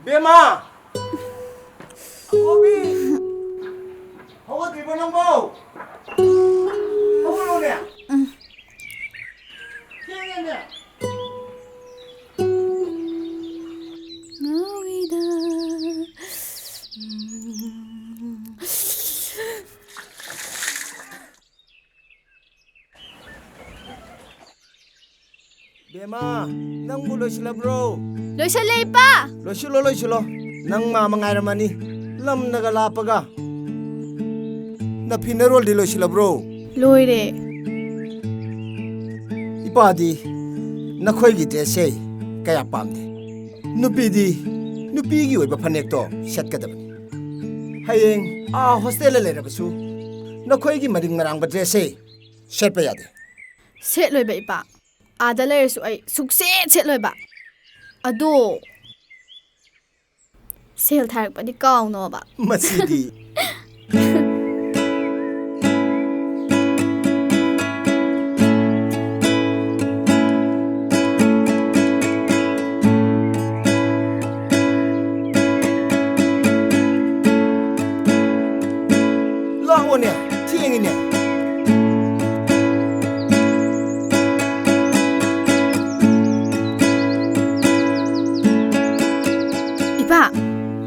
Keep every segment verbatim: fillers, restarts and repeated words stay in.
ꯕꯦꯝꯃ! ꯑꯀꯣꯕꯤ! ꯍꯧꯒꯠꯇ꯭ꯔꯤꯕꯣ ꯅꯪꯕꯣ? ꯍꯧꯒꯠꯂꯣꯅꯦ! ꯊꯦꯡꯉꯦꯅꯦ! ꯉꯥꯎꯏꯗ꯫ ꯕꯦꯝꯃ, ꯅꯪꯕꯨ ꯂꯣꯏꯁꯤꯜꯂꯕ꯭ꯔꯣ? ꯂꯣꯏꯁꯤꯜꯂꯦ, ꯏꯄꯥ꯫ ꯂꯣꯏꯁꯤꯜꯂꯣ, ꯂꯣꯏꯁꯤꯜꯂꯣ꯫ ꯅꯪ ꯃꯥ ꯃꯉꯥꯏꯔꯝꯃꯅꯤ꯫ ꯂꯝꯅꯒ ꯂꯥꯞꯄꯒ꯫ ꯅꯐꯤ ꯅꯔꯣꯜꯗꯤ ꯂꯣꯏꯁꯤꯜꯂꯕ꯭ꯔꯣ? ꯂꯣꯏꯔꯦ꯫ ꯏꯄꯥꯗꯤ ꯅꯈꯣꯏꯒꯤ ꯗ꯭ꯔꯦꯁꯁꯦ ꯀꯌꯥ ꯄꯥꯝꯗꯦ꯫ ꯅꯨꯄꯤꯗꯤ ꯅꯨꯄꯤꯒꯤ ꯑꯣꯏꯕ ꯐꯅꯦꯛꯇꯣ ꯁꯦꯠꯀꯗꯕꯅꯤ꯫ ꯍꯌꯦꯡ ꯑꯥ ꯍꯣꯁꯇꯦꯜꯗ ꯂꯩꯔꯕꯁꯨ ꯅꯈꯣꯏꯒꯤ ꯃꯔꯤꯡ ꯃꯔꯥꯡꯕ ꯗ꯭ꯔꯦꯁꯁꯦ ꯁꯦꯠꯄ ꯌꯥꯗꯦ꯫ ꯁꯦꯠꯂꯣꯏꯕ ꯏꯄꯥ꯫ ꯑꯥꯗ ꯂꯩꯔꯁꯨ ꯑꯩ ꯁꯨꯛꯁꯦꯠ ꯁꯦꯠꯂꯣꯏꯕ꯫ ꯑꯗꯣ ꯁꯦꯜ ꯊꯥꯔꯛꯄꯗꯤ ꯀꯥꯎꯅꯣꯕ꯫ ꯃꯁꯤꯗꯤ꯫ ꯂꯥꯛꯑꯣꯅꯦ, ꯊꯦꯡꯉꯤꯅꯦ꯫ ꯏꯄꯥ,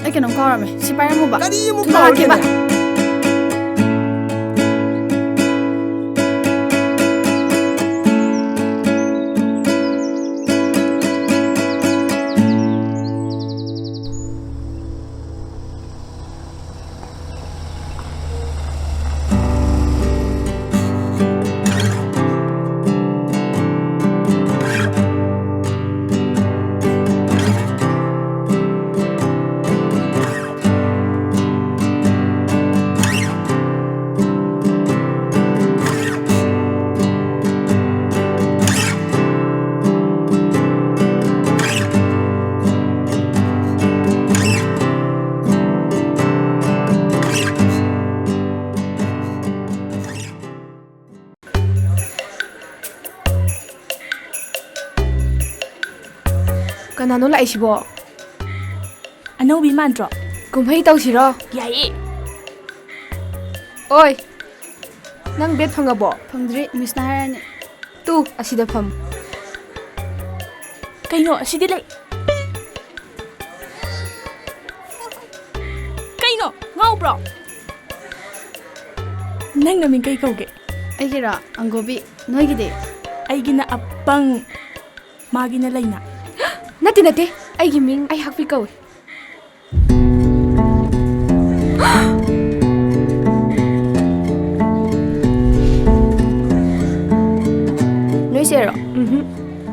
ꯑꯩ ꯀꯩꯅꯣꯝ ꯀꯥꯎꯔꯝꯃꯦ꯫ ꯁꯤ ꯄꯥꯏꯔꯝꯃꯨꯕ꯫ ꯀꯔꯤ ꯑꯃꯨꯛ ꯊꯨꯅ ꯂꯥꯛꯀꯦꯕ꯫ ꯀꯥꯎꯔꯒꯦꯅꯦ? ꯀꯅꯥꯅꯣ ꯂꯥꯛꯏꯁꯤꯕꯣ? ꯑꯅꯧꯕꯤ ꯃꯥꯟꯗ꯭ꯔꯣ? ꯀꯨꯝꯍꯩ ꯇꯧꯁꯤꯔꯣ? ꯌꯥꯏꯌꯦ꯫ ꯑꯣꯏ, ꯅꯪ ꯕꯦꯠ ꯐꯪꯉꯕꯣ? ꯐꯪꯗ꯭ꯔꯤ, ꯃꯤꯁꯅ ꯍꯥꯏꯔꯅꯤ꯫ ꯇꯨ, ꯑꯁꯤꯗ ꯐꯝ꯫ ꯀꯩꯅꯣ, ꯑꯁꯤꯗꯤ ꯂꯩ꯫ ꯀꯩꯅꯣ, ꯉꯥꯎꯕ꯭ꯔꯣ? ꯅꯪ ꯅꯃꯤꯡ ꯀꯩ ꯀꯧꯒꯦ? ꯑꯩꯒꯤꯔꯣ? ꯑꯪꯒꯣꯕꯤ꯫ ꯅꯣꯏꯒꯤꯗꯤ? ꯑꯩꯒꯤꯅ ꯑꯄꯪ꯫ ꯃꯥꯒꯤꯅ ꯂꯩꯅꯥ꯫ ꯅꯠꯇꯦ, ꯅꯠꯇꯦ, ꯑꯩꯒꯤ ꯃꯤꯡ ꯑꯩꯍꯥꯛꯄꯤ ꯀꯧꯏ꯫ ꯅꯣꯏꯁꯦꯔꯣ? ꯎꯝꯍꯨꯝ꯫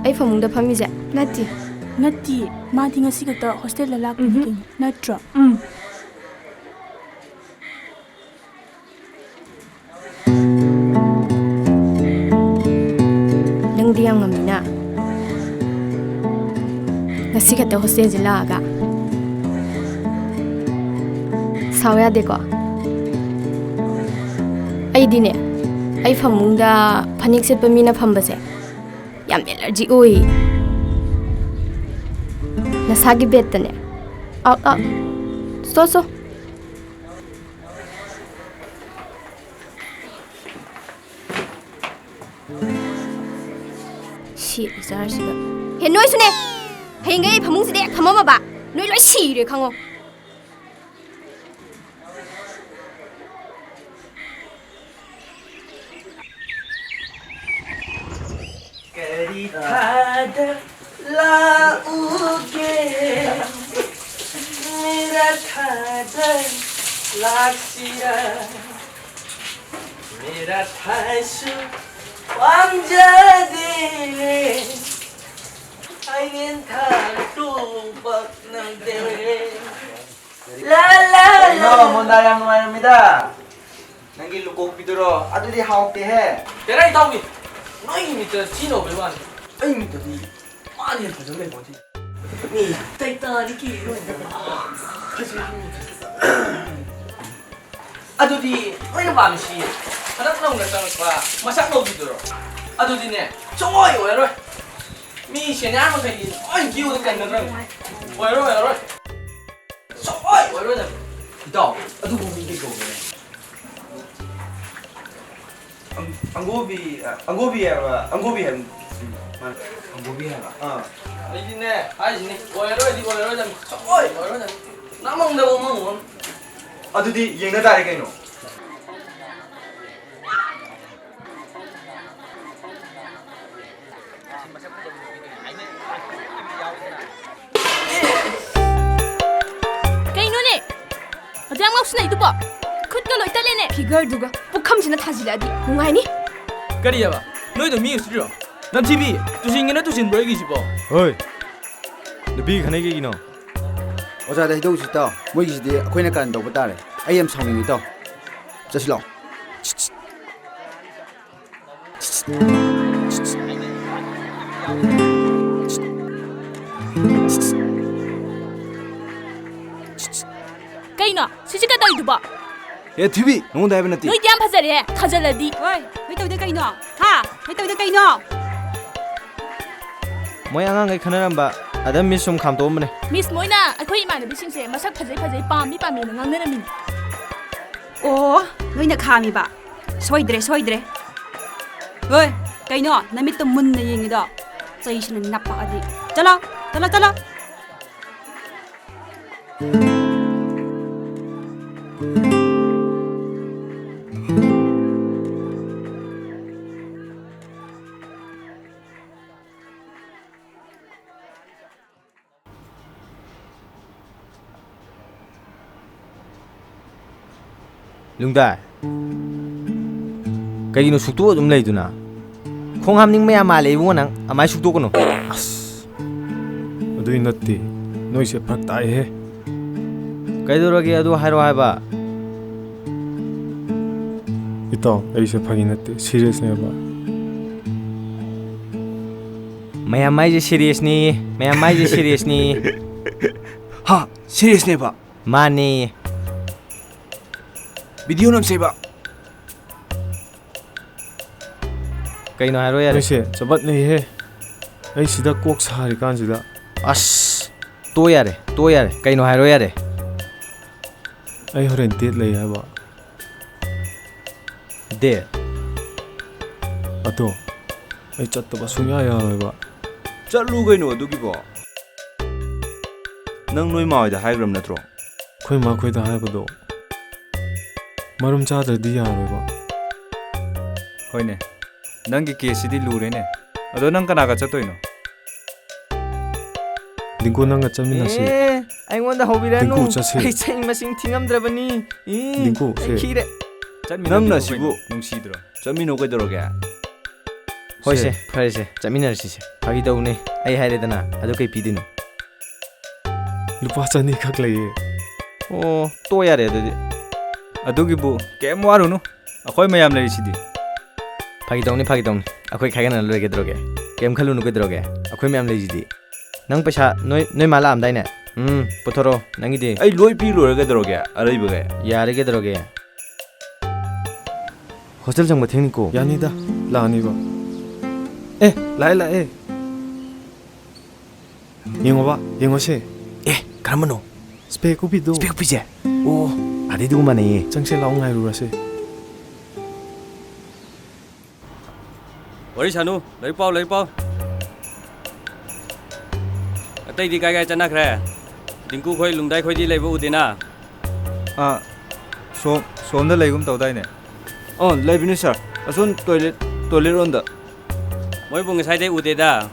ꯑꯩ ꯐꯃꯨꯡꯗ ꯐꯝꯃꯤꯁꯦ? ꯅꯠꯇꯦ꯫ ꯅꯠꯇꯦ, ꯃꯥꯗꯤ ꯉꯁꯤ ꯈꯛꯇ ꯍꯣꯁꯇꯦꯜꯗ ꯂꯥꯛꯄꯅꯤ ꯎꯝꯍꯨꯝ꯫ ꯀꯩꯅꯣ, ꯅꯠꯇ꯭ꯔꯣ? ꯎꯝ꯫ ꯅꯪꯗꯤ ꯌꯥꯝ ꯉꯝꯃꯤꯅ꯫ ꯉꯁꯤ ꯈꯛꯇ ꯍꯣꯁꯇꯦꯜꯁꯦ ꯂꯥꯛꯑꯒ꯫ ꯁꯥꯎ ꯌꯥꯗꯦꯀꯣ꯫ ꯑꯩꯗꯤꯅꯦ, ꯑꯩ ꯐꯃꯨꯡꯗ ꯐꯅꯦꯛ ꯁꯦꯠꯄ ꯃꯤꯅ ꯐꯝꯕꯁꯦ ꯌꯥꯝ ꯑꯦꯂꯔꯖꯤ ꯑꯣꯏ꯫ ꯅꯁꯥꯒꯤ ꯕꯦꯠꯇꯅꯦ꯫ ꯑꯥꯎ, ꯑꯥꯎ꯫ ꯁꯣ, ꯁꯣ꯫ ꯁꯤ ꯏꯆꯥꯁꯤꯒ꯫ ꯍꯦ, ꯅꯣꯏꯁꯨꯅꯦ! ꯍꯌꯦꯡꯒꯩ ꯑꯩ ꯐꯃꯨꯡꯁꯤꯗ ꯍꯦꯛ ꯐꯝꯃꯝꯃꯕ, ꯅꯣꯏ ꯂꯣꯏ ꯁꯤꯔꯦ ꯈꯪꯉꯣ꯫ ꯀꯔꯤ ꯊꯥꯗ ꯂꯥꯛꯎꯒꯦ? ꯃꯦꯔꯥ ꯊꯥꯗ ꯂꯥꯛꯁꯤꯔꯥ? ꯃꯦꯔꯥ ꯊꯥꯁꯨ ꯄꯥꯝꯖꯗꯦ꯫ ꯑꯌꯦꯟ ꯊꯥꯁꯨ ꯄꯛꯅꯗꯦ꯫ ꯂꯥ, ꯂꯥ, ꯀꯩꯅꯣ, ꯂꯥ꯫ ꯃꯣꯟꯗꯥ ꯌꯥꯝ ꯅꯨꯡꯉꯥꯏꯔꯝꯃꯤꯗ꯫ ꯅꯪꯒꯤ ꯂꯨꯀꯣꯛꯄꯤꯗꯨꯔꯣ? ꯑꯗꯨꯗꯤ ꯍꯥꯎꯇꯦꯍꯦ꯫ ꯍꯦꯔꯥ, ꯏꯇꯥꯎꯕꯤ, ꯅꯣꯏꯒꯤ ꯃꯤꯠꯇ ꯊꯤ ꯅꯧꯕꯩ ꯋꯥꯅꯤ, ꯑꯩ ꯃꯤꯠꯇꯗꯤ ꯃꯥꯅ ꯍꯦꯟꯅ ꯐꯖꯕ ꯂꯩꯄꯣꯟꯇꯦ꯫ ꯃꯤ ꯇꯩꯇꯥꯅꯤꯛꯀꯤ ꯍꯤꯔꯣꯏꯟꯗ ꯐꯖꯩ꯫ ꯑꯗꯨꯗꯤ ꯅꯣꯏꯅ ꯄꯥꯝꯃꯤꯁꯤ ꯍꯟꯗꯛ ꯅꯧꯅ ꯆꯪꯉꯛꯄ ꯃꯁꯛ ꯃꯧꯕꯤꯗꯨꯔꯣ? ꯑꯗꯨꯗꯤꯅꯦ, ꯁꯨꯡꯑꯣꯏ ꯑꯣꯏꯔꯔꯣꯏ꯫ ꯃꯤ ꯁꯦꯅꯤꯌꯥꯔ ꯃꯈꯩꯗꯤ ꯂꯣꯏ ꯀ꯭ꯌꯨꯗ ꯀꯟꯅꯈ꯭ꯔꯕꯅꯤ꯫ ꯑꯣꯏꯔꯔꯣꯏ, ꯑꯣꯏꯔꯔꯣꯏ꯫ ꯑꯣꯏꯔꯣꯏꯗꯕ꯫ ꯏꯇꯥꯎ, ꯑꯗꯨꯕꯨ ꯃꯤ ꯀꯩ ꯀꯧꯒꯦꯅꯦ? ꯑꯪ-, ꯑꯪꯒꯣꯕꯤ, ꯑ, ꯑꯪꯒꯣꯕꯤ ꯍꯥꯏꯕ, ꯑꯪꯒꯣꯕꯤ ꯍꯥꯏꯕ꯫ ꯎꯝ, ꯃꯥꯅꯦ꯫ ꯑꯪꯒꯣꯕꯤ ꯍꯥꯏꯕ? ꯑꯥ꯫ ꯑꯩꯗꯤꯅꯦ, ꯍꯥꯏꯁꯤꯅꯤ, ꯑꯣꯏꯔꯔꯣꯏꯗꯤ ꯑꯣꯏꯔꯔꯣꯏꯗꯕꯅꯤ꯫ ꯁꯨꯡꯑꯣꯏ ꯑꯣꯏꯔꯔꯣꯏꯗꯕꯅꯤ꯫ ꯅꯃꯪꯗꯕꯨ ꯃꯪꯉꯨꯔꯅꯨ꯫ ꯑꯗꯨꯗꯤ ꯌꯦꯡꯅ ꯇꯥꯔꯦ ꯀꯩꯅꯣ꯫ ꯀꯩꯅꯣꯅꯦ? ꯑꯗꯨ ꯌꯥꯝ ꯉꯥꯎꯁꯤꯟꯅꯩꯗꯨꯕꯣ? ꯈꯨꯠꯀ ꯂꯣꯏ ꯇꯠꯂꯦꯅꯦ꯫ ꯐꯤꯒꯔꯗꯨꯒ ꯄꯨꯈꯝꯁꯤꯅ ꯊꯥꯖꯤꯜꯂꯛꯑꯗꯤ ꯅꯨꯡꯉꯥꯏꯅꯤ꯫ ꯀꯔꯤꯑꯕ? ꯅꯣꯏꯗꯣ ꯃꯤ ꯎꯁꯤꯠꯇ꯭ꯔꯤꯔꯣ? ꯅꯝꯊꯤꯕꯤ, ꯇꯨꯁꯤꯟꯕ꯭ꯔꯣ ꯑꯩꯒꯤꯁꯤꯕꯣ? ꯍꯣꯏ꯫ ꯅꯨꯄꯤ ꯈꯠꯅꯩ ꯀꯩꯒꯤꯅꯣ? ꯑꯣꯖꯥꯗ ꯍꯩꯗꯧꯁꯤ ꯇꯥꯎ꯫ ꯃꯣꯏꯒꯤꯁꯤꯗꯤ ꯑꯩꯈꯣꯏꯅ ꯀꯔꯟ ꯇꯧꯕ ꯇꯥꯔꯦ꯫ ꯑꯩ ꯌꯥꯝ ꯁꯥꯎꯅꯤꯡꯉꯤ ꯇꯥꯎ꯫ ꯆꯠꯁꯤ ꯂꯥꯎ꯫ ꯀꯩꯅꯣ? ꯁꯤꯁꯤ ꯀꯩꯗꯧꯔꯤꯗꯨꯕꯣ? ꯑꯦ, ꯊꯤꯕꯤ, ꯅꯉꯣꯟꯗ ꯍꯥꯏꯕ ꯅꯠꯇꯦ꯫ ꯅꯣꯏꯗꯤ ꯌꯥꯝ ꯐꯖꯔꯦ, ꯊꯥꯖꯜꯂꯗꯤ꯫ ꯍꯣꯏ, ꯅꯣꯏ ꯇꯧꯗꯣꯏ ꯀꯩꯅꯣ? ꯍꯥ? ꯅꯣꯏ ꯇꯧꯗꯣꯏ ꯀꯩꯅꯣ? ꯃꯣꯏ ꯑꯉꯥꯡꯈꯩ ꯈꯟꯅꯔꯝꯕ, ꯑꯗ ꯃꯤꯁ ꯁꯨꯝ ꯈꯥꯝꯇꯣꯛꯑꯝꯕꯅꯦ꯫ ꯃꯤꯁ ꯃꯣꯏꯅ ꯑꯩꯈꯣꯏ ꯏꯃꯥꯟꯅꯕꯤꯁꯤꯡꯁꯦ ꯃꯁꯛ ꯐꯖꯩ ꯐꯖꯩ, ꯄꯥꯝꯃꯤ ꯄꯥꯝꯃꯤꯅ ꯉꯥꯡꯅꯔꯝꯃꯤꯅꯤ꯫ ꯑꯣ, ꯅꯣꯏꯅ ꯈꯥꯝꯃꯤꯕ? ꯁꯣꯏꯗ꯭ꯔꯦ, ꯁꯣꯏꯗ꯭ꯔꯦ꯫ ꯍꯣꯏ, ꯀꯩꯅꯣ ꯅꯃꯤꯠꯇꯣ ꯃꯨꯟꯅ ꯌꯦꯡꯉꯤꯗꯣ? ꯆꯩꯁꯤꯅ ꯅꯞꯄꯛꯑꯗꯤ꯫ ꯆꯠꯂꯣ, ꯆꯠꯂꯣ, ꯆꯠꯂꯣ꯫ ꯂꯨꯡꯗꯥꯏ, ꯀꯩꯒꯤꯅꯣ ꯁꯨꯛꯇꯣꯛ ꯑꯗꯨꯝ ꯂꯩꯗꯨꯅ? ꯈꯣꯡ ꯍꯥꯝꯅꯤꯡꯕ ꯌꯥꯝ ꯃꯥꯜꯂꯦ ꯏꯕꯨꯡꯉꯣ ꯅꯪ, ꯑꯃꯥꯏ ꯁꯨꯛꯇꯣꯛꯀꯅꯨ꯫ ꯑꯁ, ꯑꯗꯨꯏ ꯅꯠꯇꯦ, ꯅꯣꯏꯁꯦ ꯐꯔꯛ ꯇꯥꯏꯍꯦ꯫ ꯀꯩꯗꯧꯔꯒꯦ ꯑꯗꯨ ꯍꯥꯏꯔꯣ ꯍꯥꯏꯕ? ꯏꯇꯥꯎ, ꯑꯩꯁꯦ ꯐꯥꯒꯤ ꯅꯠꯇꯦ, ꯁꯤꯔꯤꯌꯁꯅꯦꯕ꯫ ꯃꯌꯥꯝ ꯃꯥꯏꯁꯦ ꯁꯤꯔꯤꯌꯁꯅꯤ, ꯃꯌꯥꯝ ꯃꯥꯏꯁꯦ ꯁꯤꯔꯤꯌꯁꯅꯤ꯫ ꯍꯥ? ꯁꯤꯔꯤꯌꯁꯅꯦꯕ? ꯃꯥꯅꯤ꯫ ꯚꯤꯗꯤꯑꯣ ꯅꯝꯁꯦꯕ꯫ ꯀꯩꯅꯣ ꯍꯥꯏꯔꯣ ꯌꯥꯔꯦ꯫ ꯅꯣꯏꯁꯦ ꯆꯕꯠꯅꯩꯍꯦ꯫ ꯑꯩ ꯁꯤꯗ ꯀꯣꯛ ꯁꯥꯔꯤꯀꯥꯟꯁꯤꯗ꯫ ꯑꯁ, ꯇꯣ ꯌꯥꯔꯦ, ꯇꯣ ꯌꯥꯔꯦ꯫ ꯀꯩꯅꯣ ꯍꯥꯏꯔꯣ ꯌꯥꯔꯦ꯫ ꯑꯩ ꯍꯣꯔꯦꯟ date ꯂꯩ ꯍꯥꯏꯕ꯫ Date? ꯑꯗꯣ ꯑꯩ ꯆꯠꯇꯕ ꯁꯨꯡꯌꯥ ꯌꯥꯔꯣꯏꯕ꯫ ꯆꯠꯂꯨ ꯀꯩꯅꯣ ꯑꯗꯨꯒꯤꯕꯣ꯫ ꯅꯪ ꯅꯣꯏ ꯃꯥ ꯍꯣꯏꯗ ꯍꯥꯏꯈ꯭ꯔꯕ ꯅꯠꯇ꯭ꯔꯣ? ꯑꯩꯈꯣꯏ ꯃꯥ ꯈꯣꯏꯗ ꯍꯥꯏꯕꯗꯣ ꯃꯔꯝ ꯆꯥꯗ꯭ꯔꯗꯤ ꯌꯥꯔꯣꯏꯕ꯫ ꯍꯣꯏꯅꯦ, ꯅꯪꯒꯤ case ꯁꯤꯗꯤ ꯂꯨꯔꯦꯅꯦ꯫ ꯑꯗꯣ ꯅꯪ ꯀꯅꯥꯒ ꯆꯠꯇꯣꯏꯅꯣ? ꯗꯤꯡꯀꯨ, ꯅꯪꯒ ꯆꯠꯃꯤꯟꯅꯁꯤ꯫ ꯑꯦ, ꯑꯩꯉꯣꯟꯗ ꯍꯧꯕꯤꯔꯅꯨ꯫ ꯗꯤꯡꯀꯨ, ꯆꯠꯁꯤ꯫ ꯑꯩ ꯆꯍꯤ ꯃꯁꯤꯡ ꯊꯤꯉꯝꯗ꯭ꯔꯕꯅꯤ꯫ ꯏ, ꯗꯤꯡꯀꯨ, ꯑꯩ ꯁꯦ꯫ ꯈꯤꯔꯦ꯫ ꯆꯠꯃꯤꯟꯅꯕꯤꯌꯨ ꯅꯪꯅ ꯀꯩꯅꯣ, ꯁꯤꯕꯨ꯫ ꯅꯨꯡꯁꯤꯗ꯭ꯔꯣ? ꯆꯠꯃꯤꯟꯅꯧ ꯀꯩꯗꯧꯔꯒꯦ? ꯍꯣꯏ ꯁꯦ꯫ ꯁꯦ, ꯐꯔꯦ ꯁꯦ, ꯆꯠꯃꯤꯟꯅꯔꯁꯤ ꯁꯦ꯫ ꯐꯥꯒꯤ ꯇꯧꯅꯦ, ꯑꯩ ꯍꯥꯏꯔꯦꯗꯅ, ꯑꯗꯨ ꯀꯩ ꯄꯤꯗꯣꯏꯅꯣ? ꯂꯨꯄꯥ ꯆꯅꯤ ꯈꯛ ꯂꯩꯌꯦ꯫ ꯑꯣ, ꯇꯣꯛ ꯌꯥꯔꯦ ꯑꯗꯨꯗꯤ꯫ ꯑꯗꯨꯒꯤꯕꯨ ꯀꯩꯝ ꯋꯥꯔꯨꯅꯨ, ꯑꯩꯈꯣꯏ ꯃꯌꯥꯝ ꯂꯩꯔꯤꯁꯤꯗꯤ꯫ ꯐꯥꯒꯤ ꯇꯧꯅꯤ, ꯐꯥꯒꯤ ꯇꯧꯅꯤ, ꯑꯩꯈꯣꯏ ꯈꯥꯏꯒꯠꯅ ꯂꯣꯏꯔꯦ ꯀꯩꯗꯧꯔꯒꯦ? ꯀꯩꯝ ꯈꯜꯂꯨꯅꯨ ꯀꯩꯗꯧꯔꯒꯦ? ꯑꯩꯈꯣꯏ ꯃꯌꯥꯝ ꯂꯩꯁꯤꯗꯤ꯫ ꯅꯪ ꯄꯩꯁꯥ ꯅꯣꯏ, ꯅꯣꯏ ꯃꯥ ꯂꯥꯛꯑꯝꯗꯥꯏꯅꯦ? ꯎꯝ, ꯄꯨꯊꯣꯔꯛꯑꯣ ꯅꯪꯒꯤꯗꯤ꯫ ꯑꯩ ꯂꯣꯏ ꯄꯤ ꯂꯣꯏꯔꯦ ꯀꯩꯗꯧꯔꯒꯦ, ꯑꯔꯩꯕꯒꯩ꯫ ꯌꯥꯔꯦ ꯀꯩꯗꯧꯔꯒꯦ? ꯍꯣꯁꯇꯦꯜ ꯆꯪꯕ ꯊꯦꯡꯅꯤꯀꯣ꯫ ꯌꯥꯅꯤꯗ, ꯂꯥꯛꯑꯅꯤꯕ꯫ ꯑꯦ, ꯂꯥꯛꯑꯦ, ꯂꯥꯛꯑꯦ꯫ ꯌꯦꯡꯉꯣꯕ, ꯌꯦꯡꯉꯣꯁꯦ꯫ ꯑꯦ, ꯀꯔꯝꯕꯅꯣ? Spec ꯎꯞꯄꯤꯗꯣ꯫ Spec ꯎꯞꯄꯤꯁꯦ? ꯑꯣ, ꯑꯗꯩꯗꯨꯒ ꯃꯥꯟꯅꯩꯌꯦ꯫ ꯆꯪꯁꯦ, ꯂꯥꯛꯑꯣ, ꯉꯥꯏꯔꯨꯔꯁꯦ꯫ ꯋꯥꯔꯤ ꯁꯥꯅꯨ, ꯂꯥꯏꯔꯤꯛ ꯄꯥꯎ, ꯂꯥꯏꯔꯤꯛ ꯄꯥꯎ꯫ ꯑꯇꯩꯗꯤ ꯀꯥꯏ ꯀꯥꯏ ꯆꯠꯅꯈ꯭ꯔꯦ? ꯗꯤꯡꯀꯨ ꯈꯣꯏ, ꯂꯨꯡꯗꯥꯏ ꯈꯣꯏꯗꯤ ꯂꯩꯕ ꯎꯗꯦꯅ꯫ ꯑꯥ, ꯁꯣꯝ, ꯁꯣꯝꯗ ꯂꯩꯒꯨꯝ ꯇꯧꯗꯥꯏꯅꯦ? ꯑꯣ, ꯂꯩꯕꯅꯤ sir꯫ ꯑꯁꯣꯝ toilet, toilet ꯔꯣꯝꯗ꯫ ꯃꯣꯏꯕꯨ ꯉꯁꯥꯏꯗꯩ ꯎꯗꯦꯗ꯫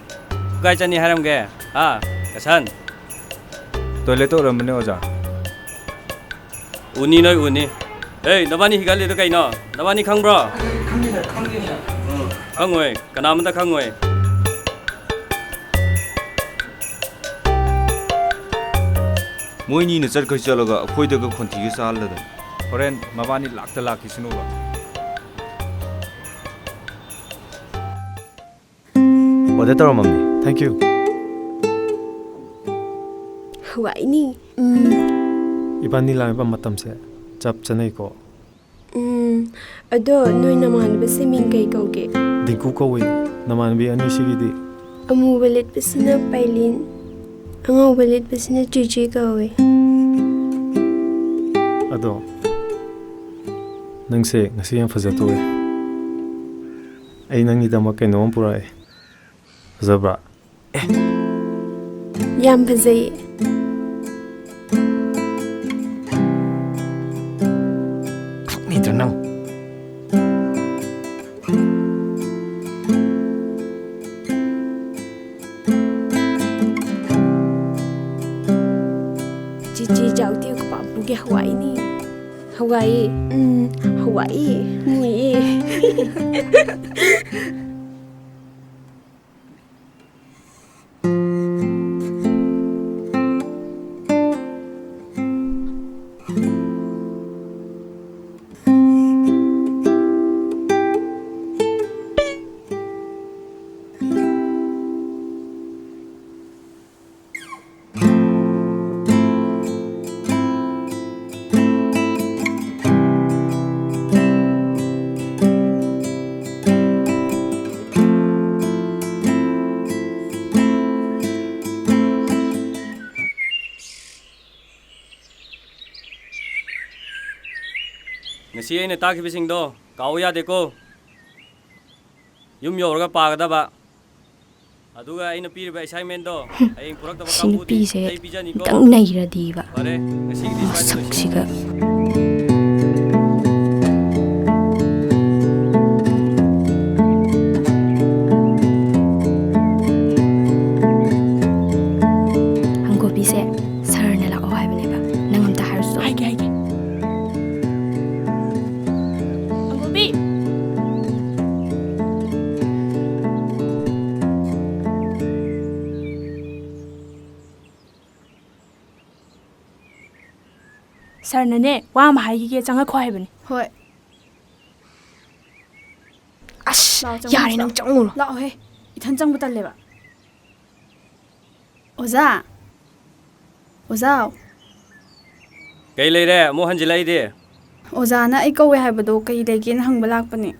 ꯀꯥꯏ ꯆꯠꯅꯤ ꯍꯥꯏꯔꯝꯒꯦ? ꯍꯥ? ꯀꯁꯟ? Toilet ꯇ ꯑꯣꯏꯔꯝꯕꯅꯦ, ꯑꯣꯖꯥ꯫ ꯎꯅꯤ ꯅꯣꯏ ꯎꯅꯤ꯫ ꯑꯦ, ꯅꯕꯥꯅꯤ ꯍꯤꯒꯠꯂꯤꯗꯣ ꯀꯩꯅꯣ? ꯅꯕꯥꯅꯤ ꯈꯪꯕ꯭ꯔꯣ? ꯈꯪꯗꯦ sir, ꯈꯪꯗꯦ sir꯫ ꯎꯝ, ꯈꯪꯉꯣꯏ꯫ ꯀꯅꯥꯃꯇ ꯈꯪꯉꯣꯏ꯫ ꯃꯣꯏꯅꯤꯅ ꯆꯠꯈꯩ ꯆꯠꯂꯒ ꯑꯩꯈꯣꯏꯗꯒ ꯈꯣꯟꯊꯤꯒ ꯆꯥꯍꯜꯂꯗꯅ꯫ ꯍꯣꯔꯦꯟ ꯃꯕꯥꯅꯤ ꯂꯥꯛꯇ ꯂꯥꯛꯈꯤꯁꯅꯨꯕ꯫ Order ꯇꯧꯔꯝꯃꯕꯅꯤ꯫ Thank you꯫ ꯍꯋꯥꯏꯅꯤ꯫ ꯎꯝ꯫ ꯏꯕꯥꯅꯤ ꯂꯥꯛꯏꯕ ꯃꯇꯝꯁꯦ ꯆꯞ ꯆꯥꯅꯩꯀꯣ꯫ ꯎꯝ, ꯑꯗꯣ ꯅꯣꯏ ꯅꯃꯥꯟꯅꯕꯁꯦ ꯃꯤꯡ ꯀꯩ ꯀꯧꯒꯦ? ꯗꯤꯡꯀꯨ ꯀꯧꯏ꯫ ꯅꯃꯥꯟꯅꯕꯤ ꯑꯅꯤꯁꯤꯒꯤꯗꯤ? ꯑꯃꯨꯕ ꯂꯤꯠꯄꯁꯤꯅ ꯄꯥꯏꯂꯤꯟ, ꯑꯉꯧꯕ ꯂꯤꯠꯄꯁꯤꯅ ꯆꯤꯆꯤ ꯀꯧꯏ꯫ ꯑꯗꯣ, ꯅꯪꯁꯦ ꯉꯁꯤ ꯌꯥꯝ ꯐꯖꯊꯣꯛꯑꯦ꯫ ꯑꯩ ꯅꯪꯒꯤꯗꯃꯛ ꯀꯩꯅꯣꯝ ꯄꯨꯔꯛꯑꯦ꯫ ꯐꯖꯕ꯭ꯔꯥ? ꯌꯥꯝ ꯐꯖꯩ꯫ ꯈꯪꯅꯤꯗ꯭ꯔ ꯅꯪ? ꯆꯤꯆꯤ ꯆꯥꯎꯗꯤ ꯄꯥꯄꯨꯒꯤ ꯍꯋꯥꯏꯅꯤ꯫ ꯍꯋꯥꯏ꯫ ꯎꯝ, ꯍꯋꯥꯏ꯫ ꯃꯨꯏꯌꯦ꯫ ꯉꯁꯤ ꯑꯩꯅ ꯇꯥꯛꯈꯤꯕꯁꯤꯡꯗꯣ ꯀꯥꯎ ꯌꯥꯗꯦꯀꯣ꯫ ꯌꯨꯝ ꯌꯧꯔꯒ ꯄꯥꯒꯗꯕ꯫ ꯑꯗꯨꯒ ꯑꯩꯅ ꯄꯤꯔꯤꯕ ꯑꯦꯁꯥꯏꯟꯃꯦꯟꯗꯣ ꯍꯌꯦꯡ ꯄꯨꯔꯛꯇꯕ ꯁꯤ ꯀꯥꯡꯕꯨꯗꯤ ꯅꯨꯄꯤꯁꯦ ꯑꯩ ꯄꯤꯖꯅꯤꯀꯣ꯫ ꯈꯤꯇꯪ ꯅꯩꯔꯗꯤꯕ꯫ ꯐꯔꯦ, ꯉꯁꯤꯒꯤꯗꯤ ꯁ꯭ꯋꯥꯏꯗ ꯂꯣꯏꯁꯤꯜꯂꯁꯤ꯫ ꯃꯁꯛꯁꯤꯒ꯫ ꯍꯪꯒꯣꯕꯤꯁꯦ ꯁꯥꯔꯅ ꯂꯥꯛꯑꯣ ꯍꯥꯏꯕꯅꯦꯕ꯫ ꯅꯪ ꯑꯝꯇ ꯍꯥꯏꯔꯨꯆꯣ꯫ ꯍꯥꯏꯒꯦ, ꯍꯥꯏꯒꯦ꯫ ꯍꯪꯒꯣꯕꯤ! ꯁꯥꯔꯅꯅꯦ, ꯋꯥ ꯑꯃ ꯍꯥꯏꯈꯤꯒꯦ, ꯆꯪꯉꯛꯈꯣ ꯍꯥꯏꯕꯅꯤ꯫ ꯍꯣꯏ꯫ ꯑꯁ, ꯂꯥꯛꯑꯣ, ꯆꯪꯉꯣ, ꯌꯥꯔꯦ, ꯂꯥꯛꯑꯣ꯫ ꯅꯪ ꯆꯪꯉꯨꯔꯣ꯫ ꯂꯥꯛꯑꯣꯍꯦ꯫ ꯏꯊꯟ ꯆꯪꯕ ꯇꯜꯂꯦꯕ꯫ ꯑꯣꯖꯥ꯫ ꯑꯣꯖꯥ꯫ ꯀꯩ ꯂꯩꯔꯦ? ꯑꯃꯨꯛ ꯍꯟꯖꯤꯜꯂꯛꯏꯗꯤ? ꯑꯣꯖꯥꯅ ꯑꯩ ꯀꯧꯋꯦ ꯍꯥꯏꯕꯗꯣ ꯀꯩ ꯂꯩꯒꯦꯅ ꯍꯪꯕ ꯂꯥꯛꯄꯅꯦ꯫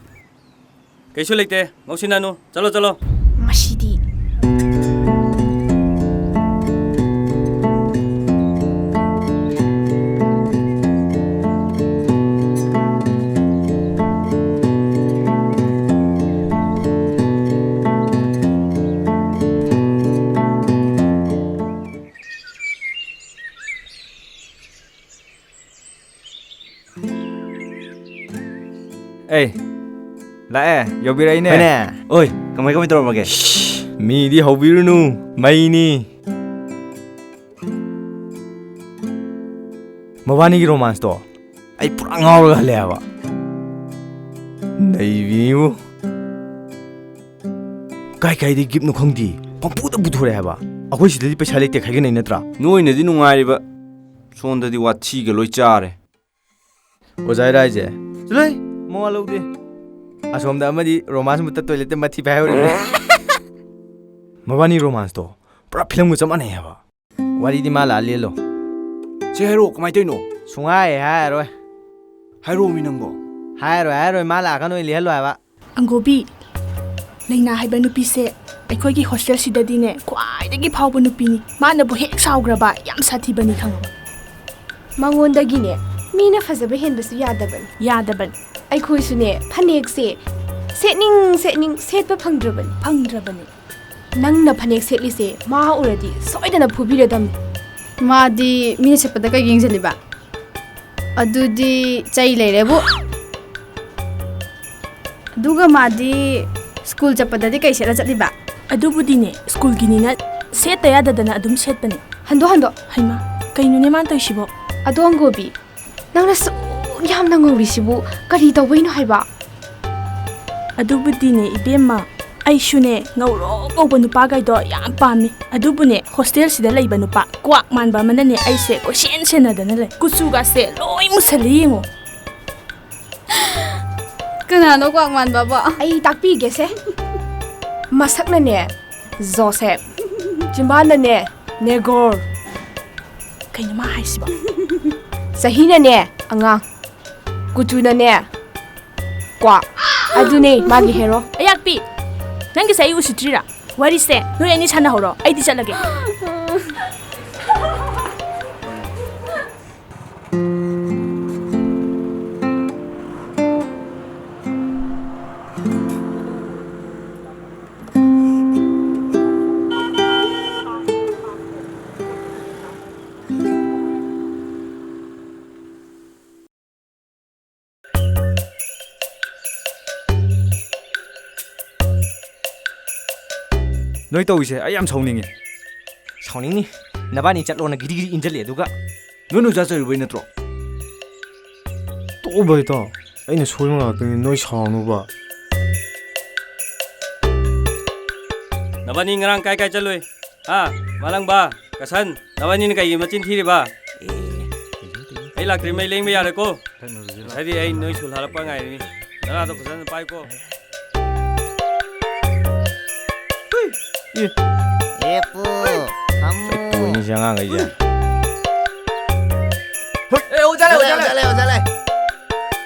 ꯀꯩꯁꯨ ꯂꯩꯇꯦ꯫ ꯉꯧꯁꯤꯟꯅꯅꯨ꯫ ꯆꯠꯂꯣ, ꯆꯠꯂꯣ꯫ ꯃꯁꯤꯗꯤ꯫ ꯑꯦ, ꯂꯥꯛꯑꯦ, ꯌꯧꯕꯤꯔꯛꯏꯅꯦ꯫ ꯍꯣꯏꯅꯦ꯫ ꯑꯣꯏ, ꯀꯃꯥꯏ ꯀꯃꯥꯏ ꯇꯧꯔꯝꯃꯒꯦ? ꯃꯤꯗꯤ ꯍꯧꯕꯤꯔꯨꯅꯨ, ꯃꯩꯅꯤ꯫ ꯃꯕꯥꯅꯤꯒꯤ ꯔꯣꯃꯥꯟꯁꯇꯣ ꯑꯩ ꯄꯨꯔꯥ ꯉꯥꯎꯔꯒ ꯍꯜꯂꯛꯑꯦ ꯍꯥꯏꯕ꯫ ꯅꯩꯕꯤꯅꯤꯕꯨ꯫ ꯀꯥꯏ ꯀꯥꯏꯗꯩ ꯒꯤꯐꯅꯣ ꯈꯪꯗꯦ, ꯄꯪꯄꯨꯗ ꯄꯨꯊꯣꯔꯛꯑꯦ ꯍꯥꯏꯕ꯫ ꯑꯩꯈꯣꯏ ꯁꯤꯗꯗꯤ ꯄꯩꯁꯥ ꯂꯩꯇꯦ ꯈꯥꯏꯒꯠꯅꯩ ꯅꯠꯇ꯭ꯔꯥ? ꯅꯣꯏꯅꯗꯤ ꯅꯨꯡꯉꯥꯏꯔꯤꯕ, ꯁꯣꯝꯗꯗꯤ ꯋꯥꯊꯤꯒ ꯂꯣꯏ ꯆꯥꯔꯦ꯫ ꯑꯣꯖꯥ ꯏꯔꯥꯏꯁꯦ꯫ ꯆꯠꯂꯣꯍꯦ, ꯃꯋꯥ ꯂꯧꯗꯦ꯫ ꯑꯁꯣꯝꯗ ꯑꯃꯗꯤ ꯔꯣꯃꯥꯟꯁ ꯃꯨꯠꯇ ꯇꯣꯏꯂꯦꯠꯇ ꯃꯊꯤ ꯐꯥꯏꯍꯧꯔꯤꯕꯅꯦ꯫ ꯃꯕꯥꯅꯤ ꯔꯣꯃꯥꯟꯁꯇꯣ ꯄꯨꯔꯥ ꯐꯤꯂꯝꯒ ꯆꯞ ꯃꯥꯟꯅꯩ ꯍꯥꯏꯕ꯫ ꯋꯥꯔꯤꯗꯤ ꯃꯥ ꯂꯥꯛꯑ ꯂꯦꯜꯂꯣ꯫ ꯁꯦ ꯍꯥꯏꯔꯛꯑꯣ, ꯀꯃꯥꯏ ꯇꯧꯔꯤꯅꯣ? ꯁꯨꯡꯍꯥꯏ ꯍꯥꯏꯔꯣꯏ꯫ ꯍꯥꯏꯔꯛꯑꯣꯃꯤ ꯅꯪꯕꯣ꯫ ꯍꯥꯏꯔꯣꯏ, ꯍꯥꯏꯔꯣꯏ, ꯃꯥ ꯂꯥꯛꯑꯀꯥꯟꯗ ꯑꯣꯏꯅ ꯂꯤꯍꯜꯂꯣ ꯍꯥꯏꯕ꯫ ꯑꯪꯒꯣꯕꯤ, ꯂꯩꯅꯥ ꯍꯥꯏꯕ ꯅꯨꯄꯤꯁꯦ ꯑꯩꯈꯣꯏꯒꯤ ꯍꯣꯁꯇꯦꯜꯁꯤꯗꯗꯤꯅꯦ ꯈ꯭ꯋꯥꯏꯗꯒꯤ ꯐꯥꯎꯕ ꯅꯨꯄꯤꯅꯤ꯫ ꯃꯥꯅꯕꯨ ꯍꯦꯛ ꯁꯥꯎꯈ꯭ꯔꯕ ꯌꯥꯝ ꯁꯥꯊꯤꯕꯅꯤ ꯈꯪꯉꯕ? ꯃꯉꯣꯟꯗꯒꯤꯅꯦ ꯃꯤꯅ ꯐꯖꯕ ꯍꯦꯟꯕꯁꯨ ꯌꯥꯗꯕꯅꯤ꯫ ꯌꯥꯗꯕꯅꯤ꯫ ꯑꯩꯈꯣꯏꯁꯨꯅꯦ ꯐꯅꯦꯛꯁꯦ ꯁꯦꯠꯅꯤꯡ ꯁꯦꯠꯅꯤꯡ ꯁꯦꯠꯄ ꯐꯪꯗ꯭ꯔꯕꯅꯤ꯫ ꯐꯪꯗ꯭ꯔꯕꯅꯤ꯫ ꯅꯪꯅ ꯐꯅꯦꯛ ꯁꯦꯠꯂꯤꯁꯦ ꯃꯥ ꯎꯔꯗꯤ ꯁꯣꯏꯗꯅ ꯐꯨꯕꯤꯔꯗꯝꯅꯤ꯫ ꯃꯥꯗꯤ ꯃꯤꯅ ꯁꯦꯠꯄꯗꯒ ꯌꯦꯡꯁꯤꯜꯂꯤꯕ? ꯑꯗꯨꯗꯤ ꯆꯩ ꯂꯩꯔꯦꯕꯨ꯫ ꯑꯗꯨꯒ ꯃꯥꯗꯤ ꯁ꯭ꯀꯨꯜ ꯆꯠꯄꯗꯗꯤ ꯀꯩ ꯁꯦꯠꯂ ꯆꯠꯂꯤꯕ? ꯑꯗꯨꯕꯨꯗꯤꯅꯦ, ꯁ꯭ꯀꯨꯜꯒꯤꯅꯤꯅ ꯁꯦꯠꯇ ꯌꯥꯗꯗꯅ ꯑꯗꯨꯝ ꯁꯦꯠꯄꯅꯦ꯫ ꯍꯟꯗꯣ, ꯍꯟꯗꯣ꯫ ꯍꯩꯃꯥ, ꯀꯩꯅꯣꯅꯦ ꯃꯥꯅ ꯇꯧꯔꯤꯁꯤꯕꯣ? ꯑꯗꯣ ꯑꯪꯒꯣꯕꯤ, ꯅꯪꯅ ꯁꯨꯛ ꯌꯥꯝꯅ ꯉꯧꯔꯤꯁꯤꯕꯨ ꯀꯔꯤ ꯇꯧꯕꯩꯅꯣ ꯍꯥꯏꯕ? ꯑꯗꯨꯕꯨꯗꯤꯅꯦ ꯏꯕꯦꯝꯃ, ꯑꯩꯁꯨꯅꯦ ꯉꯧꯔꯣꯛ ꯉꯧꯕ ꯅꯨꯄꯥꯈꯩꯗꯣ ꯌꯥꯝ ꯄꯥꯝꯃꯤ꯫ ꯑꯗꯨꯕꯨꯅꯦ ꯍꯣꯁꯇꯦꯜꯁꯤꯗ ꯂꯩꯕ ꯅꯨꯄꯥ ꯀ꯭ꯋꯥꯛ ꯃꯥꯟꯕ ꯑꯃꯅꯅꯦ ꯑꯩꯁꯦ ꯀꯣꯏꯁꯦꯟ ꯁꯦꯟꯅꯗꯅ ꯂꯩ꯫ ꯀꯨꯆꯨꯒꯁꯦ ꯂꯣꯏ ꯃꯨꯁꯜꯂꯦ ꯌꯦꯡꯉꯣ꯫ ꯀꯅꯥꯅꯣ ꯀ꯭ꯋꯥꯛ ꯃꯥꯟꯕꯕꯣ? ꯑꯩ ꯇꯥꯛꯄꯤꯒꯦꯁꯦ꯫ ꯃꯁꯛꯅꯅꯦ ꯖꯣꯁꯦꯞ, ꯆꯤꯝꯕꯥꯟꯅꯅꯦ ꯅꯦꯒꯣꯔ꯫ ꯀꯩꯅꯣ ꯃꯥ ꯍꯥꯏꯁꯤꯕꯣ? ꯆꯍꯤꯅꯅꯦ ꯑꯉꯥꯡ, ꯀꯨꯆꯨꯅꯅꯦ ꯀ꯭ꯋꯥꯛ꯫ ꯑꯗꯨꯅꯦ ꯃꯥꯒꯤ ꯍꯦꯔꯣ꯫ ꯑꯌꯥꯛꯄꯤ, ꯅꯪꯒꯤꯁꯦ ꯑꯩ ꯎꯁꯤꯠꯇ꯭ꯔꯤꯔꯥ? ꯋꯥꯔꯤꯁꯦ ꯅꯣꯏ ꯑꯅꯤ ꯁꯥꯟꯅꯍꯧꯔꯣ, ꯑꯩꯗꯤ ꯆꯠꯂꯒꯦ꯫ ꯅꯣꯏ ꯇꯧꯔꯤꯁꯦ ꯑꯩ ꯌꯥꯝ ꯁꯥꯎꯅꯤꯡꯉꯤ꯫ ꯁꯥꯎꯅꯤꯡꯅꯤ? ꯅꯕꯥꯅꯤ ꯆꯠꯂꯣꯅ ꯒꯤꯔꯤ ꯒꯤꯔꯤ ꯏꯟꯖꯜꯂꯦ ꯑꯗꯨꯒ꯫ ꯅꯣꯏꯅ ꯑꯣꯖꯥ ꯆꯩꯔꯨꯕꯩ ꯅꯠꯇ꯭ꯔꯣ? ꯇꯣꯛꯑꯣ ꯚꯥꯏ, ꯇꯥꯎ꯫ ꯑꯩꯅ ꯁꯣꯏꯕ ꯉꯥꯛꯇꯅꯤ, ꯅꯣꯏ ꯁꯥꯎꯅꯨꯕ꯫ ꯅꯕꯥꯅꯤ ꯉꯔꯥꯡ ꯀꯥꯏ ꯀꯥꯏ ꯆꯠꯂꯨꯏ? ꯍꯥ? ꯃꯥꯂꯪꯕ, ꯀꯁꯟ, ꯅꯕꯥꯅꯤꯅ ꯀꯩꯒꯤ ꯃꯆꯤꯟ ꯊꯤꯔꯤꯕ? ꯑꯩ ꯂꯥꯛꯇ꯭ꯔꯤꯉꯩ ꯂꯦꯡꯕ ꯌꯥꯔꯦꯀꯣ꯫ ꯉꯁꯥꯏꯗꯤ ꯑꯩ ꯅꯣꯏ ꯁ꯭ꯀꯨꯜ ꯍꯜꯂꯛꯄ ꯉꯥꯏꯔꯤꯅꯤ꯫ ꯅꯅꯥꯗꯣ ꯐꯖꯅ ꯄꯥꯏꯀꯣ꯫ ꯑꯦ ꯄꯨ, ꯐꯝꯃꯨ꯫ ꯆꯠꯇꯣꯏꯅꯤ ꯁꯤ ꯑꯉꯥꯡꯈꯩꯁꯦ꯫ ꯑꯦ, ꯑꯣꯖꯥ ꯂꯩ, ꯑꯣꯖꯥ ꯂꯩ꯫ ꯑꯣꯖꯥ ꯂꯩ, ꯑꯣꯖꯥ ꯂꯩ꯫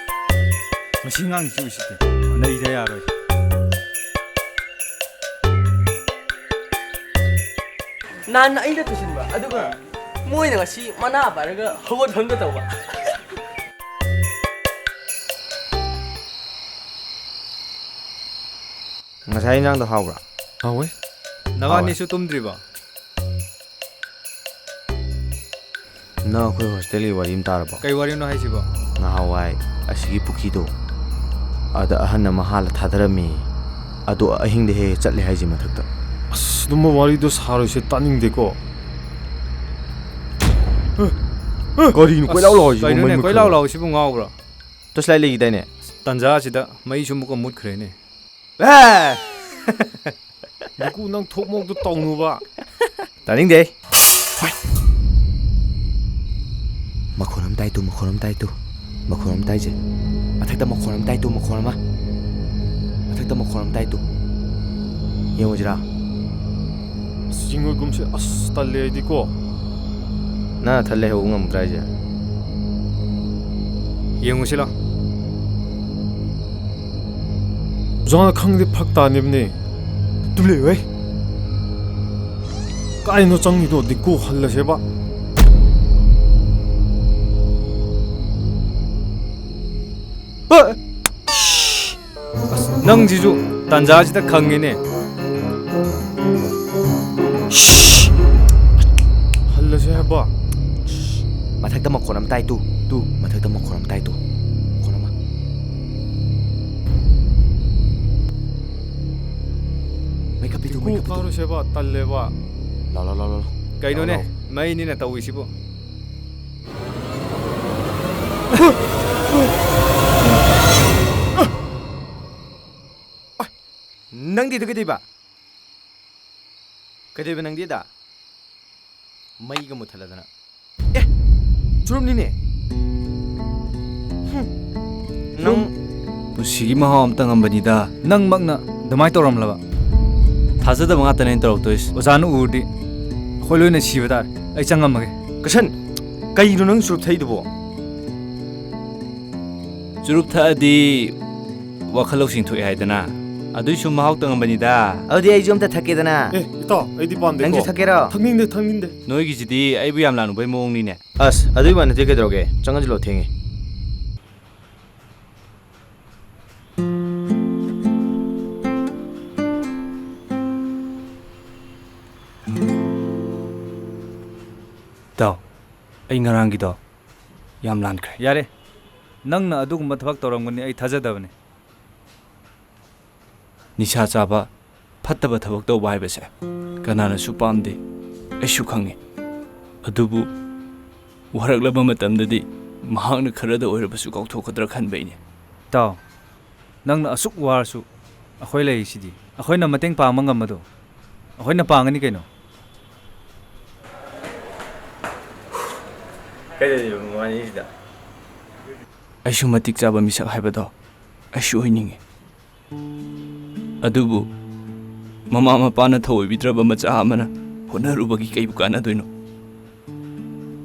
ꯃꯁꯤ ꯑꯉꯥꯡꯁꯤ ꯎꯁꯤꯠꯇꯦ꯫ ꯅꯩꯗ ꯌꯥꯔꯣꯏ꯫ ꯅꯍꯥꯟ ꯑꯩꯅ ꯇꯨꯁꯤꯟꯕ, ꯑꯗꯨꯒ ꯃꯣꯏꯅ ꯉꯁꯤ ꯃꯅꯥ ꯄꯥꯏꯔꯒ ꯍꯧꯒꯠ ꯍꯟꯒꯦ ꯇꯧꯕ꯫ ꯉꯁꯥꯏ ꯏꯟꯖꯥꯡꯗꯣ ꯍꯥꯎꯕ꯭ꯔꯥ? ꯍꯥꯎꯋꯦ꯫ ꯅꯕꯥꯅꯤꯁꯨ ꯍꯥꯎꯋꯦ꯫ ꯇꯨꯝꯗ꯭ꯔꯤꯕꯣ? ꯅꯪ ꯑꯩꯈꯣꯏ ꯍꯣꯁꯇꯦꯜꯒꯤ ꯋꯥꯔꯤ ꯑꯃ ꯇꯥꯔꯕꯣ? ꯀꯩ ꯋꯥꯔꯤꯅꯣ ꯍꯥꯏꯁꯤꯕꯣ? ꯅꯍꯥꯟꯋꯥꯏ ꯑꯁꯤꯒꯤ ꯄꯨꯈ꯭ꯔꯤꯗꯣ, ꯑꯗ ꯑꯍꯟ ꯑꯃ ꯍꯥꯠꯂ ꯊꯥꯗꯔꯝꯃꯦ꯫ ꯑꯗꯣ ꯑꯍꯤꯡꯗ ꯍꯦꯛ ꯍꯦꯛ ꯆꯠꯂꯦ ꯍꯥꯏꯁꯦ ꯃꯊꯛꯇ꯫ ꯑꯁ, ꯑꯗꯨꯝꯕ ꯋꯥꯔꯤꯗꯣ ꯁꯥꯔꯣꯏꯁꯦ, ꯇꯥꯅꯤꯡꯗꯦꯀꯣ꯫ ꯀꯔꯤꯅꯣ ꯀꯣꯏꯂꯥꯎ ꯂꯥꯎꯔꯤꯁꯤꯕꯣ? ꯀꯩꯅꯣꯅꯦ, ꯃꯩ ꯃꯨꯠꯈ꯭ꯔꯕꯣ? ꯀꯣꯏꯂꯥꯎ ꯂꯥꯎꯔꯤꯁꯤꯕꯨ ꯉꯥꯎꯕ꯭ꯔꯣ? Torch light ꯂꯩꯈꯤꯗꯥꯏꯅꯦ? ꯇꯟꯖꯥꯁꯤꯗ ꯃꯩꯁꯨ ꯑꯃꯨꯛꯀ ꯃꯨꯠꯈ꯭ꯔꯦꯅꯦ꯫ ꯑꯦ! ꯅꯨꯀꯨ, ꯅꯪ ꯊꯣꯛ ꯃꯣꯛꯇꯣ ꯇꯧꯅꯨꯕ꯫ ꯇꯥꯅꯤꯡꯗꯦ꯫ ꯃꯈꯣꯟ ꯑꯃ ꯇꯥꯏ ꯇꯨ, ꯃꯈꯣꯟ ꯑꯃ ꯇꯥꯏ ꯇꯨ꯫ ꯃꯈꯣꯟ ꯑꯃ ꯇꯥꯏꯁꯦ꯫ ꯃꯊꯛꯇ ꯃꯈꯣꯟ ꯑꯃ ꯇꯥꯏ ꯇꯨ, ꯃꯈꯣꯟ ꯑꯃ꯫ ꯃꯊꯛꯇ ꯃꯈꯣꯟ ꯑꯃ ꯇꯥꯏ ꯇꯨ꯫ ꯌꯦꯡꯉꯨꯁꯤꯔꯥ? ꯑꯁ, ꯆꯤꯡꯉꯣꯏꯒꯨꯝꯁꯦ꯫ ꯑꯁ, ꯇꯜꯂꯦ ꯑꯩꯗꯤꯀꯣ꯫ ꯅꯪ ꯅꯊꯟ ꯂꯩꯍꯧꯕ ꯉꯝꯒꯗ꯭ꯔꯥ ꯍꯥꯏꯁꯦ? ꯌꯦꯡꯉꯨꯁꯤ ꯂꯥꯎ꯫ ꯑꯣꯖꯥꯅ ꯈꯪꯉꯗꯤ ꯐꯔꯛ ꯇꯥꯅꯤꯕꯅꯦ꯫ ꯇꯨ ꯂꯩꯌꯨꯍꯦ꯫ ꯀꯥꯏꯅꯣ ꯆꯪꯉꯤꯗꯣ? ꯗꯤꯡꯀꯨ, ꯍꯜꯂꯁꯦꯕ꯫ ꯑ! ꯑꯁ, ꯅꯪꯁꯤꯁꯨ ꯇꯥꯟꯖꯥꯁꯤꯗ ꯈꯪꯉꯦꯅꯦ꯫ ꯍꯜꯂꯁꯦ ꯍꯥꯏꯕ꯫ ꯃꯊꯛꯇ ꯃꯈꯣꯟ ꯑꯃ ꯇꯥꯏ ꯇꯨ, ꯇꯨ, ꯃꯊꯛꯇ ꯃꯈꯣꯟ ꯑꯃ ꯇꯥꯏ ꯇꯨ꯫ ꯃꯈꯣꯟ ꯑꯃ꯫ ꯃꯩ ꯀꯣꯛ ꯀꯥꯔꯣꯏꯁꯦꯕ, ꯇꯜꯂꯦꯕ꯫ ꯂꯥꯎ, ꯂꯥꯎ, ꯂꯥꯎ, ꯂꯥꯎ꯫ ꯀꯩꯅꯣꯅꯦ? ꯂꯥꯎ, ꯂꯥꯎ꯫ ꯃꯩꯅꯤꯅ ꯇꯧꯔꯤꯁꯤꯕꯨ꯫ ꯅꯪꯗꯤ ꯑꯗꯨ ꯀꯩꯗꯧꯕ? ꯀꯩꯗꯧꯕ ꯅꯪꯗꯤ ꯑꯗ? ꯃꯩꯒ ꯃꯨꯠꯊꯠꯂꯗꯅ꯫ ꯑꯦ, ꯆꯨꯔꯨꯞꯅꯤꯅꯦ꯫ ꯍꯨꯝ꯫ ꯅꯪ ꯄꯨꯟꯁꯤꯒꯤ ꯃꯍꯥꯎ ꯑꯝ ꯇꯪꯉꯝꯕꯅꯤꯗ꯫ ꯅꯪꯃꯛꯅ ꯑꯗꯨꯃꯥꯏꯅ ꯇꯧꯔꯝꯂꯕ? ꯊꯥꯖꯗꯕ ꯉꯥꯛꯇꯅꯦ ꯑꯩꯅ ꯇꯧꯔꯛꯇꯣꯏꯁꯦ꯫ ꯑꯣꯖꯥꯅ ꯎꯔꯗꯤ ꯑꯩꯈꯣꯏ ꯂꯣꯏꯅ ꯁꯤꯕ ꯇꯥꯔꯦ꯫ ꯑꯩ ꯆꯪꯉꯝꯃꯒꯦ꯫ ꯀꯁꯟ, ꯀꯩꯅꯣ ꯅꯪ ꯆꯨꯔꯨꯞ ꯊꯛꯏꯗꯨꯕꯣ? ꯆꯨꯔꯨꯞ ꯊꯛꯑꯗꯤ ꯋꯥꯈꯜ ꯂꯧꯁꯤꯡ ꯊꯣꯛꯑꯦ ꯍꯥꯏꯗꯅ꯫ ꯑꯗꯨꯏꯁꯨ ꯃꯍꯥꯎ ꯇꯪꯉꯝꯕꯅꯤꯗ꯫ ꯑꯗꯨꯗꯤ ꯑꯩꯁꯨ ꯑꯝꯇ ꯊꯛꯀꯦꯗꯅ꯫ ꯑꯦ, ꯏꯇꯥꯎ, ꯑꯩꯗꯤ ꯄꯥꯝꯗꯦꯀꯣ꯫ ꯅꯪꯁꯨ ꯊꯛꯀꯦꯔꯣ? ꯊꯛꯅꯤꯡꯗꯦ, ꯊꯛꯅꯤꯡꯗꯦ꯫ ꯅꯣꯏꯒꯤꯁꯤꯗꯤ ꯑꯩꯕꯨ ꯌꯥꯝ ꯂꯥꯟꯅꯨꯕꯩ ꯃꯑꯣꯡꯅꯤꯅꯦ꯫ ꯑꯁ, ꯑꯗꯨꯏ ꯋꯥ ꯅꯠꯇꯦ, ꯀꯩꯗꯧꯔꯒꯦ? ꯆꯪꯍꯟꯁꯤꯜꯂꯣ, ꯊꯦꯡꯉꯦ꯫ ꯏꯇꯥꯎ, ꯑꯩ ꯉꯔꯥꯡꯒꯤꯗꯣ ꯌꯥꯝ ꯂꯥꯟꯈ꯭ꯔꯦ꯫ ꯌꯥꯔꯦ, ꯅꯪꯅ ꯑꯗꯨꯒꯨꯝꯕ ꯊꯕꯛ ꯇꯧꯔꯝꯒꯅꯤ ꯑꯩ ꯊꯥꯖꯗꯕꯅꯤ꯫ ꯅꯤꯁꯥ ꯆꯥꯕ, ꯐꯠꯇꯕ ꯊꯕꯛ ꯇꯧꯕ ꯍꯥꯏꯕꯁꯦ ꯀꯅꯥꯅꯁꯨ ꯄꯥꯝꯗꯦ, ꯑꯩꯁꯨ ꯈꯪꯉꯤ꯫ ꯑꯗꯨꯕꯨ ꯋꯥꯔꯛꯂꯕ ꯃꯇꯝꯗꯗꯤ ꯃꯍꯥꯛꯅ ꯈꯔꯗ ꯑꯣꯏꯔꯕꯁꯨ ꯀꯥꯎꯊꯣꯛꯀꯗ꯭ꯔꯥ ꯈꯟꯕꯩꯅꯦ꯫ ꯏꯇꯥꯎ, ꯅꯪꯅ ꯑꯁꯨꯛ ꯋꯥꯔꯁꯨ ꯑꯩꯈꯣꯏ ꯂꯩꯔꯤꯁꯤꯗꯤ꯫ ꯑꯩꯈꯣꯏꯅ ꯃꯇꯦꯡ ꯄꯥꯡꯕ ꯉꯝꯕꯗꯣ ꯑꯩꯈꯣꯏꯅ ꯄꯥꯡꯒꯅꯤ ꯀꯩꯅꯣ꯫ ꯀꯩꯗꯧꯔꯤꯕ ꯃꯕꯥꯅꯤꯁꯤꯗ? ꯑꯩꯁꯨ ꯃꯇꯤꯛ ꯆꯥꯕ ꯃꯤꯁꯛ ꯍꯥꯏꯕꯗꯣ ꯑꯩꯁꯨ ꯑꯣꯏꯅꯤꯡꯉꯤ꯫ ꯑꯗꯨꯕꯨ ꯃꯃꯥ ꯃꯄꯥꯅ ꯊꯧꯑꯣꯏꯕꯤꯗ꯭ꯔꯕ ꯃꯆꯥ ꯑꯃꯅ ꯍꯣꯠꯅꯔꯨꯕꯒꯤ ꯀꯩꯕꯨ ꯀꯥꯟꯅꯗꯣꯏꯅꯣ?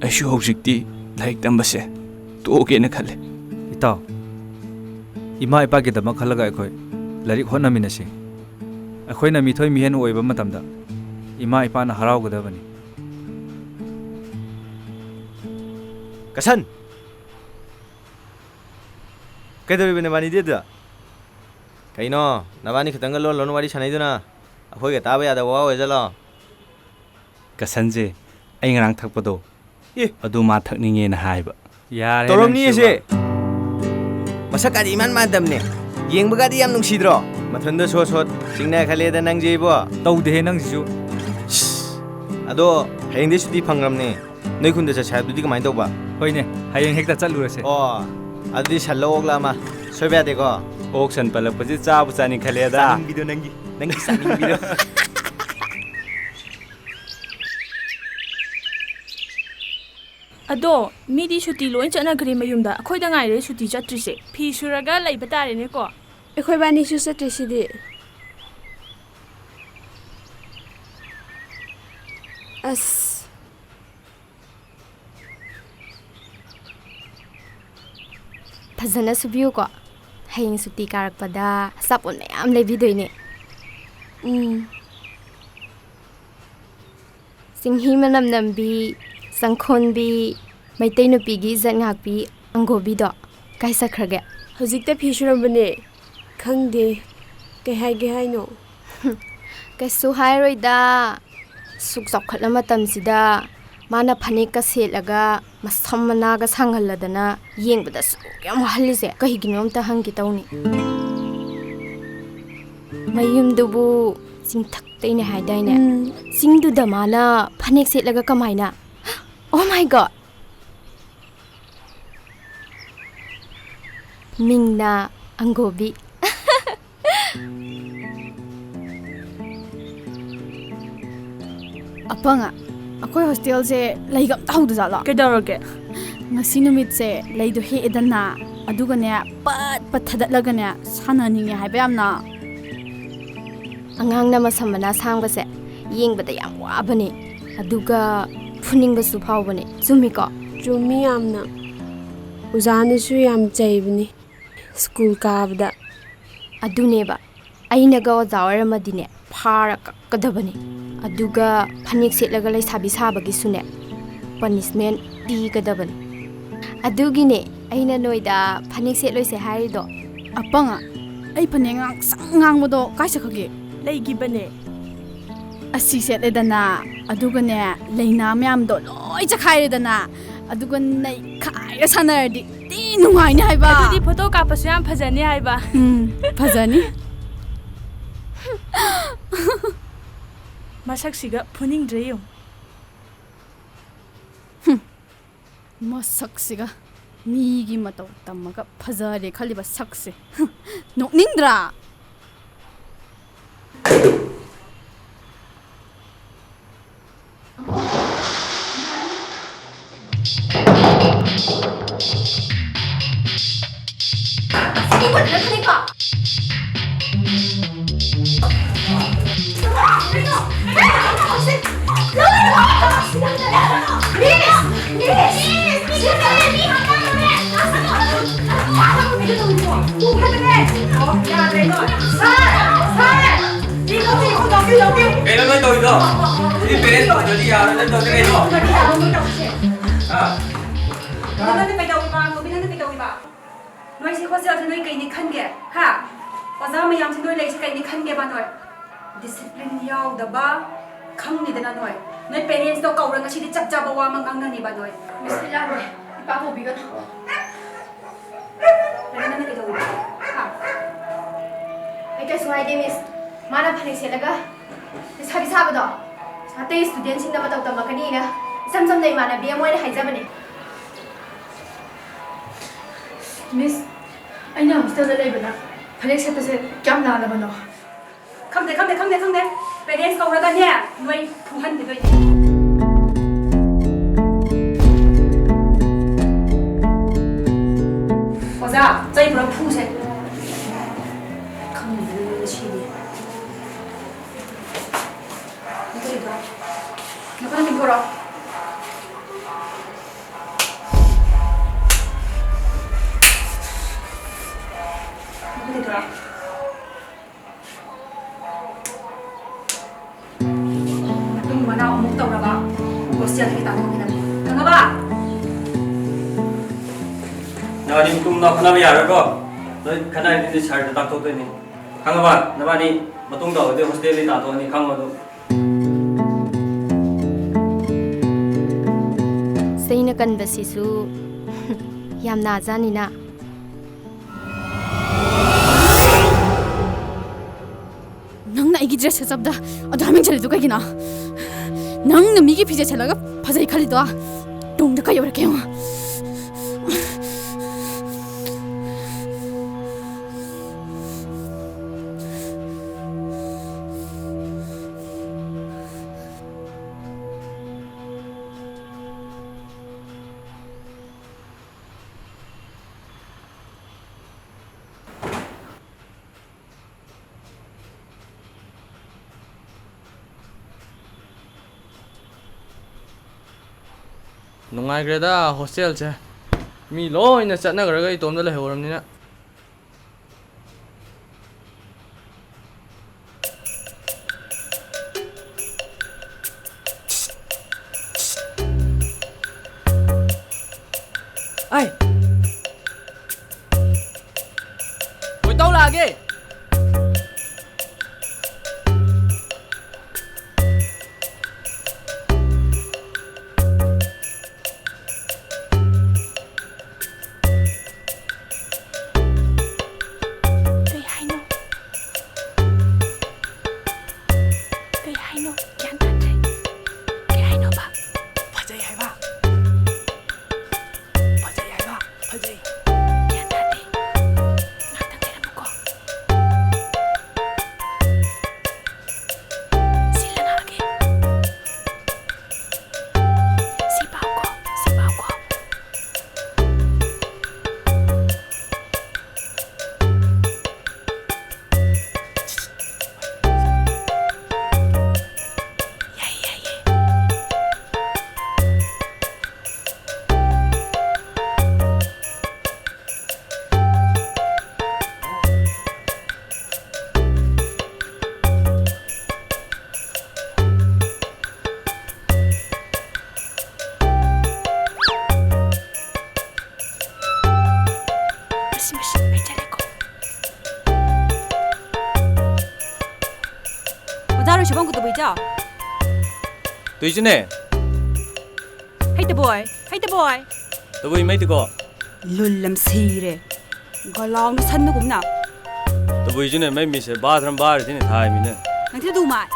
ꯑꯩꯁꯨ ꯍꯧꯖꯤꯛꯇꯤ ꯂꯥꯏꯔꯤꯛ ꯇꯝꯕꯁꯦ ꯇꯣꯛꯑꯒꯦꯅ ꯈꯜꯂꯦ꯫ ꯏꯇꯥꯎ, ꯏꯃꯥ ꯏꯄꯥꯒꯤꯗꯃꯛ ꯈꯜꯂꯒ ꯑꯩꯈꯣꯏ ꯂꯥꯏꯔꯤꯛ ꯍꯣꯠꯅꯃꯤꯟꯅꯁꯤ꯫ ꯑꯩꯈꯣꯏꯅ ꯃꯤꯊꯣꯏ ꯃꯤꯍꯦꯟ ꯑꯣꯏꯕ ꯃꯇꯝꯗ ꯏꯃꯥ ꯏꯄꯥꯅ ꯍꯔꯥꯎꯒꯗꯕꯅꯤ꯫ ꯀꯁꯟ! ꯀꯩꯗꯧꯔꯤꯕ ꯅꯕꯥꯅꯤꯗꯤ ꯑꯗꯨꯗ? ꯀꯩꯅꯣ, ꯅꯕꯥꯅꯤ ꯈꯛꯇꯪꯒ ꯂꯣꯟ ꯂꯣꯟ ꯋꯥꯔꯤ ꯁꯥꯟꯅꯩꯗꯨꯅ? ꯑꯩꯈꯣꯏꯒ ꯇꯥꯕ ꯌꯥꯗꯕ ꯋꯥ ꯑꯣꯏꯖꯥꯠꯂꯣ? ꯀꯁꯟꯁꯦ, ꯑꯩ ꯉꯔꯥꯡ ꯊꯛꯄꯗꯣ, ꯑꯦ꯫ ꯑꯗꯨ ꯃꯥ ꯊꯛꯅꯤꯡꯉꯦꯅ ꯍꯥꯏꯕ꯫ ꯌꯥꯔꯦ ꯇꯧꯔꯝꯅꯤꯌꯦ ꯅꯪꯁꯤꯕ꯫ ꯁꯦ꯫ ꯃꯁꯛꯀꯗꯤ ꯏꯃꯥꯟ ꯃꯥꯟꯗꯕꯅꯦ꯫ ꯌꯦꯡꯕꯒꯗꯤ ꯌꯥꯝ ꯅꯨꯡꯁꯤꯗ꯭ꯔꯣ? ꯃꯊꯟꯗ ꯁꯣꯠ ꯁꯣꯠ ꯆꯤꯡꯅ ꯈꯜꯂꯦꯗ ꯅꯪꯁꯦ ꯏꯕꯣ꯫ ꯇꯧꯗꯦꯍꯦ ꯅꯪꯁꯤꯁꯨ꯫ ꯑꯗꯣ ꯍꯌꯦꯡꯗꯤ ꯁꯨꯇꯤ ꯐꯪꯈ꯭ꯔꯕꯅꯦ꯫ ꯅꯣꯏ ꯈꯨꯟꯗ ꯆꯠꯁꯦ ꯍꯥꯏꯕꯗꯨꯗꯤ ꯀꯃꯥꯏꯅ ꯇꯧꯕ? ꯍꯣꯏꯅꯦ, ꯍꯌꯦꯡ ꯍꯦꯛꯇ ꯆꯠꯂꯨꯔꯁꯦ꯫ ꯑꯣ, ꯑꯗꯨꯗꯤ ꯁꯟꯂ ꯑꯣꯛꯂ ꯑꯃ ꯁꯣꯏꯕ ꯌꯥꯗꯦꯀꯣ꯫ ꯑꯣꯛ ꯁꯟ ꯄꯜꯂꯛꯄꯁꯤ ꯆꯥꯕꯨ ꯆꯥꯅꯤꯡꯈꯠꯂꯦꯗ꯫ ꯆꯥꯅꯤꯡꯕꯤꯗꯣ ꯅꯪꯒꯤ, ꯅꯪꯒꯤ ꯆꯥꯅꯤꯡꯕꯤꯗꯣ꯫ ꯑꯗꯣ ꯃꯤꯗꯤ ꯁꯨꯇꯤ ꯂꯣꯏ ꯆꯠꯅꯈ꯭ꯔꯦ ꯃꯌꯨꯝꯗ, ꯑꯩꯈꯣꯏꯗ ꯉꯥꯏꯔꯦ ꯁꯨꯇꯤ ꯆꯠꯇ꯭ꯔꯤꯁꯦ꯫ ꯐꯤ ꯁꯨꯔꯒ ꯂꯩꯕ ꯇꯥꯔꯦꯅꯦꯀꯣ꯫ ꯑꯩꯈꯣꯏ ꯕꯥꯅꯤꯁꯨ ꯆꯠꯇ꯭ꯔꯤꯁꯤꯗꯤ꯫ ꯑꯁ꯫ ꯐꯖꯅ ꯁꯨꯕꯤꯌꯨꯀꯣ꯫ ꯍꯌꯦꯡ ꯁꯨꯇꯤ ꯀꯥꯔꯛꯄꯗ ꯑꯆꯥꯄꯣꯠ ꯃꯌꯥꯝ ꯂꯩꯕꯤꯗꯣꯏꯅꯦ꯫ ꯎꯝ꯫ ꯆꯤꯡꯍꯤ ꯃꯅꯝ ꯅꯝꯕꯤ, ꯆꯪꯈꯣꯟꯕꯤ, ꯃꯩꯇꯩ ꯅꯨꯄꯤꯒꯤ ꯏꯖꯠ ꯉꯥꯛꯄꯤ ꯑꯪꯒꯣꯕꯤꯗꯣ ꯀꯥꯏ ꯆꯠꯈ꯭ꯔꯒꯦ? ꯍꯧꯖꯤꯛꯇ ꯐꯤ ꯁꯨꯔꯝꯕꯅꯦ꯫ ꯈꯪꯗꯦ꯫ ꯀꯩ ꯍꯥꯏꯒꯦ ꯍꯥꯏꯅꯣ? ꯀꯩꯁꯨ ꯍꯥꯏꯔꯣꯏꯗ꯫ ꯁꯨꯛ ꯆꯥꯎꯈꯠꯂ ꯃꯇꯝꯁꯤꯗ ꯃꯥꯅ ꯐꯅꯦꯛꯀ ꯁꯦꯠꯂꯒ ꯃꯁꯝ ꯃꯅꯥꯒ ꯁꯥꯡꯍꯜꯂꯗꯅ ꯌꯦꯡꯕꯗ ꯁꯨꯛ ꯌꯥꯝ ꯋꯥꯍꯜꯂꯤꯁꯦ ꯀꯩꯒꯤꯅꯣ ꯑꯝꯇ ꯍꯪꯒꯦ ꯇꯧꯅꯤ꯫ ꯃꯌꯨꯝꯗꯨꯕꯨ ꯆꯤꯡꯊꯛꯇꯩꯅꯦ ꯍꯥꯏꯗꯥꯏꯅꯦ? ꯎꯝ꯫ ꯆꯤꯡꯗꯨꯗ ꯃꯥꯅ ꯐꯅꯦꯛ ꯁꯦꯠꯂꯒ ꯀꯃꯥꯏꯅ? Oh my God! ꯃꯤꯡꯅ ꯑꯪꯒꯣꯕꯤ꯫ ꯑꯄꯪ, ꯑꯩꯈꯣꯏ ꯍꯣꯁꯇꯦꯜꯁꯦ ꯂꯩꯒ ꯑꯝꯇ ꯍꯧꯗꯖꯥꯠꯂꯣ? ꯀꯩꯗꯧꯔꯒꯦ? ꯉꯁꯤ ꯅꯨꯃꯤꯠꯁꯦ ꯂꯩꯗꯣ ꯍꯦꯛꯑꯦꯗꯅ, ꯑꯗꯨꯒꯅꯦ ꯄꯠ ꯄꯠ ꯊꯗꯠꯂꯒꯅꯦ ꯁꯥꯟꯅꯅꯤꯡꯉꯦ ꯍꯥꯏꯕ ꯌꯥꯝꯅ꯫ ꯑꯉꯥꯡꯅ ꯃꯁꯝ ꯃꯅꯥ ꯁꯥꯡꯕꯁꯦ ꯌꯦꯡꯕꯗ ꯌꯥꯝ ꯋꯥꯕꯅꯦ, ꯑꯗꯨꯒ ꯐꯨꯅꯤꯡꯕꯁꯨ ꯐꯥꯎꯕꯅꯦ꯫ ꯆꯨꯝꯃꯤꯀꯣ? ꯆꯨꯝꯃꯤ ꯌꯥꯝꯅ꯫ ꯑꯣꯖꯥꯅꯁꯨ ꯌꯥꯝ ꯆꯩꯕꯅꯤ ꯁ꯭ꯀꯨꯜ ꯀꯥꯕꯗ꯫ ꯑꯗꯨꯅꯦꯕ, ꯑꯩꯅꯒ ꯑꯣꯖꯥ ꯑꯣꯏꯔꯝꯃꯗꯤꯅꯦ ꯐꯥꯔ ꯀꯛꯀꯗꯕꯅꯦ꯫ ꯑꯗꯨꯒ ꯐꯅꯦꯛ ꯁꯦꯠꯂꯒ ꯂꯩꯁꯥꯕꯤ ꯁꯥꯕꯒꯤꯁꯨꯅꯦ ꯄꯅꯤꯁꯃꯦꯟ ꯄꯤꯒꯗꯕꯅꯦ꯫ ꯑꯗꯨꯒꯤꯅꯦ ꯑꯩꯅ ꯅꯣꯏꯗ ꯐꯅꯦꯛ ꯁꯦꯠꯂꯣꯏꯁꯦ ꯍꯥꯏꯔꯤꯗꯣ꯫ ꯑꯄꯪ, ꯑꯩ ꯐꯅꯦꯛ ꯉꯥꯡꯁꯪ ꯉꯥꯡꯕꯗꯣ ꯀꯥꯏ ꯆꯠꯈ꯭ꯔꯒꯦ? ꯂꯩꯈꯤꯕꯅꯦ꯫ ꯑꯁꯤ ꯁꯦꯠꯂꯦꯗꯅ, ꯑꯗꯨꯒꯅꯦ ꯂꯩꯅꯥ ꯃꯌꯥꯝꯗꯣ ꯂꯣꯏ ꯆꯈꯥꯏꯔꯦꯗꯅ, ꯑꯗꯨꯒ ꯅꯩꯈꯥꯏꯔ ꯁꯥꯟꯅꯔꯗꯤ ꯊꯤ ꯅꯨꯡꯉꯥꯏꯅꯤ ꯍꯥꯏꯕ꯫ ꯑꯗꯨꯗꯤ ꯐꯣꯇꯣ ꯀꯥꯞꯄꯁꯨ ꯌꯥꯝ ꯐꯖꯅꯤ ꯍꯥꯏꯕ꯫ ꯎꯝ, ꯐꯖꯅꯤ꯫ ꯃꯁꯛꯁꯤꯒ ꯐꯨꯅꯤꯡꯗ꯭ꯔꯦ ꯌꯦꯡꯉꯨ꯫ ꯃꯁꯛꯁꯤꯒ ꯃꯤꯒꯤ ꯃꯇꯧ ꯇꯝꯃꯒ ꯐꯖꯔꯦ ꯈꯜꯂꯤꯕ ꯁꯛꯁꯦ꯫ ꯅꯣꯛꯅꯤꯡꯗ꯭ꯔꯥ? ꯀꯩꯅꯣ ꯅꯣꯏ ꯇꯧꯔꯤꯗꯣ? ꯁꯤꯗꯤ ꯄꯦꯔꯦꯟꯁ ꯇꯧꯗ꯭ꯔꯗꯤ ꯌꯥꯔꯣꯏ, ꯅꯣꯏ ꯇꯧꯔꯤꯁꯦ ꯀꯩꯅꯣ? ꯍꯥ? ꯅꯪꯅ ꯀꯩꯗꯧꯔꯤꯕ? ꯅꯪꯅ ꯀꯩꯗꯧꯔꯤꯕ? ꯅꯣꯏꯁꯤ ꯍꯣꯁꯇꯦꯜꯁꯤ ꯅꯣꯏ ꯀꯩꯅꯤ ꯈꯟꯒꯦ? ꯍꯥ? ꯑꯣꯖꯥ ꯃꯌꯥꯝꯁꯤ ꯅꯣꯏ ꯂꯩꯁꯤ ꯀꯩꯅꯤ ꯈꯟꯒꯦꯕ ꯅꯣꯏ? ꯗꯤꯁꯤꯄ꯭ꯂꯤꯟ ꯌꯥꯎꯗꯕ ꯈꯪꯅꯤꯗꯅ ꯅꯣꯏ꯫ ꯅꯣꯏ ꯄꯦꯔꯦꯟꯁꯇꯣ ꯀꯧꯔ ꯉꯁꯤꯗꯤ ꯆꯞ ꯆꯥꯕ ꯋꯥ ꯑꯃ ꯉꯥꯡꯅꯅꯤꯕ ꯅꯣꯏ꯫ ꯃꯤꯁ ꯂꯤꯂꯥꯅꯦ, ꯏꯄꯥ ꯀꯧꯕꯤꯒꯅꯨ꯫ ꯀꯩꯅꯣ ꯅꯪꯅ ꯀꯩꯗꯧꯔꯤꯕ? ꯍꯥ? ꯑꯩ ꯀꯩꯁꯨ ꯍꯥꯏꯗꯦ, ꯃꯤꯁ꯫ ꯃꯥꯅ ꯐꯅꯦꯛ ꯁꯦꯠꯂꯒ ꯂꯩꯁꯥꯕꯤ ꯁꯥꯕꯗꯣ ꯑꯇꯩ ꯁ꯭ꯇꯨꯗꯦꯟꯁꯤꯡꯅ ꯃꯇꯧ ꯇꯝꯂꯛꯀꯅꯤꯅ ꯏꯆꯝ ꯆꯝꯅ ꯏꯃꯥꯟꯅꯕꯤ ꯑꯃ ꯑꯣꯏꯅ ꯍꯥꯏꯖꯕꯅꯦ꯫ ꯃꯤꯁ, ꯑꯩꯅ ꯍꯣꯁꯇꯦꯜꯗ ꯂꯩꯕꯗ ꯐꯅꯦꯛ ꯁꯦꯠꯄꯁꯦ ꯀꯌꯥꯝ ꯂꯥꯜꯂꯕꯅꯣ? ꯈꯪꯗꯦ, ꯈꯪꯗꯦ, ꯈꯪꯗꯦ, ꯈꯪꯗꯦ꯫ ꯄꯦꯔꯦꯟꯁ ꯀꯧꯔꯒꯅꯦ, ꯅꯣꯏ ꯐꯨꯍꯟꯈꯤꯗꯣꯏꯅꯦ꯫ ꯑꯣꯖꯥ, ꯆꯩ ꯄꯨꯔꯥ ꯐꯨꯁꯦ꯫ ꯈꯪꯗꯦ, ꯁꯤꯗꯤ꯫ ꯅꯈꯨꯠ ꯇꯤꯡꯊꯣꯔꯛꯑꯣ꯫ ꯅꯈꯨꯠ ꯇꯤꯡꯊꯣꯔꯛꯑꯣ꯫ ꯅꯈꯨꯠ ꯇꯤꯡꯊꯣꯔꯛꯑꯣ꯫ ꯃꯇꯨꯡ ꯃꯅꯥꯎ ꯑꯃꯨꯛ ꯇꯧꯔꯕ ꯍꯣꯁꯇꯦꯜꯗꯒꯤ ꯇꯥꯟꯊꯣꯛꯈꯤꯗꯕꯅꯤ꯫ ꯈꯪꯉꯕ? ꯅꯕꯥꯅꯤ ꯃꯇꯨꯡ ꯃꯅꯥꯎ ꯈꯠꯅꯕ ꯌꯥꯔꯣꯏꯀꯣ? ꯅꯣꯏ ꯈꯠꯅꯔꯗꯤ ꯁꯥꯔꯗ ꯇꯥꯛꯊꯣꯛꯇꯣꯏꯅꯤ꯫ ꯈꯪꯉꯕ? ꯅꯕꯥꯅꯤ ꯃꯇꯨꯡ ꯇꯧꯔꯗꯤ ꯍꯣꯁꯇꯦꯜꯗꯒꯤ ꯇꯥꯟꯊꯣꯛꯑꯅꯤ, ꯈꯪꯉꯣ ꯑꯗꯨ꯫ ꯆꯩꯅ ꯀꯟꯕꯁꯤꯁꯨ ꯌꯥꯝ ꯅꯥꯖꯥꯅꯤꯅ꯫ ꯅꯪ ꯁꯦꯠꯆꯕꯗ ꯑꯗꯨ ꯍꯥꯃꯤꯡ ꯆꯠꯂꯤꯗꯣ ꯀꯩꯒꯤꯅꯣ? ꯅꯪꯅ ꯃꯤꯒꯤ ꯐꯤꯖꯦꯠ ꯁꯦꯠꯂꯒ ꯐꯖꯩ ꯈꯜꯂꯤꯗꯣ ꯇꯨꯡꯗ ꯀꯩ ꯌꯧꯔꯛꯀꯦ ꯌꯦꯡꯉꯣ꯫ ꯅꯨꯡꯉꯥꯏꯈ꯭ꯔꯦꯗ ꯍꯣꯁꯇꯦꯜꯁꯦ꯫ ꯃꯤ ꯂꯣꯏꯅ ꯆꯠꯅꯈ꯭ꯔꯒ ꯏꯇꯣꯝꯇ ꯂꯩꯍꯧꯔꯕꯅꯤꯅ꯫ ꯑꯩ ꯀꯣꯏꯇꯧ ꯂꯥꯛꯑꯒꯦ꯫ ꯀꯩ ꯍꯥꯏꯅꯣ? ꯀꯩ ꯍꯥꯏꯅꯣ? ꯒ꯭ꯌꯥꯟ ꯇꯥꯗ꯭ꯔꯦ꯫ ꯀꯩ ꯍꯥꯏꯅꯣꯕ? ꯐꯖꯩ ꯍꯥꯏꯕ꯫ ꯐꯖꯩ ꯍꯥꯏꯕ꯫ ꯐꯖꯩ꯫ ꯒ꯭ꯌꯥꯟ ꯇꯥꯗꯦ꯫ ꯉꯥꯛꯇꯪ ꯂꯩꯔꯝꯃꯨꯀꯣ꯫ ꯁꯤ ꯂꯪꯉꯛꯑꯒꯦ꯫ ꯁꯤ ꯄꯥꯎꯀꯣ, ꯁꯤ ꯄꯥꯎꯀꯣ꯫ ꯌꯥꯏꯌꯦ, ꯌꯥꯏꯌꯦ꯫ ꯃꯁꯤ, ꯃꯁꯤ, ꯑꯩ ꯆꯠꯂꯦꯀꯣ꯫ ꯑꯣꯖꯥ ꯔꯣꯏꯁꯤꯕꯝ ꯀꯩꯗꯧꯕ ꯏꯆꯥ? ꯇꯨꯏꯁꯤꯅꯦ꯫ ꯍꯩꯇꯕꯣꯏ, ꯍꯩꯇꯕꯣꯏ꯫ ꯇꯧꯕꯨꯏ ꯃꯩꯇꯤꯀꯣ꯫ ꯂꯨꯜ ꯑꯃ ꯁꯤꯔꯦ꯫ ꯒꯂꯥꯎꯅ ꯁꯟꯕꯒꯨꯝꯅ꯫ ꯇꯧꯕꯨꯏꯁꯤꯅꯦ ꯃꯩ ꯃꯤꯁꯦ ꯕꯥꯊꯔꯝ ꯕꯥꯔ ꯊꯤꯅ ꯊꯥꯏꯃꯤꯅꯦ꯫ ꯉꯥꯏꯊꯗꯨ ꯃꯥꯏ꯫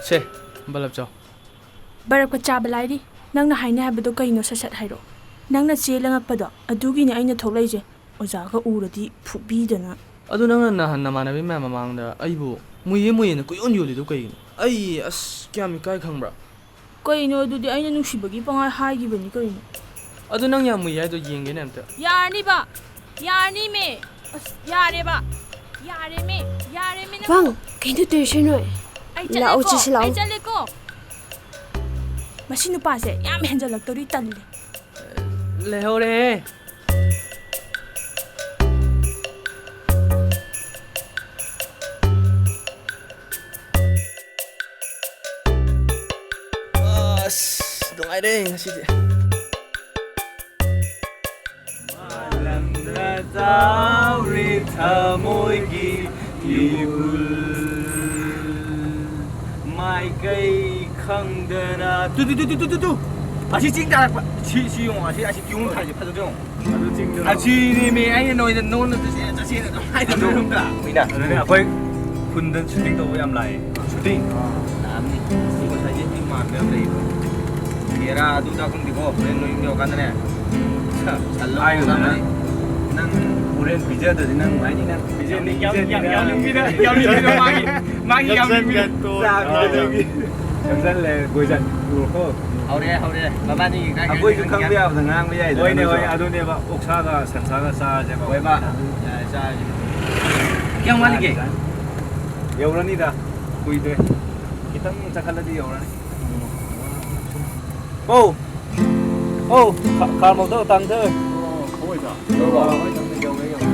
ꯁꯦ, ꯕꯂꯞ ꯆꯥꯎ꯫ ꯕꯔꯞꯀ ꯆꯥꯕ ꯂꯥꯏꯔꯤ꯫ ꯅꯪꯅ ꯍꯥꯏꯅꯤ ꯍꯥꯏꯕꯗꯣ ꯀꯩꯅꯣ, ꯁꯠ ꯁꯠ ꯍꯥꯏꯔꯛꯑꯣ꯫ ꯅꯪꯅ ꯆꯦ ꯂꯪꯉꯛꯄꯗꯣ ꯑꯗꯨꯒꯤꯅꯦ ꯑꯩꯅ ꯊꯣꯛꯂꯛꯏꯁꯦ꯫ ꯑꯣꯖꯥꯒ ꯎꯔꯗꯤ ꯐꯨꯕꯤꯗꯅ꯫ ꯑꯗꯨ ꯅꯪꯅ ꯅꯍꯥꯟ ꯅꯃꯥꯟꯅꯕꯤ ꯃꯌꯥꯝ ꯃꯃꯥꯡꯗ ꯑꯩꯕꯨ ꯃꯨꯏꯌꯦ ꯃꯨꯏꯌꯦꯅ ꯀꯣꯏꯑꯣꯟ ꯌꯣꯜꯂꯤꯗꯨ ꯀꯩꯒꯤꯅꯣ? ꯑꯩ ꯑꯁ ꯀꯌꯥꯝ ꯏꯀꯥꯏ ꯈꯪꯕ꯭ꯔꯥ? ꯀꯩꯅꯣ ꯑꯗꯨꯗꯤ? ꯑꯩꯅ ꯅꯨꯡꯁꯤꯕꯒꯤ ꯄꯪꯍꯥꯏ ꯍꯥꯏꯈꯤꯕꯅꯤ ꯀꯩꯅꯣ꯫ ꯑꯗꯨ ꯅꯪ ꯌꯥꯝ ꯃꯨꯏ ꯍꯥꯏꯗꯣ ꯌꯦꯡꯒꯦꯅꯦ ꯑꯝꯇ꯫ ꯌꯥꯔꯅꯤꯕ꯫ ꯌꯥꯔꯅꯤꯃꯦ꯫ ꯑꯁ, ꯌꯥꯔꯦꯕ꯫ ꯌꯥꯔꯦꯃꯦ꯫ ꯌꯥꯔꯦꯃꯦ ꯅꯪ꯫ ꯋꯥꯡ, ꯀꯩꯅꯣ ꯇꯧꯔꯤꯁꯤ ꯅꯣꯏ? ꯑꯩ ꯂꯥꯛꯑꯣ, ꯆꯠꯂꯦꯀꯣ꯫ ꯆꯠꯁꯤ ꯂꯥꯛꯑꯣ꯫ ꯑꯩ ꯆꯠꯂꯦꯀꯣ꯫ ꯃꯁꯤ ꯅꯨꯄꯥꯁꯦ ꯌꯥꯝ ꯍꯦꯟꯖꯜꯂꯛꯇꯧꯔꯤ, ꯇꯜꯂꯦ꯫ ꯂꯩꯍꯧꯔꯦꯍꯦ꯫ ꯑꯁ, ꯅꯨꯡꯉꯥꯏꯔꯦ ꯉꯁꯤꯗꯤ꯫ ꯃꯥꯂꯪꯗ ꯆꯥꯎꯔꯦ ꯊꯃꯣꯏꯒꯤ ꯏꯍꯨꯜ꯫ ꯃꯥꯏꯀꯩ ꯈꯪꯗꯅ꯫ Two, two, two. ꯑꯁꯤ ꯆꯤꯡ ꯇꯥꯔꯛꯄ꯫ ꯁꯤ, ꯁꯤ ꯌꯦꯡꯉꯣ꯫ ꯑꯁꯤ, ꯑꯁꯤ ꯀꯤꯍꯣꯝ ꯊꯥꯏꯁꯦ ꯐꯖꯗ꯭ꯔꯣ ꯌꯦꯡꯉꯣ꯫ ꯑꯗꯨ ꯆꯤꯡꯗꯨꯔꯣ? ꯑꯁꯤꯅꯦꯃꯤ ꯑꯩꯅ ꯅꯣꯏꯗ, ꯅꯉꯣꯟꯗ ꯆꯠꯁꯦ, ꯆꯠꯁꯦꯅ ꯑꯗꯨꯝ ꯍꯥꯏꯗꯣ ꯑꯗꯨ ꯅꯣꯏ ꯑꯍꯨꯝꯗ꯫ ꯃꯤꯅ꯫ ꯑꯗꯨꯅꯦ ꯑꯩꯈꯣꯏ ꯈꯨꯟꯗ ꯁꯨꯇꯤꯡ ꯇꯧꯕ ꯌꯥꯝ ꯂꯥꯛꯑꯦ꯫ ꯁꯨꯇꯤꯡ? ꯑꯥ, ꯂꯥꯛꯑꯝꯅꯤ꯫ ꯑꯗꯨ ꯉꯁꯥꯏꯗꯤ ꯃꯤ ꯃꯥꯟꯕ ꯌꯥꯝ ꯂꯩꯌꯦꯕ꯫ ꯕꯦꯔꯥ ꯑꯗꯨꯗ ꯈꯪꯗꯦꯀꯣ, ꯍꯣꯔꯦꯟ ꯅꯣꯏ ꯌꯨꯝ ꯌꯧꯔꯀꯥꯟꯗꯅꯦ꯫ ꯁꯜꯂ ꯍꯥꯏꯌꯨꯗꯅ꯫ ꯅꯪ ꯍꯣꯔꯦꯟ ꯄꯤꯖꯗ꯭ꯔꯗꯤ ꯅꯪ ꯅꯨꯡꯉꯥꯏꯅꯤ ꯅꯪ꯫ ꯄꯤꯖꯅꯤ, ꯌꯥꯝ, ꯌꯥꯝ, ꯄꯤꯖꯅꯤ ꯌꯥꯝ ꯅꯪ꯫ ꯌꯥꯝꯅꯤꯡꯕꯤꯗ, ꯌꯥꯝꯅꯤꯡꯕꯤꯗ ꯃꯥꯒꯤ, ꯃꯥꯒꯤ ꯌꯥꯝꯅꯤꯡꯕꯤꯗ꯫ ꯆꯥꯕꯤꯗ ꯅꯪꯒꯤ꯫ ꯌꯥꯝꯁꯜꯂꯦ, ꯒꯣꯏꯖꯟ꯫ ꯎꯔꯣꯀꯣ꯫ ꯍꯧꯔꯦ, ꯍꯧꯔꯦ꯫ ꯃꯕꯥꯅꯤꯒꯤ ꯀꯥꯏ ꯀꯥꯏꯗ ꯑꯩꯈꯣꯏꯁꯨ ꯈꯪꯕ ꯌꯥꯕꯗ ꯉꯥꯡꯕ ꯌꯥꯏꯗꯅ ꯍꯣꯏꯅꯦ, ꯅꯪꯁꯨ꯫ ꯍꯣꯏꯅꯦ, ꯑꯗꯨꯅꯦꯕ꯫ ꯑꯣꯛꯁꯥꯒ ꯁꯟꯁꯥꯒ ꯆꯥꯁꯦꯕ꯫ ꯍꯣꯏꯕ꯫ ꯌꯥꯔꯦ, ꯆꯥꯔꯁꯦ꯫ ꯀꯌꯥꯝ ꯋꯥꯠꯂꯤꯒꯦ? ꯌꯧꯔꯅꯤꯗ꯫ ꯀꯨꯏꯗ꯭ꯔꯦ꯫ ꯈꯤꯇꯪ ꯆꯠꯈꯠꯂꯗꯤ ꯌꯧꯔꯅꯤ꯫ ꯑꯧ! ꯑꯧ! ꯈꯥ-, ꯈꯥꯔꯃꯛꯇ ꯇꯥꯡꯊ꯫ ꯑꯣ, ꯈꯣꯏꯗ꯫ ꯌꯧꯔꯦ, ꯌꯧꯔꯦ, ꯌꯧꯔꯦ꯫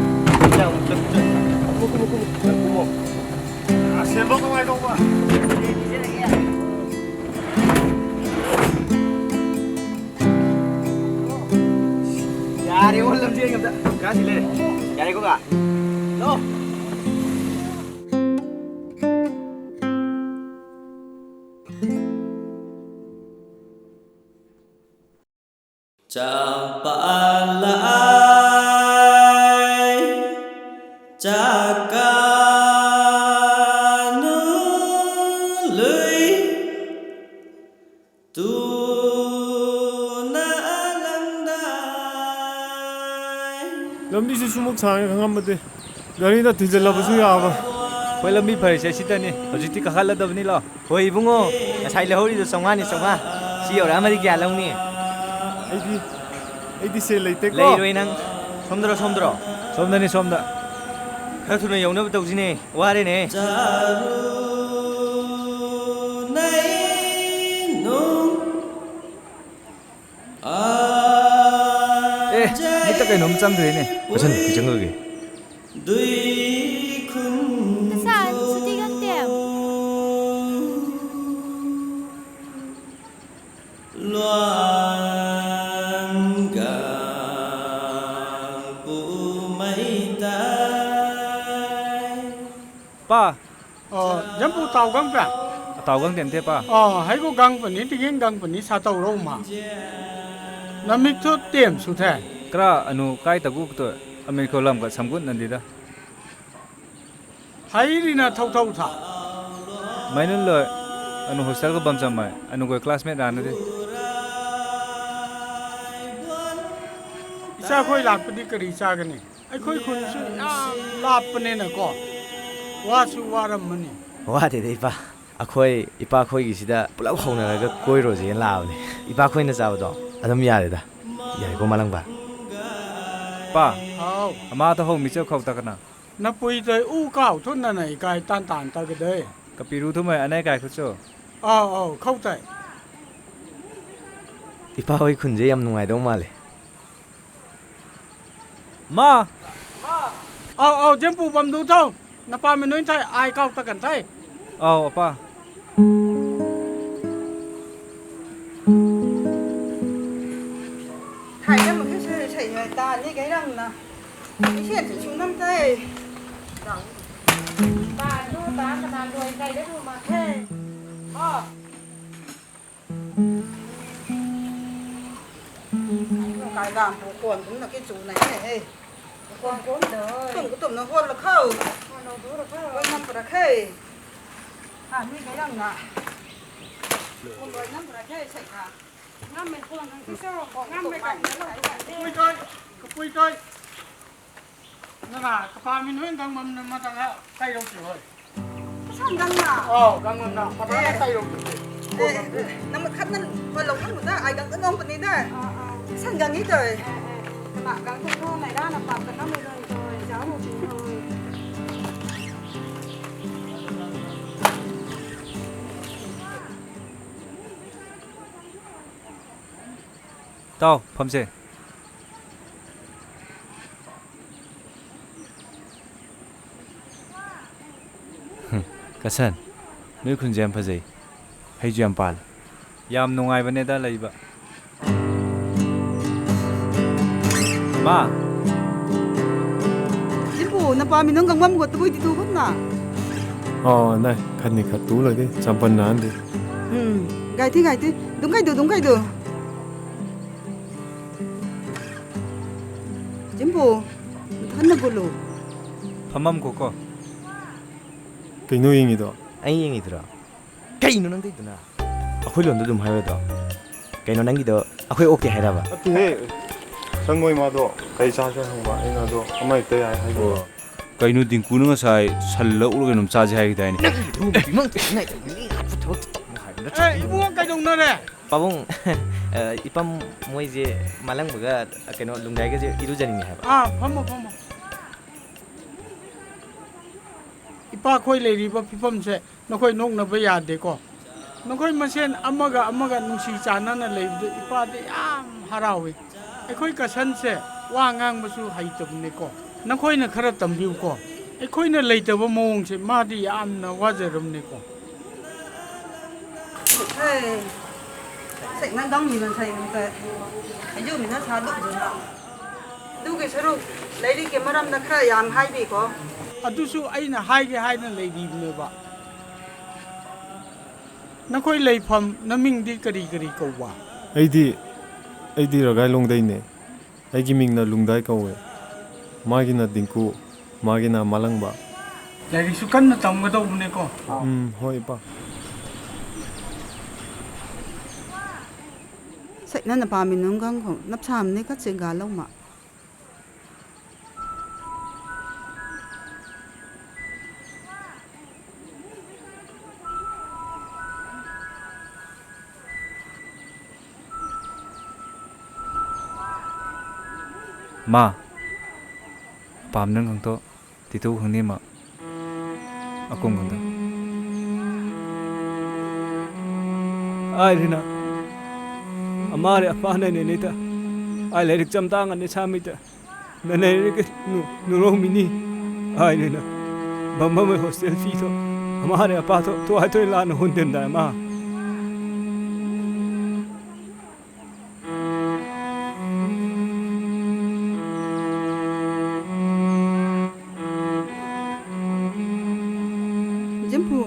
ꯀꯨꯝꯃꯣ, ꯀꯨꯝꯃꯣ, ꯀꯨꯝꯃꯣ꯫ ꯀꯨꯝꯃꯣ꯫ ꯑ, ꯁꯦꯝꯕ ꯀꯃꯥꯏ ꯇꯧꯕ? ꯌꯥꯔꯦ, ꯑꯣ, ꯂꯝꯖꯦꯟ ꯑꯝꯇ ꯀꯥꯁꯤ ꯂꯩꯔꯦ꯫ ꯌꯥꯔꯦꯀꯣ, ꯀꯥ? ꯂꯥꯛꯑꯣ꯫ ꯆꯝꯄꯥ ꯂꯥꯏ꯫ ꯂꯝꯕꯤꯁꯤ ꯁꯨꯃꯨꯛ ꯁꯥꯡꯉꯦ ꯈꯪꯉꯝꯃꯗꯤ ꯒꯥꯔꯤꯗ ꯊꯤꯟꯖꯤꯜꯂꯕꯁꯨ ꯌꯥꯕ꯫ ꯑꯩꯈꯣꯏ ꯂꯝꯕꯤ ꯐꯔꯤꯁꯦ ꯁꯤꯗꯅꯤ꯫ ꯍꯧꯖꯤꯛꯇꯤ ꯀꯥꯈꯠꯂꯗꯕꯅꯤꯂꯣ꯫ ꯍꯣꯏ ꯏꯕꯨꯡꯉꯣ, ꯉꯁꯥꯏ ꯂꯧꯍꯧꯔꯤꯗꯣ ꯆꯥꯝꯃꯉꯥꯅꯤ, ꯆꯥꯝꯃꯉꯥ꯫ ꯁꯤ ꯌꯧꯔꯛꯑꯝꯃꯗꯤ ꯀꯌꯥ ꯂꯧꯅꯤ? ꯑꯩꯗꯤ, ꯑꯩꯗꯤ ꯁꯦꯜ ꯂꯩꯇꯦꯀꯣ꯫ ꯂꯩꯔꯣꯏ ꯅꯪ꯫ ꯁꯣꯝꯗꯔꯣ, ꯁꯣꯝꯗꯔꯣ? ꯁꯣꯝꯗꯅꯤ, ꯁꯣꯝꯗ꯫ ꯈꯔ ꯊꯨꯅ ꯌꯧꯅꯕ ꯇꯧꯁꯤꯅꯦ, ꯋꯥꯔꯦꯅꯦ꯫ ꯑꯦ, ꯃꯤꯠꯇ ꯀꯩꯅꯣꯝ ꯆꯪꯈ꯭ꯔꯦꯅꯦ꯫ ꯀꯣꯏꯁꯟ ꯀꯩ ꯆꯪꯈ꯭ꯔꯒꯦ? ꯀꯁꯥꯟ, ꯁꯨꯇꯤ ꯈꯪꯗꯦ꯫ ꯄꯥ꯫ ꯑꯣ, ꯖꯝꯕꯨ ꯇꯥꯎ ꯒꯪꯄ꯭ꯌꯥ? ꯑꯇꯥꯎ ꯒꯪꯇꯦꯟ ꯇꯦ ꯄꯥ꯫ ꯑꯣ, ꯍꯩꯒꯨ ꯒꯪꯄꯅꯤ, ꯇꯤꯒꯤꯡ ꯒꯪꯄꯅꯤ, ꯁꯥꯇꯧꯔꯧ ꯃꯥ꯫ ꯅꯃꯤꯛꯊꯨ ꯇꯦꯝ ꯁꯨꯊꯦ꯫ ꯀ꯭ꯔꯥ ꯑꯅꯨ ꯀꯥꯏ ꯇꯒꯨ ꯀꯇꯣ ꯑꯃꯤꯔꯈꯣ ꯂꯝꯒ ꯁꯝꯒꯨꯠ ꯅꯟꯗꯤꯗ꯫ ꯍꯩꯔꯤꯅ ꯊꯧꯊꯧ ꯊꯥ꯫ ꯃꯩꯅꯨꯟ ꯂꯣꯏ, ꯑꯅꯨ ꯍꯣꯁꯇꯦꯜꯒ ꯕꯝꯆꯝꯃꯩ, ꯑꯅꯨꯒ ꯀ꯭ꯂꯥꯁꯃꯦꯠ ꯔꯥꯅꯗꯤ꯫ ꯏꯆꯥꯈꯣꯏ ꯂꯥꯛꯄꯗꯤ ꯀꯔꯤ ꯆꯥꯒꯅꯤ? ꯑꯩꯈꯣꯏ ꯈꯨꯟꯁꯨ ꯌꯥꯝ ꯂꯥꯞꯄꯅꯤꯅꯀꯣ, ꯋꯥꯁꯨ ꯋꯥꯔꯝꯃꯅꯤ꯫ ꯋꯥꯗꯦꯗ ꯏꯄꯥ, ꯑꯩꯈꯣꯏ ꯏꯄꯥꯈꯣꯏꯒꯤꯁꯤꯗ ꯄꯨꯂꯞ ꯍꯧꯅꯔꯒ ꯀꯣꯏꯔꯨꯁꯦꯅ ꯂꯥꯛꯑꯕꯅꯦ꯫ ꯏꯄꯥꯈꯣꯏꯅ ꯆꯥꯕꯗꯣ ꯑꯗꯨꯝ ꯌꯥꯔꯦꯗ꯫ ꯌꯥꯏꯀꯣ ꯃꯥꯂꯪꯕ? ꯄꯥ, ꯍꯥꯎ꯫ ꯑꯃꯥꯗ ꯍꯧ ꯃꯤꯆꯦ ꯈꯧ ꯇꯥꯀꯅ꯫ ꯅꯄꯨꯏꯗ ꯎ ꯀꯥꯎ ꯊꯨꯅꯅ ꯏꯀꯥꯏ ꯇꯥꯟ ꯇꯥꯟ ꯇꯒꯗꯦ꯫ ꯀꯄꯤꯔꯨ ꯊꯨꯃꯩ ꯑꯅꯩ ꯀꯥꯏ ꯈꯨꯠꯁꯨ꯫ ꯑꯥꯎ, ꯑꯥꯎ, ꯈꯧ ꯇꯥꯏ꯫ ꯏꯄꯥ ꯍꯣꯏ ꯈꯨꯟꯁꯦ ꯌꯥꯝ ꯅꯨꯡꯉꯥꯏꯗꯧ ꯃꯥꯜꯂꯦ꯫ ꯃꯥ! ꯑꯥꯎ, ꯑꯥꯎ, ꯖꯦꯝꯄꯨ ꯕꯝꯗꯨ ꯊꯧ꯫ ꯅꯄꯥ ꯃꯤꯅꯣꯏ ꯊꯥꯏ, ꯑꯥꯏ ꯀꯥꯎ ꯇꯀꯟ ꯊꯥꯏ꯫ ꯑꯥꯎ, ꯑꯄꯥ꯫ ꯊꯥꯏꯅ ꯃꯈꯩ ꯁꯣꯏ ꯁꯩ ꯅꯣꯏ ꯇꯥꯅꯤ ꯀꯩꯔꯪꯅ꯫ ꯏꯁꯦꯟꯁꯨ ꯁꯨꯡꯅꯝ ꯊꯥꯏ꯫ ꯇꯥꯗꯨ ꯇꯥ ꯀꯅꯥ ꯂꯣꯏ ꯀꯩꯗ ꯔꯨꯃ꯫ ꯍꯦ꯫ ꯑꯣ꯫ ꯀꯥꯏꯗꯥꯝ ꯀꯣꯟ ꯀꯨꯝꯅ ꯀꯤ ꯆꯨꯅ ꯍꯦ ꯍꯦ꯫ ꯀꯣꯟ ꯀꯨꯝꯗ꯫ ꯇꯨꯝ ꯀꯨ ꯇꯨꯝꯅ ꯍꯣꯜꯂ ꯈꯥꯎ꯫ ꯍꯣꯜꯂ ꯈꯥꯎ꯫ ꯀꯣꯟ ꯅꯝ ꯄꯨꯔꯛ ꯈꯥꯏ꯫ ꯍꯥ, ꯃꯤ ꯀꯌꯥꯝꯅ? ꯀꯣꯡꯒ꯭ꯔꯦꯁ ꯅꯝꯕꯔ ꯈꯔ ꯏꯁꯩ ꯊꯥ꯫ ꯉꯝꯃꯦ, ꯐꯣꯟ ꯈꯛꯇ ꯇꯧꯔꯛꯑꯣ꯫ ꯉꯝꯃꯦ, ꯀꯩꯅꯣ ꯇꯧꯕ ꯌꯥꯗꯦ꯫ ꯀꯄꯨꯏ ꯊꯣꯏ, ꯀꯄꯨꯏ ꯊꯣꯏ꯫ ꯅꯅꯥ ꯀꯄꯥ ꯃꯤ ꯅꯣꯏ ꯒꯥꯡꯃꯝꯅ ꯃꯇꯥꯡ ꯀꯩꯗꯧꯁꯤ ꯍꯣꯏ꯫ ꯁꯟ ꯒꯥꯡꯅ? ꯑꯣ, ꯒꯥꯡꯃꯝꯅ ꯃꯇꯥꯡ ꯑꯦ꯫ ꯀꯩꯗꯧꯁꯤ꯫ ꯑꯦ, ꯑꯦ, ꯅꯪ ꯈꯠꯅ ꯍꯣꯏ ꯂꯧꯅꯕꯗ ꯑꯩ ꯒꯥꯡ ꯀꯩꯅꯣꯝꯕꯅꯤꯗ꯫ ꯑꯥ, ꯑꯥ꯫ ꯁꯟ ꯒꯥꯡꯉꯤ ꯇꯧꯔꯦ꯫ ꯑꯦ, ꯑꯦ, ꯑꯦ꯫ ꯀꯅꯥ ꯒꯥꯡ ꯀꯩꯅꯣ ꯂꯩꯔꯥꯅ ꯄꯥꯛꯇ ꯅꯝꯃꯤꯗꯣ ꯇꯧꯔꯦ, ꯖꯥꯎ ꯅꯨꯄꯤ ꯍꯣꯏ꯫ ꯇꯥꯎ, ꯐꯝꯁꯦ꯫ ꯍꯨꯝ, ꯀꯁꯟ, ꯅꯣꯏ ꯈꯨꯟꯁꯦ ꯌꯥꯝ ꯐꯖꯩ꯫ ꯍꯩꯁꯨ ꯌꯥꯝ ꯄꯥꯜꯂꯤ꯫ ꯌꯥꯝ ꯅꯨꯡꯉꯥꯏꯕꯅꯦꯗ ꯂꯩꯕ꯫ ꯃꯥ! ꯁꯤꯕꯨ ꯅꯄꯥ ꯃꯤ ꯅꯪ ꯒꯪꯕꯝ ꯒꯣꯠꯇꯕꯨ ꯏꯗꯤ ꯇꯨ ꯈꯨꯠꯅ? ꯑꯣ, ꯅꯥꯏ, ꯈꯟꯅꯤ ꯈꯠꯇꯨ ꯂꯣꯏꯗꯤ, ꯆꯝꯄꯜ ꯅꯥꯟꯗꯤ꯫ ꯎꯝ, ꯒꯥꯏꯊꯤ, ꯒꯥꯏꯊꯤ, ꯗꯨꯝ ꯀꯩꯗꯨ, ꯗꯨꯝ ꯀꯩꯗꯨ꯫ ꯆꯤꯝꯄꯨ, ꯃꯊꯟꯅ ꯒꯨꯂꯨ꯫ ꯐꯝꯃꯝꯈꯣꯀꯣ꯫ ꯀꯩꯅꯣ ꯌꯦꯡꯉꯤꯗꯣ? ꯑꯩ ꯌꯦꯡꯉꯤꯗꯨꯔꯣ? ꯀꯩꯅꯣ ꯅꯪ ꯇꯧꯏꯗꯨꯅ? ꯑꯩꯈꯣꯏ ꯂꯣꯟꯗ ꯑꯗꯨꯝ ꯍꯥꯏꯔꯣꯏꯗ꯭ꯔꯣ? ꯀꯩꯅꯣ ꯅꯪꯒꯤꯗꯣ ꯑꯩꯈꯣꯏ ꯑꯣꯀꯦ ꯍꯥꯏꯔꯕ? ꯅꯠꯇꯦꯍꯦ꯫ ꯁꯪꯒꯣꯏ ꯃꯥꯗꯣ ꯀꯩ ꯆꯥꯁꯦ ꯍꯪꯕ, ꯑꯩꯅ ꯑꯗꯣ ꯑꯃ ꯍꯦꯛꯇ ꯌꯥꯏ ꯍꯥꯏꯈꯤꯕ꯫ ꯑꯣ꯫ ꯀꯩꯅꯣ ꯗꯤꯡꯀꯨꯅ ꯉꯁꯥꯏ ꯁꯜꯂ ꯑꯣꯛꯂ ꯀꯩꯅꯣꯝ ꯆꯥꯁꯦ ꯍꯥꯏꯈꯤꯗꯥꯏꯅꯦ? ꯅꯪꯒꯤ ꯏꯕꯨꯡꯉꯣ ꯀꯩꯗꯧꯅꯔꯦ? ꯄꯥꯕꯨꯡ, ꯑ, ꯏꯄꯝ ꯃꯣꯏꯁꯦ ꯃꯥꯂꯪꯕꯒ ꯀꯩꯅꯣ ꯂꯨꯡꯗꯥꯏꯒꯁꯦ ꯏꯔꯨꯖꯅꯤꯡꯉꯦ ꯍꯥꯏꯕ꯫ ꯑꯥ, ꯐꯝꯃꯣ, ꯐꯝꯃꯣ꯫ ꯏꯄꯥꯈꯣꯏ ꯂꯩꯔꯤꯕ ꯐꯤꯕꯝꯁꯦ ꯅꯈꯣꯏ ꯅꯣꯛꯅꯕ ꯌꯥꯗꯦꯀꯣ꯫ ꯅꯈꯣꯏ ꯃꯁꯦꯟ ꯑꯃꯒ ꯑꯃꯒ ꯅꯨꯡꯁꯤ ꯆꯥꯟꯅꯅ ꯂꯩꯕꯗꯨ ꯏꯄꯥꯗꯤ ꯌꯥꯝ ꯍꯔꯥꯎꯏ꯫ ꯑꯩꯈꯣꯏ ꯀꯁꯟꯁꯦ ꯋꯥ ꯉꯥꯡꯕꯁꯨ ꯍꯩꯇꯕꯅꯦꯀꯣ꯫ ꯅꯈꯣꯏꯅ ꯈꯔ ꯇꯝꯕꯤꯌꯨꯀꯣ꯫ ꯑꯩꯈꯣꯏꯅ ꯂꯩꯇꯕ ꯃꯑꯣꯡꯁꯦ ꯃꯥꯗꯤ ꯌꯥꯝꯅ ꯋꯥꯖꯔꯝꯅꯦꯀꯣ꯫ ꯍꯩ, ꯁꯦꯡꯅ ꯒꯝꯃꯤꯅ ꯁꯩ ꯑꯝꯇ ꯍꯩꯖꯨꯃꯤꯅ ꯁꯥꯗꯣꯛꯇꯨꯅ꯫ ꯑꯗꯨꯒꯤ ꯁꯔꯨꯛ ꯂꯥꯏꯔꯤꯛꯀꯤ ꯃꯔꯝꯗ ꯈꯔ ꯌꯥꯝ ꯍꯥꯏꯕꯤꯀꯣ꯫ ꯑꯗꯨꯁꯨ ꯑꯩꯅ ꯍꯥꯏꯒꯦ ꯍꯥꯏꯅ ꯂꯩꯔꯤꯕꯅꯦꯕ꯫ ꯅꯈꯣꯏ ꯂꯩꯐꯝ ꯅꯃꯤꯡꯗꯤ ꯀꯔꯤ ꯀꯔꯤ ꯀꯧꯕ? ꯑꯩꯗꯤ, ꯑꯩꯗꯤ ꯔꯒꯥꯏꯂꯣꯡꯗꯩꯅꯦ꯫ ꯑꯩꯒꯤ ꯃꯤꯡꯅ ꯂꯨꯡꯗꯥꯏ ꯀꯧꯋꯦ꯫ ꯃꯥꯒꯤꯅ ꯗꯤꯡꯀꯨ, ꯃꯥꯒꯤꯅ ꯃꯥꯂꯪꯕ꯫ ꯂꯥꯏꯔꯤꯛꯁꯨ ꯀꯟꯅ ꯇꯝꯒꯗꯧꯕꯅꯦꯀꯣ꯫ ꯎꯝ, ꯍꯣꯏ, ꯏꯄꯥ꯫ ꯁꯩꯅꯅ ꯄꯥꯝꯃꯤ ꯅꯨꯡꯒꯪ ꯈꯣꯡ ꯅꯞꯁꯥꯝꯅꯤ ꯈꯠꯁꯦ ꯒꯥ ꯂꯧꯃ꯫ ꯃꯥ, ꯄꯥꯝ ꯅꯪ ꯈꯪꯇꯣ, ꯇꯤꯇꯨ ꯈꯪꯅꯤ ꯃꯥ꯫ ꯑꯀꯨꯝ ꯈꯪꯗ꯫ ꯑꯥꯏ ꯔꯤꯅꯥ, ꯑꯃꯥꯔꯦ ꯑꯄꯥꯅ ꯅꯦꯅꯦꯇ꯫ ꯑꯥꯏ ꯂꯥꯏꯔꯤꯛ ꯆꯝꯇꯥꯡ ꯑꯅꯤ ꯁꯥꯃꯤꯇ꯫ ꯅꯅꯦꯔꯒ ꯅꯨ-, ꯅꯨꯔꯣꯃꯤꯅꯤ꯫ ꯑꯥꯏ ꯔꯤꯅꯥ, ꯕꯝꯕꯝ ꯍꯣꯁꯇꯦꯜ ꯐꯤꯗꯣ꯫ ꯑꯃꯥꯔꯦ ꯑꯄꯥꯗꯣ, ꯇꯣ ꯑꯥꯏ ꯇꯣꯏ ꯂꯥꯟ ꯍꯨꯟꯗꯦꯟꯗ ꯑꯃ꯫ ꯖꯤꯝꯐꯨ,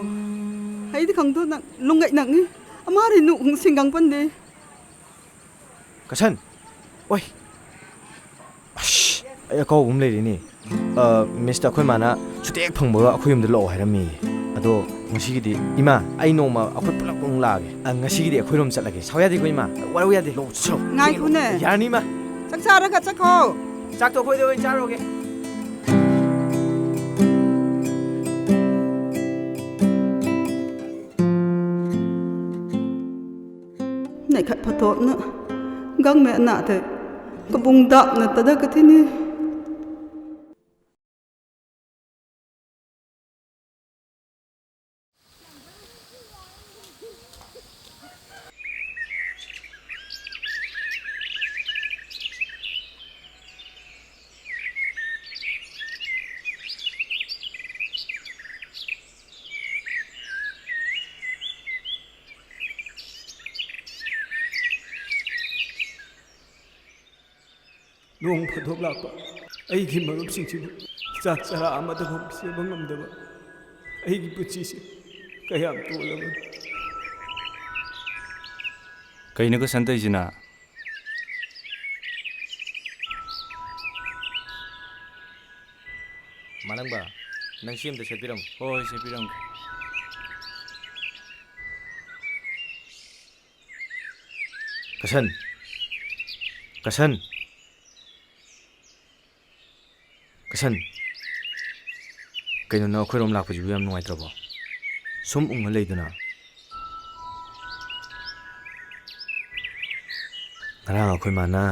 ꯑꯩꯗꯤ ꯈꯪꯗꯣ ꯅꯪ ꯂꯨꯡꯒꯩ ꯅꯪꯅꯤ꯫ ꯑꯃꯥꯔꯤ ꯅꯨ ꯁꯤꯡꯒꯪ ꯄꯟꯗꯦ꯫ ꯀꯁꯟ, ꯑꯣꯏ꯫ ꯑꯁ, ꯑꯩ ꯑꯀꯥꯎꯕ ꯑꯃ ꯂꯩꯔꯤꯅꯦ꯫ ꯑ, ꯃꯤꯁꯇ ꯑꯩꯈꯣꯏ ꯃꯥꯅ ꯁꯨꯇꯤ ꯍꯦꯛ ꯐꯪꯕꯒ ꯑꯩꯈꯣꯏ ꯌꯨꯝꯗ ꯂꯥꯛꯑꯣ ꯍꯥꯏꯔꯝꯃꯤ꯫ ꯑꯗꯣ ꯉꯁꯤꯒꯤꯗꯤ, ꯏꯃꯥ, ꯑꯩ ꯅꯣꯡꯃ ꯑꯩꯈꯣꯏ ꯄꯨꯂꯞ ꯑꯃꯨꯛ ꯂꯥꯛꯑꯒꯦ꯫ ꯑ, ꯉꯁꯤꯒꯤꯗꯤ ꯑꯩꯈꯣꯏꯔꯣꯝ ꯆꯠꯂꯒꯦ꯫ ꯁꯥꯎ ꯌꯥꯗꯦꯀꯣ, ꯏꯃꯥ? ꯋꯥꯔꯧ ꯌꯥꯗꯦ꯫ ꯂꯥꯛꯑꯣ, ꯆꯠꯁꯤ ꯂꯥꯛꯑꯣ꯫ ꯉꯥꯏꯈꯣꯅꯦ꯫ ꯌꯥꯔꯅꯤ, ꯏꯃꯥ꯫ ꯆꯥꯛ ꯆꯥꯔꯒ ꯆꯠꯈꯣ꯫ ꯆꯥꯛꯇꯣ ꯑꯩꯈꯣꯏꯗ ꯑꯣꯏꯅ ꯆꯥꯔꯨꯔꯒꯦ꯫ ꯅꯩꯈꯠ ꯐꯊꯣꯛꯅ ꯒꯪꯃꯦ ꯑꯅꯥꯗ ꯀꯕꯨꯡ ꯗꯥꯛꯅ ꯇꯗ ꯀꯊꯤꯅꯤ꯫ ꯅꯣꯡ ꯐꯥꯗꯣꯛ ꯂꯥꯛꯄ ꯑꯩꯒꯤ ꯃꯔꯨꯞꯁꯤꯡꯁꯤꯕꯨ ꯆꯥꯛ ꯆꯔꯥ ꯑꯃꯗ ꯐꯥꯎ ꯄꯤꯖꯕ ꯉꯝꯗꯕ ꯑꯩꯒꯤ ꯄꯨꯟꯁꯤꯁꯦ ꯀꯌꯥꯝ ꯇꯣꯜꯂꯕꯅꯣ꯫ ꯀꯩꯅꯣ ꯀꯁꯟ ꯇꯧꯔꯤꯁꯤꯅ? ꯃꯥꯂꯪꯕ, ꯅꯪ ꯁꯤ ꯑꯝꯇ ꯁꯦꯠꯄꯤꯔꯝꯃꯨ꯫ ꯍꯣꯏ, ꯍꯣꯏ, ꯁꯦꯠꯄꯤꯔꯝꯒꯦ꯫ ꯀꯁꯟ! ꯀꯁꯟ! ꯀꯁꯟ! ꯀꯩꯅꯣ, ꯅꯪ ꯑꯩꯈꯣꯏꯔꯣꯝ ꯂꯥꯛꯄꯁꯤꯕꯨ ꯌꯥꯝ ꯅꯨꯡꯉꯥꯏꯇ꯭ꯔꯕꯣ? ꯁꯨꯝ ꯎꯪꯉ ꯂꯩꯗꯨꯅ꯫ ꯉꯔꯥꯡ ꯑꯩꯈꯣꯏ ꯃꯥꯅ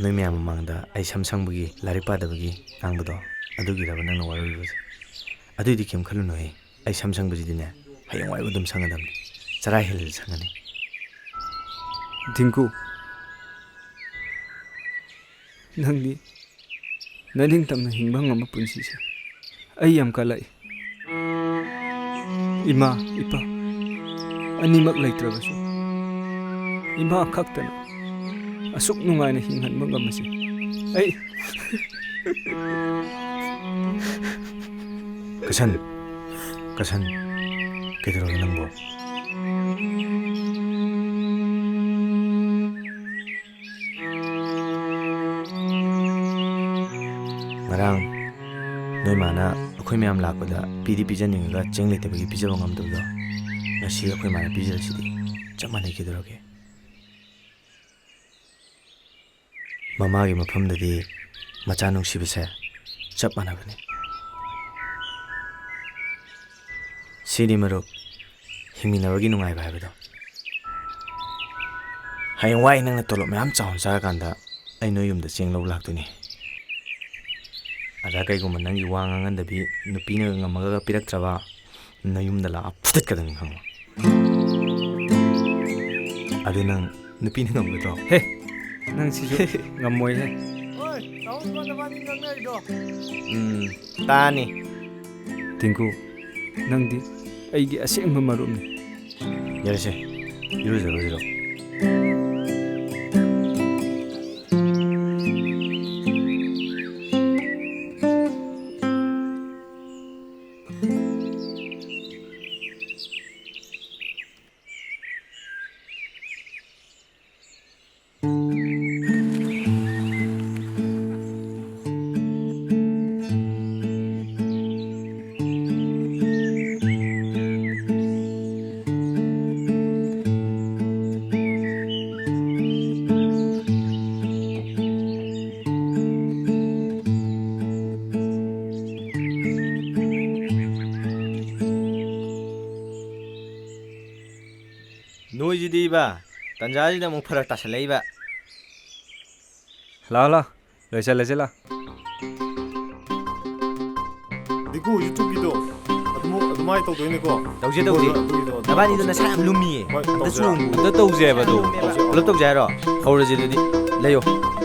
ꯅꯣꯏ ꯃꯌꯥꯝ ꯃꯃꯥꯡꯗ ꯑꯩ ꯁꯝ ꯁꯪꯕꯒꯤ, ꯂꯥꯏꯔꯤꯛ ꯄꯥꯗꯕꯒꯤ ꯉꯥꯡꯕꯗꯣ, ꯑꯗꯨꯒꯤꯔꯕ ꯅꯪꯅ ꯋꯥꯔꯧꯔꯤꯕꯁꯦ? ꯑꯗꯨꯏꯗꯤ ꯀꯩꯝ ꯈꯜꯂꯨꯅꯨꯍꯦ꯫ ꯑꯩ ꯁꯝ ꯁꯪꯕꯁꯤꯗꯤꯅꯦ, ꯍꯌꯦꯡꯋꯥꯏꯕꯨ ꯑꯗꯨꯝ ꯁꯪꯒꯗꯕꯅꯤ꯫ ꯆꯔꯥ ꯍꯦꯜꯂꯁꯨ ꯁꯪꯒꯅꯤ꯫ ꯗꯤꯡꯀꯨ, ꯅꯪꯗꯤ ꯅꯅꯤꯡꯇꯝꯅ ꯍꯤꯡꯕ ꯉꯝꯕ ꯄꯨꯟꯁꯤꯁꯦ ꯑꯩ ꯌꯥꯝ ꯀꯜꯂꯛꯏ꯫ ꯏꯃꯥ, ꯏꯄꯥ ꯑꯅꯤꯃꯛ ꯂꯩꯇ꯭ꯔꯕꯁꯨ, ꯏꯃꯥ ꯈꯛꯇꯅ ꯑꯁꯨꯛ ꯅꯨꯡꯉꯥꯏꯅ ꯍꯤꯡꯍꯟꯕ ꯉꯝꯕꯁꯦ ꯑꯩ ꯀꯁꯟ, ꯀꯁꯟ, ꯀꯩꯗꯧꯔꯒꯦ ꯅꯪꯕꯣ? ꯉꯔꯥꯡ ꯅꯣꯏ ꯃꯥꯅ ꯑꯩꯈꯣꯏ ꯃꯌꯥꯝ ꯂꯥꯛꯄꯗ ꯄꯤꯗꯤ ꯄꯤꯖꯅꯤꯡꯉꯒ ꯆꯦꯡ ꯂꯩꯇꯕꯒꯤ ꯄꯤꯖꯕ ꯉꯝꯗꯕꯗꯣ, ꯉꯁꯤ ꯑꯩꯈꯣꯏ ꯃꯥꯅ ꯄꯤꯖꯔꯤꯁꯤꯗꯤ ꯆꯞ ꯃꯥꯟꯅꯩ꯫ ꯀꯩꯗꯧꯔꯒꯦ? ꯃꯃꯥꯒꯤ ꯃꯐꯝꯗꯗꯤ ꯃꯆꯥ ꯅꯨꯡꯁꯤꯕꯁꯦ ꯆꯞ ꯃꯥꯟꯅꯕꯅꯤ꯫ ꯁꯤꯅꯤ ꯃꯔꯨꯞ, ꯍꯤꯡꯃꯤꯟꯅꯕꯒꯤ ꯅꯨꯡꯉꯥꯏꯕ ꯍꯥꯏꯕꯗꯣ꯫ ꯍꯌꯦꯡꯋꯥꯏ ꯅꯪꯅ ꯇꯣꯂꯣꯞ ꯃꯌꯥꯝ ꯆꯥꯎꯅ ꯆꯥꯔꯀꯥꯟꯗ ꯑꯩ ꯅꯣꯏ ꯌꯨꯝꯗ ꯆꯦꯡ ꯂꯧꯕ ꯂꯥꯛꯇꯣꯏꯅꯤ꯫ ꯑꯗ ꯀꯩꯒꯨꯝꯕ ꯅꯪꯒꯤ ꯋꯥ ꯉꯥꯡꯍꯟꯗꯕꯤ ꯅꯨꯄꯤꯅꯒ ꯉꯝꯃꯒ ꯄꯤꯔꯛꯇ꯭ꯔꯕ, ꯅꯌꯨꯝꯗ ꯂꯥꯛꯑ ꯐꯨꯗꯠꯀꯗꯕꯅꯤ, ꯈꯪꯉꯣ꯫ ꯑꯗꯨ ꯅꯪ ꯅꯨꯄꯤꯅ ꯉꯝꯒꯗ꯭ꯔꯣ? ꯍꯦ, ꯅꯪ ꯁꯤꯁꯨ ꯉꯝꯃꯣꯏꯍꯦ꯫ ꯍꯣꯏ, ꯇꯥꯃꯣ ꯅꯕꯥꯅꯤ ꯉꯥꯡꯅꯔꯤꯗꯣ꯫ ꯎꯝ, ꯇꯥꯅꯤ꯫ ꯇꯤꯡꯀꯨ, ꯅꯪꯗꯤ ꯑꯩꯒꯤ ꯑꯁꯦꯡꯕ ꯃꯔꯨꯞꯅꯤ꯫ ꯌꯥꯔꯦꯁꯦ, ꯏꯔꯨꯖꯔꯨꯁꯤꯔꯣ? ꯅꯣꯏꯁꯤꯗꯤꯕ, ꯇꯟꯖꯥꯁꯤꯗ ꯑꯃꯨꯛ ꯐꯔꯛ ꯇꯥꯁꯜꯂꯛꯏꯕ꯫ ꯂꯥꯛꯑꯣ, ꯂꯥꯛꯑꯣ꯫ ꯂꯣꯏꯁꯜꯂꯁꯤ, ꯂꯥꯛꯑꯣ꯫ ꯗꯤꯡꯀꯨ, YouTubeꯀꯤꯗꯣ ꯑꯗꯨꯃ-, ꯑꯗꯨꯃꯥꯏꯅ ꯇꯧꯗꯣꯏꯅꯤꯀꯣ? ꯇꯧꯁꯦ, ꯇꯧꯁꯦ꯫ ꯑꯗꯨꯒꯤꯗꯣ ꯑꯗꯨꯝ ꯅꯕꯥꯅꯤꯗꯣ ꯇꯧꯁꯦ꯫ ꯅꯁꯥ ꯌꯥꯝ ꯂꯨꯝꯃꯤꯌꯦ꯫ ꯍꯣꯏ, ꯑꯝꯇ ꯇꯧꯁꯦ꯫ ꯆꯣꯡꯉꯨ꯫ ꯑꯝꯇ ꯇꯧꯁꯦ ꯍꯥꯏꯕ ꯑꯗꯣ꯫ ꯇꯧꯁꯦ꯫ ꯄꯨꯂꯞ ꯇꯧꯁꯦ ꯍꯥꯏꯔꯣ? ꯍꯧꯔꯁꯦ ꯑꯗꯨꯗꯤ꯫ ꯂꯩꯌꯣ꯫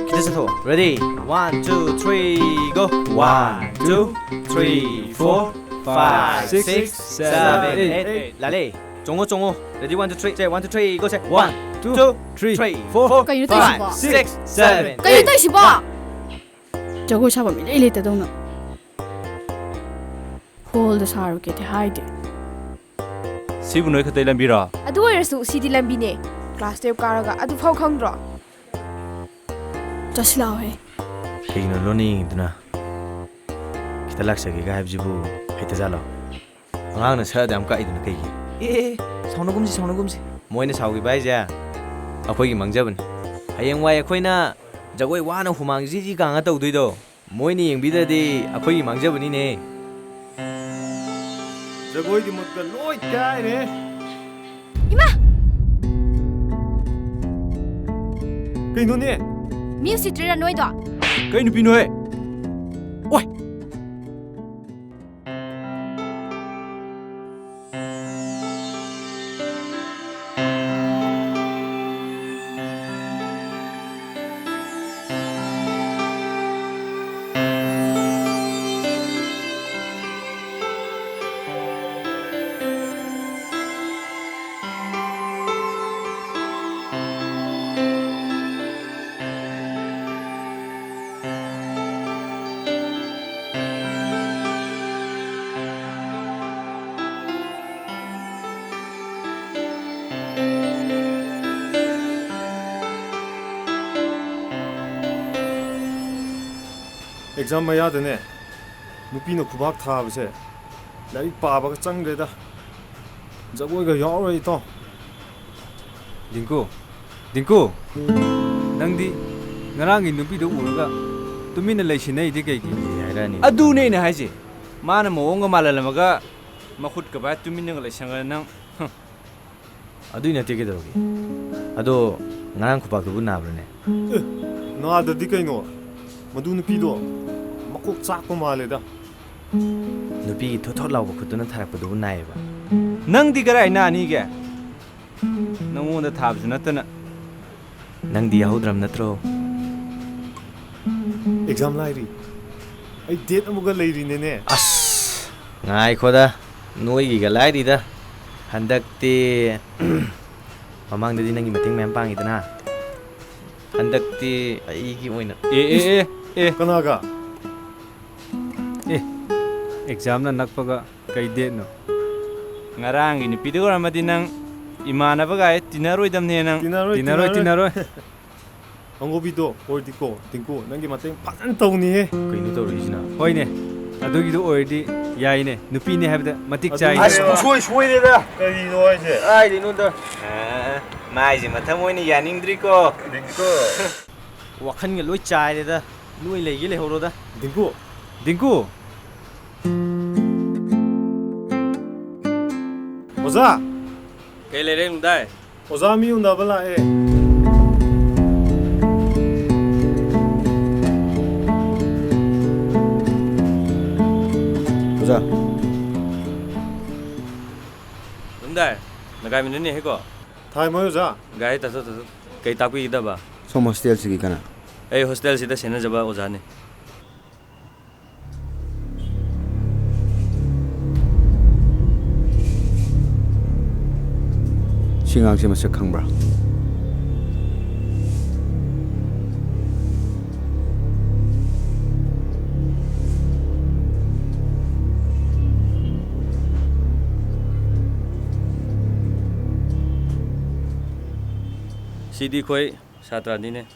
ꯈꯤꯇ ꯆꯠꯊꯣꯛꯑꯣ꯫ Ready? One, two, three, go. One, two, three, four, five, six, seven, eight. ꯂꯥꯂꯦ꯫ ꯆꯣꯡꯉꯣ, ꯆꯣꯡꯉꯣ꯫ Ready, one, two, three, ꯁꯦ, one, two, three, go, ꯁꯦ꯫ One, two, three, four, ꯀꯩꯅꯣ ꯇꯧꯔꯤꯁꯤꯕꯣ? Five, six, seven, ꯀꯩꯅꯣ eight. ꯇꯧꯔꯤꯁꯤꯕꯣ? ꯖꯒꯣꯏ ꯁꯥꯐꯝ ꯏꯂꯩ ꯂꯩꯇꯗꯧꯅ꯫ Hallꯗ ꯁꯥꯔꯨꯒꯦꯗꯤ ꯍꯥꯏꯗꯦ꯫ ꯁꯤꯕꯨ ꯅꯣꯏ ꯈꯛꯇꯩ ꯂꯝꯕꯤꯔꯣ? ꯑꯗꯨ ꯑꯣꯏꯔꯁꯨ ꯁꯤꯗꯤ ꯂꯝꯕꯤꯅꯦ꯫ Class twelve ꯀꯥꯔꯒ ꯑꯗꯨ ꯐꯥꯎ ꯈꯪꯗ꯭ꯔꯣ? ꯆꯠꯁꯤ ꯂꯥꯛꯑꯣꯍꯦ꯫ ꯀꯩꯒꯤꯅꯣ ꯂꯣꯟꯅ ꯌꯦꯡꯉꯤꯗꯨꯅ? ꯈꯤꯇ ꯂꯥꯛꯆꯒꯦꯒ ꯍꯥꯏꯕꯁꯤꯕꯨ ꯍꯩꯇꯖꯥꯠꯂꯣ? ꯑꯉꯥꯡꯅ ꯁꯛ ꯑꯗꯨ ꯌꯥꯝ ꯀꯛꯏꯗꯨꯅ ꯀꯩꯒꯤ? ꯑꯦ, ꯑꯦ, ꯑꯦ, ꯁꯥꯎꯅꯒꯨꯝꯁꯤ, ꯁꯥꯎꯅꯒꯨꯝꯁꯤ꯫ ꯃꯣꯏꯅ ꯁꯥꯎꯈꯤꯕ ꯍꯥꯏꯁꯦ ꯑꯩꯈꯣꯏꯒꯤ ꯃꯥꯡꯖꯕꯅꯤ꯫ ꯍꯌꯦꯡꯋꯥꯏ ꯑꯩꯈꯣꯏꯅ ꯖꯒꯣꯏ ꯋꯥꯅ ꯍꯨꯃꯥꯡ ꯖꯤ ꯖꯤ ꯀꯥꯡꯉ ꯇꯧꯗꯣꯏꯗꯣ ꯃꯣꯏꯅ ꯌꯦꯡꯕꯤꯗ꯭ꯔꯗꯤ ꯑꯩꯈꯣꯏꯒꯤ ꯃꯥꯡꯖꯕꯅꯤꯅꯦ꯫ ꯖꯒꯣꯏꯒꯤ ꯃꯨꯠꯇ ꯂꯣꯏ ꯀꯥꯏꯔꯦ꯫ ꯏꯃꯥ! ꯀꯩꯅꯣꯅꯦ? ꯃꯤ ꯎꯁꯤꯠꯇ꯭ꯔꯤꯔꯥ ꯅꯣꯏꯗꯣ? ꯀꯩ ꯅꯨꯄꯤꯅꯣꯍꯦ? ꯑꯣꯏ! Exam ꯃꯌꯥꯗꯅꯦ, ꯅꯨꯄꯤꯅ ꯈꯨꯕꯥꯛ ꯊꯥꯕꯁꯦ ꯂꯥꯏꯔꯤꯛ ꯄꯥꯕꯒ ꯆꯪꯗ꯭ꯔꯦꯗ꯫ ꯖꯒꯣꯏꯒ ꯌꯥꯎꯔꯣꯏ, ꯏꯇꯥꯎ꯫ ꯗꯤꯡꯀꯨ, ꯗꯤꯡꯀꯨ, ꯅꯪꯗꯤ ꯉꯔꯥꯡꯒꯤ ꯅꯨꯄꯤꯗꯣ ꯎꯔꯒ ꯇꯨꯃꯤꯟꯅ ꯂꯩꯁꯤꯟꯅꯩꯗꯤ ꯀꯩꯒꯤ? ꯍꯥꯏꯔꯛꯑꯅꯤ꯫ ꯑꯗꯨꯅꯦ ꯑꯩꯅ ꯍꯥꯏꯁꯦ꯫ ꯃꯥꯅ ꯃꯑꯣꯡꯒ ꯃꯥꯜꯍꯜꯂꯝꯃꯒ ꯃꯈꯨꯠꯀ ꯄꯥꯏꯔ ꯇꯨꯃꯤꯟꯅꯒ ꯂꯩꯁꯟꯈ꯭ꯔꯦ ꯅꯪ꯫ ꯍꯨꯝ꯫ ꯑꯗꯨꯏ ꯅꯠꯇꯦ ꯀꯩꯗꯧꯔꯒꯦ? ꯑꯗꯣ ꯉꯔꯥꯡ ꯈꯨꯄꯥꯛꯇꯨꯕꯨ ꯅꯥꯕ꯭ꯔꯅꯦ? ꯑꯦ, ꯅꯥꯗꯗꯤ ꯀꯩꯅꯣ? ꯃꯗꯨ ꯅꯨꯄꯤꯗꯣ ꯃꯀꯣꯛ ꯆꯥꯛꯄ ꯃꯥꯜꯂꯦꯗ꯫ ꯅꯨꯄꯤꯒꯤ ꯊꯣꯠ ꯊꯣꯠ ꯂꯥꯎꯕ ꯈꯨꯠꯇꯨꯅ ꯊꯥꯔꯛꯄꯗꯨꯕꯨ ꯅꯥꯏꯌꯦꯕ꯫ ꯅꯪꯗꯤ ꯀꯔꯥꯏ ꯅꯥꯅꯤꯒꯦ? ꯅꯪꯉꯣꯟꯗ ꯊꯥꯕꯁꯨ ꯅꯠꯇꯅ꯫ ꯅꯪꯗꯤ ꯌꯥꯍꯧꯗ꯭ꯔꯕ ꯅꯠꯇ꯭ꯔꯣ? ꯑꯦꯛꯖꯥꯝ ꯂꯥꯏꯔꯤ꯫ ꯑꯩ ꯗꯦꯠ ꯑꯃꯒ ꯂꯩꯔꯤꯅꯦꯅꯦ꯫ ꯑꯁ, ꯉꯥꯏꯈꯣꯗ, ꯅꯣꯏꯒꯤꯒ ꯂꯥꯏꯔꯤꯗ꯫ ꯍꯟꯗꯛꯇꯤ ꯃꯃꯥꯡꯗꯗꯤ ꯅꯪꯒꯤ ꯃꯇꯦꯡ ꯃꯌꯥꯝ ꯄꯥꯡꯉꯤꯗꯅ, ꯍꯟꯗꯛꯇꯤ ꯑꯩꯒꯤ ꯑꯣꯏꯅ꯫ ꯑꯦ, ꯑꯦ, ꯑꯦ, ꯑꯦ꯫ ꯀꯅꯥꯒ? ꯑꯦ, ꯑꯦꯛꯖꯥꯝꯅ ꯅꯛꯄꯒ ꯀꯩ ꯗꯦꯠꯅꯣ? ꯉꯔꯥꯡꯒꯤ ꯅꯨꯄꯤꯗꯨꯒ ꯑꯣꯏꯔꯝꯃꯗꯤ ꯅꯪ ꯏꯃꯥꯟꯅꯕꯒꯥꯏ ꯇꯤꯟꯅꯔꯣꯏꯗꯝꯅꯦ ꯅꯪ꯫ ꯇꯤꯟꯅꯔꯣꯏ, ꯇꯤꯟꯅꯔꯣꯏ, ꯇꯤꯟꯅꯔꯣꯏ꯫ ꯇꯤꯟꯅꯔꯣꯏ꯫ ꯑꯉꯧꯕꯤꯗꯣ ꯑꯣꯏꯔꯗꯤꯀꯣ, ꯇꯤꯡꯀꯨ, ꯅꯪꯒꯤ ꯃꯇꯦꯡ ꯐꯖꯅ ꯇꯧꯅꯤꯍꯦ꯫ ꯀꯩꯅꯣ ꯇꯧꯔꯛꯏꯁꯤꯅ? ꯍꯣꯏꯅꯦ, ꯑꯗꯨꯒꯤꯗꯣ ꯑꯣꯏꯔꯗꯤ ꯌꯥꯏꯅꯦ, ꯅꯨꯄꯤꯅꯦ ꯍꯥꯏꯕꯗ ꯃꯇꯤꯛ ꯑꯗꯨ ꯆꯥꯏꯅꯦ꯫ ꯑꯁ, ꯄꯨꯡꯁꯣꯏ ꯁꯣꯏꯔꯦꯗ꯫ ꯀꯔꯤꯅꯣ ꯍꯥꯏꯁꯦ? ꯀꯥꯏꯗꯩꯅꯣꯗ? ꯑ, ꯃꯥꯏꯁꯦ ꯃꯊꯪ ꯑꯣꯏꯅ ꯌꯥꯅꯤꯡꯗ꯭ꯔꯤꯀꯣ꯫ ꯇꯤꯡꯀꯨ꯫ ꯋꯥꯈꯜꯒ ꯂꯣꯏ ꯆꯥꯏꯔꯦꯗ, ꯅꯣꯏ ꯂꯩꯒꯦ ꯂꯩꯍꯧꯔꯣꯗ꯫ ꯗꯤꯡꯀꯨ꯫ ꯗꯤꯡꯀꯨ꯫ ꯑꯣꯖꯥ! ꯀꯩ ꯂꯩꯔꯦ, ꯅꯨꯡꯗꯥꯏ? ꯑꯣꯖꯥ, ꯃꯤ ꯎꯅꯕ ꯂꯥꯛꯑꯦ꯫ ꯑꯣꯖꯥ꯫ ꯅꯨꯡꯗꯥꯏ, ꯅꯒꯥꯏ ꯃꯤꯅꯠꯅꯤ ꯍꯦꯀꯣ? ꯊꯥꯏ ꯃꯣꯏ ꯑꯣꯖꯥ꯫ ꯒꯥꯔꯤ ꯇꯥꯊꯣꯛ, ꯇꯥꯊꯣꯛ꯫ ꯀꯩ ꯇꯥꯛꯄꯤꯒꯗꯕ? ꯁꯣꯝ ꯍꯣꯁꯇꯦꯜꯁꯤꯒꯤ ꯀꯅꯥ? ꯑꯩ ꯍꯣꯁꯇꯦꯜꯁꯤꯗ ꯁꯦꯟꯅꯖꯕ ꯑꯣꯖꯥꯅꯤ꯫ ꯁꯤ ꯑꯉꯥꯡꯁꯦ ꯃꯁꯛ ꯈꯪꯕ꯭ꯔꯥ? ꯁꯤꯗꯤ ꯑꯩꯈꯣꯏ ꯁꯥꯇ꯭ꯔꯅꯤꯅꯦ꯫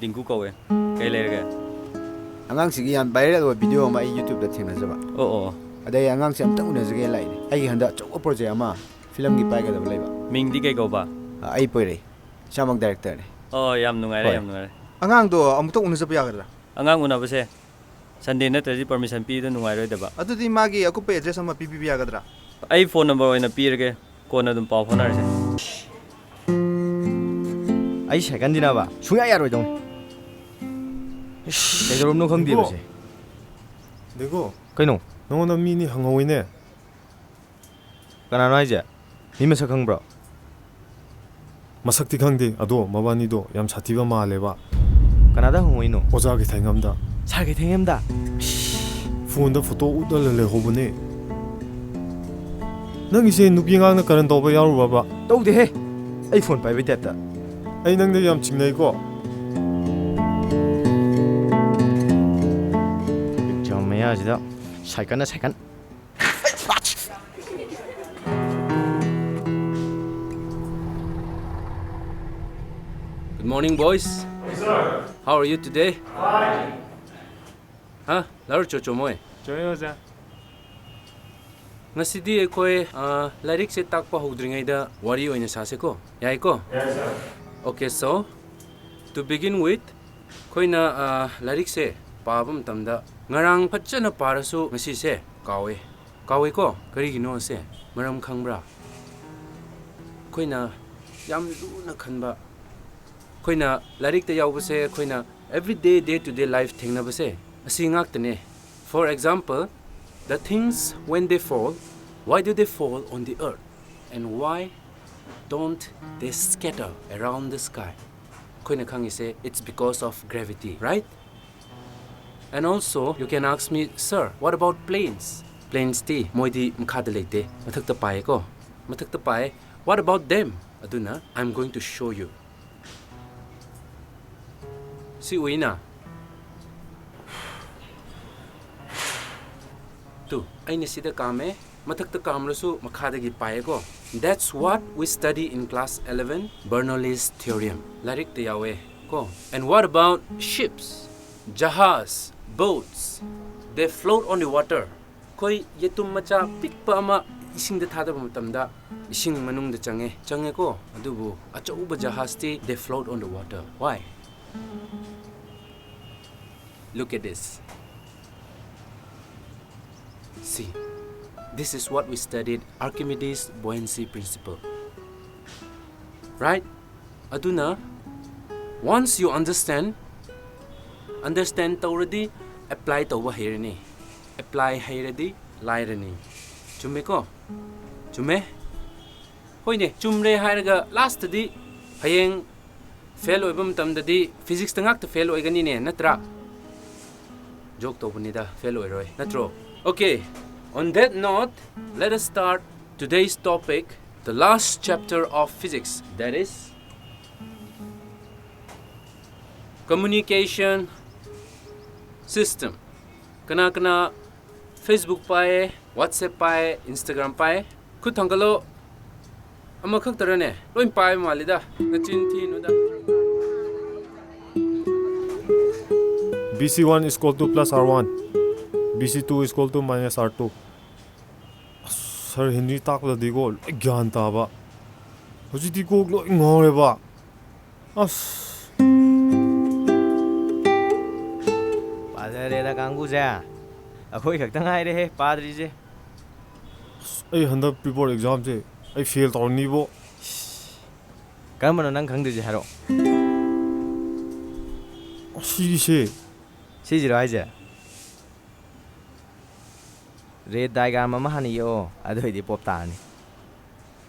ꯗꯤꯡꯀꯨ ꯀꯧꯋꯦ꯫ ꯀꯩ ꯂꯩꯔꯒꯦ? ꯑꯉꯥꯡꯁꯤꯒꯤ ꯌꯥꯝ viral ꯑꯣꯏꯕ video ꯑꯃ ꯑꯩ YouTube-ꯇ ꯊꯦꯡꯅꯖꯕ꯫ ꯑꯣ, ꯑꯣ, ꯑꯣ꯫ ꯑꯗꯩ ꯑꯉꯥꯡꯁꯦ ꯑꯝꯇꯪ ꯎꯅꯖꯒꯦ ꯂꯥꯛꯏꯅꯦ꯫ ꯑꯩꯒꯤ ꯍꯟꯗꯛ ꯑꯆꯧꯕ project ꯑꯃ film-ꯒꯤ ꯄꯥꯏꯒꯗꯕ ꯂꯩꯕ꯫ ꯃꯤꯡꯗꯤ ꯀꯩ ꯀꯧꯕ? ꯑ, ꯑꯩ ꯄꯣꯏꯔꯩ꯫ ꯏꯁꯥꯃꯛ director-ꯅꯦ꯫ ꯑꯣ, ꯌꯥꯝ ꯅꯨꯡꯉꯥꯏꯔꯦ, ꯍꯣꯏ꯫ ꯌꯥꯝ ꯅꯨꯡꯉꯥꯏꯔꯦ꯫ ꯑꯉꯥꯡꯗꯣ ꯑꯃꯨꯛꯇꯪ ꯎꯅꯖꯕ ꯌꯥꯒꯗ꯭ꯔꯥ? ꯑꯉꯥꯡ ꯎꯅꯕꯁꯦ Sunday ꯅꯠꯇ꯭ꯔꯗꯤ permission ꯄꯤꯕꯗ ꯅꯨꯡꯉꯥꯏꯔꯣꯏꯗꯕ꯫ ꯑꯗꯨꯗꯤ ꯃꯥꯒꯤ ꯑꯀꯨꯞꯄ address ꯑꯃ ꯄꯤꯕꯤꯕ ꯌꯥꯒꯗ꯭ꯔꯥ? ꯑꯩ phone number ꯑꯣꯏꯅ ꯄꯤꯔꯒꯦ, ꯀꯣꯟꯅ ꯑꯗꯨꯝ ꯄꯥꯎ ꯐꯥꯎꯅꯔꯁꯦ꯫ ꯑꯩ ꯁꯥꯏꯀꯜꯁꯤꯅꯕ ꯁꯨꯡꯌꯥ ꯌꯥꯔꯣꯏꯗꯧꯅꯤ꯫ ꯏꯁ, ꯀꯩꯗꯧꯔꯕꯅꯣ ꯈꯪꯗꯦꯕ ꯁꯦ꯫ ꯗꯦꯒꯣ, ꯀꯩꯅꯣ? ꯅꯉꯣꯟꯗ ꯃꯤꯅꯤ ꯍꯪꯍꯧꯋꯤꯅꯦ꯫ ꯀꯅꯥꯅꯣ ꯍꯥꯏꯁꯦ? ꯃꯤ ꯃꯁꯛ ꯈꯪꯕ꯭ꯔꯣ? ꯃꯁꯛꯇꯤ ꯈꯪꯗꯦ, ꯑꯗꯣ ꯃꯕꯥꯅꯤꯗꯣ ꯌꯥꯝ ꯁꯥꯊꯤꯕ ꯃꯥꯜꯂꯦꯕ꯫ ꯀꯅꯥꯗ ꯍꯪꯉꯨꯏꯅꯣ? ꯑꯣꯖꯥ ꯀꯩꯊꯦꯜꯉꯝꯗ꯫ ꯁꯥꯔ ꯀꯩꯊꯦꯜꯉꯝꯗ? ꯐꯣꯟꯗ ꯐꯣꯇꯣ ꯎꯠꯂꯒ ꯂꯩꯍꯧꯕꯅꯦ꯫ ꯅꯪꯒꯤꯁꯦ ꯅꯨꯄꯤ ꯑꯉꯥꯡꯅ ꯀꯔꯟ ꯇꯧꯕ ꯌꯥꯎꯔꯨꯕꯕ? ꯇꯧꯗꯦꯍꯦ, ꯑꯩ ꯐꯣꯟ ꯄꯥꯏꯕꯩ ꯇꯥꯏꯞꯇ꯫ ꯑꯩ ꯅꯪꯗ ꯌꯥꯝ ꯆꯤꯡꯅꯩꯀꯣ꯫ ꯑꯦꯛꯖꯥꯝ ꯃꯌꯥꯁꯤꯗ ꯁꯥꯏꯀꯜꯅ cycle. Good morning, boys. Yes, sir. How are you today? Fine. ꯍꯥ? ꯂꯥꯔꯨ ꯆꯣꯆꯣ ꯃꯣꯏ? ꯆꯣꯏ ꯑꯣꯖꯥ꯫ ꯉꯁꯤꯗꯤ ꯑꯩꯈꯣꯏ, ꯑ, ꯂꯥꯏꯔꯤꯛꯁꯦ ꯇꯥꯛꯄ ꯍꯧꯗ꯭ꯔꯤꯉꯩꯗ ꯋꯥꯔꯤ ꯑꯣꯏꯅ ꯁꯥꯁꯦꯀꯣ? ꯌꯥꯏꯀꯣ? Yes, sir. Okay, so, to begin with, ꯑꯩꯈꯣꯏꯅ, ꯑ, ꯂꯥꯏꯔꯤꯛꯁꯦ ꯄꯥꯕ ꯃꯇꯝꯗ ꯉꯔꯥꯡ ꯐꯖꯅ ꯄꯥꯔꯁꯨ ꯉꯁꯤꯁꯦ ꯀꯥꯎꯋꯦ꯫ ꯀꯥꯎꯋꯦꯀꯣ? ꯀꯔꯤꯒꯤꯅꯣ ꯁꯦ? ꯃꯔꯝ ꯈꯪꯕ꯭ꯔꯥ? ꯑꯩꯈꯣꯏꯅ ꯌꯥꯝ ꯂꯨꯅ ꯈꯟꯕ, ꯑꯩꯈꯣꯏꯅ ꯂꯥꯏꯔꯤꯛꯇ ꯌꯥꯎꯕꯁꯦ, ꯑꯩꯈꯣꯏꯅ everyday, day to day life ꯊꯦꯡꯅꯕꯁꯦ, ꯑꯁꯤ ꯉꯥꯛꯇꯅꯦ꯫ For example, the things when they fall, why do they fall on the earth? And why don't they scatter around the sky? ꯑꯩꯈꯣꯏꯅ ꯈꯪꯉꯤꯁꯦ, it's because of gravity, right? And also, you can ask me, "Sir, what about planes?" Planes T ꯃꯣꯏꯗꯤ ꯃꯈꯥꯗ ꯂꯩꯇꯦ, ꯃꯊꯛꯇ ꯄꯥꯏꯌꯦꯀꯣ? ꯃꯊꯛꯇ ꯄꯥꯏ꯫ What about them? ꯑꯗꯨꯅ, I'm going to show you. ꯁꯤ ꯎꯏꯅ? Two, ꯑꯩꯅ ꯁꯤꯗ ꯀꯥꯝꯃꯦ, ꯃꯊꯛꯇ ꯀꯥꯝꯂꯁꯨ ꯃꯈꯥꯗꯒꯤ ꯄꯥꯏꯌꯦꯀꯣ? That's what we study in class eleven, Bernoulli's theorem. ꯂꯥꯏꯔꯤꯛꯇ ꯌꯥꯎꯋꯦ ꯀꯣ? And what about ships? Jahaz, boats, they float on the water. ꯑꯩꯈꯣꯏ ꯌꯦꯇꯨꯝ ꯃꯆꯥ ꯄꯤꯛꯄ ꯑꯃ ꯏꯁꯤꯡꯗ ꯊꯥꯗꯕ ꯃꯇꯝꯗ ꯏꯁꯤꯡ ꯃꯅꯨꯡꯗ ꯆꯪꯉꯦ, ꯆꯪꯉꯦꯀꯣ? ꯑꯗꯨꯕꯨ ꯑꯆꯧꯕ ꯖꯍꯥꯖꯇꯤ, they float on the water. Why? Look at this. See, this is what we studied, Archimedes' buoyancy principle. Right? ꯑꯗꯨꯅ Once you understand, understand ꯇꯧꯔꯗꯤ apply ꯇꯧꯕ ꯍꯩꯔꯅꯤ, apply ꯍꯩꯔꯗꯤ ꯂꯥꯏꯔꯅꯤ꯫ ꯆꯨꯝꯃꯦꯀꯣ? ꯆꯨꯝꯃꯦ? ꯍꯣꯏꯅꯦ, ꯆꯨꯝꯔꯦ ꯍꯥꯏꯔꯒ ꯂꯥꯁꯇꯗꯤ ꯍꯌꯦꯡ ꯐꯦꯜ ꯑꯣꯏꯕ ꯃꯇꯝꯗꯗꯤ ꯐꯤꯖꯤꯛꯁꯇ ꯉꯥꯛꯇ ꯐꯦꯜ ꯑꯣꯏꯒꯅꯤꯅꯦ, ꯅꯠꯇ꯭ꯔꯥ? ꯖꯣꯛ ꯇꯧꯕꯅꯤꯗ, ꯐꯦꯜ ꯑꯣꯏꯔꯣꯏ, ꯅꯠꯇ꯭ꯔꯣ? Okay, on that note, let us start today's topic, the last chapter of physics, that is communication system. ꯀꯅꯥ ꯀꯅꯥ Facebook ꯄꯥꯏꯌꯦ, WhatsApp ꯄꯥꯏꯌꯦ, Instagram ꯄꯥꯏꯌꯦ? ꯈꯨꯠ ꯊꯥꯡꯒꯠꯂꯣ꯫ ꯑꯃꯈꯛꯇꯔꯅꯦ? ꯂꯣꯏ ꯄꯥꯏꯕ ꯃꯥꯜꯂꯤꯗ꯫ ꯅꯆꯤꯟ ꯊꯤꯅꯨꯗ꯫ B C one is equal to plus R one, B C two is equal to minus R two. ꯑꯁ, ꯁꯥꯔ ꯍꯦꯅꯔꯤ ꯇꯥꯛꯄꯗꯗꯤꯀꯣ ꯂꯣꯏ ꯒ꯭ꯌꯥꯟ ꯇꯥꯕ꯫ ꯍꯧꯖꯤꯛꯇꯤ ꯀꯣꯛ ꯂꯣꯏ ꯉꯥꯎꯔꯦꯕ꯫ ꯑꯁ꯫ ꯄꯥꯖꯔꯦꯗ ꯀꯥꯡꯕꯨꯁꯦ꯫ ꯑꯩꯈꯣꯏ ꯈꯛꯇ ꯉꯥꯏꯔꯦꯍꯦ ꯄꯥꯗ꯭ꯔꯤꯁꯦ꯫ ꯑꯁ, ꯑꯩ ꯍꯟꯗꯛ ꯄꯦꯄꯔ ꯑꯦꯛꯖꯥꯝꯁꯦ ꯑꯩ ꯐꯦꯜ ꯇꯧꯔꯅꯤꯕꯣ꯫ ꯀꯔꯝꯕꯅꯣ ꯅꯪ ꯈꯪꯗꯣꯏꯁꯦ ꯍꯥꯏꯔꯛꯑꯣ꯫ ꯁꯤꯒꯤꯁꯦ꯫ ꯁꯤꯁꯤꯔꯣ ꯍꯥꯏꯁꯦ? ꯔꯦꯠ ꯗꯥꯏꯒ꯭ꯔꯥꯝ ꯑꯃ ꯍꯥꯟꯅ ꯌꯦꯛꯑꯣ, ꯑꯗꯨ ꯑꯣꯏꯗꯤ ꯄꯣꯞ ꯇꯥꯔꯅꯤ꯫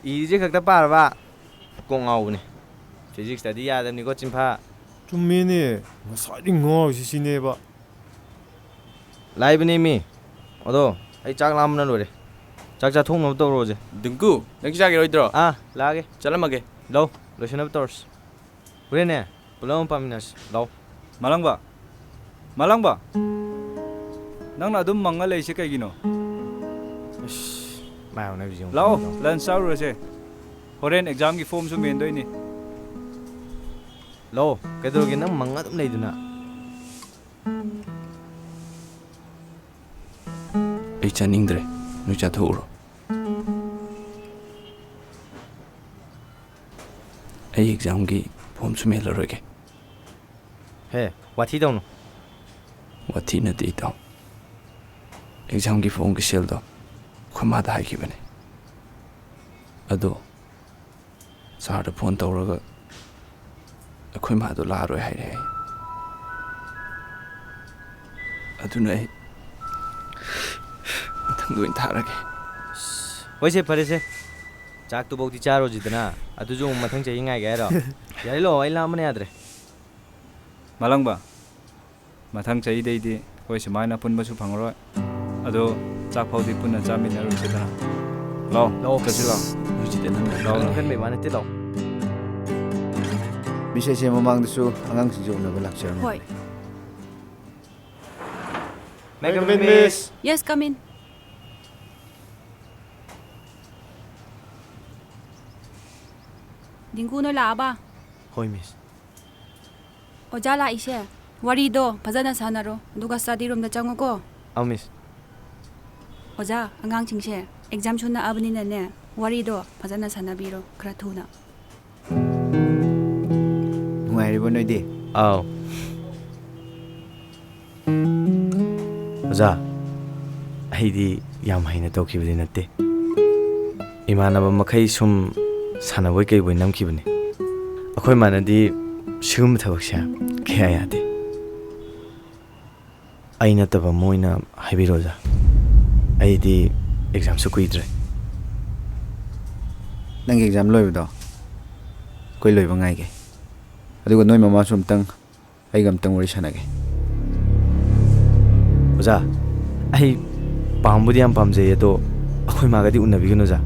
ꯏꯔꯤꯁꯦ ꯈꯛꯇ ꯄꯥꯔꯕ ꯀꯣꯛ ꯉꯥꯎꯕꯅꯦ꯫ ꯐꯤꯖꯤꯛꯁꯇꯗꯤ ꯌꯥꯗꯕꯅꯤꯀꯣ ꯆꯤꯟꯐꯥ꯫ ꯆꯨꯝꯃꯦꯅꯦ, ꯉꯁꯥꯏꯗꯤ ꯉꯥꯎꯔꯤꯁꯤ ꯁꯤꯅꯦꯕ꯫ ꯂꯥꯏꯕꯅꯦ ꯃꯤ꯫ ꯑꯗꯣ ꯑꯩ ꯆꯥꯛ ꯂꯥꯝꯕꯅ ꯂꯣꯏꯔꯦ꯫ ꯆꯥꯛ ꯆꯥꯊꯣꯛꯅꯕ ꯇꯧꯔꯣꯁꯦ꯫ ꯗꯤꯡꯀꯨ, ꯅꯪ ꯆꯥꯈꯤꯔꯣꯏꯗ꯭ꯔꯣ? ꯑꯥ, ꯂꯥꯛꯑꯒꯦ꯫ ꯆꯠꯂꯝꯃꯒꯦ꯫ ꯂꯧ, ꯂꯣꯏꯁꯤꯟꯅꯕ ꯇꯧꯔꯁꯤ꯫ ꯍꯣꯔꯦꯟꯅꯦ, ꯄꯨꯂꯞ ꯑꯃ ꯄꯥꯃꯤꯟꯅꯁꯤ꯫ ꯂꯥꯛꯑꯣ꯫ ꯃꯥꯂꯪꯕ! ꯃꯥꯂꯪꯕ! ꯅꯪꯅ ꯑꯗꯨꯝ ꯃꯪꯉ ꯂꯩꯁꯦ ꯀꯩꯒꯤꯅꯣ? ꯑꯁ, ꯃꯥꯏ ꯑꯣꯟꯅꯕꯤꯁꯦ ꯑꯃꯨꯛ ꯂꯥꯛꯑꯣ, ꯇꯧꯔꯦ꯫ ꯂꯟꯆ ꯆꯥꯔꯨꯔꯁꯦ꯫ ꯍꯣꯔꯦꯟ ꯑꯦꯛꯖꯥꯝꯒꯤ ꯐꯣꯝꯁꯨ ꯃꯦꯟꯗꯣꯏꯅꯤ꯫ ꯂꯥꯛꯑꯣ, ꯀꯩꯗꯧꯔꯒꯦ ꯅꯪ ꯃꯪꯉ ꯑꯗꯨꯝ ꯂꯩꯗꯨꯅ? ꯑꯩ ꯆꯥꯅꯤꯡꯗ꯭ꯔꯦ, ꯅꯣꯏ ꯆꯥꯊꯣꯛꯎꯔꯣ꯫ ꯑꯩ ꯑꯦꯛꯖꯥꯝꯒꯤ ꯐꯣꯝꯁꯨ ꯃꯦꯜꯂꯔꯣꯏꯒꯦ꯫ ꯍꯦ, ꯋꯥꯊꯤ ꯇꯧꯅꯨ꯫ ꯋꯥꯊꯤ ꯅꯠꯇꯦ, ꯏꯇꯥꯎ꯫ ꯑꯦꯛꯖꯥꯝꯒꯤ ꯐꯣꯝꯒꯤ ꯁꯦꯜꯗꯣ ꯑꯩꯈꯣꯏ ꯃꯥꯗ ꯍꯥꯏꯈꯤꯕꯅꯦ꯫ ꯑꯗꯣ ꯁꯥꯔꯗ ꯐꯣꯟ ꯇꯧꯔꯒ ꯑꯩꯈꯣꯏ ꯃꯥꯗꯣ ꯂꯥꯛꯑꯔꯣꯏ ꯍꯥꯏꯔꯛꯑꯦ꯫ ꯑꯗꯨꯅ ꯑꯩ ꯃꯊꯪꯗ ꯑꯣꯏꯅ ꯊꯥꯔꯒꯦ꯫ ꯍꯣꯏꯁꯦ, ꯐꯔꯦꯁꯦ꯫ ꯆꯥꯛꯇꯨꯐꯧꯗꯤ ꯆꯥꯔꯣꯁꯤꯗꯅ꯫ ꯑꯗꯨꯁꯨ ꯑꯃꯨꯛ ꯃꯊꯪ ꯆꯍꯤ ꯉꯥꯏꯒꯦ ꯍꯥꯏꯔꯣ? ꯌꯥꯔꯦ, ꯂꯥꯛꯑꯣ, ꯑꯩ ꯂꯥꯝꯕꯅ ꯌꯥꯗ꯭ꯔꯦ꯫ ꯃꯥꯂꯪꯕ, ꯃꯊꯪ ꯆꯍꯤꯗꯩꯗꯤ ꯑꯩꯈꯣꯏ ꯁꯨꯃꯥꯏꯅ ꯄꯨꯟꯕꯁꯨ ꯐꯪꯉꯔꯣꯏ꯫ ꯑꯗꯣ ꯆꯥꯛ ꯐꯥꯎꯗꯤ ꯄꯨꯟꯅ ꯆꯥꯃꯤꯟꯅꯔꯨꯁꯤꯗꯅ꯫ ꯂꯥꯛꯑꯣ, ꯂꯥꯛꯑꯣ꯫ ꯆꯠꯁꯤ ꯂꯥꯛꯑꯣ꯫ ꯍꯧꯖꯤꯛꯇꯤ ꯅꯪ ꯂꯥꯛꯑꯣ, ꯂꯥꯛꯑꯣ꯫ ꯈꯟꯕꯩ ꯋꯥ ꯅꯠꯇꯦ, ꯂꯥꯛꯑꯣ꯫ ꯃꯤꯁ, ꯑꯩꯁꯦ ꯃꯃꯥꯡꯗꯁꯨ ꯑꯉꯥꯡꯁꯤꯡꯁꯦ ꯎꯅꯕ ꯂꯥꯛꯆꯔꯝꯃꯤ꯫ ꯍꯣꯏ꯫ May I come in, miss? Yes, come in. Dingko, ꯅꯣꯏ ꯂꯥꯛꯑꯕ? ꯍꯣꯏ, ꯃꯤꯁ꯫ ꯑꯣꯖꯥ ꯂꯥꯛꯏꯁꯦ, ꯋꯥꯔꯤꯗꯣ ꯐꯖꯅ ꯁꯥꯟꯅꯔꯣ, ꯑꯗꯨꯒ study roomꯗ ꯆꯪꯉꯨꯀꯣ꯫ ꯑꯧ, ꯃꯤꯁ꯫ ꯑꯣꯖꯥ, ꯑꯉꯥꯡꯁꯤꯡꯁꯦ examꯁꯨ ꯅꯛꯑꯕꯅꯤꯅꯅꯦ, ꯋꯥꯔꯤꯗꯣ ꯐꯖꯅ ꯁꯥꯟꯅꯕꯤꯔꯣ ꯈꯔ ꯊꯨꯅ꯫ ꯅꯨꯡꯉꯥꯏꯔꯤꯕꯣ ꯅꯣꯏꯗꯤ? ꯑꯥꯎ꯫ ꯑꯣꯖꯥ, ꯑꯩꯗꯤ ꯌꯥꯝ ꯍꯩꯅ ꯇꯧꯈꯤꯕꯗꯤ ꯅꯠꯇꯦ꯫ ꯏꯃꯥꯟꯅꯕ ꯃꯈꯩ ꯁꯨꯝ ꯁꯥꯟꯅꯕꯣꯏ ꯀꯩꯕꯣꯏ ꯅꯝꯈꯤꯕꯅꯤ꯫ ꯑꯩꯈꯣꯏ ꯃꯥꯅꯗꯤ ꯁꯤꯒꯨꯝꯕ ꯊꯕꯛꯁꯦ ꯀꯌꯥ ꯌꯥꯗꯦ꯫ ꯑꯩ ꯅꯠꯇꯕ ꯃꯣꯏꯅ ꯍꯥꯏꯕꯤꯔꯣ, ꯑꯣꯖꯥ꯫ ꯑꯩꯗꯤ examꯁꯨ ꯀꯨꯏꯗ꯭ꯔꯦ꯫ ꯅꯪꯒꯤ exam ꯂꯣꯏꯕꯗꯣ ꯑꯩꯈꯣꯏ ꯂꯣꯏꯕ ꯉꯥꯏꯒꯦ꯫ ꯑꯗꯨꯒ ꯅꯣꯏ ꯃꯃꯥꯁꯨ ꯑꯝꯇꯪ, ꯑꯩꯒ ꯑꯝꯇꯪ ꯋꯥꯔꯤ ꯁꯥꯟꯅꯒꯦ꯫ ꯑꯣꯖꯥ, ꯑꯩ ꯄꯥꯝꯕꯨꯗꯤ ꯌꯥꯝ ꯄꯥꯝꯖꯩ, ꯑꯗꯣ ꯑꯩꯈꯣꯏ ꯃꯥꯒꯗꯤ ꯎꯅꯕꯤꯒꯅꯨ, ꯑꯣꯖꯥ꯫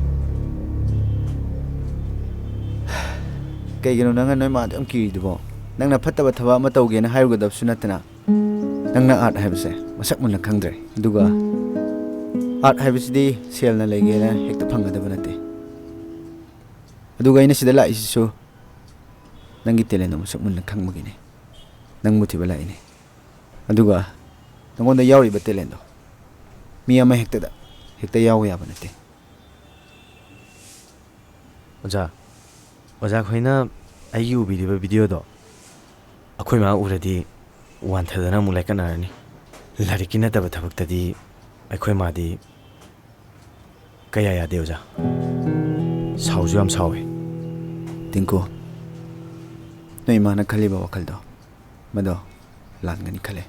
ꯀꯩꯒꯤꯅꯣ ꯅꯪꯅ ꯅꯣꯏ ꯃꯥꯗ ꯌꯥꯝ ꯀꯤꯔꯤꯗꯨꯕꯣ? ꯅꯪꯅ ꯐꯠꯇꯕ ꯊꯕꯛ ꯑꯃ ꯇꯧꯒꯦꯅ ꯍꯥꯏꯔꯨꯒꯗꯕꯁꯨ ꯅꯠꯇꯅ, ꯅꯪꯅ art ꯍꯥꯏꯕꯁꯦ ꯃꯁꯛ ꯃꯨꯟꯅ ꯈꯪꯗ꯭ꯔꯦ꯫ ꯑꯗꯨꯒ art ꯍꯥꯏꯕꯁꯤꯗꯤ ꯁꯦꯜꯅ ꯂꯩꯒꯦꯅ ꯍꯦꯛꯇ ꯐꯪꯒꯗꯕ ꯅꯠꯇꯦ꯫ ꯑꯗꯨꯒ ꯑꯩꯅ ꯁꯤꯗ ꯂꯥꯛꯏꯁꯤꯁꯨ ꯅꯪꯒꯤ talentꯗꯣ ꯃꯁꯛ ꯃꯨꯟꯅ ꯈꯪꯕꯒꯤꯅꯦ꯫ ꯅꯪꯕꯨ ꯊꯤꯕ ꯂꯥꯛꯏꯅꯦ꯫ ꯑꯗꯨꯒ ꯅꯉꯣꯟꯗ ꯌꯥꯎꯔꯤꯕ talentꯗꯣ ꯃꯤ ꯑꯃ ꯍꯦꯛꯇꯗ ꯍꯦꯛꯇ ꯌꯥꯎꯕ ꯌꯥꯕ ꯅꯠꯇꯦ꯫ ꯑꯣꯖꯥ, ꯑꯣꯖꯥ ꯈꯣꯏꯅ ꯑꯩꯒꯤ ꯎꯕꯤꯔꯤꯕ videoꯗꯣ ꯑꯩꯈꯣꯏ ꯃꯥ ꯎꯔꯗꯤ ꯋꯥꯟꯊꯗꯅ ꯑꯃꯨꯛ ꯂꯥꯏꯀꯠꯅꯔꯅꯤ꯫ ꯂꯥꯏꯔꯤꯛꯀꯤ ꯅꯠꯇꯕ ꯊꯕꯛꯇꯗꯤ ꯑꯩꯈꯣꯏ ꯃꯥꯗꯤ ꯀꯌꯥ ꯌꯥꯗꯦ, ꯑꯣꯖꯥ꯫ ꯁꯥꯎꯁꯨ ꯌꯥꯝ ꯁꯥꯎꯋꯦ꯫ ꯇꯤꯡꯀꯨ, ꯅꯣꯏ ꯏꯃꯥꯅ ꯈꯜꯂꯤꯕ ꯋꯥꯈꯜꯗꯣ, ꯃꯗꯣ ꯂꯥꯟꯒꯅꯤ ꯈꯜꯂꯦ꯫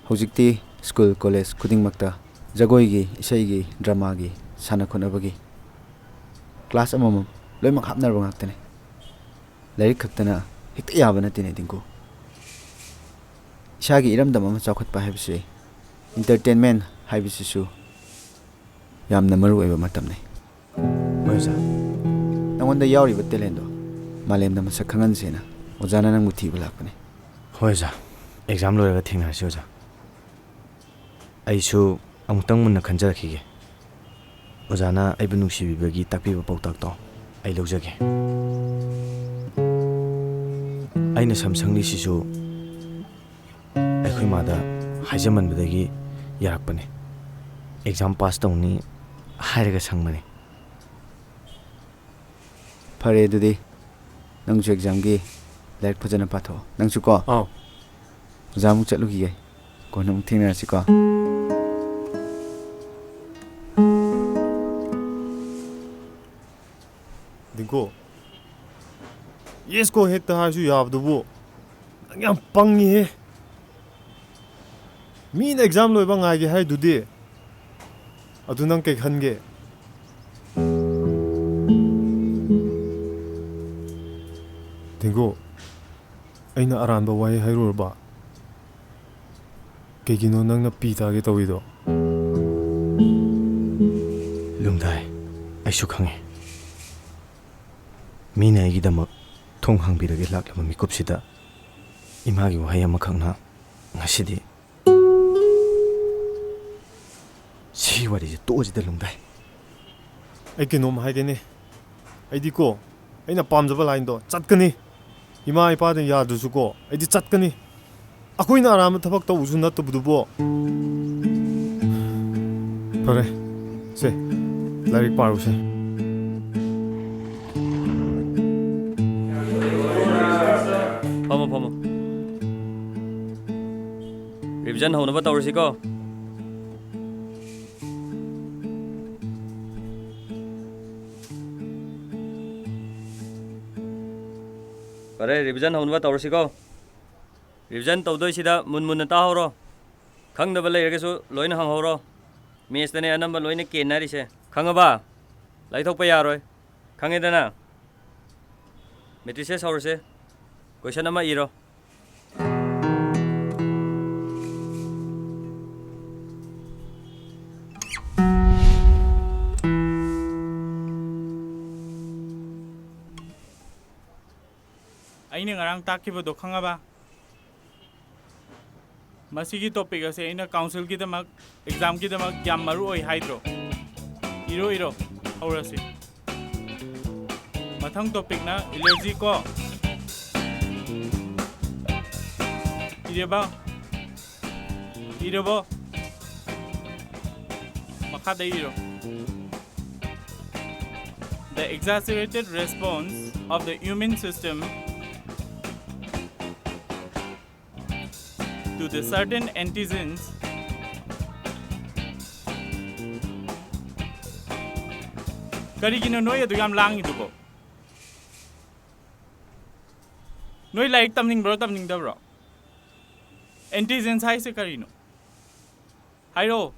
ꯍꯧꯖꯤꯛꯇꯤ ꯁ꯭ꯀꯨꯜ, ꯀꯣꯂꯦꯖ ꯈꯨꯗꯤꯡꯃꯛꯇ ꯖꯒꯣꯏꯒꯤ, ꯏꯁꯩꯒꯤ, ꯗ꯭ꯔꯃꯥꯒꯤ, ꯁꯥꯟꯅ ꯈꯣꯠꯅꯕꯒꯤ ꯀ꯭ꯂꯥꯁ ꯑꯃꯃꯝ ꯂꯣꯏꯅꯃꯛ ꯍꯥꯞꯅꯔꯕ ꯉꯥꯛꯇꯅꯤ꯫ ꯂꯥꯏꯔꯤꯛ ꯈꯛꯇꯅ ꯍꯦꯛꯇ ꯌꯥꯕ ꯅꯠꯇꯦꯅꯦ, ꯗꯤꯡꯀꯨ꯫ ꯏꯁꯥꯒꯤ ꯏꯔꯝꯗꯝ ꯑꯃ ꯆꯥꯎꯈꯠꯄ ꯍꯥꯏꯕꯁꯤ entertainment ꯍꯥꯏꯕꯁꯤꯁꯨ ꯌꯥꯝꯅ ꯃꯔꯨ ꯑꯣꯏꯕ ꯃꯇꯝꯅꯤ꯫ ꯍꯣꯏ ꯑꯣꯖꯥ꯫ ꯅꯉꯣꯟꯗ ꯌꯥꯎꯔꯤꯕ talentꯗꯣ ꯃꯥꯂꯦꯝꯗ ꯃꯁꯛ ꯈꯪꯍꯟꯁꯦꯅ ꯑꯣꯖꯥꯅ ꯅꯪꯕꯨ ꯊꯤꯕ ꯂꯥꯛꯄꯅꯤ꯫ ꯍꯣꯏ ꯑꯣꯖꯥ, exam ꯂꯣꯏꯔꯒ ꯊꯦꯡꯅꯔꯁꯤ ꯑꯣꯖꯥ꯫ ꯑꯩꯁꯨ ꯑꯃꯨꯛꯇꯪ ꯃꯨꯟꯅ ꯈꯟꯖꯔꯛꯈꯤꯒꯦ꯫ ꯑꯣꯖꯥꯅ ꯑꯩꯕꯨ ꯅꯨꯡꯁꯤꯕꯤꯕꯒꯤ ꯇꯥꯛꯄꯤꯕ ꯄꯥꯎꯇꯥꯛꯇꯣ ꯑꯩ ꯂꯧꯖꯒꯦ꯫ ꯑꯩꯅ ꯁꯝ ꯁꯪꯂꯤꯁꯤꯁꯨ ꯑꯩꯈꯣꯏ ꯃꯥꯗ ꯍꯥꯏꯖꯃꯟꯕꯗꯒꯤ ꯌꯥꯔꯛꯄꯅꯦ꯫ Exam pass ꯇꯧꯅꯤ ꯍꯥꯏꯔꯒ ꯁꯪꯕꯅꯦ꯫ ꯐꯔꯦ, ꯑꯗꯨꯗꯤ ꯅꯪꯁꯨ examꯒꯤ ꯂꯥꯏꯔꯤꯛ ꯐꯖꯅ ꯄꯥꯊꯣꯛꯑꯣ꯫ ꯅꯪꯁꯨ ꯀꯣ? ꯑꯥꯎ꯫ ꯑꯣꯖꯥ ꯑꯃꯨꯛ ꯆꯠꯂꯨꯈꯤꯒꯦ꯫ ꯀꯣꯟꯅ ꯑꯃꯨꯛ ꯊꯦꯡꯅꯔꯁꯤꯀꯣ꯫ ꯗꯤꯡꯀꯨ, yes ꯀꯣ ꯍꯦꯛꯇ ꯍꯥꯏꯔꯁꯨ ꯌꯥꯕꯗꯨꯕꯨ꯫ ꯅꯪ ꯌꯥꯝ ꯄꯪꯉꯤꯍꯦ꯫ ꯃꯤꯅ exam ꯂꯣꯏꯕ ꯉꯥꯏꯒꯦ ꯍꯥꯏꯗꯨꯗꯤ꯫ ꯑꯗꯨ ꯅꯪ ꯀꯩ ꯈꯟꯒꯦ? ꯗꯤꯡꯀꯨ, ꯑꯩꯅ ꯑꯔꯥꯟꯕ ꯋꯥꯍꯩ ꯍꯥꯏꯔꯨꯔꯕ? ꯀꯩꯒꯤꯅꯣ ꯅꯪꯅ ꯄꯤ ꯇꯥꯒꯦ ꯇꯧꯔꯤꯗꯣ? ꯂꯨꯝꯗꯥꯏ, ꯑꯩꯁꯨ ꯈꯪꯉꯤ꯫ ꯃꯤꯅ ꯑꯩꯒꯤꯗꯃꯛ ꯊꯣꯡ ꯍꯥꯡꯕꯤꯔꯒꯦ ꯂꯥꯛꯂꯕ ꯃꯤꯀꯨꯞꯁꯤꯗ ꯏꯃꯥꯒꯤ ꯋꯥꯍꯩ ꯑꯃꯈꯛꯅ ꯉꯁꯤꯗꯤ ꯁꯤꯒꯤ ꯋꯥꯔꯤꯁꯦ ꯇꯣꯛꯑꯁꯤꯗ, ꯂꯨꯝꯗꯥꯏ꯫ ꯑꯩ ꯀꯩꯅꯣꯝ ꯍꯥꯏꯒꯦꯅꯦ꯫ ꯑꯩꯗꯤꯀꯣ, ꯑꯩꯅ ꯄꯥꯝꯖꯕ lineꯗꯣ ꯆꯠꯀꯅꯤ꯫ ꯏꯃꯥ ꯏꯄꯥꯅ ꯌꯥꯗ꯭ꯔꯁꯨꯀꯣ, ꯑꯩꯗꯤ ꯆꯠꯀꯅꯤ꯫ ꯑꯩꯈꯣꯏꯅ ꯑꯔꯥꯟꯕ ꯊꯕꯛ ꯇꯧꯕꯁꯨ ꯅꯠꯇꯕꯗꯨꯕꯨ꯫ ꯐꯔꯦ, ꯁꯦ, ꯂꯥꯏꯔꯤꯛ ꯄꯥꯔꯨꯁꯦ꯫ ꯐꯝꯃꯣ, ꯐꯝꯃꯣ꯫ Revision ꯍꯧꯅꯕ ꯇꯧꯔꯁꯤꯀꯣ꯫ ꯐꯔꯦ, ꯔꯤꯚꯤꯖꯟ ꯍꯧꯅꯕ ꯇꯧꯔꯁꯤꯀꯣ꯫ ꯔꯤꯚꯤꯖꯟ ꯇꯧꯗꯣꯏꯁꯤꯗ ꯃꯨꯟ ꯃꯨꯟꯅ ꯇꯥꯍꯧꯔꯣ꯫ ꯈꯪꯗꯕ ꯂꯩꯔꯒꯁꯨ ꯂꯣꯏꯅ ꯍꯪꯍꯧꯔꯣ꯫ ꯃꯦꯠꯁꯇꯅꯦ ꯑꯅꯝꯕ ꯂꯣꯏꯅ ꯀꯦꯟꯅꯔꯤꯁꯦ꯫ ꯈꯪꯉꯕ? ꯂꯥꯏꯊꯣꯛꯄ ꯌꯥꯔꯣꯏ꯫ ꯈꯪꯉꯦꯗꯅ? ꯃꯦꯇ꯭ꯔꯤꯁꯦꯁ ꯍꯧꯔꯁꯦ꯫ ꯀꯣꯏꯁꯟ ꯑꯃ ꯏꯔꯣ꯫ ꯑꯩꯅ ꯉꯔꯥꯡ ꯇꯥꯛꯈꯤꯕꯗꯣ ꯈꯪꯉꯕ? ꯃꯁꯤꯒꯤ ꯇꯣꯄꯤꯛ ꯑꯁꯦ ꯑꯩꯅ ꯀꯥꯎꯟꯁꯤꯜꯒꯤꯗꯃꯛ, ꯑꯦꯛꯖꯥꯝꯒꯤꯗꯃꯛ ꯌꯥꯝ ꯃꯔꯨ ꯑꯣꯏ ꯍꯥꯏꯗ꯭ꯔꯣ? ꯏꯔꯣ, ꯏꯔꯣ꯫ ꯍꯧꯔꯁꯤ꯫ ꯃꯊꯪ ꯇꯣꯄꯤꯛꯅ ꯑꯦꯂꯔꯖꯤ ꯀꯣ꯫ ꯏꯔꯦꯕ? ꯏꯔꯕꯣ? ꯃꯈꯥꯗ ꯏꯔꯣ꯫ The exaggerated response of the immune system to the certain antigens. ꯀꯔꯤꯒꯤꯅꯣ ꯅꯣꯏ ꯑꯗꯨ ꯌꯥꯝ ꯂꯥꯡꯉꯤꯗꯨꯕꯣ? ꯅꯣꯏ ꯂꯥꯏꯔꯤꯛ ꯇꯝꯅꯤꯡꯕ꯭ꯔꯣ, ꯇꯝꯅꯤꯡꯗꯕ꯭ꯔꯣ? ꯑꯦꯟꯇꯤꯖꯦꯟꯁ ꯍꯥꯏꯁꯦ ꯀꯔꯤꯅꯣ? ꯍꯥꯏꯔꯛꯑꯣ꯫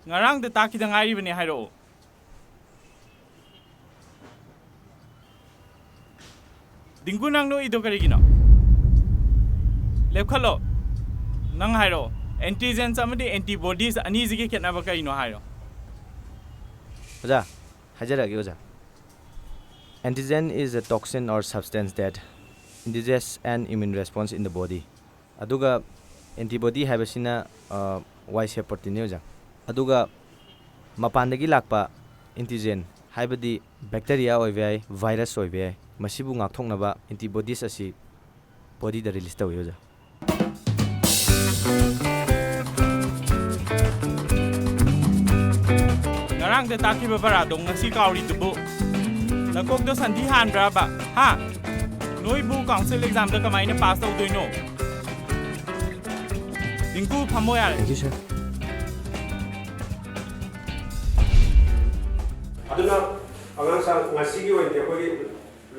ꯉꯔꯥꯡꯗ ꯇꯥꯛꯈꯤꯗ ꯉꯥꯏꯔꯤꯕꯅꯦ, ꯍꯥꯏꯔꯛꯑꯣ꯫ ꯗꯤꯡꯀꯨ, ꯅꯪ ꯅꯣꯛꯏꯗꯣ ꯀꯔꯤꯒꯤꯅꯣ? ꯂꯦꯞꯈꯠꯂꯣ꯫ ꯅꯪ ꯍꯥꯏꯔꯛꯑꯣ, ꯑꯦꯟꯇꯤꯖꯦꯟꯁ ꯑꯃꯗꯤ ꯑꯦꯟꯇꯤꯕꯣꯗꯤꯁ ꯑꯅꯤꯁꯤꯒꯤ ꯈꯦꯠꯅꯕ ꯀꯔꯤꯅꯣ ꯍꯥꯏꯔꯣ꯫ ꯑꯣꯖꯥ, ꯍꯥꯏꯖꯔꯛꯑꯒꯦ ꯑꯣꯖꯥ꯫ Antigen is a toxin or substance that induces an immune response in the body. ꯑꯗꯨꯒ ꯑꯦꯟꯇꯤꯕꯣꯗꯤ ꯍꯥꯏꯕꯁꯤꯅ, ꯑ, ꯋꯥꯏ ꯁꯦꯞ ꯄ꯭ꯔꯣꯇꯤꯟꯅꯤ ꯑꯣꯖꯥ꯫ ꯑꯗꯨꯒ ꯃꯄꯥꯟꯗꯒꯤ ꯂꯥꯛꯄ ꯑꯦꯟꯇꯤꯖꯦꯟ ꯍꯥꯏꯕꯗꯤ ꯕꯦꯛꯇꯦꯔꯤꯌꯥ ꯑꯣꯏꯕ ꯌꯥꯏ, ꯚꯥꯏꯔꯁ ꯑꯣꯏꯕ ꯌꯥꯏ, ꯃꯁꯤꯕꯨ ꯉꯥꯛꯊꯣꯛꯅꯕ ꯑꯦꯟꯇꯤꯕꯣꯗꯤꯁ ꯑꯁꯤ ꯕꯣꯗꯤꯗ ꯔꯤꯂꯤꯁ ꯇꯧꯏ ꯑꯣꯖꯥ꯫ ꯉꯔꯥꯡꯗ ꯇꯥꯛꯈꯤꯕ ꯄꯔꯥꯗꯣ ꯉꯁꯤ ꯀꯥꯎꯔꯤꯗꯨꯕꯨ? ꯅꯀꯣꯛꯇ ꯁꯟꯊꯤ ꯍꯥꯟꯕ꯭ꯔꯕ? ꯍꯥ? ꯅꯣꯏꯕꯨ ꯀꯥꯎꯟꯁꯤꯜ ꯑꯦꯛꯖꯥꯝꯗ ꯀꯃꯥꯏꯅ ꯄꯥꯁ ꯇꯧꯗꯣꯏꯅꯣ? ꯗꯤꯡꯀꯨ, ꯐꯝꯃꯣ ꯌꯥꯔꯦ꯫ Thank you, sir. ꯑꯗꯨꯅ ꯑꯉꯥꯡ ꯁꯥ-, ꯉꯁꯤꯒꯤ ꯑꯣꯏꯅꯗꯤ ꯑꯩꯈꯣꯏꯒꯤ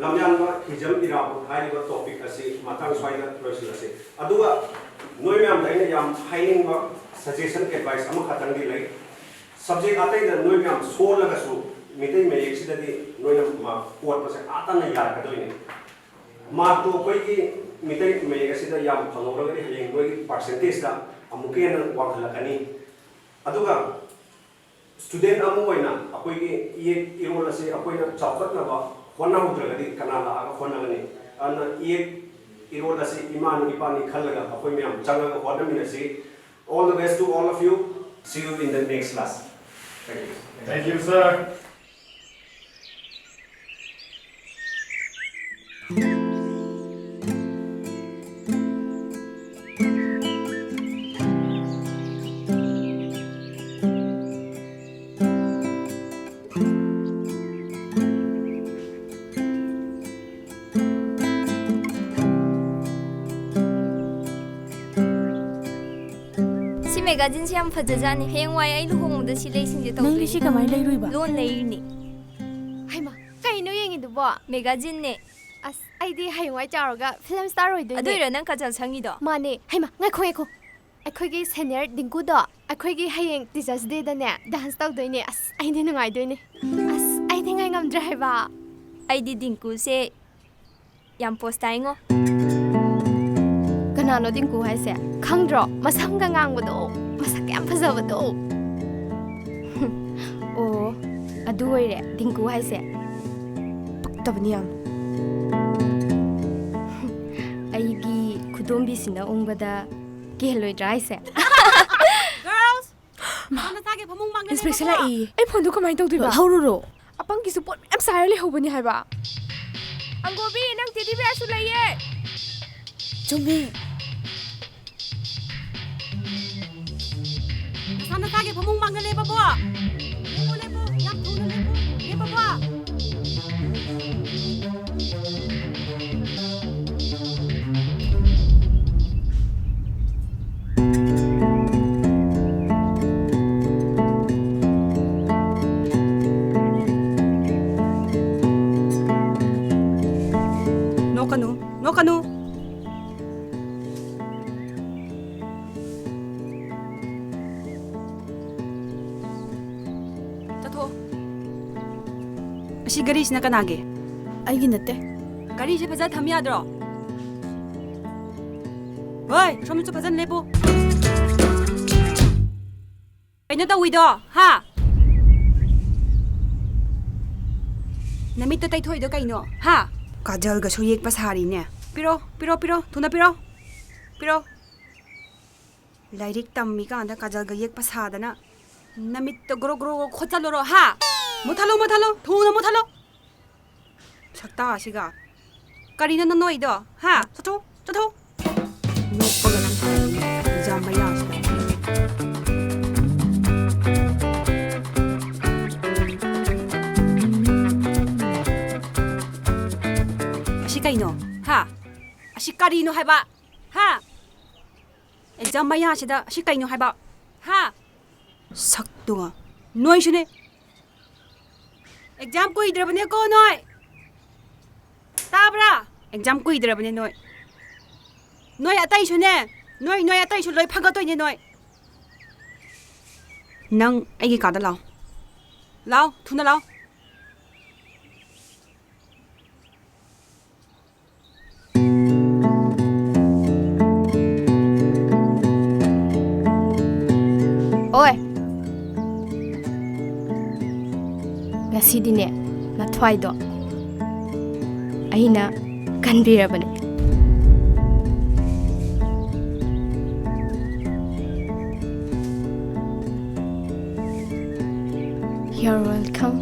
ꯂꯝꯌꯥꯟꯕ ꯍꯤꯖꯝ ꯏꯔꯥꯕꯣꯠ ꯍꯥꯏꯔꯤꯕ topic ꯑꯁꯤ ꯃꯇꯥꯡ ꯁ꯭ꯋꯥꯏꯗ ꯂꯣꯏꯁꯤꯜꯂꯁꯤ꯫ ꯑꯗꯨꯒ ꯅꯣꯏ ꯃꯌꯥꯝꯗ ꯑꯩꯅ ꯌꯥꯝ ꯍꯥꯏꯅꯤꯡꯕ suggestion, advice ꯑꯃꯈꯛꯇꯪꯗꯤ ꯂꯩ꯫ Subject ꯑꯇꯩꯗ ꯅꯣꯏ ꯃꯌꯥꯝ ꯁꯣꯜꯂꯒꯁꯨ ꯃꯤꯇꯩ ꯃꯌꯦꯛꯁꯤꯗꯗꯤ ꯅꯣꯏꯅ mark ꯀꯣꯠꯄꯁꯦ ꯑꯥ ꯇꯥꯅ ꯌꯥꯔꯛꯀꯗꯣꯏꯅꯤ꯫ Markꯇꯣ ꯑꯩꯈꯣꯏꯒꯤ ꯃꯤꯇꯩ ꯃꯌꯦꯛ ꯑꯁꯤꯗ ꯌꯥꯝ ꯐꯪꯍꯧꯔꯒꯗꯤ ꯍꯌꯦꯡ ꯅꯣꯏꯒꯤ percentageꯇ ꯑꯃꯨꯛꯀ ꯍꯦꯟꯅ ꯋꯥꯡꯈꯠꯂꯛꯀꯅꯤ꯫ ꯑꯗꯨꯒ student ꯑꯃ ꯑꯣꯏꯅ ꯑꯩꯈꯣꯏꯒꯤ ꯏꯌꯦꯛ ꯏꯔꯣꯜ ꯑꯁꯤ ꯑꯩꯈꯣꯏꯅ ꯆꯥꯎꯈꯠꯅꯕ ꯍꯣꯠꯅꯍꯧꯗ꯭ꯔꯒꯗꯤ ꯀꯅꯥ ꯂꯥꯛꯑꯒ ꯍꯣꯠꯅꯒꯅꯤ? ꯑꯗꯨꯅ ꯏꯌꯦꯛ ꯏꯔꯣꯜ ꯑꯁꯤ ꯏꯃꯥꯅꯤ ꯏꯄꯥꯅꯤ ꯈꯜꯂꯒ ꯑꯩꯈꯣꯏ ꯃꯌꯥꯝ ꯆꯪꯉꯒ ꯍꯣꯠꯅꯃꯤꯟꯅꯁꯤ꯫ All the best to all of you. See you in the next class. Thank you. Thank you, sir. ꯁꯤ magazineꯁꯦ ꯌꯥꯝ ꯐꯖꯖꯥꯠꯅꯤ꯫ ꯍꯌꯦꯡꯋꯥꯏ ꯑꯩ ꯂꯨꯍꯣꯡꯕꯗ ꯁꯤ ꯂꯩꯁꯤꯡꯁꯦ ꯅꯪꯗꯤ ꯇꯧꯗꯣꯏꯅꯤ꯫ ꯁꯤ ꯀꯃꯥꯏꯅ ꯂꯩꯔꯨꯏꯕ? Loan ꯂꯩꯔꯤꯅꯤ꯫ ꯍꯩꯃꯥ, ꯀꯩꯅꯣ ꯌꯦꯡꯉꯤꯗꯨꯕꯣ? Magazineꯅꯦ꯫ ꯑꯁ, ꯑꯩꯗꯤ ꯍꯌꯦꯡꯋꯥꯏ ꯆꯥꯎꯔꯒ film star ꯑꯣꯏꯗꯣꯏꯅꯦ꯫ ꯑꯗꯨꯏꯔ ꯅꯪ ꯀꯥꯖꯜ ꯁꯪꯉꯤꯗꯣ? ꯃꯥꯅꯦ꯫ ꯍꯩꯃꯥ, ꯉꯥꯏꯈꯣ, ꯉꯥꯏꯈꯣ꯫ ꯑꯩꯈꯣꯏꯒꯤ senior ꯗꯤꯡꯀꯨꯗꯣ ꯑꯩꯈꯣꯏꯒꯤ ꯍꯌꯦꯡ Teachers Dayꯗꯅꯦ dance ꯇꯧꯗꯣꯏꯅꯦ꯫ ꯑꯁ, ꯑꯩꯗꯤ ꯅꯨꯡꯉꯥꯏꯗꯣꯏꯅꯦ꯫ ꯑꯁ, ꯑꯩꯗꯤ ꯉꯥꯏ ꯉꯝꯗ꯭ꯔꯦ ꯍꯥꯏꯕ꯫ ꯑꯩꯗꯤ ꯗꯤꯡꯀꯨꯁꯦ ꯌꯥꯝ ꯄꯣꯁ ꯇꯥꯏꯉꯣ꯫ ꯀꯅꯥꯅꯣ ꯗꯤꯡꯀꯨ ꯍꯥꯏꯁꯦ? ꯈꯪꯗ꯭ꯔꯣ? ꯃꯁꯝꯒ ꯉꯥꯡꯕꯗꯣ, ꯃꯁꯛ ꯌꯥꯝ ꯐꯖꯕꯗꯣ꯫ ꯑꯣ, ꯑꯗꯨ ꯑꯣꯏꯔꯦ ꯗꯤꯡꯀꯨ ꯍꯥꯏꯁꯦ꯫ ꯄꯛꯇꯕꯅꯤ ꯌꯥꯝ꯫ ꯑꯩꯒꯤ ꯈꯨꯗꯣꯝꯕꯤꯁꯤꯅ ꯎꯪꯕꯗ ꯀꯤꯍꯜꯂꯣꯏꯗ꯭ꯔꯥ ꯍꯥꯏꯁꯦ? Girls! ꯃꯥ! ꯅꯁꯥꯒꯤ ꯐꯃꯨꯡ ꯃꯥꯡꯗ inspection ꯂꯦꯞꯄꯀꯣ꯫ ꯂꯥꯛꯏ꯫ ꯑꯩ phoneꯗꯨ ꯀꯃꯥꯏꯅ ꯇꯧꯗꯣꯏꯕ? ꯂꯧꯍꯧꯔꯨꯔꯣ꯫ ꯑꯄꯪꯒꯤꯁꯨ ꯄꯣꯠ ꯃꯌꯥꯝ ꯆꯥꯏꯔ ꯂꯩꯍꯧꯕꯅꯤ ꯍꯥꯏꯕ꯫ ꯑꯪꯒꯣꯕꯤ, ꯅꯪ teddy bearꯁꯨ ꯂꯩꯌꯦ꯫ ꯆꯨꯝꯃꯤ꯫ ꯅꯁꯥ ꯅꯁꯥꯒꯤ ꯐꯃꯨꯡ ꯃꯥꯡꯗ ꯂꯦꯞꯄꯀꯣ꯫ ꯂꯦꯞꯄꯣ, ꯂꯦꯞꯄꯣ, ꯌꯥꯝ ꯊꯨꯅ ꯂꯦꯞꯄꯣ꯫ ꯂꯦꯞꯄꯀꯣ꯫ ꯀꯅꯨ, ꯅꯣꯛꯀꯅꯨ꯫ ꯆꯠꯊꯣꯛꯑꯣ꯫ ꯑꯁꯤ ꯒꯥꯔꯤꯁꯤꯅ ꯀꯅꯥꯒꯤ? ꯑꯩꯒꯤ ꯅꯠꯇꯦ꯫ ꯒꯥꯔꯤꯁꯦ ꯐꯖꯅ ꯊꯝ ꯌꯥꯗ꯭ꯔꯣ? ꯍꯣꯏ, ꯁꯣꯝꯗꯁꯨ ꯐꯖꯅ ꯂꯦꯞꯄꯨ꯫ ꯀꯩꯅꯣ ꯇꯧꯏꯗꯣ, ꯍꯥ? ꯅꯃꯤꯠꯇ ꯇꯩꯊꯣꯛꯏꯗꯣ ꯀꯩꯅꯣ, ꯍꯥ? ꯀꯥꯖꯜꯒꯁꯨ ꯌꯦꯛꯄ ꯁꯥꯔꯤꯅꯦ꯫ ꯄꯤꯔꯣ, ꯄꯤꯔꯣ, ꯄꯤꯔꯣ, ꯊꯨꯅ ꯄꯤꯔꯣ꯫ ꯄꯤꯔꯣ꯫ ꯂꯥꯏꯔꯤꯛ ꯇꯝꯃꯤꯀꯥꯟꯗ ꯀꯥꯖꯜꯒ ꯌꯦꯛꯄ ꯁꯥꯗꯅ ꯅꯃꯤꯠꯇ ꯒ꯭ꯔꯣ ꯒ꯭ꯔꯣ ꯒ꯭ꯔꯣ ꯈꯣꯠꯆꯜꯂꯨꯔꯣ, ꯍꯥ? ꯃꯨꯠꯊꯠꯂꯣ, ꯃꯨꯠꯊꯠꯂꯣ, ꯊꯨꯅ ꯃꯨꯠꯊꯠꯂꯣ꯫ ꯁꯛꯇꯥꯁꯤꯒ꯫ ꯀꯔꯤꯅꯣ ꯅꯪ ꯅꯣꯛꯏꯗꯣ? ꯍꯥ? ꯆꯠꯊꯣꯛ, ꯆꯠꯊꯣꯛ꯫ ꯅꯣꯛꯄꯒ ꯅꯪ ꯁꯥꯔꯤꯅꯦ, exam ꯃꯌꯥꯁꯤꯗ꯫ ꯑꯁꯤ ꯀꯩꯅꯣ? ꯍꯥ? ꯑꯁꯤ ꯀꯔꯤꯅꯣ ꯍꯥꯏꯕ? ꯍꯥ? Exam ꯃꯌꯥꯁꯤꯗ ꯑꯁꯤ ꯀꯩꯅꯣ ꯍꯥꯏꯕ? ꯍꯥ? ꯁꯛꯇꯨꯒ꯫ ꯅꯣꯏꯁꯨꯅꯦ꯫ Exam ꯀꯨꯏꯗ꯭ꯔꯕꯅꯦꯀꯣ ꯅꯣꯏ꯫ ꯇꯥꯕ꯭ꯔꯥ? Exam ꯀꯨꯏꯗ꯭ꯔꯕꯅꯦ ꯅꯣꯏ꯫ ꯅꯣꯏ ꯑꯇꯩꯁꯨꯅꯦ꯫ ꯅꯣꯏ, ꯅꯣꯏ ꯑꯇꯩꯁꯨ ꯂꯣꯏ ꯐꯒꯠꯇꯣꯏꯅꯦ ꯅꯣꯏ꯫ ꯅꯪ ꯑꯩꯒꯤ ꯀꯥꯗ ꯂꯥꯛꯑꯣ꯫ ꯂꯥꯛꯑꯣ, ꯊꯨꯅ ꯂꯥꯛꯑꯣ꯫ ꯑꯣꯏ, ꯉꯁꯤꯗꯤꯅꯦ, ꯅꯊ꯭ꯋꯥꯏꯗꯣ ꯑꯩꯅ ꯀꯟꯕꯤꯔꯕꯅꯦ꯫ You're welcome.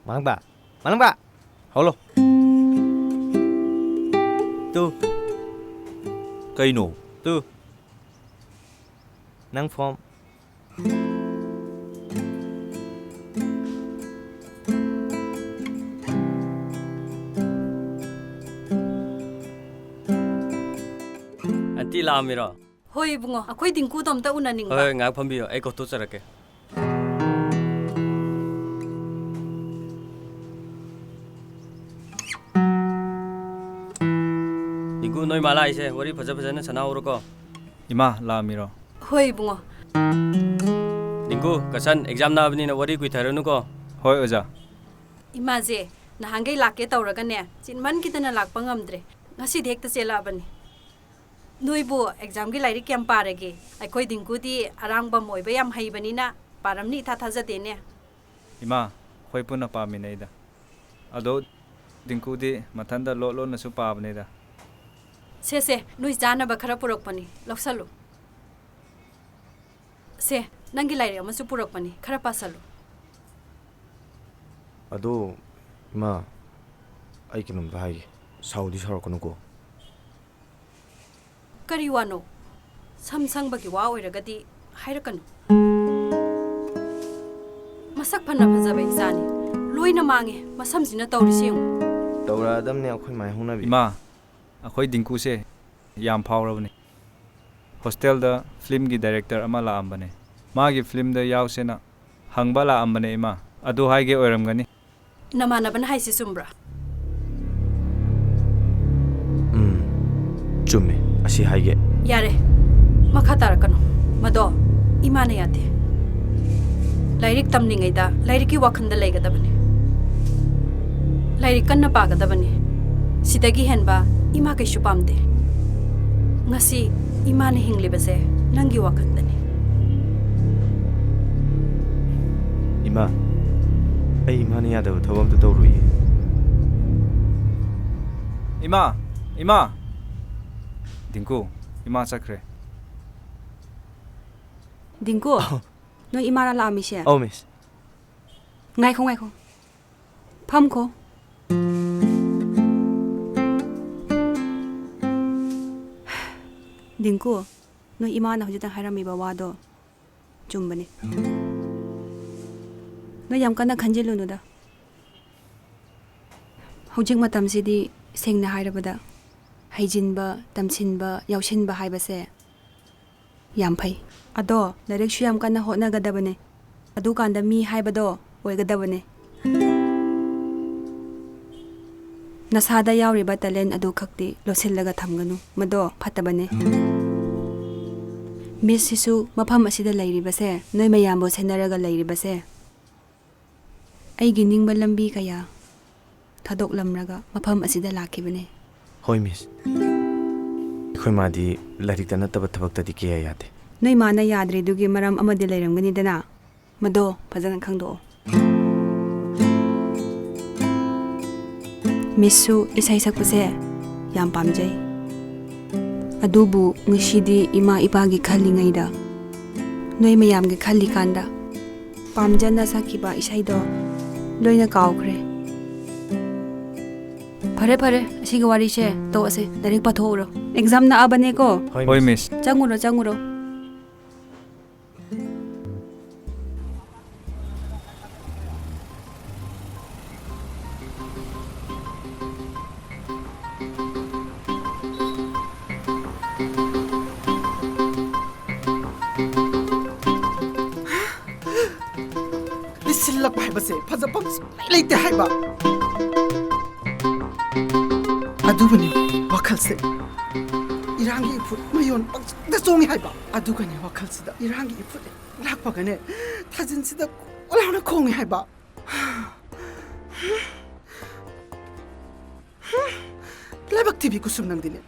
ꯃꯥꯂꯪꯕ, ꯃꯥꯂꯪꯕ, ꯍꯧꯂꯣ꯫ ꯇꯨ꯫ ꯀꯩꯅꯣ? ꯇꯨ꯫ ꯅꯪ ꯐꯣꯝ꯫ ꯑꯟꯇꯤ ꯂꯥꯛꯑꯝꯃꯤꯔꯣ? ꯍꯣꯏ ꯏꯕꯨꯡꯉꯣ, ꯑꯩꯈꯣꯏ ꯗꯤꯡꯀꯨꯗꯣ ꯑꯝꯇ ꯎꯅꯅꯤꯡꯕ꯫ ꯍꯣꯏ, ꯍꯣꯏ, ꯉꯥꯏꯍꯥꯛ ꯐꯝꯕꯤꯌꯣ, ꯑꯩ ꯀꯧꯊꯣꯛꯆꯔꯛꯀꯦ꯫ ꯗꯤꯡꯀꯨ, ꯅꯣꯏ ꯃꯥ ꯂꯥꯛꯏꯁꯦ, ꯋꯥꯔꯤ ꯐꯖ ꯐꯖꯅ ꯁꯥꯟꯅꯍꯧꯔꯣꯀꯣ꯫ ꯏꯃꯥ ꯂꯥꯛꯑꯝꯃꯤꯔꯣ? ꯍꯣꯏ ꯏꯕꯨꯡꯉꯣ꯫ ꯗꯤꯡꯀꯨ, ꯀꯁꯟ, ꯑꯦꯛꯖꯥꯝ ꯅꯛꯑꯕꯅꯤꯅ ꯋꯥꯔꯤ ꯀꯨꯏꯊꯔꯅꯨꯀꯣ꯫ ꯍꯣꯏ ꯑꯣꯖꯥ꯫ ꯏꯃꯥꯁꯦ ꯅꯍꯥꯟꯈꯩ ꯂꯥꯛꯀꯦ ꯇꯧꯔꯒꯅꯦ, ꯆꯤꯟꯃꯟꯈꯤꯗꯅ ꯂꯥꯛꯄ ꯉꯝꯗ꯭ꯔꯦ꯫ ꯉꯁꯤꯗꯤ ꯍꯦꯛꯇ ꯆꯦꯜꯂꯛꯑꯕꯅꯤ꯫ ꯅꯣꯏꯕꯨ ꯑꯦꯛꯖꯥꯝꯒꯤ ꯂꯥꯏꯔꯤꯛ ꯀꯌꯥꯝ ꯄꯥꯔꯒꯦ? ꯑꯩꯈꯣꯏ ꯗꯤꯡꯀꯨꯗꯤ ꯑꯔꯥꯡꯕꯝ ꯑꯣꯏꯕ ꯌꯥꯝ ꯍꯩꯕꯅꯤꯅ ꯄꯥꯔꯝꯅꯤ ꯏꯊꯥ ꯊꯥꯖꯗꯦꯅꯦ꯫ ꯏꯃꯥ, ꯑꯩꯈꯣꯏ ꯄꯨꯟꯅ ꯄꯥꯃꯤꯟꯅꯩꯗ꯫ ꯑꯗꯣ ꯗꯤꯡꯀꯨꯗꯤ ꯃꯊꯟꯇ ꯂꯣꯠ ꯂꯣꯠꯅꯁꯨ ꯄꯥꯕꯅꯤꯗ꯫ ꯁꯦ, ꯁꯦ, ꯅꯣꯏ ꯆꯥꯅꯕ ꯈꯔ ꯄꯨꯔꯛꯄꯅꯤ, ꯂꯧꯁꯜꯂꯨ꯫ ꯁꯦ, ꯅꯪꯒꯤ ꯂꯥꯏꯔꯤꯛ ꯑꯃꯁꯨ ꯄꯨꯔꯛꯄꯅꯤ, ꯈꯔ ꯄꯥꯁꯜꯂꯨ꯫ ꯑꯗꯣ, ꯏꯃꯥ, ꯑꯩ ꯀꯩꯅꯣꯝꯇ ꯍꯥꯏꯒꯦ꯫ ꯁꯥꯎꯗꯤ ꯁꯥꯎꯔꯛꯀꯅꯨꯀꯣ꯫ ꯀꯔꯤ ꯋꯥꯅꯣ? ꯁꯝ ꯁꯪꯕꯒꯤ ꯋꯥ ꯑꯣꯏꯔꯒꯗꯤ ꯍꯥꯏꯔꯛꯀꯅꯨ꯫ ꯃꯁꯛ ꯐꯅ ꯐꯖꯕ ꯏꯆꯥꯅꯤ, ꯂꯣꯏꯅ ꯃꯥꯡꯉꯦ ꯃꯁꯝꯁꯤꯅ ꯇꯧꯔꯤꯁꯤ ꯌꯦꯡꯉꯨ꯫ ꯇꯧꯔꯛꯑꯗꯝꯅꯦ ꯑꯩꯈꯣꯏ ꯃꯥꯏ ꯍꯧꯅꯕꯤ꯫ ꯏꯃꯥ, ꯑꯩꯈꯣꯏ ꯗꯤꯡꯀꯨꯁꯦ ꯌꯥꯝ ꯐꯥꯎꯔꯕꯅꯤ꯫ ꯍꯣꯁꯇꯦꯜꯗ ꯐꯤꯂꯝꯒꯤ ꯗꯥꯏꯔꯦꯛꯇꯔ ꯑꯃ ꯂꯥꯛꯑꯝꯕꯅꯦ꯫ ꯃꯥꯒꯤ ꯐꯤꯂꯝꯗ ꯌꯥꯎꯁꯦꯅ ꯍꯪꯕ ꯂꯥꯛꯑꯝꯕꯅꯦ ꯏꯃꯥ꯫ ꯑꯗꯨ ꯍꯥꯏꯒꯦ ꯑꯣꯏꯔꯝꯒꯅꯤ꯫ ꯅꯃꯥꯟꯅꯕꯅ ꯍꯥꯏꯁꯤ ꯆꯨꯝꯕ꯭ꯔꯥ? ꯎꯝ, ꯆꯨꯝꯃꯦ꯫ ꯑꯁꯤ ꯍꯥꯏꯒꯦ꯫ ꯌꯥꯔꯦ, ꯃꯈꯥ ꯇꯥꯔꯛꯀꯅꯨ꯫ ꯃꯗꯣ ꯏꯃꯥꯅ ꯌꯥꯗꯦ꯫ ꯂꯥꯏꯔꯤꯛ ꯇꯝꯂꯤꯉꯩꯗ ꯂꯥꯏꯔꯤꯛꯀꯤ ꯋꯥꯈꯜꯗ ꯂꯩꯒꯗꯕꯅꯤ꯫ ꯂꯥꯏꯔꯤꯛ ꯀꯟꯅ ꯄꯥꯒꯗꯕꯅꯤ꯫ ꯁꯤꯗꯒꯤ ꯍꯦꯟꯕ ꯏꯃꯥ ꯀꯩꯁꯨ ꯄꯥꯝꯗꯦ꯫ ꯉꯁꯤ ꯏꯃꯥꯅ ꯍꯤꯡꯂꯤꯕꯁꯦ ꯅꯪꯒꯤ ꯋꯥꯈꯜꯗꯅꯤ꯫ ꯏꯃꯥ, ꯑꯩ ꯏꯃꯥꯅ ꯌꯥꯗꯕ ꯊꯕꯛ ꯑꯝꯇ ꯇꯧꯔꯣꯏꯌꯦ꯫ ꯏꯃꯥ! ꯏꯃꯥ! ꯗꯤꯡꯀꯨ, ꯏꯃꯥ ꯆꯠꯈ꯭ꯔꯦ꯫ ꯗꯤꯡꯀꯨ, ꯑꯧ꯫ ꯅꯣꯏ ꯏꯃꯥꯔꯥ ꯂꯥꯛꯑꯝꯃꯤꯁꯦ? ꯑꯧ, ꯃꯤꯁ꯫ ꯉꯥꯏꯈꯣ, ꯉꯥꯏꯈꯣ꯫ ꯐꯝꯈꯣ꯫ ꯗꯤꯡꯀꯨ, ꯅꯣꯏ ꯏꯃꯥꯅ ꯍꯧꯖꯤꯛꯇ ꯍꯥꯏꯔꯝꯃꯤꯕ ꯋꯥꯗꯣ ꯆꯨꯝꯕꯅꯤ꯫ ꯅꯣꯏ ꯌꯥꯝ ꯀꯟꯅ ꯈꯟꯖꯤꯜꯂꯨꯅꯨꯗ꯫ ꯍꯧꯖꯤꯛ ꯃꯇꯝꯁꯤꯗꯤ ꯁꯦꯡꯅ ꯍꯥꯏꯔꯕꯗ ꯍꯩꯖꯤꯟꯕ, ꯇꯝꯁꯤꯟꯕ, ꯌꯥꯎꯁꯤꯟꯕ ꯍꯥꯏꯕꯁꯦ ꯌꯥꯝ ꯐꯩ꯫ ꯑꯗꯣ ꯂꯥꯏꯔꯤꯛꯁꯨ ꯌꯥꯝ ꯀꯟꯅ ꯍꯣꯠꯅꯒꯗꯕꯅꯦ꯫ ꯑꯗꯨꯀꯥꯟꯗ ꯃꯤ ꯍꯥꯏꯕꯗꯣ ꯑꯣꯏꯒꯗꯕꯅꯦ꯫ ꯅꯁꯥꯗ ꯌꯥꯎꯔꯤꯕ talent ꯑꯗꯨ ꯈꯛꯇꯤ ꯂꯣꯠꯁꯤꯜꯂꯒ ꯊꯝꯒꯅꯨ꯫ ꯃꯗꯣ ꯐꯠꯇꯕꯅꯦ꯫ ꯃꯤꯁꯁꯤꯁꯨ ꯃꯐꯝ ꯑꯁꯤꯗ ꯂꯩꯔꯤꯕꯁꯦ, ꯅꯣꯏ ꯃꯌꯥꯝꯕꯨ ꯁꯦꯟꯅꯔꯒ ꯂꯩꯔꯤꯕꯁꯦ, ꯑꯩꯒꯤ ꯅꯤꯡꯕ ꯂꯝꯕꯤ ꯀꯌꯥ ꯊꯥꯗꯣꯛꯂꯝꯂꯒ ꯃꯐꯝ ꯑꯁꯤꯗ ꯂꯥꯛꯈꯤꯕꯅꯦ꯫ ꯍꯣꯏ, ꯃꯤꯁ꯫ ꯑꯩꯈꯣꯏ ꯃꯥꯗꯤ ꯂꯥꯏꯔꯤꯛꯇ ꯅꯠꯇꯕ ꯊꯕꯛꯇꯗꯤ ꯀꯌꯥ ꯌꯥꯗꯦ꯫ ꯅꯣꯏ ꯃꯥꯅ ꯌꯥꯗ꯭ꯔꯤꯗꯨꯒꯤ ꯃꯔꯝ ꯑꯃꯗꯤ ꯂꯩꯔꯝꯒꯅꯤꯗꯅ꯫ ꯃꯗꯣ ꯐꯖꯅ ꯈꯪꯗꯣꯛꯑꯣ꯫ ꯃꯤꯁꯁꯨ ꯏꯁꯩ ꯁꯛꯄꯁꯦ ꯌꯥꯝ ꯄꯥꯝꯖꯩ꯫ ꯑꯗꯨꯕꯨ ꯉꯁꯤꯗꯤ ꯏꯃꯥ ꯏꯄꯥꯒꯤ ꯈꯜꯂꯤꯉꯩꯗ, ꯅꯣꯏ ꯃꯌꯥꯝꯒꯤ ꯈꯜꯂꯤꯀꯥꯟꯗ, ꯄꯥꯝꯖꯅ ꯁꯛꯈꯤꯕ ꯏꯁꯩꯗꯣ ꯂꯣꯏꯅ ꯀꯥꯎꯈ꯭ꯔꯦ꯫ ꯐꯔꯦ, ꯐꯔꯦ, ꯑꯁꯤꯒꯤ ꯋꯥꯔꯤꯁꯦ ꯇꯣꯛꯑꯁꯦ꯫ ꯂꯥꯏꯔꯤꯛ ꯄꯥꯊꯣꯛꯎꯔꯣ꯫ Exam ꯅꯛꯑꯕꯅꯦꯀꯣ꯫ ꯍꯣꯏ, ꯍꯣꯏ, ꯃꯤꯁ꯫ ꯆꯪꯉꯨꯔꯣ, ꯆꯪꯉꯨꯔꯣ꯫ ꯂꯤꯁꯤꯜꯂꯛꯄ ꯍꯥꯏꯕꯁꯦ ꯐꯖꯐꯝ ꯁꯨꯡꯂꯩ ꯂꯩꯇꯦ ꯍꯥꯏꯕ꯫ ꯑꯗꯨꯕꯨꯅꯤ ꯋꯥꯈꯜꯁꯦ ꯏꯔꯥꯡꯒꯤ ꯏꯐꯨꯠ ꯃꯌꯣꯟ ꯄꯪꯆꯣꯡꯗ ꯆꯣꯡꯉꯤ ꯍꯥꯏꯕ꯫ ꯑꯗꯨꯒꯅꯦ ꯋꯥꯈꯜꯁꯤꯗ ꯏꯔꯥꯡꯒꯤ ꯏꯐꯨꯠ ꯂꯥꯛꯄꯒꯅꯦ ꯊꯥꯖꯤꯟꯁꯤꯗ ꯀꯣ ꯂꯥꯎꯅ ꯈꯣꯡꯉꯤ ꯍꯥꯏꯕ꯫ ꯂꯥꯏꯕꯛ ꯊꯤꯕꯤ ꯀꯨꯁꯨꯝ ꯅꯪꯗꯤꯅꯦ꯫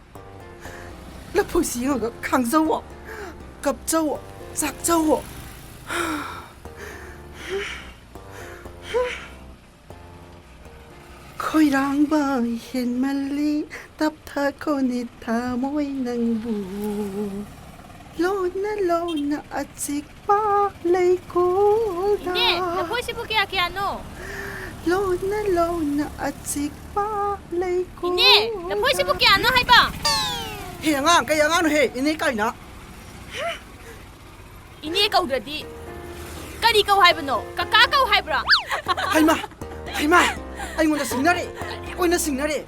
ꯂꯐꯣꯏꯁꯤ ꯌꯦꯡꯉꯒ ꯈꯥꯡꯖꯧꯋꯣ, ꯀꯞꯆꯧꯋꯣ, ꯆꯥꯛꯆꯧꯋꯣ꯫ ꯈꯣꯏꯔꯥꯡꯕ ꯍꯦꯟꯃꯜꯂꯤ, ꯇꯞꯊꯈꯣꯅꯦ ꯊꯃꯣꯏ ꯅꯪꯕꯨ꯫ ꯂꯣꯟꯅ ꯂꯣꯟꯅ ꯑꯆꯤꯛꯄ ꯂꯩꯀꯣꯜꯗ꯫ ꯏꯅꯦ, ꯂꯐꯣꯏꯁꯤꯕꯨ ꯀꯌꯥ ꯀꯌꯥꯅꯣ? ꯂꯣꯟꯅ ꯂꯣꯟꯅ ꯑꯆꯤꯛꯄ ꯂꯩꯀꯣꯜ꯫ ꯏꯅꯦ, ꯂꯐꯣꯏꯁꯤꯕꯨ ꯀꯌꯥꯅꯣ ꯍꯥꯏꯕ? ꯍꯦ ꯑꯉꯥꯡ, ꯀꯩ ꯑꯉꯥꯡꯅꯣ ꯍꯦ? ꯏꯅꯦ ꯀꯥꯏꯅ꯫ ꯏꯅꯦ ꯀꯧꯗ꯭ꯔꯗꯤ ꯀꯔꯤ ꯀꯧ ꯍꯥꯏꯕꯅꯣ? ꯀꯀꯥ ꯀꯧ ꯍꯥꯏꯕ꯭ꯔꯣ? ꯍꯩꯃꯥ, ꯍꯩꯃꯥ, ꯑꯩꯉꯣꯟꯗ ꯁꯤꯡꯅꯔꯦ, direct ꯑꯣꯏꯅ ꯁꯤꯡꯅꯔꯦ꯫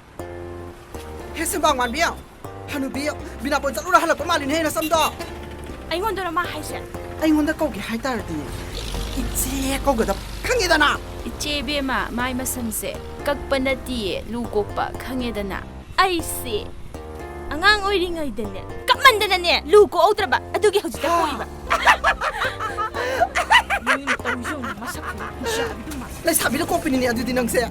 ꯍꯦ ꯁꯦꯝꯕꯥꯡ ꯃꯥꯟꯕꯤ, ꯍꯅꯨꯕꯤ, ꯕꯤꯅꯥꯄꯣꯟ ꯆꯠꯂꯨꯔ ꯍꯜꯂꯛꯄ ꯃꯥꯜꯂꯤꯅꯦ ꯅꯁꯝꯗꯣ꯫ ꯑꯩꯉꯣꯟꯗꯔ ꯃꯥ ꯍꯥꯏꯁꯦ? ꯑꯩꯉꯣꯟꯗ ꯀꯧꯒꯦ ꯍꯥꯏꯇꯥꯔꯗꯤ ꯏꯆꯦ ꯀꯧꯒꯗꯕ, ꯈꯪꯉꯦꯗꯅ? ꯏꯆꯦ ꯏꯕꯦꯝꯃ, ꯃꯥꯏ ꯃꯁꯝꯁꯦ ꯀꯛꯄ ꯅꯠꯇꯤꯌꯦ, ꯂꯨ ꯀꯣꯛꯄ, ꯈꯪꯉꯦꯗꯅ? ꯑꯩꯁꯦ ꯑꯉꯥꯡ ꯑꯣꯏꯔꯤꯉꯩꯗꯅꯦ ꯀꯛꯃꯟꯗꯅꯅꯦ ꯂꯨ ꯀꯣꯛꯍꯧꯗ꯭ꯔꯕ, ꯑꯗꯨꯒꯤ ꯍꯧꯖꯤꯛꯇ ꯍꯥ꯫ ꯀꯣꯛꯏꯕ꯫ ꯅꯣꯏꯅ ꯇꯧꯔꯤꯁꯦ ꯌꯦꯡꯉꯨꯅꯦ, ꯃꯁꯛꯁꯤꯡ ꯂꯩꯁꯥꯕꯤꯗꯨ ꯃꯥꯜꯂꯦ꯫ ꯂꯩꯁꯥꯕꯤꯅ ꯀꯣꯛꯄꯤꯅꯤꯅꯦ ꯑꯗꯨꯗꯤ ꯅꯪꯁꯦ꯫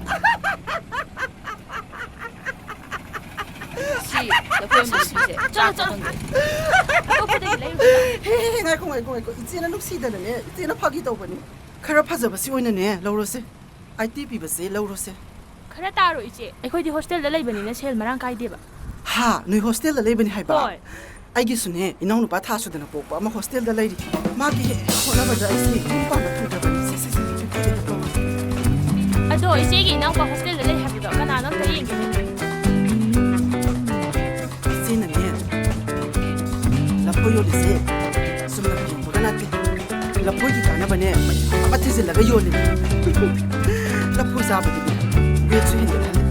ꯁꯤ ꯂꯐꯣꯏ ꯃꯨꯟꯕꯤꯁꯦ ꯆꯥ ꯆꯠꯂꯣ, ꯆꯠꯂꯣ꯫ ꯆꯥꯐꯝꯗ꯫ ꯑꯇꯣꯞꯄꯗꯒꯤ ꯂꯩꯔꯨꯁꯤꯔꯥ? ꯍꯦ, ꯍꯦ, ꯍꯦ, ꯉꯥꯏꯈꯣ, ꯉꯥꯏꯈꯣ, ꯉꯥꯏꯈꯣ꯫ ꯏꯆꯦꯅ ꯅꯨꯡꯁꯤꯗꯅꯅꯦ, ꯏꯆꯦꯅ ꯐꯥꯒꯤ ꯇꯧꯕꯅꯤ꯫ ꯈꯔ ꯐꯖꯕꯁꯤ ꯑꯣꯏꯅꯅꯦ ꯂꯧꯔꯁꯦ꯫ ꯑꯥꯏꯇꯤ ꯄꯤꯕꯁꯦ ꯂꯧꯔꯣꯁꯦ꯫ ꯈꯔ ꯇꯥꯔꯣ, ꯏꯆꯦ꯫ ꯑꯩꯈꯣꯏꯗꯤ ꯍꯣꯁꯇꯦꯜꯗ ꯂꯩꯕꯅꯤꯅ ꯁꯦꯜ ꯃꯔꯥꯡ ꯀꯥꯏꯗꯦꯕ꯫ ꯍꯥ, ꯅꯣꯏ ꯍꯣꯁꯇꯦꯜꯗ ꯂꯩꯕꯅꯤ ꯍꯥꯏꯕ? ꯍꯣꯏ꯫ ꯑꯩꯒꯤꯁꯨꯅꯦ, ꯏꯅꯥꯎꯅꯨꯄꯥ ꯊꯥ ꯁꯨꯗꯅ ꯄꯣꯛꯄ ꯑꯃ ꯍꯣꯁꯇꯦꯜꯗ ꯂꯩꯔꯤ꯫ ꯃꯥꯒꯤ ꯍꯦꯛ ꯍꯣꯠꯅꯕꯗ ꯑꯩꯁꯦ ꯌꯨꯝ ꯄꯥꯟꯕ ꯊꯨꯡꯗ꯭ꯔꯕꯅꯤ꯫ ꯁꯦ, ꯁꯦ, ꯁꯦ, ꯁꯦ, ꯁꯦ, ꯁꯦ, ꯁꯦ, ꯁꯦ꯫ ꯑꯗꯣ ꯏꯆꯦꯒꯤ ꯏꯅꯥꯎꯄꯥ ꯍꯣꯁꯇꯦꯜꯗ ꯂꯩ ꯍꯥꯏꯕꯗꯣ ꯀꯅꯥꯅꯣ ꯑꯝꯇ ꯌꯦꯡꯒꯦꯅꯦ꯫ ꯏꯆꯦꯅꯅꯦ, ꯂꯐꯣꯏ ꯌꯣꯜꯂꯤꯁꯦ ꯆꯨꯝꯅ ꯌꯣꯟꯕꯒ ꯅꯠꯇꯦ꯫ ꯂꯐꯣꯏꯒꯤ ꯀꯥꯟꯅꯕꯅꯦ ꯃꯌꯥꯝ ꯑꯃ ꯊꯤꯖꯤꯜꯂꯒ ꯌꯣꯜꯂꯤꯅꯦ꯫ ꯂꯐꯨ ꯆꯥꯕꯗꯤꯅꯦ ꯋꯦꯠꯁꯨ ꯍꯦꯟꯒꯠꯍꯜꯂꯤ,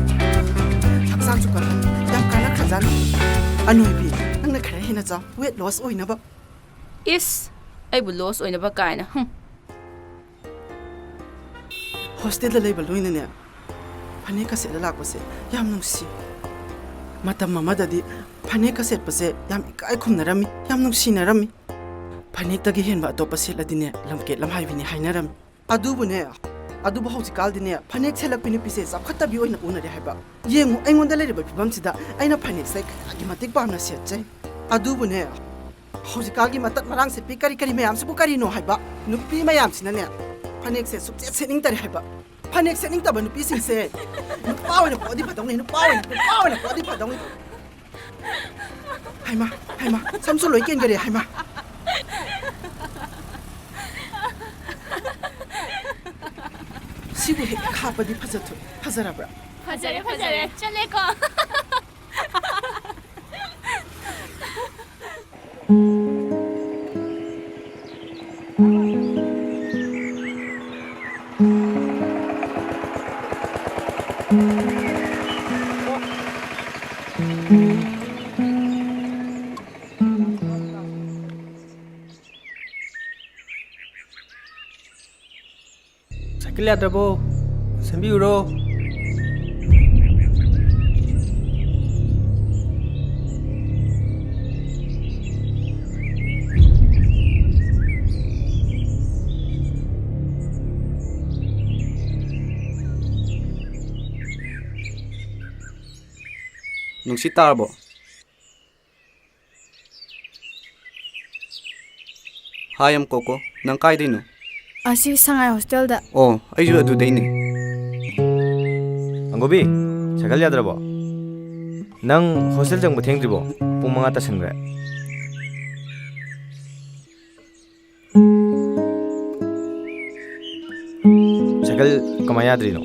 ꯍꯛꯆꯥꯡꯁꯨ ꯀꯜꯍꯜꯂꯤ, ꯌꯥꯝ ꯀꯥꯟꯅꯈ꯭ꯔꯖꯥꯠꯅꯤ꯫ ꯑꯅꯣꯏꯕꯤ, ꯅꯪꯅ ꯈꯔ ꯍꯦꯟꯅ ꯆꯥꯎ, ꯋꯦꯠ ꯂꯣꯁ ꯑꯣꯏꯅꯕ꯫ ꯏꯁ, ꯑꯩꯕꯨ ꯂꯣꯁ ꯑꯣꯏꯅꯕ ꯀꯥꯏꯅ, ꯍꯨꯝ꯫ ꯍꯣꯁꯇꯦꯜꯗ ꯂꯩꯕ ꯂꯣꯏꯅꯅꯦ ꯐꯅꯦꯛꯀ ꯁꯦꯠꯂ ꯂꯥꯛꯄꯁꯦ ꯌꯥꯝ ꯅꯨꯡꯁꯤ꯫ ꯃꯇꯝ ꯑꯃꯗꯗꯤ ꯐꯅꯦꯛꯀ ꯁꯦꯠꯄꯁꯦ ꯌꯥꯝ ꯏꯀꯥꯏ ꯈꯨꯝꯅꯔꯝꯃꯤ, ꯌꯥꯝ ꯅꯨꯡꯁꯤꯅꯔꯝꯃꯤ꯫ ꯐꯅꯦꯛꯇꯒꯤ ꯍꯦꯟꯕ ꯑꯇꯣꯞꯄ ꯁꯦꯠꯂꯗꯤꯅꯦ ꯂꯝꯀꯦꯠ ꯂꯝꯍꯥꯏꯕꯤꯅꯤ ꯍꯥꯏꯅꯔꯝꯃꯤ꯫ ꯑꯗꯨꯕꯨꯅꯦ, ꯑꯗꯨꯕꯨ ꯍꯧꯖꯤꯛꯀꯥꯟꯗꯤꯅꯦ ꯐꯅꯦꯛ ꯁꯦꯠꯂꯛꯄꯤ ꯅꯨꯄꯤꯁꯦ ꯆꯥꯎꯈꯠꯇꯕꯤ ꯑꯣꯏꯅ ꯎꯅꯔꯦ ꯍꯥꯏꯕ꯫ ꯌꯦꯡꯉꯨ, ꯑꯩꯉꯣꯟꯗ ꯂꯩꯔꯤꯕ ꯐꯤꯕꯝꯁꯤꯗ ꯑꯩꯅ ꯐꯅꯦꯛꯁꯦ ꯀꯌꯥꯒꯤ ꯃꯇꯤꯛ ꯄꯥꯝꯅ ꯁꯦꯠꯆꯩ꯫ ꯑꯗꯨꯕꯨꯅꯦ, ꯍꯧꯖꯤꯛꯀꯥꯟꯒꯤ ꯃꯇꯠ ꯃꯔꯥꯡ ꯁꯦꯠꯄꯤ ꯀꯔꯤ ꯀꯔꯤ ꯃꯌꯥꯝꯁꯤꯕꯨ ꯀꯔꯤꯅꯣ ꯍꯥꯏꯕ? ꯅꯨꯄꯤ ꯃꯌꯥꯝꯁꯤꯅꯅꯦ ꯐꯅꯦꯛꯁꯦ ꯁꯨꯛꯁꯦꯠ ꯁꯦꯠꯅꯤꯡꯗꯔꯦ ꯍꯥꯏꯕ꯫ ꯐꯅꯦꯛ ꯁꯦꯠꯅꯤꯡꯗꯕ ꯅꯨꯄꯤꯁꯤꯡꯁꯦ ꯅꯨꯄꯥ ꯑꯣꯏꯅ ꯄꯣꯛꯑꯗꯤ ꯐꯗꯧꯅꯤ, ꯅꯨꯄꯥ ꯑꯣꯏꯅ, ꯅꯨꯄꯥ ꯑꯣꯏꯅ ꯄꯣꯛꯑꯗꯤ ꯐꯗꯧꯅꯤ꯫ ꯍꯩꯃꯥ, ꯍꯩꯃꯥ, ꯁꯝꯁꯨ ꯂꯣꯏ ꯀꯦꯟꯈꯔꯦ, ꯍꯩꯃꯥ꯫ ꯁꯤ ꯍꯦꯛ ꯍꯥꯞꯄꯗꯤ ꯐꯖꯊꯣꯛ-, ꯐꯖꯔꯕ꯭ꯔꯥ? ꯐꯖꯔꯦ, ꯐꯖꯔꯦ꯫ ꯆꯠꯂꯦꯀꯣ꯫ ꯁꯥꯏꯀꯜ ꯌꯥꯗ꯭ꯔꯕꯣ? ꯁꯦꯝꯕꯤꯌꯨꯔꯣ? ꯅꯨꯡꯁꯤꯠ ꯇꯥꯔꯕꯣ? ꯍꯥꯏ, ꯌꯥꯝ ꯀꯣꯀꯣ, ꯅꯪ ꯀꯥꯏꯗꯩꯅꯣ? ꯑꯁꯤ ꯁꯉꯥꯏ ꯍꯣꯁꯇꯦꯜꯗ꯫ ꯑꯣ, ꯑꯩꯁꯨ ꯑꯗꯨꯗꯩꯅꯦ꯫ ꯑꯪꯒꯨꯕꯤ, ꯁꯥꯏꯀꯜ ꯌꯥꯗ꯭ꯔꯕꯣ? ꯅꯪ ꯍꯣꯁꯇꯦꯜ ꯆꯪꯕ ꯊꯦꯡꯗ꯭ꯔꯤꯕꯣ? ꯄꯨꯡ ꯃꯉꯥ ꯇꯥꯁꯟꯈ꯭ꯔꯦ꯫ ꯁꯥꯏꯀꯜ ꯀꯃꯥꯏ ꯌꯥꯗ꯭ꯔꯤꯅꯣ?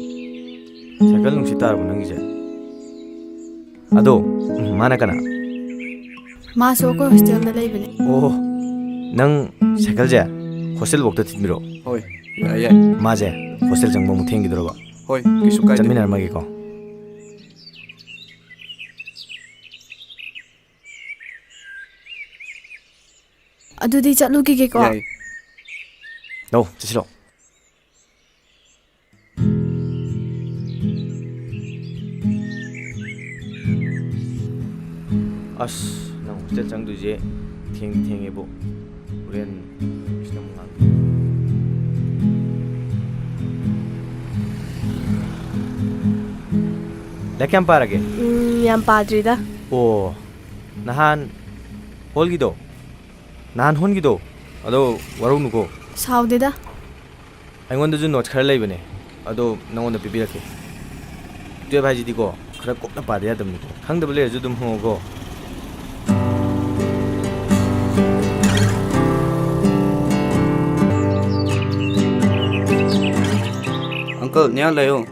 ꯁꯥꯏꯀꯜ ꯅꯨꯡꯁꯤꯠ ꯇꯥꯔꯕꯣ ꯅꯪꯒꯤꯁꯦ? ꯑꯗꯣ, ꯎꯝ, ꯃꯥꯅ ꯀꯅꯥ? ꯃꯥꯁꯨ ꯑꯩꯈꯣꯏ ꯍꯣꯁꯇꯦꯜꯗ ꯂꯩꯕꯅꯦ꯫ ꯑꯣ, ꯅꯪ ꯁꯥꯏꯀꯜꯁꯦ ꯍꯣꯁꯇꯦꯜ ꯐꯥꯎꯗ ꯊꯤꯟꯕꯤꯔꯛꯑꯣ꯫ ꯍꯣꯏ, ꯌꯥꯏ, ꯌꯥꯏ꯫ ꯃꯥꯁꯦ ꯍꯣꯁꯇꯦꯜ ꯆꯪꯕ ꯑꯃꯨꯛ ꯊꯦꯡꯈꯤꯗꯧꯔꯕ꯫ ꯍꯣꯏ, ꯀꯩꯁꯨ ꯀꯥꯏꯗꯦ꯫ ꯆꯠꯃꯤꯟꯅꯔꯝꯃꯒꯦꯀꯣ꯫ ꯑꯗꯨꯗꯤ ꯆꯠꯂꯨꯈꯤꯒꯦꯀꯣ꯫ ꯌꯥꯏ꯫ ꯂꯧ, ꯆꯠꯁꯤꯂꯣ꯫ ꯑꯁ, ꯅꯪ ꯍꯣꯁꯇꯦꯜ ꯆꯪꯗꯣꯏꯁꯦ ꯊꯦꯡꯗꯤ ꯊꯦꯡꯉꯦꯕꯣ꯫ ꯍꯣꯔꯦꯟ ꯃꯤꯁꯅ ꯑꯃꯨꯛ ꯉꯥꯡ-, ꯂꯥꯏꯔꯤꯛ ꯀꯌꯥꯝ ꯄꯥꯔꯒꯦ? ꯎꯝ, ꯌꯥꯝ ꯄꯥꯗ꯭ꯔꯤꯗ꯫ ꯑꯣ, ꯅꯍꯥꯟ ꯍꯣꯜꯒꯤꯗꯣ? ꯅꯍꯥꯟ ꯍꯣꯟꯒꯤꯗꯣ? ꯑꯗꯣ ꯋꯥꯔꯧꯅꯨꯀꯣ꯫ ꯁꯥꯎꯗꯦꯗ꯫ ꯑꯩꯉꯣꯟꯗꯁꯨ ꯅꯣꯠꯁ ꯈꯔ ꯂꯩꯕꯅꯦ, ꯑꯗꯣ ꯅꯉꯣꯟꯗ ꯄꯤꯕꯤꯔꯛꯀꯦ꯫ ꯇꯨꯌꯦꯜꯞ ꯍꯥꯏꯁꯤꯗꯤꯀꯣ, ꯈꯔ ꯀꯨꯞꯅ ꯄꯥꯗ ꯌꯥꯗꯕꯅꯤꯀꯣ꯫ ꯈꯪꯗꯕ ꯂꯩꯔꯁꯨ ꯑꯗꯨꯝ ꯍꯪꯉꯣꯀꯣ꯫ ꯑ, ꯅꯤꯌꯥ ꯂꯩꯌꯣ꯫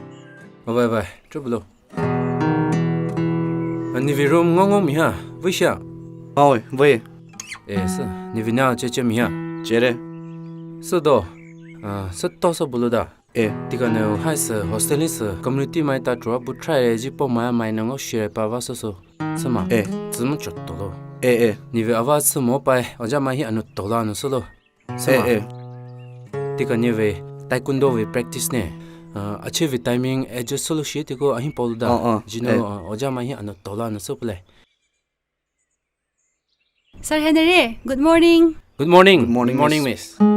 ꯚꯥꯏ, ꯚꯥꯏ, ꯆꯨꯞꯄꯂꯣ꯫ ꯑ, ꯅꯤꯕꯤ room ꯉꯣꯡ ꯉꯣꯡ ꯃꯤꯍꯥ, ꯚꯨꯏꯁꯤꯌꯥ꯫ ꯍꯣꯏ, ꯚꯨꯏ꯫ ꯑꯦ, ꯁ, ꯅꯤꯕꯤ ꯅꯥ ꯆꯦ ꯆꯦ ꯃꯤꯍꯥ꯫ ꯆꯦꯔꯦ꯫ ꯁꯗꯣ, ꯑ, ꯁꯠꯇꯣ ꯁ ꯕꯨꯂꯨꯗ꯫ ꯑꯦ꯫ ꯇꯤꯀꯅ ꯍꯥꯏ ꯁ hostel ꯅꯤ ꯁ community ꯃꯥꯏ ꯇꯥ ꯇ꯭ꯔꯣ ꯕꯨ try ꯔꯦ ꯖꯤ ꯄꯣ ꯃꯥ ꯃꯥꯏ ꯅ ꯉꯣ ꯁꯤꯔꯦ ꯄꯥ ꯚꯥ ꯁꯣ ꯁꯣ꯫ ꯁꯃ꯫ ꯑꯦ꯫ ꯁꯃ ꯆꯠꯇꯣ ꯂꯣ꯫ ꯑꯦ, ꯑꯦ꯫ ꯅꯤꯕꯤ ꯑꯚꯥ ꯁꯃꯣ ꯄꯥꯏ, ꯑꯣꯖꯥ ꯃꯥ ꯍꯤ ꯑꯅꯨ ꯇꯣꯂꯥ ꯅꯨ ꯁꯣ ꯂꯣ꯫ ꯑꯦ, ꯁꯃ꯫ ꯑꯦ꯫ ꯇꯤꯀ ꯅꯤꯕꯤ taekwondo ꯕꯤ practice ꯅꯦ꯫ ꯑ, ꯑꯆꯦ ꯕꯤ timing adjust ꯁꯣ ꯂꯨ ꯁꯤ ꯇꯤꯀꯣ ꯑꯍꯤꯡ ꯄꯣꯂꯨꯗ꯫ ꯑ, ꯑ꯫ ꯖꯤꯅꯣ, ꯑꯦ꯫ ꯑ, ꯑꯣꯖꯥ ꯃꯥ ꯍꯤ ꯑꯅꯨ ꯇꯣꯂꯥ ꯅꯨ ꯁꯣ ꯄꯨꯂꯦ꯫ Sir Henry, good morning꯫ Good morning꯫ Good morning, Good morning, miss꯫ Miss꯫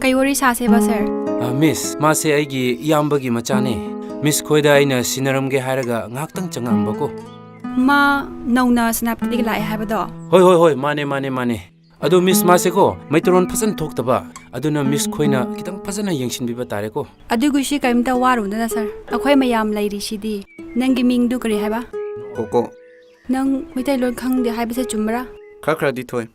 ꯀꯩ ꯋꯥꯔꯤ ꯁꯥꯁꯦꯕ, sir? ꯑ, miss, ꯃꯥꯁꯦ ꯑꯩꯒꯤ ꯏꯌꯥꯝꯕꯒꯤ ꯃꯆꯥꯅꯦ꯫ Miss ꯈꯣꯏꯗ ꯑꯩꯅ ꯁꯤꯟꯅꯔꯝꯒꯦ ꯍꯥꯏꯔꯒ ꯉꯥꯏꯍꯥꯛꯇꯪ ꯆꯪꯉꯛꯑꯝꯕꯀꯣ꯫ ꯃꯥ ꯅꯧꯅ ꯁꯦꯅꯥꯄꯇꯤꯗꯒꯤ ꯂꯥꯛꯑꯦ ꯍꯥꯏꯕꯗꯣ? ꯍꯣꯏ, ꯍꯣꯏ, ꯍꯣꯏ, ꯃꯥꯅꯦ, ꯃꯥꯅꯦ, ꯃꯥꯅꯦ꯫ ꯑꯗꯣ miss, ꯃꯥꯁꯦꯀꯣ, ꯃꯩꯇꯩꯂꯣꯟ ꯐꯖꯅ ꯊꯣꯛꯇꯕ, ꯑꯗꯨꯅ miss ꯈꯣꯏꯅ ꯈꯤꯇꯪ ꯐꯖꯅ ꯌꯦꯡꯁꯤꯟꯕꯤꯕ ꯇꯥꯔꯦꯀꯣ꯫ ꯑꯗꯨꯒꯤꯁꯤ ꯀꯔꯤꯝꯇ ꯋꯥꯔꯨꯅꯨꯗ, sir꯫ ꯑꯩꯈꯣꯏ ꯃꯌꯥꯝ ꯂꯩꯔꯤꯁꯤꯗꯤ꯫ ꯅꯪꯒꯤ ꯃꯤꯡꯗꯨ ꯀꯔꯤ ꯍꯥꯏꯕ? ꯀꯣꯀꯣ꯫ ꯅꯪ ꯃꯩꯇꯩꯂꯣꯟ ꯈꯪꯗꯦ ꯍꯥꯏꯕꯁꯦ ꯆꯨꯝꯕ꯭ꯔꯥ? ꯈꯔ ꯈꯔꯗꯤ ꯊꯣꯛꯑꯦ꯫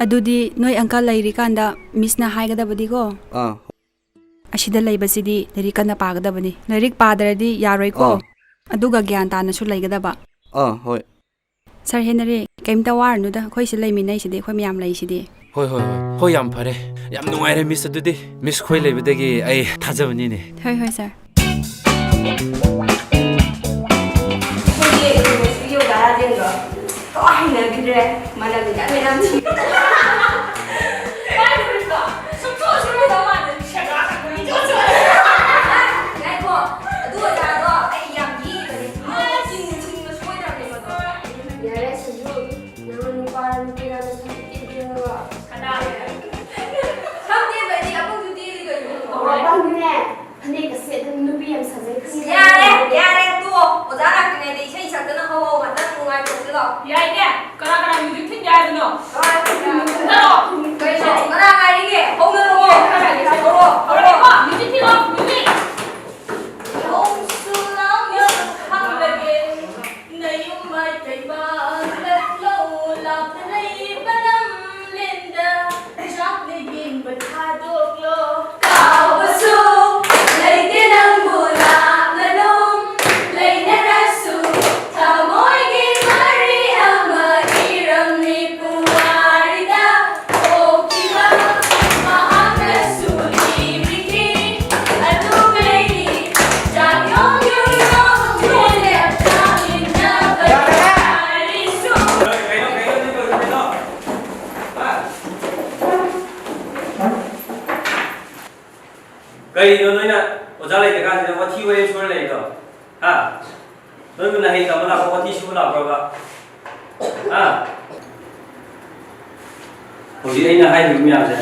ꯑꯗꯨꯗꯤ ꯅꯣꯏ uncle ꯂꯩꯔꯤꯀꯥꯟꯗ miss ꯅ ꯍꯥꯏꯒꯗꯕꯗꯤꯀꯣ꯫ ꯑꯥ꯫ ꯑꯁꯤꯗ ꯂꯩꯕꯁꯤꯗꯤ ꯂꯥꯏꯔꯤꯛ ꯀꯟꯅ ꯄꯥꯒꯗꯕꯅꯤ꯫ ꯂꯥꯏꯔꯤꯛ ꯄꯥꯗ꯭ꯔꯗꯤ ꯌꯥꯔꯣꯏꯀꯣ꯫ ꯑꯥ꯫ ꯑꯗꯨꯒ ꯒ꯭ꯌꯥꯟ ꯇꯥꯅꯁꯨ ꯂꯩꯒꯗꯕ꯫ ꯑꯥ, ꯍꯣꯏ꯫ Sir ꯍꯦꯅꯔꯤ, ꯀꯩꯝꯇ ꯋꯥꯔꯨꯅꯨꯗ, ꯑꯩꯈꯣꯏ ꯁꯤ ꯂꯩꯃꯤꯟꯅꯩꯁꯤꯗꯤ, ꯑꯩꯈꯣꯏ ꯃꯌꯥꯝ ꯂꯩꯁꯤꯗꯤ꯫ ꯍꯣꯏ, ꯍꯣꯏ, ꯍꯣꯏ꯫ ꯍꯣꯏ, ꯌꯥꯝ ꯐꯔꯦ꯫ ꯌꯥꯝ ꯅꯨꯡꯉꯥꯏꯔꯦ, miss, ꯑꯗꯨꯗꯤ꯫ Miss ꯈꯣꯏ ꯂꯩꯕꯗꯒꯤ ꯑꯩ ꯊꯥꯖꯕꯅꯤꯅꯦ꯫ ꯍꯣꯏ, ꯍꯣꯏ, sir꯫ ꯑꯩꯈꯣꯏꯒꯤ ꯌꯨꯅꯤꯚꯔꯁꯤꯇꯤꯒꯤ ꯑꯣꯖꯥ ꯔꯥꯖꯦꯟꯗꯣ ꯀꯃꯥꯏ ꯍꯩꯅꯈꯤꯗ꯭ꯔꯦ? ꯃꯅꯝꯁꯤꯅ ꯃꯌꯥꯝ ꯊꯤ꯫ ꯃꯥꯏ ꯐꯨꯔꯤꯠꯇꯣ ꯁꯨꯡꯆꯨ ꯁꯨꯔꯣꯏꯗꯧ ꯃꯥꯟꯗꯦ꯫ ꯁꯦꯒꯥ ꯁꯦꯒꯥ ꯏꯆꯨ ꯆꯨꯔꯦ꯫ ꯉꯥꯏꯈꯣ, ꯑꯗꯨ ꯑꯣꯖꯥꯗꯣ ꯑꯩ ꯌꯥꯝ ꯌꯦꯡꯕꯅꯦ꯫ ꯃꯥ ꯆꯤꯡ ꯆꯤꯡꯕ ꯁꯣꯏꯗ꯭ꯔꯕꯅꯦ ꯃꯗꯣ꯫ ꯌꯥꯔꯦ ꯁꯤꯡꯖꯨ, ꯅꯪ ꯅꯨꯄꯥꯔ ꯅꯨꯄꯤꯔ ꯅꯁꯛ ꯏꯇꯦꯟ ꯇꯦꯜꯂꯒ꯫ ꯀꯅꯥꯅꯦ? ꯁꯝ ꯇꯦꯟꯕꯩꯗꯤ ꯑꯄꯪꯁꯨ ꯇꯦꯜꯂꯤ ꯀꯩꯅꯣ꯫ ꯑꯄꯪꯗꯨꯅꯦ꯫ ꯐꯅꯦꯛꯀ ꯁꯦꯠꯇꯅ ꯅꯨꯄꯤ ꯌꯥꯝ ꯁꯥꯖꯩ ꯈꯪꯉꯦ꯫ ꯌꯥꯔꯦ, ꯌꯥꯔꯦ, ꯇꯣꯛꯑꯣ꯫ ꯑꯣꯖꯥ ꯂꯥꯛꯇ꯭ꯔꯤꯉꯩꯗ ꯏꯁꯩ ꯁꯛꯇꯅ ꯍꯧꯍꯧ, ꯉꯥꯛꯇꯪ ꯅꯨꯡꯉꯥꯏꯊꯣꯛꯁꯤ ꯂꯥꯛꯑꯣ꯫ ꯌꯥꯏꯅꯦ, ꯀꯅꯥ ꯀꯅꯥ music ꯊꯤꯟꯒꯦ ꯍꯥꯏꯕꯅꯣ? ꯀꯅꯥ ꯀꯅꯥ? ꯊꯤꯟꯒꯅꯣ꯫ ꯀꯩꯅꯣ, ꯀꯅꯥ ꯉꯥꯏꯔꯤꯒꯦ? ꯍꯧꯅꯔꯛꯑꯣ꯫ ꯍꯧꯔꯦꯀꯣ, music ꯊꯤꯜꯂꯣ, music꯫ ꯅꯌꯨꯝ ꯃꯥꯏꯀꯩ ꯄꯥꯡꯂꯛꯂꯣ, ꯂꯥꯞꯅ ꯂꯩꯕ ꯂꯝꯂꯦꯟꯗ꯫ ꯀꯩꯅꯣ ꯅꯣꯏꯅ ꯑꯣꯖꯥ ꯂꯩꯇ꯭ꯔꯀꯥꯟꯁꯤꯗ ꯋꯥꯊꯤ ꯋꯥꯔꯦꯝ ꯁꯨꯔ ꯂꯩꯔꯤꯗꯣ? ꯍꯥ? ꯅꯣꯏꯕꯨ ꯅꯍꯩ ꯇꯝꯕ ꯂꯥꯛꯄ ꯋꯥꯊꯤ ꯁꯨꯕ ꯂꯥꯛꯄ꯭ꯔꯕ? ꯍꯥ? ꯍꯧꯖꯤꯛ ꯑꯩꯅ ꯍꯥꯏꯔꯤꯕ ꯃꯌꯥꯝꯁꯦ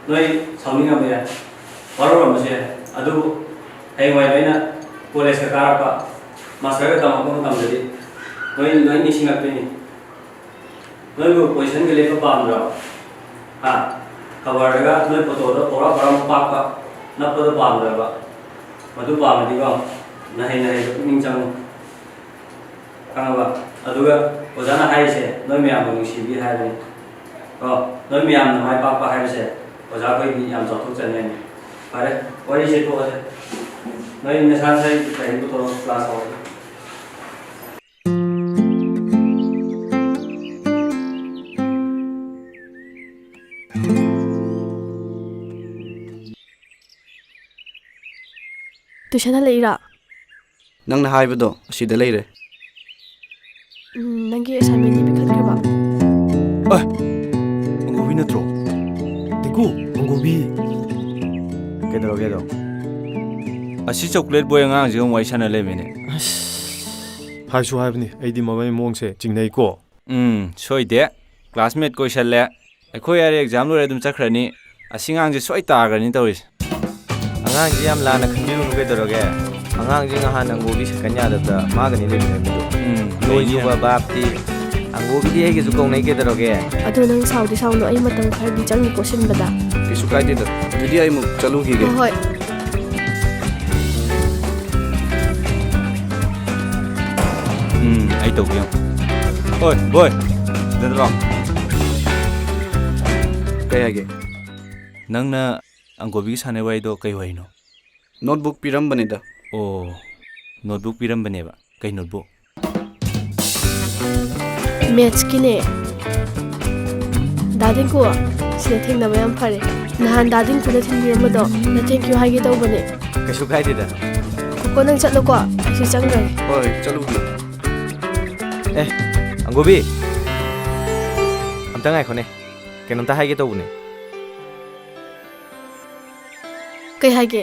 ꯅꯣꯏ ꯁꯥꯎꯅꯤꯡꯉꯝꯕ ꯌꯥꯏ, ꯋꯥꯔꯧꯔꯝꯕꯁꯨ ꯌꯥꯏ, ꯑꯗꯨꯕꯨ ꯍꯌꯦꯡꯋꯥꯏ ꯅꯣꯏꯅ ꯀꯣꯂꯦꯖꯀ ꯀꯥꯔꯛꯄ, ꯃꯥꯁꯇꯔꯒ ꯇꯝꯃꯛꯄ ꯃꯇꯝꯗꯗꯤ ꯅꯣꯏ ꯂꯣꯏ ꯅꯤꯡꯁꯤꯡꯂꯛꯇꯣꯏꯅꯤ꯫ ꯅꯣꯏꯕꯨ ꯄꯣꯖꯤꯁꯟꯒ ꯂꯦꯞꯄ ꯄꯥꯝꯗ꯭ꯔꯣ? ꯍꯥ? ꯈꯕꯔꯗꯒ ꯅꯣꯏ ꯐꯣꯇꯣꯗꯣ ꯄꯧꯔꯥ ꯄꯧꯔꯥ ꯄꯥꯛꯄ ꯅꯞꯄꯗꯣ ꯄꯥꯝꯗ꯭ꯔꯕ? ꯃꯗꯨ ꯄꯥꯝꯃꯗꯤꯀꯣ, ꯅꯍꯩ ꯅꯍꯩꯗ ꯄꯨꯛꯅꯤꯡ ꯆꯪꯉꯨ꯫ ꯈꯪꯉꯕ? ꯑꯗꯨꯒ ꯑꯣꯖꯥꯅ ꯍꯥꯏꯔꯤꯁꯦ ꯅꯣꯏ ꯃꯌꯥꯝꯕꯨ ꯅꯨꯡꯁꯤꯕꯤ ꯍꯥꯏꯕꯅꯤ꯫ ꯀꯣ, ꯅꯣꯏ ꯃꯌꯥꯝꯅ ꯃꯥꯏ ꯄꯥꯛꯄ ꯍꯥꯏꯕꯁꯦ ꯑꯣꯖꯥꯈꯣꯏꯗꯤ ꯌꯥꯝ ꯆꯥꯎꯊꯣꯛꯆꯅꯤ ꯍꯥꯏꯅꯤ꯫ ꯐꯔꯦ, ꯋꯥꯔꯤꯁꯦ ꯇꯣꯛꯑꯁꯦ꯫ ꯅꯣꯏ ꯅꯁꯥ ꯅꯁꯥꯒꯤ ꯂꯥꯏꯔꯤꯛ ꯄꯨꯊꯣꯔꯛꯑꯣ, ꯀ꯭ꯂꯥꯁ ꯍꯧꯔꯁꯤ꯫ ꯇꯨꯏꯁꯟ ꯍꯜꯂꯛꯏꯔꯣ? ꯅꯪꯅ ꯍꯥꯏꯕꯗꯣ ꯑꯁꯤꯗ ꯂꯩꯔꯦ꯫ ꯎꯝ, ꯅꯪꯒꯤ ꯑꯦꯁꯥꯏꯟꯃꯦꯟꯗꯤ ꯄꯤꯈꯠꯈ꯭ꯔꯕ? ꯑꯦ, ꯑꯪꯒꯨꯕꯤ ꯅꯠꯇ꯭ꯔꯣ? ꯇꯤꯀꯨ, ꯑꯪꯒꯨꯕꯤ꯫ ꯀꯩꯗꯧꯔꯒꯦ ꯑꯗꯣ? ꯑꯁꯤ ꯆꯣꯀ꯭ꯂꯦꯠ ꯕꯣꯏ ꯑꯉꯥꯡꯁꯤꯒ ꯑꯃꯨꯛ ꯋꯥꯔꯤ ꯁꯥꯟꯅ ꯂꯩꯔꯝꯃꯤꯅꯦ꯫ ꯑꯁ, ꯍꯥꯏꯁꯨ ꯍꯥꯏꯕꯅꯤ, ꯑꯩꯗꯤ ꯃꯕꯥꯏ ꯃꯑꯣꯡꯁꯦ ꯆꯤꯡꯅꯩꯀꯣ꯫ ꯎꯝ, ꯁꯣꯏꯗꯦ꯫ ꯀ꯭ꯂꯥꯁꯃꯦꯠ ꯀꯣꯏꯁꯜꯂꯦ꯫ ꯑꯩꯈꯣꯏ ꯍꯥꯏꯔꯦ ꯑꯦꯛꯖꯥꯝ ꯂꯣꯏꯔꯦ ꯑꯗꯨꯝ ꯆꯠꯈ꯭ꯔꯅꯤ꯫ ꯑꯁꯤ ꯑꯉꯥꯡꯁꯦ ꯁꯣꯏ ꯇꯥꯈ꯭ꯔꯅꯤ ꯇꯧꯔꯤꯁꯦ꯫ ꯑꯉꯥꯡꯁꯤ ꯌꯥꯝ ꯂꯥꯟꯅ ꯈꯟꯕꯤꯔꯨꯅꯨ ꯀꯩꯗꯧꯔꯒꯦ? ꯑꯉꯥꯡꯁꯤ ꯅꯍꯥꯟ ꯑꯪꯒꯣꯕꯤ ꯁꯥꯏꯀꯜ ꯌꯥꯗꯕꯗ ꯃꯥꯒꯅꯤ ꯂꯩꯃꯤꯟꯅꯔꯝꯃꯤꯗꯣ꯫ ꯎꯝ, ꯂꯣꯏꯅ ꯂꯩꯅꯤ꯫ ꯎꯕ ꯕꯥꯞꯇꯤ꯫ ꯑꯪꯒꯣꯕꯤꯗꯤ ꯑꯩꯒꯁꯨ ꯀꯧꯅꯩ ꯀꯩꯗꯧꯔꯒꯦ? ꯑꯗꯣ ꯅꯪ ꯁꯥꯎꯗꯤ ꯁꯥꯎꯅꯨ, ꯑꯩ ꯃꯇꯝ ꯈꯔꯗꯤ ꯆꯪꯅꯤꯀꯣ ꯁꯤꯟꯕꯗ꯫ ꯀꯩꯁꯨ ꯀꯥꯏꯗꯦꯗ꯫ ꯑꯗꯨꯗꯤ ꯑꯩ ꯑꯃꯨꯛ ꯆꯠꯂꯨꯈꯤꯒꯦ꯫ ꯍꯣꯏ, ꯍꯣꯏ꯫ ꯎꯝ, ꯑꯩ ꯇꯧꯒꯦ ꯌꯦꯡꯉꯣ꯫ ꯍꯣꯏ, ꯕꯣꯏ꯫ ꯁꯤꯗ ꯂꯥꯛꯑꯣ꯫ ꯀꯩ ꯍꯥꯏꯒꯦ? ꯅꯪꯅ ꯑꯪꯒꯣꯕꯤꯒ ꯁꯥꯟꯅꯩ ꯋꯥꯔꯤꯗꯣ ꯀꯩ ꯋꯥꯔꯤꯅꯣ? ꯅꯣꯠꯕꯨꯛ ꯄꯤꯔꯝꯕꯅꯤꯗ꯫ ꯑꯣ, ꯅꯣꯠꯕꯨꯛ ꯄꯤꯔꯝꯕꯅꯦꯕ꯫ ꯀꯩ ꯅꯣꯠꯕꯨꯛ? ꯃꯦꯠꯁꯀꯤꯅꯦ꯫ ꯗꯥ ꯗꯤꯡꯀꯨ, ꯁꯤꯗ ꯊꯦꯡꯅꯕ ꯌꯥꯝ ꯐꯔꯦ꯫ ꯅꯍꯥꯟ ꯗꯥ ꯗꯤꯡꯀꯨꯅ ꯊꯤꯟꯕꯤꯔꯝꯕꯗꯣ, ꯅ thank you ꯍꯥꯏꯒꯦ ꯇꯧꯕꯅꯦ꯫ ꯀꯩꯁꯨ ꯀꯥꯏꯗꯦꯗ꯫ ꯀꯣꯀꯣ, ꯅꯪ ꯆꯠꯂꯣꯀꯣ, ꯑꯩꯁꯨ ꯆꯪꯈ꯭ꯔꯒꯦ꯫ ꯍꯣꯏ, ꯆꯠꯂꯨꯈꯤꯒꯦ꯫ ꯑꯦ, ꯑꯪꯒꯨꯕꯤ, ꯑꯝꯇ ꯉꯥꯏꯈꯣꯅꯦ, ꯀꯩꯅꯣꯝꯇ ꯍꯥꯏꯒꯦ ꯇꯧꯕꯅꯦ꯫ ꯀꯩ ꯍꯥꯏꯒꯦ?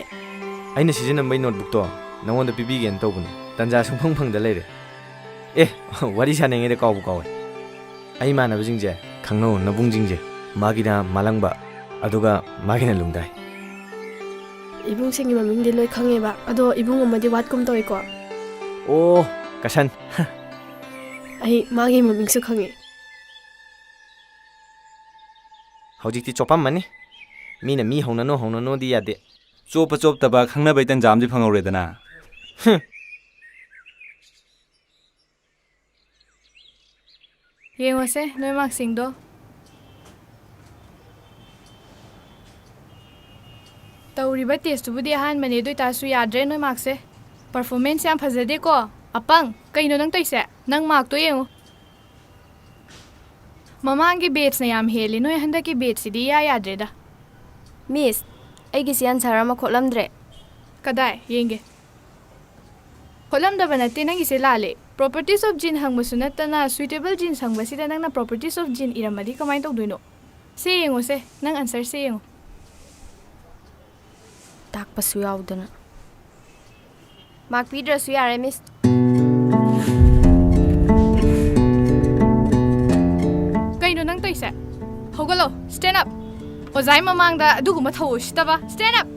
ꯑꯩꯅ ꯁꯤꯖꯤꯟꯅꯕꯩ ꯅꯣꯠꯕꯨꯛꯇꯣ ꯅꯉꯣꯟꯗ ꯄꯤꯕꯤꯒꯦꯅ ꯇꯧꯕꯅꯦ, ꯇꯟꯖꯥ ꯁꯨꯡꯐꯪ ꯐꯪꯗ ꯂꯩꯔꯦ꯫ ꯑꯦ, ꯋꯥꯔꯤ ꯁꯥꯟꯅꯉꯩꯗ ꯀꯥꯎꯕꯨ ꯀꯥꯎꯋꯦ꯫ ꯑꯩ ꯏꯃꯥꯟꯅꯕꯁꯤꯡꯁꯦ ꯈꯪꯅꯧ, ꯅꯕꯨꯡꯁꯤꯡꯁꯦ꯫ ꯃꯥꯒꯤꯅ ꯃꯥꯂꯪꯕ, ꯑꯗꯨꯒ ꯃꯥꯒꯤꯅ ꯂꯨꯝꯗꯥꯏ꯫ ꯏꯕꯨꯡꯁꯤꯡꯒꯤ ꯃꯃꯤꯡꯗꯤ ꯂꯣꯏ ꯈꯪꯉꯦꯕ, ꯑꯗꯣ ꯏꯕꯨꯡ ꯑꯃꯗꯤ ꯋꯥꯠꯀꯨꯝ ꯇꯧꯏꯀꯣ꯫ ꯑꯣ, ꯀꯁꯟ꯫ ꯑꯩ ꯃꯥꯒꯤ ꯃꯃꯤꯡꯁꯨ ꯈꯪꯉꯦ꯫ ꯍꯧꯖꯤꯛꯇꯤ ꯆꯣꯞꯄꯝꯃꯅꯤ꯫ ꯃꯤꯅ ꯃꯤ ꯍꯧꯅꯅꯣ ꯍꯧꯅꯅꯣꯗꯤ ꯌꯥꯗꯦ꯫ ꯆꯣꯞꯄ ꯆꯣꯞꯇꯕ ꯈꯪꯅꯕꯩ ꯇꯟꯖꯥ ꯑꯃꯗꯤ ꯐꯪꯍꯧꯔꯦꯗꯅ꯫ ꯍꯨꯝ꯫ ꯌꯦꯡꯉꯣꯁꯦ, ꯅꯣꯏ ꯃꯥꯔꯛꯁꯤꯡꯗꯣ꯫ ꯇꯧꯔꯤꯕ ꯇꯦꯁꯇꯨꯕꯨꯗꯤ ꯑꯍꯥꯟꯕꯅꯦ, ꯑꯗꯨ ꯑꯣꯏꯇꯥꯔꯁꯨ ꯌꯥꯗ꯭ꯔꯦ ꯅꯣꯏ ꯃꯥꯔꯛꯁꯦ꯫ ꯄꯔꯐꯣꯔꯃꯦꯟꯁ ꯌꯥꯝ ꯐꯖꯗꯦꯀꯣ, ꯑꯄꯪ꯫ ꯀꯩꯅꯣ ꯅꯪ ꯇꯧꯏꯁꯦ? ꯅꯪ ꯃꯥꯔꯛꯇꯣ ꯌꯦꯡꯉꯨ꯫ ꯃꯃꯥꯡꯒꯤ ꯕꯦꯠꯁꯅ ꯌꯥꯝ ꯍꯦꯜꯂꯤ, ꯅꯣꯏ ꯍꯟꯗꯛꯀꯤ ꯕꯦꯠꯁꯁꯤꯗꯤ ꯏꯌꯥ ꯌꯥꯗ꯭ꯔꯦꯗ꯫ ꯃꯤꯁ, ꯑꯩꯒꯤꯁꯤ ꯑꯟꯁꯔ ꯑꯃ ꯈꯣꯠꯂꯝꯗ꯭ꯔꯦ꯫ ꯀꯗꯥꯏ? ꯌꯦꯡꯒꯦ꯫ ꯈꯣꯠꯂꯝꯗꯕ ꯅꯠꯇꯦ, ꯅꯪꯒꯤꯁꯦ ꯂꯥꯜꯂꯦ꯫ Properties of gene ꯍꯪꯕꯁꯨ ꯅꯠꯇꯅ suitable genes ꯍꯪꯕꯁꯤꯗ ꯅꯪꯅ properties of gene ꯏꯔꯝꯃꯗꯤ ꯀꯃꯥꯏꯅ ꯇꯧꯗꯣꯏꯅꯣ? ꯁꯦ ꯌꯦꯡꯉꯨꯁꯦ, ꯅꯪ ꯑꯟꯁꯔꯁꯦ ꯌꯦꯡꯉꯨ꯫ ꯇꯥꯛꯄꯁꯨ ꯌꯥꯎꯗꯅ꯫ ꯃꯥꯔꯛ ꯄꯤꯗ꯭ꯔꯁꯨ ꯌꯥꯔꯦ, ꯃꯤꯁ꯫ ꯀꯩꯅꯣ ꯅꯪ ꯇꯧꯏꯁꯦ? ꯍꯧꯒꯠꯂꯣ, stand up꯫ ꯑꯣꯖꯥꯒꯤ ꯃꯃꯥꯡꯗ ꯑꯗꯨꯒꯨꯝꯕ ꯊꯧꯑꯣꯏ ꯎꯁꯤꯠꯇꯕ, stand up!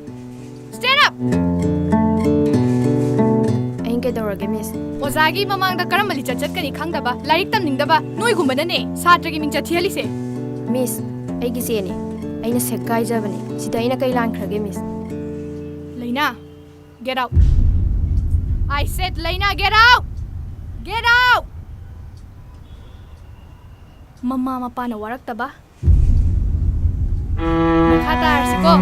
Stand up! ꯑꯩꯅ ꯀꯩꯗꯧꯔꯒꯦ, ꯃꯤꯁ? ꯑꯣꯖꯥꯒꯤ ꯃꯃꯥꯡꯗ ꯀꯔꯝꯕ ꯂꯤꯆꯠ ꯆꯠꯀꯅꯤ ꯈꯪꯗꯕ, ꯂꯥꯏꯔꯤꯛ ꯇꯝꯅꯤꯡꯗꯕ ꯅꯣꯏꯒꯨꯝꯕꯅꯅꯦ ꯁꯥꯇ꯭ꯔꯒꯤ ꯃꯤꯡꯆꯠ ꯊꯤꯍꯜꯂꯤꯁꯦ꯫ ꯃꯤꯁ, ꯑꯩꯒꯤ ꯆꯦꯅꯦ꯫ ꯑꯩꯅ ꯁꯦꯒꯥꯏꯖꯕꯅꯦ꯫ ꯁꯤꯗ ꯑꯩꯅ ꯀꯩ ꯂꯥꯟꯈ꯭ꯔꯒꯦ, ꯃꯤꯁ? ꯂꯩꯅꯥ, get out! I said, ꯂꯩꯅꯥ, get out! Get out! ꯃꯃꯥ ꯃꯄꯥꯅ ꯋꯥꯔꯛꯇꯕ꯫ ꯃꯈꯥ ꯇꯥꯔꯁꯤꯀꯣ꯫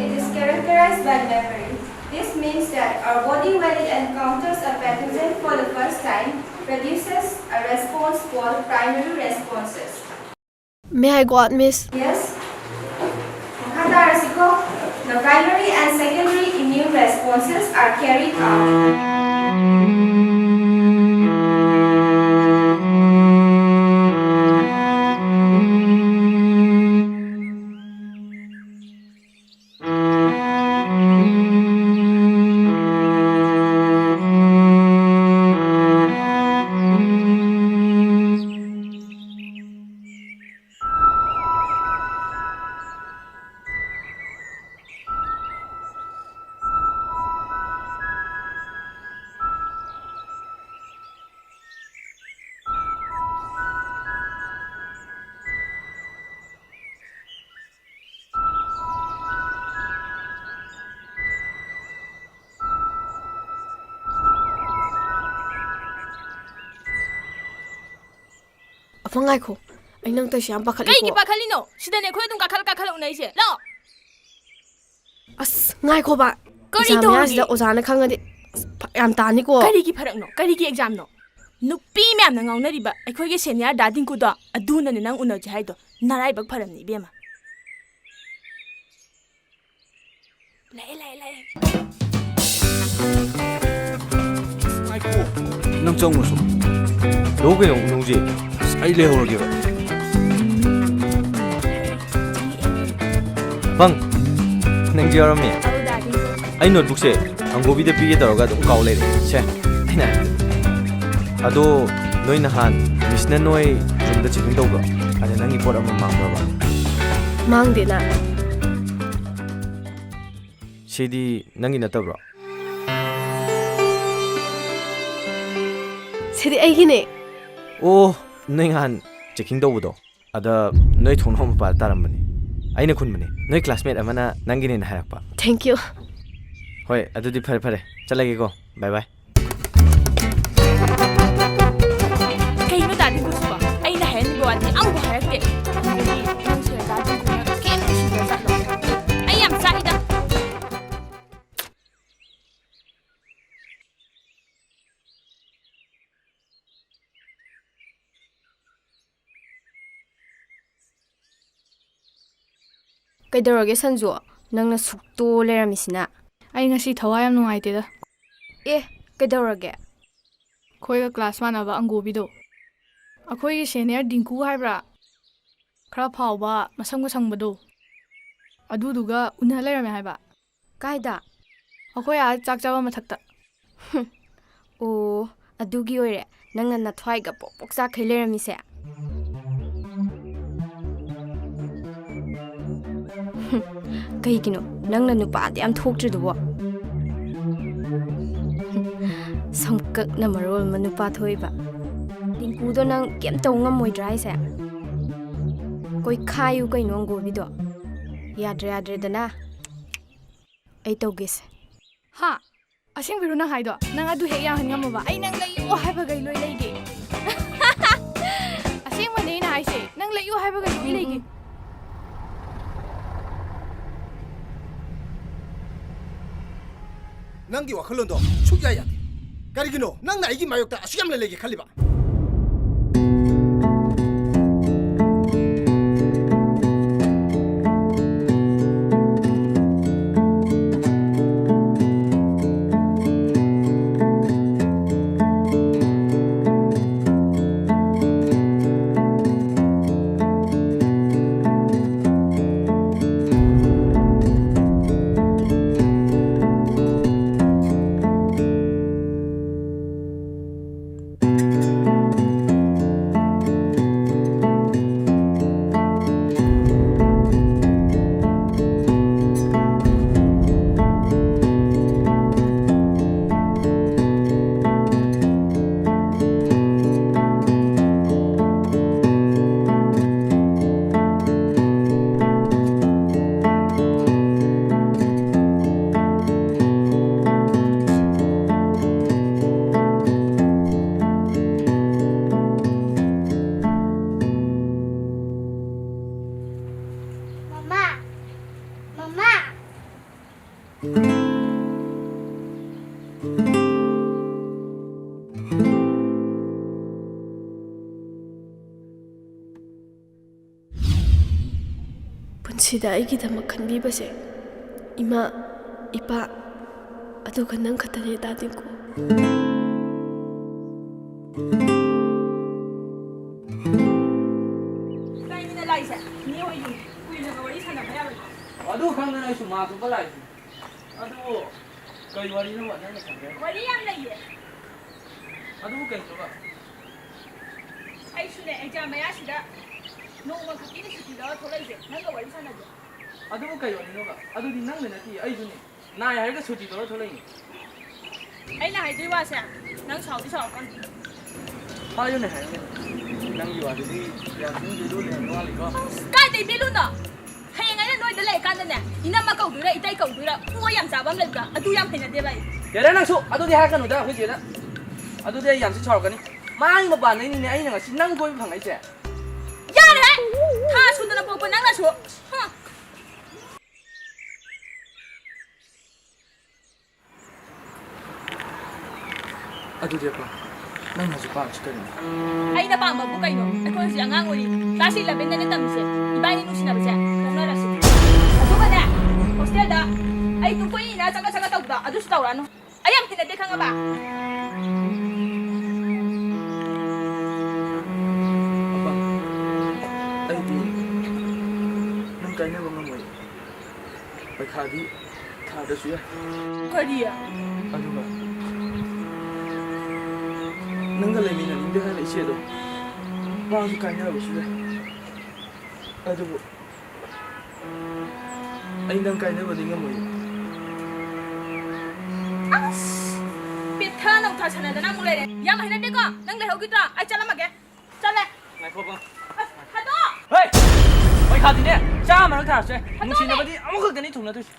It is characterized by memory. This means that our body, when it encounters a pathogen for the first time, produces a response called primary responses. May I go out, miss? Yes. ꯃꯈꯥ ꯇꯥꯔꯁꯤꯀꯣ꯫ The primary and secondary immune responses are carried out. ꯉꯥꯏꯈꯣ, ꯑꯩ ꯅꯪ ꯇꯧꯔꯤꯁꯦ ꯌꯥꯝ ꯄꯥꯈꯠꯂꯤꯀꯣ꯫ ꯀꯩꯒꯤ ꯄꯥꯈꯠꯂꯤꯅꯣ? ꯁꯤꯗꯅꯦ ꯑꯩꯈꯣꯏ ꯑꯗꯨꯝ ꯀꯥꯈꯠꯂ ꯀꯥꯈꯠꯂ ꯎꯅꯩꯁꯦ꯫ ꯂꯥꯛꯑꯣ꯫ ꯑꯁ, ꯉꯥꯏꯈꯣꯕ꯫ ꯀꯔꯤ ꯑꯦꯛꯖꯥꯝ ꯇꯧꯔꯒꯦ? ꯃꯌꯥꯁꯤꯗ ꯑꯣꯖꯥꯅ ꯈꯪꯉꯗꯤ ꯑꯁ, ꯐꯔꯛ ꯌꯥꯝ ꯇꯥꯅꯤꯀꯣ꯫ ꯀꯔꯤꯒꯤ ꯐꯔꯛꯅꯣ? ꯀꯔꯤꯒꯤ ꯑꯦꯛꯖꯥꯝꯅꯣ? ꯅꯨꯄꯤ ꯃꯌꯥꯝꯅ ꯉꯥꯎꯅꯔꯤꯕ ꯑꯩꯈꯣꯏꯒꯤ ꯁꯦꯅꯤꯌꯔ ꯗꯥ ꯗꯤꯡꯀꯨꯗꯣ, ꯑꯗꯨꯅꯅꯦ ꯅꯪ ꯎꯅꯁꯦ ꯍꯥꯏꯗꯣ꯫ ꯅꯔꯥꯏꯕꯛ ꯐꯔꯝꯅꯤ ꯏꯕꯦꯝꯃ꯫ ꯂꯥꯛꯑꯦ, ꯂꯥꯛꯑꯦ, ꯂꯥꯛꯑꯦ꯫ ꯉꯥꯏꯈꯣ꯫ ꯅꯪ ꯆꯪꯉꯨꯁꯨ꯫ ꯂꯧ ꯀꯩꯅꯣ ꯎꯅꯧꯁꯦ꯫ ꯑꯁ, ꯑꯩ ꯂꯩꯍꯧꯔꯒꯦꯕ꯫ ꯄꯪ, ꯅꯪꯁꯨ ꯌꯥꯎꯔꯝꯃꯤ꯫ ꯑꯧ, ꯗꯥ ꯗꯤꯡꯀꯨ꯫ ꯑꯩ ꯅꯣꯠꯕꯨꯛꯁꯦ ꯑꯪꯒꯣꯕꯤꯗ ꯄꯤꯒꯦ ꯇꯧꯔꯒ ꯑꯗꯨꯝ ꯀꯥꯎ ꯂꯩꯔꯦ꯫ ꯁꯦ, ꯑꯩꯅ ꯍꯥꯏꯕꯗꯤ꯫ ꯑꯗꯣ ꯅꯣꯏ ꯅꯍꯥꯟ ꯃꯤꯁꯅ ꯅꯣꯏ ꯔꯨꯝꯗ ꯆꯦꯀꯤꯡ ꯇꯧꯕ꯭ꯔꯣ? ꯑꯗ ꯅꯪꯒꯤ ꯄꯣꯠ ꯑꯃ ꯃꯥꯡꯕ꯭ꯔꯕ? ꯃꯥꯡꯗꯦꯅ꯫ ꯁꯤꯗꯤ ꯅꯪꯒꯤ ꯅꯠꯇꯕ꯭ꯔꯣ? ꯁꯤꯗꯤ ꯑꯩꯒꯤꯅꯦ꯫ ꯑꯣ, ꯅꯣꯏ ꯅꯍꯥꯟ ꯆꯦꯀꯤꯡ ꯇꯧꯕꯗꯣ, ꯑꯗ ꯅꯣꯏ ꯊꯣꯡꯅꯥꯎ ꯃꯄꯥꯗ ꯇꯥꯔꯝꯕꯅꯦ꯫ ꯑꯩꯅ ꯈꯨꯟꯕꯅꯦ꯫ ꯅꯣꯏ ꯀ꯭ꯂꯥꯁꯃꯦꯠ ꯑꯃꯅ ꯅꯪꯒꯤꯅꯦꯅ ꯍꯥꯏꯔꯛꯄ꯫ Thank you꯫ ꯍꯣꯏ, ꯑꯗꯨꯗꯤ ꯐꯔꯦ ꯐꯔꯦ, ꯆꯠꯂꯒꯦꯀꯣ꯫ ꯕꯥꯏ ꯕꯥꯏ꯫ ꯀꯩꯅꯣ ꯗꯥ ꯗꯤꯡꯀꯨꯁꯤꯕꯣ? ꯑꯩꯅ ꯍꯥꯏꯍꯟꯅꯤꯡꯕ ꯋꯥꯗꯤ ꯑꯃꯕꯨ ꯍꯥꯏꯔꯛꯇꯦ꯫ ꯑꯗꯨꯗꯤ ꯅꯪꯁꯦ ꯗꯥ ꯗꯤꯡꯀꯨꯅ ꯀꯩꯝ ꯅꯨꯡꯁꯤꯗ꯭ꯔ ꯖꯥꯠꯂꯣ? ꯑꯩ ꯌꯥꯝ ꯆꯥꯛꯏꯗ꯫ ꯀꯩꯗꯧꯔꯒꯦ ꯁꯟꯖꯨ? ꯅꯪꯅ ꯁꯨꯛꯇꯣ ꯂꯩꯔꯝꯃꯤꯁꯤꯅ? ꯑꯩ ꯉꯁꯤ ꯊꯋꯥꯏ ꯌꯥꯝ ꯅꯨꯡꯉꯥꯏꯇꯦꯗ꯫ ꯑꯦ, ꯀꯩꯗꯧꯔꯒꯦ? ꯑꯩꯈꯣꯏꯒ ꯀ꯭ꯂꯥꯁ ꯃꯥꯟꯅꯕ ꯑꯪꯒꯣꯕꯤꯗꯣ, ꯑꯩꯈꯣꯏꯒꯤ ꯁꯦꯅꯤꯌꯔ ꯗꯤꯡꯀꯨ ꯍꯥꯏꯕ꯭ꯔꯥ, ꯈꯔ ꯐꯥꯎꯕ, ꯃꯁꯝꯒ ꯁꯪꯕꯗꯣ, ꯑꯗꯨꯗꯨꯒ ꯎꯅ ꯂꯩꯔꯝꯃꯦ ꯍꯥꯏꯕ꯫ ꯀꯥꯏꯗ? ꯑꯩꯈꯣꯏ ꯑꯥ ꯆꯥꯛ ꯆꯥꯕ ꯃꯊꯛꯇ꯫ ꯍꯨꯝ꯫ ꯑꯣ, ꯑꯗꯨꯒꯤ ꯑꯣꯏꯔꯦ ꯅꯪꯅ ꯅꯊ꯭ꯋꯥꯏꯒ ꯄꯣꯛ ꯄꯣꯛ ꯆꯥꯛꯈꯩ ꯂꯩꯔꯝꯃꯤꯁꯦ꯫ ꯍꯨꯝ꯫ ꯀꯩꯒꯤꯅꯣ ꯅꯪꯅ ꯅꯨꯄꯥꯗꯤ ꯌꯥꯝ ꯊꯣꯛꯇ꯭ꯔꯤꯗꯨꯕꯣ? ꯍꯨꯝ꯫ ꯁꯝꯀꯛꯅ ꯃꯔꯣꯜ ꯑꯃ ꯅꯨꯄꯥ ꯊꯣꯛꯏꯕ꯫ ꯗꯤꯡꯀꯨꯗꯣ ꯅꯪ ꯀꯩꯝ ꯇꯧ ꯉꯝꯃꯣꯏꯗ꯭ꯔꯥ ꯍꯥꯏꯁꯦ? ꯀꯣꯏꯈꯥꯏꯌꯨ ꯀꯩꯅꯣ ꯑꯪꯒꯣꯕꯤꯗꯣ꯫ ꯌꯥꯗ꯭ꯔꯦ, ꯌꯥꯗ꯭ꯔꯦꯗꯅ꯫ ꯑꯩ ꯇꯧꯒꯦꯁꯦ꯫ ꯍꯥ? ꯑꯁꯦꯡꯕꯩꯔꯣ ꯅꯪ ꯍꯥꯏꯗꯣ? ꯅꯪ ꯑꯗꯨ ꯍꯦꯛ ꯌꯥꯍꯟ ꯉꯝꯃꯕ, ꯑꯩ ꯅꯪ ꯂꯩꯌꯣ ꯍꯥꯏꯕꯈꯩ ꯂꯣꯏ ꯂꯩꯒꯦ꯫ ꯑꯁꯦꯡꯕ ꯑꯩꯅ ꯍꯥꯏꯁꯦ, ꯅꯪ ꯂꯩꯌꯨ ꯍꯥꯏꯕꯒ ꯂꯣꯏ ꯂꯩꯒꯦ꯫ ꯅꯪꯒꯤ ꯋꯥꯈꯜꯂꯣꯟꯗꯣ ꯁꯨꯛꯌꯥ ꯌꯥꯗꯦ꯫ ꯀꯔꯤꯒꯤꯅꯣ ꯅꯪꯅ ꯑꯩꯒꯤ ꯃꯥꯌꯣꯛꯇ ꯑꯁꯨꯛ ꯌꯥꯝꯅ ꯂꯩꯒꯦ ꯈꯜꯂꯤꯕ? ꯃꯃꯥ, ꯃꯃꯥ꯫ ꯄꯨꯟꯁꯤꯗ ꯑꯩꯒꯤꯗꯃꯛ ꯈꯟꯕꯤꯕꯁꯦ ꯏꯃꯥ, ꯏꯄꯥ, ꯑꯗꯨꯒ ꯅꯪ ꯈꯛꯇꯅꯦ, ꯇꯥ ꯇꯤꯡꯀꯨ꯫ ꯀꯩꯅꯣ ꯂꯥꯛꯏꯁꯦ? ꯏꯅꯦ ꯍꯣꯏꯒꯤ ꯀꯨꯏꯅꯒ ꯋꯥꯔꯤ ꯁꯥꯟꯅꯕ ꯌꯥꯔꯣꯏꯗ꯭ꯔꯣ? ꯑꯗꯨ ꯈꯪꯗꯅ ꯑꯩꯁꯨ ꯃꯥ ꯊꯣꯛꯄ ꯂꯥꯛꯏꯁꯤꯅꯤ꯫ ꯑꯗꯨꯕꯨ ꯀꯩ ꯋꯥꯔꯤꯅꯣꯕ ꯅꯪꯅ ꯁꯥꯟꯅꯔꯤꯁꯦ? ꯋꯥꯔꯤ ꯌꯥꯝ ꯂꯩꯌꯦ꯫ ꯑꯗꯨꯕꯨ ꯀꯩꯅꯣꯕ? ꯑꯩꯁꯨꯅꯦ, ꯑꯦꯛꯖꯥꯝ ꯃꯌꯥꯁꯤꯗ ꯅꯣꯡꯃ ꯈꯛꯀꯤꯅꯤ ꯁꯨꯇꯤ ꯂꯧꯔ ꯊꯣꯛꯂꯛꯏꯁꯦ, ꯅꯪꯒ ꯋꯥꯔꯤ ꯁꯥꯟꯅꯒꯦ꯫ ꯑꯗꯨꯕꯨ ꯀꯩ ꯋꯥꯔꯤꯅꯣꯕ? ꯑꯗꯨꯗꯤ ꯅꯪꯅ ꯅꯠꯇꯦ, ꯑꯩꯁꯨꯅꯤ꯫ ꯅꯥꯏ ꯍꯥꯏꯔꯒ ꯁꯨꯇꯤ ꯂꯧꯔ ꯊꯣꯛꯂꯛꯏꯅꯤ꯫ ꯑꯩꯅ ꯍꯥꯏꯗꯣꯏ ꯋꯥꯁꯦ ꯅꯪ ꯁꯥꯎꯗꯤ ꯁꯥꯎꯔꯛꯀꯅꯨ꯫ ꯍꯥꯏꯌꯨꯅꯦ, ꯍꯥꯏꯌꯨꯅꯦ꯫ ꯅꯪꯒꯤ ꯋꯥꯗꯨꯗꯤ ꯌꯥꯝ ꯊꯤꯅ ꯚꯦꯂꯨ ꯂꯩꯔꯝꯗꯧ ꯃꯥꯜꯂꯤꯀꯣ꯫ ꯑꯁ, ꯀꯥꯏꯗꯩ ꯚꯦꯂꯨꯅꯣ? ꯍꯌꯦꯡ ꯑꯩꯅ ꯅꯣꯏꯗ ꯂꯩꯔꯀꯥꯟꯗꯅꯦ, ꯏꯅꯝꯃ ꯀꯧꯗꯣꯏꯔꯥ, ꯏꯇꯩ ꯀꯧꯗꯣꯏꯔꯥ, ꯄꯨꯡ ꯌꯥꯝ ꯆꯥꯕ ꯑꯃ ꯂꯩꯕ꯭ꯔꯥ? ꯑꯗꯨ ꯌꯥꯝ ꯍꯩꯅꯗꯦꯕ ꯑꯩ꯫ ꯌꯥꯔꯦ ꯅꯪꯁꯨ, ꯑꯗꯨꯗꯤ ꯍꯥꯏꯔꯛꯀꯅꯨꯗ ꯑꯩꯈꯣꯏ ꯆꯦꯗ꯫ ꯑꯗꯨꯗꯤ ꯑꯩ ꯌꯥꯝ ꯊꯤ ꯁꯥꯎꯔꯛꯀꯅꯤ꯫ ꯃꯥꯒꯤ ꯃꯄꯥꯟꯗꯩꯅꯤꯅꯦ ꯑꯩꯅ ꯉꯁꯤ ꯅꯪ ꯀꯣꯏꯕ ꯐꯪꯉꯛꯏꯁꯦ꯫ ꯊꯥ ꯁꯨꯗꯅ ꯄꯣꯛꯄ ꯅꯪꯅꯁꯨ꯫ ꯍ꯫ ꯑꯗꯨꯗꯤ ꯑꯄꯥ, ꯅꯪꯅꯁꯨ ꯄꯥꯝꯃꯤꯁꯤ ꯀꯔꯤꯅꯣ? ꯑꯩꯅ ꯄꯥꯝꯕꯕꯨ ꯀꯩꯅꯣ? ꯑꯩꯈꯣꯏ ꯍꯧꯖꯤꯛ ꯑꯉꯥꯡ ꯑꯣꯏꯔꯤ꯫ ꯀ꯭ꯂꯥꯁ ꯏꯂꯚꯦꯟꯗꯅꯦ ꯇꯝꯃꯤꯁꯦ꯫ ꯏꯕꯥꯅꯤ ꯅꯨꯡꯁꯤꯅꯕꯁꯦ ꯇꯣꯛꯅꯔꯁꯤ꯫ ꯑꯗꯨꯒꯅꯦ, ꯍꯣꯁꯇꯦꯜꯗ ꯑꯩ ꯇꯨꯡ ꯀꯣꯏꯅ ꯆꯠꯂ ꯆꯠꯂ ꯇꯧꯕꯗꯣ ꯑꯗꯨꯁꯨ ꯇꯧꯔꯛꯑꯅꯨ꯫ ꯑꯩ ꯌꯥꯝ ꯍꯩꯅꯗꯦ ꯈꯪꯉꯕ? ꯑꯄꯥ, ꯑꯩꯗꯤ ꯅꯪ ꯀꯥꯏꯅꯕ ꯉꯝꯃꯣꯏ꯫ ꯄꯩꯈꯥꯗꯤ ꯊꯥꯗ꯭ꯔꯁꯨ ꯌꯥꯏ꯫ ꯀꯔꯤ? ꯑꯗꯨꯒ ꯅꯪꯒ ꯂꯩꯃꯤꯟꯅꯅꯤꯡꯗꯦ ꯍꯥꯏꯕ ꯏꯆꯦꯗꯣ ꯃꯥꯁꯨ ꯀꯥꯏꯅꯔꯕꯁꯨ ꯌꯥꯏ꯫ ꯑꯗꯨꯕꯨ ꯑꯩ ꯅꯪ ꯀꯥꯏꯅꯕꯗꯤ ꯉꯝꯃꯣꯏ꯫ ꯑꯁ! ꯄꯤꯊ ꯅꯧꯊ ꯁꯥꯟꯅꯗꯅ ꯑꯃꯨꯛ ꯂꯩꯔꯦ꯫ ꯌꯥꯝ ꯍꯩꯅꯗꯦꯀꯣ꯫ ꯅꯪ ꯂꯩꯍꯧꯈꯤꯗ꯭ꯔꯣ? ꯑꯩ ꯆꯠꯂꯝꯃꯒꯦ꯫ ꯆꯠꯂꯦ꯫ ꯉꯥꯏꯈꯣ, ꯕꯥ꯫ ꯑꯁ, ꯊꯥꯗꯣꯛ! ꯍꯦ! ꯄꯩꯈꯥꯗꯤꯅꯦ, ꯆꯥꯝꯃꯔꯛ ꯊꯥꯔꯁꯨ ꯌꯥꯏ꯫ ꯊꯥꯗꯣꯛꯑꯣꯅꯦ! ꯅꯨꯡꯁꯤꯅꯕꯗꯤ ꯑꯃꯨꯛꯈꯛꯇꯅꯤ ꯊꯨꯡꯅꯗꯣꯏꯁꯦ꯫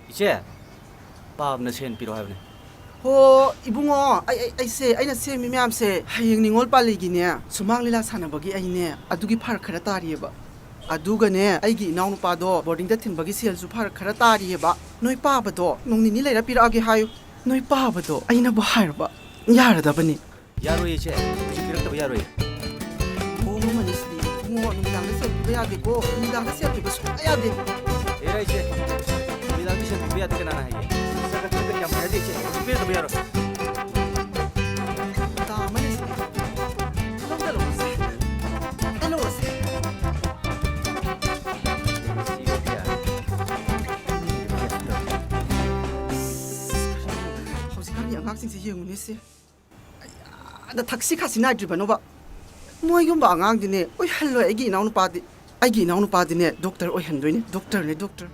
ꯏꯆꯦ, ꯄꯥꯕꯅ ꯁꯦꯟ ꯄꯤꯔꯛꯑꯣ ꯍꯥꯏꯕꯅꯦ꯫ ꯍꯣ, ꯏꯕꯨꯡꯉꯣ, ꯑꯩ, ꯑꯩ, ꯑꯩꯁꯦ, ꯑꯩꯅ ꯁꯦꯝꯃꯤ ꯃꯌꯥꯝꯁꯦ ꯍꯌꯦꯡ ꯅꯤꯉꯣꯜ ꯄꯥꯜꯂꯤꯒꯤꯅꯦ, ꯁꯨꯃꯥꯡ ꯂꯤꯂꯥ ꯁꯥꯟꯅꯕꯒꯤ ꯑꯩꯅꯦ, ꯑꯗꯨꯒꯤ ꯐꯔꯛ ꯈꯔ ꯇꯥꯔꯤꯑꯕ꯫ ꯑꯗꯨꯒꯅꯦ, ꯑꯩꯒꯤ ꯏꯅꯥꯎꯅꯨꯄꯥꯗꯣ ꯕꯣꯔꯗꯤꯡꯗ ꯊꯤꯟꯕꯒꯤ ꯁꯦꯜꯁꯨ ꯐꯔꯛ ꯈꯔ ꯇꯥꯔꯤꯑꯕ꯫ ꯅꯣꯏ ꯄꯥꯕꯗꯣ ꯅꯣꯡ ꯅꯤꯅꯤ ꯂꯩꯔ ꯄꯤꯔꯛꯑꯒꯦ ꯍꯥꯏꯌꯨ꯫ ꯅꯣꯏ ꯄꯥꯕꯗꯣ ꯑꯩꯅꯕꯨ ꯍꯥꯏꯔꯕ ꯌꯥꯔꯗꯕꯅꯤ꯫ ꯌꯥꯔꯣꯏꯌꯦ, ꯏꯆꯦ꯫ ꯍꯧꯖꯤꯛ ꯄꯤꯔꯛꯇꯕ ꯌꯥꯔꯣꯏꯌꯦ꯫ ꯃꯑꯣꯡ ꯑꯃꯅꯤ ꯁꯤꯗꯤ꯫ ꯏꯕꯨꯡꯉꯣ, ꯅꯨꯃꯤꯗꯥꯡꯗ ꯁꯦꯜ ꯄꯤꯕ ꯌꯥꯗꯦꯀꯣ꯫ ꯅꯨꯃꯤꯗꯥꯡꯗ ꯁꯦꯜ ꯄꯤꯕ ꯁꯨꯡꯌꯥ ꯌꯥꯗꯦ꯫ ꯍꯦꯔꯥ, ꯏꯆꯦ꯫ ꯅꯨꯃꯤꯗꯥꯡꯗ ꯁꯦꯜ ꯄꯤꯕ ꯌꯥꯗꯦ ꯀꯅꯥꯅ ꯍꯥꯏꯒꯦ? ꯆꯠꯂꯣ, ꯆꯠꯂꯣ, ꯌꯥꯝ ꯍꯥꯏꯔꯗꯤ, ꯏꯆꯦ꯫ ꯍꯧꯖꯤꯛ ꯄꯤꯔꯛꯇꯕ ꯌꯥꯔꯣꯏ꯫ ꯃꯇꯥ ꯑꯃꯅꯤ ꯁꯤꯗꯤ꯫ ꯂꯧꯗ ꯂꯧꯔꯁꯦ꯫ ꯂꯧꯗ ꯂꯧꯔꯁꯦ꯫ ꯍꯧꯖꯤꯛꯀꯥꯟꯒꯤ ꯑꯉꯥꯡꯁꯤꯡꯁꯦ ꯌꯦꯡꯉꯨꯅꯦ ꯁꯦ꯫ ꯑꯗ ꯊꯛꯁꯤ ꯈꯥꯁꯤ ꯅꯥꯏꯗ꯭ꯔꯤꯕꯅꯣꯕ? ꯃꯣꯏꯒꯨꯝꯕ ꯑꯉꯥꯡꯗꯤꯅꯦ ꯑꯣꯏꯍꯜꯂꯣꯏ ꯑꯩꯒꯤ ꯏꯅꯥꯎꯅꯨꯄꯥꯗꯤ꯫ ꯑꯩꯒꯤ ꯏꯅꯥꯎꯅꯨꯄꯥꯗꯤꯅꯦ ꯗꯣꯛꯇꯔ ꯑꯣꯏꯍꯟꯗꯣꯏꯅꯦ, ꯗꯣꯛꯇꯔꯅꯦ, ꯗꯣꯛꯇꯔ꯫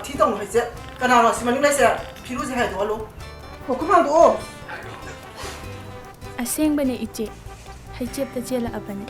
ꯊꯤ ꯇꯧꯅꯨ ꯍꯩꯆꯦꯠ꯫ ꯀꯅꯥꯅꯣ ꯑꯁꯤ ꯃꯅꯤꯡ ꯂꯩꯁꯦ? ꯐꯤꯔꯨꯁꯦ ꯍꯥꯏꯗꯣꯛꯍꯜꯂꯨ꯫ ꯀꯣꯛ ꯈꯨꯝ ꯍꯥꯡꯗꯣꯛꯑꯣ꯫ ꯑꯁꯦꯡꯕꯅꯦ ꯏꯆꯦ, ꯍꯩꯆꯦꯞꯇ ꯆꯦꯜꯂꯛꯑꯕꯅꯦ꯫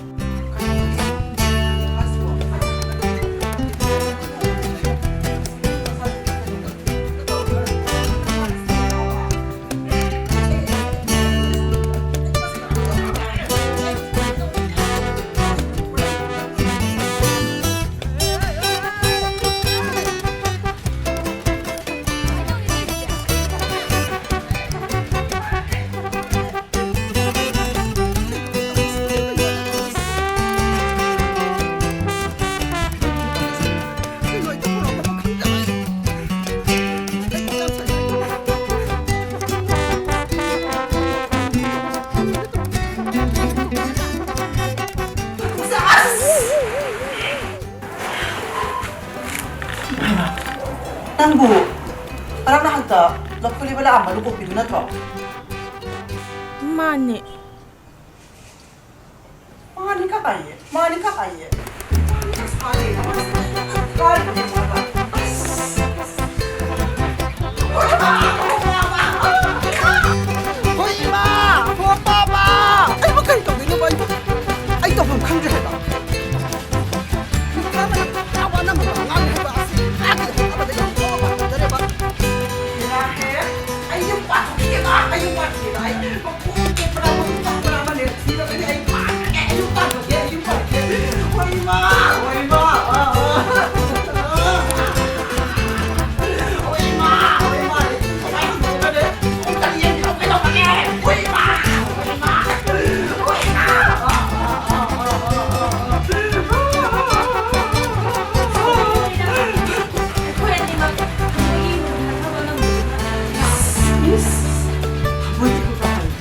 ꯅꯪꯕꯨ ꯉꯔꯥꯡ ꯅꯍꯥꯟꯇ ꯂꯐꯨ ꯂꯩꯕ ꯂꯥꯛꯑꯝꯕ ꯂꯨꯀꯣꯛꯄꯤꯗꯨ ꯅꯠꯇ꯭ꯔꯣ? ꯃꯥꯅꯦ꯫ ꯃꯥꯅꯤ ꯀꯥꯏꯌꯦ, ꯃꯥꯅꯤ ꯀꯥꯏꯌꯦ꯫ ꯍꯣꯏ, ꯏꯃꯥ! ꯍꯣ, ꯄꯥꯕ! ꯑꯩꯕꯨ ꯀꯔꯤ ꯇꯧꯗꯣꯏꯅꯣꯕ ꯑꯩꯕꯨ? ꯑꯩ ꯇꯧꯐꯝ ꯈꯪꯗ꯭ꯔꯦ ꯍꯥꯏꯕ꯫ ꯅꯨꯄꯥ ꯑꯃꯅ ꯋꯥ ꯋꯥ ꯅꯝꯕ ꯑꯉꯥꯡ ꯍꯥꯏꯕ ꯑꯁꯤ ꯉꯥꯒꯤ ꯍꯣꯠꯅꯕꯗ ꯌꯥꯝ ꯊꯣꯛꯑꯕ ꯍꯟꯖꯔꯦꯕ꯫ ꯏꯔꯥꯍꯦ, ꯑꯩ ꯌꯨꯝ ꯄꯥꯟꯊꯣꯛꯈꯤꯒꯦꯗ, ꯑꯩ ꯌꯨꯝ ꯄꯥꯟꯊꯣꯛꯈꯤꯒꯦꯗ, ꯑꯩ ꯃꯀꯣꯛ ꯇꯦꯛꯄ꯭ꯔꯥ, ꯃꯕꯨꯛ ꯆꯥꯛꯄ꯭ꯔꯥ ꯑꯃ ꯂꯩꯔꯦ, ꯊꯤꯔꯕꯅꯤ, ꯑꯩ ꯄꯥꯟꯈ꯭ꯔꯒꯦ, ꯑꯩ ꯌꯨꯝ ꯄꯥꯟꯈ꯭ꯔꯒꯦ, ꯑꯩ ꯌꯨꯝ ꯄꯥꯟꯈ꯭ꯔꯒꯦ꯫ ꯍꯣꯏ ꯏꯃꯥ, ꯍꯣꯏ ꯏꯃꯥ, ꯑꯥ, ꯑꯥ꯫ ꯍꯣꯏ ꯏꯃꯥ, ꯍꯣꯏ ꯏꯃꯥ, ꯑꯩ ꯀꯃꯥꯏꯅ ꯇꯧꯒꯗ꯭ꯔꯦ? ꯄꯨꯡ ꯀꯔꯤ ꯌꯦꯡꯕꯤꯔꯣ, ꯀꯩꯗꯧꯔꯒꯦ? ꯍꯣꯏ ꯏꯃꯥ, ꯍꯣꯏ ꯏꯃꯥ, ꯍꯣꯏ ꯏꯃꯥ, ꯑꯥ, ꯑꯥ꯫ ꯑꯩꯈꯣꯏ ꯑꯅꯤꯃꯛ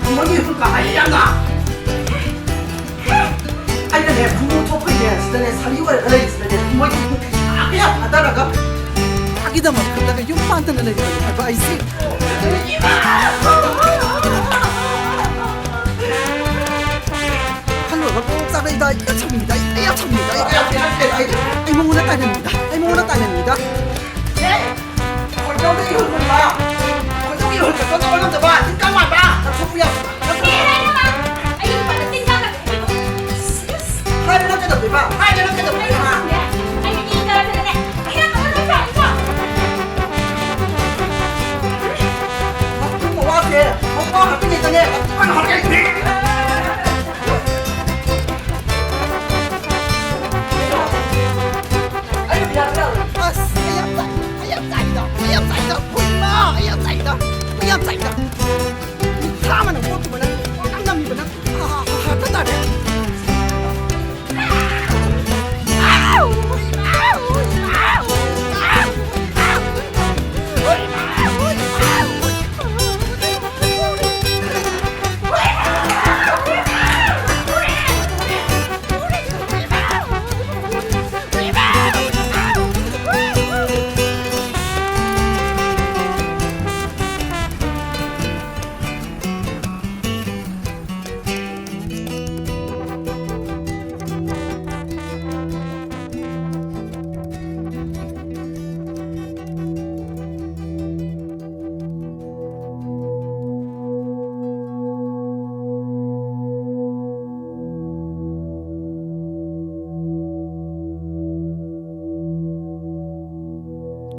ꯊꯃꯣꯏꯒꯤ ꯏꯍꯨꯜ ꯀꯥꯏ ꯍꯥꯏꯌꯦ ꯌꯥꯝꯅ꯫ ꯑꯩꯅꯅꯦ, ꯈꯨꯃꯨ ꯊꯣꯛꯄꯩꯅꯦ, ꯁꯤꯗꯅꯦ, ꯁꯥꯔꯤ ꯑꯣꯏꯔꯒ ꯂꯩꯔꯤꯁꯤꯗꯅꯦ, ꯊꯃꯣꯏꯒꯤ ꯏꯍꯨꯜ ꯀꯌꯥ ꯀꯌꯥ ꯊꯥꯗꯔꯒ ꯃꯥꯒꯤꯗꯃꯛ ꯈꯜꯂꯒ ꯌꯨꯝ ꯄꯥꯟꯗꯅ ꯂꯩꯔꯤꯕꯅꯤ ꯍꯥꯏꯕ ꯑꯩꯁꯦ꯫ ꯈꯜꯂꯨꯔꯒ ꯀꯣꯛ ꯆꯥꯛꯂꯩꯗ, ꯑꯩ ꯌꯥꯝ ꯁꯥꯎꯅꯤꯡꯉꯤꯗ, ꯑꯩ, ꯑꯩ ꯌꯥꯝ ꯁꯥꯎꯅꯤꯡꯉꯤꯗ, ꯑꯩ, ꯑꯩ, ꯑꯩ, ꯑꯩ, ꯑꯩ ꯃꯉꯣꯟꯗ ꯇꯥꯏꯅꯅꯤꯡꯉꯤꯗ, ꯑꯩ ꯃꯉꯣꯟꯗ ꯇꯥꯏꯅꯅꯤꯡꯉꯤꯗ꯫ ꯑꯦ,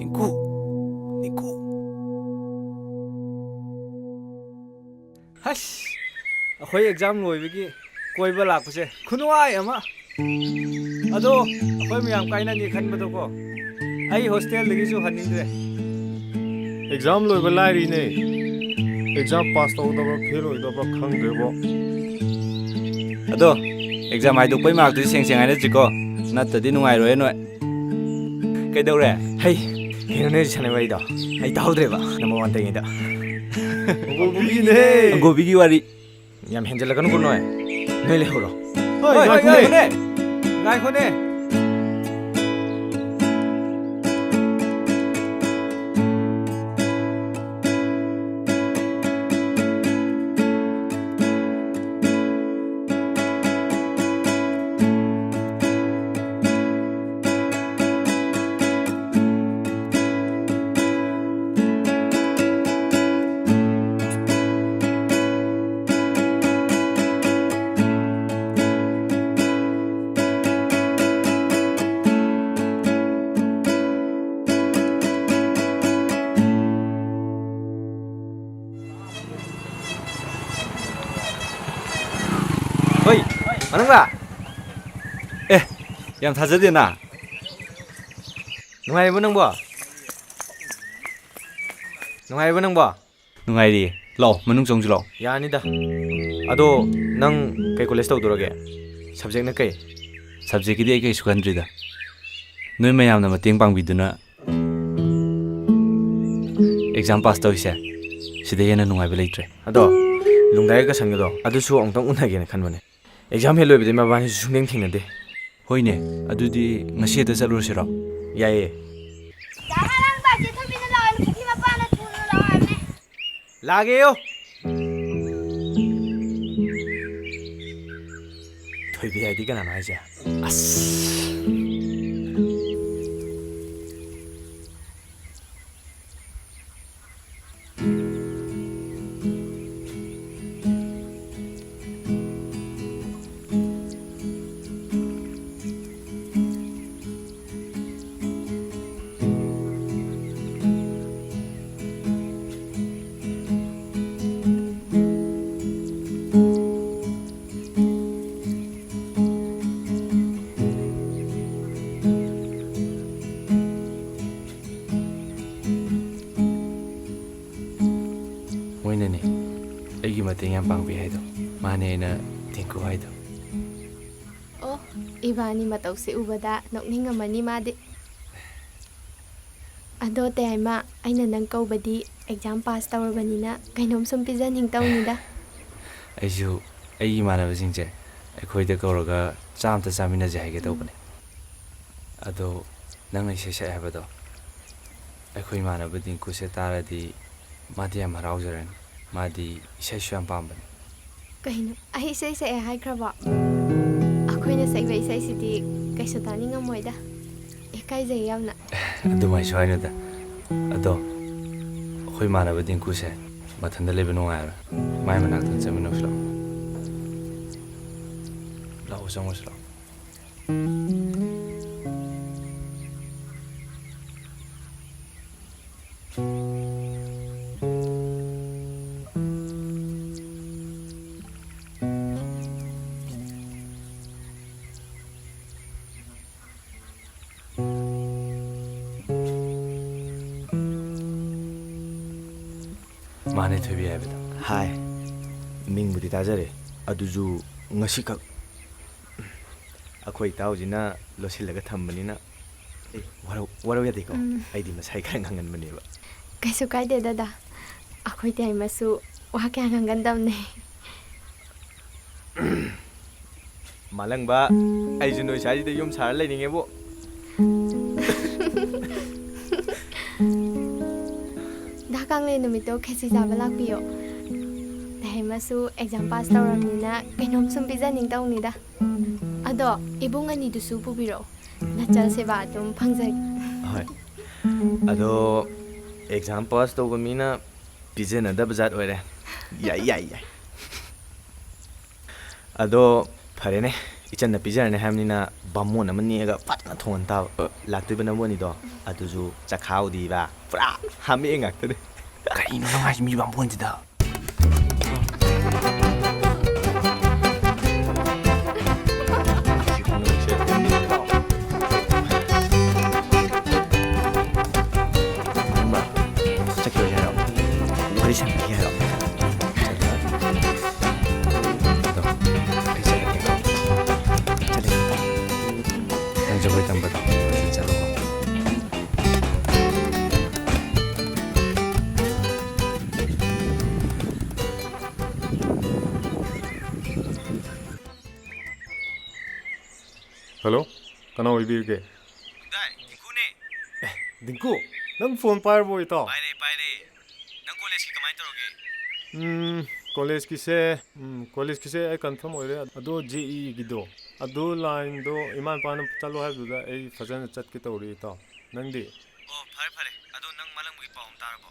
ꯅꯤꯀꯨ, ꯅꯤꯀꯨ꯫ ꯍꯁ, ꯑꯩꯈꯣꯏ ꯑꯦꯛꯖꯥꯝ ꯂꯣꯏꯕꯒꯤ ꯀꯣꯏꯕ ꯂꯥꯛꯄꯁꯦ ꯈꯨꯅꯨꯡꯉꯥꯏ ꯑꯃ꯫ ꯑꯗꯣ ꯑꯩꯈꯣꯏ ꯃꯌꯥꯝ ꯀꯥꯏꯅꯅꯤ ꯈꯟꯕꯗꯣꯀꯣ, ꯑꯩ ꯍꯣꯁꯇꯦꯜꯗꯒꯤꯁꯨ ꯍꯟꯅꯤꯡꯗ꯭ꯔꯦ꯫ ꯑꯦꯛꯖꯥꯝ ꯂꯣꯏꯕ ꯂꯥꯏꯔꯤꯅꯦ, ꯑꯦꯛꯖꯥꯝ ꯄꯥꯁ ꯇꯧꯗꯕ꯭ꯔꯥ ꯐꯦꯜ ꯑꯣꯏꯗꯕ꯭ꯔꯥ ꯈꯪꯗ꯭ꯔꯦꯕꯣ꯫ ꯑꯗꯣ ꯑꯦꯛꯖꯥꯝ ꯍꯥꯏꯗꯣꯛꯄꯩ ꯃꯥꯔꯛꯇꯨꯗꯤ ꯁꯦꯡ ꯁꯦꯡ ꯍꯥꯏꯅꯁꯤꯀꯣ, ꯅꯠꯇ꯭ꯔꯗꯤ ꯅꯨꯡꯉꯥꯏꯔꯣꯏ ꯅꯣꯏ꯫ ꯀꯩꯗꯧꯔꯦ? ꯍꯩ, ꯀꯩꯅꯣ ꯅꯣꯏ ꯍꯧꯖꯤꯛ ꯁꯥꯟꯅꯕ ꯋꯥꯔꯤꯗꯣ? ꯑꯩ ꯇꯥꯍꯧꯗ꯭ꯔꯦꯕ, ꯅꯝꯕꯔ ꯋꯥꯟ ꯇꯧꯔꯤꯉꯩꯗ꯫ ꯑꯪꯒꯣꯕꯤꯒꯤꯅꯦ꯫ ꯑꯪꯒꯣꯕꯤꯒꯤ ꯋꯥꯔꯤ꯫ ꯌꯥꯝ ꯍꯦꯟꯖꯜꯂꯛꯀꯅꯨꯀꯣ ꯅꯣꯏ꯫ ꯅꯣꯏ ꯂꯩꯍꯧꯔꯣ꯫ ꯍꯣꯏ, ꯍꯣꯏ, ꯉꯥꯏꯈꯣꯅꯦ꯫ ꯉꯥꯏꯈꯣꯅꯦ꯫ ꯉꯥꯏꯈꯣꯅꯦ꯫ ꯍꯣꯏ, ꯃꯅꯨꯡꯗ꯫ ꯑꯦ, ꯌꯥꯝ ꯊꯥꯖꯗꯦꯅ꯫ ꯅꯨꯡꯉꯥꯏꯔꯤꯕꯣ ꯅꯪꯕꯣ? ꯅꯨꯡꯉꯥꯏꯔꯤꯕꯣ ꯅꯪꯕꯣ? ꯅꯨꯡꯉꯥꯏꯔꯤꯌꯦ꯫ ꯂꯥꯛꯑꯣ, ꯃꯅꯨꯡ ꯆꯪꯁꯤ ꯂꯥꯛꯑꯣ꯫ ꯌꯥꯅꯤꯗ꯫ ꯑꯗꯣ ꯅꯪ ꯀꯩ ꯀꯣꯂꯦꯖ ꯇꯧꯗꯧꯔꯒꯦ? ꯁꯕꯖꯦꯛꯅ ꯀꯩ? ꯁꯕꯖꯦꯛꯀꯤꯗꯤ ꯑꯩ ꯀꯩꯁꯨ ꯈꯟꯗ꯭ꯔꯤꯗ꯫ ꯅꯣꯏ ꯃꯌꯥꯝꯅ ꯃꯇꯦꯡ ꯄꯥꯡꯕꯤꯗꯨꯅ ꯑꯦꯛꯖꯥꯝ ꯄꯥꯁ ꯇꯧꯔꯤꯁꯦ, ꯁꯤꯗꯩ ꯍꯦꯟꯅ ꯅꯨꯡꯉꯥꯏꯕ ꯂꯩꯇ꯭ꯔꯦ꯫ ꯑꯗꯣ ꯂꯨꯡꯗꯥꯏꯒ ꯀꯁꯟꯒꯗꯣ ꯑꯗꯨꯁꯨ ꯑꯃꯨꯛꯇꯪ ꯎꯅꯒꯦꯅ ꯈꯟꯕꯅꯦ꯫ ꯑꯦꯛꯖꯥꯝ ꯍꯦꯛ ꯂꯣꯏꯕꯗꯩ ꯃꯕꯥꯅꯤꯁꯨ ꯁꯨꯡꯊꯦꯡ ꯊꯦꯡꯅꯗꯦ꯫ ꯍꯣꯏꯅꯦ, ꯑꯗꯨꯗꯤ ꯉꯁꯤ ꯍꯦꯛꯇ ꯆꯠꯂꯨꯔꯁꯤꯔꯣ? ꯌꯥꯏꯌꯦ꯫ ꯂꯥꯛꯑꯒꯦꯌꯣ꯫ ꯊꯣꯏꯕꯤ ꯍꯥꯏꯗꯤ ꯀꯅꯥꯅꯣ ꯍꯥꯏꯁꯦ? ꯑꯁ꯫ ꯃꯇꯦꯡ ꯌꯥꯝ ꯄꯥꯡꯕꯤ ꯍꯥꯏꯗꯣ꯫ ꯃꯥꯅꯦ ꯑꯩꯅ ꯇꯤꯡꯀꯨ ꯍꯥꯏꯗꯣ꯫ ꯑꯣ, ꯏꯕꯥꯅꯤ ꯃꯇꯧꯁꯦ ꯎꯕꯗ ꯅꯣꯛꯅꯤꯡꯉꯝꯃꯅꯤ ꯃꯥꯗꯤ꯫ ꯑꯗꯣ ꯇꯌꯥꯏꯃ, ꯑꯩꯅ ꯅꯪ ꯀꯧꯕꯗꯤ exam pass ꯇꯧꯔꯕꯅꯤꯅ ꯀꯩꯅꯣꯝ ꯁꯨꯝ ꯄꯤꯖꯅꯤꯡꯇꯧꯅꯤꯗ꯫ ꯑꯩꯁꯨ ꯑꯩꯒꯤ ꯏꯃꯥꯟꯅꯕꯁꯤꯡꯁꯦ ꯑꯩꯈꯣꯏꯗ ꯀꯧꯔꯒ ꯆꯥ ꯑꯝꯇ ꯆꯥꯃꯤꯟꯅꯁꯦ ꯍꯥꯏꯒꯦ ꯇꯧꯕꯅꯦ꯫ ꯑꯗꯣ ꯅꯪꯅ ꯏꯁꯩ ꯁꯛꯑꯦ ꯍꯥꯏꯕꯗꯣ, ꯑꯩꯈꯣꯏ ꯏꯃꯥꯟꯅꯕ ꯗꯤꯡꯀꯨꯁꯦ ꯇꯥꯔꯗꯤ ꯃꯥꯗꯤ ꯌꯥꯝ ꯍꯔꯥꯎꯖꯔꯅꯤ꯫ ꯃꯥꯗꯤ ꯏꯁꯩꯁꯨ ꯌꯥꯝ ꯄꯥꯝꯕꯅꯦ꯫ ꯀꯩꯅꯣ, ꯑꯩ ꯏꯁꯩ ꯁꯛꯑꯦ ꯍꯥꯏꯈ꯭ꯔꯕꯣ? ꯑꯩꯈꯣꯏꯅ ꯁꯛꯏꯕ ꯏꯁꯩꯁꯤꯗꯤ ꯀꯩꯁꯨ ꯇꯥꯅꯤꯡꯉꯝꯃꯣꯏꯗ꯫ ꯏꯀꯥꯏꯖꯩ ꯌꯥꯝꯅ꯫ ꯑꯗꯨꯃꯥꯏꯁꯨ ꯍꯥꯏꯅꯨꯗ꯫ ꯑꯗꯣ ꯑꯩꯈꯣꯏ ꯏꯃꯥꯟꯅꯕ ꯗꯤꯡꯀꯨꯁꯦ ꯃꯊꯟꯇ ꯂꯩꯕ ꯅꯨꯡꯉꯥꯏꯔꯣꯏ꯫ ꯃꯥꯏ ꯃꯅꯥꯛꯇ ꯆꯠꯃꯤꯟꯅꯧꯁꯤ ꯂꯥꯛꯑꯣ꯫ ꯂꯥꯛꯑꯣ, ꯆꯪꯉꯨꯁꯤ ꯂꯥꯛꯑꯣ꯫ ꯃꯥꯅꯦ ꯊꯣꯏꯕꯤ ꯍꯥꯏꯕꯗꯣ꯫ ꯍꯥꯏ꯫ ꯃꯤꯡꯕꯨꯗꯤ ꯇꯥꯖꯔꯦ, ꯑꯗꯨꯁꯨ ꯉꯁꯤꯈꯛ꯫ ꯑꯩꯈꯣꯏ ꯏꯇꯥꯎꯁꯤꯅ ꯂꯣꯠꯁꯤꯜꯂꯒ ꯊꯝꯕꯅꯤꯅ꯫ ꯑꯦ, ꯋꯥꯔꯧ-, ꯋꯥꯔꯧ ꯌꯥꯗꯦꯀꯣ? ꯎꯝ꯫ ꯑꯩꯗꯤ ꯃꯁꯥꯏ ꯈꯔ ꯉꯥꯡꯒꯟꯕꯅꯦꯕ꯫ ꯀꯩꯁꯨ ꯀꯥꯏꯗꯦ ꯗꯗꯥ, ꯑꯩꯈꯣꯏ ꯇꯌꯥꯏꯃꯁꯨ ꯋꯥ ꯀꯌꯥ ꯉꯥꯡꯒꯟꯗꯕꯅꯦ꯫ ꯃꯥꯂꯪꯕ, ꯑꯩꯁꯨ ꯅꯣꯏ ꯁ꯭ꯋꯥꯏꯁꯤꯗ ꯌꯨꯝ ꯁꯥꯔ ꯂꯩꯅꯤꯡꯉꯦꯕꯨ꯫ ꯗꯥ ꯀꯥꯡꯂꯦꯟ ꯅꯨꯃꯤꯠꯇꯣ ꯈꯦꯆꯤ ꯆꯥꯕ ꯂꯥꯛꯄꯤꯌꯣ꯫ ꯇꯍꯩꯃꯁꯨ exam pass ꯇꯧꯔꯕꯅꯤꯅ ꯀꯩꯅꯣꯝ ꯁꯨꯝ ꯄꯤꯖꯅꯤꯡ ꯇꯧꯅꯤꯗ꯫ ꯑꯗꯣ ꯏꯕꯨꯡ ꯑꯅꯤꯗꯨꯁꯨ ꯄꯨꯕꯤꯔꯛꯑꯣ꯫ ꯅꯆꯜ ꯁꯦꯕꯥ ꯑꯗꯨꯝ ꯐꯪꯖꯒꯦ꯫ ꯍꯣꯏ꯫ ꯑꯗꯣ exam pass ꯇꯧꯕ ꯃꯤꯅ ꯄꯤꯖꯅꯗꯕ ꯖꯥꯠ ꯑꯣꯏꯔꯦ꯫ ꯌꯥꯏ, ꯌꯥꯏ, ꯌꯥꯏ꯫ ꯑꯗꯣ ꯐꯔꯦꯅꯦ, ꯏꯆꯟꯅ ꯄꯤꯖꯔꯅꯤ ꯍꯥꯏꯕꯅꯤꯅ ꯕꯥꯃꯣꯟ ꯑꯃ ꯅꯦꯛꯑꯒ ꯐꯖꯅ ꯊꯣꯡꯍꯟ ꯇꯥꯕ꯫ ꯑ꯫ ꯂꯥꯛꯇꯣꯏꯕ ꯅꯕꯣꯅꯤꯗꯣ, ꯑꯗꯨꯁꯨ ꯆꯈꯥꯎꯗꯤꯕ ꯄꯨꯔꯥ ꯍꯥꯃꯦ ꯉꯥꯛꯇꯅꯦ꯫ ꯀꯔꯤꯅꯣ ꯅꯪ ꯍꯥꯏꯁꯤ ꯃꯤ ꯕꯥꯃꯣꯟꯁꯤꯗ? ꯆꯠꯈꯤꯔꯣꯏ ꯍꯥꯏꯔꯣ? ꯋꯥꯔꯤ ꯁꯥꯟꯅꯈꯤ ꯍꯥꯏꯔꯣ? ꯍꯜꯂꯣ, ꯀꯅꯥ ꯑꯣꯏꯕꯤꯔꯒꯦ? ꯗꯥꯏ, ꯗꯤꯡꯀꯨꯅꯦ꯫ ꯑꯦ, ꯗꯤꯡꯀꯨ, ꯅꯪ ꯐꯣꯟ ꯄꯥꯏꯔꯕꯣ, ꯏꯇꯥꯎ? ꯄꯥꯏꯔꯦ, ꯄꯥꯏꯔꯦ꯫ ꯅꯪ ꯀꯣꯂꯦꯖꯀꯤ ꯀꯃꯥꯏꯅ ꯇꯧꯔꯒꯦ? ꯎꯝ, ꯀꯣꯂꯦꯖꯀꯤꯁꯦ, ꯎꯝ, ꯀꯣꯂꯦꯖꯀꯤꯁꯦ ꯑꯩ ꯀꯟꯐꯥꯔꯝ ꯑꯣꯏꯔꯦ꯫ ꯑꯗꯣ ꯖꯦ ꯏꯒꯤꯗꯣ, ꯑꯗꯨ ꯂꯥꯏꯟꯗꯣ ꯏꯃꯥ ꯏꯄꯥꯅ ꯆꯠꯂꯣ ꯍꯥꯏꯕꯗꯨꯗ ꯑꯩ ꯐꯖꯅ ꯆꯠꯀꯦ ꯇꯧꯔꯤ, ꯏꯇꯥꯎ꯫ ꯅꯪꯗꯤ? ꯑꯣ, ꯐꯔꯦ, ꯐꯔꯦ꯫ ꯑꯗꯣ ꯅꯪ ꯃꯥꯂꯪꯕꯒꯤ ꯄꯥꯎ ꯑꯃ ꯇꯥꯔꯕꯣ?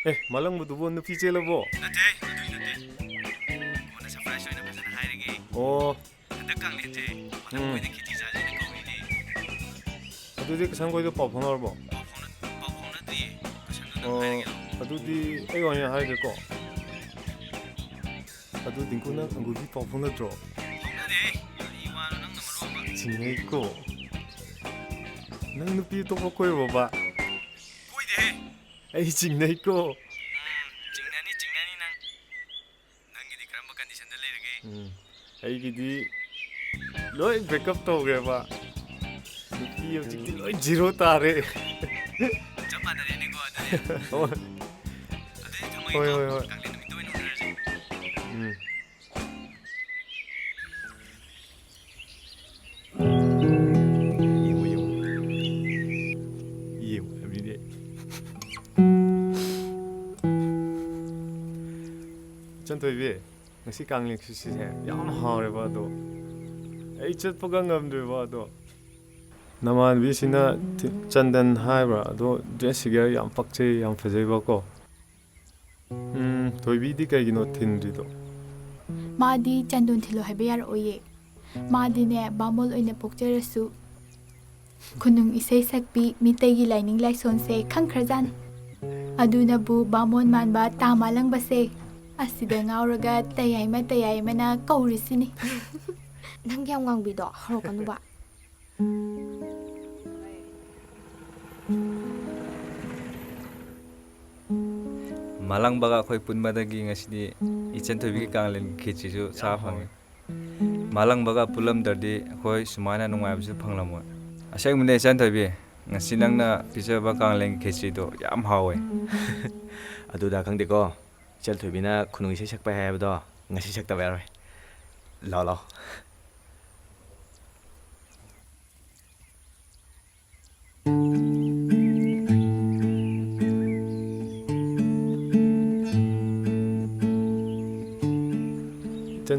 ꯑꯦ, ꯃꯥꯂꯪꯕꯗꯨꯕꯨ ꯅꯨꯄꯤ ꯆꯦꯜꯂꯕꯣ? ꯅꯠꯇꯦ, ꯑꯗꯨꯒꯤ ꯅꯠꯇꯦ꯫ ꯀꯣꯟꯅ ꯁꯔꯄ꯭ꯔꯥꯏꯁ ꯑꯣꯏꯅ ꯐꯖꯅ ꯍꯥꯏꯔꯒꯦ꯫ ꯑꯣ꯫ ꯍꯟꯗꯛ ꯀꯥꯡꯂꯦꯟꯁꯦ ꯃꯥꯂꯪꯕ ꯎꯝ꯫ ꯍꯣꯏꯗ ꯈꯦꯆꯤ ꯆꯥꯁꯦꯅ ꯀꯧꯔꯤꯅꯦ꯫ ꯑꯗꯨꯗꯤ ꯀꯁꯟ ꯈꯣꯏꯗꯣ ꯄꯥꯎ ꯐꯥꯎꯅꯔꯕꯣ? ꯄꯥꯎ ꯐꯥꯎꯅ-, ꯄꯥꯎ ꯐꯥꯎꯅꯗ꯭ꯔꯤꯌꯦ꯫ ꯀꯁꯟꯗꯣ ꯅꯪ ꯑꯣ, ꯍꯥꯏꯔꯒꯦꯔꯣ? ꯑꯗꯨꯗꯤ ꯑꯩ ꯑꯣꯏꯅ ꯍꯥꯏꯔꯒꯦꯀꯣ꯫ ꯑꯗꯨ ꯗꯤꯡꯀꯨ, ꯅꯪ ꯑꯪꯒꯨꯔꯒꯤ ꯄꯥꯎ ꯐꯥꯎꯅꯗ꯭ꯔꯣ? ꯐꯥꯎꯅꯗꯦꯍꯦ꯫ ꯀꯔꯤ ꯋꯥꯅꯣ ꯅꯪꯅ ꯃꯔꯣꯟ ꯑꯃ? ꯆꯤꯡꯅꯩꯀꯣ꯫ ꯅꯪ ꯅꯨꯄꯤ ꯑꯇꯣꯞꯄ ꯀꯣꯏꯔꯕꯣꯕ? ꯀꯣꯏꯗꯦꯍꯦ꯫ ꯑꯩ ꯆꯤꯡꯅꯩꯀꯣ꯫ ꯎꯝ, ꯆꯤꯡꯅꯅꯤ, ꯆꯤꯡꯅꯅꯤ ꯅꯪ꯫ ꯅꯪꯒꯤꯗꯤ ꯀꯔꯝꯕ ꯀꯟꯗꯤꯁꯟꯗ ꯂꯩꯔꯒꯦ? ꯎꯝ, ꯑꯩꯒꯤꯗꯤ ꯂꯣꯏ ꯕ꯭ꯔꯦꯛꯑꯞ ꯇꯧꯈ꯭ꯔꯦꯕ꯫ ꯅꯨꯄꯤ ꯍꯧꯖꯤꯛꯇꯤ ꯂꯣꯏ ꯖꯤꯔꯣ ꯇꯥꯔꯦ꯫ ꯆꯞ ꯃꯥꯟꯅꯔꯦꯅꯦꯀꯣ ꯑꯗꯨꯗꯤ꯫ ꯍꯣꯏ꯫ ꯑꯗꯨꯗꯤ ꯊꯝꯃꯒꯦꯀꯣ꯫ ꯍꯣꯏ, ꯍꯣꯏ, ꯍꯣꯏ꯫ ꯀꯥꯡꯂꯦꯟ ꯅꯨꯃꯤꯠꯇ ꯑꯣꯏꯅ ꯎꯅꯔꯁꯦ꯫ ꯎꯝ꯫ ꯌꯦꯡꯉꯨ, ꯌꯦꯡꯉꯨ꯫ ꯌꯦꯡꯉꯨ ꯍꯥꯏꯕꯅꯤꯅꯦ꯫ ꯏꯆꯟ ꯊꯣꯏꯕꯤ, ꯉꯁꯤ ꯀꯥꯡꯂꯦꯟ ꯈꯦꯆꯤꯁꯦ ꯌꯥꯝ ꯍꯥꯎꯔꯦꯕ ꯑꯗꯣ꯫ ꯑꯩ ꯆꯠꯄꯒ ꯉꯝꯗ꯭ꯔꯦꯕ ꯑꯗꯣ꯫ ꯅꯃꯥꯟꯅꯕꯤꯁꯤꯅ ꯊꯤ-, ꯆꯟꯗꯟ ꯍꯥꯏꯕ꯭ꯔꯥ? ꯑꯗꯣ ꯗ꯭ꯔꯦꯁ ꯐꯤꯒꯔ ꯌꯥꯝ ꯄꯛꯆꯩ, ꯌꯥꯝ ꯐꯖꯩꯕꯀꯣ꯫ ꯎꯝ, ꯊꯣꯏꯕꯤꯗꯤ ꯀꯩꯒꯤꯅꯣ ꯊꯤꯟꯗ꯭ꯔꯤꯗꯣ? ꯃꯥꯗꯤ ꯆꯟꯗꯣꯟ ꯊꯤꯜꯂꯣ ꯍꯥꯏꯕ ꯌꯥꯔꯛꯑꯣꯏꯌꯦ꯫ ꯃꯥꯗꯤꯅꯦ, ꯕꯥꯃꯣꯟ ꯑꯣꯏꯅ ꯄꯣꯛꯆꯔꯁꯨ ꯈꯨꯅꯨꯡ ꯏꯁꯩ ꯁꯛꯄꯤ, ꯃꯤꯇꯩꯒꯤ ꯂꯥꯏꯅꯤꯡ ꯂꯥꯏꯁꯣꯟꯁꯦ ꯈꯪꯈ꯭ꯔꯖꯥꯠꯅꯤ꯫ ꯑꯗꯨꯅꯕꯨ ꯕꯥꯃꯣꯟ ꯃꯥꯟꯕ ꯇꯥ ꯃꯥꯂꯪꯕꯁꯦ ꯑꯁꯤꯗ ꯉꯥꯎꯔꯒ ꯇꯌꯥꯏꯃ ꯇꯌꯥꯏꯃꯅ ꯀꯧꯔꯤꯁꯤꯅꯤ꯫ ꯅꯪꯒꯤ ꯌꯥꯝ ꯉꯥꯡꯕꯤꯗꯣ ꯍꯧꯔꯛꯀꯅꯨꯕ꯫ ꯃꯥꯂꯪꯕꯒ ꯑꯩꯈꯣꯏ ꯄꯨꯟꯕꯗꯒꯤ ꯉꯁꯤꯗꯤ ꯏꯆꯟ ꯊꯣꯏꯕꯤꯒꯤ ꯀꯥꯡꯂꯦꯟ ꯈꯦꯆꯤꯁꯨ ꯆꯥꯕ ꯐꯪꯉꯤ꯫ ꯃꯥꯂꯪꯕꯒ ꯄꯨꯜꯂꯝꯗ꯭ꯔꯗꯤ ꯑꯩꯈꯣꯏ ꯁꯨꯃꯥꯏꯅ ꯅꯨꯡꯉꯥꯏꯕꯁꯨ ꯐꯪꯂꯝꯃꯣꯏ꯫ ꯑꯁꯦꯡꯕꯅꯦ ꯏꯆꯟ ꯊꯣꯏꯕꯤ, ꯉꯁꯤ ꯅꯪꯅ ꯄꯤꯖꯕ ꯀꯥꯡꯂꯦꯟ ꯈꯦꯆꯤꯗꯣ ꯌꯥꯝ ꯍꯥꯎꯋꯦ꯫ ꯑꯗꯨꯗ ꯈꯪꯗꯦꯀꯣ, ꯏꯆꯟ ꯊꯣꯏꯕꯤꯅ ꯈꯨꯅꯨꯡ ꯏꯁꯩ ꯁꯛꯄ ꯍꯥꯏꯕꯗꯣ ꯉꯁꯤ ꯁꯛꯇꯕ ꯌꯥꯔꯣꯏ꯫ ꯂꯥꯎ, ꯂꯥꯎ꯫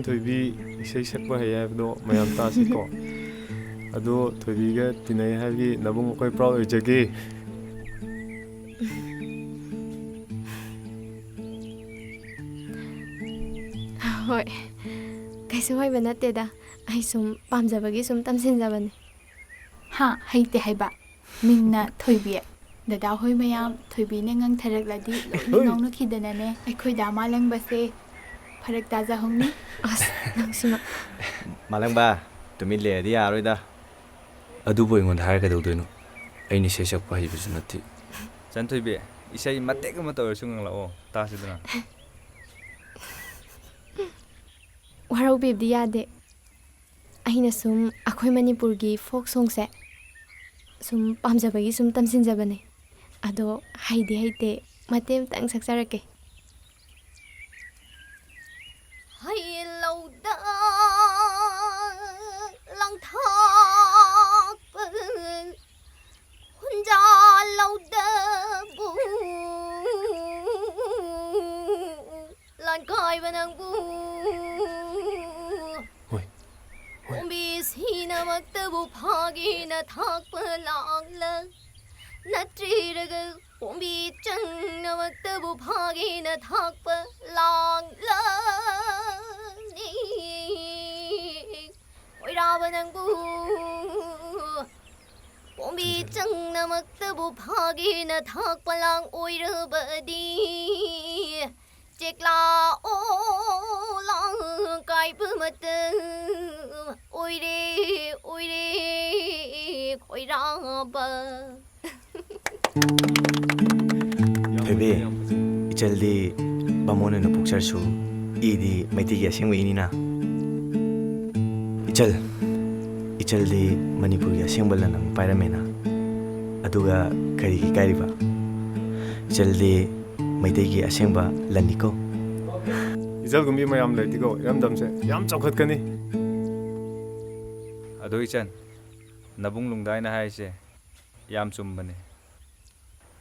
ꯊꯣꯏꯕꯤ ꯏꯁꯩ ꯁꯛꯄ ꯍꯩ ꯍꯥꯏꯕꯗꯣ ꯃꯌꯥꯝ ꯇꯥꯁꯤꯀꯣ꯫ ꯑꯗꯣ ꯊꯣꯏꯕꯤꯒ ꯇꯤꯟꯅꯩ ꯍꯥꯏꯕꯒꯤ ꯅꯕꯨꯡ ꯑꯩꯈꯣꯏ proud ꯑꯣꯏꯖꯒꯦ꯫ ꯍꯣꯏ, ꯀꯩꯁꯨ ꯍꯩꯕ ꯅꯠꯇꯦꯗ, ꯑꯩ ꯁꯨꯝ ꯄꯥꯝꯖꯕꯒꯤ ꯁꯨꯝ ꯇꯝꯁꯤꯟꯖꯕꯅꯦ꯫ ꯍꯥ, ꯍꯩꯇꯦ ꯍꯥꯏꯕ? ꯃꯤꯡꯅ ꯊꯣꯏꯕꯤ꯫ ꯗꯗꯥ ꯍꯣꯏ ꯃꯌꯥꯝ ꯊꯣꯏꯕꯤꯅ ꯉꯥꯡꯊꯔꯛꯂꯗꯤ ꯂꯣꯏꯅ ꯍꯣꯏ꯫ ꯉꯥꯎꯅꯈꯤꯗꯅꯅꯦ ꯑꯩꯈꯣꯏ ꯗꯥ ꯃꯥꯂꯪꯕꯁꯦ ꯐꯔꯛ ꯇꯥꯖꯍꯧꯅꯤ꯫ ꯑꯁ, ꯅꯪꯁꯤꯃ꯫ ꯃꯥꯂꯪꯕ, ꯇꯨꯃꯤꯟ ꯂꯩꯔꯗꯤ ꯌꯥꯔꯣꯏꯗ꯫ ꯑꯗꯨꯕꯨ ꯑꯩꯉꯣꯟꯗ ꯍꯥꯏꯔ ꯀꯩꯗꯧꯗꯣꯏꯅꯣ? ꯑꯩꯅ ꯏꯁꯩ ꯁꯛꯄ ꯍꯩꯕꯁꯨ ꯅꯠꯇꯦ꯫ ꯆꯟꯊꯣꯏꯕꯤ, ꯏꯁꯩ ꯃꯇꯦꯛ ꯑꯃ ꯇꯧꯔꯁꯨ ꯉꯪꯂꯛꯑꯣ, ꯇꯥꯁꯤꯗꯅ꯫ ꯋꯥꯔꯧꯕꯤꯕꯗꯤ ꯌꯥꯗꯦ꯫ ꯑꯩꯅ ꯁꯨꯝ ꯑꯩꯈꯣꯏ ꯃꯅꯤꯄꯨꯔꯒꯤ folk songꯁꯦ ꯁꯨꯝ ꯄꯥꯝꯖꯕꯒꯤ ꯁꯨꯝ ꯇꯝꯁꯤꯟꯖꯕꯅꯦ꯫ ꯑꯗꯣ ꯍꯩꯗꯤ ꯍꯩꯇꯦ, ꯃꯇꯦꯛ ꯑꯃꯇꯪ ꯁꯛꯆꯔꯛꯀꯦ꯫ ꯍꯩꯂꯧꯗ ꯂꯪꯊꯥꯛꯄ ꯍꯨꯟꯖꯥ ꯂꯧꯗꯕꯨ ꯂꯥꯟꯀꯥꯏꯕ ꯅꯪꯕꯨ꯫ ꯍꯣꯏ꯫ ꯍꯣꯏ꯫ ꯄꯣꯝꯕꯤ ꯁꯤꯅꯃꯛꯇꯕꯨ ꯐꯥꯒꯦꯅ ꯊꯥꯛꯄ ꯂꯥꯡꯂ ꯅꯠꯇ꯭ꯔꯤꯔꯒ ꯄꯣꯝꯕꯤ ꯆꯪꯅꯃꯛꯇꯕꯨ ꯐꯥꯒꯦꯅ ꯊꯥꯛꯄ ꯂꯥꯡꯂ ꯅꯤ꯫ ꯑꯣꯏꯔꯕ ꯅꯪꯕꯨ ꯄꯣꯝꯕꯤ ꯆꯪꯅꯃꯛꯇꯕꯨ ꯐꯥꯒꯦꯅ ꯊꯥꯛꯄ ꯂꯥꯡ ꯑꯣꯏꯔꯕꯗꯤ ꯆꯦꯛꯂꯥ ꯑꯣ ꯂꯥꯡ ꯀꯥꯏꯕ ꯃꯇꯝ ꯑꯣꯏꯔꯦ, ꯑꯣꯏꯔꯦ ꯈꯣꯏꯔꯥꯕ꯫ ꯊꯣꯏꯕꯤ, ꯏꯆꯜꯗꯤ ꯕꯥꯃꯣꯟ ꯑꯣꯏꯅ ꯄꯣꯛꯆꯔꯁꯨ, ꯏꯗꯤ ꯃꯩꯇꯩꯒꯤ ꯑꯁꯦꯡꯕ ꯏꯅꯤꯅ꯫ ꯏꯆꯜ, ꯏꯆꯜꯗꯤ ꯃꯅꯤꯄꯨꯔꯒꯤ ꯑꯁꯦꯡꯕ ꯂꯟ ꯑꯃ ꯄꯥꯏꯔꯝꯃꯦꯅ, ꯑꯗꯨꯒ ꯀꯔꯤꯒꯤ ꯏꯀꯥꯏꯔꯤꯕ? ꯏꯆꯜꯗꯤ ꯃꯩꯇꯩꯒꯤ ꯑꯁꯦꯡꯕ ꯂꯟꯅꯤꯀꯣ꯫ ꯏꯆꯜꯒꯨꯝꯕꯤ ꯃꯌꯥꯝ ꯂꯩꯔꯗꯤꯀꯣ, ꯏꯔꯝꯗꯝꯁꯦ ꯌꯥꯝ ꯆꯥꯎꯈꯠꯀꯅꯤ꯫ ꯑꯗꯣ ꯏꯆꯟ, ꯅꯕꯨꯡ ꯂꯨꯡꯗꯥꯏꯅ ꯍꯥꯏꯔꯤꯁꯦ ꯌꯥꯝ ꯆꯨꯝꯕꯅꯦ꯫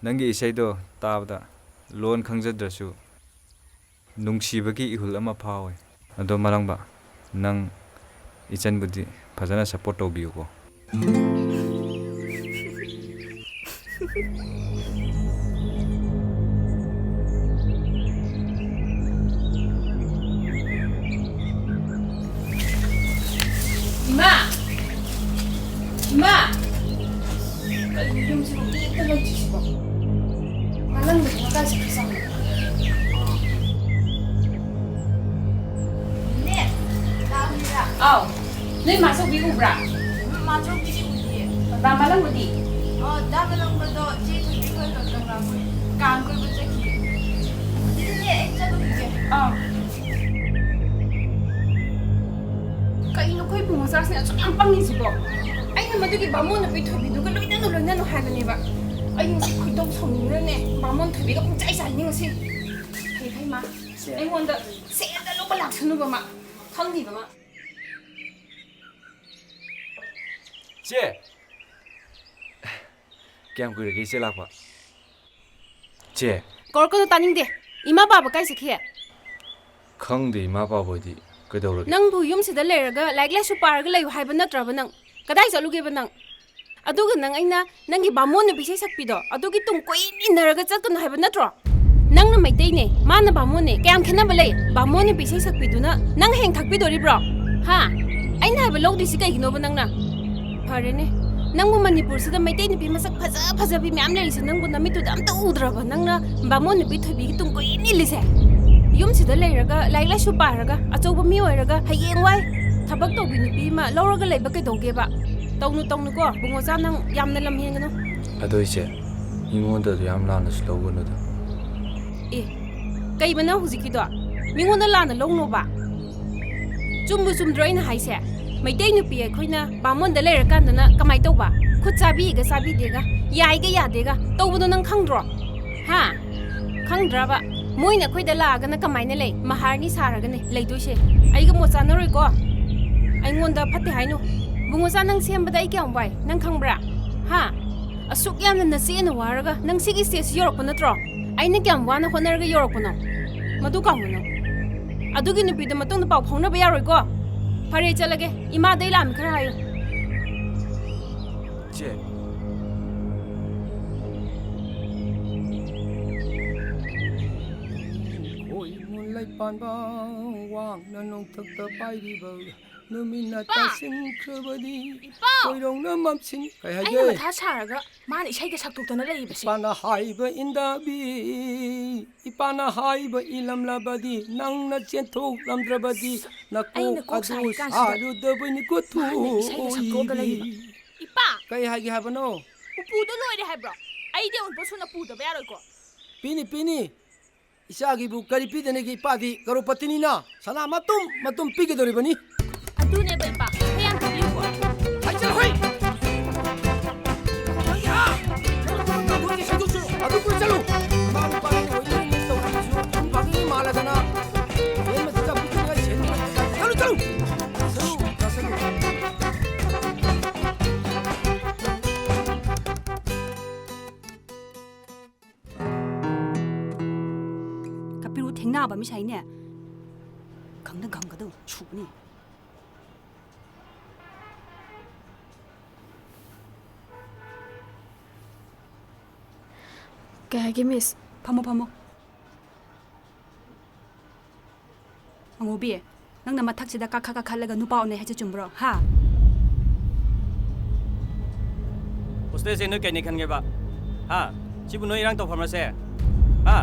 ꯅꯪꯒꯤ ꯏꯁꯩꯗꯣ ꯇꯥꯕꯗ ꯂꯣꯟ ꯈꯪꯖꯗ꯭ꯔꯁꯨ ꯅꯨꯡꯁꯤꯕꯒꯤ ꯏꯍꯨꯜ ꯑꯃ ꯐꯥꯎꯋꯦ꯫ ꯑꯗꯣ ꯃꯂꯪꯕ, ꯅꯪ ꯏꯆꯟꯕꯨꯗꯤ ꯐꯖꯅ support ꯇꯧꯕꯤꯌꯨꯀꯣ꯫ ꯏꯃꯥ! ꯏꯃꯥ! ꯀꯩꯅꯣ ꯌꯨꯝꯁꯤꯕꯨ ꯃꯤ ꯑꯝꯇ ꯂꯩꯇ꯭ꯔꯤꯁꯤꯕꯣ? ꯃꯂꯪꯕꯗꯨꯅ ꯀꯥꯏ ꯆꯠꯈ꯭ꯔꯖꯥꯠꯅꯣ? ꯅꯦ, ꯂꯥꯛꯑꯝꯃꯤꯔꯥ? ꯑꯥꯎ꯫ ꯅꯣꯏ ꯃꯥꯆꯧꯕꯤ ꯎꯕ꯭ꯔꯥ? ꯎꯝ, ꯃꯥꯆꯧꯕꯤꯗꯤ ꯎꯗꯤꯌꯦ꯫ ꯗꯥ ꯃꯂꯪꯕꯗꯤ? ꯑꯣ, ꯗꯥ ꯃꯂꯪꯕꯗꯣ ꯆꯦ ꯊꯣꯏꯕꯤ ꯈꯣꯏꯒ ꯀꯪꯂꯥ ꯃꯣꯏ ꯀꯥꯡ ꯀꯣꯏꯕ ꯆꯠꯈꯤꯌꯦ꯫ ꯑꯗꯨꯗꯤꯅꯦ, ꯑꯩ ꯆꯠꯂꯨꯈꯤꯒꯦ꯫ ꯑꯥ꯫ ꯀꯩꯅꯣ ꯑꯩꯈꯣꯏ ꯏꯕꯨꯡ ꯃꯆꯥꯁꯤꯅ ꯑꯁꯨꯛ ꯌꯥꯝ ꯄꯪꯉꯤꯁꯤꯕꯣ? ꯑꯩꯅ ꯃꯗꯨꯒꯤ ꯕꯥꯃꯣꯟ ꯅꯨꯄꯤ ꯊꯣꯏꯕꯤꯗꯨꯒ ꯂꯣꯏꯅꯅꯨ, ꯂꯣꯏꯅꯅꯨ ꯍꯥꯏꯕꯅꯦꯕ꯫ ꯑꯩ ꯉꯁꯤ ꯈꯣꯏꯗꯧ ꯁꯥꯎꯅꯤꯡꯕꯅꯅꯦ, ꯕꯥꯃꯣꯟ ꯊꯣꯏꯕꯤꯒ ꯄꯨꯡꯆꯥꯏ ꯆꯥꯏꯅꯤ ꯉꯁꯤ꯫ ꯐꯩ, ꯐꯩ, ꯃꯥ꯫ ꯁꯦ꯫ ꯑꯩꯉꯣꯟꯗ ꯁꯦꯜꯗ ꯂꯨꯄꯥ ꯂꯥꯛꯁꯅꯨꯕ ꯃꯥ꯫ ꯈꯪꯅꯤꯕ ꯃꯥ꯫ ꯆꯦ! ꯀꯌꯥꯝ ꯀꯨꯏꯔꯒꯦ ꯏꯆꯦ ꯂꯥꯛꯄ? ꯆꯦ! ꯀꯧꯔꯛꯀꯅꯨ, ꯇꯥꯅꯤꯡꯗꯦ꯫ ꯏꯃꯥ ꯄꯥꯕ ꯀꯥꯏ ꯆꯠꯈꯤ? ꯈꯪꯗꯦ, ꯏꯃꯥ ꯄꯥꯕ ꯍꯣꯏꯗꯤ꯫ ꯀꯩꯗꯧꯔꯒꯦ? ꯅꯪꯕꯨ ꯌꯨꯝꯁꯤꯗ ꯂꯩꯔꯒ ꯂꯥꯏꯔꯤꯛ ꯂꯥꯏꯁꯨ ꯄꯥꯔꯒ ꯂꯩꯌꯨ ꯍꯥꯏꯕ ꯅꯠꯇ꯭ꯔꯕ ꯅꯪ? ꯀꯗꯥꯏ ꯆꯠꯂꯨꯒꯦꯕ ꯅꯪ? ꯑꯗꯨꯒ ꯅꯪ ꯑꯩꯅ ꯅꯪꯒꯤ ꯕꯥꯃꯣꯟ ꯅꯨꯄꯤ ꯏꯁꯩ ꯁꯛꯄꯤꯗꯣ ꯑꯗꯨꯒꯤ ꯇꯨꯡ ꯀꯣꯏꯏꯟ ꯏꯟꯅꯔꯒ ꯆꯠꯀꯅꯨ ꯍꯥꯏꯕ ꯅꯠꯇ꯭ꯔꯣ? ꯅꯪꯅ ꯃꯩꯇꯩꯅꯦ, ꯃꯥꯅ ꯕꯥꯃꯣꯟꯅꯦ, ꯀꯌꯥꯝ ꯈꯦꯠꯅꯕ ꯂꯩ? ꯕꯥꯃꯣꯟ ꯅꯨꯄꯤ ꯏꯁꯩ ꯁꯛꯄꯤꯗꯨꯅ ꯅꯪ ꯍꯌꯦꯡ ꯊꯛꯄꯤꯗꯣꯔꯤꯕ꯭ꯔꯣ? ꯍꯥ? ꯑꯩꯅ ꯍꯥꯏꯕ ꯂꯧꯗ꯭ꯔꯤꯁꯤ ꯀꯩꯒꯤꯅꯣꯕ ꯅꯪꯅ? ꯐꯔꯦꯅꯦ, ꯅꯪꯕꯨ ꯃꯅꯤꯄꯨꯔꯁꯤꯗ ꯃꯩꯇꯩ ꯅꯨꯄꯤ ꯃꯁꯛ ꯐꯖ ꯐꯖꯕꯤ ꯃꯌꯥꯝ ꯂꯩꯔꯤꯁꯦ ꯅꯪꯕꯨ ꯅꯃꯤꯠꯇꯨꯗ ꯑꯝꯇ ꯎꯗ꯭ꯔꯕ ꯅꯪꯅ ꯕꯥꯃꯣꯟ ꯅꯨꯄꯤ ꯊꯣꯏꯕꯤꯒꯤ ꯇꯨꯡ ꯀꯣꯏꯏꯟ ꯏꯜꯂꯤꯁꯦ? ꯌꯨꯝꯁꯤꯗ ꯂꯩꯔꯒ ꯂꯥꯏꯔꯤꯛ ꯂꯥꯏꯁꯨ ꯄꯥꯔꯒ ꯑꯆꯧꯕ ꯃꯤ ꯑꯣꯏꯔꯒ ꯍꯌꯦꯡꯋꯥꯏ ꯊꯕꯛ ꯇꯧꯕꯤ ꯅꯨꯄꯤ ꯑꯃ ꯂꯧꯔꯒ ꯂꯩꯕ ꯀꯩꯗꯧꯒꯦꯕ? ꯇꯧꯅꯨ, ꯇꯧꯅꯨꯀꯣ, ꯕꯨꯡꯉꯣꯆꯥ, ꯅꯪ ꯌꯥꯝꯅ ꯂꯝ ꯍꯦꯟꯒꯅꯨ꯫ ꯑꯗꯣ ꯏꯆꯦ, ꯃꯤꯉꯣꯟꯗ ꯑꯗꯨ ꯌꯥꯝ ꯂꯥꯟꯅꯁꯨ ꯂꯧꯒꯅꯨꯗ꯫ ꯑꯦ, ꯀꯩꯕ ꯅꯪ ꯍꯧꯖꯤꯛꯀꯤꯗꯣ? ꯃꯤꯉꯣꯟꯗ ꯂꯥꯟꯅ ꯂꯧꯅꯣꯕ? ꯆꯨꯝꯕꯨ ꯆꯨꯝꯗ꯭ꯔꯣ ꯑꯩꯅ ꯍꯥꯏꯁꯦ? ꯃꯩꯇꯩ ꯅꯨꯄꯤ ꯑꯩꯈꯣꯏꯅ ꯕꯥꯃꯣꯟꯗ ꯂꯩꯔꯀꯥꯟꯗꯅ ꯀꯃꯥꯏ ꯇꯧꯕ? ꯈꯨꯠ ꯆꯥꯕꯤꯒ ꯆꯥꯕꯤꯗꯦꯒ, ꯌꯥꯏꯒ ꯌꯥꯗꯦꯒ ꯇꯧꯕꯗꯣ ꯅꯪ ꯈꯪꯗ꯭ꯔꯣ? ꯍꯥ? ꯈꯪꯗ꯭ꯔꯕ? ꯃꯣꯏꯅ ꯑꯩꯈꯣꯏꯗ ꯂꯥꯛꯑꯒꯅ ꯀꯃꯥꯏꯅ ꯂꯩ? ꯃꯍꯥꯔꯅꯤ ꯁꯥꯔꯒꯅꯦ ꯂꯩꯗꯣꯏꯁꯦ꯫ ꯑꯩꯒ ꯃꯣꯠ ꯆꯥꯅꯔꯣꯏꯀꯣ꯫ ꯑꯩꯉꯣꯟꯗ ꯐꯠꯇꯦ ꯍꯥꯏꯅꯨ꯫ ꯕꯨꯡꯉꯣꯆꯥ, ꯅꯪ ꯁꯦꯝꯕꯗ ꯑꯩ ꯀꯌꯥꯝ ꯋꯥꯏ, ꯅꯪ ꯈꯪꯕ꯭ꯔꯥ? ꯍꯥ? ꯑꯁꯨꯛ ꯌꯥꯝꯅ ꯅꯆꯦꯅ ꯋꯥꯔꯒ ꯅꯪ ꯁꯤꯒꯤ stage ꯁꯤ ꯌꯧꯔꯛꯄ ꯅꯠꯇ꯭ꯔꯣ? ꯑꯩꯅ ꯀꯌꯥꯝ ꯋꯥꯅ ꯍꯣꯠꯅꯔꯒ ꯌꯧꯔꯛꯄꯅꯣ? ꯃꯗꯨ ꯀꯥꯎꯅꯨ ꯅꯪ꯫ ꯑꯗꯨꯒꯤ ꯅꯨꯄꯤꯗꯣ ꯃꯇꯨꯡꯗ ꯄꯥꯎ ꯐꯥꯎꯅꯕ ꯌꯥꯔꯣꯏꯀꯣ꯫ ꯐꯔꯦ, ꯆꯠꯂꯒꯦ꯫ ꯏꯃꯥꯗꯩ ꯂꯥꯛꯑꯝꯃꯤ ꯈꯔ ꯍꯥꯏꯌꯨ꯫ ꯏꯆꯦ꯫ ꯈꯣꯏꯃꯨ ꯂꯩꯄꯥꯟꯕ ꯋꯥꯡꯅ ꯅꯣꯡꯊꯛꯇ ꯄꯥꯏꯔꯤꯕ ꯅꯨꯃꯤꯠꯅ ꯏꯄꯥ! ꯇꯥꯁꯤꯟꯈ꯭ꯔꯕꯗꯤ ꯏꯄꯥ! ꯈꯣꯏꯔꯧꯅ ꯃꯝꯁꯤꯟ-, ꯀꯩ ꯍꯥꯏꯒꯦ? ꯑꯩꯅ ꯃꯊꯥ ꯁꯥꯔꯒ ꯃꯥꯅ ꯏꯁꯩꯒ ꯁꯛꯇꯣꯛꯇꯅ ꯂꯩꯔꯤꯕꯁꯦ꯫ ꯏꯄꯥꯅ ꯍꯥꯏꯕ ꯏꯟꯗꯕꯤ, ꯏꯄꯥꯅ ꯍꯥꯏꯕ ꯏꯜꯂꯝꯂꯕꯗꯤ ꯅꯪꯅ ꯆꯦꯟꯊꯣꯛꯂꯝꯗ꯭ꯔꯕꯗꯤ ꯅꯀꯣꯛ ꯑꯩꯅ ꯀꯣꯛ ꯑꯗꯨ ꯁꯥꯔꯤ ꯀꯥꯟꯁꯤꯗ ꯁꯥꯔꯨꯗꯕꯅꯤꯀꯣ ꯃꯥꯅ ꯏꯁꯩꯒ ꯁꯛꯇꯣꯛꯑꯒ ꯊꯣꯏꯕꯤ꯫ ꯂꯩꯔꯤꯕ꯫ ꯏꯄꯥ! ꯀꯩ ꯍꯥꯏꯒꯦ ꯍꯥꯏꯕꯅꯣ? ꯎꯄꯨꯗꯣ ꯂꯣꯏꯔꯦ ꯍꯥꯏꯕ꯭ꯔꯣ? ꯑꯩꯗꯤ ꯑꯃꯨꯛꯐꯥꯎ ꯁꯨꯅ ꯄꯨꯗꯕ ꯌꯥꯔꯣꯏꯀꯣ꯫ ꯄꯤꯅꯤ, ꯄꯤꯅꯤ꯫ ꯏꯆꯥꯒꯤꯕꯨ ꯀꯔꯤ ꯄꯤꯗꯅꯤꯒꯦ? ꯏꯄꯥꯗꯤ ꯀꯔꯣꯔꯄꯇꯤꯅꯤꯅ ꯁꯅꯥ ꯃꯇꯨꯝ ꯃꯇꯨꯝ ꯄꯤꯒꯗꯧꯔꯤꯕꯅꯤ꯫ ꯑꯗꯨꯅꯦꯕ ꯏꯄꯥ, ꯈꯔ ꯌꯥꯝ ꯄꯤꯕꯤꯌꯨꯀꯣ꯫ ꯍꯩ, ꯆꯠꯂꯣ, ꯍꯩ! ꯅꯪꯒꯤ, ꯑꯥ! ꯅꯪꯒꯤ ꯇꯧꯊꯣꯛꯀꯦ, ꯁꯦꯡꯗꯣꯛꯆꯔꯣ꯫ ꯑꯗꯨ ꯄꯨꯔ ꯆꯠꯂꯨ꯫ ꯃꯃꯥ ꯃꯄꯥꯒꯤ ꯑꯣꯏꯅꯤꯡꯉꯤ ꯇꯧꯔꯤꯁꯤꯁꯨ ꯌꯨꯝ ꯄꯥꯟꯕꯒꯤ ꯃꯥꯜꯂꯗꯅ ꯌꯦꯟ ꯃꯆꯤꯟꯖꯥꯛ ꯄꯤꯖꯅꯤꯡꯉꯥꯏ ꯁꯦꯟ ꯂꯩꯇꯦ꯫ ꯆꯠꯂꯨ, ꯆꯠꯂꯨ! ꯆꯠꯂꯨ, ꯆꯠꯂꯨ꯫ ꯀꯄꯤꯔꯨ ꯊꯦꯡꯅꯕ ꯃꯤꯁꯥꯏꯅꯦ꯫ ꯈꯪꯅ ꯈꯪꯒꯗꯧ ꯁꯨꯅꯤ꯫ ꯀꯩ ꯍꯥꯏꯒꯦ, ꯃꯤꯁ? ꯐꯝꯃꯣ, ꯐꯝꯃꯣ꯫ ꯑꯉꯧꯕꯤ, ꯅꯪꯅ ꯃꯊꯛꯁꯤꯗ ꯀꯥꯈꯠ ꯀꯥꯈꯠꯂꯒ ꯅꯨꯄꯥ ꯎꯅꯩ ꯍꯥꯏꯁꯦ ꯆꯨꯝꯕ꯭ꯔꯣ? ꯍꯥ? ꯍꯣꯁꯇꯦꯜꯁꯦ ꯅꯣꯏ ꯀꯩꯅꯦ ꯈꯟꯒꯦꯕ? ꯍꯥ? ꯁꯤꯕꯨ ꯅꯣꯏ ꯏꯔꯥꯡ ꯇꯧꯐꯝꯔꯁꯦ? ꯍꯥ?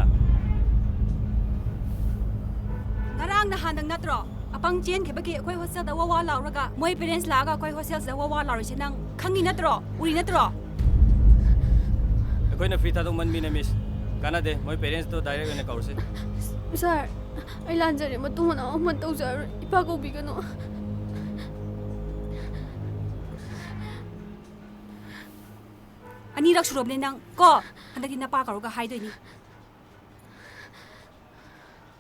ꯉꯔꯥꯡ ꯅꯍꯥꯟꯗꯪ ꯅꯠꯇ꯭ꯔꯣ ꯑꯄꯪ ꯆꯦꯟꯈꯤꯕꯒꯤ ꯑꯩꯈꯣꯏ ꯍꯣꯁꯇꯦꯜꯗ ꯋꯥ ꯋꯥ ꯂꯥꯎꯔꯒ, ꯃꯣꯏ ꯄꯦꯔꯦꯟꯁ ꯂꯥꯛꯑꯒ ꯑꯩꯈꯣꯏ ꯍꯣꯁꯇꯦꯜꯁꯤꯗ ꯋꯥ ꯋꯥ ꯂꯥꯎꯔꯤꯁꯦ ꯅꯪ ꯈꯪꯉꯤ ꯅꯠꯇ꯭ꯔꯣ? ꯎꯔꯤ ꯅꯠꯇ꯭ꯔꯣ? ꯑꯩꯈꯣꯏꯅ ꯐ꯭ꯔꯤ ꯊꯥꯗꯣꯛꯃꯟꯕꯤꯅꯦ, ꯃꯤꯁ꯫ ꯀꯥꯟꯅꯗꯦ, ꯃꯣꯏ ꯄꯦꯔꯦꯟꯁꯇꯣ ꯗꯥꯏꯔꯦꯛ ꯑꯣꯏꯅ ꯀꯧꯔꯁꯤ꯫ ꯁꯥꯔ, ꯑꯩ ꯂꯥꯟꯖꯔꯦ꯫ ꯃꯇꯨꯡ ꯃꯅꯥꯎ ꯑꯃ ꯇꯧꯖꯔꯔꯣꯏ꯫ ꯏꯄꯥ ꯀꯧꯕꯤꯒꯅꯨ꯫ ꯑꯅꯤꯔꯛ ꯁꯨꯔꯕꯅꯦ ꯅꯪ ꯀꯣ꯫ ꯍꯟꯗꯛꯇꯤ ꯅꯄꯥ ꯀꯧꯔꯒ ꯍꯥꯏꯗꯣꯏꯅꯤ꯫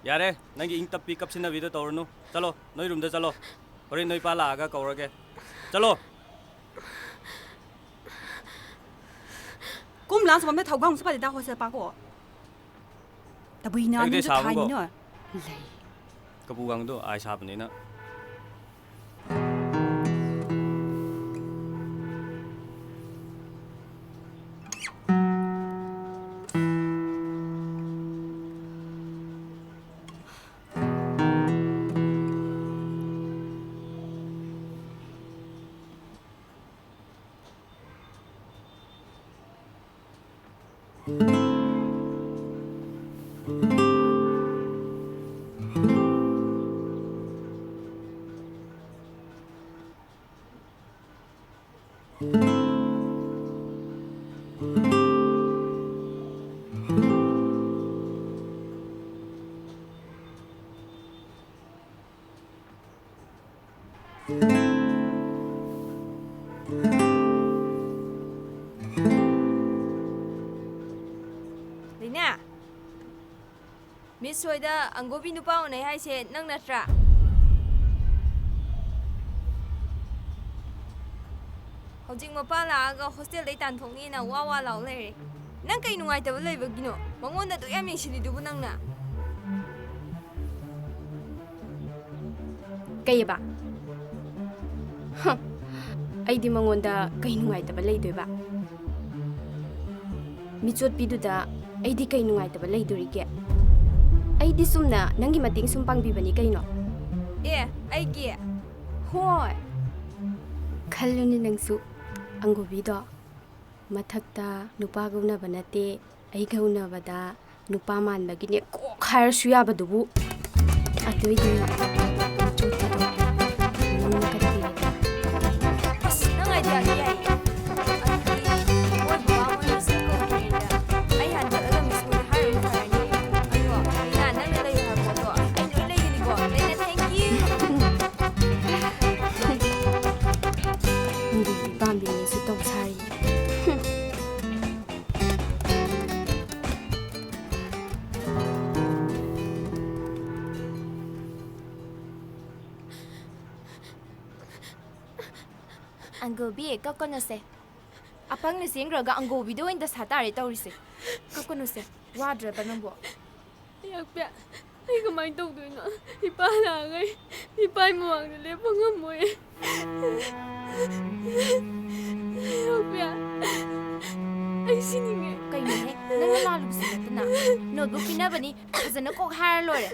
ꯌꯥꯔꯦ, ꯅꯪꯒꯤ ꯏꯪ ꯇꯞꯄꯤ ꯀꯞꯁꯤꯟꯅꯕꯤꯗꯣ ꯇꯧꯔꯨꯅꯨ꯫ ꯆꯠꯂꯣ, ꯅꯣꯏ ꯔꯨꯝꯗ ꯆꯠꯂꯣ꯫ ꯍꯣꯔꯦꯟ ꯅꯣꯏ ꯄꯥ ꯂꯥꯛꯑꯒ ꯀꯧꯔꯒꯦ꯫ ꯆꯠꯂꯣ꯫ ꯀꯨꯝ ꯂꯥꯡ ꯁꯣꯝꯗ ꯊꯧꯒꯥꯡꯁꯨ ꯐꯖꯗ ꯍꯣꯁꯇꯦꯜ ꯄꯥꯀꯣ꯫ ꯇꯕꯨꯏꯅ ꯑꯩꯗꯤ ꯅꯪꯁꯨ ꯁꯥꯕꯀꯣ꯫ ꯊꯥꯏꯅꯤꯅꯣ꯫ ꯂꯩ꯫ ꯀꯕꯨꯒꯥꯡꯗꯣ ꯑꯥꯏꯁ ꯍꯥꯞꯄꯅꯤꯅ꯫ ꯂꯩꯅꯦ, ꯃꯤꯁ ꯍꯣꯏꯗ ꯑꯪꯒꯣꯕꯤ ꯅꯨꯄꯥ ꯎꯅꯩ ꯍꯥꯏꯁꯦ ꯅꯪ ꯅꯠꯇ꯭ꯔꯥ? ꯍꯧꯖꯤꯛ ꯃꯄꯥ ꯂꯥꯛꯑꯒ ꯍꯣꯁꯇꯦꯜꯗꯩ ꯇꯥꯟꯊꯣꯛꯅꯤꯅ ꯋꯥ ꯋꯥ ꯂꯥꯎ ꯂꯩꯔꯦ꯫ ꯅꯪ ꯀꯩ ꯅꯨꯡꯉꯥꯏꯇꯕ ꯂꯩꯕꯒꯤꯅꯣ? ꯃꯉꯣꯟꯗ ꯑꯗꯨꯛ ꯌꯥꯝ ꯌꯦꯡꯁꯤꯜꯂꯤꯗꯨꯕꯨ ꯅꯪꯅ? ꯀꯩꯑꯕ? ꯍ, ꯑꯩꯗꯤ ꯃꯉꯣꯟꯗ ꯀꯩ ꯅꯨꯡꯉꯥꯏꯇꯕ ꯂꯩꯗꯣꯏꯕ? ꯃꯤꯆꯣꯠꯄꯤꯗꯨꯗ ꯑꯩꯗꯤ ꯀꯩ ꯅꯨꯡꯉꯥꯏꯇꯕ ꯂꯩꯗꯣꯔꯤꯒꯦ? ꯑꯩꯗꯤ ꯆꯨꯝꯅ ꯅꯪꯒꯤ ꯃꯇꯦꯡ ꯁꯨꯝ ꯄꯥꯡꯕꯤꯕꯅꯤ ꯀꯩꯅꯣ꯫ ꯑꯦ, ꯑꯩꯒꯤ? ꯍꯣꯏ꯫ ꯈꯜꯂꯨꯅꯦ ꯅꯪꯁꯨ, ꯑꯪꯒꯨꯕꯤꯗꯣ꯫ ꯃꯊꯛꯇ ꯅꯨꯄꯥꯒ ꯎꯅꯕ ꯅꯠꯇꯦ, ꯑꯩꯒ ꯎꯅꯕꯗ ꯅꯨꯄꯥ ꯃꯥꯟꯕꯒꯤꯅꯦ ꯀꯣꯛ ꯍꯥꯏꯔꯁꯨ ꯌꯥꯕꯗꯨꯕꯨ꯫ ꯑꯗꯨꯏꯗꯤ ꯃꯆꯨꯗꯣ ꯅꯪꯅ ꯀꯠꯄꯤꯔꯦꯗꯅ꯫ ꯑꯁ, ꯅꯪ ꯑꯥꯏꯗꯤꯌꯥꯗꯤ ꯌꯥꯏꯌꯦ꯫ ꯑꯗꯨꯗꯤ ꯃꯣꯏ ꯕꯕꯥ ꯃꯣꯏ ꯍꯣꯁꯇꯦꯜ ꯀꯧꯗ꯭ꯔꯤꯉꯩꯗ ꯑꯩ ꯍꯥꯟꯅ ꯆꯠꯂꯒ ꯃꯤꯁ ꯀꯣꯜꯗ ꯍꯥꯏꯔꯨꯕꯅ ꯐꯔꯅꯤ꯫ ꯑꯗꯣ ꯂꯤꯅꯥ, ꯅꯪꯅ ꯂꯩꯌꯨ ꯍꯥꯏꯕ ꯄꯣꯠꯇꯣ ꯑꯩ ꯂꯣꯏ ꯂꯩꯒꯅꯤꯀꯣ꯫ Leena, thank you꯫ ꯃꯤꯒꯤ ꯄꯥꯝꯕꯤꯅꯦꯁꯨ ꯇꯧ ꯁꯥꯔꯤ꯫ ꯑꯪꯒꯨꯕꯤ, ꯀꯞꯀꯅꯨꯁꯦ꯫ ꯑꯄꯪꯅ ꯆꯦꯟꯈ꯭ꯔꯒ ꯑꯪꯒꯨꯕꯤꯗ ꯑꯣꯏꯅ ꯗꯁꯥ ꯇꯥꯔꯦ ꯇꯧꯔꯤꯁꯦ꯫ ꯀꯞꯀꯅꯨꯁꯦ꯫ ꯋꯥꯗ꯭ꯔꯕ ꯅꯪꯕꯣ? ꯑꯌꯥꯛꯄꯤ, ꯑꯩ ꯀꯃꯥꯏꯅ ꯇꯧꯗꯣꯏꯅꯣ? ꯏꯄꯥ ꯂꯥꯛꯑꯒ ꯑꯩ ꯏꯄꯥꯒꯤ ꯃꯃꯥꯡꯗ ꯂꯦꯞꯄ ꯉꯝꯃꯣꯏ꯫ ꯌꯣꯛꯄꯤꯌꯥ, ꯑꯩ ꯁꯤꯅꯤꯡꯉꯦ꯫ ꯀꯩꯅꯣꯍꯦ? ꯅꯪꯅ ꯂꯥꯜꯂꯨꯕꯁꯨ ꯅꯠꯇꯅ꯫ ꯅꯣꯠꯕꯨꯛ ꯄꯤꯅꯕꯅꯤ, ꯐꯖꯅ ꯀꯣꯛ ꯍꯥꯏꯔ ꯂꯣꯏꯔꯦ꯫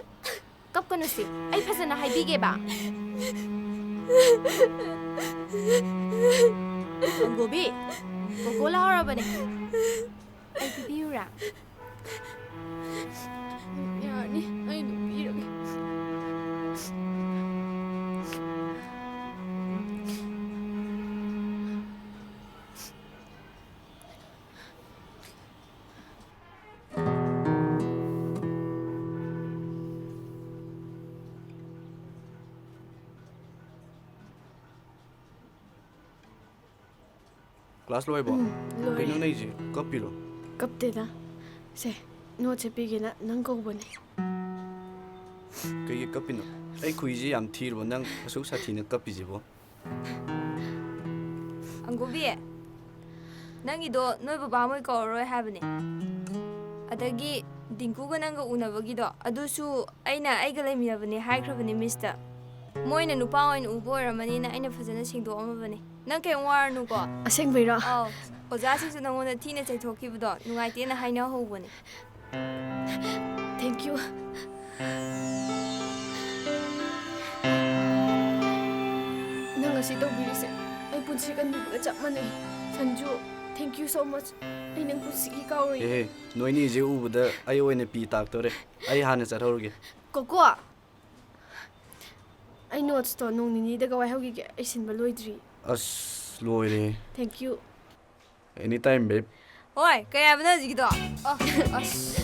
ꯀꯞꯀꯅꯨꯁꯦ, ꯑꯩ ꯐꯖꯅ ꯍꯥꯏꯕꯤꯒꯦꯕ꯫ ꯑꯪꯒꯣꯕꯤ, ꯀꯣꯀꯣ ꯂꯥꯎꯔꯕꯅꯦ꯫ ꯑꯩ ꯄꯤꯕꯤꯌꯨꯔꯥ? ꯌꯥꯔꯅꯤ, ꯑꯩ ꯑꯗꯨꯝ ꯄꯤꯔꯒꯦ꯫ ꯀ꯭ꯂꯥꯁ ꯂꯣꯏꯕꯣ? ꯎꯝ, ꯂꯣꯏꯔꯦ꯫ ꯀꯩꯅꯣ ꯅꯪꯁꯦ ꯀꯞꯄꯤꯔꯣ? ꯀꯞꯇꯦꯗ꯫ ꯁꯦ, ꯅꯣꯠꯁꯦ ꯄꯤꯒꯦꯅ ꯅꯪ ꯀꯧꯕꯅꯦ꯫ ꯀꯩꯒꯤ ꯀꯞꯄꯤꯅꯣ? ꯑꯩ ꯈꯨꯏꯁꯦ ꯌꯥꯝ ꯊꯤꯔꯕꯣ ꯅꯪ ꯑꯁꯨꯛ ꯁꯥꯊꯤꯅ ꯀꯞꯄꯤꯁꯤꯕꯣ? ꯑꯪꯒꯨꯕꯤ, ꯅꯪꯒꯤꯗꯣ ꯅꯣꯏ ꯕꯕꯥ ꯃꯣꯏ ꯀꯧꯔꯔꯣꯏ ꯍꯥꯏꯕꯅꯦ꯫ ꯑꯗꯒꯤ ꯗꯤꯡꯀꯨꯒ ꯅꯪꯒ ꯎꯅꯕꯒꯤꯗꯣ, ꯑꯗꯨꯁꯨ ꯑꯩꯅ ꯑꯩꯒ ꯂꯩꯃꯤꯟꯅꯕꯅꯦ ꯍꯥꯏꯈ꯭ꯔꯕꯅꯦ ꯃꯤꯁꯇ꯫ ꯃꯣꯏꯅ ꯅꯨꯄꯥ ꯑꯣꯏꯅ ꯎꯕ ꯑꯣꯏꯔꯝꯃꯅꯤꯅ ꯑꯩꯅ ꯐꯖꯅ ꯁꯦꯡꯗꯣꯛꯑꯝꯃꯕꯅꯦ꯫ ꯅꯪ ꯀꯩꯝ ꯋꯥꯔꯅꯨꯀꯣ꯫ ꯑꯁꯦꯡꯕꯩꯔꯣ? ꯑꯧ, ꯑꯣꯖꯥꯁꯤꯡꯁꯨ ꯅꯪꯉꯣꯟꯗ ꯊꯤꯅ ꯆꯩꯊꯣꯛꯈꯤꯕꯗꯣ ꯅꯨꯡꯉꯥꯏꯇꯦꯅ ꯍꯥꯏꯅꯍꯧꯕꯅꯦ꯫ Thank you. ꯅꯪ ꯑꯁꯤ ꯇꯧꯕꯤꯔꯤꯁꯦ ꯑꯩ ꯄꯨꯟꯁꯤ ꯀꯟꯕꯤꯕꯒ ꯆꯞ ꯃꯥꯟꯅꯩ꯫ Sanju, thank you so much. ꯑꯩ ꯅꯪ ꯄꯨꯟꯁꯤꯒꯤ ꯀꯥꯎꯔꯣꯏ꯫ ꯑꯦꯍꯦ, ꯅꯣꯏꯅꯤꯁꯦ ꯎꯕꯗ ꯑꯩ ꯑꯣꯏꯅ ꯄꯤ ꯇꯥꯛꯇꯣꯔꯦ꯫ ꯑꯩ ꯍꯥꯟꯅ ꯆꯠꯍꯧꯔꯒꯦ꯫ ꯀꯣꯀꯣ, ꯑꯩ ꯅꯣꯠꯁꯇꯣ ꯅꯣꯡ ꯅꯤꯅꯤꯗꯒ ꯋꯥꯏꯍꯧꯈꯤꯒꯦ, ꯑꯩ ꯁꯤꯟꯕ ꯂꯣꯏꯗ꯭ꯔꯤ꯫ ꯑꯁ, ꯂꯣꯏꯔꯦ꯫ Thank you. Anytime, babe. ꯍꯣꯏ, ꯀꯩ ꯍꯥꯏꯕꯅꯣ ꯍꯧꯖꯤꯛꯀꯤꯗꯣ? ꯑ, ꯑꯁ꯫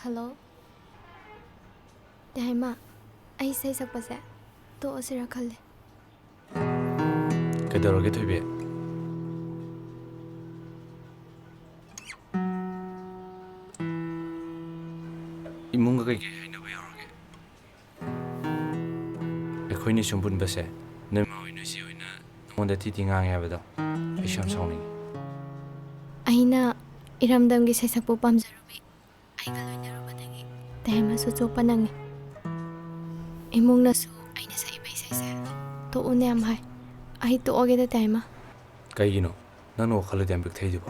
Hello? ꯌꯥꯏꯃ, ꯑꯩ ꯏꯁꯩ ꯁꯛꯄꯁꯦ ꯇꯣꯛꯑꯁꯤꯔ ꯈꯜꯂꯦ꯫ ꯀꯩꯗꯧꯔꯒꯦ, ꯊꯣꯏꯕꯤ? ꯏꯃꯨꯡꯒ ꯀꯩꯀꯩ ꯍꯥꯏꯅꯕ ꯌꯥꯎꯔꯒꯦ? ꯑꯩꯈꯣꯏꯅꯤ ꯁꯨꯝ ꯄꯨꯟꯕꯁꯦ ꯅꯣꯏ ꯃꯥ ꯍꯣꯏ ꯅꯣꯏ ꯆꯦ ꯍꯣꯏꯅ ꯅꯉꯣꯟꯗ ꯊꯤ ꯊꯤ ꯉꯥꯡꯉꯦ ꯍꯥꯏꯕꯗꯣ ꯑꯩꯁꯨ ꯌꯥꯝ ꯁꯥꯎꯅꯤꯡꯉꯤ꯫ ꯑꯩꯅ ꯏꯔꯝꯗꯝꯒꯤ ꯁꯩꯁꯛꯄꯨ ꯄꯥꯝꯖꯔꯨꯕꯤ, ꯑꯩꯒ ꯂꯣꯏꯅꯔꯨꯕꯗꯒꯤ ꯇꯦꯍꯥꯏꯃꯁꯨ ꯆꯣꯞꯄ ꯅꯪꯉꯤ꯫ ꯏꯃꯨꯡꯅꯁꯨ ꯑꯩꯅ ꯁꯛꯏꯕ ꯏꯁꯩꯁꯦ ꯇꯣꯛꯎꯅꯦ ꯌꯥꯝ ꯍꯥꯏ꯫ ꯑꯩ ꯇꯣꯛꯑꯒꯦꯗ ꯇꯦꯍꯥꯏꯃ꯫ ꯀꯩꯒꯤꯅꯣ? ꯅꯪꯅ ꯋꯥꯈꯜ ꯑꯗꯨ ꯌꯥꯝ ꯄꯤꯛꯊꯩꯗꯨꯕꯣ?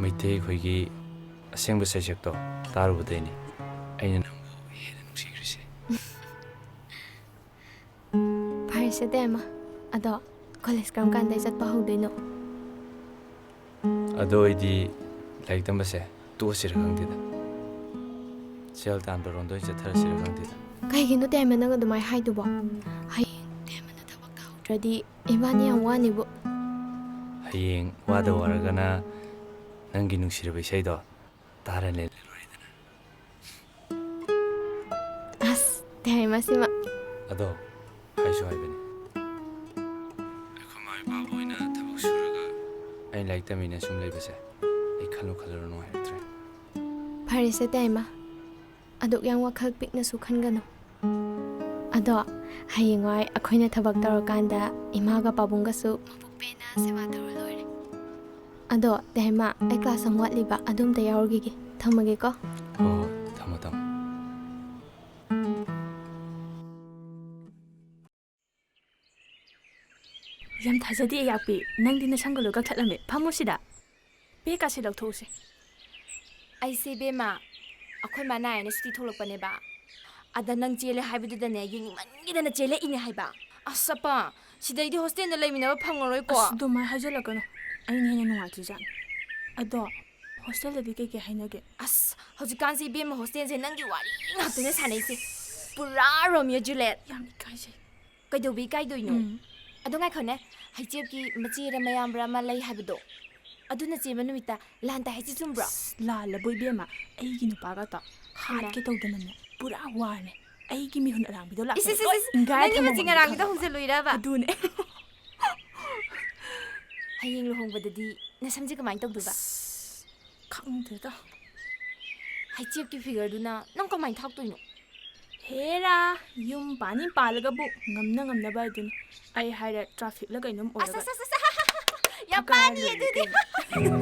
ꯃꯩꯇꯩ ꯑꯩꯈꯣꯏꯒꯤ ꯑꯁꯦꯡꯕ ꯁꯩꯁꯛꯇꯣ ꯇꯥꯔꯨꯕꯗꯩꯅꯤ ꯑꯩꯅ ꯅꯪꯕꯨ ꯍꯦꯟꯅ ꯅꯨꯡꯁꯤꯈ꯭ꯔꯤꯁꯦ꯫ ꯐꯔꯦꯁꯦ ꯇꯦꯃ, ꯑꯗꯣ ꯀꯣꯂꯦꯖ ꯀꯔꯝ ꯀꯥꯟꯗꯩ ꯆꯠꯄ ꯍꯧꯗꯣꯏꯅꯣ? ꯑꯗꯣ ꯑꯩꯗꯤ ꯂꯥꯏꯔꯤꯛ ꯇꯝꯕꯁꯦ ꯇꯣꯛꯑꯁꯤꯔ ꯈꯪꯗꯦꯗ꯫ ꯁꯦꯜ ꯇꯥꯟꯕ ꯔꯣꯝꯗ ꯑꯣꯏꯅ ꯆꯠꯊꯔꯁꯤꯔ ꯈꯪꯗꯦꯗ꯫ ꯀꯩꯒꯤꯅꯣ ꯇꯦꯃ ꯅꯪ ꯑꯗꯨꯃꯥꯏꯅ ꯍꯥꯏꯗꯨꯕꯣ? ꯍꯌꯦꯡ ꯇꯦꯃꯅ ꯊꯕꯛ ꯇꯧꯍꯧꯗ꯭ꯔꯗꯤ ꯏꯕꯥꯅꯤ ꯌꯥꯝ ꯋꯥꯅꯤꯕꯨ꯫ ꯍꯌꯦꯡ ꯋꯥꯗ ꯋꯥꯔꯒꯅ ꯅꯪꯒꯤ ꯅꯨꯡꯁꯤꯔꯕ ꯏꯁꯩꯗꯣ ꯇꯥꯔ ꯂꯩꯔ ꯂꯣꯏꯔꯦꯗꯅ꯫ ꯑꯁ, ꯇꯦꯃ ꯁꯤꯃ꯫ ꯑꯗꯣ ꯍꯥꯏꯁꯨ ꯍꯥꯏꯕꯅꯤ, ꯑꯩꯈꯣꯏ ꯃꯥ ꯏꯄꯥꯕꯨ ꯑꯣꯏꯅ ꯊꯕꯛ ꯁꯨꯔꯒ ꯑꯩ ꯂꯥꯏꯔꯤꯛ ꯇꯝꯃꯤꯟꯅ ꯁꯨꯝ ꯂꯩꯕꯁꯦ ꯑꯩ ꯈꯜꯂꯨ ꯈꯜꯂꯨꯔ ꯅꯨꯡꯉꯥꯏꯔꯛꯇ꯭ꯔꯦ꯫ ꯐꯔꯦꯁꯦ ꯇꯦꯃ, ꯑꯗꯨꯛ ꯌꯥꯝ ꯋꯥꯈꯜ ꯄꯤꯛꯅꯁꯨ ꯈꯟꯒꯅꯨ꯫ ꯑꯗꯣ ꯍꯌꯦꯡꯋꯥꯏ ꯑꯩꯈꯣꯏꯅ ꯊꯕꯛ ꯇꯧꯔꯀꯥꯟꯗ ꯏꯃꯥꯒ ꯄꯥꯕꯨꯡꯒꯁꯨ ꯃꯕꯨꯛ ꯄꯦꯟꯅ ꯁꯦꯕꯥ ꯇꯧꯔ ꯂꯣꯏꯔꯦ꯫ ꯑꯗꯣ ꯇꯦꯃ, ꯑꯩ ꯀ꯭ꯂꯥꯁ ꯑꯃ ꯋꯥꯠꯂꯤꯕ, ꯑꯗꯨ ꯑꯝꯇ ꯌꯥꯎꯔꯨꯈꯤꯒꯦ꯫ ꯊꯝꯃꯒꯦꯀꯣ꯫ ꯍꯣꯏ ꯍꯣꯏ, ꯊꯝꯃꯣ ꯊꯝꯃꯣ꯫ ꯌꯥꯝ ꯊꯥꯖꯗꯦ, ꯑꯌꯥꯛꯄꯤ꯫ ꯅꯪꯗꯤ ꯅꯁꯝꯒ ꯂꯣꯏ ꯀꯛꯊꯠꯂꯝꯃꯦ꯫ ꯐꯝꯃꯨ ꯁꯤꯗ꯫ ꯕꯦꯒꯀꯥꯁꯦ ꯂꯧꯊꯣꯛꯎꯁꯦ꯫ ꯑꯩꯁꯦ ꯏꯕꯦꯝꯃ, ꯑꯩꯈꯣꯏ ꯃꯥ ꯅꯥꯏꯌꯦꯅ ꯁꯨꯇꯤ ꯊꯣꯛꯂꯛꯄꯅꯦꯕ꯫ ꯑꯗ ꯅꯪ ꯆꯦꯜꯂꯦ ꯍꯥꯏꯕꯗꯨꯗꯅꯦ, ꯌꯦꯡꯅꯤꯡꯃꯟꯒꯤꯗꯅ ꯆꯦꯜꯂꯛꯏꯅꯦ ꯍꯥꯏꯕ꯫ ꯑꯁ ꯑꯄꯥ, ꯁꯤꯗꯩꯗꯤ ꯍꯣꯁꯇꯦꯜꯗ ꯂꯩꯃꯤꯟꯅꯕ ꯐꯪꯉꯔꯣꯏꯀꯣ꯫ ꯑꯁ, ꯑꯗꯨꯃꯥꯏꯅ ꯍꯥꯏꯖꯜꯂꯛꯀꯅꯨ꯫ ꯑꯩꯅ ꯍꯦꯟꯅ ꯅꯨꯡꯉꯥꯏꯇ꯭ꯔꯤꯖꯥꯠꯅꯤ꯫ ꯑꯗꯣ ꯍꯣꯁꯇꯦꯜꯗꯗꯤ ꯀꯩꯀꯩ ꯍꯥꯏꯅꯒꯦ? ꯑꯁ, ꯍꯧꯖꯤꯛꯀꯥꯟꯁꯦ ꯏꯕꯦꯝꯃ, ꯍꯣꯁꯇꯦꯜꯁꯦ ꯅꯪꯒꯤ ꯋꯥꯔꯤ ꯉꯥꯛꯇꯅꯦ ꯁꯥꯟꯅꯩꯁꯦ꯫ ꯄꯨꯔꯥ ꯔꯣꯃꯤꯌꯣ ꯖꯨꯂꯤꯌꯦꯠ꯫ ꯌꯥꯝ ꯏꯀꯥꯏꯖꯩ꯫ ꯀꯩꯗꯧꯕ ꯏꯀꯥꯏꯗꯣꯏꯅꯣ? ꯎꯝ꯫ ꯑꯗꯣ ꯉꯥꯏꯈꯣꯅꯦ, ꯍꯩꯆꯦꯞꯀꯤ ꯃꯆꯦꯔ ꯃꯌꯥꯝꯕ꯭ꯔ ꯑꯃ ꯂꯩ ꯍꯥꯏꯕꯗꯣ, ꯑꯗꯨꯅ ꯆꯦꯟꯕ ꯅꯨꯃꯤꯠꯇ ꯂꯥꯟ ꯇꯥꯏ ꯍꯥꯏꯁꯤ ꯆꯨꯝꯕ꯭ꯔꯣ? ꯑꯁ, ꯂꯥꯜꯂꯕꯣ ꯏꯕꯦꯝꯃ? ꯑꯩꯒꯤ ꯅꯨꯄꯥꯒ ꯇꯣ ꯍꯥꯠꯀꯦ ꯇꯧꯗꯅꯅꯦ, ꯄꯨꯔꯥ ꯋꯥꯔꯅꯦ꯫ ꯑꯩꯒꯤ ꯃꯤꯍꯨꯟ ꯑꯔꯥꯡꯕꯤꯗꯣ ꯂꯥꯛꯄꯗ ꯏꯁ, ꯏꯁ, ꯂꯣꯏ ꯏꯁ, ꯏꯁ, ꯏꯪꯒꯥꯏꯔ ꯅꯪꯒꯤ ꯊꯝꯃꯝꯃꯕꯅꯦ ꯃꯆꯤꯡ ꯑꯔꯥꯡꯕꯤꯗꯣ ꯈꯪꯉꯕ? ꯍꯧꯖꯤꯜꯂꯨꯏꯔꯕ? ꯑꯗꯨꯅꯦ꯫ ꯍꯌꯦꯡ ꯂꯨꯍꯣꯡꯕꯗꯗꯤ ꯅꯁꯝꯁꯦ ꯀꯃꯥꯏꯅ ꯇꯧꯗꯣꯏꯕ? ꯑꯁ, ꯈꯪꯗꯦꯗ꯫ ꯍꯩꯆꯦꯞꯀꯤ ꯐꯤꯒꯔꯗꯨꯅ ꯅꯪ ꯀꯃꯥꯏꯅ ꯊꯥꯛꯇꯣꯏꯅꯣ? ꯍꯦꯔꯥ, ꯌꯨꯝ ꯄꯥꯅꯤ ꯄꯥꯜꯂꯒꯕꯨ ꯉꯝꯅ ꯉꯝꯅꯕ ꯑꯗꯨꯅꯤ꯫ ꯑꯩ ꯍꯥꯏꯔꯦ, trafficꯂ ꯀꯩꯅꯣꯝ ꯑꯁ, ꯑꯣꯏꯔꯒ ꯑꯁ, ꯑꯁ, ꯑꯁ, ꯌꯥꯝ ꯊꯛꯀꯥꯏꯔ ꯄꯥꯅꯤ ꯂꯣꯏꯔꯦ ꯑꯗꯨꯗꯤ꯫ ꯀꯩꯅꯣ꯫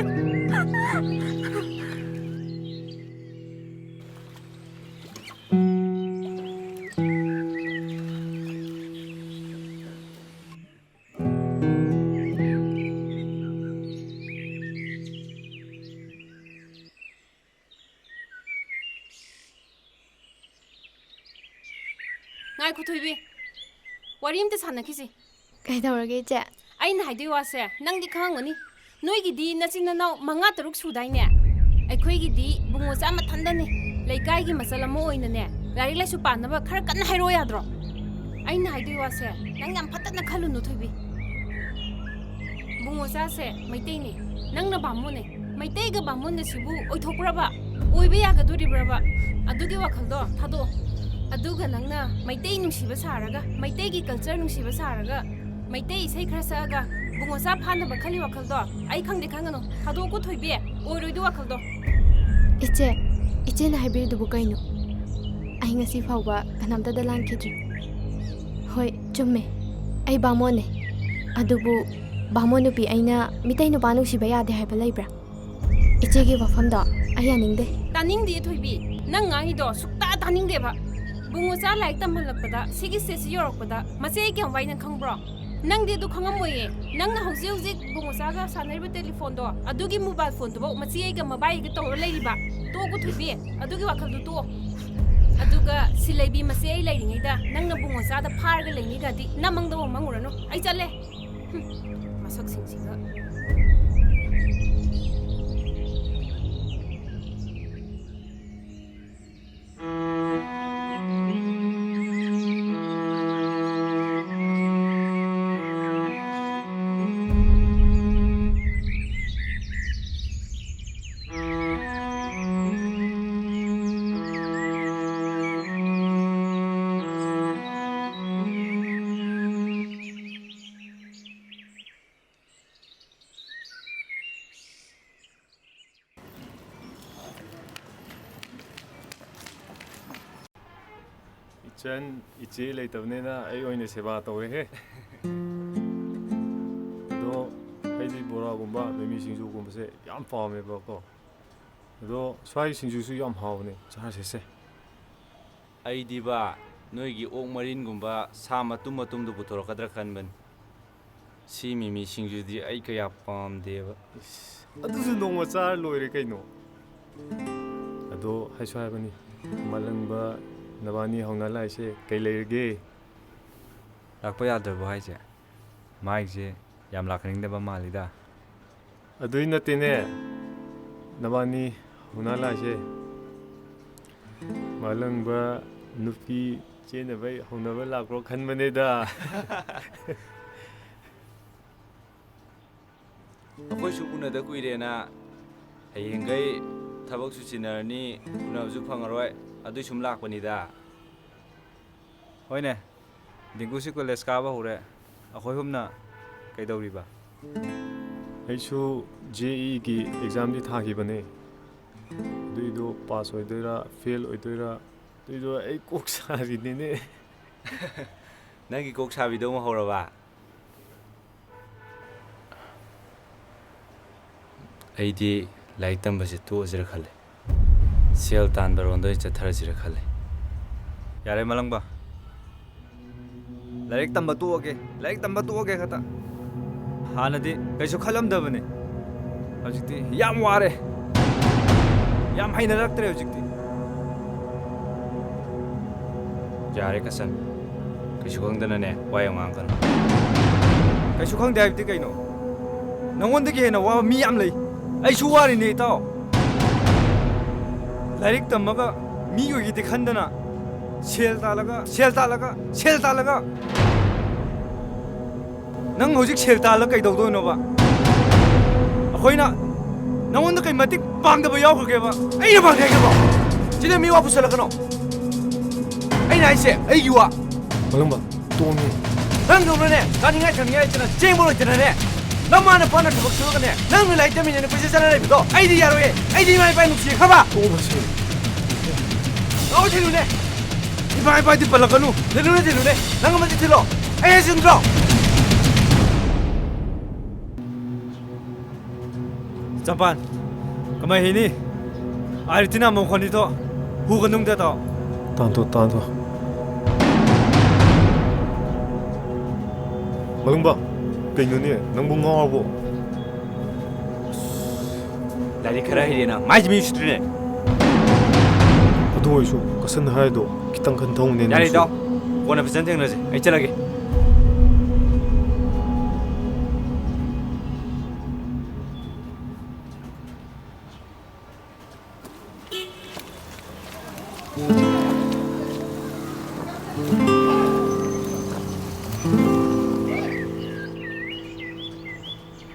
ꯉꯥꯏꯈꯣ ꯊꯣꯏꯕꯤ, ꯋꯥꯔꯤ ꯑꯝꯇ ꯁꯥꯟꯅꯈꯤꯁꯤ꯫ ꯀꯩꯗꯧꯔꯒꯦ ꯏꯆꯦ? ꯑꯩꯅ ꯍꯥꯏꯗꯣꯏ ꯋꯥꯁꯦ ꯅꯪꯗꯤ ꯈꯪꯉꯝꯒꯅꯤ꯫ ꯅꯣꯏꯒꯤꯗꯤ ꯅꯆꯤꯟ ꯅꯅꯥꯎ ꯃꯉꯥ ꯇꯔꯨꯛ ꯁꯨꯗꯥꯏꯅꯦ? ꯑꯩꯈꯣꯏꯒꯤꯗꯤ ꯕꯨꯡꯉꯣꯆꯥ ꯃꯊꯟꯗꯅꯦ꯫ ꯂꯩꯀꯥꯏꯒꯤ ꯃꯆꯜ ꯑꯃ ꯑꯣꯏꯅꯅꯦ, ꯂꯥꯏꯔꯤꯛ ꯂꯥꯏꯁꯨ ꯄꯥꯅꯕ ꯈꯔ ꯀꯟꯅ ꯍꯥꯏꯔꯛꯑꯣ ꯌꯥꯗ꯭ꯔꯣ? ꯑꯩꯅ ꯍꯥꯏꯗꯣꯏ ꯋꯥꯁꯦ ꯅꯪ ꯌꯥꯝ ꯐꯠꯇꯅ ꯈꯜꯂꯨꯅꯨ ꯊꯣꯏꯕꯤ꯫ ꯕꯨꯡꯉꯣꯆꯥꯁꯦ ꯃꯩꯇꯩꯅꯦ, ꯅꯪꯅ ꯕꯥꯃꯣꯟꯅꯦ꯫ ꯃꯩꯇꯩꯒ ꯕꯥꯃꯣꯟꯒꯁꯤꯕꯨ ꯑꯣꯏꯊꯣꯛꯄ꯭ꯔꯕ? ꯑꯣꯏꯕ ꯌꯥꯒꯗꯣꯔꯤꯕ꯭ꯔꯕ? ꯑꯗꯨꯒꯤ ꯋꯥꯈꯜꯗꯣ ꯊꯥꯗꯣꯛꯑꯣ꯫ ꯑꯗꯨꯒ ꯅꯪꯅ ꯃꯩꯇꯩ ꯅꯨꯡꯁꯤꯕ ꯁꯥꯔꯒ, ꯃꯩꯇꯩꯒꯤ culture ꯅꯨꯡꯁꯤꯕ ꯁꯥꯔꯒ, ꯃꯩꯇꯩ ꯏꯁꯩ ꯈꯔ ꯁꯛꯑꯒ ꯕꯨꯡꯉꯣꯆꯥ ꯐꯥꯅꯕ ꯈꯜꯂꯤ ꯋꯥꯈꯜꯗꯣ ꯑꯩ ꯈꯪꯗꯦ ꯈꯪꯒꯅꯨ꯫ ꯊꯥꯗꯣꯛꯀꯣ ꯊꯣꯏꯕꯤ, ꯑꯣꯏꯔꯣꯏꯗꯣ ꯋꯥꯈꯜꯗꯣ꯫ ꯏꯆꯦ, ꯏꯆꯦꯅ ꯍꯥꯏꯕꯤꯔꯤꯗꯨꯕꯨ ꯀꯩꯅꯣ? ꯑꯩ ꯉꯁꯤ ꯐꯥꯎꯕ ꯀꯅꯥꯝꯇꯗ ꯂꯥꯟꯈꯤꯗ꯭ꯔꯤ꯫ ꯍꯣꯏ, ꯆꯨꯝꯃꯦ, ꯑꯩ ꯕꯥꯃꯣꯟꯅꯦ꯫ ꯑꯗꯨꯕꯨ ꯕꯥꯃꯣꯟ ꯅꯨꯄꯤ ꯑꯩꯅ ꯃꯤꯇꯩ ꯅꯨꯄꯥ ꯅꯨꯡꯁꯤꯕ ꯌꯥꯗꯦ ꯍꯥꯏꯕ ꯂꯩꯕ꯭ꯔꯥ? ꯏꯆꯦꯒꯤ ꯋꯥꯐꯝꯗꯣ ꯑꯩ ꯌꯥꯅꯤꯡꯗꯦ꯫ ꯇꯥꯅꯤꯡꯗꯦ ꯊꯣꯏꯕꯤ, ꯅꯪ ꯉꯥꯡꯉꯤꯗꯣ ꯁꯨꯛꯇꯥ ꯇꯥꯅꯤꯡꯗꯦꯕ꯫ ꯕꯨꯡꯉꯣꯆꯥ ꯂꯥꯏꯔꯤꯛ ꯇꯝꯍꯜꯂꯛꯄꯗ ꯁꯤꯒꯤ stageꯁꯤ ꯌꯧꯔꯛꯄꯗ ꯃꯆꯦ ꯑꯩ ꯀꯌꯥꯝ ꯋꯥꯏ ꯅꯪ ꯈꯪꯕ꯭ꯔꯣ? ꯅꯪꯗꯤ ꯑꯗꯨ ꯈꯪꯉꯝꯃꯣꯏꯌꯦ꯫ ꯅꯪꯅ ꯍꯧꯖꯤꯛ ꯍꯧꯖꯤꯛ ꯕꯨꯡꯉꯣꯆꯥꯒ ꯁꯥꯟꯅꯔꯤꯕ telephoneꯗꯣ, ꯑꯗꯨꯒꯤ mobile phoneꯗꯨꯐꯥꯎ ꯃꯆꯦ ꯑꯩꯒ ꯃꯕꯥꯏꯒ ꯇꯧꯔ ꯂꯩꯔꯤꯕ꯫ ꯇꯣꯛꯎ ꯊꯣꯏꯕꯤ, ꯑꯗꯨꯒꯤ ꯋꯥꯈꯜꯗꯨ ꯇꯣꯛꯑꯣ꯫ ꯑꯗꯨꯒ ꯁꯤꯂꯩꯕꯤ ꯃꯆꯦ ꯑꯩ ꯂꯩꯔꯤꯉꯩꯗ ꯅꯪꯅ ꯕꯨꯡꯉꯣꯆꯥꯗ ꯐꯥꯔꯒ ꯂꯩꯅꯤꯒꯗꯤ ꯅꯃꯪꯗꯐꯥꯎ ꯃꯪꯉꯨꯔꯅꯨ꯫ ꯑꯩ ꯆꯠꯂꯦ꯫ ꯍꯨꯝ, ꯃꯁꯛꯁꯤꯡꯁꯤꯒ꯫ ꯏꯆꯟ, ꯏꯆꯦ ꯂꯩꯇꯕꯅꯤꯅ ꯑꯩ ꯑꯣꯏꯅ ꯁꯦꯕꯥ ꯇꯧꯔꯦꯍꯦ꯫ ꯑꯗꯣ ꯑꯩꯗꯤ ꯕꯣꯔꯥꯒꯨꯝꯕ ꯃꯤꯃꯤ ꯁꯤꯡꯖꯨꯒꯨꯝꯕꯁꯦ ꯌꯥꯝ ꯄꯥꯝꯃꯦꯕꯀꯣ꯫ ꯑꯗꯣ ꯁ꯭ꯋꯥꯏ ꯁꯤꯡꯖꯨꯁꯨ ꯌꯥꯝ ꯍꯥꯎꯕꯅꯦ, ꯆꯥꯔꯁꯦꯁꯦ꯫ ꯑꯩꯗꯤꯕ, ꯅꯣꯏꯒꯤ ꯑꯣꯛ ꯃꯔꯤꯟꯒꯨꯝꯕ ꯁꯥ ꯃꯇꯨꯝ ꯃꯇꯨꯝꯗꯨ ꯄꯨꯊꯣꯔꯛꯀꯗ꯭ꯔꯥ ꯈꯟꯕꯅꯤ꯫ ꯁꯤ ꯃꯤꯃꯤ ꯁꯤꯡꯖꯨꯗꯤ ꯑꯩ ꯀꯌꯥ ꯄꯥꯝꯗꯦꯕ꯫ ꯏꯁ, ꯑꯗꯨꯁꯨ ꯅꯣꯡꯃ ꯆꯥꯔ ꯂꯣꯏꯔꯦ ꯀꯩꯅꯣ꯫ ꯑꯗꯣ ꯍꯥꯏꯁꯨ ꯍꯥꯏꯕꯅꯤ, ꯃꯥꯂꯪꯕ ꯅꯕꯥꯅꯤ ꯍꯧꯅ ꯂꯥꯛꯏꯁꯦ ꯀꯩ ꯂꯩꯔꯒꯦ? ꯂꯥꯛꯄ ꯌꯥꯗ꯭ꯔꯕꯣ ꯍꯥꯏꯁꯦ? ꯃꯥꯏꯁꯦ ꯌꯥꯝ ꯂꯥꯛꯍꯟꯅꯤꯡꯗꯕ ꯃꯥꯜꯂꯤꯗ꯫ ꯑꯗꯨꯏ ꯅꯠꯇꯦꯅꯦ, ꯅꯕꯥꯅꯤ ꯍꯧꯅ ꯂꯥꯛꯏꯁꯦ ꯃꯥꯂꯪꯕ ꯅꯨꯄꯤ ꯆꯦꯟꯅꯕꯩ ꯍꯧꯅꯕ ꯂꯥꯛꯄ꯭ꯔꯣ ꯈꯟꯕꯅꯦꯗ꯫ ꯑꯩꯈꯣꯏꯁꯨ ꯎꯅꯗ ꯀꯨꯏꯔꯦꯅ, ꯍꯌꯦꯡꯈꯩ ꯊꯕꯛꯁꯨ ꯆꯤꯟꯅꯔꯅꯤ, ꯎꯅꯕꯁꯨ ꯐꯪꯉꯔꯣꯏ, ꯑꯗꯨꯏ ꯁꯨꯝ ꯂꯥꯛꯄꯅꯤꯗ꯫ ꯍꯣꯏꯅꯦ, ꯗꯤꯡꯀꯨꯁꯤ ꯀꯣꯂꯦꯖ ꯀꯥꯕ ꯍꯧꯔꯦ꯫ ꯑꯩꯈꯣꯏ ꯑꯍꯨꯝꯅ ꯀꯩꯗꯧꯔꯤꯕ? ꯑꯩꯁꯨ ꯖꯦ ꯏꯒꯤ ꯑꯦꯛꯖꯥꯝꯗꯤ ꯊꯥꯈꯤꯕꯅꯦ꯫ ꯑꯗꯨꯏꯗꯣ ꯄꯥꯁ ꯑꯣꯏꯗꯣꯏꯔꯥ, ꯐꯦꯜ ꯑꯣꯏꯗꯣꯏꯔꯥ, ꯑꯗꯨꯏꯗꯣ ꯑꯩ ꯀꯣꯛ ꯁꯥꯔꯤꯅꯤꯅꯦ꯫ ꯅꯪꯒꯤ ꯀꯣꯛ ꯁꯥꯕꯤꯗꯣ ꯑꯃꯨꯛ ꯍꯧꯔꯕ? ꯑꯩꯗꯤ ꯂꯥꯏꯔꯤꯛ ꯇꯝꯕꯁꯦ ꯇꯣꯛꯑꯁꯤꯔ ꯈꯜꯂꯦ꯫ ꯁꯦꯜ ꯇꯥꯟꯕ ꯔꯣꯝꯗ ꯑꯣꯏꯅ ꯆꯠꯊꯔꯁꯤꯔ ꯈꯜꯂꯦ꯫ ꯌꯥꯔꯦ ꯃꯂꯪꯕ, ꯂꯥꯏꯔꯤꯛ ꯇꯝꯕ ꯇꯣꯛꯑꯒꯦ, ꯂꯥꯏꯔꯤꯛ ꯇꯝꯕ ꯇꯣꯛꯑꯒꯦ ꯈꯛꯇ꯫ ꯍꯥꯟꯅꯗꯤ ꯀꯩꯁꯨ ꯈꯜꯂꯝꯗꯕꯅꯦ, ꯍꯧꯖꯤꯛꯇꯤ ꯌꯥꯝ ꯋꯥꯔꯦ, ꯌꯥꯝ ꯍꯩꯅꯔꯛꯇ꯭ꯔꯦ ꯍꯧꯖꯤꯛꯇꯤ꯫ ꯌꯥꯔꯦ ꯀꯁꯟ, ꯀꯩꯁꯨ ꯈꯪꯗꯅꯅꯦ ꯋꯥ ꯌꯥꯝ ꯉꯥꯡꯒꯅꯨ꯫ ꯀꯩꯁꯨ ꯈꯪꯗꯦ ꯍꯥꯏꯕꯗꯤ ꯀꯩꯅꯣ? ꯅꯉꯣꯟꯗꯒꯤ ꯍꯦꯟꯅ ꯋꯥꯕ ꯃꯤ ꯌꯥꯝ ꯂꯩ꯫ ꯑꯩꯁꯨ ꯋꯥꯔꯤꯅꯦ ꯏꯇꯥꯎ꯫ ꯂꯥꯏꯔꯤꯛ ꯇꯝꯃꯒ ꯃꯤ ꯑꯣꯏꯒꯦꯗꯤ ꯈꯟꯗꯅ, ꯁꯦꯜ ꯇꯥꯜꯂꯒ, ꯁꯦꯜ ꯇꯥꯜꯂꯒ, ꯁꯦꯜ ꯇꯥꯜꯂꯒ꯫ ꯅꯪ ꯍꯧꯖꯤꯛ ꯁꯦꯜ ꯇꯥꯜꯂꯒ ꯀꯩꯗꯧꯗꯣꯏꯅꯣꯕ? ꯑꯩꯈꯣꯏꯅ ꯅꯉꯣꯟꯗ ꯀꯩ ꯃꯇꯤꯛ ꯄꯥꯡꯗꯕ ꯌꯥꯎꯈ꯭ꯔꯒꯦꯕ? ꯑꯩꯅ ꯄꯥꯡꯊꯒꯦꯀꯣ? ꯁꯤꯗ ꯃꯤ ꯋꯥ ꯄꯨꯁꯜꯂꯛꯀꯅꯣ꯫ ꯑꯩꯅ ꯍꯥꯏꯁꯦ ꯑꯩꯒꯤ ꯋꯥ꯫ ꯃꯂꯪꯕ, ꯇꯣꯡꯉꯦ꯫ ꯅꯪꯗꯧꯅꯅꯦ, ꯆꯥꯅꯤꯡꯉꯥꯏ ꯊꯛꯅꯤꯡꯉꯥꯏ ꯂꯩꯇꯅ, ꯆꯦꯡꯕ ꯂꯩꯇꯅꯅꯦ, ꯅꯃꯥ ꯅꯄꯥꯅ ꯊꯕꯛ ꯁꯨꯔꯒꯅꯦ, ꯅꯪꯅ ꯂꯥꯏꯔꯤꯛ ꯇꯝꯃꯤꯟꯅꯅ ꯄꯩꯁꯥ ꯆꯥꯅ ꯂꯩꯕꯗꯣ ꯑꯩꯗꯤ ꯌꯥꯔꯣꯏꯌꯦ꯫ ꯑꯩꯗꯤ ꯏꯃꯥ ꯏꯄꯥ ꯅꯨꯡꯁꯤꯈ꯭ꯔꯕ꯫ ꯇꯣꯛꯑꯁꯤ꯫ ꯂꯥꯛꯑꯣ ꯊꯤꯜꯂꯨꯅꯦ꯫ ꯏꯃꯥ ꯏꯄꯥꯗꯤ ꯄꯜꯂꯛꯀꯅꯨ꯫ ꯊꯤꯜꯂꯨꯅꯦ, ꯊꯤꯜꯂꯨꯅꯦ꯫ ꯅꯪ ꯑꯃꯗꯤ ꯊꯤꯜꯂꯣ꯫ ꯑꯩ ꯍꯥꯏꯁꯤꯟꯗ꯭ꯔꯣ? ꯆꯝꯄꯥꯟ, ꯀꯃꯥꯏ ꯍꯤꯅꯤ? ꯑꯥꯔꯤꯇꯤꯅ ꯃꯈꯣꯟꯅꯤꯗꯣ ꯍꯨꯒꯅꯨꯡꯗ ꯇꯧ꯫ ꯇꯥꯟꯊꯣ, ꯇꯥꯟꯊꯣ꯫ ꯃꯂꯨꯡꯕ, ꯀꯩꯅꯣꯅꯦ? ꯅꯪꯕꯨ ꯉꯥꯎꯔꯕꯣ? ꯂꯥꯏꯔꯤꯛ ꯈꯔ ꯍꯩꯔꯦꯅ ꯃꯥꯏꯁꯦ ꯃꯤ ꯎꯁꯤꯠꯇ꯭ꯔꯤꯅꯦ꯫ ꯑꯗꯨ ꯑꯣꯏꯔꯁꯨ ꯀꯁꯟ ꯍꯥꯏꯗꯣ ꯈꯤꯇꯪ ꯈꯟꯊꯧꯅꯦ ꯌꯥꯔꯦ ꯅꯪꯁꯨ꯫ ꯏꯇꯥꯎ, ꯀꯣꯟꯅ ꯐꯖꯅ ꯊꯦꯡꯅꯔꯁꯦ꯫ ꯑꯩ ꯆꯠꯂꯒꯦ꯫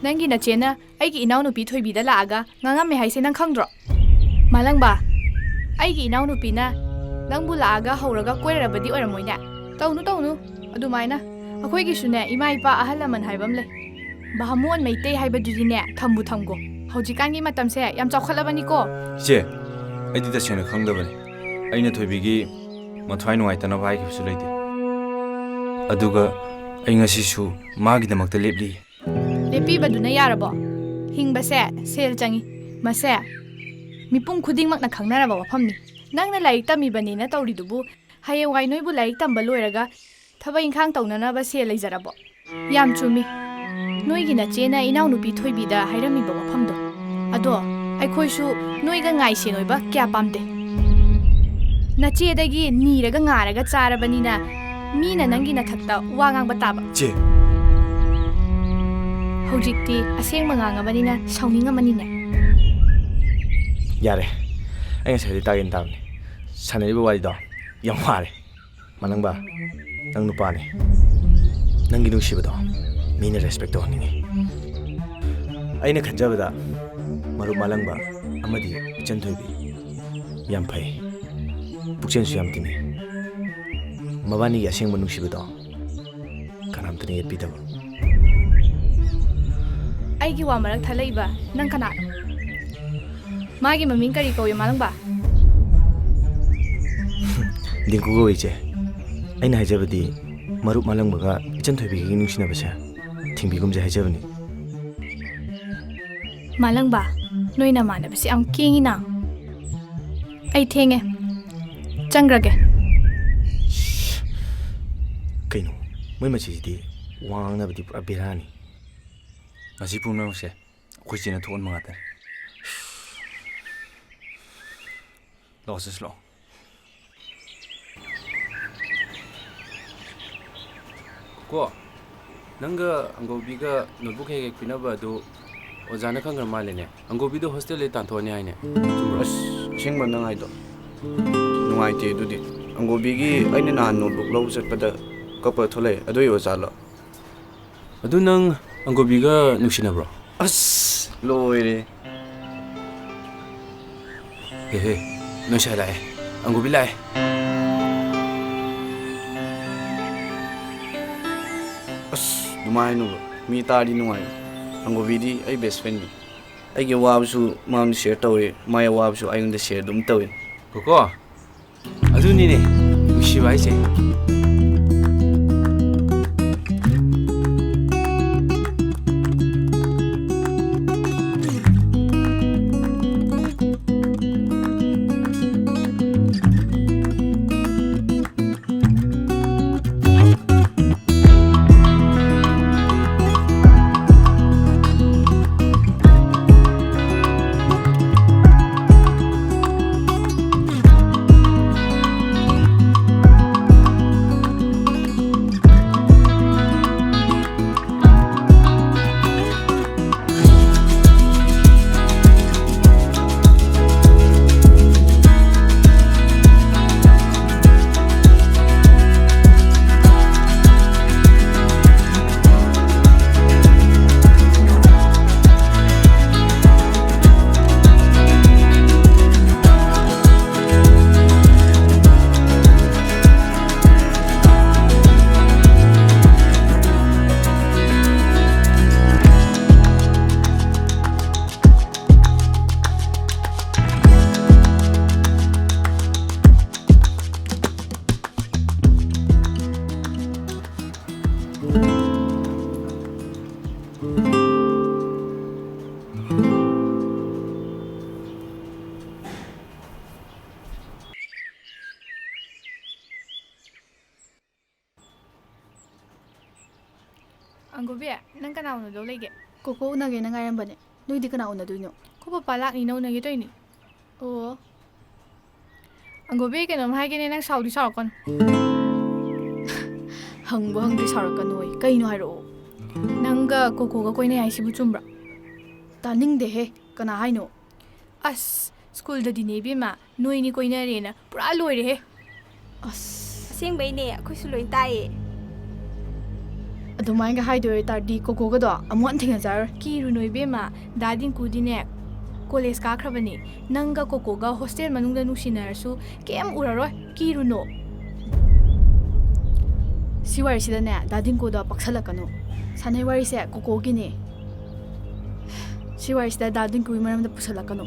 ꯅꯪꯒꯤ ꯅꯆꯦꯅ ꯑꯩꯒꯤ ꯏꯅꯥꯎꯅꯨꯄꯤ ꯊꯣꯏꯕꯤꯗ ꯂꯥꯛꯑꯒ ꯉꯥꯡꯉꯝꯃꯦ ꯍꯥꯏꯁꯦ ꯅꯪ ꯈꯪꯗ꯭ꯔꯣ? ꯃꯥꯂꯪꯕ, ꯑꯩꯒꯤ ꯏꯅꯥꯎꯅꯨꯄꯤꯅ ꯅꯪꯕꯨ ꯂꯥꯛꯑꯒ ꯍꯧꯔꯒ ꯀꯣꯏꯔꯔꯕꯗꯤ ꯑꯣꯏꯔꯝꯃꯣꯏꯅꯦ? ꯇꯧꯅꯨ, ꯇꯧꯅꯨ ꯑꯗꯨꯃꯥꯏꯅ꯫ ꯑꯩꯈꯣꯏꯒꯤꯁꯨꯅꯦ ꯏꯃꯥ ꯏꯄꯥ ꯑꯍꯜ ꯂꯃꯟ ꯍꯥꯏꯕ ꯑꯃ ꯂꯩ꯫ ꯚꯥꯃꯣꯟ ꯃꯩꯇꯩ ꯍꯥꯏꯕꯗꯨꯗꯤꯅꯦ ꯊꯝꯕꯨ ꯊꯝꯒꯣ꯫ ꯍꯧꯖꯤꯛꯀꯥꯟꯒꯤ ꯃꯇꯝꯁꯦ ꯌꯥꯝ ꯆꯥꯎꯈꯠꯂꯕꯅꯤꯀꯣ꯫ ꯏꯆꯦ, ꯑꯩꯗꯤ ꯇꯁꯦꯡꯅ ꯈꯪꯗꯕꯅꯤ꯫ ꯑꯩꯅ ꯊꯣꯏꯕꯤꯒꯤ ꯃꯊ꯭ꯋꯥꯏ ꯅꯨꯡꯉꯥꯏꯇꯅꯕ ꯍꯥꯏꯈꯤꯕꯁꯨ ꯂꯩꯇꯦ꯫ ꯑꯗꯨꯒ ꯑꯩ ꯉꯁꯤꯁꯨ ꯃꯥꯒꯤꯗꯃꯛꯇ ꯂꯦꯞꯂꯤ꯫ ꯂꯦꯞꯄꯤꯕꯗꯨꯅ ꯌꯥꯔꯕꯣ? ꯍꯤꯡꯕꯁꯦ ꯁꯦꯜ ꯆꯪꯉꯤ꯫ ꯃꯁꯦ ꯃꯤꯄꯨꯝ ꯈꯨꯗꯤꯡꯃꯛꯅ ꯈꯪꯅꯔꯕ ꯋꯥꯐꯝꯅꯤ꯫ ꯅꯪꯅ ꯂꯥꯏꯔꯤꯛ ꯇꯝꯃꯤꯕꯅꯦꯅ ꯇꯧꯔꯤꯗꯨꯕꯨ ꯍꯌꯦꯡꯋꯥꯏ ꯅꯣꯏꯕꯨ ꯂꯥꯏꯔꯤꯛ ꯇꯝꯕ ꯂꯣꯏꯔꯒ ꯊꯕꯛ ꯏꯪꯈꯥꯡ ꯇꯧꯅꯅꯕ ꯁꯦꯜ ꯂꯩꯖꯔꯕꯣ? ꯌꯥꯝ ꯆꯨꯝꯃꯤ꯫ ꯅꯣꯏꯒꯤ ꯅꯆꯦꯅ ꯏꯅꯥꯎꯅꯨꯄꯤ ꯊꯣꯏꯕꯤꯗ ꯍꯥꯏꯔꯝꯃꯤꯕ ꯋꯥꯐꯝꯗꯣ꯫ ꯑꯗꯣ ꯑꯩꯈꯣꯏꯁꯨ ꯅꯣꯏꯒ ꯉꯥꯏꯁꯦꯟ ꯑꯣꯏꯕ ꯀꯌꯥ ꯄꯥꯝꯗꯦ꯫ ꯅꯆꯦꯗꯒꯤ ꯅꯤꯔꯒ ꯉꯥꯔꯒ ꯆꯥꯔꯕꯅꯤꯅ ꯃꯤꯅ ꯅꯪꯒꯤ ꯅꯊꯛꯇ ꯋꯥ ꯉꯥꯡꯕ ꯇꯥꯕ꯫ ꯆꯦ꯫ ꯍꯧꯖꯤꯛꯇꯤ ꯑꯁꯦꯡꯕ ꯉꯥꯡꯉꯕꯅꯤꯅ ꯁꯥꯎꯅꯤꯡꯉꯝꯃꯅꯤꯅꯦ꯫ ꯌꯥꯔꯦ꯫ ꯑꯩ ꯉꯁꯥꯏꯗꯤ ꯇꯥꯒꯦꯅ ꯇꯥꯕꯅꯤ꯫ ꯁꯥꯟꯅꯔꯤꯕ ꯋꯥꯔꯤꯗꯣ ꯌꯥꯝ ꯋꯥꯔꯦ꯫ ꯃꯥꯂꯪꯕ, ꯅꯪ ꯅꯨꯄꯥꯅꯤ꯫ ꯅꯪꯒꯤ ꯅꯨꯡꯁꯤꯕꯗꯣ ꯃꯤꯅ respect ꯇꯧꯍꯟꯅꯤꯡꯉꯤ꯫ ꯑꯩꯅ ꯈꯟꯖꯕꯗ ꯃꯔꯨꯞ ꯃꯥꯂꯪꯕ ꯑꯃꯗꯤ ꯏꯆꯟ ꯊꯣꯏꯕꯤ ꯌꯥꯝ ꯐꯩ꯫ ꯄꯨꯛꯆꯦꯜꯁꯨ ꯌꯥꯝ ꯇꯤꯡꯉꯤ꯫ ꯃꯕꯥꯅꯤꯒꯤ ꯑꯁꯦꯡꯕ ꯅꯨꯡꯁꯤꯕꯗꯣ ꯀꯅꯥꯝꯇꯅ ꯌꯦꯠꯄꯤꯗꯕ꯫ ꯑꯩꯒꯤ ꯋꯥ ꯃꯔꯛ ꯊꯠꯂꯛꯏꯕ ꯅꯪ ꯀꯅꯥꯅꯣ? ꯃꯥꯒꯤ ꯃꯃꯤꯡ ꯀꯔꯤ ꯀꯧꯏ, ꯃꯥꯂꯪꯕ? ꯗꯤꯡꯀꯨ ꯀꯧꯏ, ꯏꯆꯦ꯫ ꯑꯩꯅ ꯍꯥꯏꯖꯕꯗꯤ, ꯃꯔꯨꯞ ꯃꯥꯂꯪꯕꯒ ꯏꯆꯟ ꯊꯣꯏꯕꯤꯒꯒꯤ ꯅꯨꯡꯁꯤꯅꯕꯁꯦ ꯊꯤꯡꯕꯤꯒꯨꯝꯁꯦ ꯍꯥꯏꯖꯕꯅꯤ꯫ ꯃꯥꯂꯪꯕ, ꯅꯣꯏ ꯅꯃꯥꯟꯅꯕꯁꯦ ꯌꯥꯝ ꯀꯦꯡꯉꯤꯅ꯫ ꯑꯩ ꯊꯦꯡꯉꯦ, ꯆꯪꯈ꯭ꯔꯒꯦ꯫ ꯀꯩꯅꯣ, ꯃꯣꯏ ꯃꯆꯤꯁꯤꯗꯤ ꯋꯥ ꯉꯥꯡꯅꯕꯗꯤ ꯄꯨꯔꯥ ꯕꯦꯔꯥꯅꯤ꯫ ꯃꯁꯤ ꯄꯨꯝꯅꯃꯛꯁꯦ ꯑꯩꯈꯣꯏ ꯆꯦꯅ ꯊꯣꯛꯍꯟꯕ ꯉꯥꯛꯇꯅꯤ꯫ ꯂꯥꯛꯑꯣ, ꯆꯠꯁꯤ ꯂꯥꯛꯑꯣ꯫ ꯀꯣ, ꯅꯪꯒ ꯑꯪꯒꯧꯕꯤꯒ ꯅꯣꯠꯕꯨꯛ ꯍꯦꯛ ꯍꯦꯛ ꯄꯤꯅꯕ ꯑꯗꯨ ꯑꯣꯖꯥꯅ ꯈꯪꯈ꯭ꯔ ꯃꯥꯜꯂꯦꯅꯦ꯫ ꯑꯪꯒꯧꯕꯤꯗꯣ ꯍꯣꯁꯇꯦꯜꯗꯩ ꯇꯥꯟꯊꯣꯛꯑꯅꯤ ꯍꯥꯏꯅꯦ꯫ ꯆꯨꯝꯕ꯭ꯔꯣ? ꯑꯁ, ꯑꯁꯦꯡꯕ ꯅꯪ ꯍꯥꯏꯗꯣ? ꯅꯨꯡꯉꯥꯏꯇꯦ ꯑꯗꯨꯗꯤ꯫ ꯑꯪꯒꯧꯕꯤꯒꯤ ꯑꯩꯅ ꯅꯍꯥꯟ ꯅꯣꯠꯕꯨꯛ ꯂꯧꯕ ꯆꯠꯄꯗ ꯀꯞꯄ ꯊꯣꯛꯂꯛꯑꯦ꯫ ꯑꯗꯨꯏ ꯑꯣꯖꯥꯂꯣ? ꯑꯗꯨ ꯅꯪ ꯑꯪꯒꯣꯕꯤꯒ ꯅꯨꯡꯁꯤꯅꯕ꯭ꯔꯣ? ꯑꯁ, ꯂꯣꯏꯔꯦ꯫ ꯍꯦ, ꯍꯦ, ꯅꯣꯏ ꯁꯥꯏ ꯂꯥꯛꯑꯦ꯫ ꯑꯪꯒꯣꯕꯤ ꯂꯥꯛꯑꯦ꯫ ꯑꯁ, ꯑꯗꯨꯃꯥꯏꯅ ꯍꯥꯏꯅꯨꯕ꯫ ꯃꯤ ꯇꯥꯔꯗꯤ ꯅꯨꯡꯉꯥꯏꯔꯣꯏ꯫ ꯑꯪꯒꯣꯕꯤꯗꯤ ꯑꯩ best friendꯅꯤ꯫ ꯑꯩꯒꯤ ꯑꯋꯥꯕꯁꯨ ꯃꯉꯣꯟꯗ share ꯇꯧꯋꯤ, ꯃꯥꯒꯤ ꯑꯋꯥꯕꯁꯨ ꯑꯩꯉꯣꯟꯗ share ꯑꯗꯨꯝ ꯇꯧꯋꯤ꯫ ꯀꯣꯀꯣ, ꯑꯗꯨꯅꯤꯅꯦ ꯅꯨꯡꯁꯤꯕ ꯍꯥꯏꯁꯦ꯫ ꯑꯪꯒꯨꯕꯤ, ꯅꯪ ꯀꯅꯥ ꯎꯅꯗꯧ ꯂꯩꯒꯦ? ꯀꯣꯀꯣ ꯎꯅꯒꯦꯅ ꯉꯥꯏꯔꯝꯕꯅꯦ꯫ ꯅꯣꯏꯗꯤ ꯀꯅꯥ ꯎꯅꯗꯣꯏꯅꯣ? ꯑꯩꯈꯣꯏ ꯄꯄꯥ ꯂꯥꯛꯅꯤꯅ ꯎꯅꯒꯦ ꯇꯧꯔꯤꯅꯤ꯫ ꯑꯣ꯫ ꯑꯪꯒꯨꯕꯤ, ꯀꯩꯅꯣꯝ ꯍꯥꯏꯒꯦꯅꯦ, ꯅꯪ ꯁꯥꯎꯗꯤ ꯁꯥꯎꯔꯛꯀꯅꯨ꯫ ꯍꯪꯕꯨ ꯍꯪꯗ꯭ꯔꯤ ꯁꯥꯎꯔꯛꯀꯅꯣꯌꯦ꯫ ꯀꯩꯅꯣ ꯍꯥꯏꯔꯛꯑꯣ꯫ ꯅꯪꯒ ꯀꯣꯀꯣꯒ ꯀꯣꯏꯅꯩ ꯍꯥꯏꯁꯤꯕꯨ ꯆꯨꯝꯕ꯭ꯔꯣ? ꯇꯥꯅꯤꯡꯗꯦꯍꯦ꯫ ꯀꯅꯥ ꯍꯥꯏꯅꯣ? ꯑꯁ, ꯁ꯭ꯀꯨꯜꯗꯗꯤꯅꯦ ꯏꯕꯦꯝꯃ, ꯅꯣꯏꯅꯤ ꯀꯣꯏꯅꯔꯦꯅ ꯄꯨꯔꯥ ꯂꯣꯏꯔꯦꯍꯦ꯫ ꯑꯁ꯫ ꯑꯁꯦꯡꯕꯩꯅꯦ, ꯑꯩꯈꯣꯏꯁꯨ ꯂꯣꯏ ꯇꯥꯏꯌꯦ꯫ ꯑꯗꯨꯃꯥꯏꯅꯒ ꯍꯥꯏꯗꯣꯏ ꯑꯣꯏꯇꯥꯔꯗꯤ ꯀꯣꯀꯣꯒꯗꯣ ꯑꯃꯨꯛ ꯍꯟꯅ ꯊꯦꯡꯅꯖꯔꯔꯣꯏ꯫ ꯀꯤꯔꯨꯅꯨ ꯏꯕꯦꯝꯃ, ꯗꯥ ꯗꯤꯡꯀꯨꯗꯤꯅꯦ ꯀꯣꯂꯦꯖ ꯀꯥꯈ꯭ꯔꯕꯅꯤ꯫ ꯅꯪꯒ ꯀꯣꯀꯣꯒ ꯍꯣꯁꯇꯦꯜ ꯃꯅꯨꯡꯗ ꯅꯨꯡꯁꯤꯅꯔꯁꯨ ꯀꯩꯝ ꯎꯔꯔꯣꯏ꯫ ꯀꯤꯔꯨꯅꯨ꯫ ꯁꯤ ꯋꯥꯔꯤꯁꯤꯗꯅꯦ ꯗꯥ ꯗꯤꯡꯀꯨꯗꯣ ꯄꯛꯁꯜꯂꯛꯀꯅꯨ꯫ ꯁꯥꯟꯅꯩ ꯋꯥꯔꯤꯁꯦ ꯀꯣꯀꯣꯒꯤꯅꯦ꯫ ꯁꯤ ꯋꯥꯔꯤꯁꯤꯗ ꯗꯥ ꯗꯤꯡꯀꯨꯒꯤ ꯃꯔꯝꯗ ꯄꯨꯁꯜꯂꯛꯀꯅꯨ꯫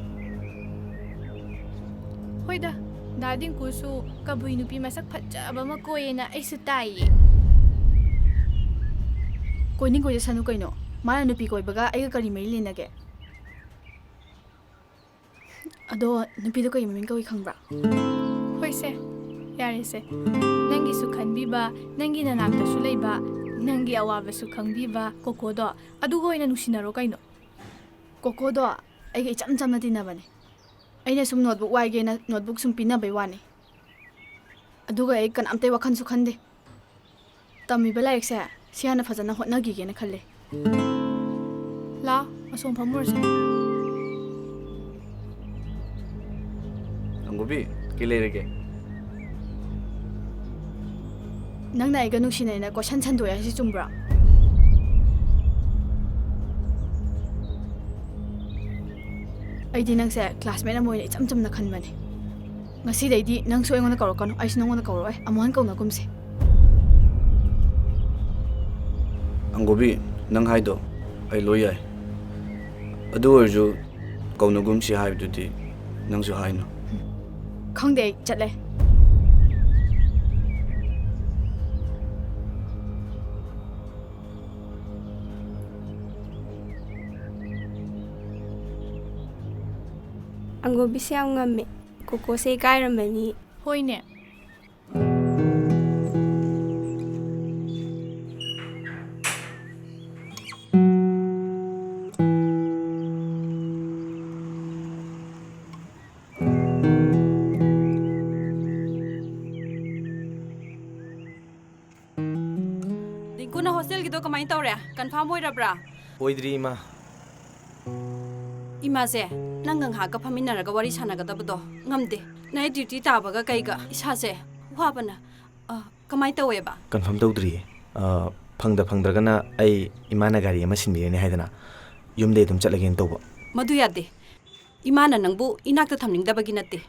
ꯍꯣꯏꯗ, ꯗꯥ ꯗꯤꯡꯀꯨꯁꯨ ꯀꯕꯨꯏ ꯅꯨꯄꯤ ꯃꯁꯛ ꯐꯖꯕ ꯑꯃ ꯀꯣꯏꯌꯦꯅ ꯑꯩꯁꯨ ꯇꯥꯏꯌꯦ꯫ ꯀꯣꯏꯅꯤꯡ ꯀꯣꯏꯖꯁꯅꯨ ꯀꯩꯅꯣ꯫ ꯃꯥꯅ ꯅꯨꯄꯤ ꯀꯣꯏꯕꯒ ꯑꯩꯒ ꯀꯔꯤ ꯃꯔꯤ ꯂꯩꯅꯒꯦ? ꯑꯗꯣ ꯅꯨꯄꯤꯗꯣ ꯀꯔꯤ ꯃꯃꯤꯡ ꯀꯧꯏ ꯈꯪꯕ꯭ꯔꯥ? ꯍꯣꯏꯁꯦ, ꯌꯥꯔꯦꯁꯦ꯫ ꯅꯪꯒꯤꯁꯨ ꯈꯟꯕꯤꯕ, ꯅꯪꯒꯤ ꯅꯅꯥꯛꯇꯁꯨ ꯂꯩꯕ, ꯅꯪꯒꯤ ꯑꯋꯥꯕꯁꯨ ꯈꯪꯕꯤꯕ ꯀꯣꯀꯣꯗꯣ, ꯑꯗꯨꯒ ꯑꯣꯏꯅ ꯅꯨꯡꯁꯤꯅꯔꯣ ꯀꯩꯅꯣ꯫ ꯀꯣꯀꯣꯗꯣ ꯑꯩꯒ ꯏꯆꯝ ꯆꯝꯅ ꯇꯤꯟꯅꯕꯅꯦ꯫ ꯑꯩꯅ ꯁꯨꯝ ꯅꯣꯠꯕꯨꯛ ꯋꯥꯏꯒꯦꯅ ꯅꯣꯠꯕꯨꯛ ꯁꯨꯝ ꯄꯤꯅꯕꯩ ꯋꯥꯅꯤ꯫ ꯑꯗꯨꯒ ꯑꯩ ꯀꯅꯥꯝꯇꯩ ꯋꯥꯈꯜꯁꯨ ꯈꯟꯗꯦ꯫ ꯇꯝꯃꯤꯕ ꯂꯥꯏꯔꯤꯛꯁꯦ ꯁꯤ ꯍꯥꯟꯅ ꯐꯖꯅ ꯍꯣꯠꯅꯈꯤꯒꯦꯅ ꯈꯜꯂꯦ꯫ ꯂꯥ, ꯑꯁꯣꯝ ꯐꯝꯃꯨꯔꯁꯦ꯫ ꯑꯪꯒꯨꯕꯤ, ꯀꯩ ꯂꯩꯔꯒꯦ? ꯅꯪꯅ ꯑꯩꯒ ꯅꯨꯡꯁꯤꯅꯩꯅ ꯀꯣꯏꯁꯟ ꯁꯟꯗꯣꯛꯑꯦ ꯍꯥꯏꯁꯤ ꯆꯨꯝꯕ꯭ꯔꯥ? ꯑꯩꯗꯤ ꯅꯪꯁꯦ ꯀ꯭ꯂꯥꯁꯃꯦꯠ ꯑꯃ ꯑꯣꯏꯅ ꯏꯆꯝ ꯆꯝꯅ ꯈꯟꯕꯅꯦ꯫ ꯉꯁꯤꯗꯩꯗꯤ ꯅꯪꯁꯨ ꯑꯩꯉꯣꯟꯗ ꯀꯧꯔꯛꯀꯅꯨ, ꯑꯩꯁꯨ ꯅꯪꯉꯣꯟꯗ ꯀꯧꯔꯛꯑꯣꯏ꯫ ꯑꯃꯨꯛ ꯍꯟꯅ ꯀꯧꯅꯒꯨꯝꯁꯦ꯫ ꯑꯪꯒꯨꯕꯤ, ꯅꯪ ꯍꯥꯏꯗꯣ ꯑꯩ ꯂꯣꯏ ꯌꯥꯏ꯫ ꯑꯗꯨ ꯑꯣꯏꯔꯁꯨ ꯀꯧꯅꯒꯨꯝꯁꯤ ꯍꯥꯏꯕꯗꯨꯗꯤ ꯅꯪꯁꯨ ꯍꯥꯏꯅꯨ꯫ ꯈꯪꯗꯦ, ꯑꯩ ꯆꯠꯂꯦ꯫ ꯑꯪꯒꯨꯕꯤꯁꯦ ꯌꯥꯝ ꯉꯝꯃꯦ꯫ ꯀꯣꯀꯣꯁꯦ ꯏꯀꯥꯏꯔꯝꯃꯅꯤ꯫ ꯍꯣꯏꯅꯦ꯫ ꯑꯗꯣ ꯀꯃꯥꯏꯅ ꯇꯧꯔꯦ? ꯀꯟꯐꯥꯔꯝ ꯑꯣꯏꯔꯕ꯭ꯔꯥ? ꯑꯣꯏꯗ꯭ꯔꯤ, ꯏꯃꯥ꯫ ꯏꯃꯥꯁꯦ, ꯅꯪꯒ ꯉꯥꯏꯍꯥꯛꯀ ꯐꯝꯃꯤꯟꯅꯔꯒ ꯋꯥꯔꯤ ꯁꯥꯟꯅꯒꯗꯕꯗꯣ ꯉꯝꯗꯦ꯫ ꯅꯥꯏꯠ ꯗ꯭ꯌꯨꯇꯤ ꯇꯥꯕꯒ ꯀꯩꯒ ꯏꯁꯥꯁꯦ ꯋꯥꯕꯅ, ꯑ, ꯀꯃꯥꯏꯅ ꯇꯧꯋꯦꯕ? ꯀꯟꯐꯥꯔꯝ ꯇꯧꯗ꯭ꯔꯤꯌꯦ꯫ ꯑ, ꯐꯪꯗ ꯐꯪꯗ꯭ꯔꯒꯅ ꯑꯩ ꯏꯃꯥꯅ ꯒꯥꯔꯤ ꯑꯃ ꯁꯤꯟꯕꯤꯔꯅꯤ ꯍꯥꯏꯗꯅ ꯌꯨꯝꯗꯩ ꯑꯗꯨꯝ ꯆꯠꯂꯒꯦꯅ ꯇꯧꯕ꯫ ꯃꯗꯨ ꯌꯥꯗꯦ꯫ ꯏꯃꯥꯅ ꯅꯪꯕꯨ ꯏꯅꯥꯛꯇ ꯊꯝꯅꯤꯡꯗꯕꯒꯤ ꯅꯠꯇꯦ꯫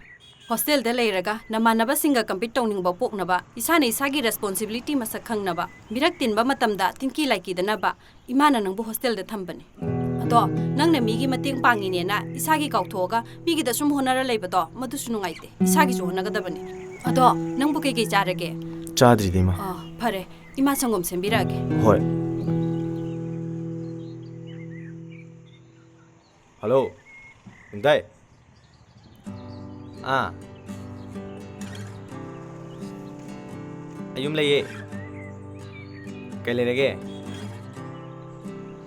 ꯍꯣꯁꯇꯦꯜꯗ ꯂꯩꯔꯒ ꯅꯃꯥꯟꯅꯕꯁꯤꯡꯒ ꯀꯝꯄꯤꯠ ꯇꯧꯅꯤꯡꯕ ꯄꯣꯛꯅꯕ, ꯏꯁꯥꯅ ꯏꯁꯥꯒꯤ ꯔꯦꯁꯄꯣꯟꯁꯤꯕꯤꯂꯤꯇꯤ ꯃꯁꯛ ꯈꯪꯅꯕ, ꯃꯤꯔꯛ ꯇꯤꯟꯕ ꯃꯇꯝꯗ ꯇꯤꯟꯀꯤ ꯂꯥꯏꯀꯤꯗꯅꯕ ꯏꯃꯥꯅ ꯅꯪꯕꯨ ꯍꯣꯁꯇꯦꯜꯗ ꯊꯝꯕꯅꯤ꯫ ꯑꯗꯣ ꯅꯪꯅ ꯃꯤꯒꯤ ꯃꯇꯦꯡ ꯄꯥꯡꯉꯤꯅꯦꯅ ꯏꯁꯥꯒꯤ ꯀꯥꯎꯊꯣꯛꯑꯒ ꯃꯤꯒꯤꯗ ꯁꯨꯝ ꯍꯣꯠꯅꯔ ꯂꯩꯕꯗꯣ ꯃꯗꯨꯁꯨ ꯅꯨꯡꯉꯥꯏꯇꯦ꯫ ꯏꯁꯥꯒꯤꯁꯨ ꯍꯣꯠꯅꯒꯗꯕꯅꯤ꯫ ꯑꯗꯣ ꯅꯪꯕꯨ ꯀꯩꯀꯩ ꯆꯥꯔꯒꯦ? ꯆꯥꯗ꯭ꯔꯤꯗ, ꯏꯃꯥ꯫ ꯑꯥ, ꯐꯔꯦ꯫ ꯏꯃꯥ ꯁꯪꯒꯣꯝ ꯁꯦꯝꯕꯤꯔꯛꯑꯒꯦ꯫ ꯍꯣꯏ꯫ ꯍꯜꯂꯣ, ꯅꯨꯡꯗꯥꯏ꯫ ꯑꯥ꯫ ꯑꯩ ꯌꯨꯝ ꯂꯩꯌꯦ꯫ ꯀꯩ ꯂꯩꯔꯒꯦ?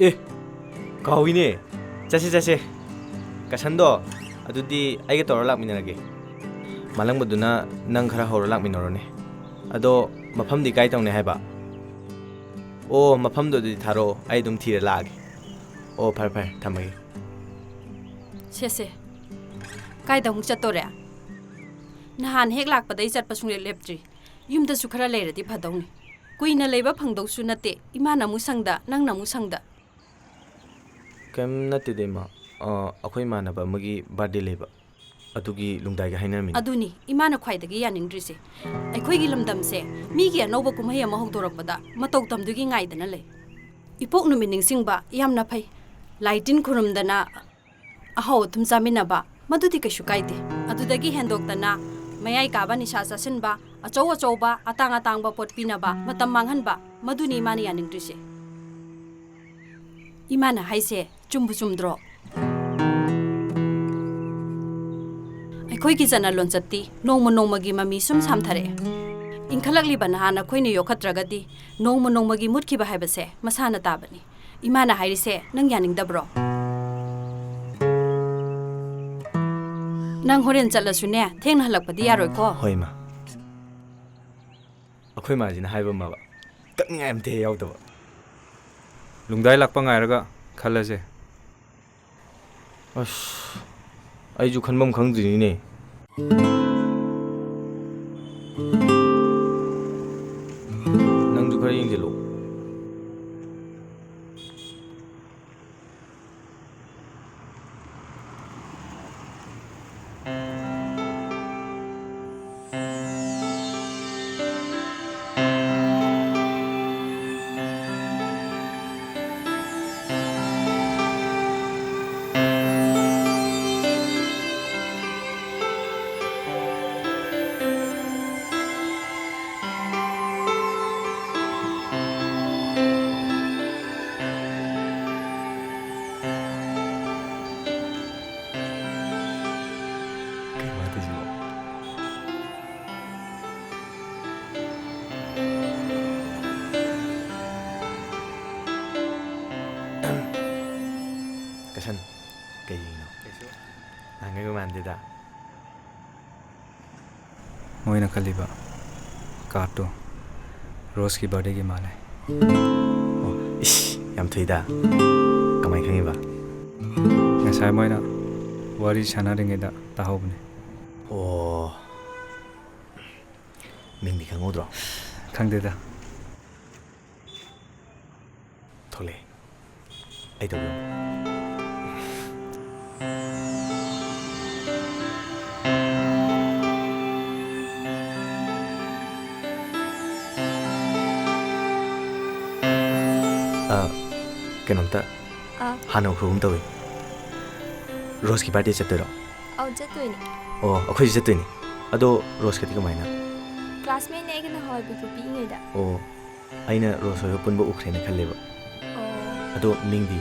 ꯑꯦ, ꯀꯥꯎꯏꯅꯦ꯫ ꯆꯠꯁꯦ, ꯆꯠꯁꯦ꯫ ꯀꯁꯟꯗꯣ, ꯑꯗꯨꯗꯤ ꯑꯩꯒ ꯇꯧꯔ ꯂꯥꯛꯃꯤꯟꯅꯔꯒꯦ꯫ ꯃꯥꯂꯪꯕꯗꯨꯅ ꯅꯪ ꯈꯔ ꯍꯧꯔ ꯂꯥꯛꯃꯤꯟꯅꯔꯣꯅꯦ꯫ ꯑꯗꯣ ꯃꯐꯝꯗꯤ ꯀꯥꯏ ꯇꯧꯅꯤ ꯍꯥꯏꯕ? ꯑꯣ, ꯃꯐꯝꯗꯣ ꯑꯗꯨꯗꯤ ꯊꯥꯔꯛꯑꯣ, ꯑꯩ ꯑꯗꯨꯝ ꯊꯤꯔ ꯂꯥꯛꯑꯒꯦ꯫ ꯑꯣ, ꯐꯔꯦ, ꯐꯔꯦ, ꯊꯝꯃꯒꯦ꯫ ꯁꯦ, ꯁꯦ꯫ ꯀꯥꯏꯗ ꯑꯃꯨꯛ ꯆꯠꯇꯣꯔꯦ? ꯅꯍꯥꯟ ꯍꯦꯛ ꯂꯥꯛꯄꯗꯩ ꯆꯠꯄ ꯁꯨꯡꯂꯦꯞ ꯂꯦꯞꯇ꯭ꯔꯤ꯫ ꯌꯨꯝꯗꯁꯨ ꯈꯔ ꯂꯩꯔꯗꯤ ꯐꯗꯧꯅꯤ꯫ ꯀꯨꯏꯅ ꯂꯩꯕ ꯐꯪꯗꯧꯁꯨ ꯅꯠꯇꯦ꯫ ꯏꯃꯥꯅ ꯑꯃꯨꯛ ꯁꯪꯗ, ꯅꯪꯅ ꯑꯃꯨꯛ ꯁꯪꯗ꯫ ꯀꯩꯝ ꯅꯠꯇꯦꯗ, ꯏꯃꯥ꯫ ꯑ, ꯑꯩꯈꯣꯏ ꯏꯃꯥꯟꯅꯕ ꯑꯃꯒꯤ ꯕꯥꯔꯗꯦ ꯂꯩꯕ꯫ ꯑꯗꯨꯒꯤ ꯂꯨꯡꯗꯥꯏꯒ ꯍꯥꯏꯅꯔꯝꯃꯤꯅꯤ꯫ ꯑꯗꯨꯅꯤ ꯏꯃꯥꯅ ꯈ꯭ꯋꯥꯏꯗꯒꯤ ꯌꯥꯅꯤꯡꯗ꯭ꯔꯤꯁꯦ꯫ ꯑꯩꯈꯣꯏꯒꯤ ꯂꯝꯗꯝꯁꯦ ꯃꯤꯒꯤ ꯑꯅꯧꯕ ꯀꯨꯝꯍꯩ ꯑꯃ ꯍꯧꯗꯣꯔꯛꯄꯗ ꯃꯇꯧ ꯇꯝꯗꯨꯒꯤ ꯉꯥꯏꯗꯅ ꯂꯩ꯫ ꯏꯄꯣꯛ ꯅꯨꯃꯤꯠ ꯅꯤꯡꯁꯤꯡꯕ ꯌꯥꯝꯅ ꯐꯩ꯫ ꯂꯥꯏ ꯇꯤꯟ ꯈꯨꯔꯨꯝꯗꯅ, ꯑꯍꯥꯎ ꯑꯊꯨꯝ ꯆꯥꯃꯤꯟꯅꯕ, ꯃꯗꯨꯗꯤ ꯀꯩꯁꯨ ꯀꯥꯏꯗꯦ꯫ ꯑꯗꯨꯗꯒꯤ ꯍꯦꯟꯗꯣꯛꯇꯅ ꯃꯌꯥꯏ ꯀꯥꯕ ꯅꯤꯁꯥ ꯆꯥꯁꯤꯟꯕ, ꯑꯆꯧ ꯑꯆꯧꯕ ꯑꯇꯥꯡ ꯑꯇꯥꯡꯕ ꯄꯣꯠ ꯄꯤꯅꯕ, ꯃꯇꯝ ꯃꯥꯡꯍꯟꯕ, ꯃꯗꯨꯅꯤ ꯏꯃꯥꯅ ꯌꯥꯅꯤꯡꯗ꯭ꯔꯤꯁꯦ꯫ ꯏꯃꯥꯅ ꯍꯥꯏꯁꯦ ꯆꯨꯝꯕꯨ ꯆꯨꯝꯗ꯭ꯔꯣ? ꯑꯩꯈꯣꯏꯒꯤ ꯆꯠꯅ ꯂꯣꯟꯆꯠꯇꯤ ꯅꯣꯡꯃ ꯅꯣꯡꯃꯒꯤ ꯃꯃꯤ ꯁꯨꯝ ꯁꯥꯝꯊꯔꯛꯑꯦ꯫ ꯏꯟꯈꯠꯂꯛꯂꯤꯕ ꯅꯍꯥ ꯅꯈꯣꯏꯅ ꯌꯣꯛꯈꯠꯇ꯭ꯔꯒꯗꯤ ꯅꯣꯡꯃ ꯅꯣꯡꯃꯒꯤ ꯃꯨꯠꯈꯤꯕ ꯍꯥꯏꯕꯁꯦ ꯃꯁꯥꯅ ꯇꯥꯕꯅꯤ꯫ ꯏꯃꯥꯅ ꯍꯥꯏꯔꯤꯁꯦ ꯅꯪ ꯌꯥꯅꯤꯡꯗꯕ꯭ꯔꯣ? ꯅꯪ ꯍꯣꯔꯦꯟ ꯆꯠꯂꯁꯨꯅꯦ, ꯊꯦꯡꯅ ꯍꯜꯂꯛꯄꯗꯤ ꯌꯥꯔꯣꯏꯀꯣ꯫ ꯍꯣꯏ, ꯏꯃꯥ꯫ ꯑꯩꯈꯣꯏ ꯃꯥꯁꯤꯅ ꯍꯥꯏꯕ ꯑꯃꯕ, ꯀꯛꯅꯤꯡꯉꯥꯏ ꯑꯝꯇ ꯍꯦꯛ ꯌꯥꯎꯗꯕ꯫ ꯂꯨꯡꯗꯥꯏ ꯂꯥꯛꯄ ꯉꯥꯏꯔꯒ ꯈꯜꯂꯁꯦ꯫ ꯑꯁ, ꯑꯩꯁꯨ ꯈꯟꯐꯝ ꯈꯪꯗ꯭ꯔꯤꯅꯤꯅꯦ꯫ ꯅꯪꯁꯨ ꯈꯔ ꯌꯦꯡꯁꯤꯜꯂꯣ꯫ ꯀꯩꯅꯣ ꯍꯥꯏꯗꯣꯏꯁꯤꯕꯣ? ꯀꯁꯟ, ꯀꯩꯒꯤꯅꯣ? ꯀꯩꯁꯨ꯫ ꯅꯍꯥꯟꯈꯩꯒ ꯃꯥꯟꯗꯦꯗ꯫ ꯃꯣꯏꯅ ꯈꯜꯂꯤꯕ ꯀꯥꯔꯠꯇꯣ ꯔꯣꯁꯀꯤ ꯕꯥꯔꯗꯦꯒꯤ ꯃꯥꯜꯂꯦ꯫ ꯑꯣ, ꯏꯁ, ꯌꯥꯝ ꯊꯨꯏꯗ꯫ ꯀꯃꯥꯏ ꯈꯪꯉꯤꯕ? ꯉꯁꯥꯏ ꯃꯣꯏꯅ ꯋꯥꯔꯤ ꯁꯥꯟꯅꯔꯤꯉꯩꯗ ꯇꯥꯍꯧꯕꯅꯦ꯫ ꯑꯣ, ꯃꯤꯡꯗꯤ ꯈꯪꯍꯧꯗ꯭ꯔꯣ? ꯈꯪꯗꯦꯗ꯫ ꯊꯣꯛꯂꯛꯑꯦ꯫ ꯑꯩ ꯇꯧꯒꯦ꯫ ꯑ, ꯀꯩꯅꯣꯝꯇ ꯑ꯫ ꯍꯥꯟꯅ ꯎꯈ꯭ꯔꯒꯨꯝ ꯇꯧꯏ꯫ ꯔꯣꯁꯀꯤ ꯕꯥꯔꯗꯦ ꯆꯠꯇꯣꯏꯔꯣ? ꯑꯧ, ꯆꯠꯇꯣꯏꯅꯦ꯫ ꯑꯣ, ꯑꯩꯈꯣꯏꯁꯨ ꯆꯠꯇꯣꯏꯅꯦ꯫ ꯑꯗꯣ ꯔꯣꯁꯀꯗꯤ ꯀꯃꯥꯏꯅ? ꯀ꯭ꯂꯥꯁꯃꯦꯠꯅꯦ ꯑꯩꯒ ꯅꯍꯥꯟꯋꯥꯏ ꯄꯤꯛꯇ꯭ꯔꯨ ꯄꯤꯛꯏꯉꯩꯗ꯫ ꯑꯣ, ꯑꯩꯅ ꯔꯣꯁ ꯍꯣꯏꯒ ꯄꯨꯟꯕ ꯎꯈ꯭ꯔꯦꯅ ꯈꯜꯂꯦꯕ꯫ ꯑꯣ꯫ ꯑꯗꯣ ꯃꯤꯡꯗꯤ?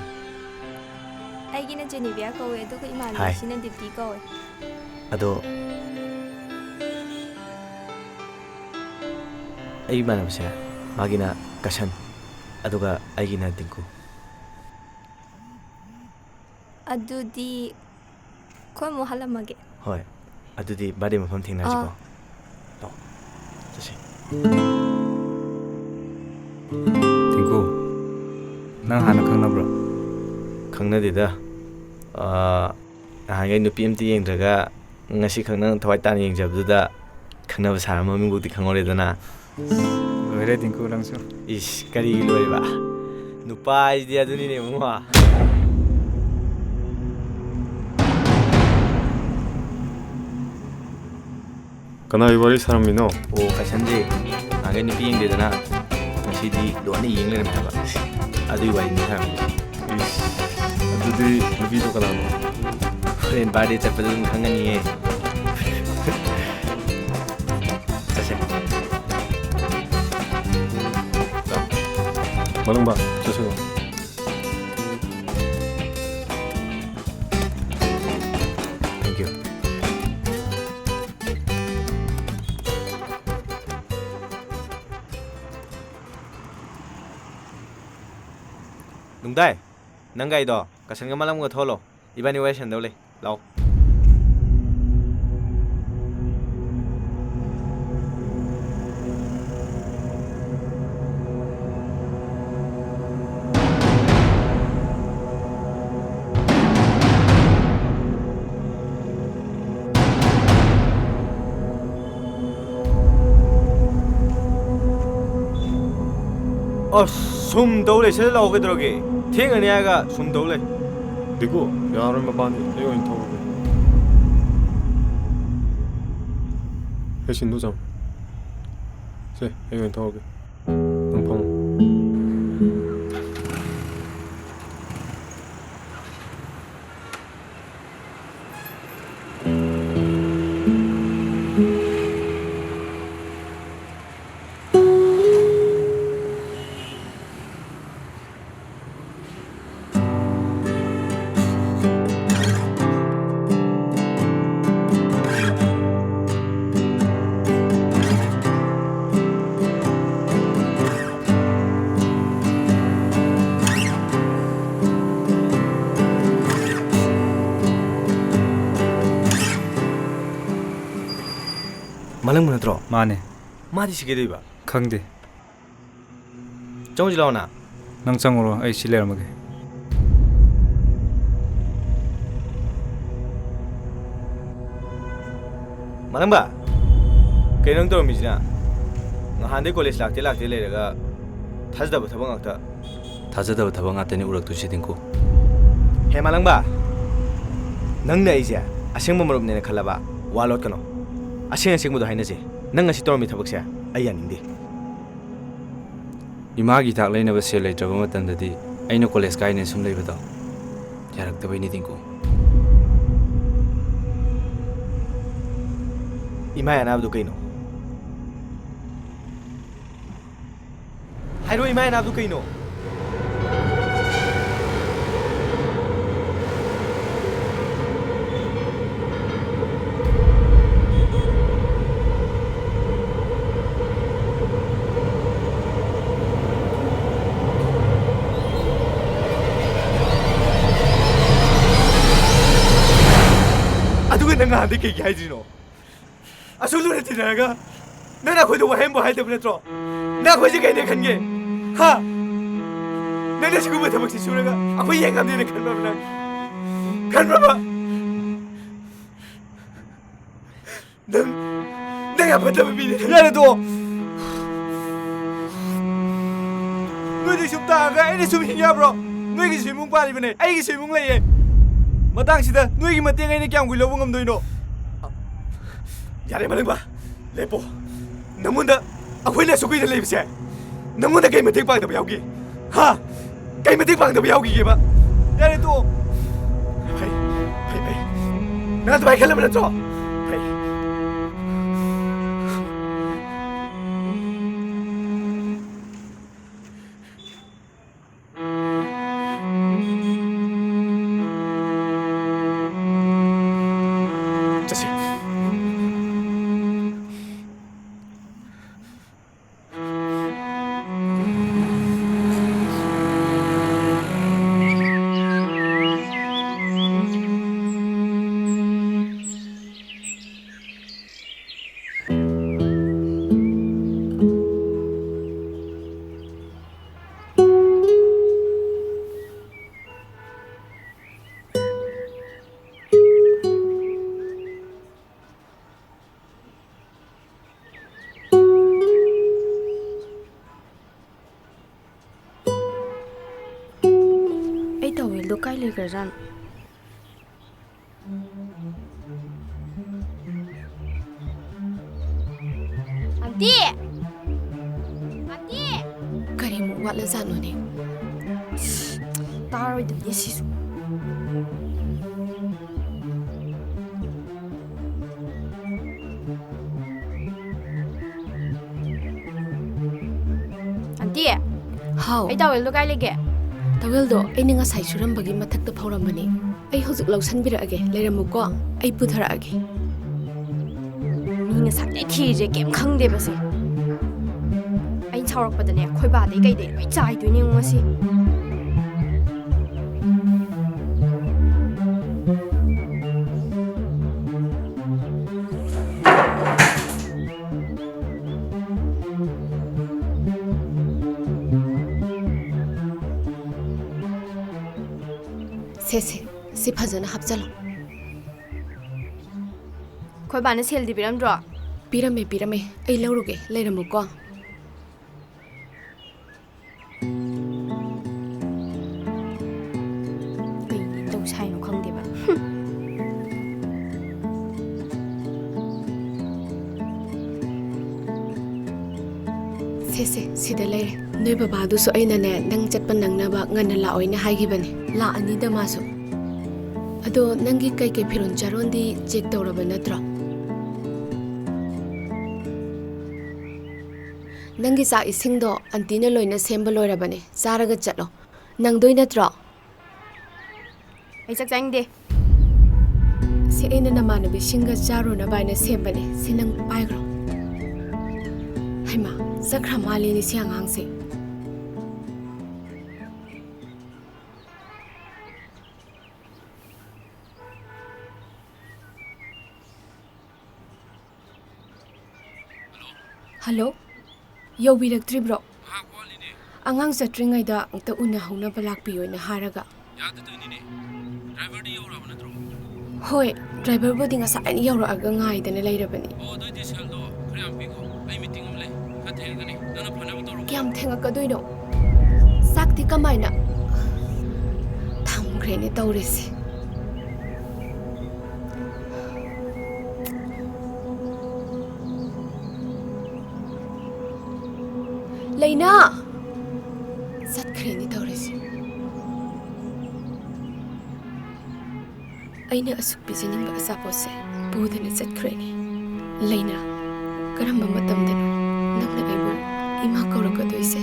ꯑꯩꯒꯤꯅ ꯖꯦꯅꯤꯕꯤꯌꯥ ꯀꯧꯋꯦ, ꯑꯗꯨꯒ ꯍꯥꯏ꯫ ꯏꯃꯥꯟꯅꯕꯤꯁꯤꯅ ꯗꯤꯞꯇꯤ ꯀꯧꯋꯦ꯫ ꯑꯗꯣ ꯑꯩꯒꯤ ꯏꯃꯥꯟꯅꯕꯁꯦ, ꯃꯥꯒꯤꯅ ꯀꯁꯟ, ꯑꯗꯨꯒ ꯑꯩꯒꯤꯅ ꯗꯤꯡꯀꯨ꯫ ꯑꯗꯨꯗꯤ ꯑꯩꯈꯣꯏ ꯑꯃꯨꯛ ꯍꯜꯂꯝꯃꯒꯦ꯫ ꯍꯣꯏ, ꯑꯗꯨꯗꯤ ꯕꯥꯔꯗꯦ ꯃꯐꯝ ꯊꯦꯡꯅꯔꯁꯤꯀꯣ꯫ ꯑꯥ꯫ ꯂꯥꯛꯑꯣ, ꯆꯠꯁꯤ꯫ ꯗꯤꯡꯀꯨ, ꯅꯪ ꯍꯥꯟꯅ ꯈꯪꯅꯕ꯭ꯔꯣ? ꯈꯪꯅꯗꯦꯗ꯫ ꯑꯥ, ꯅꯍꯥꯟꯒꯩ ꯅꯨꯄꯤ ꯑꯝꯇ ꯌꯦꯡꯗ꯭ꯔꯒ ꯉꯁꯤꯈꯛ ꯅꯪ ꯊꯋꯥꯏ ꯇꯥꯅ ꯌꯦꯡꯖꯕꯗꯨꯗ ꯈꯪꯅꯕ ꯁꯥꯔ ꯃꯃꯤꯡꯕꯨꯗꯤ ꯈꯪꯍꯧꯔꯦꯗꯅ꯫ ꯂꯣꯏꯔꯦ ꯗꯤꯡꯀꯨ ꯅꯪꯁꯨ꯫ ꯏꯁ, ꯀꯔꯤꯒꯤ ꯂꯣꯏꯔꯤꯕ? ꯅꯨꯄꯥ ꯍꯥꯏꯁꯤꯗꯤ ꯑꯗꯨꯅꯤꯅꯦ ꯏꯕꯨꯡꯉꯣ꯫ ꯀꯅꯥꯒꯤ ꯋꯥꯔꯤ ꯁꯥꯔꯝꯃꯤꯅꯣ? ꯑꯣ, ꯀꯁꯟꯁꯦ ꯅꯍꯥꯟꯒꯩ ꯅꯨꯄꯤ ꯌꯦꯡꯗꯦꯗꯅ, ꯉꯁꯤꯗꯤ ꯂꯣꯟꯅ ꯌꯦꯡ ꯂꯩꯔꯝꯃꯦ ꯍꯥꯏꯕ꯫ ꯑꯗꯨꯒꯤ ꯋꯥꯔꯤꯅꯤ ꯁꯥꯔꯝꯃꯤꯁꯦ꯫ ꯏꯁ, ꯑꯗꯨꯗꯤ ꯅꯨꯄꯤꯗꯣ ꯀꯅꯥꯅꯣ? ꯍꯣꯔꯦꯟ ꯕꯥꯔꯗꯦ ꯆꯠꯄꯗ ꯑꯗꯨꯝ ꯈꯪꯒꯅꯤꯌꯦ꯫ ꯆꯠꯁꯦ꯫ ꯂꯥꯛꯑꯣ꯫ ꯃꯅꯨꯡꯗ ꯆꯠꯁꯤꯔꯣ? Thank you. ꯅꯨꯡꯗꯥꯏ, ꯅꯪ ꯒꯥꯔꯤꯗꯣ ꯀꯁꯟꯒ ꯃꯂꯪꯒ ꯊꯣꯛꯍꯜꯂꯣ, ꯏꯕꯥꯅꯤ ꯋꯥꯔꯤ ꯁꯥꯟꯅꯗꯧ ꯂꯩ, ꯂꯥꯛꯑꯣ꯫ ꯑꯁ, ꯁꯨꯝ ꯇꯧ ꯂꯩ꯫ ꯁꯠ ꯁꯠ ꯂꯥꯛꯑꯣ, ꯀꯩꯗꯧꯔꯒꯦ? ꯊꯦꯡꯉꯅꯤ ꯍꯥꯏꯔꯒ ꯁꯨꯝ ꯇꯧ ꯂꯩ꯫ ꯗꯤꯀꯨ, ꯌꯥꯔꯣꯏ, ꯃꯄꯥꯟꯗꯤ ꯑꯩ ꯑꯣꯏꯅ ꯊꯧꯔꯒꯦ꯫ ꯍꯦ, ꯁꯤꯟꯗꯨ ꯆꯪ꯫ ꯁꯦ, ꯑꯩ ꯑꯣꯏꯅ ꯊꯧꯔꯒꯦ꯫ ꯅꯪ ꯐꯝꯃꯣ꯫ ꯃꯥꯂꯪꯕ ꯅꯠꯇ꯭ꯔꯣ? ꯃꯥꯅꯦ꯫ ꯃꯥꯗꯤ ꯁꯤꯒꯦ ꯇꯧꯏꯕ? ꯈꯪꯗꯦ꯫ ꯆꯪꯉꯨꯁꯤ ꯂꯥꯛꯑꯣꯅ꯫ ꯅꯪ ꯆꯪꯉꯨꯔꯣ, ꯑꯩ ꯁꯤ ꯂꯩꯔꯝꯃꯒꯦ꯫ ꯃꯥꯂꯪꯕ, ꯀꯩꯅꯣ ꯅꯪ ꯇꯧꯔꯝꯃꯤꯁꯤꯅ? ꯅꯍꯥꯟꯗꯩ ꯀꯣꯂꯦꯖ ꯂꯥꯛꯇꯦ ꯂꯥꯛꯇꯦ ꯂꯩꯔꯒ ꯊꯥꯖꯗꯕ ꯊꯕꯛ ꯉꯥꯛꯇ꯫ ꯊꯥꯖꯗꯕ ꯊꯕꯛ ꯉꯥꯛꯇꯅꯤ ꯎꯔꯛꯇꯣꯏꯁꯤ, ꯗꯤꯡꯀꯨ꯫ ꯍꯦ ꯃꯥꯂꯪꯕ, ꯅꯪꯅ ꯑꯩꯁꯦ ꯑꯁꯦꯡꯕ ꯃꯔꯨꯞꯅꯦꯅ ꯈꯜꯂꯕ? ꯋꯥ ꯂꯣꯠꯀꯅꯣ꯫ ꯑꯁꯦꯡ ꯑꯁꯦꯡꯕꯗꯣ ꯍꯥꯏꯅꯁꯦ꯫ ꯅꯪ ꯉꯁꯤ ꯇꯧꯔꯝꯃꯤ ꯊꯕꯛꯁꯦ ꯑꯩ ꯌꯥꯅꯤꯡꯗꯦ꯫ ꯏꯃꯥꯒꯤ ꯍꯤꯗꯥꯛ ꯂꯩꯅꯕ ꯁꯦꯜ ꯂꯩꯇ꯭ꯔꯕ ꯃꯇꯝꯗꯗꯤ ꯑꯩꯅ ꯀꯣꯂꯦꯖ ꯀꯥꯏꯅ ꯁꯨꯝ ꯂꯩꯕꯗꯣ ꯌꯥꯔꯛꯇꯕꯩꯅꯤ, ꯗꯤꯡꯀꯨ꯫ ꯏꯃꯥ ꯑꯅꯥꯕꯗꯨ ꯀꯩꯅꯣ? ꯍꯥꯏꯔꯣ, ꯏꯃꯥ ꯑꯅꯥꯕꯗꯨ ꯀꯩꯅꯣ? ꯑꯗꯨꯒ ꯅꯪ ꯉꯍꯥꯟꯗꯩ ꯀꯩꯒꯤ ꯍꯥꯏꯗ꯭ꯔꯤꯅꯣ? ꯑꯁꯨꯛ ꯂꯨꯅ ꯇꯤꯟꯅꯔꯒ ꯅꯪꯅ ꯑꯩꯈꯣꯏꯗ ꯋꯥꯍꯩ ꯑꯃꯕꯨ ꯍꯥꯏꯗꯕ ꯅꯠꯇ꯭ꯔꯣ? ꯅꯪ ꯑꯩꯈꯣꯏꯁꯦ ꯀꯩꯅ ꯈꯟꯒꯦ? ꯍꯥ? ꯅꯪꯅ ꯁꯤꯒꯨꯝꯕ ꯊꯕꯛꯁꯤ ꯁꯨꯔꯒ ꯑꯩꯈꯣꯏ ꯌꯦꯡꯉꯝꯗꯦꯅ ꯈꯟꯕ꯭ꯔꯕ ꯅꯪ? ꯈꯟꯕ꯭ꯔꯕ? ꯅꯪ, ꯅꯪ ꯌꯥꯝ ꯐꯠꯇꯕ ꯃꯤꯅꯦ꯫ ꯌꯥꯔꯦ, ꯇꯣꯛꯑꯣ꯫ ꯅꯣꯏꯗꯤ ꯁꯨꯝ ꯇꯥꯛꯑꯒ ꯑꯩꯅ ꯁꯨꯝ ꯍꯤꯡ ꯌꯥꯕ꯭ꯔꯣ? ꯅꯣꯏꯒꯤꯁꯨ ꯏꯃꯨꯡ ꯄꯥꯜꯂꯤꯕꯅꯦ, ꯑꯩꯒꯤꯁꯨ ꯏꯃꯨꯡ ꯂꯩꯌꯦ꯫ ꯃꯇꯥꯡꯁꯤꯗ ꯅꯣꯏꯒꯤ ꯃꯇꯦꯡ ꯑꯩꯅ ꯀꯌꯥꯝ ꯀꯨꯏ ꯂꯧꯕ ꯉꯝꯗꯣꯏꯅꯣ? ꯌꯥꯔꯦ, ꯃꯥꯂꯪꯕ, ꯂꯦꯞꯄꯣ꯫ ꯅꯪꯉꯣꯟꯗ ꯑꯩꯈꯣꯏꯅ ꯑꯁꯨꯛ ꯀꯨꯏꯅ ꯂꯩꯕꯁꯦ ꯅꯪꯉꯣꯟꯗ ꯀꯩ ꯃꯇꯦꯡ ꯄꯥꯡꯗꯕ ꯌꯥꯎꯒꯦ? ꯍꯥ? ꯀꯩ ꯃꯇꯦꯡ ꯄꯥꯡꯗꯕ ꯌꯥꯎꯈꯤꯒꯦꯕ? ꯌꯥꯔꯦ, ꯇꯣꯛꯑꯣ꯫ ꯐꯩ, ꯐꯩ, ꯐꯩ꯫ ꯅꯪ ꯑꯗꯨꯃꯥꯏꯅ ꯈꯜꯂꯝꯕ ꯅꯠꯇ꯭ꯔꯣ? ꯐꯩ꯫ ꯆꯠꯁꯤ꯫ ꯂꯩꯈ꯭ꯔꯖꯥꯠꯅꯣ? ꯑꯟꯇꯤ! ꯑꯟꯇꯤ! ꯀꯔꯤꯃꯨꯛ ꯋꯥꯠꯂꯖꯥꯠꯅꯣꯅꯦ? ꯇꯥꯔꯣꯏꯗꯕꯅꯤ ꯁꯤꯁꯨ꯫ ꯑꯟꯇꯤ! ꯍꯥꯎ꯫ ꯑꯩ ꯇꯥꯋꯦꯜꯗꯣ ꯀꯥꯏ ꯂꯩꯒꯦ? ꯇꯥꯋꯦꯜꯗꯣ ꯑꯩꯅ ꯉꯁꯥꯏ ꯁꯨꯔꯝꯕꯒꯤ ꯃꯊꯛꯇ ꯐꯧꯔꯝꯕꯅꯤ꯫ ꯑꯩ ꯍꯧꯖꯤꯛ ꯂꯧꯁꯟꯕꯤꯔꯛꯑꯒꯦ, ꯂꯩꯔꯝꯃꯨꯀꯣ꯫ ꯑꯩ ꯄꯨꯊꯔꯛꯑꯒꯦ꯫ ꯃꯤ ꯉꯁꯥꯏꯗꯩ ꯊꯤꯔꯤꯁꯦ ꯀꯩꯝ ꯈꯪꯗꯦꯕ ꯁꯤ꯫ ꯑꯩꯅ ꯁꯥꯎꯔꯛꯄꯗꯅꯦ, ꯑꯩꯈꯣꯏ ꯕꯥꯗꯩ ꯀꯩꯗꯩ ꯂꯣꯏ ꯆꯥꯏꯗꯣꯏꯅꯦ ꯉꯁꯤ꯫ ꯁꯦ, ꯁꯦ, ꯁꯤ ꯐꯖꯅ ꯍꯥꯞꯆꯜꯂꯣ꯫ ꯑꯩꯈꯣꯏ ꯕꯥꯅ ꯁꯦꯜꯗꯤ ꯄꯤꯔꯝꯗ꯭ꯔꯣ? ꯄꯤꯔꯝꯃꯦ, ꯄꯤꯔꯝꯃꯦ꯫ ꯑꯩ ꯂꯧꯔꯨꯒꯦ, ꯂꯩꯔꯝꯃꯨꯀꯣ꯫ ꯀꯩ ꯇꯧ ꯁꯥꯏꯅꯣ ꯈꯪꯗꯦꯕ꯫ ꯁꯦ, ꯁꯦ, ꯁꯤꯗ ꯂꯩꯔꯦ꯫ ꯅꯣꯏ ꯕꯕꯥꯗꯨꯁꯨ ꯑꯩꯅꯅꯦ, ꯅꯪ ꯆꯠꯄ ꯅꯪꯅꯕ ꯉꯟꯅ ꯂꯥꯛꯑꯣꯏꯅ ꯍꯥꯏꯈꯤꯕꯅꯦ꯫ ꯂꯥꯛꯑꯅꯤꯗ ꯃꯥꯁꯨ꯫ ꯑꯗꯣ ꯅꯪꯒꯤ ꯀꯩꯀꯩ ꯐꯤꯔꯣꯜ ꯆꯥꯔꯣꯟꯗꯤ ꯆꯦꯛ ꯇꯧꯔꯕ ꯅꯠꯇ꯭ꯔꯣ? ꯅꯪꯒꯤ ꯆꯥꯛ ꯏꯁꯤꯡꯗꯣ ꯑꯟꯇꯤꯅ ꯂꯣꯏꯅ ꯁꯦꯝꯕ ꯂꯣꯏꯔꯕꯅꯦ꯫ ꯆꯥꯔꯒ ꯆꯠꯂꯣ꯫ ꯅꯪꯗꯣꯏ ꯅꯠꯇ꯭ꯔꯣ? ꯑꯩ ꯆꯥꯛ ꯆꯥꯅꯤꯡꯗꯦ꯫ ꯁꯤ ꯑꯩꯅ ꯅꯃꯥꯟꯅꯕꯤꯁꯤꯡꯒ ꯆꯥꯔꯨꯅꯕ ꯍꯥꯏꯅ ꯁꯦꯝꯕꯅꯦ꯫ ꯁꯤ ꯅꯪ ꯄꯥꯏꯈ꯭ꯔꯣ꯫ ꯍꯩꯃꯥ, ꯆꯠꯈ꯭ꯔ ꯃꯥꯜꯂꯦꯅꯦ ꯁꯤ ꯑꯉꯥꯡꯁꯦ꯫ ꯍꯜꯂꯣ? ꯌꯧꯕꯤꯔꯛꯇ꯭ꯔꯤꯕ꯭ꯔꯣ? ꯉꯥꯏꯍꯥꯛ ꯋꯥꯠꯂꯤꯅꯦ꯫ ꯑꯉꯥꯡ ꯆꯠꯇ꯭ꯔꯤꯉꯩꯗ ꯑꯝꯇ ꯎꯅꯍꯧꯅꯕ ꯂꯥꯛꯄꯤꯌꯣꯅ ꯍꯥꯏꯔꯒ꯫ ꯌꯥꯗꯗꯣꯏꯅꯤꯅꯦ꯫ ꯗ꯭ꯔꯥꯏꯚꯔꯗꯤ ꯌꯧꯔꯛꯑꯕ ꯅꯠꯇ꯭ꯔꯣ? ꯍꯣꯏ, ꯗ꯭ꯔꯥꯏꯚꯔꯕꯨꯗꯤ ꯉꯁꯥꯏꯅ ꯌꯧꯔꯛꯑꯒ ꯉꯥꯏꯗꯅ ꯂꯩꯔꯕꯅꯤ꯫ ꯑꯣ, ꯑꯗꯨꯑꯣꯏꯗꯤ ꯁꯦꯜꯗꯣ ꯈꯔ ꯌꯥꯝ ꯄꯤꯈꯣ꯫ ꯑꯩ ꯃꯤꯇꯤꯡ ꯑꯃ ꯂꯩ꯫ ꯈꯔ ꯊꯦꯡꯉꯛꯀꯅꯤ꯫ ꯅꯪꯅ ꯐꯅꯕ ꯇꯧꯔꯣ꯫ ꯀꯌꯥꯝ ꯊꯦꯡꯉꯛꯀꯗꯣꯏꯅꯣ? ꯆꯥꯛꯇꯤ ꯀꯃꯥꯏꯅ? ꯊꯝꯈ꯭ꯔꯦ꯫ ꯀꯩꯅꯣ ꯇꯧꯔꯤꯁꯤ꯫ ꯂꯩꯅꯥ! ꯆꯠꯈ꯭ꯔꯦꯅꯦ ꯇꯧꯔꯤꯁꯤ꯫ ꯑꯩꯅ ꯑꯁꯨꯛ ꯄꯤꯖꯅꯤꯡꯕ ꯑꯆꯥꯄꯣꯠꯁꯦ ꯄꯨꯗꯅ ꯆꯠꯈ꯭ꯔꯦꯅꯦ꯫ ꯂꯩꯅꯥ, ꯀꯔꯝꯕ ꯃꯇꯝꯗꯅꯣ ꯅꯪꯅ ꯑꯩꯕꯨ ꯏꯃꯥ ꯀꯧꯔꯛꯀꯗꯣꯏꯁꯦ?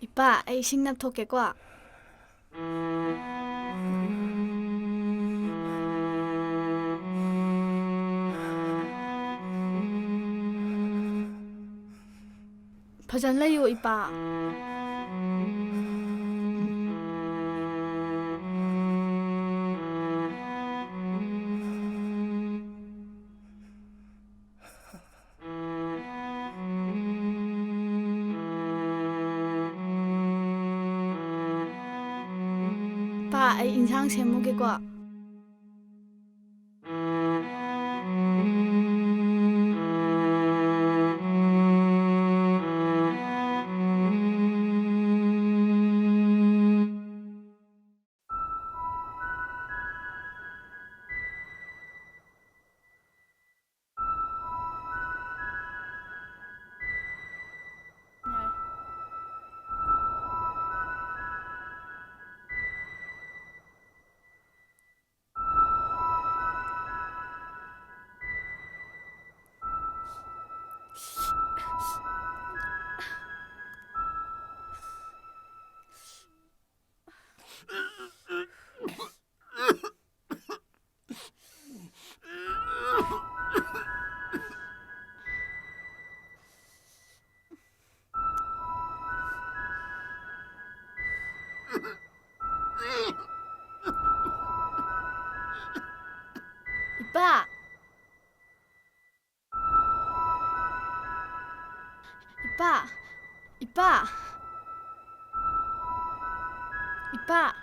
ꯏꯄꯥ, ꯑꯩ ꯏꯁꯤꯡ ꯅꯞꯊꯣꯛꯀꯦꯀꯣ꯫ ꯐꯖꯅ ꯂꯩꯌꯨ, ꯏꯄꯥ꯫ ꯄꯥ, ꯑꯩ ꯏꯟꯁꯥꯡ ꯁꯦꯝꯃꯨꯒꯦꯀꯣ꯫ ꯏꯄꯥ꯫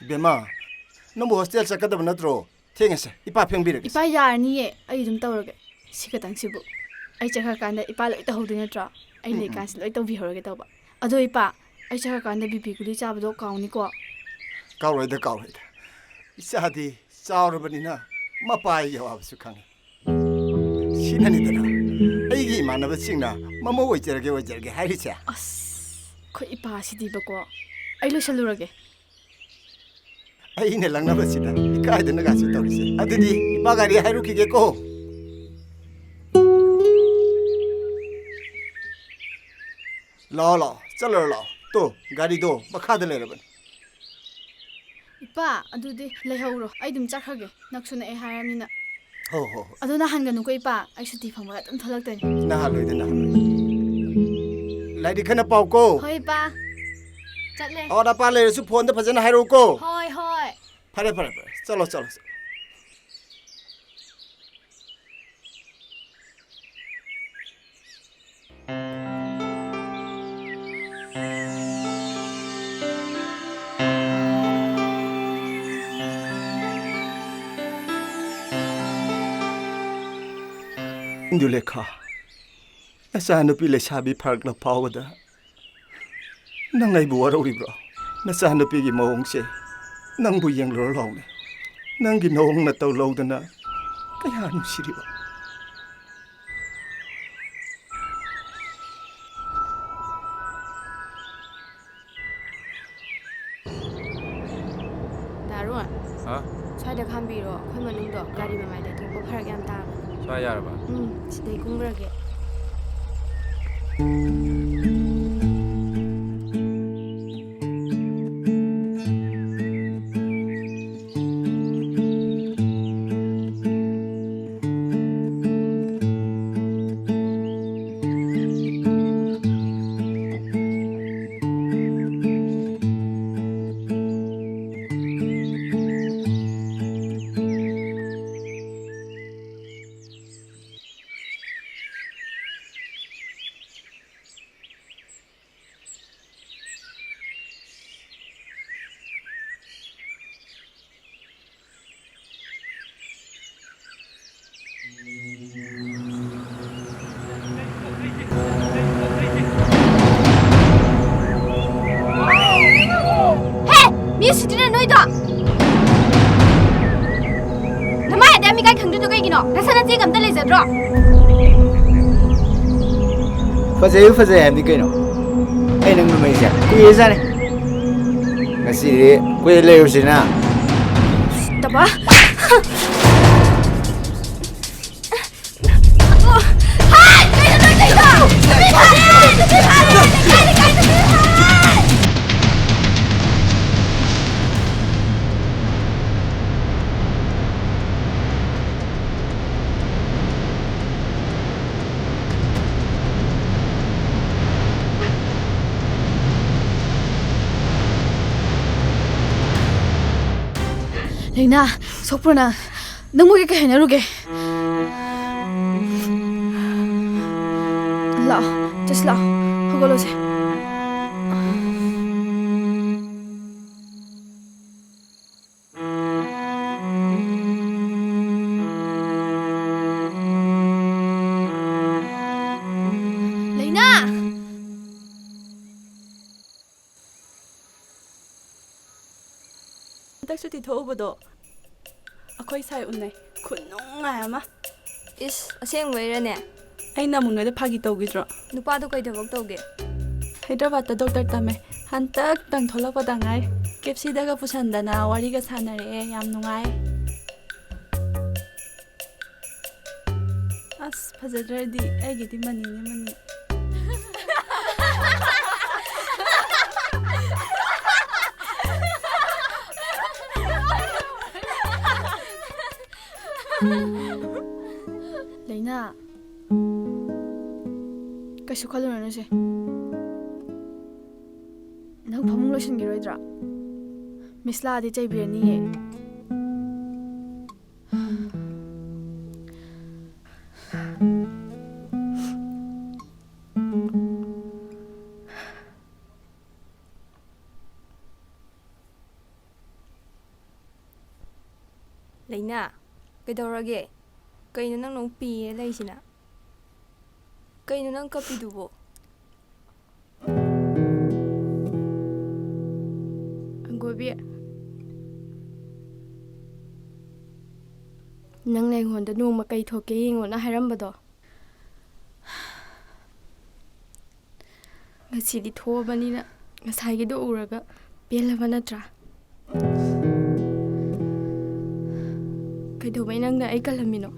ꯏꯕꯦꯝꯃ, ꯅꯪꯕꯨ ꯍꯣꯁꯇꯦꯜ ꯆꯠꯀꯗꯕ ꯅꯠꯇ꯭ꯔꯣ? ꯊꯦꯡꯉꯁꯦ, ꯏꯄꯥ ꯐꯦꯡꯕꯤꯔꯒꯦ꯫ ꯏꯄꯥ, ꯌꯥꯔꯅꯤꯌꯦ, ꯑꯩ ꯑꯗꯨꯝ ꯇꯧꯔꯒꯦ꯫ ꯁꯤ ꯈꯛꯇꯪꯁꯤꯕꯨ ꯑꯩ ꯆꯠꯈ꯭ꯔꯀꯥꯟꯗ ꯏꯄꯥ ꯂꯣꯏ ꯇꯧꯍꯧꯗꯣꯏ ꯅꯠꯇ꯭ꯔꯣ? ꯑꯩ ꯎꯝ, ꯎꯝ꯫ ꯂꯩꯀꯥꯟꯁꯤ ꯂꯣꯏ ꯇꯧꯕꯤꯍꯧꯔꯒꯦ ꯇꯧꯕ꯫ ꯑꯗꯣ ꯏꯄꯥ, ꯑꯩ ꯆꯠꯈ꯭ꯔꯀꯥꯟꯗ ꯕꯤ ꯄꯤ ꯒꯨꯂꯤ ꯆꯥꯕꯗꯣ ꯀꯥꯎꯅꯤꯀꯣ꯫ ꯀꯥꯎꯔꯣꯏꯗ, ꯀꯥꯎꯔꯣꯏꯗ꯫ ꯏꯆꯥꯗꯤ ꯆꯥꯎꯔꯕꯅꯤꯅ ꯃꯄꯥꯒꯤ ꯑꯋꯥꯕꯁꯨ ꯈꯪꯉꯤ꯫ ꯁꯤꯅꯅꯤꯗꯅ ꯑꯩꯒꯤ ꯏꯃꯥꯟꯅꯕꯁꯤꯡꯅ "ꯃꯃꯧ ꯑꯣꯏꯖꯔꯒꯦ, ꯑꯣꯏꯖꯔꯒꯦ" ꯍꯥꯏꯔꯤꯁꯦ꯫ ꯑꯁ, ꯑꯩꯈꯣꯏ ꯏꯄꯥꯁꯤꯗꯤꯕꯀꯣ꯫ ꯑꯩ ꯂꯣꯏꯁꯜꯂꯨꯔꯒꯦ꯫ ꯑꯩꯅ ꯂꯪꯅꯕꯁꯤꯗ ꯏꯀꯥꯏꯗꯅꯒꯁꯨ ꯇꯧꯔꯤꯁꯦ꯫ ꯑꯗꯨꯗꯤ ꯏꯄꯥ ꯒꯥꯔꯤ ꯍꯥꯏꯔꯨꯈꯤꯒꯦꯀꯣ꯫ ꯂꯥꯛꯑꯣ, ꯂꯥꯛꯑꯣ, ꯆꯠꯂꯨꯔꯣ, ꯂꯥꯛꯑꯣ꯫ ꯇꯣ, ꯒꯥꯔꯤꯗꯣ ꯃꯈꯥꯗ ꯂꯩꯔꯕꯅꯤ꯫ ꯏꯄꯥ, ꯑꯗꯨꯗꯤ ꯂꯩꯍꯧꯔꯣ, ꯑꯩ ꯑꯗꯨꯝ ꯆꯠꯈ꯭ꯔꯒꯦ, ꯅꯛꯁꯨ ꯅꯛꯑꯦ ꯍꯥꯏꯔꯃꯤꯅ꯫ ꯍꯣ, ꯍꯣ, ꯍꯣ꯫ ꯑꯗꯣ ꯅꯪ ꯍꯟꯒꯅꯨꯀꯣ ꯏꯄꯥ, ꯑꯩ ꯁꯨꯇꯤ ꯐꯪꯕꯒ ꯑꯗꯨꯝ ꯊꯣꯛꯂꯛꯇꯣꯏꯅꯤ꯫ ꯅꯍꯥꯟꯂꯣꯏꯗ, ꯅꯍꯥꯟꯂꯣꯏꯗ꯫ ꯂꯥꯏꯔꯤꯛ ꯀꯟꯅ ꯄꯥꯎꯀꯣ꯫ ꯍꯣꯏ ꯏꯄꯥ, ꯆꯠꯂꯦ꯫ ꯑꯋꯥꯠ ꯑꯄꯥ ꯂꯩꯔꯁꯨ ꯐꯣꯟꯗ ꯐꯖꯅ ꯍꯥꯏꯔꯛꯎꯀꯣ꯫ ꯍꯣꯏ, ꯍꯣꯏ꯫ ꯐꯔꯦ, ꯐꯔꯦ, ꯐꯔꯦ, ꯆꯠꯂꯣ, ꯆꯠꯂꯣ, ꯆꯠꯂꯣ꯫ ꯏꯟꯗꯨꯂꯦꯈꯥ, ꯅꯆꯥꯅꯨꯄꯤ ꯂꯩꯁꯥꯕꯤ ꯐꯥꯔꯛꯂ ꯐꯥꯎꯕꯗ ꯅꯪ ꯑꯩꯕꯨ ꯋꯥꯔꯧꯔꯤꯕ꯭ꯔꯣ? ꯅꯆꯥꯅꯨꯄꯤꯒꯤ ꯃꯑꯣꯡꯁꯦ ꯅꯪꯕꯨ ꯌꯦꯡꯂꯨꯔ ꯂꯥꯎꯅꯦ꯫ ꯅꯪꯒꯤ ꯅꯑꯣꯡ ꯅꯇꯧ ꯂꯧꯗꯅ ꯀꯌꯥ ꯅꯨꯡꯁꯤꯔꯤꯕ꯫ ꯗꯥ ꯑꯔꯨꯟ, ꯍꯥ? ꯁ꯭ꯋꯥꯏꯗ ꯈꯥꯝꯕꯤꯔꯣ, ꯑꯩꯈꯣꯏ ꯃꯅꯨꯡꯗꯣ ꯒꯥꯔꯤ ꯃꯃꯥꯏ ꯂꯩꯊꯣꯛꯄ ꯐꯔꯛ ꯌꯥꯝ ꯇꯥꯕꯅꯦ꯫ ꯁ꯭ꯋꯥꯏ ꯌꯥꯔꯕ? ꯎꯝ, ꯁꯤꯗꯩ ꯀꯨꯝꯈ꯭ꯔꯒꯦ꯫ ꯏꯀꯥꯏ ꯈꯪꯗ꯭ꯔꯤꯗꯣ ꯀꯩꯒꯤꯅꯣ? ꯅꯁꯥ ꯅꯆꯦꯒ ꯑꯝꯇ ꯂꯩꯖꯗ꯭ꯔꯣ? ꯐꯖꯩ ꯐꯖꯩ ꯍꯥꯏꯕꯅꯤ ꯀꯩꯅꯣ? ꯑꯩ ꯅꯪ ꯅꯨꯃꯩꯁꯦ ꯀꯨꯏꯔꯖꯥꯠꯅꯤ꯫ ꯉꯁꯤꯗꯤ ꯀꯨꯏ ꯂꯩꯔꯨꯁꯤꯅ꯫ ꯇꯕ꯫ ꯂꯩꯅꯥ, ꯁꯣꯛꯄ꯭ꯔꯣ ꯅꯪ? ꯅꯪꯕꯨ ꯀꯩ ꯍꯥꯏꯅꯔꯨꯒꯦ? ꯂꯥꯛꯑꯣ, ꯆꯠꯁꯤ ꯂꯥꯛꯑꯣ, ꯍꯧꯒꯠꯂꯣꯁꯦ꯫ ꯂꯩꯅꯥ! ꯍꯟꯗꯛ ꯁꯨꯇꯤ ꯊꯣꯛꯎꯕꯗꯣ ꯑꯩꯈꯣꯏ ꯁꯥꯏ ꯎꯅꯩ꯫ ꯈꯨꯅꯨꯡꯉꯥꯏ ꯑꯃ꯫ ꯏꯁ, ꯑꯁꯦꯡꯕꯩꯔꯅꯦ? ꯑꯩꯅ ꯑꯃꯨꯛ ꯅꯣꯏꯗ ꯐꯥꯒꯤ ꯇꯧꯈꯤꯗ꯭ꯔꯣ? ꯅꯨꯄꯥꯗꯣ ꯀꯩ ꯊꯕꯛ ꯇꯧꯒꯦ? ꯍꯩꯗ꯭ꯔꯕꯥꯗꯇ ꯗꯣꯛꯇꯔ ꯇꯝꯃꯦ꯫ ꯍꯟꯇꯛꯇꯪ ꯊꯣꯛꯂꯛꯄꯗ ꯉꯥꯏ꯫ ꯀꯦꯞꯁꯤꯗꯒ ꯄꯨꯁꯟꯗꯅ ꯋꯥꯔꯤꯒ ꯁꯥꯟꯅꯔꯛꯑꯦ꯫ ꯌꯥꯝ ꯅꯨꯡꯉꯥꯏ꯫ ꯑꯁ, ꯐꯖꯗ꯭ꯔꯗꯤ ꯑꯩꯒꯤꯗꯤ ꯃꯅꯤꯅꯦ, ꯃꯅꯤ꯫ ꯂꯩꯅꯥ, ꯀꯩꯁꯨ ꯈꯜꯂꯨꯔꯅꯨꯁꯦ꯫ ꯅꯪ ꯐꯃꯨꯡ ꯂꯣꯏꯁꯤꯟꯈꯤꯔꯣꯏꯗ꯭ꯔꯣ? ꯃꯤꯁ ꯂꯥꯛꯑꯗꯤ ꯆꯩꯕꯤꯔꯅꯤꯌꯦ꯫ ꯂꯩꯅꯥ, ꯀꯩꯗꯧꯔꯒꯦ? ꯀꯩꯅꯣ ꯅꯪꯅ ꯑꯃꯨꯛ ꯄꯤꯔ ꯂꯩꯁꯤꯅ? ꯀꯩꯅꯣ ꯅꯪ ꯀꯞꯄꯤꯗꯨꯕꯣ? ꯑꯪꯒꯣꯏꯕꯤ꯫ ꯅꯪꯅ ꯑꯩꯉꯣꯟꯗ "ꯅꯣꯡꯃ ꯀꯩ ꯊꯣꯛꯀꯦ ꯌꯦꯡꯉꯣꯅ" ꯍꯥꯏꯔꯝꯕꯗꯣ꯫ ꯉꯁꯤꯗꯤ ꯊꯣꯛꯑꯕꯅꯤꯅ ꯉꯁꯥꯏꯒꯤꯗꯣ ꯎꯔꯒ ꯄꯦꯜꯂꯕ ꯅꯠꯇ꯭ꯔꯥ? ꯀꯩꯗꯧꯕꯩ ꯅꯪꯅ ꯑꯩ ꯀꯜꯂꯝꯃꯤꯅꯣ?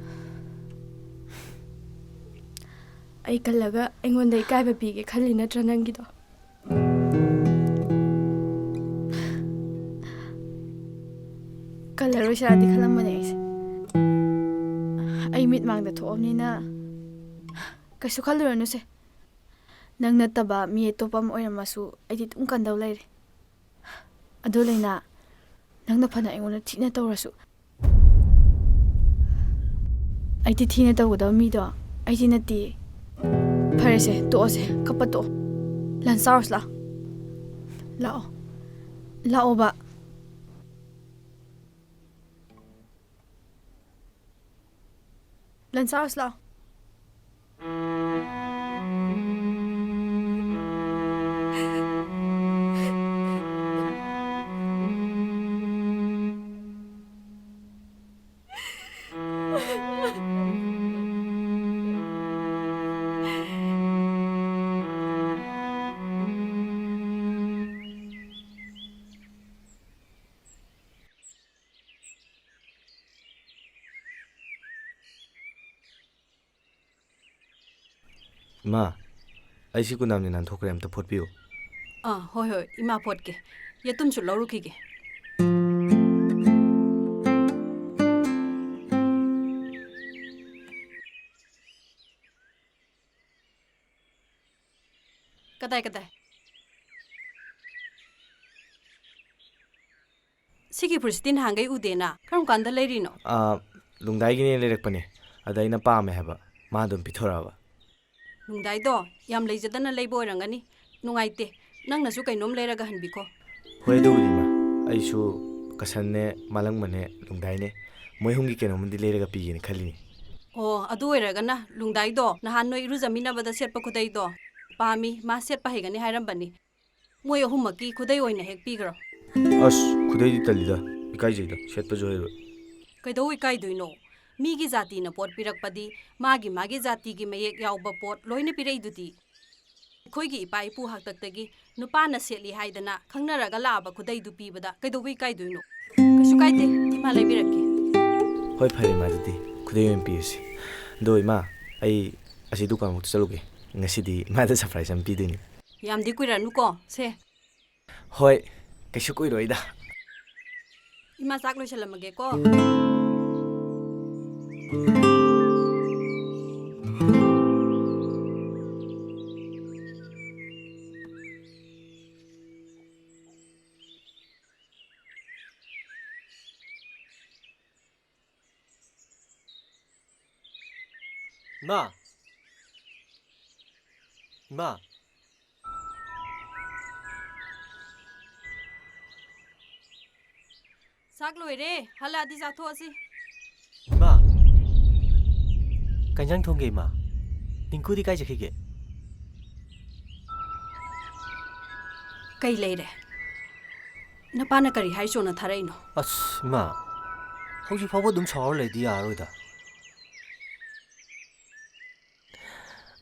ꯑꯩ ꯀꯜꯂꯒ ꯑꯩꯉꯣꯟꯗ ꯏꯀꯥꯏꯕ ꯄꯤꯒꯦ ꯈꯜꯂꯤ ꯅꯠꯇ꯭ꯔꯥ ꯅꯪꯒꯤꯗꯣ? ꯀꯜꯂꯔꯣꯏꯁꯤꯔꯥꯗꯤ ꯈꯜꯂꯝꯕꯅꯦ ꯑꯩꯁꯦ꯫ ꯑꯩ ꯃꯤꯠ ꯃꯥꯡꯗ ꯊꯣꯛꯑꯕꯅꯤꯅ ꯀꯩꯁꯨ ꯈꯜꯂꯨꯔꯅꯨꯁꯦ꯫ ꯅꯪ ꯅꯠꯇꯕ ꯃꯤ ꯑꯇꯣꯞꯄ ꯑꯃ ꯑꯣꯏꯔꯝꯃꯁꯨ ꯑꯩꯗꯤ ꯑꯗꯨꯝ ꯀꯟꯗꯧ ꯂꯩꯔꯦ꯫ ꯑꯗꯣ ꯂꯩꯅꯥ, ꯅꯪꯅ ꯐꯅ ꯑꯩꯉꯣꯟꯗ ꯊꯤꯅ ꯇꯧꯔꯁꯨ, ꯑꯩꯗꯤ ꯊꯤꯅ ꯇꯧꯒꯗꯕ ꯃꯤꯗꯣ ꯑꯩꯗꯤ ꯅꯠꯇꯦ꯫ ꯐꯔꯦꯁꯦ, ꯇꯣꯛꯑꯁꯦ, ꯀꯞꯄ ꯇꯣꯛꯑꯣ꯫ ꯂꯟꯁ ꯆꯥꯔꯨꯁꯤ ꯂꯥꯛꯑꯣ꯫ ꯂꯥꯛꯑꯣ꯫ ꯂꯥꯛꯑꯣꯕ꯫ ꯂꯟꯁ ꯆꯥꯔꯨꯁꯤ ꯂꯥꯛꯑꯣ꯫ ꯏꯃꯥ, ꯑꯩ ꯁꯤ ꯀꯨꯅꯥꯝꯅꯤ ꯅꯥꯟꯊꯣꯛꯈ꯭ꯔꯦ, ꯑꯝꯇ ꯐꯣꯠꯄꯤꯌꯨ꯫ ꯑꯥ, ꯍꯣꯏ, ꯍꯣꯏ, ꯏꯃꯥ ꯐꯣꯠꯀꯦ꯫ ꯌꯦꯇꯨꯝꯁꯨ ꯂꯧꯔꯨꯈꯤꯒꯦ꯫ ꯀꯗꯥꯏ, ꯀꯗꯥꯏ? ꯁꯤꯒꯤ ꯐꯨꯔꯤꯠꯁꯤꯗꯤ ꯅꯍꯥꯟꯈꯩ ꯎꯗꯦꯅ꯫ ꯀꯔꯝ ꯀꯥꯟꯗ ꯂꯩꯔꯤꯅꯣ? ꯑꯥ, ꯂꯨꯡꯗꯥꯏꯒꯤꯅꯦ ꯂꯩꯔꯛꯄꯅꯦ꯫ ꯑꯗ ꯑꯩꯅ ꯄꯥꯝꯃꯦ ꯍꯥꯏꯕ꯫ ꯃꯥ ꯑꯗꯨꯝ ꯄꯤꯊꯣꯔꯛꯑꯕ꯫ ꯂꯨꯡꯗꯥꯏꯗꯣ ꯌꯥꯝ ꯂꯩꯖꯗꯅ ꯂꯩꯕ ꯑꯣꯏꯔꯝꯒꯅꯤ꯫ ꯅꯨꯡꯉꯥꯏꯇꯦ꯫ ꯅꯪꯅꯁꯨ ꯀꯩꯅꯣꯝ ꯂꯩꯔꯒ ꯍꯟꯕꯤꯈꯣ꯫ ꯍꯣꯏ, ꯑꯗꯨꯕꯨꯗꯤ, ꯏꯃꯥ꯫ ꯑꯩꯁꯨ ꯀꯁꯟꯅꯦ, ꯃꯥꯂꯪꯕꯅꯦ, ꯂꯨꯡꯗꯥꯏꯅꯦ, ꯃꯣꯏ ꯑꯍꯨꯝꯒꯤ ꯀꯩꯅꯣꯝꯃꯗꯤ ꯂꯩꯔꯒ ꯄꯤꯒꯦꯅ ꯈꯜꯂꯤꯅꯦ꯫ ꯑꯣ, ꯑꯗꯨ ꯑꯣꯏꯔꯒꯅ ꯂꯨꯡꯗꯥꯏꯗꯣ ꯅꯍꯥꯟ ꯅꯣꯏ ꯏꯔꯨꯖꯃꯤꯟꯅꯕꯗ ꯁꯦꯠꯄ ꯈꯨꯗꯩꯗꯣ ꯄꯥꯝꯃꯤ, ꯃꯥ ꯁꯦꯠꯄ ꯍꯩꯒꯅꯤ ꯍꯥꯏꯔꯝꯕꯅꯤ꯫ ꯃꯣꯏ ꯑꯍꯨꯝꯃꯛꯀꯤ ꯈꯨꯗꯩ ꯑꯣꯏꯅ ꯍꯦꯛ ꯄꯤꯈ꯭ꯔꯣ꯫ ꯑꯁ, ꯈꯨꯗꯩꯗꯤ ꯇꯜꯂꯤꯗ, ꯏꯀꯥꯏꯖꯩꯗ, ꯁꯦꯠꯄꯁꯨ ꯍꯩꯔꯣꯏ꯫ ꯀꯩꯗꯧ ꯏꯀꯥꯏꯗꯣꯏꯅꯣ? ꯃꯤꯒꯤ ꯖꯥꯇꯤꯅ ꯄꯣꯠ ꯄꯤꯔꯛꯄꯗꯤ ꯃꯥꯒꯤ ꯃꯥꯒꯤ ꯖꯥꯇꯤꯒꯤ ꯃꯌꯦꯛ ꯌꯥꯎꯕ ꯄꯣꯠ ꯂꯣꯏꯅ ꯄꯤꯔꯛꯏꯗꯨꯗꯤ꯫ ꯑꯩꯈꯣꯏꯒꯤ ꯏꯄꯥ ꯏꯄꯨ ꯍꯥꯛꯇꯛꯇꯒꯤ ꯅꯨꯄꯥꯅ ꯁꯦꯠꯂꯤ ꯍꯥꯏꯗꯅ ꯈꯪꯅꯔꯒ ꯂꯥꯛꯑꯕ ꯈꯨꯗꯩꯗꯨ ꯄꯤꯕꯗ ꯀꯩꯗꯧꯕ ꯏꯀꯥꯏꯗꯣꯏꯅꯣ? ꯀꯩꯁꯨ ꯀꯥꯏꯗꯦ, ꯏꯃꯥ ꯂꯩꯕꯤꯔꯛꯀꯦ꯫ ꯍꯣꯏ, ꯐꯔꯦ, ꯏꯃꯥ, ꯑꯗꯨꯗꯤ ꯈꯨꯗꯩ ꯑꯣꯏꯅ ꯄꯤꯔꯁꯤ꯫ ꯑꯗꯣ, ꯏꯃꯥ, ꯑꯩ ꯑꯁꯤ ꯗꯨꯀꯥꯟꯃꯨꯛꯇ ꯆꯠꯂꯨꯒꯦ꯫ ꯉꯁꯤꯗꯤ ꯏꯃꯥꯗ surprise ꯑꯃ ꯄꯤꯗꯣꯏꯅꯤ꯫ ꯌꯥꯝꯗꯤ ꯀꯨꯏꯔꯛꯑꯅꯨꯀꯣ, ꯁꯦ꯫ ꯍꯣꯏ, ꯀꯩꯁꯨ ꯀꯨꯏꯔꯣꯏꯗ꯫ ꯏꯃꯥ ꯆꯥꯛ ꯂꯣꯏꯁꯜꯂꯝꯃꯒꯦꯀꯣ꯫ ꯏꯃꯥ! ꯏꯃꯥ! ꯆꯥꯛ ꯂꯣꯏꯔꯦ, ꯍꯜꯂꯛꯑꯗꯤ ꯆꯥꯊꯣꯛꯑꯁꯤ꯫ ꯏꯃꯥ! ꯀꯩ ꯏꯟꯖꯥꯡ ꯊꯣꯡꯒꯦ, ꯏꯃꯥ? ꯅꯤꯡꯀꯨꯗꯤ ꯀꯥꯏ ꯆꯠꯈꯤꯒꯦ? ꯀꯩ ꯂꯩꯔꯦ? ꯅꯄꯥꯅ ꯀꯔꯤ ꯍꯥꯏ ꯆꯣꯟꯅ ꯊꯥꯔꯛꯏꯅꯣ? ꯑꯁ, ꯏꯃꯥ, ꯍꯧꯖꯤꯛ ꯐꯥꯎꯕ ꯑꯗꯨꯝ ꯁꯥꯎꯔ ꯂꯩꯗꯤ ꯌꯥꯔꯔꯣꯏꯗ꯫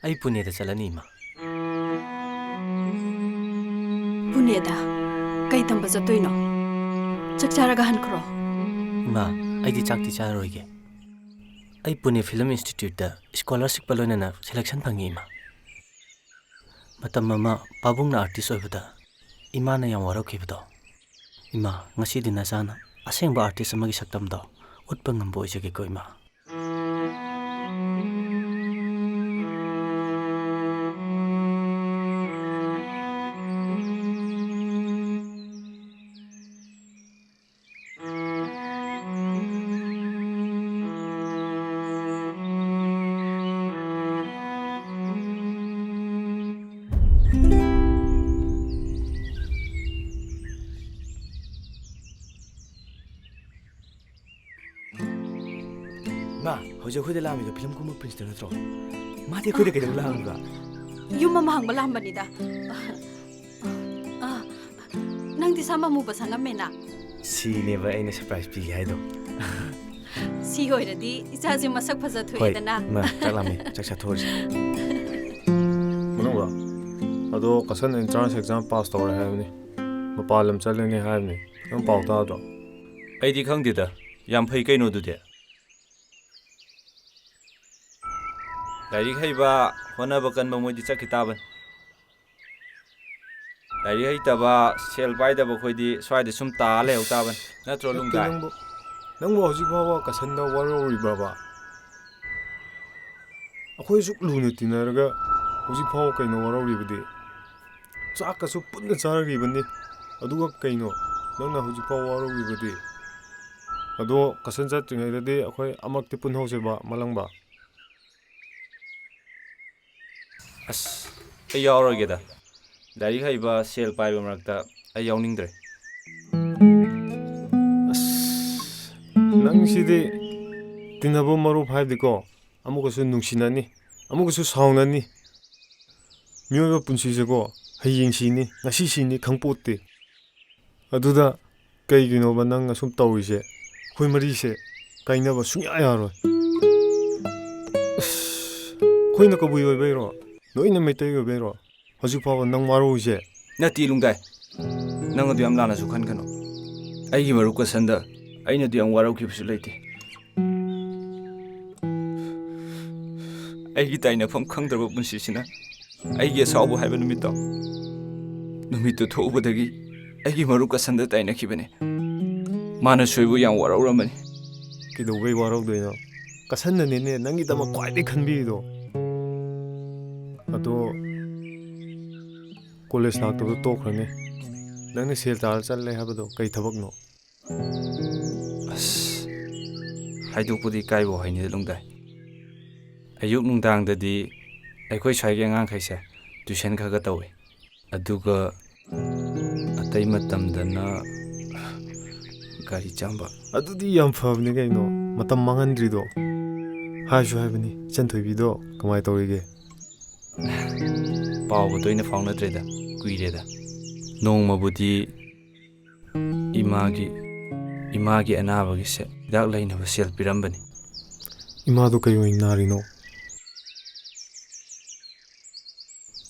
ꯑꯩ ꯄꯨꯅꯦꯗ ꯆꯠꯂꯅꯤ, ꯏꯃꯥ꯫ ꯄꯨꯅꯦꯗ? ꯀꯩ ꯇꯝꯕ ꯆꯠꯇꯣꯏꯅꯣ? ꯆꯥꯛ ꯆꯥꯔꯒ ꯍꯟꯈ꯭ꯔꯣ꯫ ꯏꯃꯥ, ꯑꯩꯗꯤ ꯆꯥꯛꯇꯤ ꯆꯥꯔꯔꯣꯏꯒꯦ꯫ ꯑꯩ ꯄꯨꯅꯦ Film Instituteꯇ scholarshipꯀ ꯂꯣꯏꯅꯅ selection ꯐꯪꯉꯤ, ꯏꯃꯥ꯫ ꯃꯇꯝ ꯑꯃ ꯄꯥꯕꯨꯡꯅ artist ꯑꯣꯏꯕꯗ ꯏꯃꯥꯅ ꯌꯥꯝ ꯋꯥꯔꯧꯈꯤꯕꯗꯣ꯫ ꯏꯃꯥ, ꯉꯁꯤꯗꯤ ꯅꯆꯥꯅ ꯑꯁꯦꯡꯕ artist ꯑꯃꯒꯤ ꯁꯛꯇꯝꯗꯣ ꯎꯠꯄ ꯉꯝꯕ ꯑꯣꯏꯖꯒꯦꯀꯣ, ꯏꯃꯥ꯫ ꯃꯥ, ꯍꯧꯖꯤꯛ ꯑꯩꯈꯣꯏꯗ ꯂꯥꯛꯑꯝꯃꯤꯗꯣ film ꯀꯨꯝꯕ princiꯇꯣ ꯅꯠꯇ꯭ꯔꯣ? ꯃꯥꯗꯤ ꯑꯩꯈꯣꯏꯗ ꯀꯩꯗꯧ ꯂꯥꯛꯑꯝꯃꯤꯕ? ꯌꯨꯝ ꯑꯃ ꯍꯪꯕ ꯂꯥꯛꯑꯝꯕꯅꯤꯗ꯫ ꯑ, ꯅꯪꯗꯤ ꯁꯝ ꯑꯃꯨꯕ ꯁꯪꯉꯝꯃꯦꯅ? ꯁꯤꯅꯦꯕ ꯑꯩꯅ surprise ꯄꯤꯒꯦ ꯍꯥꯏꯗꯣ꯫ ꯁꯤ ꯑꯣꯏꯔꯗꯤ ꯏꯆꯥꯁꯦ ꯃꯁꯛ ꯐꯖ ꯍꯣꯏ, ꯊꯣꯛꯑꯦꯗꯅ꯫ ꯏꯃꯥ, ꯆꯥꯛ ꯂꯥꯝꯃꯦ꯫ ꯆꯥꯛ ꯆꯥꯊꯣꯛꯑꯁꯤ꯫ ꯃꯅꯨꯡꯗ꯫ ꯑꯗꯣ ꯀꯁꯟ entrance exam pass ꯇꯧꯔꯦ ꯍꯥꯏꯕꯅꯤ꯫ ꯃꯄꯥꯟ ꯂꯝ ꯆꯠꯂꯅꯤ ꯍꯥꯏꯕꯅꯤ꯫ ꯅꯪ ꯄꯥꯎ ꯇꯥꯗ꯭ꯔꯣ? ꯑꯩꯗꯤ ꯈꯪꯗꯦꯗ꯫ ꯌꯥꯝ ꯐꯩ ꯀꯩꯅꯣ ꯑꯗꯨꯗꯤ꯫ ꯂꯥꯏꯔꯤꯛ ꯍꯩꯕ, ꯍꯣꯠꯅꯕ ꯀꯟꯕ ꯃꯣꯏꯗꯤ ꯆꯠꯈꯤ ꯇꯥꯕꯅꯤ꯫ ꯂꯥꯏꯔꯤꯛ ꯍꯩꯇꯕ, ꯁꯦꯜ ꯄꯥꯏꯗꯕ ꯑꯩꯈꯣꯏꯗꯤ ꯁ꯭ꯋꯥꯏꯗ ꯁꯨꯝ ꯇꯥ ꯂꯩꯍꯧ ꯇꯥꯕꯅꯤ꯫ ꯅꯠꯇ꯭ꯔꯣ, ꯅꯠꯇꯦ ꯂꯨꯝꯒꯥꯏ? ꯅꯪꯕꯨ, ꯅꯪꯕꯨ ꯍꯧꯖꯤꯛ ꯐꯥꯎꯕ ꯀꯁꯟꯗ ꯋꯥꯔꯧꯔꯤꯕ꯭ꯔꯕ? ꯑꯩꯈꯣꯏ ꯑꯁꯨꯛ ꯂꯨꯅ ꯇꯤꯟꯅꯔꯒ ꯍꯧꯖꯤꯛ ꯐꯥꯎꯕ ꯀꯩꯅꯣ ꯋꯥꯔꯧꯔꯤꯕꯗꯤ? ꯆꯥꯛꯀꯁꯨ ꯄꯨꯟꯅ ꯆꯥꯔꯤꯕꯅꯤ꯫ ꯑꯗꯨꯒ ꯀꯩꯅꯣ ꯅꯪꯅ ꯍꯧꯖꯤꯛ ꯐꯥꯎ ꯋꯥꯔꯧꯔꯤꯕꯗꯤ? ꯑꯗꯣ ꯀꯁꯟ ꯆꯠꯇ꯭ꯔꯤꯉꯩꯗꯗꯤ ꯑꯩꯈꯣꯏ ꯑꯃꯛꯇꯤ ꯄꯨꯟꯍꯧꯁꯦꯕ, ꯃꯂꯪꯕ꯫ ꯑꯁ, ꯑꯩ ꯌꯥꯎꯔꯣꯏꯒꯦꯗ꯫ ꯂꯥꯏꯔꯤꯛ ꯍꯩꯕ, ꯁꯦꯜ ꯄꯥꯏꯕ ꯃꯔꯛꯇ ꯑꯩ ꯌꯥꯎꯅꯤꯡꯗ꯭ꯔꯦ꯫ ꯑꯁ, ꯅꯪꯁꯤꯗꯤ ꯇꯤꯟꯅꯕ ꯃꯔꯨꯞ ꯍꯥꯏꯕꯗꯤꯀꯣ, ꯑꯃꯨꯛꯀꯁꯨ ꯅꯨꯡꯁꯤꯅꯅꯤ, ꯑꯃꯨꯛꯀꯁꯨ ꯁꯥꯎꯅꯅꯤ꯫ ꯃꯤꯑꯣꯏꯕ ꯄꯨꯟꯁꯤꯁꯦꯀꯣ, ꯍꯌꯦꯡ ꯁꯤꯅꯤ, ꯉꯁꯤ ꯁꯤꯅꯤ ꯈꯪꯄꯣꯠꯇꯦ꯫ ꯑꯗꯨꯗ ꯀꯩꯒꯤꯅꯣꯕ ꯅꯪ ꯑꯁꯨꯝ ꯇꯧꯔꯤꯁꯦ? ꯑꯩꯈꯣꯏ ꯃꯔꯤꯁꯦ ꯀꯥꯏꯅꯕ ꯁꯨꯡꯌꯥ ꯌꯥꯔꯣꯏ꯫ ꯑꯁ, ꯑꯩꯈꯣꯏꯅ ꯀꯕꯨꯏ ꯑꯣꯏꯕꯩꯔꯣ? ꯅꯣꯏꯅ ꯃꯩꯇꯩ ꯑꯣꯏꯕꯩꯔꯣ? ꯍꯧꯖꯤꯛ ꯐꯥꯎꯕ ꯅꯪ ꯋꯥꯔꯧꯔꯤꯁꯦ? ꯅꯠꯇꯦ ꯂꯨꯡꯗꯥꯏ, ꯅꯪ ꯑꯗꯨ ꯌꯥꯝ ꯂꯥꯟꯅꯁꯨ ꯈꯟꯒꯅꯨ꯫ ꯑꯩꯒꯤ ꯃꯔꯨꯞ ꯀꯁꯟꯗ ꯑꯩꯅ ꯑꯗꯨ ꯌꯥꯝ ꯋꯥꯔꯧꯈꯤꯕꯁꯨ ꯂꯩꯇꯦ꯫ ꯑꯩꯒꯤ ꯇꯥꯏꯅꯐꯝ ꯈꯪꯗ꯭ꯔꯕ ꯄꯨꯟꯁꯤꯁꯤꯅ ꯑꯩꯒꯤ ꯑꯁꯥꯎꯕ ꯍꯥꯏꯕ ꯅꯨꯃꯤꯠꯇꯣ, ꯅꯨꯃꯤꯠꯇꯨ ꯊꯣꯛꯎꯕꯗꯒꯤ ꯑꯩꯒꯤ ꯃꯔꯨꯞ ꯀꯁꯟꯗ ꯇꯥꯏꯅꯈꯤꯕꯅꯤ꯫ ꯃꯥꯅꯁꯨ ꯑꯩꯕꯨ ꯌꯥꯝ ꯋꯥꯔꯧꯔꯝꯕꯅꯤ꯫ ꯀꯩꯗꯧꯕꯩ ꯋꯥꯔꯧꯗꯣꯏꯅꯣ? ꯀꯁꯟꯅꯅꯤꯅꯦ ꯅꯪꯒꯤꯗꯃꯛ ꯈ꯭ꯋꯥꯏꯗꯒꯤ ꯈꯟꯕꯤꯔꯤꯗꯣ꯫ ꯑꯗꯣ ꯀꯣꯂꯦꯖ ꯂꯥꯛꯇꯕꯗꯣ ꯇꯣꯛꯈ꯭ꯔꯅꯤ꯫ ꯅꯪꯅ ꯁꯦꯜ ꯇꯥꯜꯂ ꯆꯠꯂꯦ ꯍꯥꯏꯕꯗꯣ ꯀꯩ ꯊꯕꯛꯅꯣ? ꯑꯁ, ꯍꯥꯏꯗꯣꯛꯄꯗꯤ ꯏꯀꯥꯏꯕ ꯋꯥꯍꯩꯅꯤꯗ ꯂꯨꯡꯗꯥꯏ꯫ ꯑꯌꯨꯛ ꯅꯨꯡꯗꯥꯡꯗꯗꯤ ꯑꯩꯈꯣꯏ ꯁ꯭ꯋꯥꯏꯒꯤ ꯑꯉꯥꯡꯈꯩꯁꯦ ꯇ꯭ꯌꯨꯁꯟ ꯈꯔ ꯈꯔ ꯇꯧꯏ꯫ ꯑꯗꯨꯒ ꯑꯇꯩ ꯃꯇꯝꯗꯅ ꯒꯥꯔꯤ ꯆꯥꯝꯕ꯫ ꯑꯗꯨꯗꯤ ꯌꯥꯝ ꯐꯕꯅꯤ ꯀꯩꯅꯣ, ꯃꯇꯝ ꯃꯥꯡꯍꯟꯗ꯭ꯔꯤꯗꯣ꯫ ꯍꯥꯏꯁꯨ ꯍꯥꯏꯕꯅꯤ, ꯏꯆꯟ ꯊꯣꯏꯕꯤꯗꯣ ꯀꯃꯥꯏ ꯇꯧꯔꯤꯒꯦ? ꯄꯥꯎꯒ ꯇꯣꯏꯅ ꯐꯥꯎꯅꯗ꯭ꯔꯦꯗ, ꯀꯨꯏꯔꯦꯗ꯫ ꯅꯣꯡꯃꯕꯨꯗꯤ ꯏꯃꯥꯒꯤ, ꯏꯃꯥꯒꯤ ꯑꯅꯥꯕꯒꯤꯁꯦ ꯍꯤꯗꯥꯛ ꯂꯩꯅꯕ ꯁꯦꯜ ꯄꯤꯔꯝꯕꯅꯤ꯫ ꯏꯃꯥꯗꯣ ꯀꯩ ꯑꯣꯏꯅ ꯅꯥꯔꯤꯅꯣ?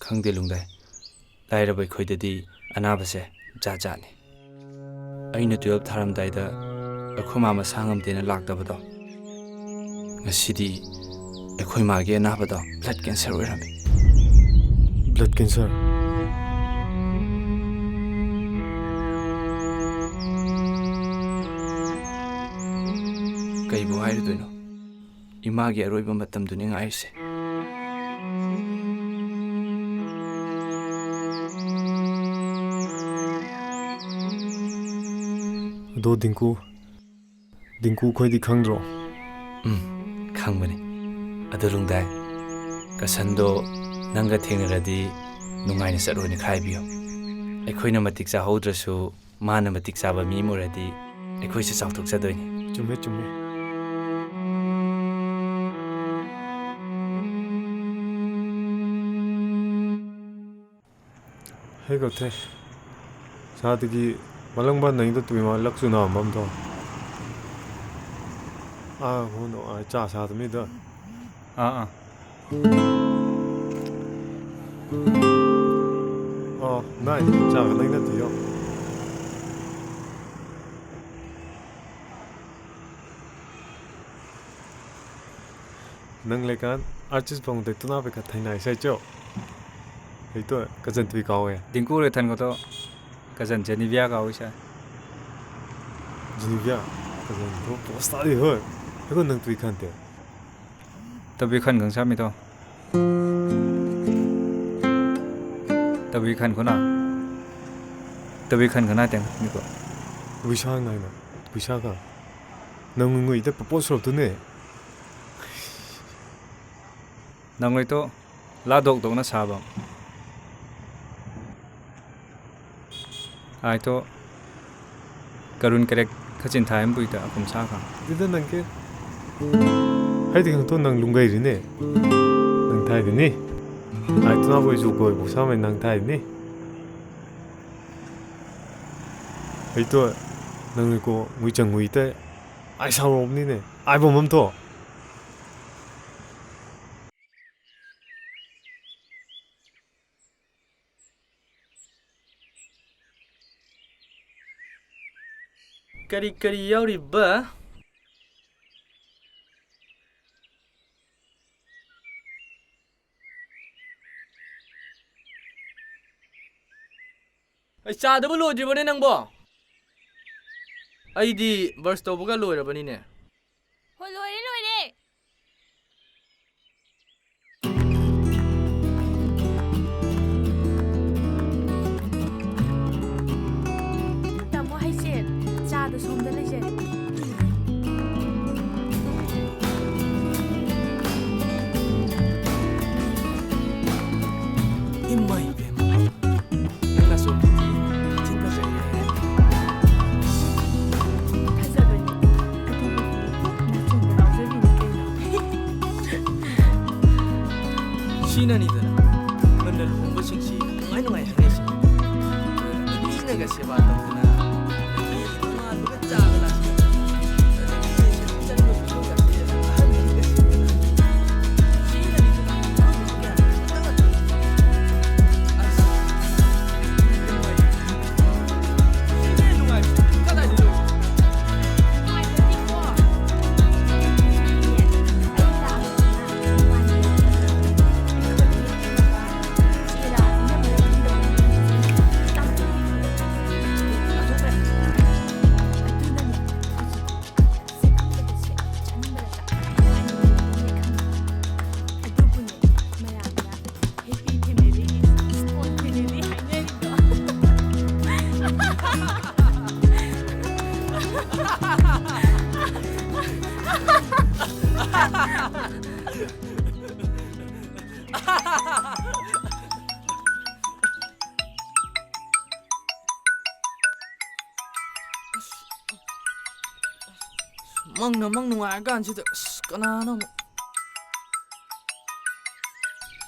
ꯈꯪꯗꯦ ꯂꯨꯡꯗꯥꯏ, ꯂꯥꯏꯔꯕ ꯑꯩꯈꯣꯏꯗꯗꯤ ꯑꯅꯥꯕꯁꯦ ꯖꯥꯠ ꯖꯥꯠꯅꯤ꯫ ꯑꯩꯅ ꯇꯨꯌꯦꯜꯞ ꯊꯥꯔꯝꯗꯥꯏꯗ ꯑꯩꯈꯣꯏ ꯃꯥ ꯃꯁꯥ ꯉꯝꯗꯦꯅ ꯂꯥꯛꯇꯕꯗꯣ, ꯉꯁꯤꯗꯤ ꯑꯩꯈꯣꯏ ꯃꯥꯒꯤ ꯑꯅꯥꯕꯗꯣ ꯕ꯭ꯂꯗ ꯀꯦꯟꯁꯔ ꯑꯣꯏꯔꯝꯃꯤ꯫ Blood cancer? ꯀꯩꯕꯨ ꯍꯥꯏꯔꯨꯗꯣꯏꯅꯣ? ꯏꯃꯥꯒꯤ ꯑꯔꯣꯏꯕ ꯃꯇꯝꯗꯨꯅꯤ ꯉꯥꯏꯔꯤꯁꯦ꯫ ꯑꯗꯣ ꯗꯤꯡꯀꯨ, ꯗꯤꯡꯀꯨ ꯈꯣꯏꯗꯤ ꯈꯪꯗ꯭ꯔꯣ? ꯎꯝ, ꯈꯪꯕꯅꯤ꯫ ꯑꯗꯨ ꯂꯨꯡꯗꯥꯏ, ꯀꯁꯟꯗꯣ ꯅꯪꯒ ꯊꯦꯡꯅꯔꯗꯤ ꯅꯨꯡꯉꯥꯏꯅ ꯆꯠꯂꯣꯅ ꯈꯔ ꯍꯥꯏꯕꯤꯌꯨ꯫ ꯑꯩꯈꯣꯏꯅ ꯃꯇꯤꯛ ꯆꯥꯍꯧꯗ꯭ꯔꯁꯨ ꯃꯥꯅ ꯃꯇꯤꯛ ꯆꯥꯕ ꯃꯤ ꯑꯃ ꯑꯣꯏꯔꯗꯤ ꯑꯩꯈꯣꯏꯁꯨ ꯆꯥꯎꯊꯣꯛꯆꯗꯣꯏꯅꯤ꯫ ꯆꯨꯝꯃꯦ, ꯆꯨꯝꯃꯦ꯫ ꯍꯦ ꯀꯧꯊꯦ, ꯁꯥꯇꯒꯤ ꯃꯂꯪꯕ ꯅꯩꯗ ꯇꯨꯏꯃ ꯂꯛꯆꯨꯅ ꯑꯃꯝꯗꯣ꯫ ꯑꯥ, ꯍꯣꯅꯣ, ꯑꯥ, ꯆꯥ ꯁꯥꯗ ꯃꯤꯗ꯫ ꯑꯥ, ꯑꯥ꯫ ꯑꯣ, ꯅꯥꯏ, ꯆꯥꯒ ꯅꯩꯅ ꯇꯨꯌꯣ꯫ ꯅꯪ ꯂꯩꯀꯥꯟ ꯑꯥꯔꯇꯤꯁ ꯐꯪꯗꯦ ꯇꯨꯅꯥ ꯄꯩꯈꯥ ꯊꯩꯅꯥꯏ ꯁꯥꯏꯆꯣ꯫ ꯍꯩꯇꯣ ꯀꯖꯟ ꯇꯨꯏ ꯀꯥꯎꯋꯦ꯫ ꯗꯤꯡꯀꯨ ꯔꯦ ꯊꯟ ꯀꯣꯇꯣ ꯀꯖꯟ ꯖꯦꯅꯤꯕꯤꯌꯥ ꯀꯥꯎꯋꯤ ꯁꯥꯏ꯫ ꯖꯦꯅꯤꯕꯤꯌꯥ? ꯀꯖꯟ ꯊꯣ ꯄꯣꯁ ꯇꯥꯗꯤ ꯍꯣꯏ꯫ ꯍꯦꯒꯣ ꯅꯪ ꯇꯨꯏ ꯈꯟꯇꯦ꯫ ꯇꯕꯤ ꯈꯟ ꯈꯪ ꯁꯥꯃꯤꯗꯣ꯫ ꯇꯕꯤ ꯈꯟ ꯈꯨꯅꯥ꯫ ꯇꯕꯤ ꯈꯟ ꯈꯨꯅꯥ ꯇꯦꯡ ꯃꯤꯀꯣ꯫ ꯄꯩꯁꯥ ꯉꯥꯏꯅ, ꯄꯩꯁꯥꯒ꯫ ꯅꯪ ꯉꯨꯏꯗ ꯄꯄꯣ ꯁꯣꯞꯇꯨꯅꯦ꯫ ꯅꯪꯉꯣꯏꯇꯣ ꯂꯥꯗꯣꯛ ꯗꯣꯛꯅ ꯁꯥꯕ꯫ ꯑꯥꯏꯇꯣ ꯀꯔꯨꯟ ꯀꯔꯦꯛ ꯈꯆꯤꯟ ꯊꯥꯏ ꯑꯃ ꯄꯨꯏꯗ ꯑꯀꯨꯝ ꯁꯥꯈ꯫ ꯑꯗꯨꯗ ꯅꯪ ꯀꯦ? ꯍꯥꯏꯗꯤ ꯈꯪꯇꯣ ꯅꯪ ꯂꯨꯡꯒꯩꯔꯤꯅꯦ꯫ ꯅꯪ ꯊꯥꯏꯗꯤꯅꯤ꯫ ꯑꯥꯏꯇꯣ ꯅꯥꯕꯣꯏꯁꯨ ꯀꯣꯏꯕꯨ ꯁꯥꯃꯩ ꯅꯪ ꯊꯥꯏꯗꯤꯅꯤ꯫ ꯑꯩꯇꯣ ꯅꯪꯅꯤꯀꯣ ꯉꯨꯏꯆꯪ ꯉꯨꯏꯇ ꯑꯩ ꯁꯥꯎꯔꯛꯑꯕꯅꯤꯅꯦ꯫ ꯑꯥꯏꯕꯣꯝ ꯑꯃ ꯊꯣꯛ꯫ ꯀꯔꯤ ꯀꯔꯤ ꯌꯥꯎꯔꯤꯕ? ꯑꯩ ꯆꯥꯗꯕ ꯂꯣꯏꯗ꯭ꯔꯤꯕꯅꯦ ꯅꯪꯕꯣ? ꯑꯩꯗꯤ ꯕ꯭ꯔꯁ ꯇꯧꯕꯒ ꯂꯣꯏꯔꯕꯅꯤꯅꯦ꯫ ꯍꯣ, ꯂꯣꯏꯔꯦ, ꯂꯣꯏꯔꯦ꯫ ꯇꯥꯃꯣ ꯍꯩꯁꯦ, ꯆꯥꯗꯣ ꯁꯣꯝꯗ ꯂꯩꯖꯔꯦ꯫ ꯏꯃꯥ ꯏꯕꯦꯝꯃ, ꯅꯪ ꯅꯁꯣꯝꯗꯗꯤ ꯊꯤ ꯐꯖꯩꯌꯦ꯫ ꯐꯖꯕꯅꯦ꯫ ꯑꯗꯨꯕꯨꯗꯤ ꯅꯥꯆꯣꯝꯗ ꯉꯥꯎꯖꯕꯤꯅꯤ ꯀꯩꯅꯣ꯫ ꯁꯤꯅꯅꯤꯗꯅ ꯉꯟꯅ ꯂꯨꯍꯣꯡꯕꯁꯤꯡꯁꯤ ꯅꯨꯡꯉꯥꯏ ꯅꯨꯡꯉꯥꯏ ꯍꯥꯏꯅꯩꯁꯦ꯫ ꯅꯨꯄꯤꯅꯒ ꯁꯦꯕꯥ ꯇꯧꯗꯅ, ꯅꯨꯄꯤ ꯅꯣꯡꯉꯥꯟꯕꯒ ꯆꯥꯕ ꯂꯥꯛꯄ꯫ ꯃꯪꯅ ꯃꯪ ꯅꯨꯡꯉꯥꯏꯔꯀꯥꯟꯁꯤꯗ, ꯑꯁ, ꯀꯅꯥꯅꯣ ꯑꯃꯨꯛ?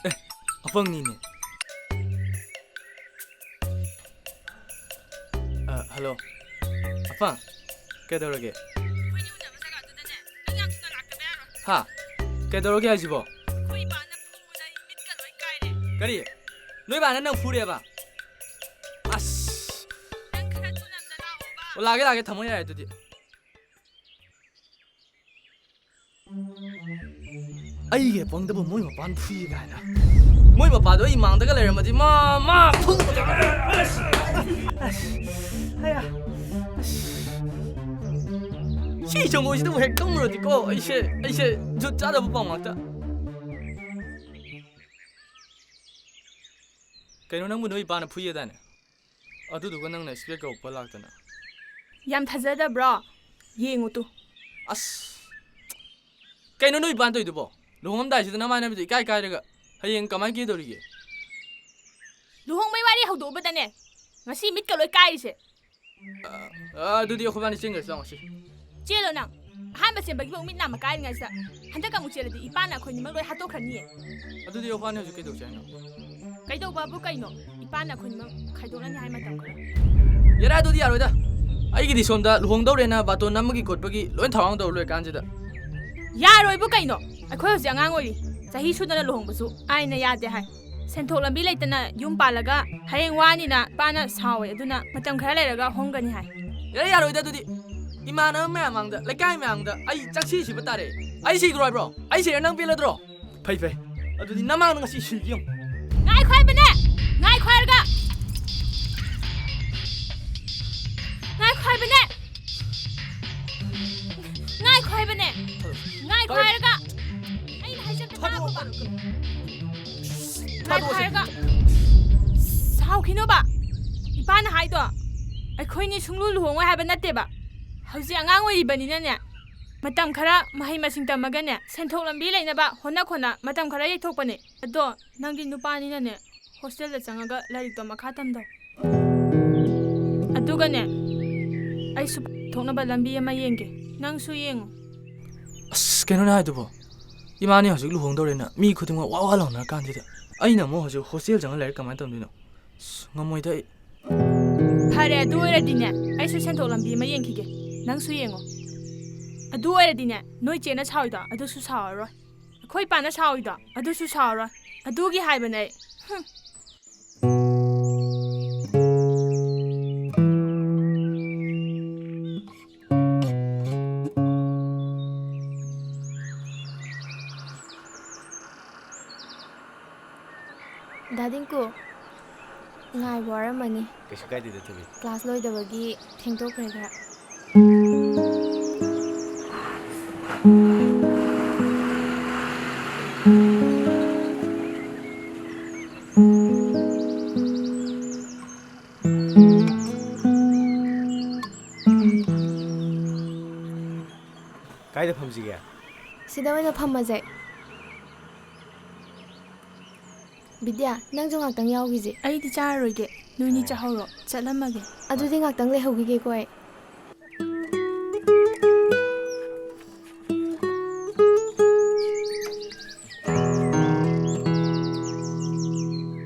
ꯑꯦ, ꯑꯄꯪꯅꯤꯅꯦ꯫ ꯑ, ꯍꯜꯂꯣ꯫ ꯑꯄꯪ, ꯀꯩꯗꯧꯔꯒꯦ? ꯍꯥ? ꯀꯩꯗꯧꯔꯒꯦ ꯍꯥꯏꯁꯤꯕꯣ? ꯑꯩꯈꯣꯏ ꯏꯄꯥꯅ ꯐꯨꯕꯗ ꯑꯩ ꯃꯤꯠꯀ ꯂꯣꯏ ꯀꯥꯏꯔꯦ꯫ ꯀꯔꯤ? ꯅꯣꯏ ꯏꯄꯥꯅ ꯅꯪ ꯐꯨꯔꯦꯕ? ꯑꯁ! ꯅꯪ ꯈꯔ ꯊꯨꯅ ꯑꯝꯇ ꯂꯥꯛꯑꯣꯕ꯫ ꯑꯣ, ꯂꯥꯛꯑꯒꯦ, ꯂꯥꯛꯑꯒꯦ, ꯊꯝꯃꯣ ꯌꯥꯔꯦ ꯑꯗꯨꯗꯤ꯫ ꯑꯩꯒꯤ ꯑꯄꯪꯗꯕꯨ ꯃꯣꯏ ꯃꯄꯥꯟ ꯐꯨꯏ ꯀꯥꯏꯅ꯫ ꯃꯣꯏ ꯃꯄꯥꯗꯣ ꯑꯩ ꯃꯥꯡꯗꯒ ꯂꯩꯔꯝꯃꯗꯤ ꯃꯥ, ꯃꯥ ꯐꯨꯒꯗꯕ꯫ ꯑꯁ! ꯑꯁ! ꯁꯤ ꯆꯪꯉꯣꯏꯁꯤꯗꯕꯨ ꯍꯦꯛ ꯇꯨꯝꯃꯨꯔꯗꯤꯀꯣ, ꯑꯩꯁꯦ, ꯑꯩꯁꯦ ꯖꯨꯠ ꯆꯥꯗꯕ ꯄꯥꯎ ꯉꯥꯛꯇ꯫ ꯀꯩꯅꯣ, ꯅꯪꯕꯨ ꯅꯣꯏ ꯏꯄꯥꯅ ꯐꯨꯏꯌꯦꯗꯥꯏꯅꯦ? ꯑꯗꯨꯗꯨꯒ ꯅꯪꯅ ꯏꯁꯄꯦꯛꯀ ꯎꯞꯄ ꯂꯥꯛꯇꯅ꯫ ꯌꯥꯝ ꯊꯥꯖꯗꯕ꯭ꯔꯣ? ꯌꯦꯡꯉꯨ ꯇꯨ꯫ ꯑꯁ! ꯀꯩꯅꯣ ꯅꯣꯏ ꯏꯄꯥꯅ ꯇꯧꯔꯤꯗꯨꯕꯣ? ꯂꯨꯍꯣꯡꯉꯝꯗꯥꯏꯁꯤꯗ ꯅꯃꯥꯟꯅꯕꯤꯗꯣ ꯏꯀꯥꯏ ꯀꯥꯏꯔꯒ ꯍꯌꯦꯡ ꯀꯃꯥꯏꯅ ꯀꯦꯗꯧꯔꯤꯒꯦ? ꯂꯨꯍꯣꯡꯕꯩ ꯋꯥꯔꯤ ꯍꯧꯗꯣꯛꯎꯕꯗꯅꯦ, ꯉꯁꯤ ꯃꯤꯠꯀ ꯂꯣꯏ ꯀꯥꯏꯔꯤꯁꯦ꯫ ꯑ, ꯑ, ꯑꯗꯨꯗꯤ ꯑꯩꯈꯣꯏꯕꯥꯅꯤ ꯆꯦꯟꯈ꯭ꯔꯁꯤ ꯂꯥꯛꯑꯣ ꯉꯁꯤ꯫ ꯆꯦꯜꯂꯣ ꯅꯪ꯫ ꯑꯍꯥꯟꯕ ꯆꯦꯟꯕꯒꯤꯐꯥꯎ ꯃꯤꯠ ꯅꯥꯝꯃ ꯀꯥꯏꯔꯤꯉꯩꯁꯤꯗ꯫ ꯍꯟꯗꯛ ꯑꯃꯨꯛ ꯆꯦꯜꯂꯗꯤ ꯏꯄꯥꯅ ꯑꯩꯈꯣꯏꯅꯤꯃꯛ ꯂꯣꯏ ꯍꯥꯠꯇꯣꯛꯈ꯭ꯔꯅꯤꯌꯦ꯫ ꯑꯗꯨꯗꯤ ꯑꯩꯈꯣꯏꯕꯥꯅꯤ ꯍꯧꯖꯤꯛ ꯀꯩꯗꯧꯁꯦ ꯍꯥꯏꯅꯣ? ꯀꯩꯗꯧꯕꯕꯨ ꯀꯩꯅꯣ? ꯏꯄꯥꯅ ꯑꯩꯈꯣꯏꯅꯤꯃꯛ ꯈꯥꯏꯗꯣꯛꯅꯅꯤ ꯍꯥꯏ ꯃꯇꯝ ꯈꯔ꯫ ꯌꯥꯔꯦ, ꯑꯗꯨꯗꯤ ꯌꯥꯔꯣꯏꯗ꯫ ꯑꯩꯒꯤꯗꯤ ꯁꯣꯝꯗ ꯂꯨꯍꯣꯡꯗꯧꯔꯦꯅ ꯕꯥꯇꯣꯟ ꯑꯃꯒꯤ ꯈꯣꯠꯄꯒꯤ ꯂꯣꯏ ꯊꯧꯔꯥꯡ ꯇꯧꯔ ꯂꯣꯏꯔꯀꯥꯟꯁꯤꯗ꯫ ꯌꯥꯔꯣꯏꯕꯨ ꯀꯩꯅꯣ? ꯑꯩꯈꯣꯏ ꯍꯧꯖꯤꯛ ꯑꯉꯥꯡ ꯑꯣꯏꯔꯤ꯫ ꯆꯍꯤ ꯁꯨꯗꯅ ꯂꯨꯍꯣꯡꯕꯁꯨ ꯑꯥꯏꯟꯅ ꯌꯥꯗꯦ ꯍꯥꯏ꯫ ꯁꯦꯟꯊꯣꯛ ꯂꯝꯕꯤ ꯂꯩꯇꯅ ꯌꯨꯝ ꯄꯥꯜꯂꯒ ꯍꯌꯦꯡ ꯋꯥꯅꯤꯅ ꯏꯄꯥꯅ ꯁꯥꯎꯋꯦ, ꯑꯗꯨꯅ ꯃꯇꯝ ꯈꯔ ꯂꯩꯔꯒ ꯍꯣꯡꯒꯅꯤ ꯍꯥꯏ꯫ ꯌꯥꯔꯦ, ꯌꯥꯔꯣꯏꯗ ꯑꯗꯨꯗꯤ꯫ ꯏꯃꯥꯟꯅꯕ ꯃꯌꯥꯝ ꯃꯥꯡꯗ, ꯂꯩꯀꯥꯏ ꯃꯌꯥꯝꯗ ꯑꯩ ꯆꯪꯁꯤ ꯁꯤꯕ ꯇꯥꯔꯦ꯫ ꯑꯩ ꯁꯤꯈ꯭ꯔꯣ ꯍꯥꯏꯕ꯭ꯔꯣ? ꯑꯩ ꯁꯤꯔ ꯅꯪ ꯄꯦꯜꯂꯗ꯭ꯔꯣ? ꯐꯩ, ꯐꯩ꯫ ꯑꯗꯨꯗꯤ ꯅꯃꯥꯡꯗ ꯉꯁꯤ ꯁꯤꯒꯦ ꯌꯦꯡꯉꯨ꯫ ꯉꯥꯏꯈꯣ ꯍꯥꯏꯕꯅꯦ! ꯉꯥꯏꯈꯣ ꯍꯥꯏꯔꯒ! ꯉꯥꯏꯈꯣ ꯍꯥꯏꯕꯅꯦ! ꯉꯥꯏꯈꯣ ꯍꯥꯏꯕꯅꯦ! ꯉꯥꯏꯈꯣ ꯍꯥꯏꯔꯒ! ꯑꯩꯅ ꯍꯥꯏꯖꯕꯗꯣ ꯇꯥꯈꯣꯕ! ꯉꯥꯏꯈꯣ ꯍꯥꯏꯔꯒ! ꯁꯥꯎꯈꯤꯅꯣꯕ! ꯏꯄꯥꯅ ꯍꯥꯏꯗꯣ ꯑꯩꯈꯣꯏꯅꯤ ꯁꯨꯡꯂꯨ ꯂꯨꯍꯣꯡꯉꯣꯏ ꯍꯥꯏꯕ ꯅꯠꯇꯦꯕ꯫ ꯍꯧꯖꯤꯛ ꯑꯉꯥꯡ ꯑꯣꯏꯔꯤꯕꯅꯤꯅꯅꯦ, ꯃꯇꯝ ꯈꯔ ꯃꯍꯩ ꯃꯁꯤꯡ ꯇꯝꯃꯒꯅꯦ, ꯁꯦꯟꯊꯣꯛ ꯂꯝꯕꯤ ꯂꯩꯅꯕ ꯍꯣꯠꯅ ꯈꯣꯠꯅ ꯃꯇꯝ ꯈꯔ ꯌꯩꯊꯣꯛꯄꯅꯦ꯫ ꯑꯗꯣ ꯅꯪꯗꯤ ꯅꯨꯄꯥꯅꯤꯅꯅꯦ, ꯍꯣꯁꯇꯦꯜꯗ ꯆꯪꯉꯒ ꯂꯥꯏꯔꯤꯛꯇꯣ ꯃꯈꯥ ꯇꯝꯗꯧ꯫ ꯑꯗꯨꯒꯅꯦ, ꯑꯩꯁꯨ ꯊꯣꯛꯅꯕ ꯂꯝꯕꯤ ꯑꯃ ꯌꯦꯡꯒꯦ, ꯅꯪꯁꯨ ꯌꯦꯡꯉꯨ꯫ ꯑꯁ, ꯀꯩꯅꯣꯅꯦ ꯍꯥꯏꯗꯨꯕꯣ? ꯏꯃꯥꯅꯤ ꯍꯧꯖꯤꯛ ꯂꯨꯍꯣꯡꯗꯧꯔꯦꯅ ꯃꯤ ꯈꯨꯗꯤꯡꯃꯛ ꯋꯥ ꯋꯥ ꯂꯥꯎꯅꯔ ꯀꯥꯟꯁꯤꯗ ꯑꯩꯅ ꯑꯃꯨꯛ ꯍꯧꯖꯤꯛ ꯍꯣꯁꯇꯦꯜ ꯆꯪꯉ ꯂꯥꯏꯔꯤꯛ ꯀꯃꯥꯏꯅ ꯇꯝꯗꯣꯏꯅꯣ? ꯑꯁ, ꯉꯝꯃꯣꯏꯗ ꯑꯩ꯫ ꯐꯔꯦ, ꯑꯗꯨ ꯑꯣꯏꯔꯗꯤꯅꯦ, ꯑꯩꯁꯨ ꯁꯦꯟꯊꯣꯛ ꯂꯝꯕꯤ ꯑꯃ ꯌꯦꯡꯈꯤꯒꯦ, ꯅꯪꯁꯨ ꯌꯦꯡꯉꯣ꯫ ꯑꯗꯨ ꯑꯣꯏꯔꯗꯤꯅꯦ, ꯅꯣꯏ ꯆꯦꯅ ꯁꯥꯎꯏꯗꯣ ꯑꯗꯨꯁꯨ ꯁꯥꯎꯔꯔꯣꯏ, ꯑꯩꯈꯣꯏ ꯄꯥꯅ ꯁꯥꯎꯏꯗꯣ ꯑꯗꯨꯁꯨ ꯁꯥꯎꯔꯔꯣꯏ꯫ ꯑꯗꯨꯒꯤ ꯍꯥꯏꯕꯅꯦ ꯑꯩ꯫ ꯍꯨꯝ꯫ ꯗꯥ ꯗꯤꯡꯀꯨ, ꯉꯥꯏꯕ ꯋꯥꯔꯝꯃꯅꯤ꯫ ꯀꯩꯁꯨ ꯀꯥꯏꯗꯦꯗ, ꯊꯣꯏꯕꯤ꯫ ꯀ꯭ꯂꯥꯁ ꯂꯣꯏꯗꯕꯒꯤ ꯊꯦꯡꯗꯣꯛꯈ꯭ꯔꯦ ꯈꯔ꯫ ꯀꯥꯏꯗ ꯐꯝꯁꯤꯒꯦ? ꯁꯤꯗ ꯑꯣꯏꯅ ꯐꯝꯃꯁꯦ꯫ ꯕꯤꯗ꯭ꯌꯥ, ꯅꯪꯁꯨ ꯉꯥꯛꯇꯪ ꯌꯥꯎꯈꯤꯁꯦ꯫ ꯑꯩꯗꯤ ꯆꯥꯔꯔꯣꯏꯒꯦ, ꯅꯣꯏꯅꯤ ꯆꯥꯍꯧꯔꯣ, ꯆꯠꯂꯝꯃꯒꯦ꯫ ꯑꯗꯨꯗꯤ ꯉꯥꯛꯇꯪ ꯂꯩꯍꯧꯈꯤꯒꯦꯀꯣ ꯑꯩ꯫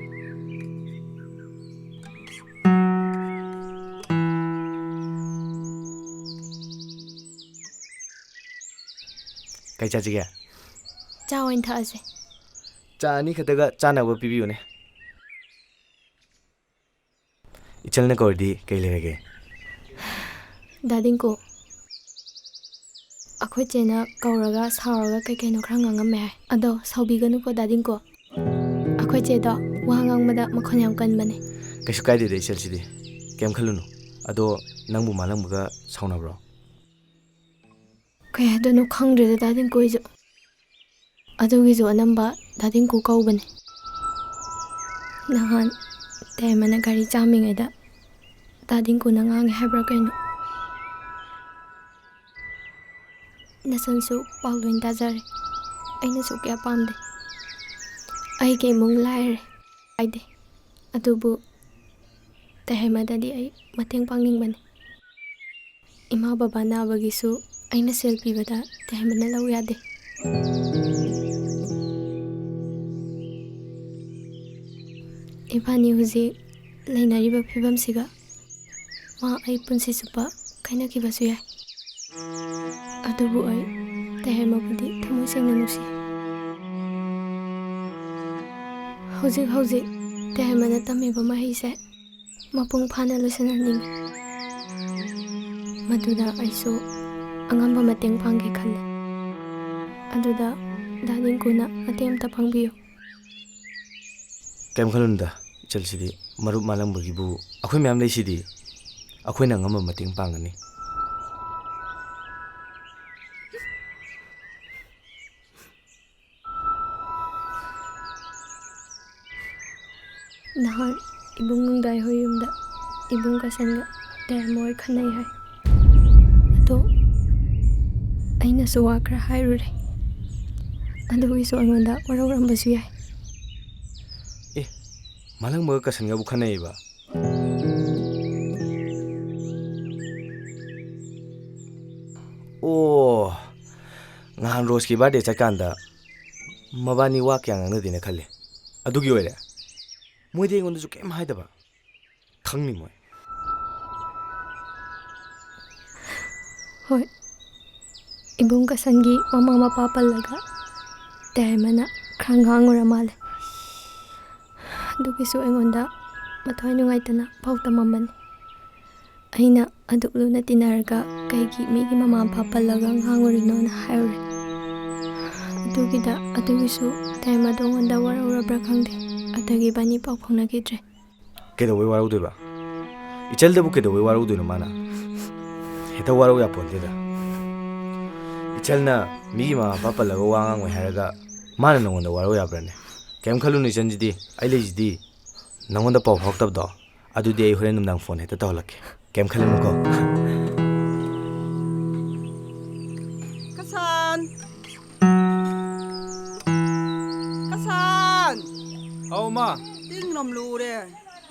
ꯀꯩ ꯆꯥꯁꯤꯒꯦ? ꯆꯥ ꯑꯣꯏꯅ ꯊꯛꯑꯁꯦ꯫ ꯆꯥ ꯑꯅꯤ ꯈꯛꯇꯒ ꯆꯥꯅꯕ ꯄꯤꯕꯤꯌꯨꯅꯦ꯫ ꯏꯆꯜꯅ ꯀꯧꯔꯗꯤ ꯀꯩ ꯂꯩꯔꯒꯦ? ꯗꯥ ꯗꯤꯡꯀꯨ, ꯑꯩꯈꯣꯏ ꯆꯦꯅ ꯀꯧꯔꯒ ꯁꯥꯎꯔꯒ ꯀꯩ ꯀꯩꯅꯣ ꯈꯔ ꯉꯥꯡꯉꯝꯃꯦ ꯍꯥꯏ꯫ ꯑꯗꯣ ꯁꯥꯎꯕꯤꯒꯅꯨꯀꯣ ꯗꯥ ꯗꯤꯡꯀꯨ꯫ ꯑꯩꯈꯣꯏ ꯆꯦꯗꯣ ꯋꯥ ꯉꯥꯡꯕꯗ ꯃꯈꯣꯟ ꯌꯥꯝ ꯀꯟꯕꯅꯦ꯫ ꯀꯩꯁꯨ ꯀꯥꯏꯗꯦꯗ ꯏꯆꯜꯁꯤꯗꯤ, ꯀꯩꯝ ꯈꯜꯂꯨꯅꯨ꯫ ꯑꯗꯣ ꯅꯪꯕꯨ ꯃꯥꯂꯪꯕꯒ ꯁꯥꯎꯅꯕ꯭ꯔꯣ? ꯀꯩ ꯍꯥꯏꯗꯣꯏꯅꯣ ꯈꯪꯗ꯭ꯔꯦꯗ ꯗꯥ ꯗꯤꯡꯀꯨ ꯑꯩꯁꯨ꯫ ꯑꯗꯨꯒꯤꯁꯨ ꯑꯅꯝꯕ ꯗꯥ ꯗꯤꯡꯀꯨ ꯀꯧꯕꯅꯦ꯫ ꯅꯍꯥꯟ ꯇꯦꯃꯅ ꯒꯥꯔꯤ ꯆꯥꯝꯃꯤꯉꯩꯗ ꯗꯥ ꯗꯤꯡꯀꯨꯅ ꯉꯥꯡꯉꯦ ꯍꯥꯏꯕ꯭ꯔꯥ ꯀꯩꯅꯣ꯫ ꯅꯆꯟꯁꯨ ꯄꯥꯎ ꯂꯣꯏ ꯇꯥꯖꯔꯦ꯫ ꯑꯩꯅꯁꯨ ꯀꯌꯥ ꯄꯥꯝꯗꯦ꯫ ꯑꯩꯒꯤ ꯏꯃꯨꯡ ꯂꯥꯏꯔꯦ ꯍꯥꯏꯗꯦ꯫ ꯑꯗꯨꯕꯨ ꯇꯦꯍꯩꯃꯗꯗꯤ ꯑꯩ ꯃꯇꯦꯡ ꯄꯥꯡꯅꯤꯡꯕꯅꯤ꯫ ꯏꯃꯥ ꯕꯕꯥ ꯅꯥꯕꯒꯤꯁꯨ ꯑꯩꯅ ꯁꯦꯜ ꯄꯤꯕꯗ ꯇꯦꯍꯩꯃꯅ ꯂꯧ ꯌꯥꯗꯦ꯫ ꯏꯕꯥꯅꯤ ꯍꯧꯖꯤꯛ ꯂꯩꯅꯔꯤꯕ ꯐꯤꯕꯝꯁꯤꯒ ꯃꯥ ꯑꯩ ꯄꯨꯟꯁꯤ ꯆꯨꯞꯄ ꯀꯥꯏꯅꯈꯤꯕꯁꯨ ꯌꯥꯏ꯫ ꯑꯗꯨꯕꯨ ꯑꯩ ꯇꯦꯍꯦꯃꯕꯨꯗꯤ ꯊꯃꯣꯏ ꯁꯦꯡꯅ ꯅꯨꯡꯁꯤ꯫ ꯍꯧꯖꯤꯛ ꯍꯧꯖꯤꯛ ꯇꯦꯍꯦꯃꯅ ꯇꯝꯃꯤꯕ ꯃꯍꯩꯁꯦ ꯃꯄꯨꯡ ꯐꯥꯅ ꯂꯣꯏꯁꯤꯟꯍꯟꯅꯤꯡꯉꯤ꯫ ꯃꯗꯨꯗ ꯑꯩꯁꯨ ꯑꯉꯝꯕ ꯃꯇꯦꯡ ꯄꯥꯡꯒꯦ ꯈꯜꯂꯤ꯫ ꯑꯗꯨꯗ ꯗꯥ ꯅꯤꯡꯀꯨꯅ ꯃꯇꯦꯡ ꯑꯝꯇ ꯄꯥꯡꯕꯤꯌꯨ꯫ ꯀꯩꯝ ꯈꯜꯂꯨꯅꯨꯗ, ꯏꯆꯜꯁꯤꯗꯤ ꯃꯔꯨꯞ ꯃꯥꯂꯪꯕꯒꯤꯕꯨ ꯑꯩꯈꯣꯏ ꯃꯌꯥꯝ ꯂꯩꯁꯤꯗꯤ꯫ ꯑꯩꯈꯣꯏꯅ ꯑꯉꯝꯕ ꯃꯇꯦꯡ ꯄꯥꯡꯒꯅꯤ꯫ ꯅꯍꯥꯟ ꯏꯕꯨꯡ ꯅꯨꯡꯗꯥꯏ ꯍꯣꯏ ꯌꯨꯝꯗ ꯏꯕꯨꯡ ꯀꯁꯟꯒ ꯇꯦꯔꯦꯝ ꯍꯣꯏ ꯈꯟꯅꯩ ꯍꯥꯏ꯫ ꯑꯗꯣ ꯑꯩꯅꯁꯨ ꯋꯥ ꯈꯔ ꯍꯥꯏꯔꯨꯔꯦ꯫ ꯑꯗꯨꯒꯤꯁꯨ ꯑꯩꯉꯣꯟꯗ ꯋꯥꯔꯧꯔꯝꯕꯁꯨ ꯌꯥꯏ꯫ ꯑꯦ, ꯃꯥꯂꯪꯕꯒ ꯀꯁꯟꯒꯕꯨ ꯈꯟꯅꯩꯕ? ꯑꯣ, ꯉꯍꯥꯟ ꯔꯣꯁꯀꯤ ꯕꯥꯔꯗꯦ ꯆꯠꯀꯥꯟꯗ ꯃꯕꯥꯅꯤ ꯋꯥ ꯀꯌꯥ ꯉꯥꯡꯅꯗꯦꯅ ꯈꯜꯂꯦ꯫ ꯑꯗꯨꯒꯤ ꯑꯣꯏꯔꯦ꯫ ꯃꯣꯏꯗꯤ ꯑꯩꯉꯣꯟꯗꯁꯨ ꯀꯩꯝ ꯍꯥꯏꯗꯕ꯫ ꯈꯪꯅꯤ ꯃꯣꯏ꯫ ꯍꯣꯏ, ꯏꯕꯨꯡ ꯀꯁꯟꯒꯤ ꯃꯃꯥ ꯃꯄꯥ ꯄꯜꯂꯒ ꯇꯦꯔꯦꯝꯅ ꯈꯔ ꯉꯥꯡꯉꯨꯔ ꯃꯥꯜꯂꯦ꯫ ꯑꯗꯨꯒꯤꯁꯨ ꯑꯩꯉꯣꯟꯗ ꯃꯊ꯭ꯋꯥꯏ ꯅꯨꯡꯉꯥꯏꯇꯅ ꯄꯥꯎ ꯇꯝꯃꯝꯕꯅꯤ꯫ ꯑꯩꯅ ꯑꯗꯨꯛ ꯂꯨꯅ ꯇꯤꯟꯅꯔꯒ ꯀꯩꯒꯤ ꯃꯤꯒꯤ ꯃꯃꯥ ꯃꯄꯥ ꯄꯜꯂꯒ ꯉꯥꯡꯉꯨꯔꯤꯅꯣꯅ ꯍꯥꯏꯔꯨꯔꯦ꯫ ꯑꯗꯨꯒꯤꯗ, ꯑꯗꯨꯒꯤꯁꯨ ꯇꯦꯔꯦꯝꯗꯣ ꯑꯩꯉꯣꯟꯗ ꯋꯥꯔꯧꯔꯕ꯭ꯔꯥ ꯈꯪꯗꯦ꯫ ꯑꯗꯒꯤ ꯏꯕꯥꯅꯤ ꯄꯥꯎ ꯐꯥꯎꯅꯈꯤꯗ꯭ꯔꯦ꯫ ꯀꯩꯗꯧꯕꯩ ꯋꯥꯔꯧꯗꯣꯏꯕ? ꯏꯆꯜꯗꯕꯨ ꯀꯩꯗꯧꯕꯩ ꯋꯥꯔꯧꯗꯣꯏꯅꯣ ꯃꯥꯅ? ꯍꯦꯛꯇ ꯋꯥꯔꯧ ꯌꯥꯄꯣꯟꯇꯦꯗ꯫ ꯏꯆꯜꯅ ꯃꯤꯒꯤ ꯃꯃꯥ ꯃꯄꯥ ꯄꯜꯂꯒ ꯋꯥ ꯉꯥꯡꯉꯣꯏ ꯍꯥꯏꯔꯒ ꯃꯥꯅ ꯅꯉꯣꯟꯗ ꯋꯥꯔꯧ ꯌꯥꯕ꯭ꯔꯥꯅꯦ? ꯀꯩꯝ ꯈꯜꯂꯨꯅꯨ ꯏꯆꯟꯁꯤꯗꯤ, ꯑꯩ ꯂꯩꯁꯤꯗꯤ꯫ ꯅꯉꯣꯟꯗ ꯄꯥꯎ ꯐꯥꯎꯔꯛꯇꯕꯗꯣ? ꯑꯗꯨꯗꯤ ꯑꯩ ꯍꯣꯔꯦꯟ ꯅꯨꯡꯗꯥꯡ ꯐꯣꯟ ꯍꯦꯛꯇ ꯇꯧꯍꯜꯂꯛꯀꯦ꯫ ꯀꯩꯝ ꯈꯜꯂꯨꯅꯨꯀꯣ꯫ ꯀꯁꯥꯟ! ꯀꯁꯥꯟ! ꯑꯧ, ꯃꯥ꯫ ꯇꯤꯡ ꯂꯝ ꯂꯨꯔꯦ꯫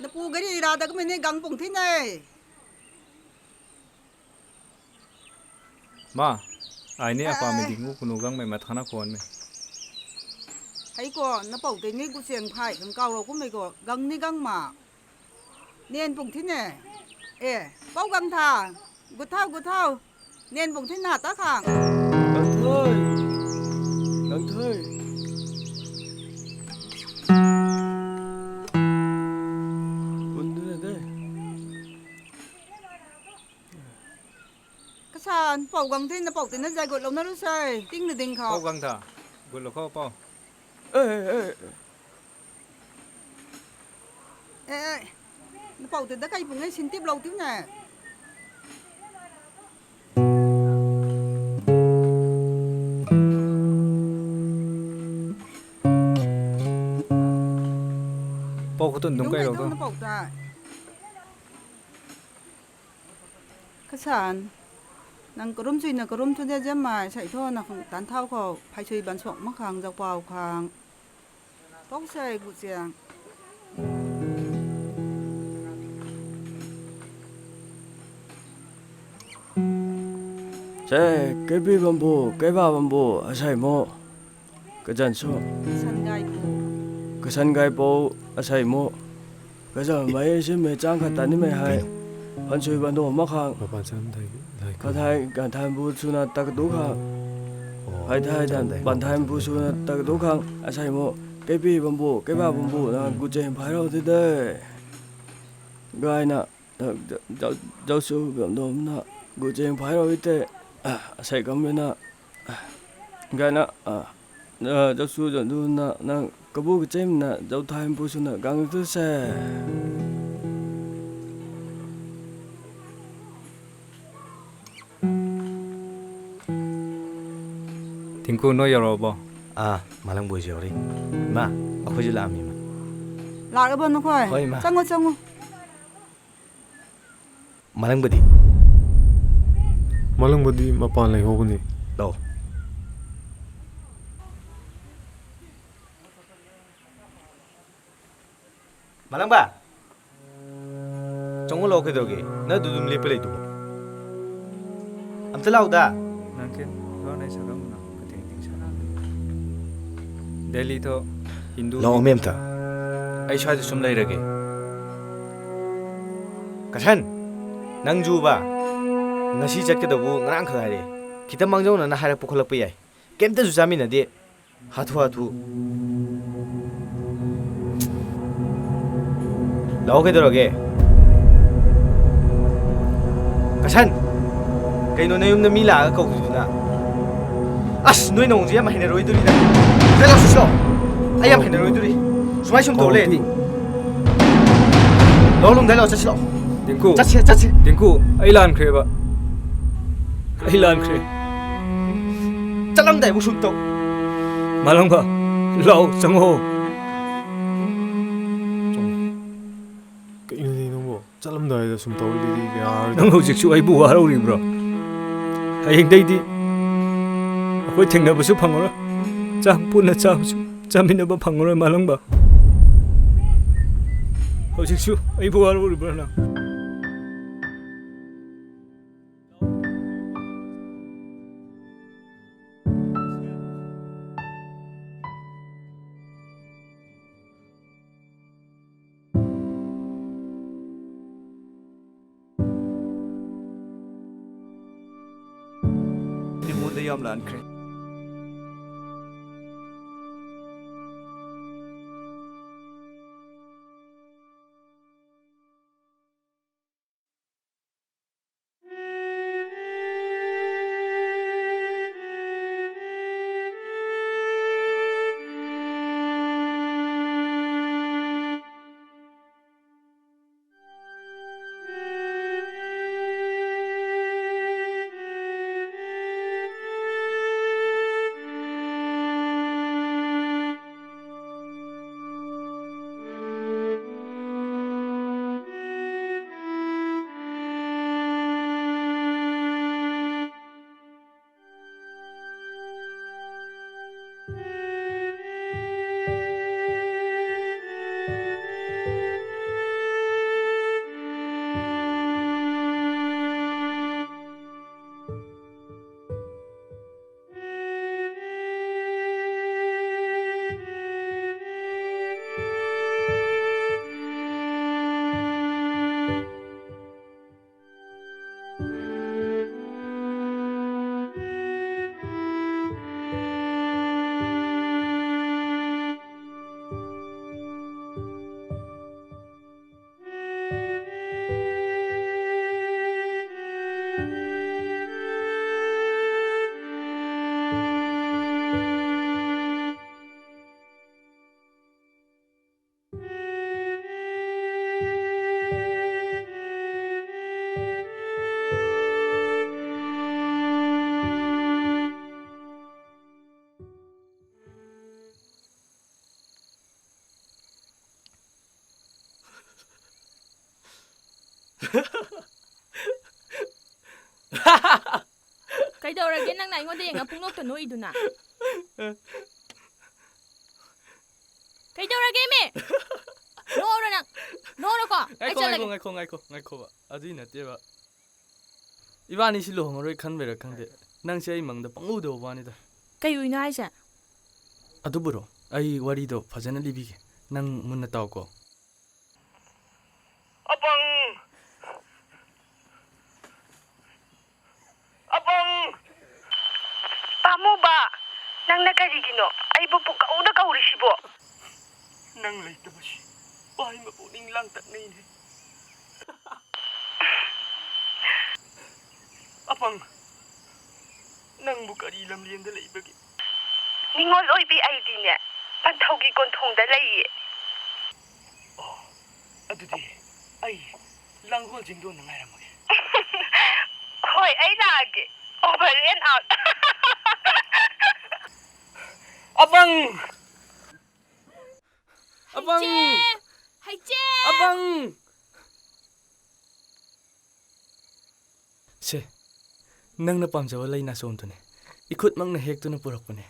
ꯅꯄꯨ ꯒꯥꯔꯤ ꯏꯔꯥꯗꯒ ꯃꯤꯅꯦ ꯒꯥꯡ ꯄꯨꯡ ꯊꯤꯅꯩ꯫ ꯃꯥ, ꯑꯥꯏꯅꯦ ꯑꯄꯥ ꯑꯦ, ꯃꯤꯗꯤꯡꯒꯨ ꯀꯨꯅꯨꯒꯪ ꯃꯩ ꯃꯊꯥꯅ ꯈꯣꯟꯃꯦ꯫ ꯍꯩꯀꯣ, ꯅꯄꯧ ꯇꯦꯡꯉꯤ ꯒꯨꯆꯦꯡ ꯐꯥꯏ ꯈꯪ ꯀꯥꯎꯔꯣ ꯀꯨꯝꯃꯩꯀꯣ, ꯒꯪꯅꯤ ꯒꯪ ꯃꯥ꯫ ꯅꯦꯟ ꯄꯨꯡ ꯊꯤꯅꯦ꯫ ꯑꯦ, ꯄꯧ ꯒꯪ ꯊꯥ, ꯒꯨꯊꯥꯎ ꯒꯨꯊꯥꯎ꯫ ꯅꯦꯟ ꯄꯨꯡ ꯊꯤꯟ ꯅꯥ ꯇꯥ ꯈꯥꯡ꯫ ꯂꯪꯊꯣꯏ! ꯂꯪꯊꯣꯏ! ꯄꯨꯟꯗꯨꯅ ꯗꯦ꯫ ꯀꯁꯥꯟ, ꯄꯥꯎ ꯒꯪꯊꯩꯅ ꯄꯥꯎ ꯇꯤꯟꯅ ꯖꯥꯏꯒꯣꯠ ꯂꯧꯅꯔꯨꯁꯦ꯫ ꯇꯤꯡꯅ ꯗꯤꯡ ꯈꯥꯎ꯫ ꯄꯥꯎ ꯒꯪꯊ꯫ ꯒꯨꯠ ꯂꯧꯈꯣ ꯄꯥꯎ꯫ ꯑꯦ, ꯑꯦ, ꯑꯦ꯫ ꯑꯦ, ꯑꯦ꯫ ꯅ ꯄꯥꯎ ꯇꯤꯟꯗ ꯀꯩ ꯄꯨꯡꯉꯩ ꯁꯤꯟ ꯇꯤꯞ ꯂꯧ ꯇꯤꯞꯅꯦ꯫ ꯄꯥꯎ ꯈꯨꯇꯨꯟ ꯑꯗꯨꯝ ꯀꯩ ꯂꯧꯗꯣ? ꯅ ꯄꯥꯎ ꯇꯥꯏ꯫ ꯀꯁꯥꯟ, ꯅꯪ ꯀꯔꯨꯝ ꯆꯨꯏꯅ ꯀꯔꯨꯝ ꯆꯨꯗꯦ ꯖꯦꯝꯃꯥꯏ, ꯁꯩꯊꯣ ꯅꯈꯪ ꯇꯥꯟꯊꯥꯎ ꯈꯣ, ꯐꯥꯏꯁꯨꯏ ꯕꯟꯁꯣꯛ ꯃꯈꯥꯡ ꯖꯧꯄꯥꯎ ꯈꯥꯡ꯫ ꯄꯧꯁꯥꯏ ꯒꯨꯆꯦꯡ꯫ ꯁꯦ, ꯀꯩꯕꯤ ꯕꯝꯕꯨ, ꯀꯩꯕꯥ ꯕꯝꯕꯨ, ꯑꯁꯥꯏꯃꯣ꯫ ꯀꯖꯟꯁꯨ꯫ ꯁꯟꯒꯥꯏꯕꯨ꯫ ꯀꯁꯟꯒꯥꯏꯄꯧ ꯑꯁꯥꯏꯃꯨ꯫ ꯀꯖꯟ ꯃꯌꯦ ꯁꯤꯃꯦ ꯆꯥꯡ ꯈꯇꯅꯤ ꯃꯦ ꯍꯥꯏ꯫ ꯐꯟꯁꯨꯏ ꯕꯟꯗꯣ ꯃꯈꯥꯡ꯫ ꯃꯄꯥꯟ ꯆꯠꯂꯝꯗꯥꯏꯒꯤ ꯂꯥꯏ ꯀꯊꯥꯏ ꯀꯟꯊꯥꯏꯕꯨ ꯁꯨꯅ ꯇꯛꯗꯨ ꯈꯥꯡ꯫ ꯑꯣ, ꯍꯥꯏ ꯊꯥꯏ ꯊꯥꯟ ꯆꯠꯂꯝꯗꯥꯏ ꯄꯟꯊꯥꯏꯕꯨ ꯁꯨꯅ ꯇꯛꯗꯨ ꯈꯥꯡ꯫ ꯑꯁꯥꯏꯃꯨ ꯀꯩꯄꯤ ꯕꯝꯕꯨ ꯀꯩꯕꯥ ꯕꯝꯕꯨ ꯅ ꯎꯝ꯫ ꯒꯨꯆꯦꯡ ꯐꯥꯏꯔꯧ ꯊꯤꯗꯦ꯫ ꯒꯥꯏꯅ ꯖ-, ꯖ-, ꯖ-, ꯖꯧꯁꯨ ꯕꯝꯗꯣꯝꯅ ꯒꯨꯆꯦꯡ ꯐꯥꯏꯔꯧ ꯏꯇꯦ꯫ ꯑꯁꯥꯏ ꯀꯝꯃꯤꯅ ꯒꯥꯏꯅ, ꯑ, ꯑ, ꯖꯧꯁꯨ ꯖꯟꯗꯨꯅ ꯅꯪ ꯀꯕꯨ ꯀꯆꯦꯝꯅ ꯖꯧꯊꯥꯏ ꯄꯨꯁꯨꯅ ꯒꯥꯡꯇꯨꯁꯦ꯫ ꯊꯤꯡꯀꯨ, ꯅꯣꯏ ꯌꯧꯔꯛꯑꯕꯣ? ꯑꯥ, ꯃꯥꯂꯪꯕ ꯍꯣꯏꯁꯨ ꯌꯧꯔꯛꯏ꯫ ꯏꯃꯥ, ꯑꯩꯈꯣꯏꯁꯨ ꯂꯥꯛꯑꯝꯃꯤ, ꯏꯃꯥ꯫ ꯂꯥꯛꯂꯕꯣ ꯅꯈꯣꯏ? ꯍꯣꯏ, ꯏꯃꯥ꯫ ꯆꯪꯉꯣ, ꯆꯪꯉꯣ꯫ ꯃꯥꯂꯪꯕꯗꯤ? ꯃꯥꯂꯪꯕꯗꯤ ꯃꯄꯥꯟ ꯂꯩꯍꯧꯕꯅꯤ꯫ ꯂꯥꯛꯑꯣ꯫ ꯃꯥꯂꯪꯕ! ꯆꯪꯉꯣ ꯂꯥꯛꯑꯣ, ꯀꯩꯗꯧꯔꯒꯦ? ꯅꯪ ꯑꯗꯨ ꯑꯗꯨꯝ ꯂꯦꯞꯄ ꯂꯩꯗꯨꯕꯣ? ꯑꯝꯇ ꯂꯥꯛꯎꯗ꯫ ꯅꯪ ꯀꯩ ꯂꯣꯟ ꯑꯩ ꯁꯛꯂꯝꯕꯅꯣ? ꯀꯩꯗꯧꯉꯩꯗꯒꯤ ꯁꯛꯂꯝꯕꯅꯣ? ꯗꯦꯜꯂꯤ ꯊꯣ ꯍꯤꯟꯗꯨ ꯂꯥꯛꯑꯣꯃꯤ ꯑꯝꯇ꯫ ꯑꯩ ꯁ꯭ꯋꯥꯏꯗ ꯁꯨꯝ ꯂꯩꯔꯒꯦ꯫ ꯀꯁꯟ! ꯅꯪꯖꯨꯕ! ꯉꯁꯤ ꯆꯠꯀꯗꯕꯨ ꯉꯔꯥꯡ ꯈꯛ ꯍꯥꯏꯔꯛꯑꯦ꯫ ꯈꯤꯇꯪ ꯃꯥꯡꯖꯧꯅꯅ ꯍꯥꯏꯔꯛꯄ ꯈꯣꯠꯂꯛꯄ ꯌꯥꯏ꯫ ꯀꯩꯝꯇꯁꯨ ꯆꯥꯃꯤꯟꯅꯗꯦ꯫ ꯍꯥꯊꯨ ꯍꯥꯊꯨ꯫ ꯂꯥꯛꯑꯣ, ꯀꯩꯗꯧꯔꯒꯦ? ꯀꯁꯟ! ꯀꯩꯅꯣ ꯅꯌꯨꯝꯗ ꯃꯤ ꯂꯥꯛꯑꯒ ꯀꯧꯗꯣꯏꯗꯨꯅ? ꯑꯁ, ꯅꯣꯏ ꯅꯑꯣꯡꯁꯦ ꯌꯥꯝ ꯍꯩꯅꯔꯣꯏꯗꯣꯔꯤꯗ꯫ ꯁꯤꯗ ꯂꯥꯛꯑꯣ, ꯁꯤꯗ ꯂꯥꯛꯑꯣ꯫ ꯑꯩ ꯌꯥꯝ ꯍꯩꯅꯔꯣꯏꯗꯣꯔꯤ꯫ ꯁꯨꯃꯥꯏ ꯁꯨꯝ ꯇꯧ ꯂꯩꯔꯗꯤ꯫ ꯂꯥꯛꯑꯣ, ꯂꯨꯝꯗꯥꯏ ꯂꯥꯛꯑꯣ, ꯆꯠꯁꯤ ꯂꯥꯛꯑꯣ꯫ ꯇꯤꯡꯀꯨ꯫ ꯆꯠꯁꯦ, ꯆꯠꯁꯦ꯫ ꯇꯤꯡꯀꯨ, ꯑꯩ ꯂꯥꯟꯈ꯭ꯔꯦꯕ꯫ ꯑꯩ ꯂꯥꯟꯈ꯭ꯔꯦ꯫ ꯆꯠꯂꯝꯗꯥꯏꯕꯨ ꯁꯨꯝ ꯇꯧ꯫ ꯃꯥꯂꯪꯕ, ꯂꯥꯛꯑꯣ, ꯆꯪꯉꯛꯑꯣ꯫ ꯀꯩꯅꯣꯅꯦ ꯅꯪꯕꯣ? ꯆꯠꯂꯝꯗꯥꯏꯗ ꯁꯨꯝ ꯇꯧ ꯂꯩꯗꯤ ꯌꯥꯔꯣꯏꯗ꯫ ꯅꯪ ꯍꯧꯖꯤꯛꯁꯨ ꯑꯩꯕꯨ ꯋꯥꯔꯧꯔꯤꯕ꯭ꯔꯣ? ꯍꯌꯦꯡꯗꯩꯗꯤ ꯑꯩꯈꯣꯏ ꯊꯦꯡꯅꯕꯁꯨ ꯐꯪꯉꯔꯣꯏ, ꯆꯥꯛ ꯄꯨꯟꯅ ꯆꯥꯕꯁꯨ ꯆꯥꯃꯤꯟꯅꯕ ꯐꯪꯉꯔꯣꯏ, ꯃꯥꯂꯪꯕ꯫ ꯍꯧꯖꯤꯛꯁꯨ ꯑꯩꯕꯨ ꯋꯥꯔꯧꯔꯤꯕ꯭ꯔꯥ ꯅꯪ? ꯑꯩꯉꯣꯟꯗ ꯌꯥꯝ ꯂꯥꯟꯈ꯭ꯔꯦ꯫ ꯀꯩꯗꯧꯔꯒꯦ ꯅꯪꯅ ꯑꯩꯉꯣꯟꯗ ꯌꯦꯡꯉ ꯄꯨꯡꯅꯣꯛꯇ ꯅꯣꯛꯏꯗꯨꯅ? ꯀꯩꯗꯧꯔꯒꯦ ꯃꯤ? ꯅꯣꯛꯑꯣꯔꯣ ꯅꯪ? ꯅꯣꯛꯑꯣꯔꯣꯀꯣ? ꯑꯩ ꯉꯥꯏꯈꯣ, ꯉꯥꯏꯈꯣ, ꯆꯠꯂꯒꯦ꯫ ꯉꯥꯏꯈꯣ, ꯉꯥꯏꯈꯣ, ꯉꯥꯏꯈꯣꯕ꯫ ꯑꯗꯨꯏ ꯅꯠꯇꯦꯕ꯫ ꯏꯕꯥꯅꯤꯁꯤ ꯂꯨꯍꯣꯡꯉꯔꯣꯏ ꯈꯟꯕꯩꯔꯥ ꯈꯪꯗꯦ, ꯅꯪꯁꯦ ꯑꯩ ꯃꯪꯗ ꯄꯪꯎꯗ ꯎꯕ ꯋꯥꯅꯤꯗ꯫ ꯀꯩ ꯎꯏꯅꯣ ꯍꯥꯏꯁꯦ? ꯑꯗꯨꯕꯨꯔꯣ, ꯑꯩ ꯋꯥꯔꯤꯗꯣ ꯐꯖꯅ ꯂꯤꯕꯤꯒꯦ, ꯅꯪ ꯃꯨꯟꯅ ꯇꯥꯎꯀꯣ꯫ ꯑꯄꯪ! ꯑꯄꯪ! ꯄꯥꯝꯃꯨꯕ, ꯅꯪꯅ ꯀꯔꯤꯒꯤꯅꯣ ꯑꯩꯕꯨ ꯄꯨꯀꯧꯗ ꯀꯧꯔꯤꯁꯤꯕꯣ? ꯅꯪ ꯂꯩꯇꯕꯁꯤ ꯄꯥꯏ ꯃꯄꯨꯛꯅꯤꯡ ꯂꯥꯡꯇꯛꯅꯩꯅꯦ꯫ ꯑꯄꯪ, ꯅꯪꯕꯨ ꯀꯔꯤ ꯂꯝꯂꯦꯟꯗ ꯂꯩꯕꯒꯦ? ꯅꯤꯉꯣꯜ ꯑꯣꯏꯕꯤ ꯑꯩꯗꯤꯅꯦ, ꯄꯟꯊꯧꯒꯤ ꯀꯣꯟꯊꯣꯡꯗ ꯂꯩꯌꯦ꯫ ꯑꯣ, ꯑꯗꯨꯗꯤ ꯑꯩ ꯂꯥꯡꯒꯣꯜ ꯆꯤꯡꯗꯣꯟꯗ ꯉꯥꯏꯔꯝꯃꯒꯦ꯫ ꯍꯣꯏ, ꯑꯩ ꯂꯥꯛꯑꯒꯦ꯫ Over and out꯫ ꯑꯄꯪ! ꯑꯄꯪ! ꯍꯩꯆꯦ! ꯍꯩꯆꯦ! ꯑꯄꯪ! ꯁꯦ, ꯅꯪꯅ ꯄꯥꯝꯖꯕ ꯂꯩ ꯅꯥꯁꯣꯝꯗꯨꯅꯦ꯫ ꯏꯈꯨꯠꯃꯛꯅ ꯍꯦꯛꯇꯨꯅ ꯄꯨꯔꯛꯄꯅꯦ꯫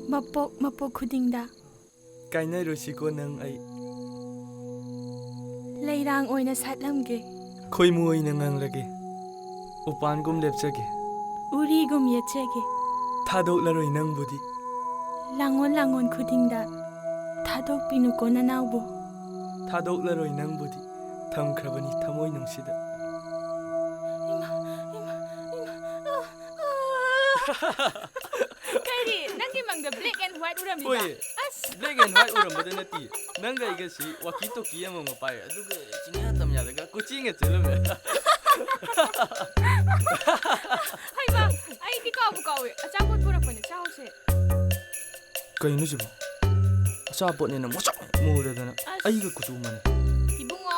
ꯃꯄꯣꯛ ꯃꯄꯣꯛ ꯈꯨꯗꯤꯡꯗ ꯀꯥꯏꯅꯔꯣꯏꯁꯤꯀꯣ ꯅꯪ ꯑꯩ꯫ ꯂꯩꯔꯥꯡ ꯑꯣꯏꯅ ꯁꯥꯠꯂꯝꯒꯦ꯫ ꯈꯣꯏꯃꯨ ꯑꯣꯏꯅ ꯉꯪꯂꯒꯦ꯫ ꯎꯄꯥꯟꯒꯨꯝ ꯂꯦꯞꯆꯒꯦ꯫ ꯎꯔꯤꯒꯨꯝ ꯌꯦꯠꯆꯒꯦ꯫ ꯊꯥꯗꯣꯛꯂꯔꯣꯏ ꯅꯪꯕꯨꯗꯤ꯫ ꯂꯥꯡꯑꯣꯟ ꯂꯥꯡꯑꯣꯟ ꯈꯨꯗꯤꯡꯗ ꯊꯥꯗꯣꯛꯄꯤꯅꯨꯀꯣ ꯅꯅꯥꯎꯕꯨ꯫ ꯊꯥꯗꯣꯛꯂꯔꯣꯏ ꯅꯪꯕꯨꯗꯤ꯫ ꯊꯝꯈ꯭ꯔꯕꯅꯤ ꯊꯃꯣꯏꯅꯨꯡꯁꯤꯗ꯫ ꯏꯃꯥ, ꯏꯃꯥ, ꯏꯃꯥ, ꯑ, ꯑ꯫ ꯀꯔꯤ? ꯅꯪꯒꯤ ꯃꯪꯗ black and white ꯎꯔꯝꯃꯤꯕ? ꯍꯣꯏ꯫ ꯑꯁ꯫ Black and white ꯎꯔꯝꯕꯗ ꯅꯠꯇꯦ꯫ ꯅꯪꯒ ꯑꯩꯒꯁꯤ walkie talkie ꯑꯃꯃꯝ ꯄꯥꯏ꯫ ꯑꯗꯨꯒ ꯆꯤꯡꯌꯥ ꯇꯝꯌꯥꯗꯒ ꯀꯣꯏꯆꯦꯟꯒ ꯆꯦꯜꯂꯝꯃꯦ꯫ ꯍꯩꯃꯥ, ꯑꯩꯗꯤ ꯀꯥꯎꯕꯨ ꯀꯥꯎꯋꯦ꯫ ꯑꯆꯥꯄꯣꯠ ꯄꯨꯔꯛꯄꯅꯦ, ꯆꯥꯎꯁꯦ꯫ ꯀꯩꯅꯣ ꯁꯤꯕꯣ? ꯑꯆꯥꯄꯣꯠꯅꯦꯅ ꯃꯨꯁꯛ ꯃꯨꯔꯗꯅ ꯑꯁ꯫ ꯑꯩꯒ ꯀꯨꯆꯨ ꯃꯥꯟꯅꯩ꯫ ꯏꯕꯨꯡꯉꯣ,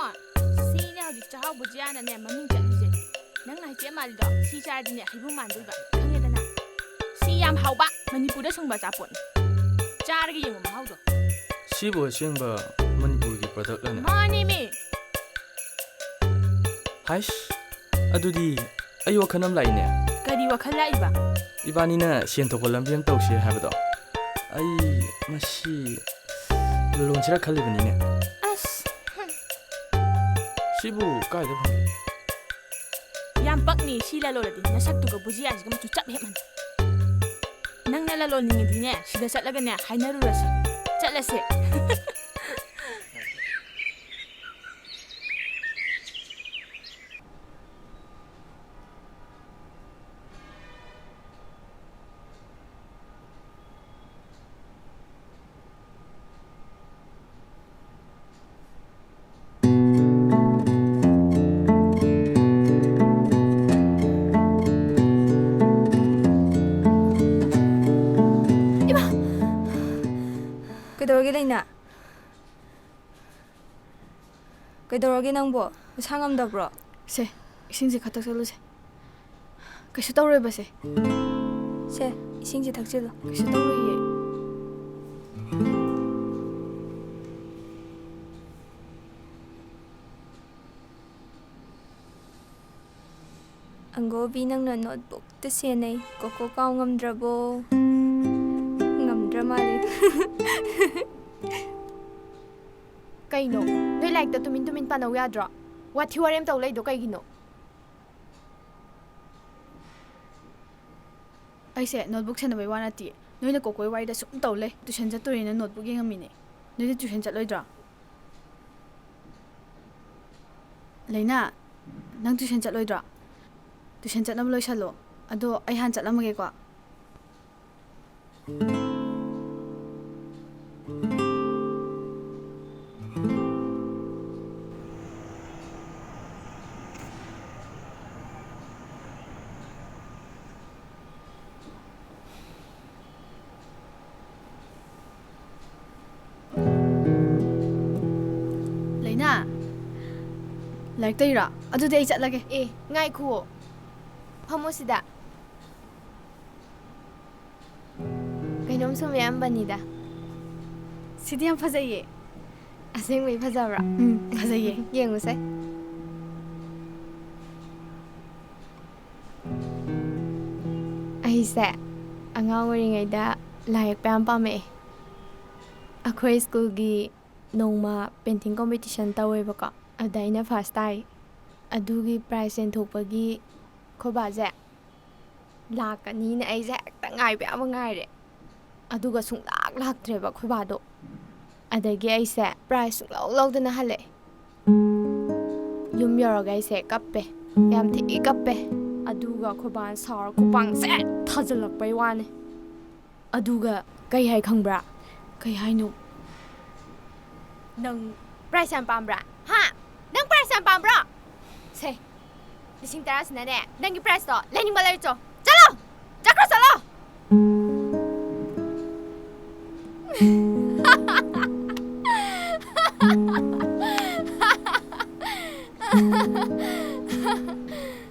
ꯁꯤꯅꯦ ꯍꯧꯖꯤꯛ ꯆꯥꯛꯍꯥꯎ ꯕꯨꯖꯤꯌꯥꯅꯅꯦ ꯃꯃꯤꯡ ꯆꯠꯂꯤꯁꯦ꯫ ꯅꯪꯅ ꯍꯩꯆꯦ ꯃꯥꯜꯂꯤꯗꯣ, ꯁꯤ ꯆꯥꯔꯗꯤꯅꯦ ꯍꯩꯕꯨꯝ ꯃꯥꯟꯗꯣꯏꯕ, ꯈꯪꯉꯦꯗꯅ? ꯁꯤ ꯌꯥꯝ ꯍꯥꯎꯕ, ꯃꯅꯤꯄꯨꯔꯗ ꯁꯨꯡꯕ ꯑꯆꯥꯄꯣꯠꯅꯤ꯫ ꯆꯥꯔꯒ ꯌꯦꯡꯉꯣ ꯃꯍꯥꯎꯗꯣ꯫ ꯁꯤꯕꯨ ꯑꯁꯦꯡꯕ ꯃꯅꯤꯄꯨꯔꯒꯤ ꯄ꯭ꯔꯗꯛꯂꯅꯦ? ꯃꯥꯅꯦꯃꯤ꯫ ꯍꯥꯏꯁ, ꯑꯗꯨꯗꯤ ꯑꯩ ꯋꯥꯈꯜ ꯑꯃ ꯂꯥꯛꯏꯅꯦ꯫ ꯀꯔꯤ ꯋꯥꯈꯜ ꯂꯥꯛꯏꯕ? ꯏꯕꯥꯅꯤꯅ ꯁꯦꯟ ꯊꯣꯛꯄ ꯂꯝꯕꯤ ꯑꯃ ꯇꯧꯁꯦ ꯍꯥꯏꯕꯗꯣ, ꯑꯩ ꯃꯁꯤ ꯂꯂꯣꯟꯁꯤꯔ ꯈꯜꯂꯤꯕꯅꯤꯅꯦ꯫ ꯑꯁ, ꯍꯨꯝ꯫ ꯁꯤꯕꯨ ꯀꯥꯏꯗ ꯐꯪꯒꯦ? ꯌꯥꯝ ꯄꯛꯅꯤ ꯁꯤ ꯂꯂꯣꯜꯂꯗꯤ, ꯅꯁꯛꯇꯨꯒ ꯕꯨꯖꯤꯌꯥꯁꯤꯒ ꯃꯆꯨ ꯆꯞ ꯍꯦꯛ ꯃꯥꯟꯅꯩ꯫ ꯅꯪꯅ ꯂꯂꯣꯜꯅꯤꯡꯉꯗꯤꯅꯦ, ꯁꯤꯗ ꯆꯠꯂꯒꯅꯦ ꯍꯥꯏꯅꯔꯨꯔꯁꯦ꯫ ꯆꯠꯂꯁꯦ꯫ ꯏꯃꯥ! ꯀꯩꯗꯧꯔꯒꯦ, ꯂꯩꯅꯥ? ꯀꯩꯗꯧꯔꯒꯦ ꯅꯪꯕꯣ? ꯅꯁꯥ ꯉꯝꯗꯕ꯭ꯔꯣ? ꯁꯦ, ꯏꯁꯤꯡꯁꯦ ꯈꯔ ꯊꯛꯆꯜꯂꯨꯁꯦ꯫ ꯀꯩꯁꯨ ꯇꯧꯔꯣꯏꯕꯁꯦ꯫ ꯁꯦ, ꯏꯁꯤꯡꯁꯦ ꯊꯛꯆꯜꯂꯣ꯫ ꯀꯩꯁꯨ ꯇꯧꯔꯣꯏꯌꯦ꯫ ꯑꯪꯒꯣꯕꯤ, ꯅꯪꯅ ꯅꯣꯠꯕꯨꯛꯇ ꯁꯦꯟꯅꯩ꯫ ꯀꯣꯀꯣ ꯀꯥꯎ ꯉꯝꯗ꯭ꯔꯕꯣ? ꯉꯝꯗ꯭ꯔ ꯃꯥꯜꯂꯦ꯫ ꯀꯩꯅꯣ? ꯅꯣꯏ ꯂꯥꯏꯔꯤꯛꯇ ꯇꯨꯃꯤꯟ ꯇꯨꯃꯤꯟ ꯄꯥꯅꯧ ꯌꯥꯗ꯭ꯔꯣ? ꯋꯥꯊꯤ ꯋꯥꯔꯦꯝ ꯇꯧ ꯂꯩꯗꯣ ꯀꯩꯒꯤꯅꯣ? ꯑꯩꯁꯦ ꯅꯣꯠꯕꯨꯛ ꯁꯦꯟꯅꯕꯩ ꯋꯥ ꯅꯠꯇꯤꯌꯦ꯫ ꯅꯣꯏꯅ ꯀꯣꯀꯣꯏ ꯋꯥꯔꯤꯗ ꯁꯨꯝ ꯇꯧ ꯂꯩ꯫ ꯇꯨꯏꯁꯟ ꯆꯠꯇꯣꯔꯦꯅ ꯅꯣꯠꯕꯨꯛ ꯌꯦꯡꯉꯝꯃꯤꯅꯦ꯫ ꯅꯣꯏꯗꯤ ꯇꯨꯏꯁꯟ ꯆꯠꯂꯣꯏꯗ꯭ꯔꯣ? ꯂꯩꯅꯥ, ꯅꯪ ꯇꯨꯏꯁꯟ ꯆꯠꯂꯣꯏꯗ꯭ꯔꯣ? ꯇꯨꯏꯁꯟ ꯆꯠꯅꯕ ꯂꯣꯏꯁꯜꯂꯣ꯫ ꯑꯗꯣ ꯑꯩ ꯍꯥꯟꯅ ꯆꯠꯂꯝꯃꯒꯦꯀꯣ꯫ ꯂꯩꯅꯥ, ꯂꯥꯏꯔꯤꯛ ꯇꯧꯔꯤꯔꯣ? ꯑꯗꯨꯗꯤ ꯑꯩ ꯆꯠꯂꯒꯦ꯫ ꯑꯦ, ꯉꯥꯏꯈꯨꯑꯣ꯫ ꯐꯝꯃꯣ ꯁꯤꯗ꯫ ꯀꯩꯅꯣꯝ ꯁꯨꯝ ꯌꯥꯝꯕꯅꯤꯗ꯫ ꯁꯤꯗꯤ ꯌꯥꯝ ꯐꯖꯩꯌꯦ꯫ ꯑꯁꯦꯡꯕꯩ ꯐꯖꯕ꯭ꯔꯥ? ꯎꯝ, ꯐꯖꯩꯌꯦ꯫ ꯌꯦꯡꯉꯨꯁꯦ꯫ ꯑꯩꯁꯦ ꯑꯉꯥꯡ ꯑꯣꯏꯔꯤꯉꯩꯗ ꯂꯥꯏ ꯌꯦꯛꯄ ꯌꯥꯝ ꯄꯥꯝꯃꯛꯑꯦ꯫ ꯑꯩꯈꯣꯏ ꯁ꯭ꯀꯨꯜꯒꯤ ꯅꯣꯡꯃ ꯄꯦꯟꯇꯤꯡ ꯀꯣꯝꯄꯤꯇꯤꯁꯟ ꯇꯧꯋꯦꯕꯀꯣ, ꯑꯗ ꯑꯩꯅ ꯐꯥꯔꯁ ꯇꯥꯏ꯫ ꯑꯗꯨꯒꯤ ꯄ꯭ꯔꯥꯏꯖ ꯌꯦꯟꯊꯣꯛꯄꯒꯤ ꯈꯣꯏꯕꯥꯁꯦ ꯂꯥꯛꯀꯅꯤꯅ ꯑꯩꯁꯦ ꯍꯦꯛꯇ ꯉꯥꯏꯕ ꯌꯥꯕ ꯉꯥꯏꯔꯦ꯫ ꯑꯗꯨꯒ ꯁꯨꯡꯂꯥꯛ ꯂꯥꯛꯇ꯭ꯔꯦꯕ ꯈꯣꯏꯕꯥꯗꯣ꯫ ꯑꯗꯒꯤ ꯑꯩꯁꯦ ꯄ꯭ꯔꯥꯏꯖ ꯁꯨꯡꯂꯧ ꯂꯧꯗꯅ ꯍꯜꯂꯛꯑꯦ꯫ ꯌꯨꯝ ꯌꯧꯔꯒ ꯑꯩꯁꯦ ꯀꯞꯄꯦ, ꯌꯥꯝ ꯊꯤ ꯀꯞꯄꯦ꯫ ꯑꯗꯨꯒ ꯈꯣꯏꯕꯥꯅ ꯁꯥꯎꯔ ꯈꯨꯄꯥꯡ ꯁꯦꯠ ꯊꯥꯖꯤꯜꯂꯛꯄꯩ ꯋꯥꯅꯦ꯫ ꯑꯗꯨꯒ ꯀꯩ ꯍꯥꯏ ꯈꯪꯕ꯭ꯔꯥ? ꯀꯩ ꯍꯥꯏꯅꯣ? "ꯅꯪ ꯄ꯭ꯔꯥꯏꯖ ꯌꯥꯝ ꯄꯥꯝꯕ꯭ꯔꯥ? ꯍꯥ? ꯅꯪ ꯄ꯭ꯔꯥꯏꯖ ꯌꯥꯝ ꯄꯥꯝꯕ꯭ꯔꯣ? ꯁꯦ, ꯂꯤꯁꯤꯡ ꯇꯔꯥꯁꯤꯅꯅꯦ, ꯅꯪꯒꯤ ꯄ꯭ꯔꯥꯏꯖꯇꯣ ꯂꯩꯅꯤꯡꯕ ꯂꯩꯔꯨꯆꯣ꯫ ꯆꯠꯂꯣ! ꯆꯠꯈ꯭ꯔꯣ, ꯆꯠꯂꯣ!"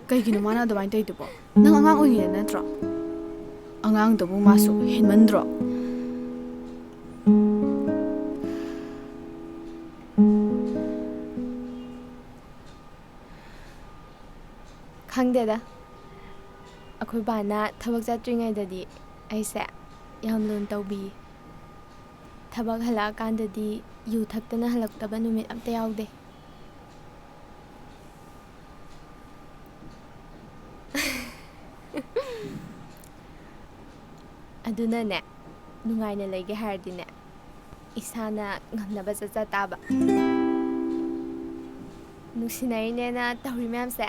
ꯀꯩꯒꯤꯅꯣ ꯃꯥꯅ ꯑꯗꯨꯃꯥꯏꯅ ꯇꯧꯔꯤꯗꯨꯕꯣ? ꯅꯪ ꯑꯉꯥꯡ ꯑꯣꯏꯔꯤꯉꯩꯗ ꯅꯠꯇ꯭ꯔꯣ? ꯑꯉꯥꯡꯗꯨꯕꯨ ꯃꯥꯁꯨ ꯍꯦꯟꯃꯟꯗ꯭ꯔꯣ? ꯈꯪꯗꯦꯗ, ꯑꯩꯈꯣꯏ ꯕꯥꯅ ꯊꯕꯛ ꯆꯠꯇ꯭ꯔꯤꯉꯩꯗꯗꯤ ꯑꯩꯁꯦ ꯌꯥꯝ ꯂꯨꯅ ꯇꯧꯕꯤꯌꯦ꯫ ꯊꯕꯛ ꯍꯜꯂꯛꯑꯀꯥꯟꯗꯗꯤ ꯌꯨ ꯊꯛꯇꯅ ꯍꯜꯂꯛꯇꯕ ꯅꯨꯃꯤꯠ ꯑꯝꯇ ꯌꯥꯎꯗꯦ꯫ ꯑꯗꯨꯅꯅꯦ, ꯅꯨꯡꯉꯥꯏꯅ ꯂꯩꯒꯦ ꯍꯥꯏꯔꯗꯤꯅꯦ, ꯏꯁꯥꯅ ꯉꯝꯅꯕ ꯆꯠꯆ ꯇꯥꯕ꯫ ꯅꯨꯡꯁꯤꯅꯔꯤꯅꯦꯅ ꯇꯧꯔꯤ ꯃꯌꯥꯝꯁꯦ,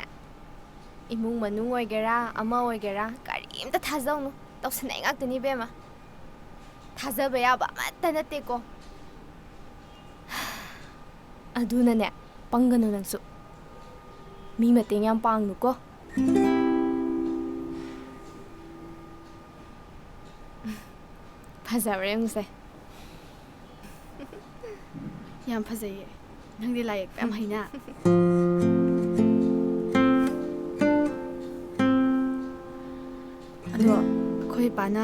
ꯏꯃꯨꯡ ꯃꯅꯨꯡ ꯑꯣꯏꯒꯦꯔꯥ, ꯑꯃ ꯑꯣꯏꯒꯦꯔꯥ, ꯀꯔꯤꯝꯇ ꯊꯥꯖꯧꯅꯨ꯫ ꯇꯧꯁꯟꯅꯩ ꯉꯥꯛꯇꯅꯤ ꯏꯕꯦꯝꯃ꯫ ꯊꯥꯖꯕ ꯌꯥꯕ ꯑꯃꯠꯇ ꯅꯠꯇꯦꯀꯣ꯫ ꯑꯗꯨꯅꯅꯦ, ꯄꯪꯒꯅꯨ ꯅꯪꯁꯨ꯫ ꯃꯤ ꯃꯇꯦꯡ ꯌꯥꯝ ꯄꯥꯡꯅꯨꯀꯣ꯫ ꯐꯖꯕ꯭ꯔꯥ ꯌꯦꯡꯉꯨꯁꯦ꯫ ꯌꯥꯝ ꯐꯖꯩꯌꯦ꯫ ꯅꯪꯗꯤ ꯂꯥꯏ ꯌꯦꯛꯄ ꯌꯥꯝ ꯍꯩꯅ꯫ ꯑꯗꯣ ꯑꯩꯈꯣꯏ ꯏꯄꯥꯅ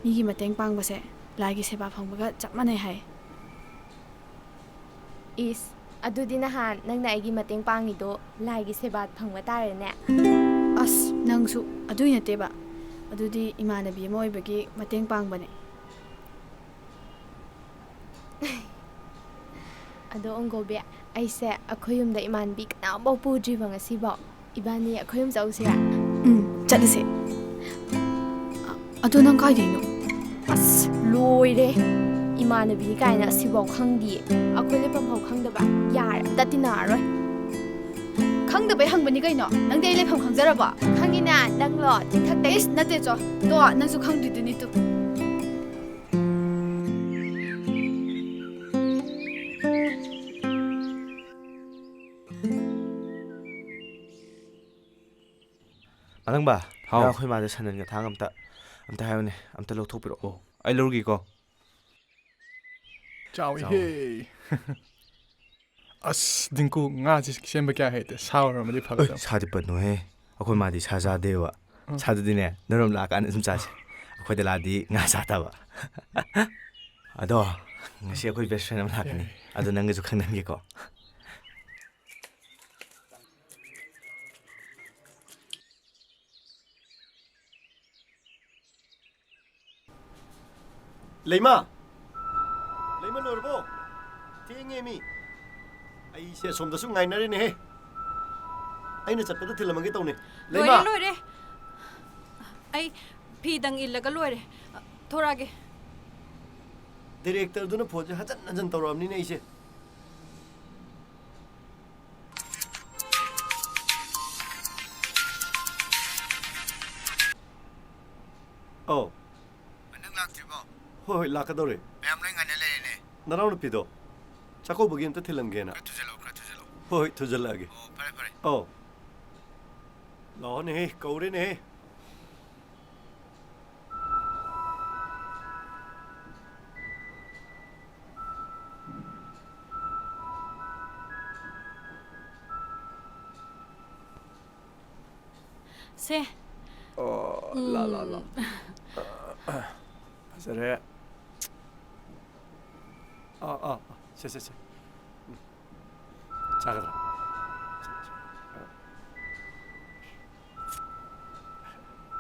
ꯃꯤꯒꯤ ꯃꯇꯦꯡ ꯄꯥꯡꯕꯁꯦ ꯂꯥꯏꯒꯤ ꯁꯦꯕꯥ ꯐꯪꯕꯒ ꯆꯞ ꯃꯥꯟꯅꯩ ꯍꯥꯏ꯫ ꯏꯁ, ꯑꯗꯨꯗꯤ ꯅꯍꯥꯟ ꯅꯪꯅ ꯑꯩꯒꯤ ꯃꯇꯦꯡ ꯄꯥꯡꯉꯤꯗꯣ ꯂꯥꯏꯒꯤ ꯁꯦꯕꯥ ꯐꯪꯕ ꯇꯥꯔꯦꯅꯦ꯫ ꯑꯁ, ꯅꯪꯁꯨ ꯑꯗꯨꯏ ꯅꯠꯇꯦꯕ꯫ ꯑꯗꯨꯗꯤ ꯏꯃꯥꯟꯅꯕꯤ ꯑꯃ ꯑꯣꯏꯕꯒꯤ ꯃꯇꯦꯡ ꯄꯥꯡꯕꯅꯦ꯫ ꯑꯗꯣ ꯑꯣꯡꯒꯣꯕꯤ, ꯑꯩꯁꯦ ꯑꯩꯈꯣꯏ ꯌꯨꯝꯗ ꯏꯃꯥꯟꯅꯕꯤ ꯀꯅꯥꯝꯐꯥꯎ ꯄꯨꯗ꯭ꯔꯤꯕ ꯉꯁꯤꯐꯥꯎ꯫ ꯏꯕꯥꯅꯤ ꯑꯩꯈꯣꯏ ꯌꯨꯝ ꯆꯧꯁꯤꯔꯥ? ꯎꯝ, ꯆꯠꯂꯁꯦ꯫ ꯑ-, ꯑꯗꯣ ꯅꯪ ꯀꯥꯏꯗꯩꯅꯣ? ꯑꯁ, ꯂꯣꯏꯔꯦ꯫ ꯏꯃꯥꯟꯅꯕꯤꯅꯤ ꯀꯥꯏꯅ ꯑꯁꯤꯐꯥꯎ ꯈꯪꯗꯤꯌꯦ꯫ ꯑꯩꯈꯣꯏ ꯂꯩꯐꯝꯐꯥꯎ ꯈꯪꯗꯕ? ꯌꯥꯔꯦ, ꯑꯝꯇ ꯇꯤꯟꯅꯔꯔꯣꯏ꯫ ꯈꯪꯗꯕꯩ ꯍꯪꯕꯅꯤ ꯀꯩꯅꯣ? ꯅꯪꯗꯤ ꯑꯩ ꯂꯩꯐꯝ ꯈꯪꯖꯔꯕꯣ? ꯈꯪꯉꯤꯅ, ꯅꯪꯂꯣ ꯆꯤꯟꯊꯛꯇꯩ? ꯏꯁ, ꯅꯠꯇꯦ ꯆꯣ꯫ ꯇꯣ, ꯅꯪꯁꯨ ꯈꯪꯗ꯭ꯔꯤꯗꯨꯅꯤ ꯇꯨ꯫ ꯃꯊꯪꯕ, ꯍꯥꯎ꯫ ꯅꯪ ꯑꯩꯈꯣꯏ ꯃꯥꯗ ꯁꯅꯟꯒ ꯊꯥꯡ ꯑꯝꯇ, ꯑꯝꯇ ꯍꯥꯏꯌꯨꯅꯦ, ꯑꯝꯇ ꯂꯧꯊꯣꯛꯄꯤꯔꯛꯑꯣ꯫ ꯑꯣ, ꯑꯩ ꯂꯧꯔꯨꯒꯦꯀꯣ꯫ ꯆꯥꯎꯏꯍꯦ꯫ ꯆꯥꯎ꯫ ꯑꯁ, ꯗꯤꯡꯀꯨ, ꯉꯥꯁꯤ ꯁꯦꯝꯕ ꯀꯌꯥ ꯍꯩꯇꯦ꯫ ꯁꯥ ꯑꯣꯏꯔꯝꯃꯗꯤ ꯑꯩ, ꯐꯒꯗꯕ꯫ ꯁꯥꯗꯤ ꯄꯟꯅꯨꯍꯦ꯫ ꯑꯩꯈꯣꯏ ꯃꯥꯗꯤ ꯁꯥ ꯆꯥꯗꯦꯕ꯫ ꯑꯥ꯫ ꯁꯥꯗꯨꯗꯤꯅꯦ, ꯅꯣꯏꯔꯣꯝ ꯂꯥꯛꯑꯀꯥꯟꯗ ꯑꯗꯨꯝ ꯆꯥꯁꯦ꯫ ꯑꯩꯈꯣꯏꯗ ꯂꯥꯛꯑꯗꯤ ꯉꯥ ꯆꯥꯗꯕ꯫ ꯑꯗꯣ, ꯉꯁꯤ ꯑꯩꯈꯣꯏ best friend ꯑꯃ ꯂꯥꯛꯀꯅꯤ꯫ ꯌꯥꯏ꯫ ꯑꯗꯣ ꯅꯪꯒꯁꯨ ꯈꯪꯅꯍꯟꯒꯦꯀꯣ꯫ ꯂꯩꯃ! ꯂꯩꯃ, ꯂꯣꯏꯔꯕꯣ? ꯊꯦꯡꯉꯦ ꯃꯤ꯫ ꯑꯩꯁꯦ ꯑꯁꯣꯝꯗꯁꯨ ꯉꯥꯏꯅꯔꯦꯅꯦꯍꯦ꯫ ꯑꯩꯅ ꯆꯠꯄꯗ ꯊꯤꯜꯂꯝꯃꯒꯦ ꯇꯧꯅꯦ꯫ ꯂꯩꯃ! ꯂꯣꯏꯔꯦ, ꯂꯣꯏꯔꯦ꯫ ꯑꯩ ꯐꯤꯗꯪ ꯏꯜꯂꯒ ꯂꯣꯏꯔꯦ꯫ ꯊꯣꯔꯛꯑꯒꯦ꯫ Directorꯗꯨꯅ phoneꯁꯦ ꯍꯟꯖꯟ ꯍꯟꯖꯟ ꯇꯧꯔꯛꯑꯕꯅꯤꯅꯦ ꯑꯩꯁꯦ꯫ ꯑꯧ꯫ ꯅꯪ ꯂꯥꯛꯇ꯭ꯔꯤꯕꯣ? ꯍꯣꯏ, ꯍꯣꯏ, ꯂꯥꯛꯀꯗꯧꯔꯦ꯫ ꯃꯌꯥꯝ ꯂꯣꯏ ꯉꯥꯏꯅ ꯂꯩꯔꯦꯅꯦ꯫ ꯅꯅꯥꯎꯅꯨꯄꯤꯗꯣ ꯆꯥꯛꯀꯧꯕꯒꯤ ꯑꯝꯇ ꯊꯤꯜꯂꯝꯒꯦꯅ꯫ ꯈꯔ ꯊꯨꯖꯜꯂꯛꯑꯣ, ꯈꯔ ꯊꯨꯖꯜꯂꯛꯑꯣ꯫ ꯍꯣꯏ, ꯍꯣꯏ, ꯊꯨꯖꯜꯂꯛꯑꯒꯦ꯫ ꯑꯣ, ꯐꯔꯦ, ꯐꯔꯦ꯫ ꯑꯧ꯫ ꯂꯥꯛꯑꯣꯅꯦꯍꯦ, ꯀꯧꯔꯦꯅꯦꯍꯦ꯫ ꯁꯦ꯫ ꯑꯣ, ꯂꯥ, ꯂꯥ, ꯂꯥ꯫ ꯎꯝ꯫ ꯐꯖꯔꯦ꯫ ꯑꯥ, ꯑꯥ, ꯑꯥ, ꯁꯦ, ꯁꯦ, ꯁꯦ꯫ ꯆꯥꯒꯗ꯭ꯔꯥ?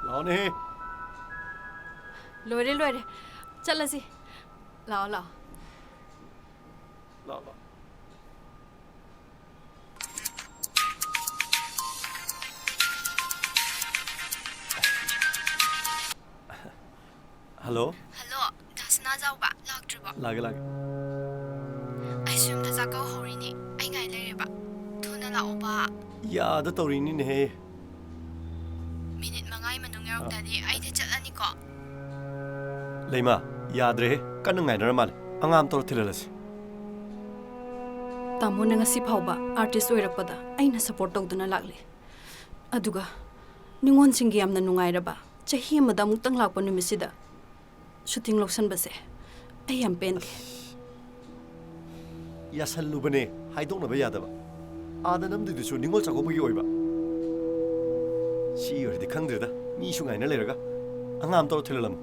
ꯂꯥꯛꯑꯣꯅꯦꯍꯦ꯫ ꯂꯣꯏꯔꯦ, ꯂꯣꯏꯔꯦ꯫ ꯆꯠꯂꯁꯤ꯫ ꯂꯥꯛꯑꯣ, ꯂꯥꯛꯑꯣ꯫ ꯂꯥꯛꯑꯣ, ꯂꯥꯛꯑꯣ꯫ ꯍꯜꯂꯣ꯫ ꯍꯜꯂꯣ, ꯗꯥ ꯁꯅꯥꯖꯥꯎꯕ, ꯂꯥꯛꯇ꯭ꯔꯤꯕꯣ? ꯂꯥꯛꯑꯒꯦ, ꯂꯥꯛꯑꯒꯦ꯫ ꯑꯩꯁꯨ ꯌꯨꯝꯗ ꯆꯥꯛ ꯀꯧꯍꯧꯔꯤꯅꯦ꯫ ꯑꯩ ꯉꯥꯏ ꯂꯩꯔꯦꯕ꯫ ꯊꯨꯅ ꯂꯥꯛꯑꯣꯕ꯫ ꯌꯥꯗ ꯇꯧꯔꯤꯅꯤꯅꯦꯍꯦ꯫ ꯃꯤꯅꯤꯠ ꯃꯉꯥꯒꯤ ꯃꯅꯨꯡ ꯌꯧꯔꯛꯇꯗꯤ ꯑꯩꯗꯤ ꯆꯠꯂꯅꯤꯀꯣ꯫ ꯂꯩꯃ, ꯌꯥꯗ꯭ꯔꯦꯍꯦ꯫ ꯀꯟꯅ ꯉꯥꯏꯅꯔ ꯃꯥꯜꯂꯦ꯫ ꯑꯉꯥꯡ ꯑꯃ ꯇꯧꯔ ꯊꯤꯜꯍꯜꯂꯁꯤ꯫ ꯇꯥꯃꯣꯅ ꯉꯁꯤ ꯐꯥꯎꯕ ꯑꯥꯔꯇꯤꯁ ꯑꯣꯏꯔꯛꯄꯗ ꯑꯩꯅ ꯁꯄꯣꯔꯠ ꯇꯧꯗꯨꯅ ꯂꯥꯛꯂꯤ꯫ ꯑꯗꯨꯒ ꯅꯤꯉꯣꯜꯁꯤꯡꯒꯤ ꯌꯥꯝꯅ ꯅꯨꯡꯉꯥꯏꯔꯕ ꯆꯍꯤ ꯑꯃꯗ ꯑꯃꯨꯛꯇꯪ ꯂꯥꯛꯄ ꯅꯨꯃꯤꯠꯁꯤꯗ ꯁꯨꯇꯤꯡ ꯂꯧꯁꯟꯕꯁꯦ ꯑꯩ ꯌꯥꯝ ꯄꯦꯟꯗꯦ꯫ ꯌꯥꯁꯜꯂꯨꯕꯅꯦ, ꯍꯥꯏꯗꯣꯛꯅꯕ ꯌꯥꯗꯕ꯫ ꯑꯥꯗ ꯅꯝꯗꯣꯏꯗꯨꯁꯨ ꯅꯤꯉꯣꯜ ꯆꯥꯛꯀꯧꯕꯒꯤ ꯑꯣꯏꯕ꯫ ꯁꯤ ꯑꯣꯏꯔꯗꯤ ꯈꯪꯗ꯭ꯔꯦꯗ, ꯃꯤꯁꯨ ꯉꯥꯏꯅ ꯂꯩꯔꯒ꯫ ꯑꯉꯥꯡ ꯑꯃ ꯇꯧꯔ ꯊꯤꯜꯍꯜꯂꯝꯃꯨ꯫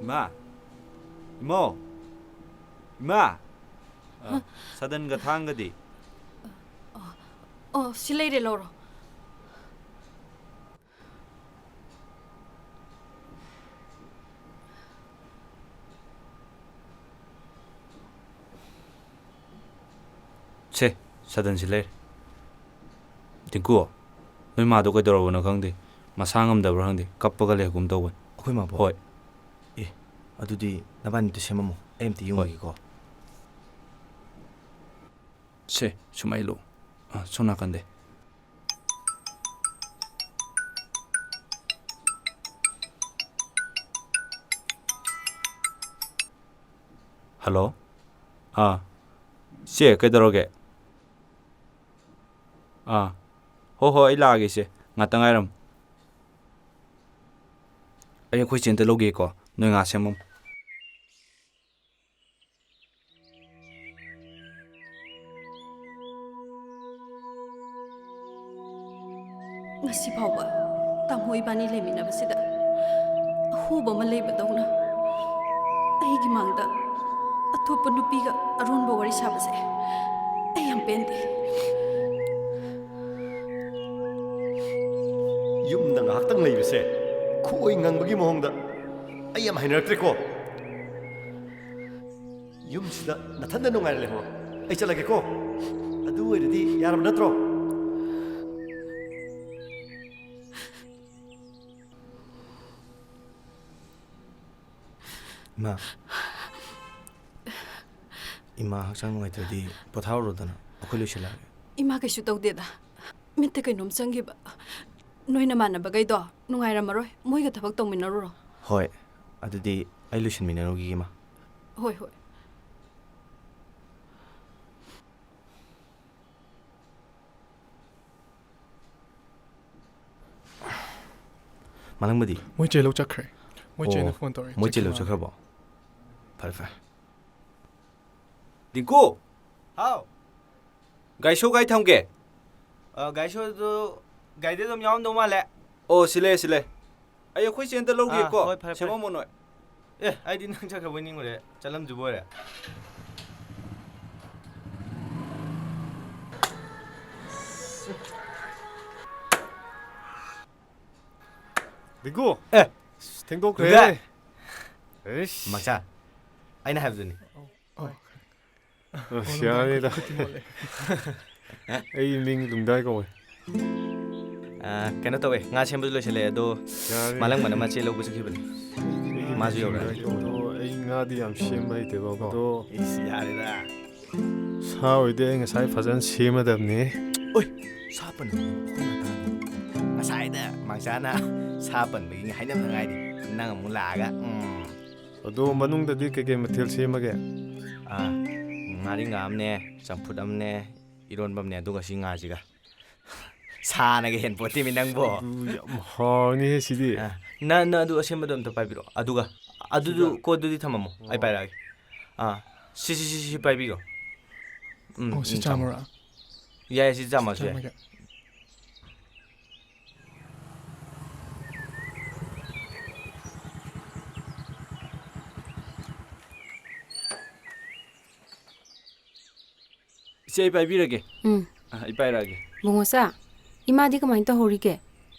ꯏꯃꯥ! ꯏꯃꯧ! ꯏꯃꯥ! ꯑ, ꯁꯗꯟꯒ ꯊꯥꯡꯒꯗꯤ? ꯑꯣ, ꯁꯤ ꯂꯩꯔꯦ, ꯂꯧꯔꯣ꯫ ꯁꯦ, ꯁꯗꯟꯁꯤ ꯂꯩꯔꯦ꯫ ꯇꯤꯡꯀꯨ, ꯅꯣꯏ ꯃꯥꯗꯣ ꯀꯩꯗꯧꯔꯕꯅꯣ ꯈꯪꯗꯦ꯫ ꯃꯁꯥ ꯉꯝꯗꯕ꯭ꯔꯥ ꯈꯪꯗꯦ꯫ ꯀꯞꯄꯒ ꯂꯩꯍꯧꯒꯨꯝ ꯇꯧꯕꯅꯤ꯫ ꯑꯩꯈꯣꯏ ꯃꯥꯕꯣ? ꯍꯣꯏ꯫ ꯑꯦ, ꯑꯗꯨꯗꯤ ꯅꯕꯥꯅꯤꯗꯣ ꯁꯦꯝꯃꯝꯃꯣ꯫ ꯑꯩ ꯑꯝꯇ ꯍꯣꯏ꯫ ꯌꯦꯡꯉꯨꯒꯦꯀꯣ꯫ ꯁꯦ, ꯁꯨꯃꯥꯏ ꯏꯜꯂꯨ꯫ ꯑ, ꯁꯣꯝ ꯅꯥꯀꯟꯗꯩ꯫ ꯍꯜꯂꯣ? ꯑꯥ꯫ ꯆꯦ, ꯀꯩꯗꯧꯔꯒꯦ? ꯑꯥ꯫ ꯍꯣ, ꯍꯣ, ꯑꯩ ꯂꯥꯛꯑꯒꯦ, ꯏꯆꯦ꯫ ꯉꯥꯛꯇꯪ ꯉꯥꯏꯔꯝꯃꯨ꯫ ꯑꯩ ꯑꯩꯈꯣꯏ ꯆꯦ ꯑꯝꯇ ꯂꯧꯒꯦꯀꯣ꯫ ꯅꯣꯏ ꯉꯥ ꯁꯦꯝꯃꯝꯃꯣ꯫ ꯉꯁꯤ ꯐꯥꯎꯕ ꯄꯣꯕ ꯑꯃ ꯂꯩꯕꯗꯧꯅ ꯑꯩꯒꯤ ꯃꯥꯡꯗ ꯑꯇꯣꯞꯄ ꯅꯨꯄꯤꯒ ꯑꯔꯣꯟꯕ ꯋꯥꯔꯤ ꯁꯥꯕꯁꯦ ꯑꯩ ꯌꯥꯝ ꯄꯦꯟꯗꯦ꯫ ꯌꯨꯝꯗ ꯉꯥꯏꯍꯥꯛꯇꯪ ꯂꯩꯕꯁꯦ ꯈꯨꯑꯣꯏ ꯉꯪꯕꯒꯤ ꯃꯑꯣꯡꯗ ꯑꯩ ꯌꯥꯝ ꯍꯩꯅꯔꯛꯇ꯭ꯔꯦꯀꯣ꯫ ꯌꯨꯝꯁꯤꯗ ꯅꯊꯟꯗ ꯅꯨꯡꯉꯥꯏꯅ ꯂꯩꯍꯧꯔꯣ꯫ ꯑꯩ ꯆꯠꯂꯒꯦꯀꯣ꯫ ꯑꯗꯨ ꯑꯣꯏꯔꯗꯤ ꯌꯥꯔꯕ ꯅꯠꯇ꯭ꯔꯣ? ꯏꯃꯥ, ꯏꯃꯥ ꯍꯛꯆꯥꯡ ꯅꯨꯡꯉꯥꯏꯇ꯭ꯔꯗꯤ ꯄꯣꯊꯥꯔꯨꯔꯣꯗꯅ, ꯑꯩꯈꯣꯏ ꯂꯣꯏꯁꯤꯜꯂꯛꯑꯒꯦ꯫ ꯏꯃꯥ ꯀꯩꯁꯨ ꯇꯧꯗꯦꯗ꯫ ꯃꯤꯠꯇ ꯀꯩꯅꯣꯝ ꯆꯪꯈꯤꯕ꯫ ꯅꯣꯏ ꯅꯃꯥꯟꯅꯕꯈꯩꯗꯣ ꯅꯨꯡꯉꯥꯏꯔꯝꯃꯔꯣꯏ꯫ ꯃꯣꯏꯒ ꯊꯕꯛ ꯇꯧꯃꯤꯟꯅꯔꯨꯔꯣ꯫ ꯍꯣꯏ, ꯑꯗꯨꯗꯤ ꯑꯩ ꯂꯣꯏꯁꯤꯟꯃꯤꯟꯅꯔꯨꯈꯤꯒꯦ, ꯏꯃꯥ꯫ ꯍꯣꯏ, ꯍꯣꯏ꯫ ꯃꯥꯂꯪꯕꯗꯤ? ꯃꯣꯏ ꯆꯦ ꯂꯧ ꯆꯠꯈ꯭ꯔꯦ꯫ ꯃꯣꯏ ꯆꯦꯅ ꯑꯣ, ꯐꯣꯟ ꯇꯧꯔꯛꯑꯦ꯫ ꯃꯣꯏ ꯆꯦ ꯂꯧ ꯆꯠꯈ꯭ꯔ ꯃꯥꯜꯂꯦ꯫ ꯆꯠꯈ꯭ꯔꯕꯣ? ꯐꯔꯦ, ꯐꯔꯦ꯫ ꯗꯤꯡꯀꯨ! ꯍꯥꯎ꯫ ꯒꯥꯔꯤ ꯁꯣ ꯀꯥꯏ ꯊꯝꯒꯦ? ꯑ, ꯒꯥꯔꯤ ꯁꯣꯗꯨ ꯒꯥꯔꯤꯗ ꯑꯗꯨꯝ ꯌꯥꯎꯔꯝꯗꯧ ꯃꯥꯜꯂꯦ꯫ ꯑꯣ, ꯁꯤ ꯂꯩ, ꯁꯤ ꯂꯩ꯫ ꯑꯩ ꯑꯩꯈꯣꯏ ꯆꯦ ꯑꯝꯇ ꯂꯧꯈꯤꯒꯦꯀꯣ꯫ ꯑꯥ, ꯍꯣꯏ, ꯐꯔꯦ, ꯐꯔꯦ꯫ ꯁꯦꯝꯃꯝꯃꯣ ꯅꯣꯏ꯫ ꯑꯦ, ꯑꯩꯗꯤ ꯅꯪ ꯆꯠꯈ꯭ꯔꯕꯣꯏ ꯅꯤꯡꯉꯨꯔꯦ꯫ ꯆꯠꯂꯝꯗ꯭ꯔꯤꯕ ꯑꯣꯏꯔꯦ꯫ ꯗꯤꯡꯀꯨ! ꯑꯦ! ꯑꯁ, ꯊꯦꯡꯗꯣꯛꯈ꯭ꯔꯦ꯫ ꯂꯨꯝꯗꯥꯏ! ꯑꯩꯁ꯫ ꯃꯛꯁꯥ, ꯑꯩꯅ ꯍꯥꯏꯕꯗꯨꯅꯤ꯫ ꯑꯁ, ꯌꯥꯔꯦꯗ꯫ ꯑꯩ ꯃꯤꯡ ꯂꯨꯝꯗꯥꯏ ꯀꯧꯋꯦ꯫ ꯑ, ꯀꯩꯅꯣ ꯇꯧꯋꯦ, ꯉꯥ ꯁꯦꯝꯕꯁꯨ ꯂꯣꯏꯁꯤꯜꯂꯦ, ꯑꯗꯣ ꯌꯥꯔꯦ꯫ ꯃꯥꯂꯪꯕꯅ ꯃꯆꯦ ꯂꯧꯕ ꯆꯠꯈꯤꯕꯅꯤ꯫ ꯑꯩꯒꯤ ꯃꯥꯁꯨ ꯃꯤꯡ ꯌꯧꯔꯛꯑꯦ꯫ ꯂꯨꯝꯗꯥꯏ ꯀꯧꯕꯗꯣ ꯑꯩ ꯉꯥꯗꯤ ꯌꯥꯝ ꯁꯦꯝꯕ ꯍꯩꯇꯦꯕꯀꯣ꯫ ꯑꯗꯣ ꯏꯁ, ꯌꯥꯔꯦꯗ꯫ ꯁꯥ ꯑꯣꯏꯗꯤ ꯑꯩ ꯉꯁꯥꯏ ꯐꯖꯅ ꯁꯦꯝꯃꯗꯕꯅꯤ꯫ ꯑꯣꯏ, ꯁꯥ ꯄꯟꯕ ꯑꯩꯈꯣꯏ ꯃꯇꯥꯡꯗ꯫ ꯉꯁꯥꯏꯗ ꯃꯥꯡꯆꯥꯅ ꯁꯥ ꯄꯟꯕꯒꯤ ꯍꯥꯏꯅꯕꯗ ꯉꯥꯏꯔꯤ꯫ ꯅꯪ ꯑꯃꯨꯛ ꯂꯥꯛꯑꯒ, ꯎꯝ꯫ ꯑꯗꯣ ꯃꯅꯨꯡꯗꯗꯤ ꯀꯩꯀꯩ ꯃꯊꯦꯜ ꯁꯦꯝꯃꯒꯦ? ꯑꯥ, ꯉꯥꯔꯤꯡꯈꯥ ꯑꯃꯅꯦ, ꯆꯝꯐꯨꯠ ꯑꯃꯅꯦ, ꯏꯔꯣꯟꯕ ꯑꯃꯅꯦ, ꯑꯗꯨꯒ ꯁꯤ ꯉꯥꯁꯤꯒ꯫ ꯁꯥꯅꯒ ꯍꯦꯟꯄꯣꯠꯇꯦꯃꯤ ꯅꯪꯕꯣ꯫ ꯑꯗꯨ ꯌꯥꯝ ꯍꯥꯎꯅꯤꯍꯦ ꯁꯤꯗꯤ꯫ ꯑꯥ, ꯅ, ꯅ ꯑꯗꯨ ꯑꯁꯦꯝꯕꯗꯣ ꯑꯝꯇ ꯄꯥꯏꯕꯤꯔꯛꯑꯣ꯫ ꯑꯗꯨꯒ ꯑꯗꯨꯗꯨ ꯀꯣꯠꯇꯨꯗꯤ ꯊꯝꯃꯝꯃꯣ, ꯑꯩ ꯄꯥꯏꯔꯛꯑꯒꯦ꯫ ꯑꯥ, ꯁꯤ, ꯁꯤ, ꯁꯤ, ꯁꯤ ꯄꯥꯏꯕꯤꯔꯣ꯫ ꯎꯝ, ꯑꯣ, ꯁꯤ ꯎꯝ, ꯆꯥꯝꯃꯔꯥ? ꯌꯥꯏ, ꯁꯤ ꯆꯥꯝꯃꯁꯨ ꯌꯥꯏ꯫ ꯆꯥꯝꯃꯒ꯫ ꯏꯆꯦ, ꯑꯩ ꯄꯥꯏꯕꯤꯔꯒꯦ꯫ ꯎꯝ꯫ ꯑ, ꯑꯩ ꯄꯥꯏꯔꯛꯑꯒꯦ꯫ ꯕꯨꯡꯉꯣꯆꯥ, ꯏꯃꯥꯗꯤ ꯀꯃꯥꯏꯅ ꯇꯧꯍꯧꯔꯤꯒꯦ?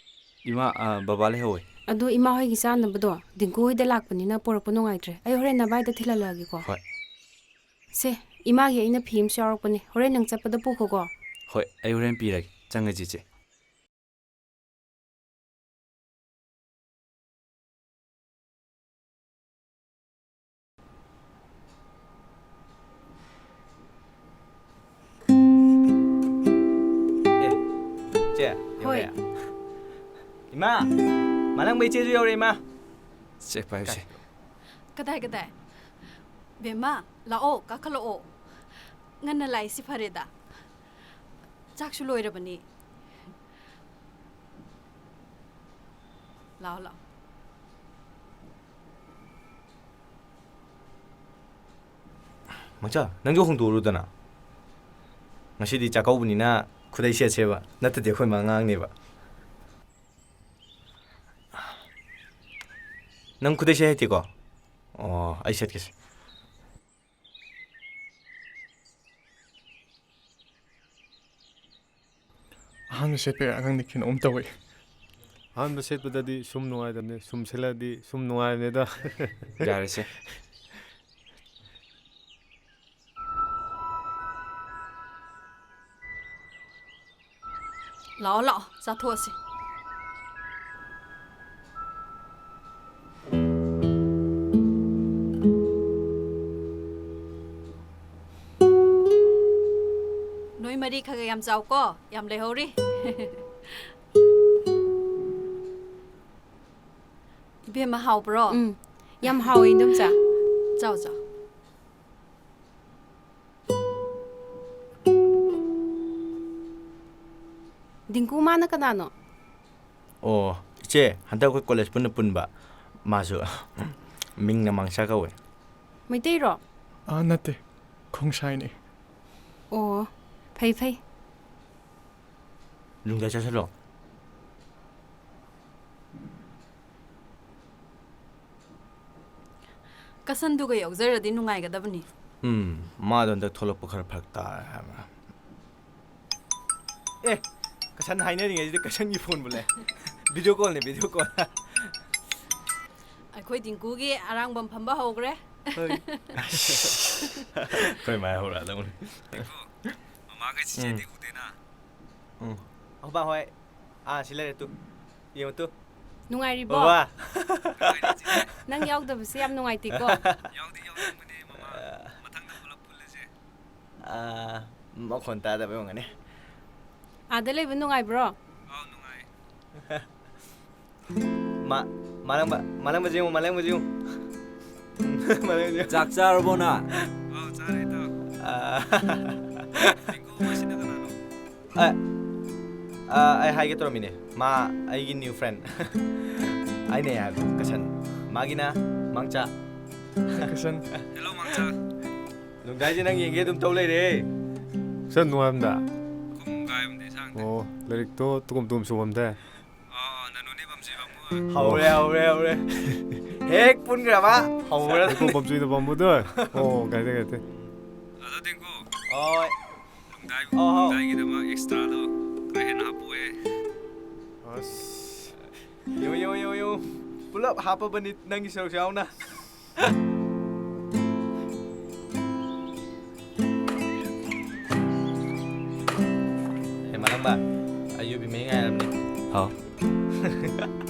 ꯏꯃꯥ, ꯑ, ꯕꯕꯥ ꯂꯩꯍꯧꯋꯦ꯫ ꯑꯗꯨ ꯏꯃꯥ ꯍꯣꯏꯒꯤ ꯆꯥꯅꯕꯗꯣ ꯗꯤꯡꯀꯨ ꯍꯣꯏꯗ ꯂꯥꯛꯄꯅꯤꯅ ꯄꯣꯔꯛꯄ ꯅꯨꯡꯉꯥꯏꯇ꯭ꯔꯦ꯫ ꯑꯩ ꯍꯣꯔꯦꯟ ꯅꯚꯥꯏꯗ ꯊꯤꯜꯍꯜꯂꯛꯑꯒꯦꯀꯣ꯫ ꯍꯣꯏ꯫ ꯁꯦ, ꯏꯃꯥꯒꯤ ꯑꯩꯅ ꯐꯤ ꯑꯃꯁꯨ ꯌꯥꯎꯔꯛꯄꯅꯦ꯫ ꯍꯣꯔꯦꯟ ꯅꯪ ꯆꯠꯄꯗ ꯄꯨꯈꯣꯀꯣ꯫ ꯍꯣꯏ, ꯑꯩ ꯍꯣꯔꯦꯟ ꯄꯤꯔꯒꯦ꯫ ꯆꯪꯉꯁꯤ, ꯏꯆꯦ꯫ ꯑꯦ, ꯆꯦ, ꯍꯣꯏ꯫ ꯌꯧꯔꯛꯑꯦ꯫ ꯏꯃꯥ, ꯃꯥꯂꯪꯕ ꯏꯆꯦꯁꯨ ꯌꯧꯔꯦ, ꯏꯃꯥ꯫ ꯆꯦ, ꯄꯥꯏꯌꯨꯁꯦ꯫ ꯀꯗꯥꯏ, ꯀꯗꯥꯏ? ꯕꯦꯝꯃ, ꯂꯥꯛꯑꯣ, ꯀꯥꯈꯠꯂꯛꯑꯣ꯫ ꯉꯟꯅ ꯂꯥꯛꯏꯁꯤ ꯐꯔꯦꯗ꯫ ꯆꯥꯛꯁꯨ ꯂꯣꯏꯔꯕꯅꯤ꯫ ꯂꯥꯛꯑꯣ, ꯂꯥꯛꯑꯣ꯫ ꯃꯆꯥ, ꯅꯪꯁꯨ ꯍꯣꯡꯗꯣꯛꯎꯔꯣꯗꯅ꯫ ꯉꯁꯤꯗꯤ ꯆꯥꯛꯀꯧꯕꯅꯤꯅ ꯈꯨꯗꯩ ꯁꯦꯠꯁꯦꯕ, ꯅꯠꯇ꯭ꯔꯗꯤ ꯑꯩꯈꯣꯏ ꯃꯥ ꯉꯥꯡꯅꯦꯕ꯫ ꯅꯪ ꯈꯨꯗꯩ ꯁꯦꯠ ꯍꯩꯇꯦꯀꯣ? ꯑꯣ, ꯑꯩ ꯁꯦꯠꯀꯦꯁꯦ꯫ ꯑꯍꯥꯟꯕ ꯁꯦꯠꯄꯩꯔꯥ ꯈꯪꯗꯦ, ꯀꯩꯅꯣꯝ ꯇꯧꯋꯦ꯫ ꯑꯍꯥꯟꯕ ꯁꯦꯠꯄꯗꯗꯤ ꯁꯨꯝ ꯅꯨꯡꯉꯥꯏꯗꯕꯅꯦ, ꯁꯨꯝ ꯁꯦꯠꯂꯛꯑꯗꯤ ꯁꯨꯝ ꯅꯨꯡꯉꯥꯏꯕꯅꯦꯗ꯫ ꯌꯥꯔꯦꯁꯦ꯫ ꯂꯥꯛꯑꯣ, ꯂꯥꯛꯑꯣ, ꯆꯥꯊꯣꯛꯑꯁꯤ꯫ ꯅꯣꯏ ꯃꯔꯤ ꯈꯔ ꯈꯔ ꯌꯥꯝ ꯆꯥꯎꯀꯣ, ꯌꯥꯝ ꯂꯩꯍꯧꯔꯤ꯫ ꯏꯕꯦꯝꯃ, ꯍꯥꯎꯕ꯭ꯔꯣ? ꯎꯝ, ꯌꯥꯝ ꯍꯥꯎꯋꯦ, ꯏꯟꯗꯣꯝꯆꯥ꯫ ꯆꯥꯎ, ꯆꯥꯎ꯫ ꯗꯤꯡꯀꯨ ꯃꯥꯅ ꯀꯅꯥꯅꯣ? ꯑꯣ, ꯏꯆꯦ, ꯍꯟꯗꯛ ꯑꯩꯈꯣꯏ ꯀꯣꯂꯦꯖ ꯄꯨꯟꯅ ꯄꯨꯟꯕ꯫ ꯃꯥꯁꯨ ꯃꯤꯡꯅ ꯃꯥꯡꯁꯥ ꯀꯧꯋꯦ꯫ ꯃꯩꯇꯩꯔꯣ? ꯑꯥ, ꯅꯠꯇꯦ, ꯈꯣꯡꯁꯥꯏꯅꯦ꯫ ꯑꯣ, ꯐꯩ, ꯐꯩ꯫ ꯂꯨꯡꯗ ꯆꯠꯁꯤꯜꯂꯣ꯫ ꯀꯁꯟꯗꯨꯒ ꯌꯥꯎꯖꯔꯗꯤ ꯅꯨꯡꯉꯥꯏꯒꯗꯕꯅꯤ꯫ ꯎꯝ, ꯃꯥꯗꯣ ꯍꯟꯗꯛ ꯊꯣꯛꯂꯛꯄ ꯈꯔ ꯐꯔꯛ ꯇꯥꯔꯦ ꯍꯥꯏꯕ꯫ ꯑꯦ, ꯀꯁꯟ ꯍꯥꯏꯅꯔꯤꯉꯩꯁꯤꯗ ꯀꯁꯟꯒꯤ ꯐꯣꯟꯕꯨ ꯂꯩ꯫ ꯚꯤꯗꯤꯑꯣ ꯀꯣꯜꯅꯦ, ꯚꯤꯗꯤꯑꯣ ꯀꯣꯜ꯫ ꯑꯩꯈꯣꯏ ꯇꯤꯡꯀꯨꯒꯤ ꯑꯔꯥꯡꯕꯝ ꯐꯝꯕ ꯍꯧꯈ꯭ꯔꯦ꯫ ꯑꯩꯈꯣꯏ ꯃꯥꯏ ꯍꯧꯔꯛꯑꯗꯧꯅꯤ꯫ ꯃꯃꯥꯒ ꯆꯤꯆꯦꯗꯤ ꯎꯗꯦꯅ꯫ ꯎꯝ꯫ ꯑꯩꯈꯣꯏ ꯕꯥ ꯍꯣꯏ꯫ ꯑꯥ, ꯁꯤ ꯂꯩꯔꯦ ꯇꯨ꯫ ꯌꯦꯡꯉꯨ ꯇꯨ꯫ ꯅꯨꯡꯉꯥꯏꯔꯤꯕꯣ? ꯕꯕꯥ꯫ ꯅꯪ ꯌꯥꯎꯗꯕꯁꯦ ꯌꯥꯝ ꯅꯨꯡꯉꯥꯏꯇꯦꯀꯣ꯫ ꯌꯥꯎꯗꯤ ꯌꯥꯎꯅꯤꯡꯕꯅꯦ, ꯃꯃꯥ꯫ ꯃꯊꯪꯗ ꯄꯨꯂꯞ ꯄꯨꯜꯂꯁꯦ꯫ ꯑꯥ, ꯃꯈꯣꯟ ꯇꯥꯗꯕꯩ ꯑꯣꯏꯔꯝꯒꯅꯤ꯫ ꯑꯥꯗ ꯂꯩꯕ ꯅꯨꯡꯉꯥꯏꯕ꯭ꯔꯣ? ꯑꯥꯎ, ꯅꯨꯡꯉꯥꯏ꯫ ꯃꯥ-, ꯃꯥꯂꯪꯕ, ꯃꯥꯂꯪꯕꯁꯦ ꯌꯦꯡꯉꯨ, ꯃꯥꯂꯪꯕꯁꯦ ꯌꯦꯡꯉꯨ꯫ ꯃꯥꯂꯪꯕꯁꯦ ꯌꯦꯡꯉꯨ꯫ ꯆꯥꯛ ꯆꯥꯔꯕꯣ ꯅ? ꯑꯥꯎ, ꯆꯥꯔꯦ, ꯏꯇꯥꯎ꯫ ꯑꯥ꯫ ꯇꯤꯡꯀꯨ, ꯃꯁꯤꯅ ꯀꯅꯥꯅꯣ? ꯑ, ꯑ, ꯑꯩ ꯍꯥꯏꯒꯦ ꯇꯧꯔꯝꯃꯤꯅꯦ꯫ ꯃꯥ ꯑꯩꯒꯤ new friend꯫ ꯑꯩꯅ ꯍꯥꯏꯕꯗꯣ, ꯀꯁꯟ꯫ ꯃꯥꯒꯤꯅ ꯃꯥꯡꯆꯥ꯫ ꯀꯁꯟ꯫ Hello, ꯃꯥꯡꯆꯥ꯫ ꯅꯨꯡꯗꯥꯏꯁꯦ ꯅꯪ ꯌꯦꯡꯒꯦ ꯑꯗꯨꯝ ꯇꯧ ꯂꯩꯔꯦ꯫ ꯀꯁꯟ ꯅꯨꯡꯉꯥꯏꯕꯗ? ꯀꯨꯝ ꯀꯥꯏꯕꯗꯤ ꯁꯥꯡꯗꯦ꯫ ꯑꯣ, ꯂꯥꯏꯔꯤꯛꯇꯣ ꯇꯨꯀꯨꯝ ꯇꯨꯀꯨꯝ ꯁꯨꯕꯝꯗ꯫ ꯑꯥ, ꯅꯅꯨꯅꯦ ꯕꯝꯖꯤ ꯕꯝꯕꯨ꯫ ꯍꯧꯔꯦ, ꯍꯧꯔꯦ, ꯍꯧꯔꯦ꯫ ꯍꯦꯛ ꯄꯨꯟꯈ꯭ꯔꯕ ꯍꯧꯔꯦ꯫ ꯇꯨꯀꯨꯝ ꯕꯝꯖꯤꯗ ꯕꯝꯕꯨꯗꯣ꯫ ꯑꯣ, ꯒꯥꯏꯗꯦ, ꯒꯥꯏꯗꯦ꯫ ꯑꯗꯣ ꯇꯤꯡꯀꯨ꯫ ꯍꯣꯏ꯫ ꯅꯨꯡꯗꯥꯏ-, ꯑꯣ, ꯍꯣ꯫ ꯅꯨꯡꯗꯥꯏꯒꯤꯗꯃꯛ extraꯗꯣ ꯈꯔ ꯍꯦꯟꯅ ꯍꯥꯞꯄꯛꯑꯣꯍꯦ꯫ ꯑꯁ꯫ ꯌꯦꯡꯉꯨ, ꯌꯦꯡꯉꯨ, ꯌꯦꯡꯉꯨ, ꯌꯦꯡꯉꯨ꯫ ꯄꯨꯂꯞ ꯍꯥꯞꯄꯕꯅꯤ ꯅꯪꯒꯤ ꯁꯔꯨꯛꯁꯨ ꯌꯥꯎꯅ꯫ ꯍꯦ ꯃꯥꯂꯪꯕ, ꯑꯩ ꯌꯨꯕꯤ ꯃꯍꯤ ꯉꯥꯏꯔꯝꯅꯤ꯫ ꯍꯥꯎ꯫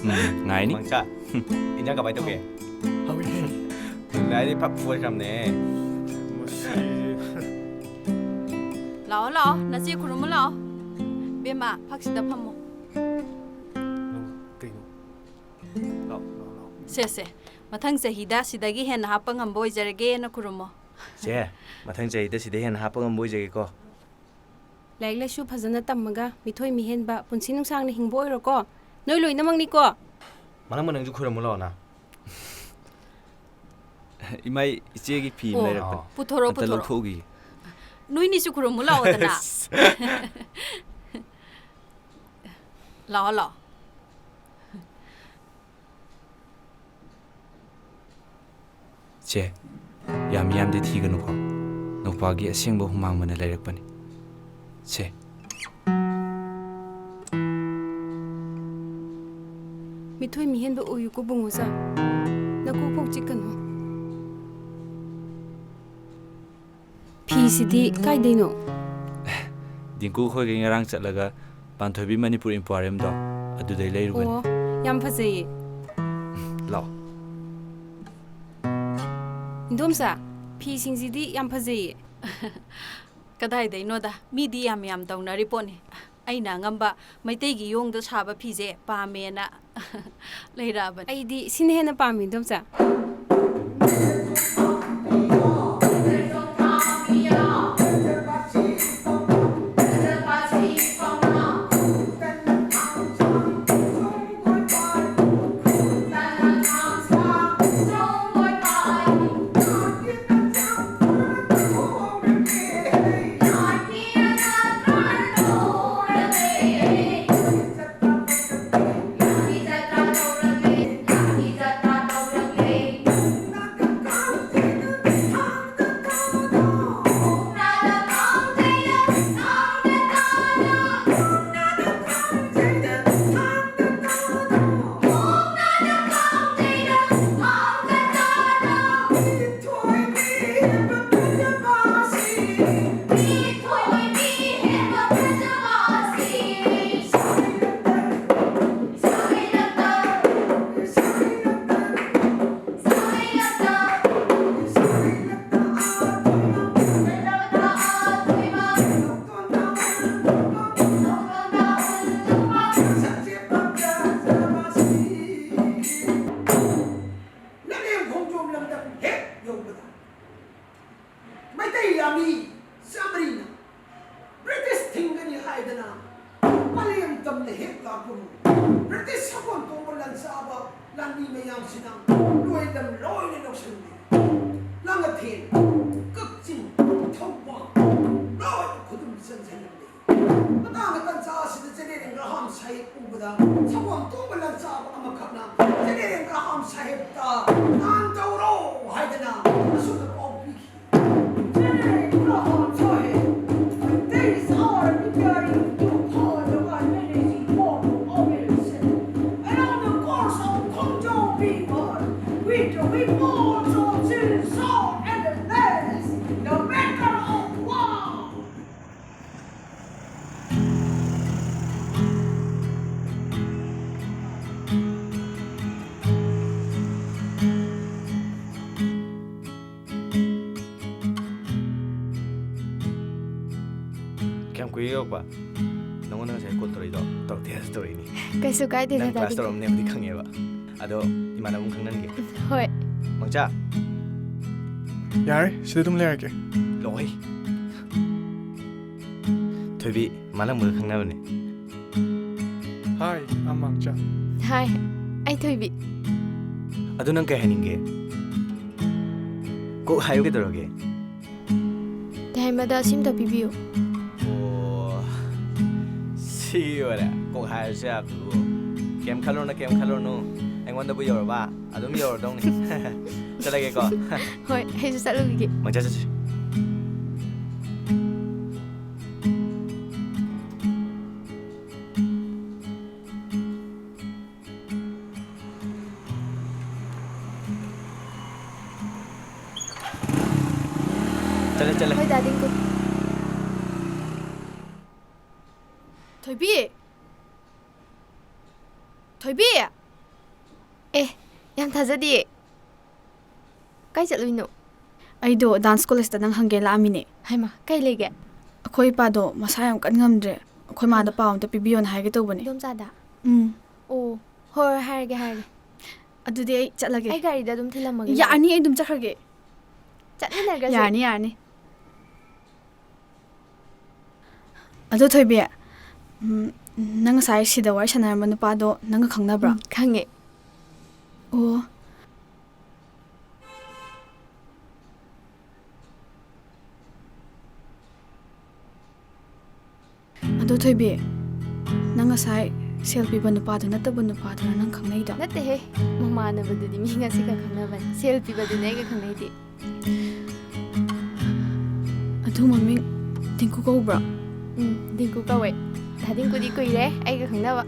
ꯎꯝ, ꯉꯥꯏꯅꯤ꯫ ꯃꯪꯆꯥ, ꯏꯟꯖꯥꯡ ꯀꯃꯥꯏ ꯇꯧꯒꯦ? ꯍꯥꯎꯏ꯫ ꯅꯨꯡꯗꯥꯏꯗꯤ ꯐꯛ ꯐꯣꯏꯈ꯭ꯔꯕꯅꯦ꯫ ꯃꯁꯤ꯫ ꯂꯥꯛꯑꯣ, ꯂꯥꯛꯑꯣ, ꯅꯆꯦ ꯈꯨꯔꯨꯝꯃꯨ ꯂꯥꯛꯑꯣ꯫ ꯕꯦꯝꯃ, ꯐꯛꯁꯤꯗ ꯐꯝꯃꯣ꯫ ꯅꯪ ꯀꯩꯅꯣ? ꯂꯥꯛꯑꯣ, ꯂꯥꯛꯑꯣ, ꯂꯥꯛꯑꯣ꯫ ꯁꯦ, ꯁꯦ, ꯃꯊꯪ ꯆꯍꯤꯗ ꯁꯤꯗꯒꯤ ꯍꯦꯟꯅ ꯍꯥꯞꯄ ꯉꯝꯕ ꯑꯣꯏꯖꯔꯒꯦꯅ ꯈꯨꯔꯨꯝꯃꯣ꯫ ꯆꯦ, ꯃꯊꯪ ꯆꯍꯤꯗ ꯁꯤꯗ ꯍꯦꯟꯅ ꯍꯥꯞꯄ ꯉꯝꯕ ꯑꯣꯏꯖꯒꯦꯀꯣ꯫ ꯂꯥꯏꯔꯤꯛ ꯂꯥꯏꯁꯨ ꯐꯖꯅ ꯇꯝꯃꯒ ꯃꯤꯊꯣꯏ ꯃꯤꯍꯦꯟꯕ ꯄꯨꯟꯁꯤ ꯅꯨꯡꯁꯥꯡꯅ ꯍꯤꯡꯕ ꯑꯣꯏꯔꯣꯀꯣ꯫ ꯅꯣꯏ ꯂꯣꯏꯅꯃꯛꯅꯤꯀꯣ꯫ ꯃꯥꯂꯪꯕ, ꯅꯪꯁꯨ ꯈꯨꯔꯨꯝꯃꯨ ꯂꯥꯛꯑꯣꯅ꯫ ꯏꯃꯥꯏ, ꯏꯆꯦꯒꯤ ꯐꯤ ꯑꯃ ꯑꯣ, ꯂꯩꯔꯛꯄꯅꯦ꯫ ꯄꯨꯊꯣꯔꯛꯑꯣ, ꯑꯝꯇ ꯄꯨꯊꯣꯔꯛꯑꯣ꯫ ꯂꯧꯊꯣꯛꯎꯈꯤꯒꯦ꯫ ꯅꯣꯏꯅꯤꯁꯨ ꯈꯨꯔꯨꯝꯃꯨ ꯂꯥꯛꯑꯣꯗꯅ꯫ ꯂꯥꯛꯑꯣ, ꯂꯥꯛꯑꯣ꯫ ꯆꯦ, ꯌꯥꯝ ꯌꯥꯝꯗꯤ ꯊꯤꯒꯅꯨꯀꯣ꯫ ꯋꯥꯒꯤ ꯑꯁꯦꯡꯕ ꯍꯨꯃꯥꯡ ꯃꯅ ꯂꯩꯔꯛꯄꯅꯤ꯫ ꯁꯦ꯫ ꯃꯤꯊꯣꯏ ꯃꯤꯍꯦꯟꯕ ꯑꯣꯏꯌꯨꯀꯣ ꯕꯨꯡꯉꯣꯆꯥ꯫ ꯅꯀꯣꯛ ꯐꯥꯎ ꯆꯤꯛꯀꯅꯨ꯫ ꯐꯤꯁꯤꯗꯤ ꯀꯥꯏꯗꯩꯅꯣ? ꯗꯤꯡꯀꯨ ꯈꯣꯏꯒꯤ ꯉꯔꯥꯡ ꯆꯠꯂꯒ ꯄꯥꯟꯊꯣꯏꯕꯤ ꯃꯅꯤꯄꯨꯔ ꯏꯝꯄꯣꯔꯤꯌꯝꯗꯣ ꯑꯗꯨꯗꯩ ꯂꯩꯔꯨꯕꯅꯤ꯫ ꯑꯣ, ꯌꯥꯝ ꯐꯖꯩꯌꯦ꯫ ꯂꯥꯛꯑꯣ꯫ ꯏꯟꯗꯣꯝꯆꯥ, ꯐꯤꯁꯤꯡꯁꯤꯗꯤ ꯌꯥꯝ ꯐꯖꯩꯌꯦ꯫ ꯀꯗꯥꯏꯗꯩꯅꯣꯗ, ꯃꯤꯗꯤ ꯌꯥꯝ ꯌꯥꯝ ꯇꯧꯅꯔꯤ ꯄꯣꯠꯅꯤ꯫ ꯑꯩꯅ ꯑꯉꯝꯕ ꯃꯩꯇꯩꯒꯤ ꯌꯣꯡꯗ ꯁꯥꯕ ꯐꯤꯁꯦ ꯄꯥꯝꯃꯦꯅ ꯂꯩꯔꯛꯑꯕꯅꯤ꯫ ꯑꯩꯗꯤ ꯁꯤꯅ ꯍꯦꯟꯅ ꯄꯥꯝꯃꯤ ꯏꯟꯗꯣꯝꯆꯥ꯫ ꯅꯔꯦꯝ ꯈꯣꯡꯖꯣꯝ ꯂꯝꯗꯝ ꯍꯦꯛ ꯌꯧꯕꯗ ꯃꯩꯇꯩ ꯂꯥꯟꯃꯤ ꯆꯥꯃꯔꯤꯅ ꯕ꯭ꯔꯤꯇꯤꯁ ꯊꯤꯡꯒꯅꯤ ꯍꯥꯏꯗꯅ ꯄꯂꯦꯝ ꯇꯝꯅ ꯍꯦꯛ ꯂꯥꯛꯄꯕꯨ ꯕ꯭ꯔꯤꯇꯤꯁ ꯁꯒꯣꯜ ꯇꯣꯡꯕ ꯂꯥꯟꯆꯥꯕ ꯂꯥꯟꯃꯤ ꯃꯌꯥꯝꯁꯤꯅ ꯂꯣꯏ ꯂꯝ ꯂꯣꯏꯅ ꯂꯧꯁꯤꯟꯈꯤ꯫ ꯂꯥꯡꯉꯊꯦꯜ, ꯀꯛꯆꯤꯡ, ꯊꯧꯕꯥꯜ ꯂꯣꯏꯅ ꯈꯨꯗꯨꯝ ꯆꯟꯁꯤꯜꯂꯝꯃꯤ꯫ ꯃꯇꯥꯡ ꯇꯟꯖꯥ ꯑꯁꯤꯗ ꯖꯦꯅꯦꯔꯦꯜ ꯒ꯭ꯔꯥꯍꯥꯝ ꯁꯥꯍꯦꯕ ꯎꯕꯗ ꯁꯒꯣꯜ ꯇꯣꯡꯕ ꯂꯥꯟꯆꯥꯕ ꯑꯃꯈꯛꯅ ꯖꯦꯅꯦꯔꯦꯜ ꯒ꯭ꯔꯥꯍꯥꯝ ꯁꯥꯍꯦꯕꯇ ꯂꯥꯟ ꯇꯧꯔꯣ ꯍꯥꯏꯗꯅ ꯑꯁꯨꯝꯅ ꯄꯥꯎ ꯄꯤꯈꯤ꯫ The reports of Chisholm and the Lens, the matter of war. ꯀꯌꯥꯝ ꯀꯨꯏꯔꯦ ꯌꯧꯔꯛꯄ? ꯅꯉꯣꯟꯗ ꯉꯁꯥꯏ ꯀꯣꯜ ꯇꯧꯔꯛꯏꯗꯣ ꯇꯧꯔꯛꯇꯦ ꯍꯥꯏꯔꯁꯨ ꯇꯧꯔꯛꯏꯅꯤ꯫ ꯀꯩꯁꯨ ꯀꯥꯏꯗꯦꯗ, ꯅꯪ ꯀ꯭ꯂꯥꯁ ꯗꯥꯗꯤ꯫ ꯇꯧꯔꯝꯅꯦꯕꯨꯗꯤ ꯈꯪꯉꯦꯕ, ꯑꯗꯣ ꯏꯃꯥꯟꯅꯕ ꯑꯃ ꯈꯪꯅꯔꯤꯒꯦ꯫ ꯍꯣꯏ꯫ ꯃꯪꯆꯥ꯫ ꯌꯥꯔꯦ, ꯁꯤꯗ ꯑꯗꯨꯝ ꯂꯩꯔꯒꯦ꯫ ꯂꯣꯏ꯫ ꯊꯣꯏꯕꯤ, ꯃꯥꯂꯪꯕꯒ ꯈꯪꯅꯕꯅꯦ꯫ Hi, I'm ꯃꯪꯆꯥ꯫ Hi, ꯑꯩ ꯊꯣꯏꯕꯤ꯫ ꯑꯗꯨ ꯅꯪ ꯀꯩ ꯍꯥꯏꯅꯤꯡꯒꯦ? ꯀꯣꯛ ꯍꯥꯏꯌꯨ ꯀꯩꯗꯧꯔꯒꯦ? ꯇꯥꯏꯃꯗ ꯁꯤꯝꯇ ꯄꯤꯕꯤꯌꯨ꯫ ꯑꯣ, ꯁꯤ ꯑꯣꯏꯔꯦ꯫ ꯀꯣꯛ ꯍꯥꯏꯔꯁꯨ ꯌꯥꯕꯗꯨꯕꯨ꯫ ꯀꯩꯝ ꯈꯜꯂꯨꯅꯨ, ꯀꯩꯝ ꯈꯜꯂꯨꯅꯨ꯫ ꯑꯩꯉꯣꯟꯗꯕꯨ ꯌꯧꯔꯕ, ꯑꯗꯨꯝ ꯌꯧꯔꯗꯧꯅꯤ꯫ ꯆꯠꯂꯒꯦꯀꯣ꯫ ꯍꯣꯏ, ꯑꯩꯁꯨ ꯆꯠꯂꯨꯈꯤꯒꯦ꯫ ꯃꯪꯆꯥ ꯆꯠꯁꯤ꯫ ꯆꯠꯂꯦ, ꯆꯠꯂꯦ꯫ ꯍꯣꯏ, ꯗꯥ ꯗꯤꯡꯀꯨ꯫ ꯊꯣꯏꯕꯤ! ꯊꯣꯏꯕꯤ! ꯑꯦ, ꯌꯥꯝ ꯊꯥꯖꯗꯤꯌꯦ꯫ ꯀꯥꯏ ꯆꯠꯂꯨꯏꯅꯣ? ꯑꯩꯗꯣ dance collegeꯇ ꯅꯪ ꯍꯪꯒꯦ ꯂꯥꯛꯑꯝꯃꯤꯅꯦ꯫ ꯍꯩꯃꯥ, ꯀꯩ ꯂꯩꯒꯦ? ꯑꯩꯈꯣꯏ ꯏꯄꯥꯗꯣ ꯃꯁꯥ ꯌꯥꯝ ꯀꯟ ꯉꯝꯗ꯭ꯔꯦ꯫ ꯑꯩꯈꯣꯏ ꯃꯥꯗ ꯍꯩꯃꯥ꯫ ꯄꯥꯎ ꯑꯝꯇ ꯄꯤꯕꯤꯌꯣꯅ ꯍꯥꯏꯒꯦ ꯇꯧꯕꯅꯦ꯫ ꯏꯗꯣꯝꯆꯥꯗ? ꯎꯝ꯫ ꯑꯣ, ꯍꯣꯏ, ꯍꯣꯏ, ꯍꯥꯏꯔꯒꯦ, ꯍꯥꯏꯔꯒꯦ꯫ ꯑꯗꯨꯗꯤ ꯑꯩ ꯆꯠꯂꯒꯦ꯫ ꯑꯩ ꯒꯥꯔꯤꯗ ꯑꯗꯨꯝ ꯊꯤꯜꯂꯝꯃꯒꯦ꯫ ꯌꯥꯔꯅꯤ, ꯑꯩ ꯑꯗꯨꯝ ꯆꯠꯈ꯭ꯔꯒꯦ꯫ ꯆꯠꯃꯤꯟꯅꯈ꯭ꯔꯁꯦ꯫ ꯌꯥꯔꯅꯤ, ꯌꯥꯔꯅꯤ꯫ ꯑꯗꯣ ꯊꯣꯏꯕꯤ, ꯎꯝ, ꯅꯪ ꯉꯁꯥꯏ ꯁꯤꯗ ꯋꯥꯔꯤ ꯁꯥꯟꯅꯔꯝꯕ ꯅꯨꯄꯥꯗꯣ ꯅꯪꯒ ꯈꯪꯅꯕ꯭ꯔꯣ? ꯎꯝ, ꯈꯪꯉꯦ꯫ ꯑꯣ꯫ ꯑꯗꯣ ꯊꯣꯏꯕꯤ, ꯅꯪ ꯉꯁꯥꯏ ꯁꯦꯜ ꯄꯤꯕ ꯅꯨꯄꯥꯗꯣ ꯅꯠꯇꯕ ꯅꯨꯄꯥꯗꯨꯔ ꯅꯪ ꯈꯪꯅꯩꯗꯣ? ꯅꯠꯇꯦꯍꯦ, ꯃꯃꯥꯟꯅꯕꯗꯨꯗꯤ ꯃꯤ ꯉꯁꯤꯈꯛ ꯈꯪꯅꯕꯅꯤ꯫ ꯁꯦꯜ ꯄꯤꯕꯗꯨꯅꯦ ꯑꯩꯒ ꯈꯪꯅꯩꯗꯤ꯫ ꯑꯗꯨ ꯃꯃꯤꯡ ꯗꯤꯡꯀꯨ ꯀꯧꯕ꯭ꯔꯣ? ꯎꯝ, ꯗꯤꯡꯀꯨ ꯀꯧꯋꯦ꯫ ꯗꯥ ꯗꯤꯡꯀꯨꯗꯤ ꯀꯨꯏꯔꯦ ꯑꯩꯒ ꯈꯪꯅꯕ꯫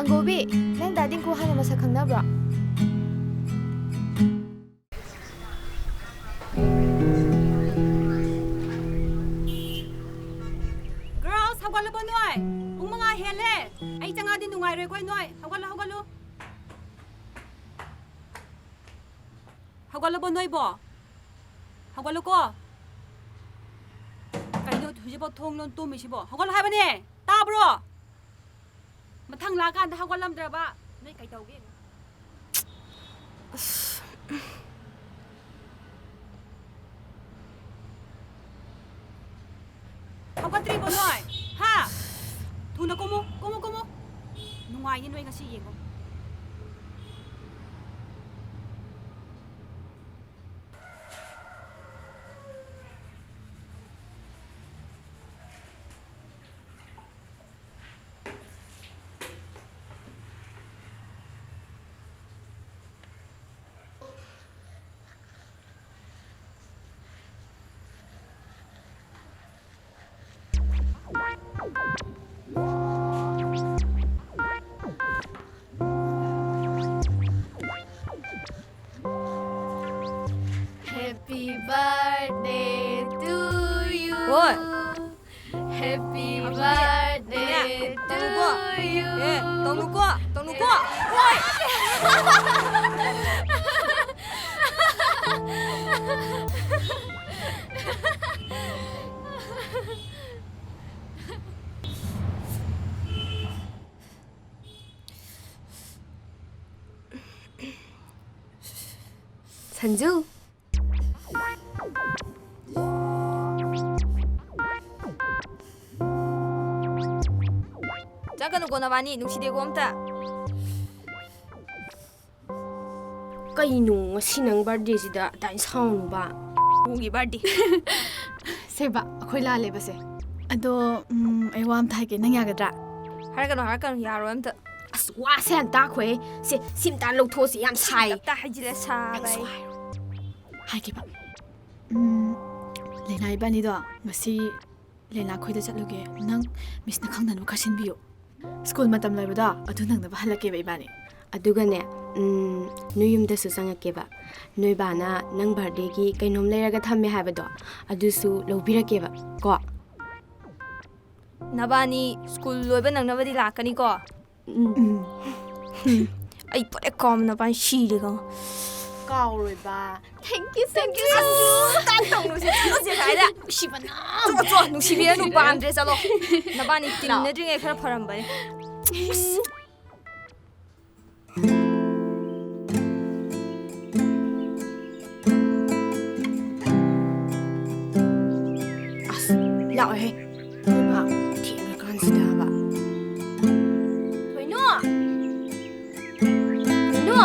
ꯒꯣꯕꯤ, ꯅꯪ ꯗꯥ ꯗꯤꯡꯀꯨ ꯍꯥꯟꯅ ꯃꯁꯛ ꯈꯪꯅꯕ꯭ꯔꯣ? Girls, ꯍꯧꯒꯠꯂꯕꯣ ꯅꯣꯏ? ꯄꯨꯡ ꯃꯉꯥ ꯍꯦꯜꯂꯦ꯫ ꯑꯩ ꯆꯪꯉꯛꯑꯗꯤ ꯅꯨꯡꯉꯥꯏꯔꯣꯏꯀꯣ ꯅꯣꯏ꯫ ꯍꯧꯒꯠꯂꯣ, ꯍꯧꯒꯠꯂꯣ꯫ ꯍꯧꯒꯠꯂꯕꯣ ꯅꯣꯏꯕꯣ? ꯍꯧꯒꯠꯂꯨꯀꯣ꯫ ꯀꯩꯅꯣ ꯍꯧꯖꯤꯛꯐꯥꯎ ꯊꯣꯡ ꯂꯣꯟ ꯇꯨꯝꯃꯤꯁꯤꯕꯣ? ꯍꯧꯒꯠꯂꯣ ꯍꯥꯏꯕꯅꯦ꯫ ꯇꯥꯕ꯭ꯔꯣ? ꯃꯊꯪ ꯂꯥꯛꯑꯀꯥꯟꯗ ꯍꯧꯒꯠꯂꯝꯗ꯭ꯔꯕ ꯅꯣꯏ ꯀꯩ ꯇꯧꯒꯦ ꯌꯦꯡꯉꯣ꯫ ꯑꯁ꯫ ꯍꯧꯒꯠꯇ꯭ꯔꯤꯕꯣ ꯅꯣꯏ? ꯍꯥ? ꯊꯨꯅ ꯀꯨꯝꯃꯨ, ꯀꯨꯝꯃꯨ, ꯀꯨꯝꯃꯨ꯫ ꯅꯨꯡꯉꯥꯏꯅꯤ ꯅꯣꯏ ꯉꯁꯤ ꯌꯦꯡꯉꯣ꯫ Happy birthday to you. ꯍꯣꯏ꯫ Happy ꯍꯧꯖꯤꯛ birthday ꯏꯅꯦ, to ꯇꯧꯅꯨꯀꯣ꯫ You. ꯑꯦ, ꯇꯧꯅꯨꯀꯣ, ꯇꯧꯅꯨꯀꯣ꯫ ꯍꯣꯏ꯫ ꯁꯟꯖꯨ꯫ ꯆꯠꯀꯅꯨꯀꯣ ꯅꯕꯥꯅꯤ, ꯅꯨꯡꯁꯤꯗꯦꯀꯣ ꯑꯝꯇ꯫ ꯀꯩꯅꯣ ꯉꯁꯤ ꯅꯪ birthdayꯁꯤꯗ ꯑꯗꯥꯏꯅ ꯁꯥꯎꯅꯨꯕ? ꯅꯪꯒꯤ birthday꯫ ꯁꯦꯕ, ꯑꯩꯈꯣꯏ ꯂꯥꯜꯂꯦꯕꯁꯦ꯫ ꯑꯗꯣ, ꯎꯝ, ꯑꯩ ꯋꯥ ꯑꯝꯇ ꯍꯥꯏꯒꯦ, ꯅꯪ ꯌꯥꯒꯗ꯭ꯔꯥ? ꯍꯥꯏꯔꯛꯀꯅꯨ, ꯍꯥꯏꯔꯛꯀꯅꯨ, ꯌꯥꯔꯣꯏ ꯑꯝꯇ꯫ ꯑꯁ, ꯋꯥꯁꯦ ꯍꯥꯟꯅ ꯇꯥꯈꯣꯍꯦ꯫ ꯁꯦ, ꯁꯤꯝꯇ ꯂꯧꯊꯣꯛꯑꯁꯤ, ꯌꯥꯝ ꯁꯥꯏ꯫ ꯇꯞꯇ ꯍꯥꯏꯖꯤꯜꯂꯦ, ꯁꯥꯕ ꯅꯪꯁꯨ ꯑꯩ꯫ ꯍꯥꯏꯔꯣ꯫ ꯍꯥꯏꯒꯦꯕ꯫ ꯎꯝ, ꯂꯩꯅꯥ ꯏꯕꯥꯅꯤꯗꯣ ꯉꯁꯤ ꯂꯩꯅꯥ ꯈꯣꯏꯗ ꯆꯠꯂꯨꯒꯦ꯫ ꯅꯪ ꯃꯤꯁꯅ ꯈꯪꯗꯅꯕ ꯈꯔ ꯁꯤꯟꯕꯤꯌꯨ꯫ ꯁ꯭ꯀꯨꯜ ꯃꯇꯝ ꯂꯣꯏꯕꯗꯣ ꯑꯗꯨ ꯅꯪꯅꯕ ꯍꯜꯂꯛꯀꯦꯕ ꯏꯕꯥꯅꯤ꯫ ꯑꯗꯨꯒꯅꯦ, ꯎꯝ, ꯅꯣꯏ ꯌꯨꯝꯗꯁꯨ ꯆꯪꯉꯛꯀꯦꯕ꯫ ꯅꯣꯏ ꯕꯥꯅ ꯅꯪ ꯕꯥꯔꯗꯦꯒꯤ ꯀꯩꯅꯣꯝ ꯂꯩꯔꯒ ꯊꯝꯃꯦ ꯍꯥꯏꯕꯗꯣ, ꯑꯗꯨꯁꯨ ꯂꯧꯕꯤꯔꯛꯀꯦꯕ ꯀꯣ꯫ ꯅꯕꯥꯅꯤ ꯁ꯭ꯀꯨꯜ ꯂꯣꯏꯕ ꯅꯪꯅꯕꯗꯤ ꯂꯥꯛꯀꯅꯤꯀꯣ? ꯎꯝ꯫ ꯑꯩ ꯄꯨꯔꯥ ꯀꯥꯎ ꯅꯕꯥꯅꯤ ꯁꯤꯔꯦꯀꯣ꯫ ꯀꯥꯎꯔꯣꯏꯕ꯫ Thank you, thank you꯫ ꯑꯁ, ꯇꯥꯛ ꯇꯧꯅꯨꯁꯦ, ꯆꯠꯂꯨꯁꯦ ꯁ꯭ꯋꯥꯏꯗ꯫ ꯅꯨꯡꯁꯤꯕꯅ꯫ ꯆꯣ, ꯆꯣ, ꯅꯨꯡꯁꯤꯕꯤꯔꯅꯨ, ꯄꯥꯝꯗ꯭ꯔꯦ, ꯆꯠꯂꯣ꯫ ꯅꯕꯥꯅꯤ ꯂꯥꯛꯑꯣ꯫ ꯇꯤꯟꯅꯗ꯭ꯔꯤꯉꯩ ꯈꯔ ꯐꯔꯝꯕꯅꯦ꯫ ꯑꯁ꯫ ꯑꯁ, ꯂꯥꯛꯑꯣꯍꯦ꯫ ꯏꯃꯥ, ꯊꯦꯡꯉꯀꯥꯟꯁꯤꯗꯕ꯫ ꯊꯣꯏꯅꯣ! ꯊꯣꯏꯅꯣ!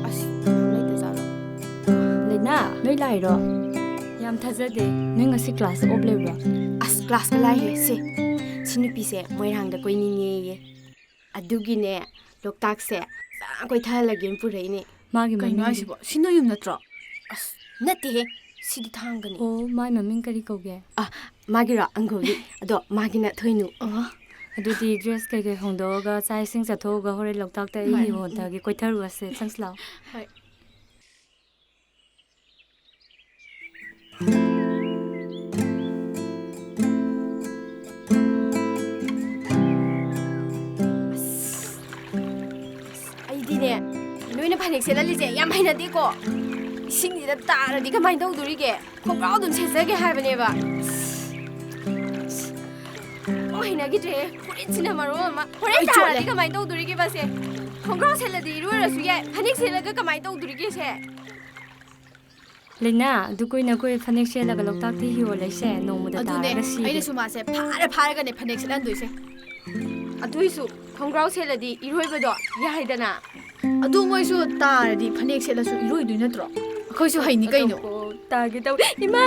ꯑꯁ, ꯂꯩꯇꯖꯥꯠꯂꯣ? ꯂꯩꯅꯥ, ꯅꯣꯏ ꯂꯥꯛꯏꯔꯣ? ꯌꯥꯝ ꯊꯥꯖꯗꯦ꯫ ꯅꯣꯏ ꯉꯁꯤ class off ꯂꯩꯕ꯭ꯔꯣ? ꯑꯁ, class ꯀ ꯂꯥꯛꯏꯍꯦ, ꯁꯤ꯫ ꯁꯤ ꯅꯨꯄꯤꯁꯦ ꯃꯣꯏꯔꯥꯡꯗ ꯀꯣꯏꯅꯤꯡꯉꯦꯌꯦ꯫ ꯑꯗꯨꯒꯤꯅꯦ, ꯂꯣꯛꯇꯥꯛꯁꯦ ꯐꯖꯅ ꯀꯣꯏꯊꯍꯜꯂꯒꯦꯅ ꯄꯨꯔꯛꯏꯅꯦ꯫ ꯃꯥꯒꯤ ꯀꯩꯅꯣ ꯃꯃꯤꯡꯗꯤ? ꯍꯥꯏꯁꯤꯕꯣ? ꯁꯤ ꯅꯣꯏ ꯌꯨꯝ ꯅꯠꯇ꯭ꯔꯣ? ꯑꯁ, ꯅꯠꯇꯦꯍꯦ, ꯁꯤꯗꯤ ꯊꯥꯡꯒꯅꯤ꯫ ꯑꯣ, ꯃꯥꯏ ꯃꯃꯤꯡ ꯀꯔꯤ ꯀꯧꯒꯦ? ꯑ, ꯃꯥꯒꯤꯔꯣ? ꯑꯪꯒꯨꯔꯤ꯫ ꯑꯗꯣ ꯃꯥꯒꯤꯅ ꯊꯣꯏꯅꯨ꯫ ꯑꯣ, ꯑꯗꯨꯗꯤ dress ꯀꯩꯀꯩ ꯍꯣꯡꯗꯣꯛꯑꯒ, ꯆꯥꯛ ꯏꯁꯤꯡ ꯆꯥꯊꯣꯛꯑꯒ, ꯍꯣꯔꯦꯟ ꯂꯣꯛꯇꯥꯛꯇ ꯑꯩ ꯍꯣꯏ꯫ ꯍꯤ ꯍꯣꯟꯊꯒꯦ, ꯀꯣꯏꯊꯔꯨꯔꯁꯦ꯫ ꯆꯪꯁꯤ ꯂꯥꯛꯑꯣ꯫ ꯍꯣꯏ꯫ ꯑꯁ, ꯑꯩꯗꯤꯅꯦ, ꯅꯣꯏꯅ ꯐꯅꯦꯛ ꯁꯦꯠꯍꯜꯂꯤꯁꯦ ꯌꯥꯝ ꯍꯩꯅꯗꯦꯀꯣ꯫ ꯏꯁꯤꯡꯁꯤꯗ ꯇꯥꯔꯗꯤ ꯀꯃꯥꯏꯅ ꯇꯧꯗꯣꯔꯤꯒꯦ? ꯈꯣꯡꯒ꯭ꯔꯥꯎ ꯑꯗꯨꯝ ꯁꯦꯠꯆꯒꯦ ꯍꯥꯏꯕꯅꯦꯕ꯫ ꯑꯁ, ꯑꯣ, ꯍꯩꯅꯈꯤꯗ꯭ꯔꯦꯍꯦ꯫ ꯐꯨꯔꯤꯠꯁꯤꯅ ꯃꯔꯣꯜ ꯑꯃ꯫ ꯍꯣꯔꯦꯟ ꯑꯩ ꯆꯣꯠꯂꯦ꯫ ꯇꯥꯔꯗꯤ ꯀꯃꯥꯏꯅ ꯇꯧꯗꯣꯔꯤꯒꯦꯕ ꯁꯦ? ꯈꯣꯡꯒ꯭ꯔꯥꯎ ꯁꯦꯠꯂꯗꯤ ꯏꯔꯣꯏꯔꯁꯨ ꯌꯥꯏ꯫ ꯐꯅꯦꯛ ꯁꯦꯠꯂꯒ ꯀꯃꯥꯏꯅ ꯇꯧꯗꯣꯔꯤꯒꯦ ꯁꯦ? ꯂꯩꯅꯥ, ꯑꯗꯨ ꯀꯨꯏꯅ ꯑꯩꯈꯣꯏ ꯐꯅꯦꯛ ꯁꯦꯠꯂꯒ ꯂꯣꯛꯇꯥꯛꯇ ꯍꯤ ꯍꯣꯜꯂꯛꯏꯁꯦ, ꯅꯣꯡꯃꯗ ꯑꯗꯨꯅꯦ, ꯇꯥꯔꯒ ꯁꯤꯔꯦ꯫ ꯑꯩꯅꯁꯨ ꯃꯥꯁꯦ ꯐꯥꯔ ꯐꯥꯔꯒꯅꯦ ꯐꯅꯦꯛ ꯁꯦꯠꯍꯟꯗꯣꯏꯁꯦ꯫ ꯑꯗꯨꯏꯁꯨ ꯈꯣꯡꯒ꯭ꯔꯥꯎ ꯁꯦꯠꯂꯗꯤ ꯏꯔꯣꯏꯕꯗꯣ ꯌꯥꯏꯗꯅ꯫ ꯑꯗꯨ ꯃꯣꯏꯁꯨ ꯇꯥꯔꯗꯤ ꯐꯅꯦꯛ ꯁꯦꯠꯂꯁꯨ ꯏꯔꯣꯏꯗꯣꯏ ꯅꯠꯇ꯭ꯔꯣ? ꯑꯩꯈꯣꯏꯁꯨ ꯍꯩꯅꯤ ꯀꯩꯅꯣ꯫ ꯑꯗꯣ ꯇꯥꯒꯦ ꯇꯧ-, ꯏꯃꯥ!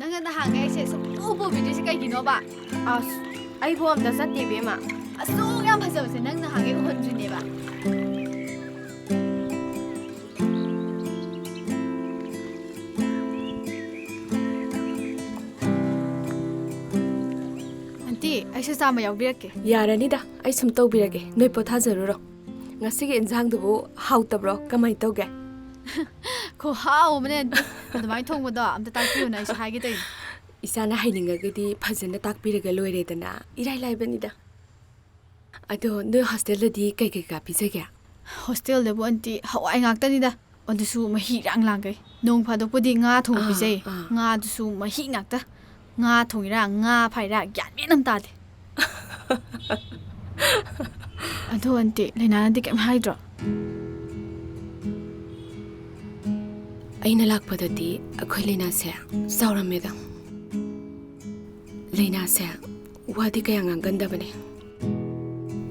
ꯅꯪꯅ ꯅꯍꯥꯟꯉꯩ ꯑꯩꯁꯦ ꯁꯨꯡꯎ ꯄꯨꯕꯤꯗ꯭ꯔꯤꯁꯦ ꯀꯩꯒꯤꯅꯣꯕ? ꯑꯁ, ꯑꯩꯕꯨ ꯑꯝꯇ ꯆꯠꯇꯦ, ꯏꯕꯦꯝꯃ꯫ ꯑꯁꯨꯛ ꯌꯥꯝ ꯐꯖꯕꯁꯦ ꯅꯪ ꯅꯍꯥꯟꯉꯩ ꯎꯍꯟꯗ꯭ꯔꯤꯅꯦꯕ꯫ ꯆꯥꯝꯃ ꯌꯥꯎꯕꯤꯔꯛꯀꯦ꯫ ꯌꯥꯔꯅꯤꯗ, ꯑꯩ ꯁꯨꯝ ꯇꯧꯕꯤꯔꯒꯦ, ꯅꯣꯏ ꯄꯣꯊꯥꯖꯔꯨꯔꯣ꯫ ꯉꯁꯤꯒꯤ ꯏꯟꯖꯥꯡꯗꯨꯕꯨ ꯍꯥꯎꯇꯕ꯭ꯔꯣ? ꯀꯃꯥꯏꯅ ꯇꯧꯒꯦ? ꯈꯨꯍꯥꯎ ꯑꯃꯅꯦ ꯑꯟꯇꯤ꯫ ꯑꯗꯨꯃꯥꯏꯅ ꯊꯣꯡꯕꯗꯣ ꯑꯝꯇ ꯇꯥꯛꯄꯤꯌꯨꯅ ꯑꯩꯁꯨ ꯍꯥꯏꯒꯦ ꯇꯧꯔꯤꯅꯦ꯫ ꯏꯆꯥꯅ ꯍꯩꯅꯤꯡꯉꯒꯗꯤ ꯐꯖꯅ ꯇꯥꯛꯄꯤꯔꯒ ꯂꯣꯏꯔꯦꯗꯅ, ꯏꯔꯥꯏ ꯂꯥꯏꯕꯅꯤꯗ꯫ ꯑꯗꯣ ꯅꯣꯏ ꯍꯣꯁꯇꯦꯜꯗꯗꯤ ꯀꯩ ꯀꯩꯀꯥ ꯄꯤꯖꯒꯦ? ꯍꯣꯁꯇꯦꯜꯗꯕꯨ ꯑꯟꯇꯤ ꯍꯋꯥꯏ ꯉꯥꯛꯇꯅꯤꯗ꯫ ꯑꯗꯨꯁꯨ ꯃꯍꯤ ꯏꯔꯥꯡ ꯂꯥꯡꯈꯩ꯫ ꯅꯣꯡ ꯐꯥꯗꯣꯛꯄꯨꯗꯤ ꯉꯥ ꯊꯣꯡꯕ ꯑꯥ, ꯄꯤꯖꯩ꯫ ꯑꯥ꯫ ꯉꯥꯗꯨꯁꯨ ꯃꯍꯤ ꯉꯥꯛꯇ꯫ ꯉꯥ ꯊꯣꯡꯉꯤꯔꯥ, ꯉꯥ ꯐꯥꯏꯔꯥ, ꯒ꯭ꯌꯥꯟ ꯃꯦꯟ ꯑꯃ ꯇꯥꯗꯦ꯫ ꯑꯗꯣ ꯑꯟꯇꯤ, ꯂꯩꯅꯥꯅꯗꯤ ꯀꯩꯝ ꯍꯥꯏꯗ꯭ꯔꯣ? ꯑꯩꯅ ꯂꯥꯛꯄꯗꯗꯤ ꯑꯩꯈꯣꯏ ꯂꯩꯅꯥꯁꯦ ꯆꯥꯎꯔꯝꯃꯦꯗ꯫ ꯂꯩꯅꯥꯁꯦ ꯋꯥꯗꯤ ꯀꯌꯥ ꯉꯥꯡꯒꯟꯗꯕꯅꯦ꯫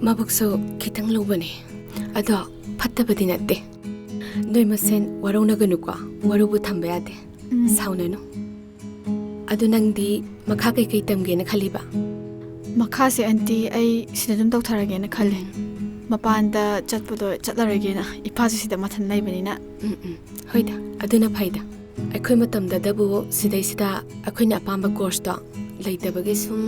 ꯃꯕꯨꯛꯁꯨ ꯈꯤꯇꯪ ꯂꯨꯕꯅꯦ꯫ ꯑꯗꯣ ꯐꯠꯇꯕꯗꯤ ꯅꯠꯇꯦ꯫ ꯅꯣꯏ ꯃꯁꯦꯟ ꯋꯥꯔꯧꯅꯒꯅꯨꯀꯣ, ꯋꯥꯔꯧꯕ ꯊꯝꯕ ꯌꯥꯗꯦ꯫ ꯎꯝ꯫ ꯁꯥꯎꯅꯅꯨ꯫ ꯑꯗꯨ ꯅꯪꯗꯤ ꯃꯈꯥ ꯀꯩꯀꯩ ꯇꯝꯒꯦꯅ ꯈꯜꯂꯤꯕ? ꯃꯈꯥꯁꯦ ꯑꯟꯇꯤ, ꯑꯩ ꯁꯤꯗ ꯑꯗꯨꯝ ꯇꯧꯊꯔꯒꯦꯅ ꯈꯜꯂꯦ꯫ ꯎꯝ꯫ ꯃꯄꯥꯟꯗ ꯆꯠꯄꯗꯣ ꯆꯠꯂꯔꯣꯏꯒꯦꯅ, ꯏꯄꯥꯁꯨ ꯁꯤꯗ ꯃꯊꯟ ꯂꯩꯕꯅꯤꯅ꯫ ꯎꯝ, ꯎꯝ꯫ ꯍꯣꯏꯗ, ꯑꯗꯨꯅ ꯐꯩꯗ꯫ ꯑꯩꯈꯣꯏ ꯃꯇꯝꯗꯗꯕꯨ ꯁꯤꯗꯩꯁꯤꯗ ꯑꯩꯈꯣꯏꯅ ꯑꯄꯥꯝꯕ ꯀꯣꯔꯁꯇꯣ ꯂꯩꯇꯕꯒꯤ ꯁꯨꯝ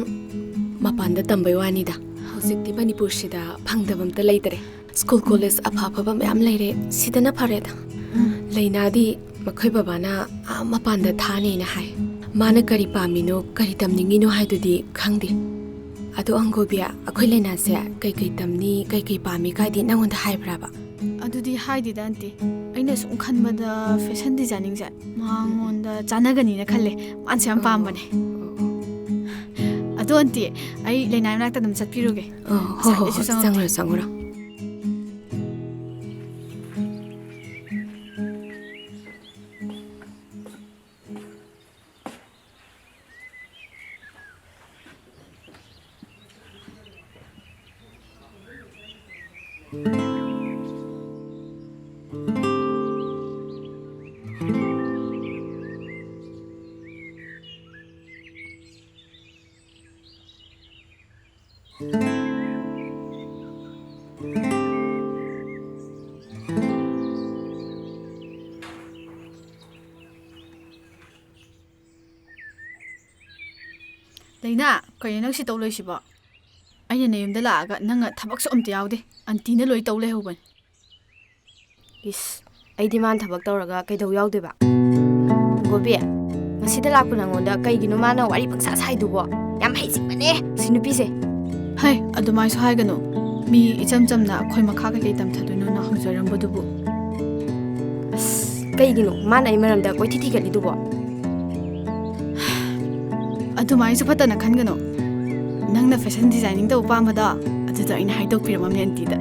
ꯃꯄꯥꯟꯗ ꯇꯝꯕꯩ ꯋꯥꯅꯤꯗ꯫ ꯍꯧꯖꯤꯛꯇꯤ ꯃꯅꯤꯄꯨꯔꯁꯤꯗ ꯐꯪꯗꯕ ꯑꯝꯇ ꯂꯩꯇꯔꯦ꯫ ꯁ꯭ꯀꯨꯜ ꯀꯣꯂꯦꯖ ꯑꯐ ꯑꯐꯕ ꯃꯌꯥꯝ ꯂꯩꯔꯦ, ꯁꯤꯗꯅ ꯐꯔꯦꯗ꯫ ꯎꯝ꯫ ꯂꯩꯅꯥꯗꯤ ꯃꯈꯣꯏ ꯕꯕꯥꯅ ꯑꯥ ꯃꯄꯥꯟꯗ ꯊꯥꯅꯦꯅ ꯍꯥꯏ꯫ ꯃꯥꯅ ꯀꯔꯤ ꯄꯥꯝꯃꯤꯅꯣ, ꯀꯔꯤ ꯇꯝꯅꯤꯡꯉꯤꯅꯣ ꯍꯥꯏꯗꯨꯗꯤ ꯈꯪꯗꯦ꯫ ꯑꯗꯣ ꯑꯪꯒꯣꯕꯤ, ꯑꯩꯈꯣꯏ ꯂꯩꯅꯥꯁꯦ ꯀꯩꯀꯩ ꯇꯝꯅꯤ, ꯀꯩꯀꯩ ꯄꯥꯝꯃꯤ ꯀꯥꯏꯗꯤ ꯅꯪꯉꯣꯟꯗ ꯍꯥꯏꯕ꯭ꯔꯕ? ꯑꯗꯨꯗꯤ ꯍꯥꯏꯗꯦꯗ ꯑꯟꯇꯤ꯫ ꯑꯩꯅ ꯁꯨꯝ ꯈꯟꯕꯗ ꯐꯦꯁꯟ ꯗꯤꯖꯥꯏꯅꯤꯡꯁꯦ ꯃꯉꯣꯟꯗ ꯆꯥꯟꯅꯒꯅꯤꯅ ꯈꯜꯂꯦ꯫ ꯃꯥꯅꯁꯨ ꯌꯥꯝ ꯑꯣ, ꯄꯥꯝꯕꯅꯦ꯫ ꯑꯣ, ꯑꯣ꯫ ꯑꯗꯣ ꯑꯟꯇꯤ, ꯑꯩ ꯂꯩꯅꯥ ꯃꯅꯥꯛꯇ ꯑꯗꯨꯝ ꯆꯠꯄꯤꯔꯨꯒꯦ꯫ ꯑꯣ, ꯍꯣ, ꯍꯣ, ꯉꯁꯥꯏꯗꯩꯁꯨ ꯍꯣ, ꯆꯪꯉꯛꯇꯦ꯫ ꯆꯪꯉꯨꯔꯣ, ꯆꯪꯉꯨꯔꯣ꯫ ꯂꯩꯅꯥ, ꯀꯩꯅꯣ ꯅꯪ ꯁꯤ ꯇꯧ ꯂꯩꯁꯤꯕꯣ? ꯑꯩꯅ ꯅꯌꯨꯝꯗ ꯂꯥꯛꯑꯒ ꯅꯪꯅ ꯊꯕꯛꯁꯨ ꯑꯝꯇ ꯌꯥꯎꯗꯦ, ꯑꯟꯇꯤꯅ ꯂꯣꯏ ꯇꯧ ꯂꯩꯍꯧꯕꯅꯤ꯫ ꯏꯁ, ꯑꯩꯗꯤ ꯃꯥꯅ ꯊꯕꯛ ꯇꯧꯔꯒ ꯀꯩꯗꯧ ꯌꯥꯎꯗꯣꯏꯕ? ꯒꯣꯄꯤ, ꯉꯁꯤꯗ ꯂꯥꯛꯄ ꯅꯪꯉꯣꯟꯗ ꯀꯩꯒꯤꯅꯣ ꯃꯥꯅ ꯋꯥꯔꯤ ꯄꯪꯁꯥ ꯁꯥꯏꯗꯨꯕꯣ? ꯌꯥꯝ ꯍꯩꯁꯤꯡꯕꯅꯦ ꯁꯤ ꯅꯨꯄꯤꯁꯦ꯫ ꯍꯩ, ꯑꯗꯨꯃꯥꯏꯁꯨ ꯍꯥꯏꯒꯅꯨ꯫ ꯃꯤ ꯏꯆꯝ ꯆꯝꯅ ꯑꯩꯈꯣꯏ ꯃꯈꯥ ꯀꯩꯀꯩ ꯇꯝꯊꯗꯣꯏꯅꯣꯅ ꯍꯪꯖꯔꯝꯕꯗꯨꯕꯨ꯫ ꯑꯁ, ꯀꯩꯒꯤꯅꯣ ꯃꯥꯅ ꯑꯩ ꯃꯔꯝꯗ ꯀꯣꯏꯊꯤ ꯊꯤꯒꯠꯂꯤꯗꯨꯕꯣ? ꯑꯗꯨꯃꯥꯏꯅꯁꯨ ꯐꯠꯇꯅ ꯈꯟꯒꯅꯨ꯫ ꯅꯪꯅ fashion designing ꯇꯧꯕ ꯄꯥꯝꯕꯗꯣ, ꯑꯗꯨꯗꯣ ꯑꯩꯅ ꯍꯥꯏꯗꯣꯛꯄꯤꯔꯝꯃꯕꯅꯦ ꯑꯟꯇꯤꯗ꯫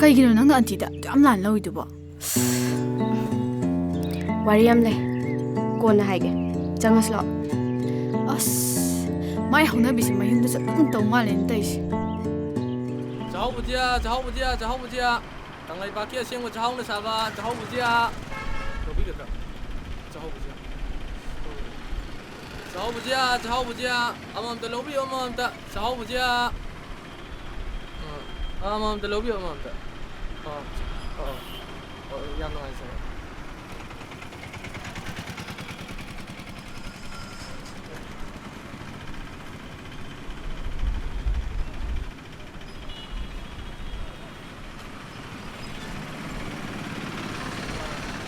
ꯀꯩꯒꯤꯅꯣ ꯅꯪꯅ ꯑꯟꯇꯤꯗ ꯑꯗꯨ ꯌꯥꯝ ꯂꯥꯟꯅ ꯂꯧꯔꯤꯗꯨꯕꯣ? ꯋꯥꯔꯤ ꯌꯥꯝ ꯂꯩ, ꯀꯣꯟꯅ ꯍꯥꯏꯒꯦ꯫ ꯆꯪꯉꯁꯤ ꯂꯥꯛꯑꯣ꯫ ꯑꯁ, ꯃꯥꯏ ꯍꯧꯅꯕꯤꯁꯦ ꯃꯌꯨꯝꯗꯁꯨ ꯑꯗꯨꯝ ꯇꯧ ꯃꯥꯜꯂꯦꯅ ꯇꯧꯔꯤꯁꯦ꯫ ꯆꯥꯍꯧ ꯕꯨꯖꯤꯌꯥ, ꯆꯥꯍꯧ ꯕꯨꯖꯤꯌꯥ, ꯆꯥꯍꯧ ꯕꯨꯖꯤꯌꯥ꯫ ꯀꯪꯂꯩꯄꯥꯛꯀꯤ ꯑꯁꯦꯡꯕ ꯆꯥꯍꯧꯅ ꯁꯥꯕ ꯆꯥꯍꯧ ꯕꯨꯖꯤꯌꯥ꯫ ꯂꯧꯕꯤꯒꯗ꯭ꯔꯥ? ꯆꯥꯍꯧ ꯕꯨꯖꯤꯌꯥ꯫ ꯆꯥꯍꯧ ꯕꯨꯖꯤꯌꯥ, ꯆꯥꯍꯧ ꯕꯨꯖꯤꯌꯥ꯫ ꯑꯃꯃꯝꯇ ꯂꯧꯕꯤꯌꯨ, ꯑꯃꯃꯝꯇ꯫ ꯆꯥꯍꯧ ꯕꯨꯖꯤꯌꯥ꯫ ꯑ, ꯑꯃꯃꯝꯇ ꯂꯧꯕꯤꯌꯨ, ꯑꯃꯃꯝꯇ꯫ ꯑ, ꯑ, ꯑ, ꯌꯥꯝ ꯅꯨꯡꯉꯥꯏꯖꯔꯦ꯫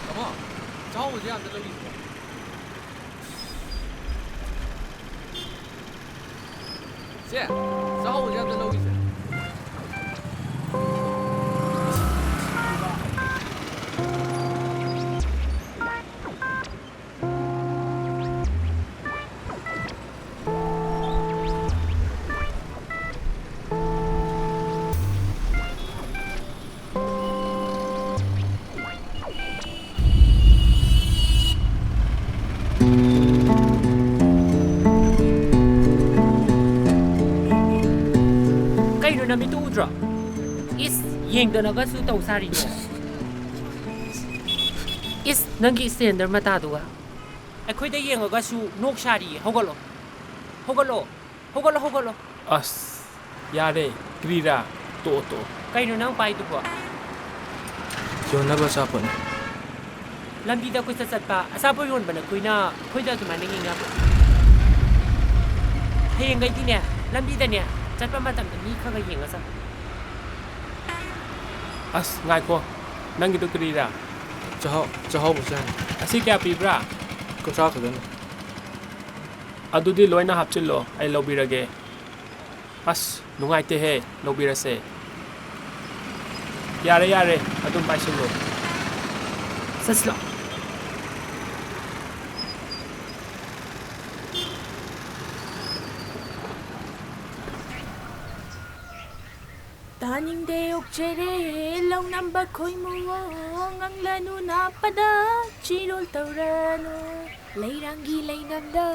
ꯇꯥꯃꯣ, ꯆꯥꯍꯧꯕꯁꯦ ꯑꯝꯇ ꯂꯧꯕꯤꯁꯤꯔꯣ? ꯆꯦ, ꯆꯥꯍꯧꯕꯁꯦ ꯑꯝꯇ ꯂꯧꯈꯤꯁꯦ꯫ ꯀꯩꯅꯣ, ꯅꯃꯤꯠꯇꯨ ꯎꯗ꯭ꯔꯣ? ꯏꯁ, ꯌꯦꯡꯗꯅꯒꯁꯨ ꯇꯧ ꯁꯥꯔꯤꯅꯦ꯫ ꯏꯁ, ꯅꯪꯒꯤ ꯏꯁꯇꯦꯟꯗꯔ ꯃꯇꯥꯗꯨꯒ꯫ ꯑꯩꯈꯣꯏꯗ ꯌꯦꯡꯉꯒꯁꯨ ꯅꯣꯛ ꯁꯥꯔꯤꯌꯦ꯫ ꯍꯧꯒꯠꯂꯣ, ꯍꯧꯒꯠꯂꯣ, ꯍꯧꯒꯠꯂꯣ, ꯍꯧꯒꯠꯂꯣ꯫ ꯑꯁ, ꯌꯥꯔꯦ, ꯀ꯭ꯔꯤꯔꯥ, ꯇꯣꯛꯑꯣ, ꯇꯣꯛꯑꯣ꯫ ꯀꯩꯅꯣ ꯅꯪ ꯄꯥꯏꯗꯨꯕꯣ? ꯌꯣꯟꯅꯕ ꯑꯆꯥꯄꯣꯠꯅꯦ꯫ ꯂꯝꯕꯤꯗ ꯀꯣꯏꯆꯠ ꯆꯠꯄ ꯑꯆꯥꯄꯣꯠ ꯌꯣꯟꯕ ꯅꯈꯣꯏꯅ ꯑꯩꯈꯣꯏꯗ ꯑꯗꯨꯃꯥꯏꯅ ꯌꯦꯡ ꯌꯥꯕ꯭ꯔꯣ? ꯍꯌꯦꯡꯈꯩꯗꯤꯅꯦ, ꯂꯝꯕꯤꯗꯅꯦ, ꯆꯠꯄ ꯃꯇꯝꯗ ꯃꯤ ꯈꯔ ꯈꯔ ꯌꯦꯡꯉ ꯆꯠꯂꯨ꯫ ꯑꯁ, ꯉꯥꯏꯈꯣ꯫ ꯅꯪꯒꯤꯗꯨ ꯀꯔꯤꯔꯥ? ꯆꯥꯍꯥꯎ, ꯆꯥꯍꯥꯎ ꯃꯆꯥꯅꯤ꯫ ꯑꯁꯤ ꯀꯌꯥ ꯄꯤꯕ꯭ꯔꯥ? ꯀꯨꯟꯊ꯭ꯔꯥ ꯈꯛꯇꯅꯤ꯫ ꯑꯗꯨꯗꯤ ꯂꯣꯏꯅ ꯍꯥꯞꯆꯤꯜꯂꯣ, ꯑꯩ ꯂꯧꯕꯤꯔꯒꯦ꯫ ꯑꯁ, ꯅꯨꯡꯉꯥꯏꯇꯦꯍꯦ, ꯂꯧꯕꯤꯔꯁꯦ꯫ ꯌꯥꯔꯦ, ꯌꯥꯔꯦ, ꯑꯗꯨꯝ ꯄꯥꯏꯁꯤꯜꯂꯣ꯫ ꯆꯠꯁꯤꯂꯣ꯫ ꯇꯥꯅꯤꯡꯗꯦ ꯑꯣꯛꯆꯔꯦ ꯂꯧꯅꯝꯕ ꯈꯣꯏꯃꯨꯑꯣ, ꯉꯪꯂꯅꯨ ꯅꯥꯞꯄꯗ ꯆꯤꯔꯣꯜ ꯇꯧꯔꯅꯨ꯫ ꯂꯩꯔꯥꯡꯒꯤ ꯂꯩꯅꯝꯗ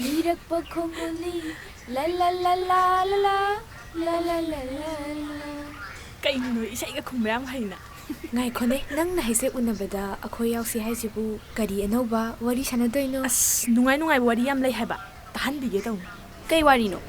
ꯂꯤꯔꯛꯄ ꯈꯣꯡꯒꯨꯜꯂꯤ, ꯂ ꯂ ꯂ ꯂ ꯂ ꯂ, ꯂ ꯂ ꯂ ꯂ ꯂ꯫ ꯀꯩꯅꯣ ꯏꯁꯩꯒ ꯈꯨꯝꯕ ꯌꯥꯝ ꯍꯩꯅ꯫ ꯉꯥꯏꯈꯣꯅꯦ, ꯅꯪꯅ ꯍꯩꯁꯦ ꯎꯅꯕꯗ ꯑꯩꯈꯣꯏ ꯌꯥꯎꯁꯤ ꯍꯥꯏꯁꯤꯕꯨ ꯀꯔꯤ ꯑꯅꯧꯕ ꯋꯥꯔꯤ ꯁꯥꯟꯅꯗꯣꯏꯅꯣ? ꯑꯁ, ꯅꯨꯡꯉꯥꯏ ꯅꯨꯡꯉꯥꯏꯕ ꯋꯥꯔꯤ ꯌꯥꯝ ꯂꯩ ꯍꯥꯏꯕ, ꯇꯥꯍꯟꯕꯤꯒꯦ ꯇꯧꯅꯤ꯫ ꯀꯩ ꯋꯥꯔꯤꯅꯣ?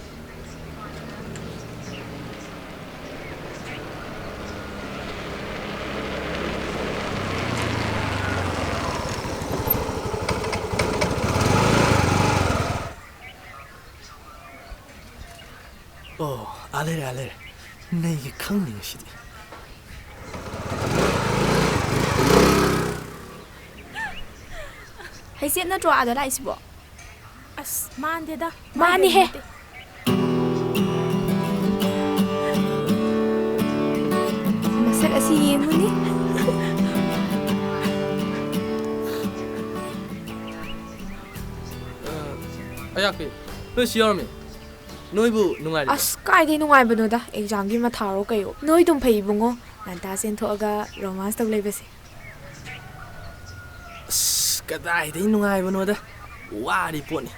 ꯑꯣ, ꯑꯥ ꯂꯩꯔꯦ, ꯑꯥ ꯂꯩꯔꯦ꯫ ꯅꯩꯒꯦ ꯈꯪꯅꯤ ꯉꯁꯤꯗꯤ꯫ ꯍꯩꯁꯦꯞ ꯅꯠꯇ꯭ꯔꯣ ꯑꯥꯗ ꯂꯥꯛꯏꯁꯤꯕꯣ? ꯑꯁ, ꯃꯥꯟꯗꯦꯗ꯫ ꯃꯥꯅꯤꯍꯦ꯫ ꯃꯥꯟꯗꯦ꯫ ꯃꯁꯛ ꯑꯁꯤ ꯌꯦꯡꯉꯨꯅꯦ꯫ ꯑ, ꯑꯌꯥꯛꯄꯤ, ꯅꯣꯏ ꯁꯤ ꯌꯥꯎꯔꯝꯃꯤ꯫ ꯅꯣꯏꯕꯨ ꯅꯨꯡꯉꯥꯏꯔꯤꯕ꯭ꯔꯥ? ꯑꯁ, ꯀꯥꯏꯗꯩ ꯅꯨꯡꯉꯥꯏꯕꯅꯣꯗ, ꯑꯦꯛꯖꯥꯝꯒꯤ ꯃꯊꯥꯔꯣ ꯀꯩꯌꯣ꯫ ꯅꯣꯏ ꯑꯗꯨꯝ ꯐꯩ ꯏꯕꯨꯡꯉꯣ, ꯉꯟꯇꯥ ꯆꯦꯟꯊꯣꯛꯑꯒ ꯔꯣꯃꯥꯟꯁ ꯇꯧ ꯂꯩꯕꯁꯦ꯫ ꯑꯁ, ꯀꯗꯥꯏꯗꯩ ꯅꯨꯡꯉꯥꯏꯕꯅꯣꯗ, ꯋꯥꯔꯤ ꯄꯣꯠꯅꯤ꯫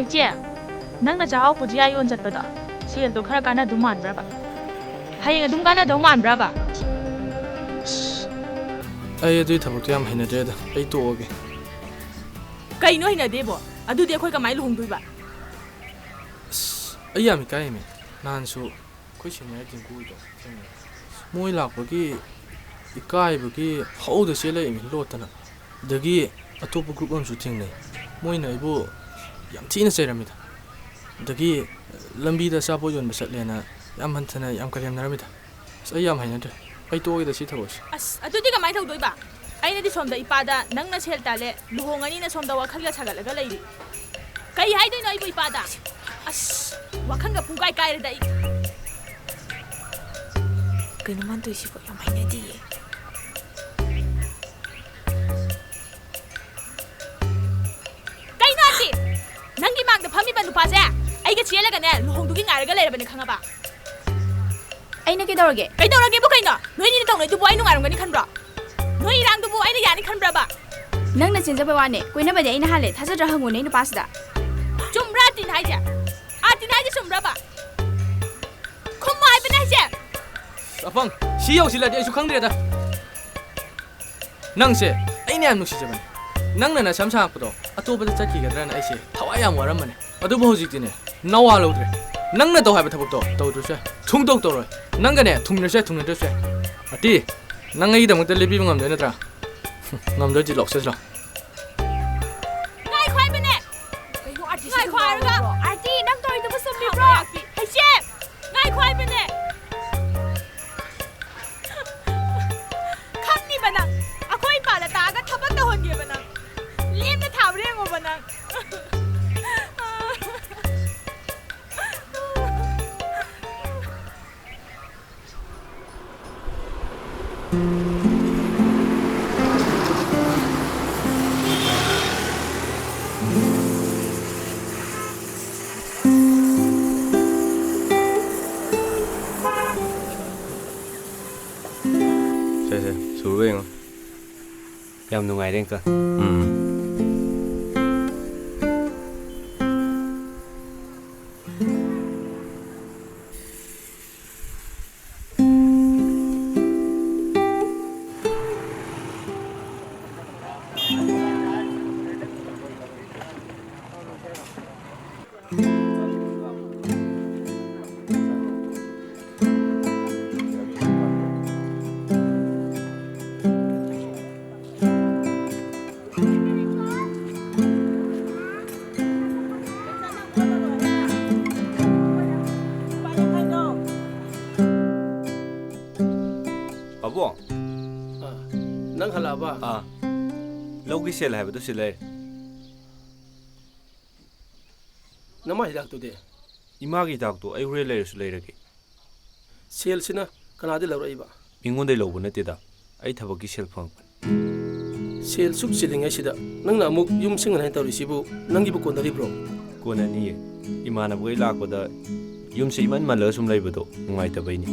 ꯏꯆꯦ, ꯅꯪꯅ ꯆꯥꯍꯥꯎ ꯄꯨꯖꯤꯌꯥ ꯌꯣꯟ ꯆꯠꯄꯗꯣ, ꯁꯦꯜꯗꯣ ꯈꯔ ꯀꯥꯟꯅꯗꯧ ꯃꯥꯟꯕ꯭ꯔꯕ? ꯍꯌꯦꯡ ꯑꯗꯨꯝ ꯀꯥꯟꯅꯗꯧ ꯃꯥꯟꯕ꯭ꯔꯕ? ꯑꯁ, ꯑꯩ ꯑꯗꯨꯒꯤ ꯊꯕꯛꯇꯣ ꯌꯥꯝ ꯍꯩꯅꯗ꯭ꯔꯦꯗ, ꯑꯩ ꯇꯣꯛꯑꯒꯦ꯫ ꯀꯩꯅꯣ ꯍꯩꯅꯗꯦꯕꯣ? ꯑꯗꯨꯗꯤ ꯑꯩꯈꯣꯏ ꯀꯃꯥꯏꯅ ꯂꯨꯍꯣꯡꯗꯣꯏꯕ? ꯑꯁ, ꯑꯩ ꯌꯥꯝ ꯏꯀꯥꯏꯌꯦꯃꯤ꯫ ꯅꯍꯥꯟꯁꯨ ꯑꯩꯈꯣꯏ ꯁꯦꯅꯤꯌꯔ ꯗꯤꯡꯀꯨ ꯍꯣꯏꯗꯣ ꯊꯦꯡꯅꯩ꯫ ꯃꯣꯏ ꯂꯥꯛꯄꯒꯤ ꯏꯀꯥꯏꯕꯒꯤ ꯍꯧꯗ ꯆꯦꯜꯂꯛꯏꯅꯤ ꯂꯣꯠꯇꯅ꯫ ꯑꯗꯒꯤ ꯑꯇꯣꯞꯄ group ꯑꯃꯁꯨ ꯊꯦꯡꯅꯩ꯫ ꯃꯣꯏꯅ ꯑꯩꯕꯨ ꯌꯥꯝ ꯊꯤꯅ ꯆꯩꯔꯝꯃꯤꯗ꯫ ꯑꯗꯒꯤ ꯂꯝꯕꯤꯗ ꯑꯆꯥꯄꯣꯠ ꯌꯣꯟꯕ ꯆꯠꯂꯦꯅ ꯌꯥꯝ ꯍꯟꯊꯅ ꯌꯥꯝ ꯀꯔꯦꯝꯅꯔꯝꯃꯤꯗ꯫ ꯑꯁ, ꯑꯩ ꯌꯥꯝ ꯍꯩꯅꯗ꯭ꯔꯦ꯫ ꯑꯩ ꯇꯣꯛꯑꯒꯦꯗ ꯁꯤ ꯊꯕꯛꯁꯦ꯫ ꯑꯁ, ꯑꯗꯨꯗꯤ ꯀꯃꯥꯏꯅ ꯇꯧꯗꯣꯏꯕ? ꯑꯩꯅꯗꯤ ꯁꯣꯝꯗ ꯏꯄꯥꯗ ꯅꯪꯅ ꯁꯦꯜ ꯇꯥꯜꯂꯦ, ꯂꯨꯍꯣꯡꯉꯅꯤꯅ ꯁꯣꯝꯗ ꯋꯥꯈꯜꯒ ꯁꯥꯒꯠꯂꯒ ꯂꯩꯔꯤ꯫ ꯀꯩ ꯍꯥꯏꯗꯣꯏꯅꯣ ꯑꯩꯕꯨ ꯏꯄꯥꯗ? ꯑꯁ, ꯋꯥꯈꯜꯒ ꯄꯨꯡꯀꯥꯏ ꯀꯥꯏꯔꯦꯗ ꯑꯩ꯫ ꯀꯩꯅꯣ ꯃꯥꯅ ꯇꯧꯔꯤꯁꯤꯕꯣ? ꯌꯥꯝ ꯍꯩꯅꯗꯤꯌꯦ꯫ ꯀꯩꯅꯣ ꯑꯁꯤ? ꯅꯪꯒꯤ ꯃꯥꯡꯗ ꯐꯝꯃꯤꯕ ꯅꯨꯄꯥꯁꯦ ꯑꯩꯒ ꯆꯦꯜꯂꯒꯅꯦ ꯂꯨꯍꯣꯡꯗꯨꯒꯤ ꯉꯥꯏꯔꯒ ꯂꯩꯔꯕꯅꯦ, ꯈꯪꯉꯕ? ꯑꯩꯅ ꯀꯩꯗꯧꯔꯒꯦ? ꯀꯩꯗꯧꯔꯒꯦꯕꯨ ꯀꯩꯅꯣ? ꯅꯣꯏꯅꯤꯅ ꯇꯧꯅꯩꯗꯨꯕꯨ ꯑꯩ ꯅꯨꯡꯉꯥꯏꯔꯝꯒꯅꯤ ꯈꯟꯕ꯭ꯔꯣ? ꯅꯣꯏ ꯏꯔꯥꯡꯗꯨꯕꯨ ꯑꯩꯅ ꯌꯥꯅꯤ ꯈꯟꯕ꯭ꯔꯕ? ꯅꯪꯅ ꯆꯦꯟꯖꯕꯩ ꯋꯥꯅꯦ, ꯀꯣꯏꯅꯕꯗꯤ ꯑꯩꯅ ꯍꯥꯜꯂꯦ꯫ ꯊꯥꯖꯗ꯭ꯔꯥ ꯍꯪꯉꯨꯅꯦ ꯅꯨꯄꯥꯁꯤꯗ꯫ ꯆꯨꯝꯕ꯭ꯔꯥ ꯑꯥꯔꯇꯤꯟ ꯍꯥꯏꯁꯦ? ꯑꯥꯔꯇꯤꯟ ꯍꯥꯏꯁꯦ ꯆꯨꯝꯕ꯭ꯔꯕ? ꯈꯨꯝꯃꯣ ꯍꯥꯏꯕꯅꯦ ꯍꯥꯏꯁꯦ꯫ ꯑꯄꯪ, ꯁꯤ ꯌꯧꯁꯤꯜꯂꯗꯤ ꯑꯩꯁꯨ ꯈꯪꯗ꯭ꯔꯦꯗ꯫ ꯅꯪꯁꯦ ꯑꯩꯅ ꯌꯥꯝ ꯅꯨꯡꯁꯤꯖꯕꯅꯦ꯫ ꯅꯪꯅ ꯅꯁꯝ ꯁꯥꯡꯉꯛꯄꯗꯣ ꯑꯇꯣꯞꯄꯗ ꯆꯠꯈꯤꯒꯗ꯭ꯔꯅ ꯑꯩꯁꯦ ꯊꯋꯥꯏ ꯌꯥꯝ ꯋꯥꯔꯝꯕꯅꯦ꯫ ꯑꯗꯨꯕꯨ ꯍꯧꯖꯤꯛꯇꯤꯅꯦ, ꯅꯋꯥ ꯂꯧꯗ꯭ꯔꯦ꯫ ꯅꯪꯅ ꯇꯧ ꯍꯥꯏꯕ ꯊꯕꯛꯇꯣ ꯇꯧꯗ꯭ꯔꯁꯨ ꯌꯥꯏ꯫ ꯁꯨꯡꯇꯧ ꯇꯧꯔꯣꯏ꯫ ꯅꯪꯒꯅꯦ ꯊꯨꯡꯅꯔꯁꯨ ꯌꯥꯏ, ꯊꯨꯡꯅꯗ꯭ꯔꯁꯨ ꯌꯥꯏ꯫ ꯑꯥꯔꯇꯤ, ꯅꯪ ꯑꯩꯒꯤꯗꯃꯛꯇ ꯂꯦꯞꯄꯤꯕ ꯉꯝꯗꯣꯏ ꯅꯠꯇ꯭ꯔꯥ? ꯉꯝꯗꯣꯏꯗꯤ ꯂꯥꯎ, ꯆꯠꯁꯤ ꯂꯥꯎ꯫ ꯉꯥꯏꯈꯣ ꯍꯥꯏꯕꯅꯦ! ꯀꯩꯅꯣ ꯑꯥꯔꯇꯤ ꯁꯤ ꯉꯥꯏꯈꯣ ꯍꯥꯏꯔꯒ! ꯉꯥꯎꯔꯕ꯭ꯔꯣ? ꯑꯥꯔꯇꯤ, ꯅꯪ ꯇꯧꯔꯤꯗꯨꯕꯨ ꯆꯨꯝꯃꯤꯕ꯭ꯔꯣ? ꯈꯥꯡꯉꯣ, ꯍꯩꯁꯦ! ꯉꯥꯏꯈꯣ ꯍꯥꯏꯕꯅꯦ! ꯈꯪꯅꯤꯕ ꯅꯪ! ꯑꯩꯈꯣꯏ ꯏꯄꯥꯗ ꯇꯥꯛꯑꯒ ꯊꯕꯛ ꯇꯧꯍꯟꯒꯦꯕ ꯅꯪ! ꯂꯦꯝꯅ ꯊꯥꯕ꯭ꯔꯥ ꯌꯦꯡꯉꯣꯕ ꯅꯪ! ꯁꯦ, ꯁꯦ, ꯁꯨꯔꯒ ꯌꯦꯡꯉꯣ꯫ ꯌꯥꯝ ꯅꯨꯡꯉꯥꯏꯔꯦ, ꯑꯪꯀꯜ꯫ ꯎꯝ꯫ ꯕꯥ꯫ ꯑꯥ, ꯂꯧꯒꯤ ꯁꯦꯜ ꯍꯥꯏꯕꯗꯨ ꯁꯤ ꯂꯩꯔꯦ꯫ ꯅꯃꯥ ꯍꯤꯗꯥꯛꯇꯨꯗꯤ? ꯏꯃꯥꯒꯤ ꯍꯤꯗꯥꯛꯇꯣ ꯑꯩ ꯍꯣꯔꯦꯟ ꯂꯩꯔꯁꯨ ꯂꯩꯔꯒꯦ꯫ ꯁꯦꯜꯁꯤꯅ ꯀꯅꯥꯗꯩ ꯂꯧꯔꯛꯏꯕ? ꯃꯤꯉꯣꯟꯗꯩ ꯂꯧꯕ ꯅꯠꯇꯦꯗ, ꯑꯩ ꯊꯕꯛꯀꯤ ꯁꯦꯜ ꯐꯪꯉꯛꯄꯅꯤ꯫ ꯁꯦꯜ ꯁꯨꯛ ꯆꯤꯜꯂꯤꯉꯩꯁꯤꯗ ꯅꯪꯅ ꯑꯃꯨꯛ ꯌꯨꯝ ꯁꯤꯡꯒꯅꯤ ꯇꯧꯔꯤꯁꯤꯕꯨ ꯅꯪꯒꯤꯕꯨ ꯀꯣꯟꯅꯔꯤꯕ꯭ꯔꯣ? ꯀꯣꯟꯅꯅꯤꯌꯦ꯫ ꯏꯃꯥꯟꯅꯕꯈꯩ ꯂꯥꯛꯄꯗ ꯌꯨꯝꯁꯦ ꯏꯃꯟ ꯃꯜꯂꯒ ꯁꯨꯝ ꯂꯩꯕꯗꯣ ꯅꯨꯡꯉꯥꯏꯇꯕꯩꯅꯤ꯫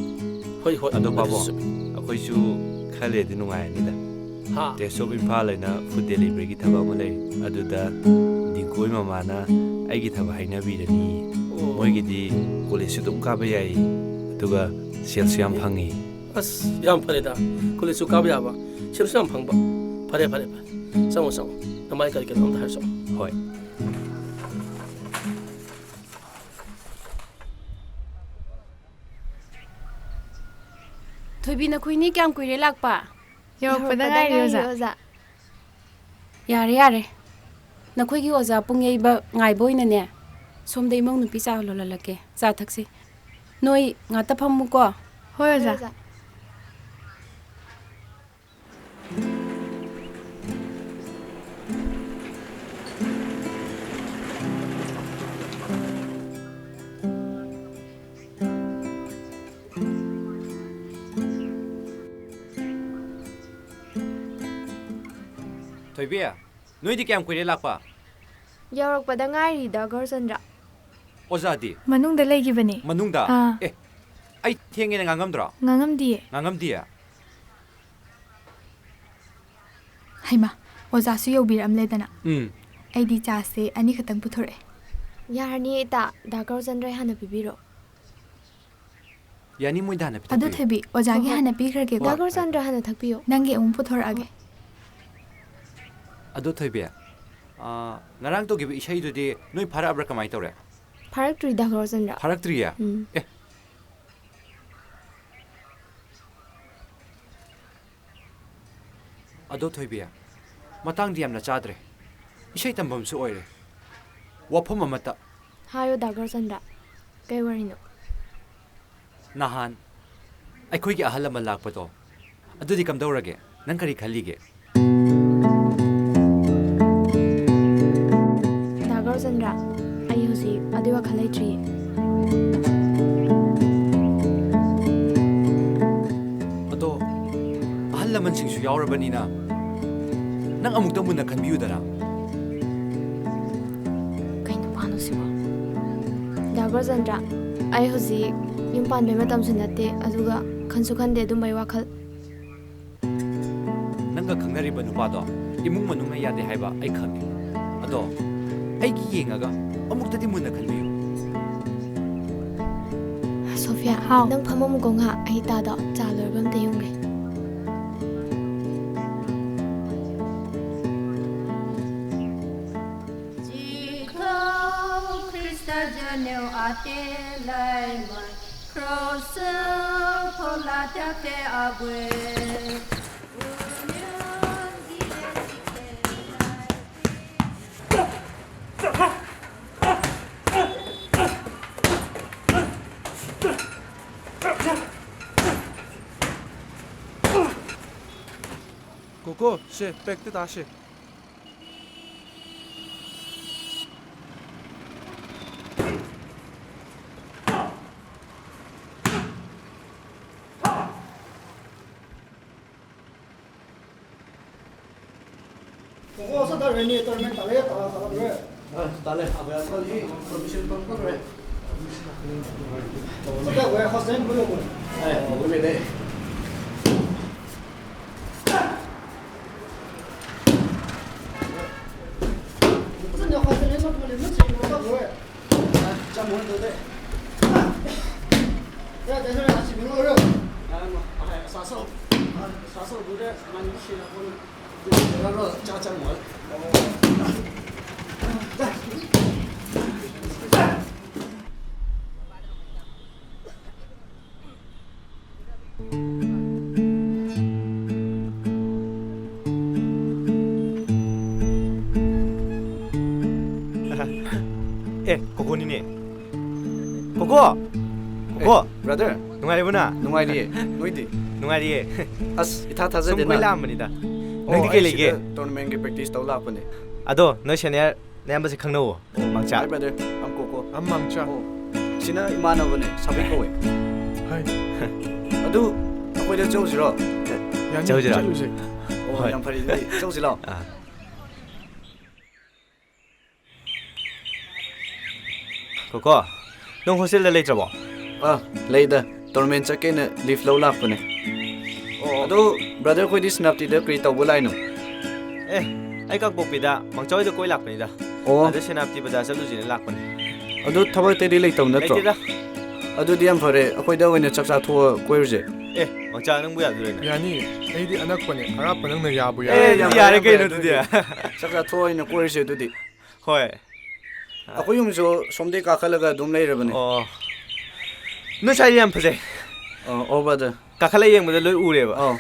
ꯍꯣꯏ, ꯍꯣꯏ, ꯑꯗꯣ ꯄꯥꯕꯣ, ꯑꯗꯨꯁꯨ ꯆꯨꯝꯃꯤ꯫ ꯑꯩꯈꯣꯏꯁꯨ ꯈꯔ ꯂꯩꯔꯗꯤ ꯅꯨꯡꯉꯥꯏꯔꯅꯤꯗ꯫ ꯍꯥ? Taste of ꯏꯝꯐꯥꯜ ꯍꯥꯏꯅ food deliveryꯒꯤ ꯊꯕꯛ ꯑꯃ ꯂꯩ꯫ ꯑꯗꯨꯗ ꯗꯤꯡꯀꯨ ꯍꯣꯏ ꯃꯃꯥꯅ ꯑꯩꯒꯤ ꯊꯕꯛ ꯍꯥꯏꯅꯕꯤꯔꯅꯤ꯫ ꯑꯣ꯫ ꯃꯣꯏꯒꯤꯗꯤ ꯀꯣꯂꯦꯖꯁꯨ ꯑꯗꯨꯝ ꯀꯥꯕ ꯌꯥꯏ, ꯑꯗꯨꯒ ꯁꯦꯜꯁꯨ ꯌꯥꯝ ꯐꯪꯉꯤ꯫ ꯑꯁ, ꯌꯥꯝ ꯐꯔꯦꯗ꯫ ꯀꯣꯂꯦꯖꯁꯨ ꯀꯥꯕ ꯌꯥꯕ, ꯁꯦꯜꯁꯨ ꯌꯥꯝ ꯐꯪꯕ꯫ ꯐꯔꯦ, ꯐꯔꯦ, ꯐꯔꯦ꯫ ꯆꯪꯉꯣ, ꯆꯪꯉꯣ꯫ ꯅꯃꯥꯏ ꯀꯔꯤ ꯀꯩꯅꯣ ꯑꯝꯇ ꯍꯥꯏꯔꯨꯆꯣ꯫ ꯍꯣꯏ꯫ ꯊꯣꯏꯕꯤ, ꯅꯈꯣꯏꯅꯤ ꯀꯌꯥꯝ ꯀꯨꯏꯔꯦ ꯂꯥꯛꯄ? ꯌꯧꯔꯛꯄꯗ ꯌꯧꯔꯛꯄꯗ ꯉꯥꯏꯔꯤ, ꯉꯥꯏꯔꯤ, ꯑꯣꯖꯥ꯫ ꯑꯣꯖꯥ꯫ ꯌꯥꯔꯦ, ꯌꯥꯔꯦ꯫ ꯅꯈꯣꯏꯒꯤ ꯑꯣꯖꯥ ꯄꯨꯡ ꯌꯩꯕ ꯉꯥꯏꯕ ꯑꯣꯏꯅꯅꯦ, ꯁꯣꯝꯗ ꯏꯃꯧ ꯅꯨꯄꯤ ꯆꯥ ꯂꯣꯜꯍꯜꯂꯛꯀꯦ꯫ ꯆꯥ ꯊꯛꯁꯤ꯫ ꯅꯣꯏ ꯉꯥꯛꯇ ꯐꯝꯃꯨꯀꯣ꯫ ꯍꯣꯏ, ꯑꯣꯖꯥ꯫ ꯍꯣꯏ, ꯑꯣꯖꯥ꯫ ꯊꯣꯏꯕꯤ, ꯅꯣꯏꯗꯤ ꯀꯌꯥꯝ ꯀꯨꯏꯔꯦ ꯂꯥꯛꯄ? ꯌꯧꯔꯛꯄꯗ ꯉꯥꯏꯔꯤꯗ, ꯒꯧꯔꯆꯟꯗ꯭ꯔ꯫ ꯑꯣꯖꯥꯗꯤ? ꯃꯅꯨꯡꯗ ꯂꯩꯈꯤꯕꯅꯦ꯫ ꯃꯅꯨꯡꯗ? ꯑꯥ꯫ ꯑꯦ, ꯑꯩ ꯊꯦꯡꯉꯦꯅ ꯉꯥꯡꯉꯝꯗ꯭ꯔꯣ? ꯉꯥꯡꯉꯝꯗꯤꯌꯦ꯫ ꯉꯥꯡꯉꯝꯗꯤꯌꯦ? ꯍꯩꯃꯥ, ꯑꯣꯖꯥꯁꯨ ꯌꯧꯕꯤꯔꯛꯑꯝꯂꯦꯗꯅ꯫ ꯎꯝ꯫ ꯑꯩꯗꯤ ꯆꯥꯁꯦ ꯑꯅꯤꯈꯛꯇꯪ ꯄꯨꯊꯣꯔꯛꯑꯦ꯫ ꯌꯥꯔꯅꯤ ꯏꯇꯥ, ꯗꯥ ꯒꯧꯔꯆꯟꯗ꯭ꯔ ꯍꯥꯟꯅ ꯄꯤꯕꯤꯔꯣ꯫ ꯌꯥꯅꯤ, ꯃꯣꯏꯗ ꯍꯥꯟꯅ ꯑꯗꯨ ꯄꯤꯊꯣꯛꯄꯤꯌꯨ꯫ ꯊꯣꯏꯕꯤ, ꯑꯣꯖꯥꯒꯤ ꯍꯣꯏ, ꯍꯣꯏ꯫ ꯍꯥꯟꯅ ꯄꯤꯈ꯭ꯔꯒꯦꯀꯣ꯫ ꯗꯥ ꯒꯧꯔꯆꯟꯗ꯭ꯔ ꯍꯥꯟꯅ ꯊꯛꯄꯤꯌꯨ꯫ ꯅꯪꯒꯤ ꯑꯃꯨꯛ ꯄꯨꯊꯣꯔꯛꯑꯒꯦ꯫ ꯍꯣꯏ꯫ ꯑꯗꯣ ꯊꯣꯏꯕꯤ, ꯑꯥ, ꯉꯔꯥꯡ ꯇꯧꯈꯤꯕ ꯏꯁꯩꯗꯨꯗꯤ ꯅꯣꯏ ꯐꯥꯔꯛꯑꯕ꯭ꯔꯥ, ꯀꯃꯥꯏꯅ ꯇꯧꯔꯦ? ꯐꯥꯔꯛꯇ꯭ꯔꯤ, ꯗꯥ ꯒꯧꯔꯆꯟꯗ꯭ꯔ꯫ ꯐꯥꯔꯛꯇ꯭ꯔꯤꯌꯦ? ꯎꯝ꯫ ꯑꯦ, ꯑꯗꯣ ꯊꯣꯏꯕꯤ, ꯃꯇꯥꯡꯗꯤ ꯌꯥꯝꯅ ꯆꯥꯗ꯭ꯔꯦ꯫ ꯏꯁꯩ ꯇꯝꯐꯝꯁꯨ ꯑꯣꯏꯔꯦ꯫ ꯋꯥꯐꯝ ꯑꯃꯇ꯫ ꯍꯥꯏꯌꯣ, ꯗꯥ ꯒꯧꯔꯆꯟꯗ꯭ꯔ꯫ ꯀꯩ ꯋꯥꯔꯤꯅꯣ? ꯅꯍꯥꯟ ꯑꯩꯈꯣꯏꯒꯤ ꯑꯍꯜ ꯂꯃꯟ ꯂꯥꯛꯄꯗꯣ, ꯑꯗꯨꯗꯤ ꯀꯝꯗꯧꯔꯒꯦ? ꯅꯪ ꯀꯔꯤ ꯈꯜꯂꯤꯒꯦ? ꯆꯟꯗ꯭ꯔ, ꯑꯩ ꯍꯧꯖꯤꯛ ꯑꯗꯨꯏ ꯋꯥꯈꯜ ꯂꯩꯇ꯭ꯔꯤꯌꯦ꯫ ꯑꯗꯣ ꯑꯍꯜ ꯂꯃꯟꯁꯤꯡꯁꯨ ꯌꯥꯎꯔꯕꯅꯤꯅ ꯅꯪ ꯑꯃꯨꯛꯇ ꯃꯨꯟꯅ ꯈꯟꯕꯤꯌꯨꯗꯅ꯫ ꯀꯩ ꯅꯨꯄꯥꯅꯣ ꯁꯤꯕꯣ? ꯗꯥ ꯕ꯭ꯔꯖꯦꯟꯗ꯭ꯔ, ꯑꯩ ꯍꯧꯖꯤꯛ ꯌꯨꯝ ꯄꯥꯟꯕꯩ ꯃꯇꯝꯁꯨ ꯅꯠꯇꯦ, ꯑꯗꯨꯒ ꯈꯟꯁꯨ ꯈꯟꯗꯦ ꯑꯗꯨꯝꯕꯩ ꯋꯥꯈꯜ꯫ ꯅꯪꯒ ꯈꯪꯅꯔꯤꯕ ꯅꯨꯄꯥꯗꯣ ꯏꯃꯨꯡ ꯃꯅꯨꯡꯅ ꯌꯥꯗꯦ ꯍꯥꯏꯕ ꯑꯩ ꯈꯪꯉꯤ꯫ ꯑꯗꯣ ꯑꯩꯒꯤ ꯌꯦꯡꯉꯒ ꯑꯃꯨꯛꯇꯗꯤ ꯃꯨꯟꯅ ꯈꯟꯕꯤꯌꯨ꯫ ꯁꯣꯐꯤꯌꯥ, ꯍꯥꯎ꯫ ꯅꯪ ꯐꯝꯃꯝꯃꯨꯀꯣ ꯉꯥꯏꯍꯥꯛ, ꯑꯩ ꯇꯥꯗꯣ ꯆꯥ ꯂꯣꯏꯔꯕ ꯑꯝꯇ ꯌꯦꯡꯉꯨꯒꯦ꯫ Khristo jöneu ate laimai, cross phola te abue. Koko, se, pek te ta se. Koko, sa ta re ni, tournament ta re, ta, ta re. Ah, ta le, a ba ko ni, permission pang ko re. Sa ta re, hostel ko yo ko. Eh, ko me de. A, ꯀꯣꯀꯣꯅꯤꯅꯦ꯫ Koko! Koko! A, brother꯫ ꯅꯨꯡꯉꯥꯏꯔꯤꯕꯣ ꯅꯪ? ꯅꯨꯡꯉꯥꯏꯔꯤꯌꯦ꯫ ꯅꯣꯏꯗꯤ? ꯅꯨꯡꯉꯥꯏꯔꯤꯌꯦ꯫ ꯑꯁ, ꯏꯊꯥ ꯊꯥꯖꯗꯦꯅ꯫ ꯁꯨꯝ ꯀꯣꯏ ꯂꯥꯛꯑꯝꯕꯅꯤꯗ꯫ ꯑꯣ, ꯅꯪꯗꯤ ꯀꯩ ꯑꯩ ꯂꯩꯒꯦ? ꯁꯤꯗ tournament ꯀꯤ practice ꯇꯧ ꯂꯥꯛꯄꯅꯦ꯫ ꯑꯗꯣ, ꯅꯣꯏ senior ꯅꯌꯥꯝꯕꯁꯦ ꯈꯪꯅꯧꯋꯣ, ꯃꯥꯡꯆꯥ꯫ Hi brother, I'm Coco꯫ I'm ꯃꯥꯡꯆꯥ꯫ ꯑꯣ, ꯁꯤꯅ ꯏꯃꯥꯟꯅꯕꯅꯦ, ꯁꯥꯕꯤ ꯀꯧꯋꯦ꯫ Hi꯫ ꯑꯗꯨ ꯑꯩꯈꯣꯏꯗ ꯆꯧꯁꯤꯔꯣ? ꯌꯥꯅꯤ, ꯆꯧꯁꯤꯔꯥ? ꯆꯠꯂꯨꯁꯦ꯫ ꯑꯣ, ꯍꯣꯏ꯫ ꯌꯥꯝ ꯐꯔꯦ ꯑꯗꯨꯗꯤ, ꯆꯧꯁꯤ ꯂꯥꯛꯑꯣ꯫ ꯑꯥ꯫ ꯀꯣꯀꯣ, ꯅꯪ ꯍꯣꯁꯇꯦꯜꯗ ꯂꯩꯇ꯭ꯔꯕꯣ? ꯑꯥ, ꯂꯩꯗ꯫ Tournament ꯆꯠꯀꯦꯅ leave ꯂꯧ ꯂꯥꯛꯄꯅꯦ꯫ ꯑꯣ꯫ ꯑꯗꯣ brother ꯈꯣꯏꯗꯤ ꯁꯦꯅꯥꯄꯇꯤꯗ ꯀꯔꯤ ꯇꯧꯕ ꯂꯥꯛꯏꯅꯣ? ꯑꯦ, ꯑꯩ ꯀꯥꯡꯄꯣꯛꯄꯤꯗ ꯃꯥꯡꯆꯥ ꯍꯣꯏꯗ ꯀꯣꯏ ꯂꯥꯛꯄꯅꯤꯗ꯫ ꯑꯣ꯫ ꯑꯗ ꯁꯦꯅꯥꯄꯇꯤ ꯕꯖꯥꯔ ꯆꯠꯂꯨꯁꯤꯅ ꯂꯥꯛꯄꯅꯤ꯫ ꯑꯗꯣ ꯊꯕꯛ ꯑꯇꯩꯗꯤ ꯂꯩꯇꯕ ꯅꯠꯇ꯭ꯔꯣ? ꯂꯩꯇꯦꯗ꯫ ꯑꯗꯨꯗꯤ ꯌꯥꯝ ꯐꯔꯦ, ꯑꯩꯈꯣꯏꯗ ꯑꯣꯏꯅ ꯆꯥꯛ ꯆꯥꯊꯣꯛꯑ ꯀꯣꯏꯔꯨꯁꯦ꯫ ꯑꯦ, ꯃꯥꯡꯆꯥ ꯅꯪꯕꯨ ꯌꯥꯗꯣꯏꯔꯣꯅꯦ? ꯌꯥꯅꯤꯌꯦ, ꯑꯩꯗꯤ ꯑꯅꯛꯄꯅꯦ, ꯑꯔꯥꯞꯄ ꯅꯪꯅ ꯌꯥꯕꯨ ꯑꯦ, ꯌꯥꯔꯗꯤ꯫ ꯑꯗꯨꯗꯤ ꯌꯥꯔꯦ ꯀꯩꯅꯣ ꯑꯗꯨꯗꯤ꯫ ꯆꯥꯛ ꯆꯥꯊꯣꯛꯑ ꯑꯣꯏꯅ ꯀꯣꯏꯔꯨꯁꯦ ꯑꯗꯨꯗꯤ꯫ ꯍꯣꯏ꯫ ꯑꯩꯈꯣꯏ ꯌꯨꯝꯁꯨ ꯁꯣꯝꯗꯩ ꯀꯥꯈꯠꯂꯒ ꯑꯗꯨꯝ ꯂꯩꯔꯕꯅꯦ꯫ ꯑꯣ꯫ ꯅꯣꯏ ꯁ꯭ꯋꯥꯏꯗ ꯌꯥꯝ ꯐꯖꯩ꯫ ꯑꯣ, ꯑꯣ, brother꯫ ꯀꯥꯈꯠꯂ ꯌꯦꯡꯕꯗ ꯂꯣꯏ ꯎꯔꯦꯕ꯫ ꯑꯣ꯫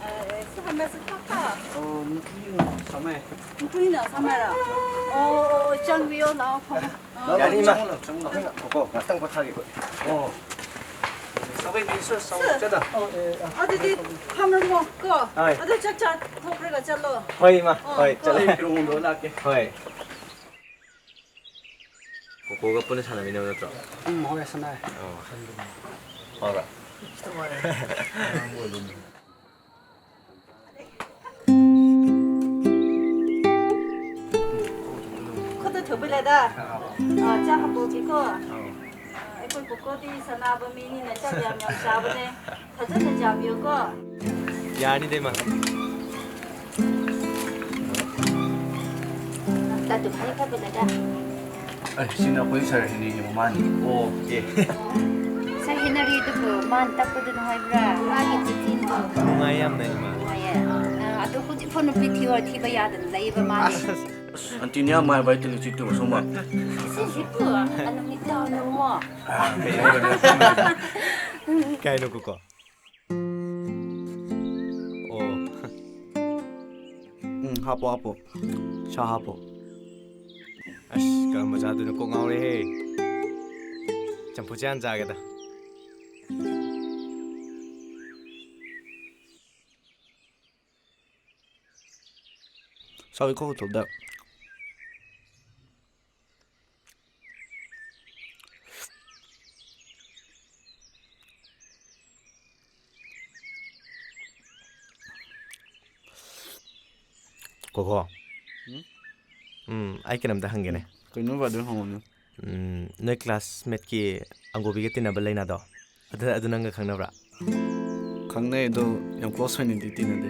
ꯑꯣ, ꯁꯤ ꯍꯟꯗꯛꯁꯨ ꯊꯛꯄ? ꯑꯣ, ꯅꯨꯄꯤꯅ ꯁꯥꯟꯅꯩ꯫ ꯅꯨꯄꯤꯅ ꯁꯥꯟꯅꯔ? ꯑꯣ, ꯑꯣ, ꯑꯣ, ꯆꯪꯕꯤꯌꯣ, ꯂꯥꯛꯑꯣ, ꯐꯝꯃꯣ꯫ ꯑꯥ, ꯌꯥꯅꯤ, ꯏꯃꯥ꯫ ꯆꯪꯉꯣ, ꯆꯪꯉꯣ꯫ ꯉꯥꯏꯈꯣꯀꯣ, ꯉꯥꯛꯇꯪ ꯄꯣꯊꯥꯒꯦ ꯑꯩꯈꯣꯏ꯫ ꯑꯣ꯫ ꯁꯥꯕꯤ, ꯃꯤꯁ, ꯆꯪꯉꯣ, ꯁꯤ꯫ ꯆꯦꯗ꯫ ꯑꯣ, ꯑꯦ, ꯑꯦ, ꯑꯥ꯫ ꯑꯗꯨꯗꯤ ꯐꯝꯔꯝꯃꯣ ꯀꯣ꯫ ꯍꯣꯏ꯫ ꯑꯗꯨ ꯆꯥꯛ ꯆꯥꯊꯣꯛꯈ꯭ꯔꯒ ꯆꯠꯂꯣ꯫ ꯍꯣꯏ, ꯏꯃꯥ꯫ ꯑꯣ, ꯍꯣꯏ, ꯀꯣ꯫ ꯆꯠꯂꯦ꯫ ꯑꯩ ꯐꯤꯔꯣꯜ ꯍꯣꯡꯗꯣꯛꯑ ꯂꯥꯛꯀꯦ꯫ ꯍꯣꯏ꯫ ꯀꯣꯀꯣꯒ ꯄꯨꯟꯅ ꯁꯥꯟꯅꯃꯤꯟꯅꯕ ꯅꯠꯇ꯭ꯔꯣ? ꯎꯝ, ꯍꯣꯏ, ꯁꯥꯟꯅꯔꯦ꯫ ꯑꯣ꯫ ꯐꯕ꯭ꯔꯥ? ꯈꯤꯇꯪ ꯋꯥꯔꯦ꯫ ꯈꯨꯠꯇ ꯊꯨꯕꯤꯜꯂꯦꯗ꯫ ꯑꯥ, ꯆꯥꯛ ꯍꯥꯞꯄꯛꯀꯦꯀꯣ꯫ ꯑꯥ, ꯑꯩꯈꯣꯏ ꯀꯣꯀꯣꯗꯤ ꯁꯥꯟꯅꯕ ꯃꯤꯅꯤꯅ ꯆꯥꯛ ꯌꯥꯝ ꯌꯥꯝ ꯆꯥꯕꯅꯦ꯫ ꯐꯖꯅ ꯆꯥꯕꯤꯌꯨꯀꯣ꯫ ꯌꯥꯅꯤꯗ, ꯏꯃꯥ꯫ ꯇꯥꯇꯨ ꯐꯔꯦ ꯐꯕꯗ꯫ ꯑꯦ, ꯁꯤꯅ ꯑꯩꯈꯣꯏ ꯁꯥꯔ ꯍꯦꯅꯔꯤꯒꯤ ꯃꯃꯥꯅꯤ꯫ ꯑꯣ, ꯑꯦ꯫ ꯁꯥꯔ ꯍꯦꯅꯔꯤꯗꯨꯕꯨ ꯃꯥꯅ ꯇꯛꯄꯗꯨ ꯅꯨꯡꯉꯥꯏꯕ꯭ꯔꯥ? ꯃꯥꯒꯤ ꯇꯤꯆꯤꯡꯗꯣ? ꯅꯨꯡꯉꯥꯏ ꯌꯥꯝꯅ, ꯏꯃꯥ꯫ ꯅꯨꯡꯉꯥꯏꯌꯦ? ꯑ, ꯑꯗꯨ ꯍꯧꯖꯤꯛ ꯐꯥꯎ ꯅꯨꯄꯤ ꯊꯤꯌꯣ, ꯊꯤꯕ ꯌꯥꯗꯅ ꯂꯩꯕ ꯃꯥꯅꯤ꯫ ꯑꯁ, ꯑꯁ, ꯑꯟꯇꯤꯅ ꯌꯥꯝ ꯍꯥꯏꯕ ꯍꯥꯏ ꯇꯤꯂꯤꯆꯤꯠꯇꯨ, ꯁꯣꯝꯕ꯫ ꯁꯤꯁꯤꯕꯨ, ꯑꯅꯨꯃꯤꯠꯇ ꯅꯣꯡꯃ꯫ ꯀꯩ ꯍꯥꯏꯅꯣ, ꯀꯣꯀꯣ? ꯑꯣ꯫ ꯍꯥꯞꯄꯣ, ꯍꯥꯞꯄꯣ꯫ ꯁꯥ ꯍꯥꯞꯄꯣ꯫ ꯑꯁ, ꯀꯔꯝꯕ ꯆꯥꯗꯣꯏꯅꯣ? ꯀꯣꯛ ꯉꯥꯎꯔꯦꯍꯦ꯫ ꯆꯝꯐꯨꯠꯁꯦ ꯍꯥꯟꯅ ꯆꯥꯒꯦꯗ꯫ ꯁꯥꯎꯏꯀꯣ ꯎꯊꯣꯞꯗ꯫ ꯀꯣꯀꯣ꯫ ꯎꯝ? ꯎꯝ, ꯑꯩ ꯀꯩꯅꯣꯝꯇ ꯍꯪꯒꯦꯅꯦ꯫ ꯀꯩꯅꯣ, brother, ꯍꯪꯉꯨꯅꯦ꯫ ꯎꯝ, ꯅꯣꯏ classmateꯀꯤ ꯑꯪꯒꯣꯕꯤꯒ ꯇꯤꯟꯅꯕ ꯂꯩꯅꯥꯗꯣ? ꯑꯗꯨ, ꯑꯗꯨ ꯅꯪꯒ ꯈꯪꯅꯕ꯭ꯔꯥ? ꯈꯪꯅꯩ, ꯑꯗꯣ ꯌꯥꯝ close ꯑꯣꯏꯅꯗꯤ ꯇꯤꯟꯅꯗꯦ꯫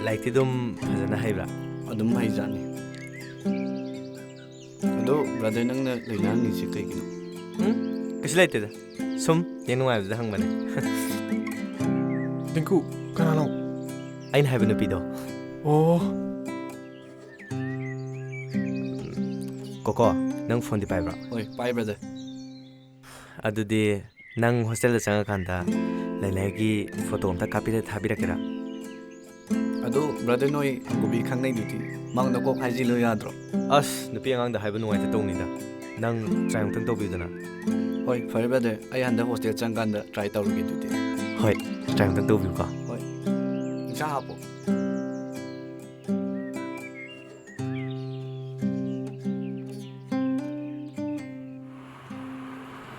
ꯂꯥꯏꯔꯤꯛꯇꯤ ꯑꯗꯨꯝ ꯐꯖꯅ ꯍꯩꯕ꯭ꯔꯥ? ꯑꯗꯨꯝ ꯍꯩꯖꯥꯠꯅꯤ꯫ ꯑꯗꯣ, brother, ꯅꯪꯅ ꯂꯩꯅꯥ ꯍꯪꯉꯤꯁꯦ ꯀꯩꯒꯤꯅꯣ? ꯎꯝ, ꯀꯩꯁꯨ ꯂꯩꯇꯦꯗ꯫ ꯁꯨꯝ ꯌꯦꯡ ꯅꯨꯡꯉꯥꯏꯕꯗꯨꯗ ꯍꯪꯕꯅꯦ꯫ ꯗꯤꯡꯀꯨ, ꯀꯅꯥꯅꯣ? ꯑꯩꯅ ꯍꯥꯏꯕ ꯅꯨꯄꯤꯗꯣ꯫ ꯑꯣ꯫ ꯀꯣꯀꯣ, ꯅꯪ phoneꯗꯤ ꯄꯥꯏꯕ꯭ꯔꯥ? ꯍꯣꯏ, ꯄꯥꯏ, brother꯫ ꯑꯗꯨꯗꯤ ꯅꯪ hostelꯗ ꯆꯪꯉꯀꯥꯟꯗ ꯂꯩꯅꯥꯏꯒꯤ photo ꯑꯝꯇ ꯀꯥꯞꯄꯤꯔ ꯊꯥꯕꯤꯔꯛꯀꯦꯔꯥ? ꯑꯗꯨ, brother, ꯅꯣꯏ ꯑꯪꯒꯨꯕꯤ ꯈꯪꯅꯩꯗꯨꯗꯤ, ꯃꯉꯣꯟꯗ ꯀꯣꯛ ꯍꯥꯏꯖꯤꯜꯂꯨ ꯌꯥꯗ꯭ꯔꯣ? ꯑꯁ, ꯅꯨꯄꯤ ꯑꯉꯥꯡꯗ ꯍꯥꯏꯕ ꯅꯨꯡꯉꯥꯏꯇ ꯇꯧꯅꯤꯗ꯫ ꯅꯪ try ꯑꯃꯨꯛꯇꯪ ꯇꯧꯕꯤꯌꯨꯗꯅ꯫ ꯍꯣꯏ, ꯐꯔꯦ, brother, ꯑꯩ ꯍꯟꯗꯛ hostel ꯆꯪꯀꯥꯟꯗ try ꯇꯧꯔꯒꯦ ꯑꯗꯨꯗꯤ꯫ ꯍꯣꯏ, try ꯑꯃꯨꯛꯇꯪ ꯇꯧꯕꯤꯌꯨꯀꯣ꯫ ꯍꯣꯏ, ꯏꯟꯁꯥꯡ ꯍꯥꯞꯄꯣ꯫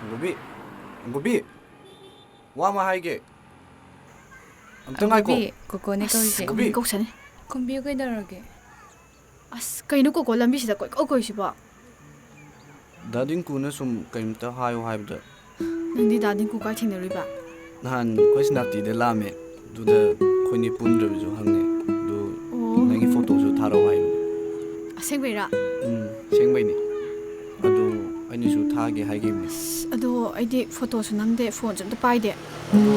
ꯑꯪꯒꯨꯕꯤ, ꯑꯪꯒꯨꯕꯤ, ꯋꯥ ꯑꯃ ꯍꯥꯏꯒꯦ꯫ ꯑꯝꯇ ꯉꯥꯏꯈꯣ꯫ ꯑꯪꯒꯨꯕꯤ, ꯀꯣꯀꯣꯅꯦ ꯑꯁ, ꯀꯧꯔꯤꯁꯦ꯫ ꯑꯪꯒꯨꯕꯤ꯫ ꯀꯧꯁꯅꯤ꯫ ꯈꯨꯝꯕꯤꯌꯨ ꯀꯩꯗꯧꯔꯒꯦ? ꯑꯁ, ꯀꯩꯅꯣ ꯀꯣꯀꯣ ꯂꯝꯕꯤꯁꯤꯗ ꯀꯣꯏꯀꯧ ꯀꯧꯔꯤꯁꯤꯕꯣ? ꯗꯥ ꯗꯤꯡꯀꯨꯅ ꯁꯨꯝ ꯀꯩꯝꯇ ꯍꯥꯏꯌꯨ ꯍꯥꯏꯕꯗ꯫ ꯅꯪꯗꯤ ꯗꯥ ꯗꯤꯡꯀꯨ ꯀꯥꯏ ꯊꯦꯡꯅꯔꯨꯏꯕ? ꯅꯍꯥꯟ ꯑꯩꯈꯣꯏ ꯁꯦꯅꯥꯄꯇꯤꯗ ꯂꯥꯛꯑꯝꯃꯦ꯫ ꯑꯗꯨꯗ ꯑꯩꯈꯣꯏꯅꯤ ꯄꯨꯟꯗ꯭ꯔꯕꯁꯨ ꯍꯪꯉꯦ꯫ ꯑꯗꯨ ꯑꯣ꯫ ꯅꯪꯒꯤ photoꯁꯨ ꯊꯥꯔꯛꯑꯣ ꯍꯥꯏꯕꯅꯦ꯫ ꯑꯁꯦꯡꯕꯩꯔꯥ? ꯎꯝ, ꯑꯁꯦꯡꯕꯩꯅꯦ꯫ ꯑꯗꯨ ꯑꯩꯅꯁꯨ ꯊꯥꯒꯦ ꯍꯥꯏꯈꯤꯕꯅꯦ꯫ ꯑꯁ, ꯑꯗꯣ ꯑꯩꯗꯤ photoꯁꯨ ꯅꯝꯗꯦ, phoneꯁꯨ ꯑꯝꯇ ꯄꯥꯏꯗꯦ꯫ ꯑꯗꯣ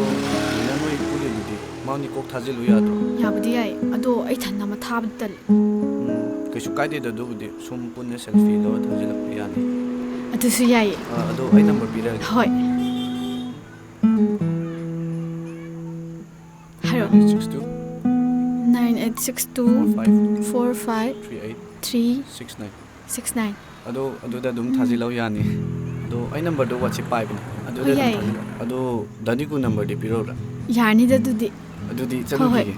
ꯂꯤꯅꯥ ꯅꯣꯏ ꯄꯨꯜꯂꯤꯗꯨꯗꯤ, ꯃꯥꯅꯤ ꯀꯣꯛ ꯊꯥꯖꯤꯜꯂꯨ ꯌꯥꯗ꯭ꯔꯣ? ꯌꯥꯕꯨꯗꯤ ꯌꯥꯏ, ꯑꯗꯣ ꯑꯩ ꯏꯊꯟꯗ ꯑꯃ ꯊꯥꯕꯗꯤ ꯇꯜꯂꯦ꯫ ꯎꯝ, ꯀꯩꯁꯨ ꯀꯥꯏꯗꯦꯗ ꯑꯗꯨꯕꯨꯗꯤ, ꯁꯨꯝ ꯄꯨꯟꯅ selfie ꯂꯧꯔ ꯊꯥꯖꯤꯜꯂꯛꯄ ꯌꯥꯅꯤ꯫ ꯑꯗꯨꯁꯨ ꯌꯥꯏꯌꯦ꯫ ꯑ, ꯑꯗꯣ ꯑꯩ number ꯄꯤꯔꯛꯑꯒꯦ꯫ ꯍꯣꯏ꯫ ꯍꯥꯏꯔꯣ꯫ Nine eight six two. Nine eight six two four five three eight three six nine. Six nine. ꯑꯗꯣ ꯑꯗꯨꯗ ꯑꯗꯨꯝ ꯊꯥꯖꯤꯜꯂꯧ ꯌꯥꯅꯤ꯫ ꯑꯗꯣ ꯑꯩ ꯅꯝꯕꯔꯗꯣ WhatsApp ꯄꯥꯏꯕꯅꯦ꯫ ꯑꯗꯨꯗ ꯍꯣꯏ, ꯑꯗꯨꯝ ꯌꯥꯏꯌꯦ꯫ ꯊꯥꯖꯤꯜꯂꯧ꯫ ꯑꯗꯣ ꯗꯥꯗꯤꯒꯨ ꯅꯝꯕꯔꯗꯤ ꯄꯤꯔꯛꯎꯔꯥ? ꯌꯥꯔꯅꯤꯗ ꯑꯗꯨꯗꯤ꯫ ꯑꯗꯨꯗꯤ ꯍꯣꯏ꯫ ꯆꯠꯂꯨꯈꯤꯒꯦ꯫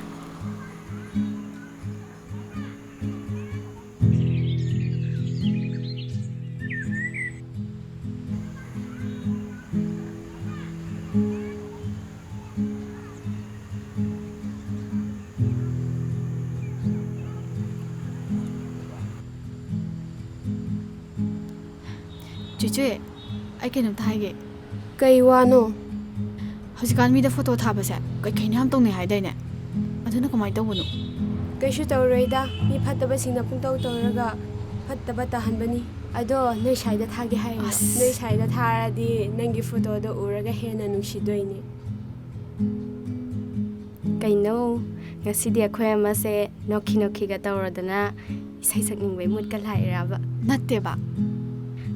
ꯆꯦꯆꯦ, ꯑꯩ ꯀꯩꯅꯣꯝꯇ ꯍꯥꯏꯒꯦ꯫ ꯀꯩ ꯋꯥꯅꯣ? ꯍꯧꯖꯤꯛꯀꯥꯟ ꯃꯤꯗ ꯐꯣꯇꯣ ꯊꯥꯕꯁꯦ ꯀꯩ ꯀꯩꯅꯣ ꯌꯥꯝ ꯇꯧꯅꯩ ꯍꯥꯏꯗꯥꯏꯅꯦ? ꯑꯗꯨꯅ ꯀꯃꯥꯏꯅ ꯇꯧꯕꯅꯣ? ꯀꯩꯁꯨ ꯇꯧꯔꯣꯏꯗ, ꯃꯤ ꯐꯠꯇꯕꯁꯤꯡꯅ ꯄꯨꯡꯇꯧ ꯇꯧꯔꯒ ꯐꯠꯇꯕ ꯇꯥꯍꯟꯕꯅꯤ꯫ ꯑꯗꯣ ꯅꯣꯏ ꯁꯥꯏꯗ ꯊꯥꯒꯦ ꯍꯥꯏꯔꯣ? ꯑꯁ꯫ ꯅꯣꯏ ꯁꯥꯏꯗ ꯊꯥꯔꯗꯤ ꯅꯪꯒꯤ ꯐꯣꯇꯣꯗꯣ ꯎꯔꯒ ꯍꯦꯟꯅ ꯅꯨꯡꯁꯤꯗꯣꯏꯅꯦ꯫ ꯀꯩꯅꯣ, ꯉꯁꯤꯗꯤ ꯑꯩꯈꯣꯏ ꯑꯃꯁꯦ ꯅꯣꯛꯈꯤ ꯅꯣꯛꯈꯤꯒ ꯇꯧꯔꯗꯅ ꯏꯁꯩ ꯁꯛꯅꯤꯡꯕꯩ ꯃꯨꯠꯀ ꯂꯥꯛꯏꯔꯕ? ꯅꯠꯇꯦꯕ꯫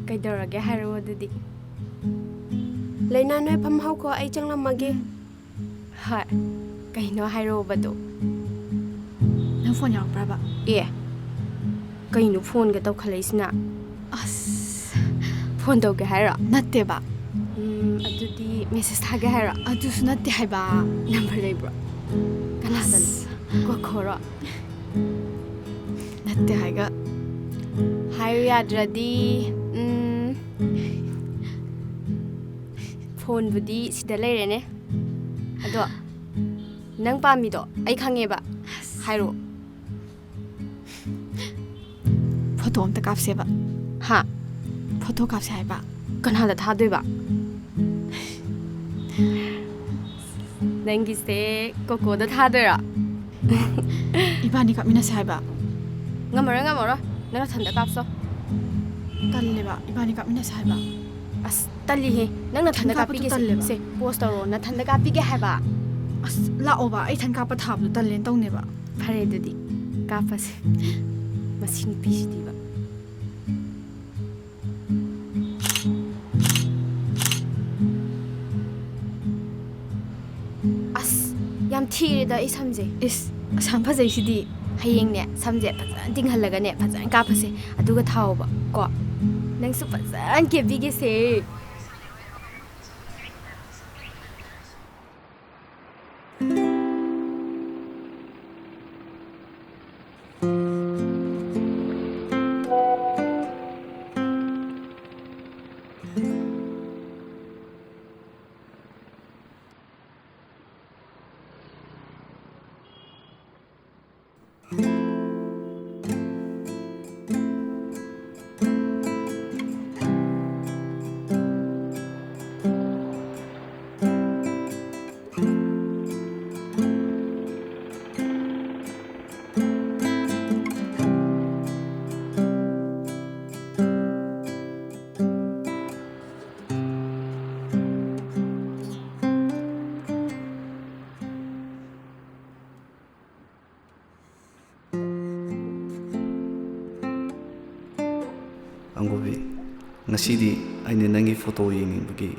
ꯀꯩꯗꯧꯔꯒꯦ ꯍꯥꯏꯔꯛꯑꯣ ꯑꯗꯨꯗꯤ꯫ ꯂꯩꯅꯥ, ꯅꯣꯏ ꯐꯝꯍꯧꯀꯣ, ꯑꯩ ꯆꯪꯂꯝꯃꯒꯦ꯫ ꯍꯣꯏ, ꯀꯩꯅꯣ ꯍꯥꯏꯔꯛꯑꯣꯕꯗꯣ꯫ ꯅꯪ ꯐꯣꯟ ꯌꯥꯎꯔꯛꯄ꯭ꯔꯕ? ꯑꯦ, ꯀꯩꯅꯣ ꯐꯣꯟꯒ ꯇꯧꯈꯠꯂꯛꯏꯁꯤꯅ? ꯑꯁ, ꯐꯣꯟ ꯇꯧꯒꯦ ꯍꯥꯏꯔꯣ? ꯅꯠꯇꯦꯕ꯫ ꯎꯝ, ꯑꯗꯨꯗꯤ ꯃꯦꯁꯦꯖ ꯊꯥꯒꯦ ꯍꯥꯏꯔꯣ? ꯑꯗꯨꯁꯨ ꯅꯠꯇꯦ ꯍꯥꯏꯕ꯫ ꯅꯝꯕꯔ ꯂꯩꯕ꯭ꯔꯣ? ꯀꯅꯥꯗꯅꯣ? ꯑꯁ, ꯀꯣꯈꯣꯔꯣ? ꯅꯠꯇꯦ ꯍꯥꯏꯒ꯫ ꯍꯥꯏꯌꯨ ꯌꯥꯗ꯭ꯔꯗꯤ, ꯎꯝ, ꯐꯣꯟꯕꯨꯗꯤ ꯁꯤꯗ ꯂꯩꯔꯦꯅꯦ꯫ ꯑꯗꯣ ꯅꯪ ꯄꯥꯝꯃꯤꯗꯣ ꯑꯩ ꯈꯪꯉꯦꯕ꯫ ꯍꯥꯏꯔꯛꯑꯣ꯫ ꯐꯣꯇꯣ ꯑꯝꯇ ꯀꯥꯞꯁꯦꯕ꯫ ꯍꯥ? ꯐꯣꯇꯣ ꯀꯥꯞꯁꯦ ꯍꯥꯏꯕ꯫ ꯀꯅꯥꯗ ꯊꯥꯗꯣꯏꯕ? ꯅꯪꯒꯤꯁꯦ ꯀꯣꯀꯣꯗ ꯊꯥꯗꯣꯏꯔꯣ? ꯏꯕꯥꯅꯤ ꯀꯥꯞꯃꯤꯟꯅꯁꯦ ꯍꯥꯏꯕ꯫ ꯉꯝꯃꯔꯣꯏ, ꯉꯝꯃꯔꯣꯏ꯫ ꯅꯪ ꯅꯊꯟꯗ ꯀꯥꯞꯆꯣ꯫ ꯇꯜꯂꯦꯕ, ꯏꯕꯥꯅꯤ ꯀꯥꯞꯃꯤꯟꯅꯁꯦ ꯍꯥꯏꯕ꯫ ꯑꯁ, ꯇꯜꯂꯤꯍꯦ꯫ ꯅꯪ ꯅꯊꯟꯗ ꯏꯊꯟ ꯀꯥꯞꯄꯗꯨ ꯀꯥꯞꯄꯤꯒꯦꯁꯦ꯫ ꯇꯜꯂꯦꯕ꯫ ꯁꯦ, ꯄꯣꯁ ꯇꯧꯔꯣ꯫ ꯅꯊꯟꯗ ꯀꯥꯞꯄꯤꯒꯦ ꯍꯥꯏꯕ꯫ ꯑꯁ, ꯂꯥꯛꯑꯣꯕ, ꯑꯩ ꯏꯊꯟ ꯀꯥꯞꯄ ꯊꯥꯕꯗꯣ ꯇꯜꯂꯦꯅ ꯇꯧꯅꯦꯕ꯫ ꯐꯔꯦ ꯑꯗꯨꯗꯤ, ꯀꯥꯞꯄꯁꯦ꯫ ꯃꯁꯤ ꯅꯨꯄꯤꯁꯤꯗꯤꯕ꯫ ꯑꯁ, ꯌꯥꯝ ꯊꯤꯔꯦꯗ ꯑꯩ ꯁꯝꯁꯦ꯫ ꯏꯁ, ꯑꯁꯥꯝ ꯐꯖꯩꯁꯤꯗꯤ꯫ ꯍꯌꯦꯡꯅꯦ, ꯁꯝꯁꯦ ꯐꯖꯅ ꯇꯤꯡꯍꯜꯂꯒꯅꯦ, ꯐꯖꯅ ꯀꯥꯞꯄꯁꯦ꯫ ꯑꯗꯨꯒ ꯊꯥꯎꯕ ꯀꯣ꯫ ꯅꯪꯁꯨ ꯐꯖꯅ ꯀꯦꯕꯤꯒꯦꯁꯦ꯫ ꯑꯪꯒꯨꯕꯤ, ꯉꯁꯤꯗꯤ ꯑꯩꯅ ꯅꯪꯒꯤ ꯐꯣꯇꯣ ꯌꯦꯡꯅꯤꯡꯕꯒꯤ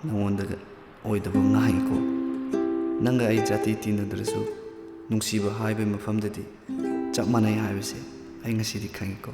ꯅꯉꯣꯟꯗ ꯑꯣꯏꯗꯕ ꯉꯥꯡꯉꯤꯀꯣ꯫ ꯅꯪꯒ ꯑꯩ ꯖꯥꯇꯤ ꯇꯤꯟꯅꯗ꯭ꯔꯁꯨ, ꯅꯨꯡꯁꯤꯕ ꯍꯥꯏꯕꯒꯤ ꯃꯐꯝꯗꯗꯤ ꯆꯞ ꯃꯥꯟꯅꯩ ꯍꯥꯏꯕꯁꯦ ꯑꯩ ꯉꯁꯤꯗꯤ ꯈꯪꯉꯤꯀꯣ꯫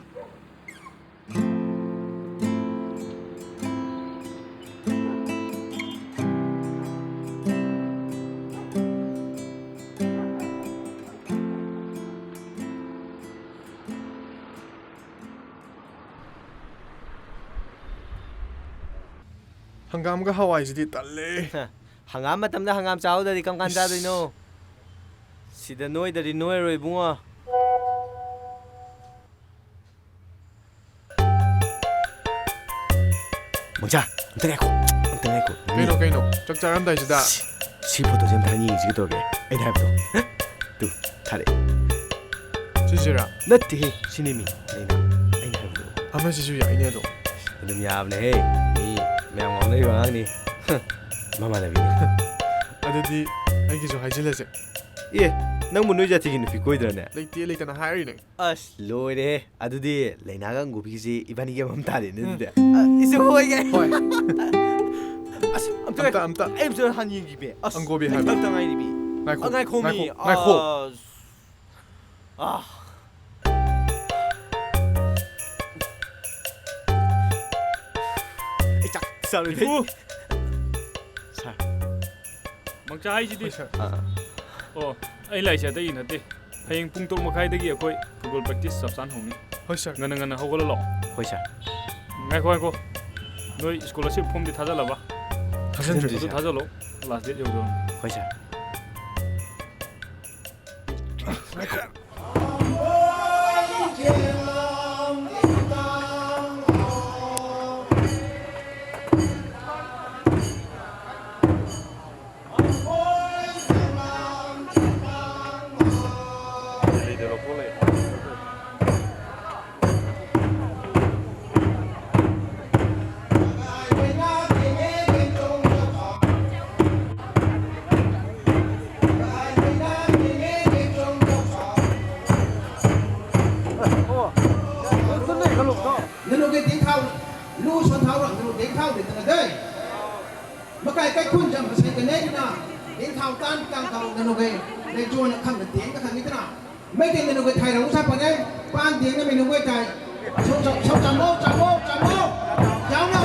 ꯍꯪꯒꯥꯝꯒ ꯍꯋꯥꯏꯁꯤꯗꯤ ꯇꯜꯂꯦ꯫ ꯍ, ꯍꯪꯒꯥꯝ ꯃꯇꯝꯗ ꯍꯪꯒꯥꯝ ꯆꯥꯍꯧꯗ꯭ꯔꯗꯤ ꯀꯔꯝ ꯀꯥꯟ ꯏꯁ꯫ ꯆꯥꯗꯣꯏꯅꯣ? ꯁꯤꯗ ꯅꯣꯏꯗ꯭ꯔꯗꯤ ꯅꯣꯏꯔꯣꯏ, ꯏꯕꯨꯡꯉꯣ꯫ ꯃꯣꯟꯖꯥ, ꯑꯝꯇ ꯉꯥꯏꯈꯣ, ꯑꯝꯇ ꯉꯥꯏꯈꯣ꯫ ꯀꯩꯅꯣ, ꯀꯩꯅꯣ? ꯆꯥꯛ ꯆꯥꯔꯝꯗꯥꯏꯁꯤꯗ? ꯁꯤ, ꯁꯤ ꯐꯣꯇꯣꯁꯦ ꯑꯝꯇ ꯌꯦꯡꯁꯤꯒꯦ ꯇꯧꯔꯒꯦ꯫ ꯑꯩꯅ ꯍꯥꯏꯕꯗꯣ꯫ ꯍ? ꯇꯨ, ꯊꯥꯔꯛꯑꯦ꯫ ꯁꯤꯁꯤꯔꯥ? ꯅꯠꯇꯦꯍꯦ, ꯁꯤꯅꯦꯃꯤ꯫ ꯑꯩꯅ, ꯑꯩꯅ ꯍꯥꯏꯕꯗꯣ꯫ ꯑꯃꯁꯤꯁꯨ ꯌꯥꯏꯅꯦ ꯑꯗꯣ꯫ ꯑꯗꯨꯝ ꯌꯥꯕꯅꯦꯍꯦ꯫ ꯃꯤ ꯃꯌꯥꯝ ꯉꯥꯎꯅꯔꯤꯕ ꯑꯉꯥꯡꯅꯤ꯫ ꯍ, ꯃꯃꯥꯟꯅꯕꯤꯅꯤ꯫ ꯑꯗꯨꯗꯤ ꯑꯩꯒꯤꯁꯨ ꯍꯥꯏꯖꯤꯜꯂꯁꯦ꯫ ꯑꯦ, ꯅꯪꯕꯨ ꯅꯣꯏ ꯖꯥꯇꯤꯒꯤ ꯅꯨꯄꯤ ꯀꯣꯏꯗ꯭ꯔꯅꯦ? ꯂꯩꯇꯦ, ꯂꯩꯇꯅ ꯍꯥꯏꯔꯤꯅꯦ꯫ ꯑꯁ, ꯂꯣꯏꯔꯦꯍꯦ꯫ ꯑꯗꯨꯗꯤ ꯂꯩꯅꯥꯒ ꯑꯪꯒꯨꯕꯤꯒꯤꯁꯤ ꯏꯕꯥꯅꯤꯒꯤ ꯑꯃꯃꯝ ꯇꯥꯔꯦꯅꯦ ꯎꯝ꯫ ꯑꯗꯨꯗꯤ꯫ ꯑ, ꯏꯁꯨ ꯍꯣꯏꯒꯦ꯫ ꯍꯣꯏ꯫ ꯑꯁ, ꯑꯝꯇ ꯑꯝꯇ, ꯉꯥꯏꯈꯣ꯫ ꯑꯝꯇ꯫ ꯑꯩ ꯑꯝꯇ ꯍꯥꯟ ꯌꯦꯡꯈꯤꯒꯦ꯫ ꯑꯁ, ꯑꯪꯒꯨꯕꯤ ꯍꯥꯏꯕ꯫ ꯈꯤꯇꯪ ꯉꯥꯏꯔꯤꯕꯤ꯫ ꯉꯥꯏꯈꯣ, ꯑ, ꯉꯥꯏꯈꯣꯃꯤ꯫ ꯉꯥꯏꯈꯣ, ꯉꯥꯏꯈꯣ꯫ ꯑꯁ꯫ ꯑꯥ꯫ ꯑꯩ ꯆꯥꯛ ꯆꯥꯔꯨꯗꯦ꯫ ꯏꯄꯨ! ꯁꯥꯔ꯫ ꯃꯪꯆꯥ ꯍꯥꯏꯁꯤꯗꯤ꯫ ꯍꯣꯏ, ꯁꯥꯔ꯫ ꯑꯥ꯫ ꯑꯣ, ꯑꯩ ꯂꯥꯛꯏꯁꯦ ꯑꯇꯩꯒꯤ ꯅꯠꯇꯦ꯫ ꯍꯌꯦꯡ ꯄꯨꯡ ꯇꯔꯨꯛ ꯃꯈꯥꯏꯗꯒꯤ ꯑꯩꯈꯣꯏ ꯐꯨꯠꯕꯣꯜ ꯄ꯭ꯔꯦꯛꯇꯤꯁ ꯆꯞ ꯆꯥꯅ ꯍꯧꯅꯤ꯫ ꯍꯣꯏ, ꯁꯥꯔ꯫ ꯉꯟꯅ ꯉꯟꯅ ꯍꯧꯒꯠꯂ ꯂꯥꯛꯑꯣ꯫ ꯍꯣꯏ, ꯁꯥꯔ꯫ ꯉꯥꯏꯈꯣ, ꯉꯥꯏꯈꯣ꯫ ꯅꯣꯏ ꯁ꯭ꯀꯣꯂꯔꯁꯤꯞ ꯐꯣꯝꯗꯤ ꯊꯥꯖꯜꯂꯕ? ꯊꯥꯖꯟꯗ꯭ꯔꯤ, ꯑꯗꯨ ꯁꯥꯔ꯫ ꯊꯥꯖꯜꯂꯣ꯫ ꯂꯥꯁ ꯗꯦꯠ ꯌꯧꯗꯣꯔꯝꯅꯤ꯫ ꯍꯣꯏ, ꯁꯥꯔ꯫ Nanu ke ding thau, lu son thau rang, nanu ding thau de tana dai. Makai kai khun jam pasai ka nei na, ding thau tan kan thau nanu ke, nei chuan a kham na tiang ka kham ni tana. Mai tiang nanu ke thai rau sa pa nei, pan tiang na minu ke thai. Sau sau sau chamo chamo chamo. Chamo.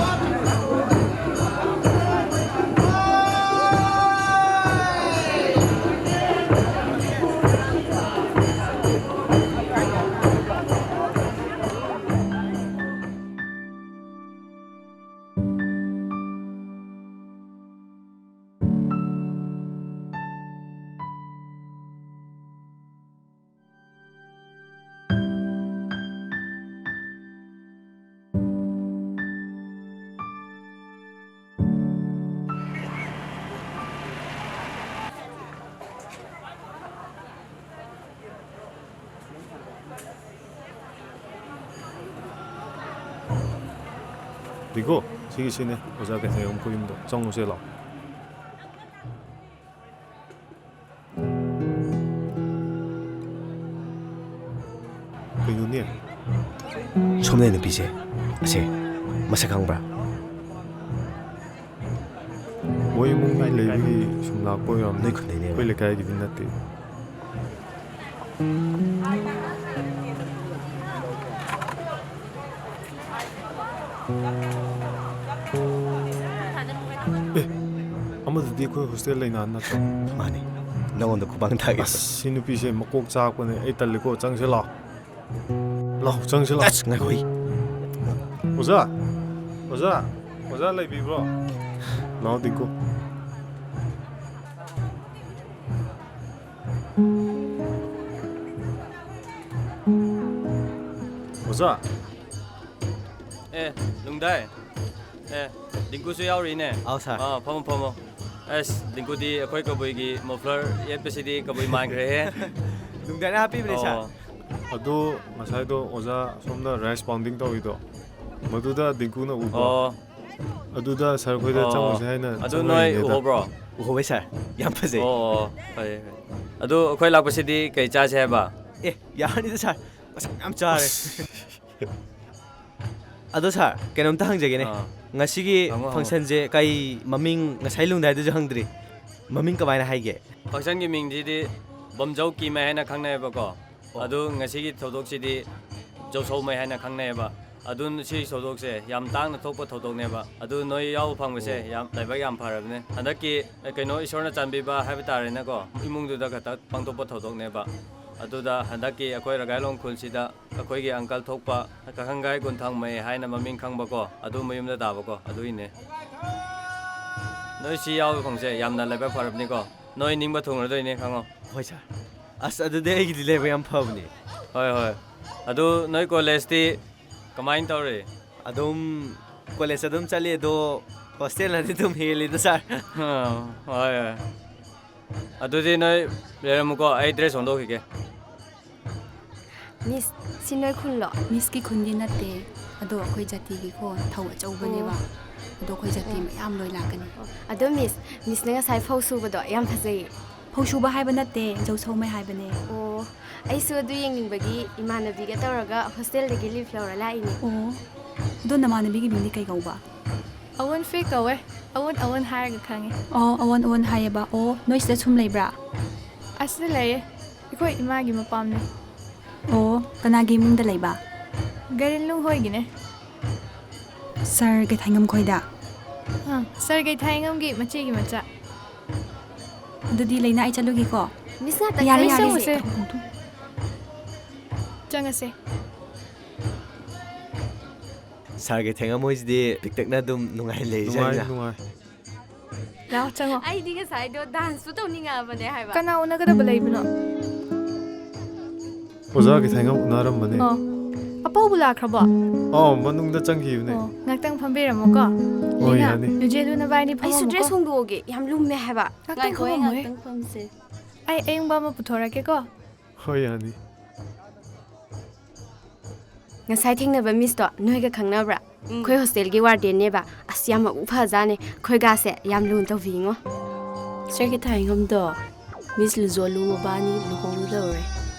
ꯕꯤꯀꯣ, ꯁꯤꯒꯤ ꯁꯤꯅꯦ ꯑꯣꯖꯥ ꯀꯩꯊꯦꯜ ꯃꯈꯣꯏ ꯌꯨꯝꯗꯣ, ꯆꯪꯉꯨꯁꯦ ꯂꯥꯛꯑꯣ꯫ ꯀꯩꯅꯣꯅꯦ? ꯁꯣꯝꯅ ꯅꯨꯄꯤꯁꯦ, ꯑꯁꯦ, ꯃꯁꯛ ꯈꯪꯕ꯭ꯔꯥ? ꯃꯣꯏ ꯏꯃꯨꯡ ꯃꯤ ꯂꯩꯕꯒꯤ ꯁꯨꯝ ꯂꯥꯛꯄ ꯑꯣꯏꯔꯝꯅꯤ꯫ ꯅꯣꯏ ꯈꯨꯟꯗꯩꯅꯦꯕ꯫ ꯑꯩꯈꯣꯏ ꯂꯩꯀꯥꯏꯒꯤꯗꯤ ꯅꯠꯇꯦ꯫ ꯑꯦ, ꯑꯃꯗꯨꯗꯤ ꯑꯩꯈꯣꯏ ꯍꯣꯁꯇꯦꯜ ꯂꯩꯅꯥ ꯅꯠꯇ꯭ꯔꯣ? ꯃꯥꯅꯤ꯫ ꯅꯉꯣꯟꯗ ꯈꯨꯄꯥꯡ ꯊꯥꯒꯦ꯫ ꯑꯁ, ꯁꯤ ꯅꯨꯄꯤꯁꯦ ꯃꯀꯣꯛ ꯆꯥꯛꯄꯅꯦ꯫ ꯑꯩ ꯇꯜꯂꯤꯀꯣ꯫ ꯆꯪꯁꯤ ꯂꯥꯎ꯫ ꯂꯥꯎ, ꯆꯪꯁꯤ ꯂꯥꯎ꯫ ꯑꯁ, ꯉꯥꯏꯈꯣ꯫ ꯑꯣꯖꯥ! ꯑꯣꯖꯥ! ꯑꯣꯖꯥ ꯂꯩꯕꯤꯕ꯭ꯔꯣ? ꯂꯥꯎ, ꯗꯤꯡꯀꯨ꯫ ꯑꯣꯖꯥ! ꯑꯦ, ꯂꯨꯡꯗꯥꯏ꯫ ꯑꯦ, ꯗꯤꯡꯀꯨꯁꯨ ꯌꯥꯎꯔꯤꯅꯦ꯫ ꯑꯥꯎ, ꯁꯥꯔ꯫ ꯑꯥ, ꯐꯝꯃꯣ, ꯐꯝꯃꯣ꯫ ꯑꯁ, ꯗꯤꯡꯀꯨꯗꯤ ꯑꯩꯈꯣꯏ ꯀꯕꯨꯏꯒꯤ ꯃꯐ꯭ꯂꯔ ꯌꯦꯠꯄꯁꯤꯗꯤ ꯀꯕꯨꯏ ꯃꯥꯟꯈ꯭ꯔꯦꯍꯦ꯫ ꯂꯨꯡꯗꯥꯏꯅ ꯍꯥꯞꯄꯤꯕꯅꯦ, ꯁꯥꯔ꯫ ꯑꯣ꯫ ꯑꯗꯨ ꯉꯁꯥꯏꯗꯣ ꯑꯣꯖꯥ ꯁꯣꯝꯅ rice pounding ꯇꯧꯔꯤꯗꯣ, ꯃꯗꯨꯗ ꯗꯤꯡꯀꯨꯅ ꯎꯕ꯭ꯔꯣ? ꯑꯣ꯫ ꯑꯗꯨꯗ ꯁꯥꯔ ꯈꯣꯏꯗ ꯑꯣ꯫ ꯆꯪꯉꯨꯁꯦ ꯍꯥꯏꯅ ꯑꯗꯨ ꯅꯣꯏ ꯆꯪꯉꯛꯏꯅꯦꯗ꯫ ꯎꯍꯧꯕ꯭ꯔꯣ? ꯎꯍꯧꯋꯦ, ꯁꯥꯔ꯫ ꯌꯥꯝ ꯐꯖꯩ꯫ ꯑꯣ, ꯑꯣ, ꯐꯩꯌꯦ, ꯐꯩꯌꯦ꯫ ꯑꯗꯨ ꯑꯩꯈꯣꯏ ꯂꯥꯛꯄꯁꯤꯗꯤ ꯀꯩ ꯆꯥꯁꯦ ꯍꯥꯏꯕ? ꯑꯦ, ꯌꯥꯔꯅꯤꯗ, ꯁꯥꯔ꯫ ꯃꯁꯛ ꯌꯥꯝ ꯆꯥꯔꯦ꯫ ꯑꯁ꯫ ꯑꯗꯣ, ꯁꯥꯔ, ꯀꯩꯅꯣꯝꯇ ꯍꯪꯖꯒꯦꯅꯦ꯫ ꯑꯥ꯫ ꯉꯁꯤꯒꯤ ꯍꯪꯉꯣ, ꯍꯪꯉꯣ꯫ Functionꯁꯦ ꯀꯩ ꯃꯃꯤꯡ, ꯉꯁꯥꯏ ꯂꯨꯡꯗꯥꯏꯗꯁꯨ ꯍꯪꯗ꯭ꯔꯤ꯫ ꯃꯃꯤꯡ ꯀꯃꯥꯏꯅ ꯍꯥꯏꯒꯦ? Functionꯒꯤ ꯃꯤꯡꯁꯤꯗꯤ ꯕꯝꯖꯧ ꯀꯤꯃꯩ ꯍꯥꯏꯅ ꯈꯪꯅꯩꯌꯦꯕꯀꯣ꯫ ꯑꯣ꯫ ꯑꯗꯨ ꯉꯁꯤꯒꯤ ꯊꯧꯗꯣꯛꯁꯤꯗꯤ ꯖꯧꯁꯧꯃꯩ ꯍꯥꯏꯅ ꯈꯪꯅꯩꯌꯦꯕ꯫ ꯑꯗꯨ ꯁꯤ ꯊꯧꯗꯣꯛꯁꯦ ꯌꯥꯝ ꯇꯥꯡꯅ ꯊꯣꯛꯄ ꯊꯧꯗꯣꯛꯅꯦꯕ꯫ ꯑꯗꯨ ꯅꯣꯏ ꯌꯥꯎꯕ ꯐꯪꯕꯁꯦ ꯑꯣ꯫ ꯌꯥꯝ ꯂꯥꯏꯕꯛ ꯌꯥꯝ ꯐꯔꯕꯅꯦ꯫ ꯍꯟꯗꯛꯀꯤ, ꯑꯦ, ꯀꯩꯅꯣ, ꯏꯁꯣꯔꯅ ꯆꯥꯟꯕꯤꯕ ꯍꯥꯏꯕ ꯇꯥꯔꯦꯅꯦꯀꯣ, ꯏꯃꯨꯡꯗꯨꯗ ꯈꯛꯇ ꯄꯥꯡꯊꯣꯛꯄ ꯊꯧꯗꯣꯛꯅꯦꯕ꯫ ꯑꯗꯨꯗ ꯍꯟꯗꯛꯀꯤ ꯑꯩꯈꯣꯏ ꯔꯒꯥꯏꯂꯣꯡ ꯈꯨꯜꯁꯤꯗ ꯑꯩꯈꯣꯏꯒꯤ uncle ꯊꯣꯛꯄ ꯀꯥꯈꯪꯒꯥꯏ ꯒꯨꯟꯊꯥꯡꯃꯩ ꯍꯥꯏꯅ ꯃꯃꯤꯡ ꯈꯪꯕꯀꯣ, ꯑꯗꯨ ꯃꯌꯨꯝꯗ ꯇꯥꯕꯀꯣ, ꯑꯗꯨꯒꯤꯅꯦ꯫ ꯅꯣꯏ ꯁꯤ ꯌꯥꯎꯕ ꯐꯪꯕꯁꯦ ꯌꯥꯝꯅ ꯂꯥꯏꯕꯛ ꯐꯔꯕꯅꯤꯀꯣ꯫ ꯅꯣꯏ ꯅꯤꯡꯕ ꯊꯨꯡꯂꯗꯣꯏꯅꯦ, ꯈꯪꯉꯣ꯫ ꯍꯣꯏ, ꯁꯥꯔ꯫ ꯑꯁ, ꯑꯗꯨꯗꯤ ꯑꯩꯒꯤꯗꯤ ꯂꯥꯏꯕꯛ ꯌꯥꯝ ꯐꯕꯅꯦ꯫ ꯍꯣꯏ, ꯍꯣꯏ꯫ ꯑꯗꯨ ꯅꯣꯏ ꯀꯣꯂꯦꯖꯇꯤ ꯀꯃꯥꯏꯅ ꯇꯧꯔꯤ? ꯑꯗꯨꯝ ꯀꯣꯂꯦꯖ ꯑꯗꯨꯝ ꯆꯠꯂꯤ, ꯑꯗꯣ ꯍꯣꯁꯇꯦꯜꯅꯗꯤ ꯑꯗꯨꯝ ꯍꯦꯜꯂꯤꯗ, ꯁꯥꯔ꯫ ꯑꯥ, ꯍꯣꯏ, ꯍꯣꯏ꯫ ꯑꯗꯨꯗꯤ ꯅꯣꯏ ꯂꯩꯔꯝꯃꯨꯀꯣ, ꯑꯩ ꯗ꯭ꯔꯦꯁ ꯍꯣꯡꯗꯣꯛꯈꯤꯒꯦ꯫ ꯃꯤꯁ, ꯁꯤ ꯅꯣꯏ ꯈꯨꯟꯂꯣ? ꯃꯤꯁꯀꯤ ꯈꯨꯟꯗꯤ ꯅꯠꯇꯦ, ꯑꯗꯣ ꯑꯩꯈꯣꯏ ꯖꯥꯇꯤꯒꯤꯀꯣ ꯊꯧ ꯑꯆꯧꯕꯅꯦꯕ꯫ ꯑꯣ꯫ ꯑꯗꯣ ꯑꯩꯈꯣꯏ ꯖꯥꯇꯤ ꯑꯣ꯫ ꯃꯌꯥꯝ ꯂꯣꯏ ꯂꯥꯛꯀꯅꯤ꯫ ꯑꯣ꯫ ꯑꯗꯣ ꯃꯤꯁ, ꯃꯤꯁꯅ ꯉꯁꯥꯏ ꯐꯧ ꯁꯨꯕꯗꯣ ꯌꯥꯝ ꯐꯖꯩꯌꯦ꯫ ꯐꯧ ꯁꯨꯕ ꯍꯥꯏꯕ ꯅꯠꯇꯦ, ꯖꯧ ꯁꯧꯃꯩ ꯍꯥꯏꯕꯅꯦ꯫ ꯑꯣ, ꯑꯩꯁꯨ ꯑꯗꯨ ꯌꯦꯡꯅꯤꯡꯕꯒꯤ ꯏꯃꯥꯟꯅꯕꯤꯒ ꯇꯧꯔꯒ ꯍꯣꯁꯇꯦꯜꯗꯒꯤ ꯂꯤꯐ ꯂꯧꯔ ꯂꯥꯛꯏꯅꯦ꯫ ꯑꯣ, ꯑꯗꯣ ꯅꯃꯥꯟꯅꯕꯤꯒꯤ ꯃꯤꯡꯗꯤ ꯀꯩ ꯀꯧꯕ? ꯑꯋꯣꯟꯐꯤ ꯀꯧꯋꯦ꯫ ꯑꯋꯣꯟ ꯑꯋꯣꯟ ꯍꯥꯏꯔꯒ ꯈꯪꯉꯦ꯫ ꯑꯣ, ꯑꯋꯣꯟ ꯑꯋꯣꯟ ꯍꯥꯏꯌꯦꯕ꯫ ꯑꯣ, ꯅꯣꯏ ꯁꯤꯗ ꯁꯨꯝ ꯂꯩꯕ꯭ꯔꯥ? ꯑꯁꯤꯗ ꯂꯩꯌꯦ꯫ ꯑꯩꯈꯣꯏ ꯏꯃꯥꯒꯤ ꯃꯄꯥꯝꯅꯦ꯫ ꯑꯣ, ꯀꯅꯥꯒꯤ ꯏꯃꯨꯡꯗ ꯂꯩꯕ? ꯒꯥꯏꯔꯦꯟꯂꯨꯡ ꯍꯣꯏꯒꯤꯅꯦ꯫ ꯁꯥꯔ ꯀꯩꯊꯥꯏꯉꯝ ꯈꯣꯏꯗ? ꯑꯥ, ꯁꯥꯔ ꯀꯩꯊꯥꯏꯉꯝꯒꯤ ꯃꯆꯦꯒꯤ ꯃꯆꯥ꯫ ꯑꯗꯨꯗꯤ ꯂꯩꯅꯥ, ꯑꯩ ꯆꯠꯂꯨꯒꯦꯀꯣ꯫ ꯃꯤꯁ ꯉꯥꯛꯇꯪ ꯌꯥꯔꯦ, ꯆꯪꯉꯁꯦ꯫ ꯌꯥꯔꯦ꯫ ꯆꯪꯉꯁꯦ꯫ ꯆꯪꯉꯁꯦ꯫ ꯁꯥꯔ ꯀꯩꯊꯥꯏꯉꯝ ꯍꯣꯏꯁꯤꯗꯤ ꯄꯤꯛꯇꯛꯅ ꯑꯗꯨꯝ ꯅꯨꯡꯉꯥꯏꯅ ꯅꯨꯡꯉꯥꯏ ꯂꯩꯖꯔꯤꯅ꯫ ꯅꯨꯡꯉꯥꯏ꯫ ꯂꯥꯛꯑꯣ, ꯆꯪꯉꯣ꯫ ꯑꯩꯗꯤ ꯉꯁꯥꯏꯗꯣ ꯗꯥꯟꯁꯁꯨ ꯇꯧꯅꯤꯡꯉꯛꯑꯕꯅꯦ ꯍꯥꯏꯕ꯫ ꯀꯅꯥ ꯎꯅꯒꯗꯕ ꯂꯩꯕꯅꯣ? ꯑꯣꯖꯥ ꯀꯩꯊꯥꯏꯉꯝ ꯎꯅꯔꯝꯕꯅꯦ꯫ ꯑꯣ, ꯑꯄꯧꯕ ꯂꯥꯛꯈ꯭ꯔꯕꯣ? ꯑꯥꯎ, ꯃꯅꯨꯡꯗ ꯆꯪꯈꯤꯕꯅꯦ꯫ ꯑꯣ, ꯉꯥꯛꯇꯪ ꯐꯝꯕꯤꯔꯝꯃꯣꯀꯣ꯫ ꯍꯣꯏ, ꯂꯤꯅꯥ, ꯌꯥꯅꯤ꯫ ꯂꯨꯖꯦꯜꯂꯨ ꯅꯕꯥꯏꯅꯤ ꯑꯩꯁꯨ ꯐꯝꯃꯝꯃꯨꯀꯣ꯫ ꯗ꯭ꯔꯦꯁ ꯍꯣꯡꯗꯣꯛꯑꯒꯦ, ꯌꯥꯝ ꯂꯨꯝꯃꯦ ꯍꯥꯏꯕ꯫ ꯉꯥꯛꯇꯪ ꯉꯥꯏꯈꯣꯍꯦ, ꯐꯝꯃꯝꯃꯨꯍꯦ꯫ ꯉꯥꯛꯇꯪ ꯐꯝꯁꯦ꯫ ꯑꯩ ꯑꯌꯤꯡꯕ ꯑꯃ ꯄꯨꯊꯣꯔꯛꯀꯦꯀꯣ꯫ ꯍꯣꯏ, ꯌꯥꯅꯤ꯫ ꯉꯁꯥꯏ ꯊꯦꯡꯅꯕ ꯃꯤꯁꯇꯣ ꯅꯣꯏꯒ ꯈꯪꯅꯕ꯭ꯔꯥ? ꯑꯩꯈꯣꯏ ꯍꯣꯁꯇꯦꯜꯒꯤ ꯋꯥꯔꯗꯦꯟꯅꯦꯕ꯫ ꯑꯁ, ꯌꯥꯝ ꯃꯕꯨꯛ ꯐꯖꯥꯅꯦ꯫ ꯑꯩꯈꯣꯏꯒꯥꯁꯦ ꯌꯥꯝ ꯂꯨꯅ ꯇꯧꯕꯤꯉꯣ꯫ ꯁꯥꯔ ꯀꯩꯊꯥꯏꯉꯝꯗꯣ ꯃꯤꯁ ꯂꯨꯖꯣꯂꯨ ꯃꯕꯥꯅꯤ ꯂꯨꯍꯣꯡꯒꯗꯧꯔꯦ꯫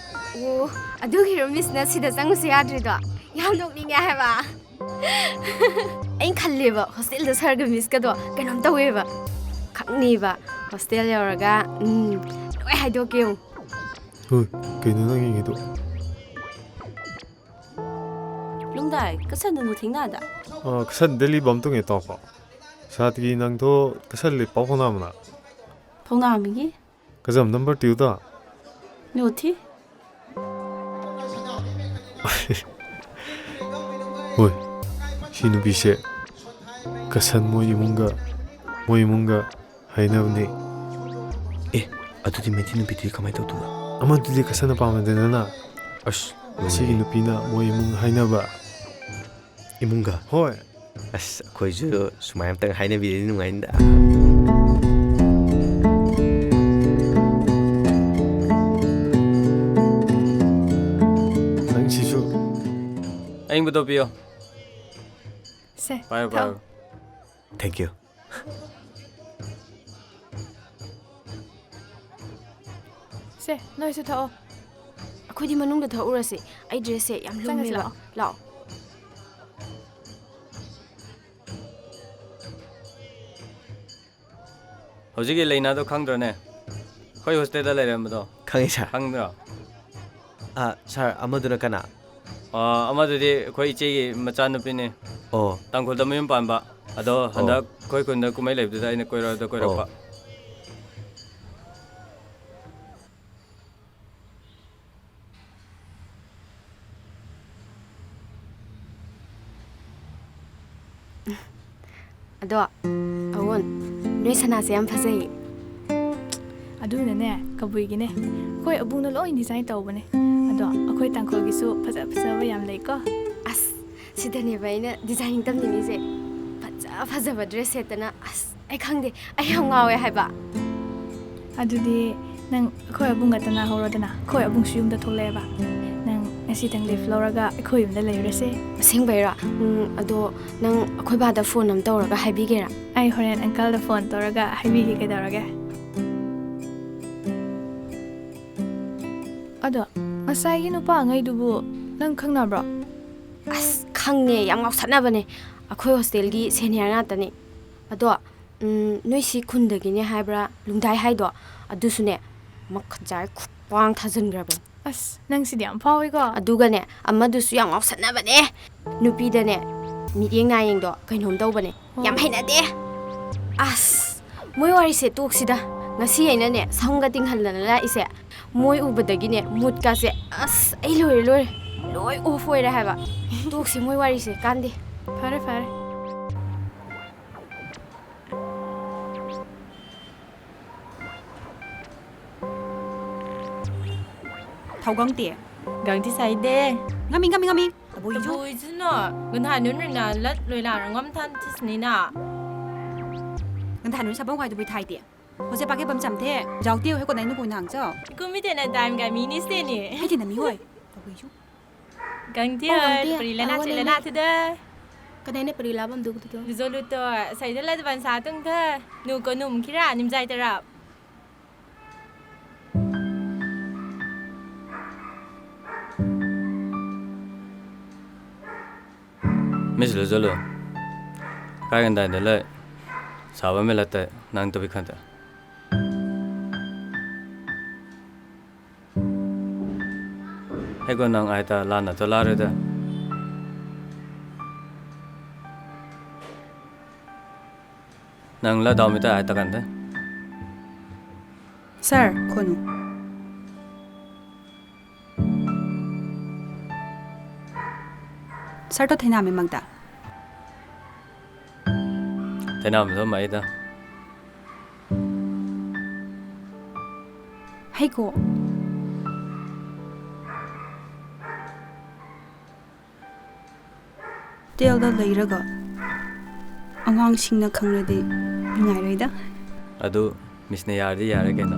ꯑꯣ, ꯑꯗꯨꯒꯤꯔꯣ ꯃꯤꯁꯅ ꯁꯤꯗ ꯆꯪꯉꯨꯁꯦ ꯌꯥꯗ꯭ꯔꯤꯗꯣ? ꯌꯥꯝ ꯅꯣꯛꯅꯤꯡꯉꯦ ꯍꯥꯏꯕ꯫ ꯑꯩꯅ ꯈꯜꯂꯦꯕ ꯍꯣꯁꯇꯦꯜꯗ ꯁꯥꯔꯒ ꯃꯤꯁꯀꯗꯣ ꯀꯩꯅꯣꯝ ꯇꯧꯋꯦꯕ꯫ ꯈꯪꯅꯤꯕ꯫ ꯍꯣꯁꯇꯦꯜ ꯌꯧꯔꯒ, ꯎꯝ, ꯂꯣꯏ ꯍꯥꯏꯗꯣꯛꯀꯦ ꯌꯦꯡꯉꯨ꯫ ꯍꯣꯏ, ꯀꯩꯅꯣ ꯅꯪ ꯌꯦꯡꯉꯤꯗꯣ? ꯂꯨꯝꯗꯥꯏ, ꯀꯁꯟꯗ ꯅꯨꯡꯊꯤꯡ ꯅꯥꯗ? ꯑ, ꯀꯁꯟꯗ ꯂꯤꯕ ꯑꯃ ꯇꯣꯡꯉꯦ ꯇꯧꯔꯛꯄ꯫ ꯁꯥꯇ꯭ꯔꯤ ꯅꯪꯗꯣ ꯀꯁꯟ ꯂꯤꯞ ꯄꯥꯎ ꯐꯥꯎꯅꯕꯅ? ꯐꯥꯎꯅꯥꯃꯤꯒꯤ? ꯀꯖꯝ ꯅꯝꯕꯔ ꯇ꯭ꯌꯨꯗ? ꯅꯣꯊꯤ? ꯍꯣꯏ, ꯁꯤ ꯅꯨꯄꯤꯁꯦ ꯀꯁꯟ ꯃꯣꯏ ꯏꯃꯨꯡꯒ, ꯃꯣꯏ ꯏꯃꯨꯡꯒ ꯍꯥꯏꯅꯕꯅꯦ꯫ ꯑꯦ, ꯑꯗꯨꯗꯤ ꯃꯩꯇꯩ ꯅꯨꯄꯤꯗꯨꯗꯤ ꯀꯃꯥꯏꯅ ꯇꯧꯗꯣꯏꯕ? ꯑꯃꯗꯨꯗꯤ ꯀꯁꯟꯅ ꯄꯥꯝꯃꯦꯗꯅ꯫ ꯑꯁ, ꯑꯁꯤꯒꯤ ꯅꯨꯄꯤꯅ ꯃꯣꯏ ꯏꯃꯨꯡ ꯍꯥꯏꯅꯕ꯫ ꯏꯃꯨꯡꯒ? ꯍꯣꯏ꯫ ꯑꯁ, ꯑꯩꯈꯣꯏꯁꯨ ꯁꯨꯃꯥꯏꯅ ꯑꯝꯇꯪ ꯍꯥꯏꯅꯕꯤꯔꯗꯤ ꯅꯨꯡꯉꯥꯏꯅꯤꯗ꯫ ꯅꯪꯁꯤꯁꯨ꯫ ꯑꯌꯤꯡꯕꯗꯣ ꯄꯤꯌꯣ꯫ ꯁꯦ, ꯄꯥꯏꯌꯣ, ꯊꯛꯑꯣ꯫ ꯄꯥꯏꯌꯣ꯫ Thank you꯫ ꯁꯦ, ꯅꯣꯏꯁꯨ ꯊꯛꯑꯣ꯫ ꯑꯩꯈꯣꯏꯗꯤ ꯃꯅꯨꯡꯗ ꯊꯛꯎꯔꯁꯦ꯫ ꯑꯩ ꯗ꯭ꯔꯦꯁꯁꯦ ꯌꯥꯝ ꯆꯪꯉꯁꯤ ꯂꯨꯝꯃꯦꯕ꯫ ꯂꯥꯛꯑꯣ꯫ ꯂꯥꯛꯑꯣ꯫ ꯍꯧꯖꯤꯛꯀꯤ ꯂꯩꯅꯥꯗꯣ ꯈꯪꯗ꯭ꯔꯅꯦ? ꯑꯩꯈꯣꯏ ꯍꯣꯁꯇꯦꯜꯗ ꯂꯩꯔꯝꯕꯗꯣ꯫ ꯈꯪꯉꯤ ꯁꯥꯔ꯫ ꯈꯪꯗ꯭ꯔꯣ? ꯑꯥ, ꯁꯥꯔ, ꯑꯃꯗꯨꯅ ꯀꯅꯥ? ꯑꯥ, ꯑꯃꯗꯨꯗꯤ ꯑꯩꯈꯣꯏ ꯏꯆꯦꯒꯤ ꯃꯆꯥꯅꯨꯄꯤꯅꯤ꯫ ꯑꯣ꯫ ꯇꯥꯡꯈꯨꯜꯗ ꯃꯌꯨꯝ ꯄꯥꯟꯕ꯫ ꯑꯗꯣ ꯍꯟꯗꯛ ꯑꯩꯈꯣꯏ ꯈꯨꯟꯗ ꯀꯨꯝꯍꯩ ꯂꯩꯕꯗꯨꯗ ꯑꯩꯅ ꯀꯣꯏꯔꯛꯇ ꯀꯣꯏꯔꯛꯄ꯫ ꯑꯗꯣ, ꯑꯋꯣꯟ, ꯅꯣꯏ ꯁꯅꯥꯁꯦ ꯌꯥꯝ ꯐꯖꯩꯌꯦ꯫ ꯑꯗꯨꯅꯅꯦ, ꯀꯕꯨꯏꯒꯤꯅꯦ꯫ ꯑꯩꯈꯣꯏ ꯑꯕꯨꯡꯅ ꯂꯣꯏ ꯗꯤꯖꯥꯏꯟ ꯇꯧꯕꯅꯦ꯫ ꯑꯗꯣ ꯑꯩꯈꯣꯏ ꯇꯥꯡꯈꯨꯜꯒꯤꯁꯨ ꯐꯖ ꯐꯖꯕ ꯌꯥꯝ ꯂꯩꯀꯣ꯫ ꯑꯁ, ꯁꯤꯗꯅꯦꯕ ꯑꯩꯅ ꯗꯤꯖꯥꯏꯅꯤꯡ ꯇꯝꯅꯤꯡꯉꯤꯁꯦ꯫ ꯐꯖ ꯐꯖꯕ ꯗ꯭ꯔꯦꯁ ꯁꯦꯠꯇꯅ, ꯑꯁ, ꯑꯩ ꯈꯪꯗꯦ, ꯑꯩ ꯌꯥꯝ ꯉꯥꯎꯋꯦ ꯍꯥꯏꯕ꯫ ꯑꯗꯨꯗꯤ ꯅꯪ ꯑꯩꯈꯣꯏ ꯑꯕꯨꯡꯒ ꯇꯅꯥꯍꯧꯔꯣꯗꯅ, ꯑꯩꯈꯣꯏ ꯑꯕꯨꯡꯁꯨ ꯌꯨꯝꯗ ꯊꯣꯛꯂꯛꯑꯦꯕ꯫ ꯅꯪ ꯉꯁꯤꯇꯪ ꯂꯤꯐ ꯂꯧꯔꯒ ꯑꯩꯈꯣꯏ ꯌꯨꯝꯗ ꯂꯩꯔꯨꯔꯁꯦ꯫ ꯑꯁꯦꯡꯕꯩꯔꯣ? ꯎꯝ, ꯑꯗꯣ ꯅꯪ ꯑꯩꯈꯣꯏ ꯕꯥꯗ ꯐꯣꯟ ꯑꯃ ꯇꯧꯔꯒ ꯍꯥꯏꯕꯤꯒꯦꯔꯥ? ꯑꯩ ꯍꯣꯔꯦꯟ ꯑꯪꯀꯜꯗ ꯐꯣꯟ ꯇꯧꯔꯒ ꯍꯥꯏꯕꯤꯒꯦ, ꯀꯩꯗꯧꯔꯒꯦ? ꯑꯗꯣ ꯉꯁꯥꯏꯒꯤ ꯅꯨꯄꯥꯉꯩꯗꯨꯕꯨ ꯅꯪ ꯈꯪꯅꯕ꯭ꯔꯣ? ꯑꯁ, ꯈꯪꯉꯦ, ꯌꯥꯝ ꯉꯥꯎꯁꯟꯅꯕꯅꯦ꯫ ꯑꯩꯈꯣꯏ ꯍꯣꯁꯇꯦꯜꯒꯤ ꯁꯦꯅꯤꯌꯔ ꯉꯥꯛꯇꯅꯦ꯫ ꯑꯗꯣ, ꯎꯝ, ꯅꯣꯏ ꯁꯤ ꯈꯨꯟꯗꯒꯤꯅꯦ ꯍꯥꯏꯕ꯭ꯔꯥ, ꯂꯨꯡꯗꯥꯏ ꯍꯥꯏꯗꯣ, ꯑꯗꯨꯁꯨꯅꯦ ꯃꯈꯖꯥꯏ ꯈꯨꯄꯥꯡ ꯊꯥꯖꯤꯟꯈ꯭ꯔꯕꯅꯦ꯫ ꯑꯁ, ꯅꯪꯁꯤꯗꯤ ꯌꯥꯝ ꯐꯥꯎꯋꯤꯀꯣ꯫ ꯑꯗꯨꯒꯅꯦ, ꯑꯃꯗꯨꯁꯨ ꯌꯥꯝ ꯉꯥꯎꯁꯟꯅꯕꯅꯦ꯫ ꯅꯨꯄꯤꯗꯅꯦ, ꯃꯤꯠꯌꯦꯡ ꯅꯥꯌꯦꯡꯗꯣ ꯀꯩꯅꯣꯝ ꯇꯧꯕꯅꯦ꯫ ꯌꯥꯝ ꯍꯩꯅꯗꯦ꯫ ꯑꯁ, ꯃꯣꯏ ꯋꯥꯔꯤꯁꯦ ꯇꯣꯛꯁꯤꯗ꯫ ꯉꯁꯤ ꯑꯩꯅꯅꯦ, ꯁꯝꯒ ꯇꯤꯡꯍꯜꯂꯅ ꯂꯥꯛꯏꯁꯦ, ꯃꯣꯏ ꯎꯕꯗꯒꯤꯅꯦ, ꯃꯨꯠꯀꯥꯁꯦ, ꯑꯁ, ꯑꯩ ꯂꯣꯏꯔꯦ, ꯂꯣꯏꯔꯦ, ꯂꯣꯏ ꯑꯣꯐ ꯑꯣꯏꯔꯦ ꯍꯥꯏꯕ꯫ ꯇꯣꯛꯁꯤ ꯃꯣꯏ ꯋꯥꯔꯤꯁꯦ, ꯀꯥꯟꯗꯦ꯫ ꯐꯔꯦ, ꯐꯔꯦ꯫ ꯊꯧꯒꯪꯇꯤ꯫ ꯒꯪꯇꯤ ꯁꯥꯏꯗꯦ꯫ ꯉꯝꯃꯤ, ꯉꯝꯃꯤ, ꯉꯝꯃꯤ꯫ ꯇꯕꯨꯏꯁꯨ꯫ ꯇꯕꯨꯏꯁꯨꯅꯣ, ꯒꯟꯊꯥꯏ ꯅꯨꯟ ꯔꯤꯅꯥ ꯂꯠ ꯂꯣꯏ ꯂꯥꯛꯔ ꯉꯝ ꯊꯥꯟ ꯊꯤꯁꯅꯤꯅ꯫ ꯒꯟꯊꯥꯏ ꯅꯨꯟ ꯁꯥꯕꯝ ꯋꯥꯏꯗꯕꯨ ꯊꯥꯏꯗꯦ꯫ ꯍꯧꯖꯤꯛ ꯄꯥꯀꯦ ꯕꯝ ꯆꯝꯊꯦ꯫ ꯖꯥꯎꯇꯤ ꯍꯣꯏ ꯀꯣꯟꯅꯩ ꯅꯨ ꯀꯣꯏ ꯅꯥꯡ ꯆꯣ꯫ ꯏꯀꯨꯝ ꯃꯤꯇꯦꯅ ꯗꯥꯏꯝ ꯒꯥꯏ ꯃꯤꯅꯤ ꯁꯦꯅꯤ꯫ ꯍꯥꯏꯗꯤ ꯅꯃꯤ ꯍꯣꯏ꯫ ꯇꯕꯨꯏꯁꯨ꯫ ꯒꯪꯇꯤ ꯑꯣ, ꯍꯣꯏ, ꯒꯪꯇꯤ, ꯄꯔꯤ ꯂꯅꯥ ꯑꯋꯥ ꯆꯦ ꯂꯅꯥ ꯂꯅꯥ꯫ ꯊꯤꯗ꯫ ꯀꯗꯥꯏꯅ ꯄꯔꯤ ꯂꯥꯕꯝ ꯗꯨꯒꯗꯨꯗꯣ? ꯖꯣꯂꯨꯇꯣ, ꯁꯩꯗ ꯂꯗ ꯕꯟꯁꯥ ꯇꯨꯡ ꯊ꯫ ꯅꯨ ꯀꯣ ꯅꯨꯝ ꯈꯤꯔꯥ ꯅꯤꯝꯖꯥꯏ ꯇꯔꯥꯞ꯫ ꯃꯤꯁ ꯂꯨꯖꯂꯨ꯫ ꯀꯥꯏꯒꯟꯗꯥꯏꯗ ꯂꯩ꯫ ꯁꯥꯕ ꯃꯦꯂꯠꯇ ꯅꯪ ꯇꯨꯕꯤ ꯈꯟꯇ꯫ ꯑꯩꯒꯣ ꯅꯪ ꯑꯥꯏꯇ ꯂꯥꯟꯅ ꯇꯣꯂꯥꯔꯦꯗ꯫ ꯅꯪ ꯂꯗꯥꯎ ꯃꯤꯇ ꯑꯥꯏꯇ ꯀꯟꯗ꯫ Sir, ꯈꯣꯅꯨ꯫ Sir ꯇꯣ ꯊꯦꯡꯅꯥꯃꯤ ꯃꯪꯗ꯫ ꯊꯦꯡꯅꯥꯃꯤ ꯊꯣ ꯃꯥꯏꯗ꯫ ꯍꯩꯒꯣ꯫ ꯍꯣꯇꯦꯜꯗ ꯂꯩꯔꯒ ꯑꯉꯥꯡꯁꯤꯡꯅ ꯈꯪꯂꯗꯤ ꯅꯨꯡꯉꯥꯏꯔꯣꯏꯗ꯫ ꯑꯗꯨ ꯃꯤꯁꯅ ꯌꯥꯔꯗꯤ ꯌꯥꯔꯦ ꯀꯩꯅꯣ꯫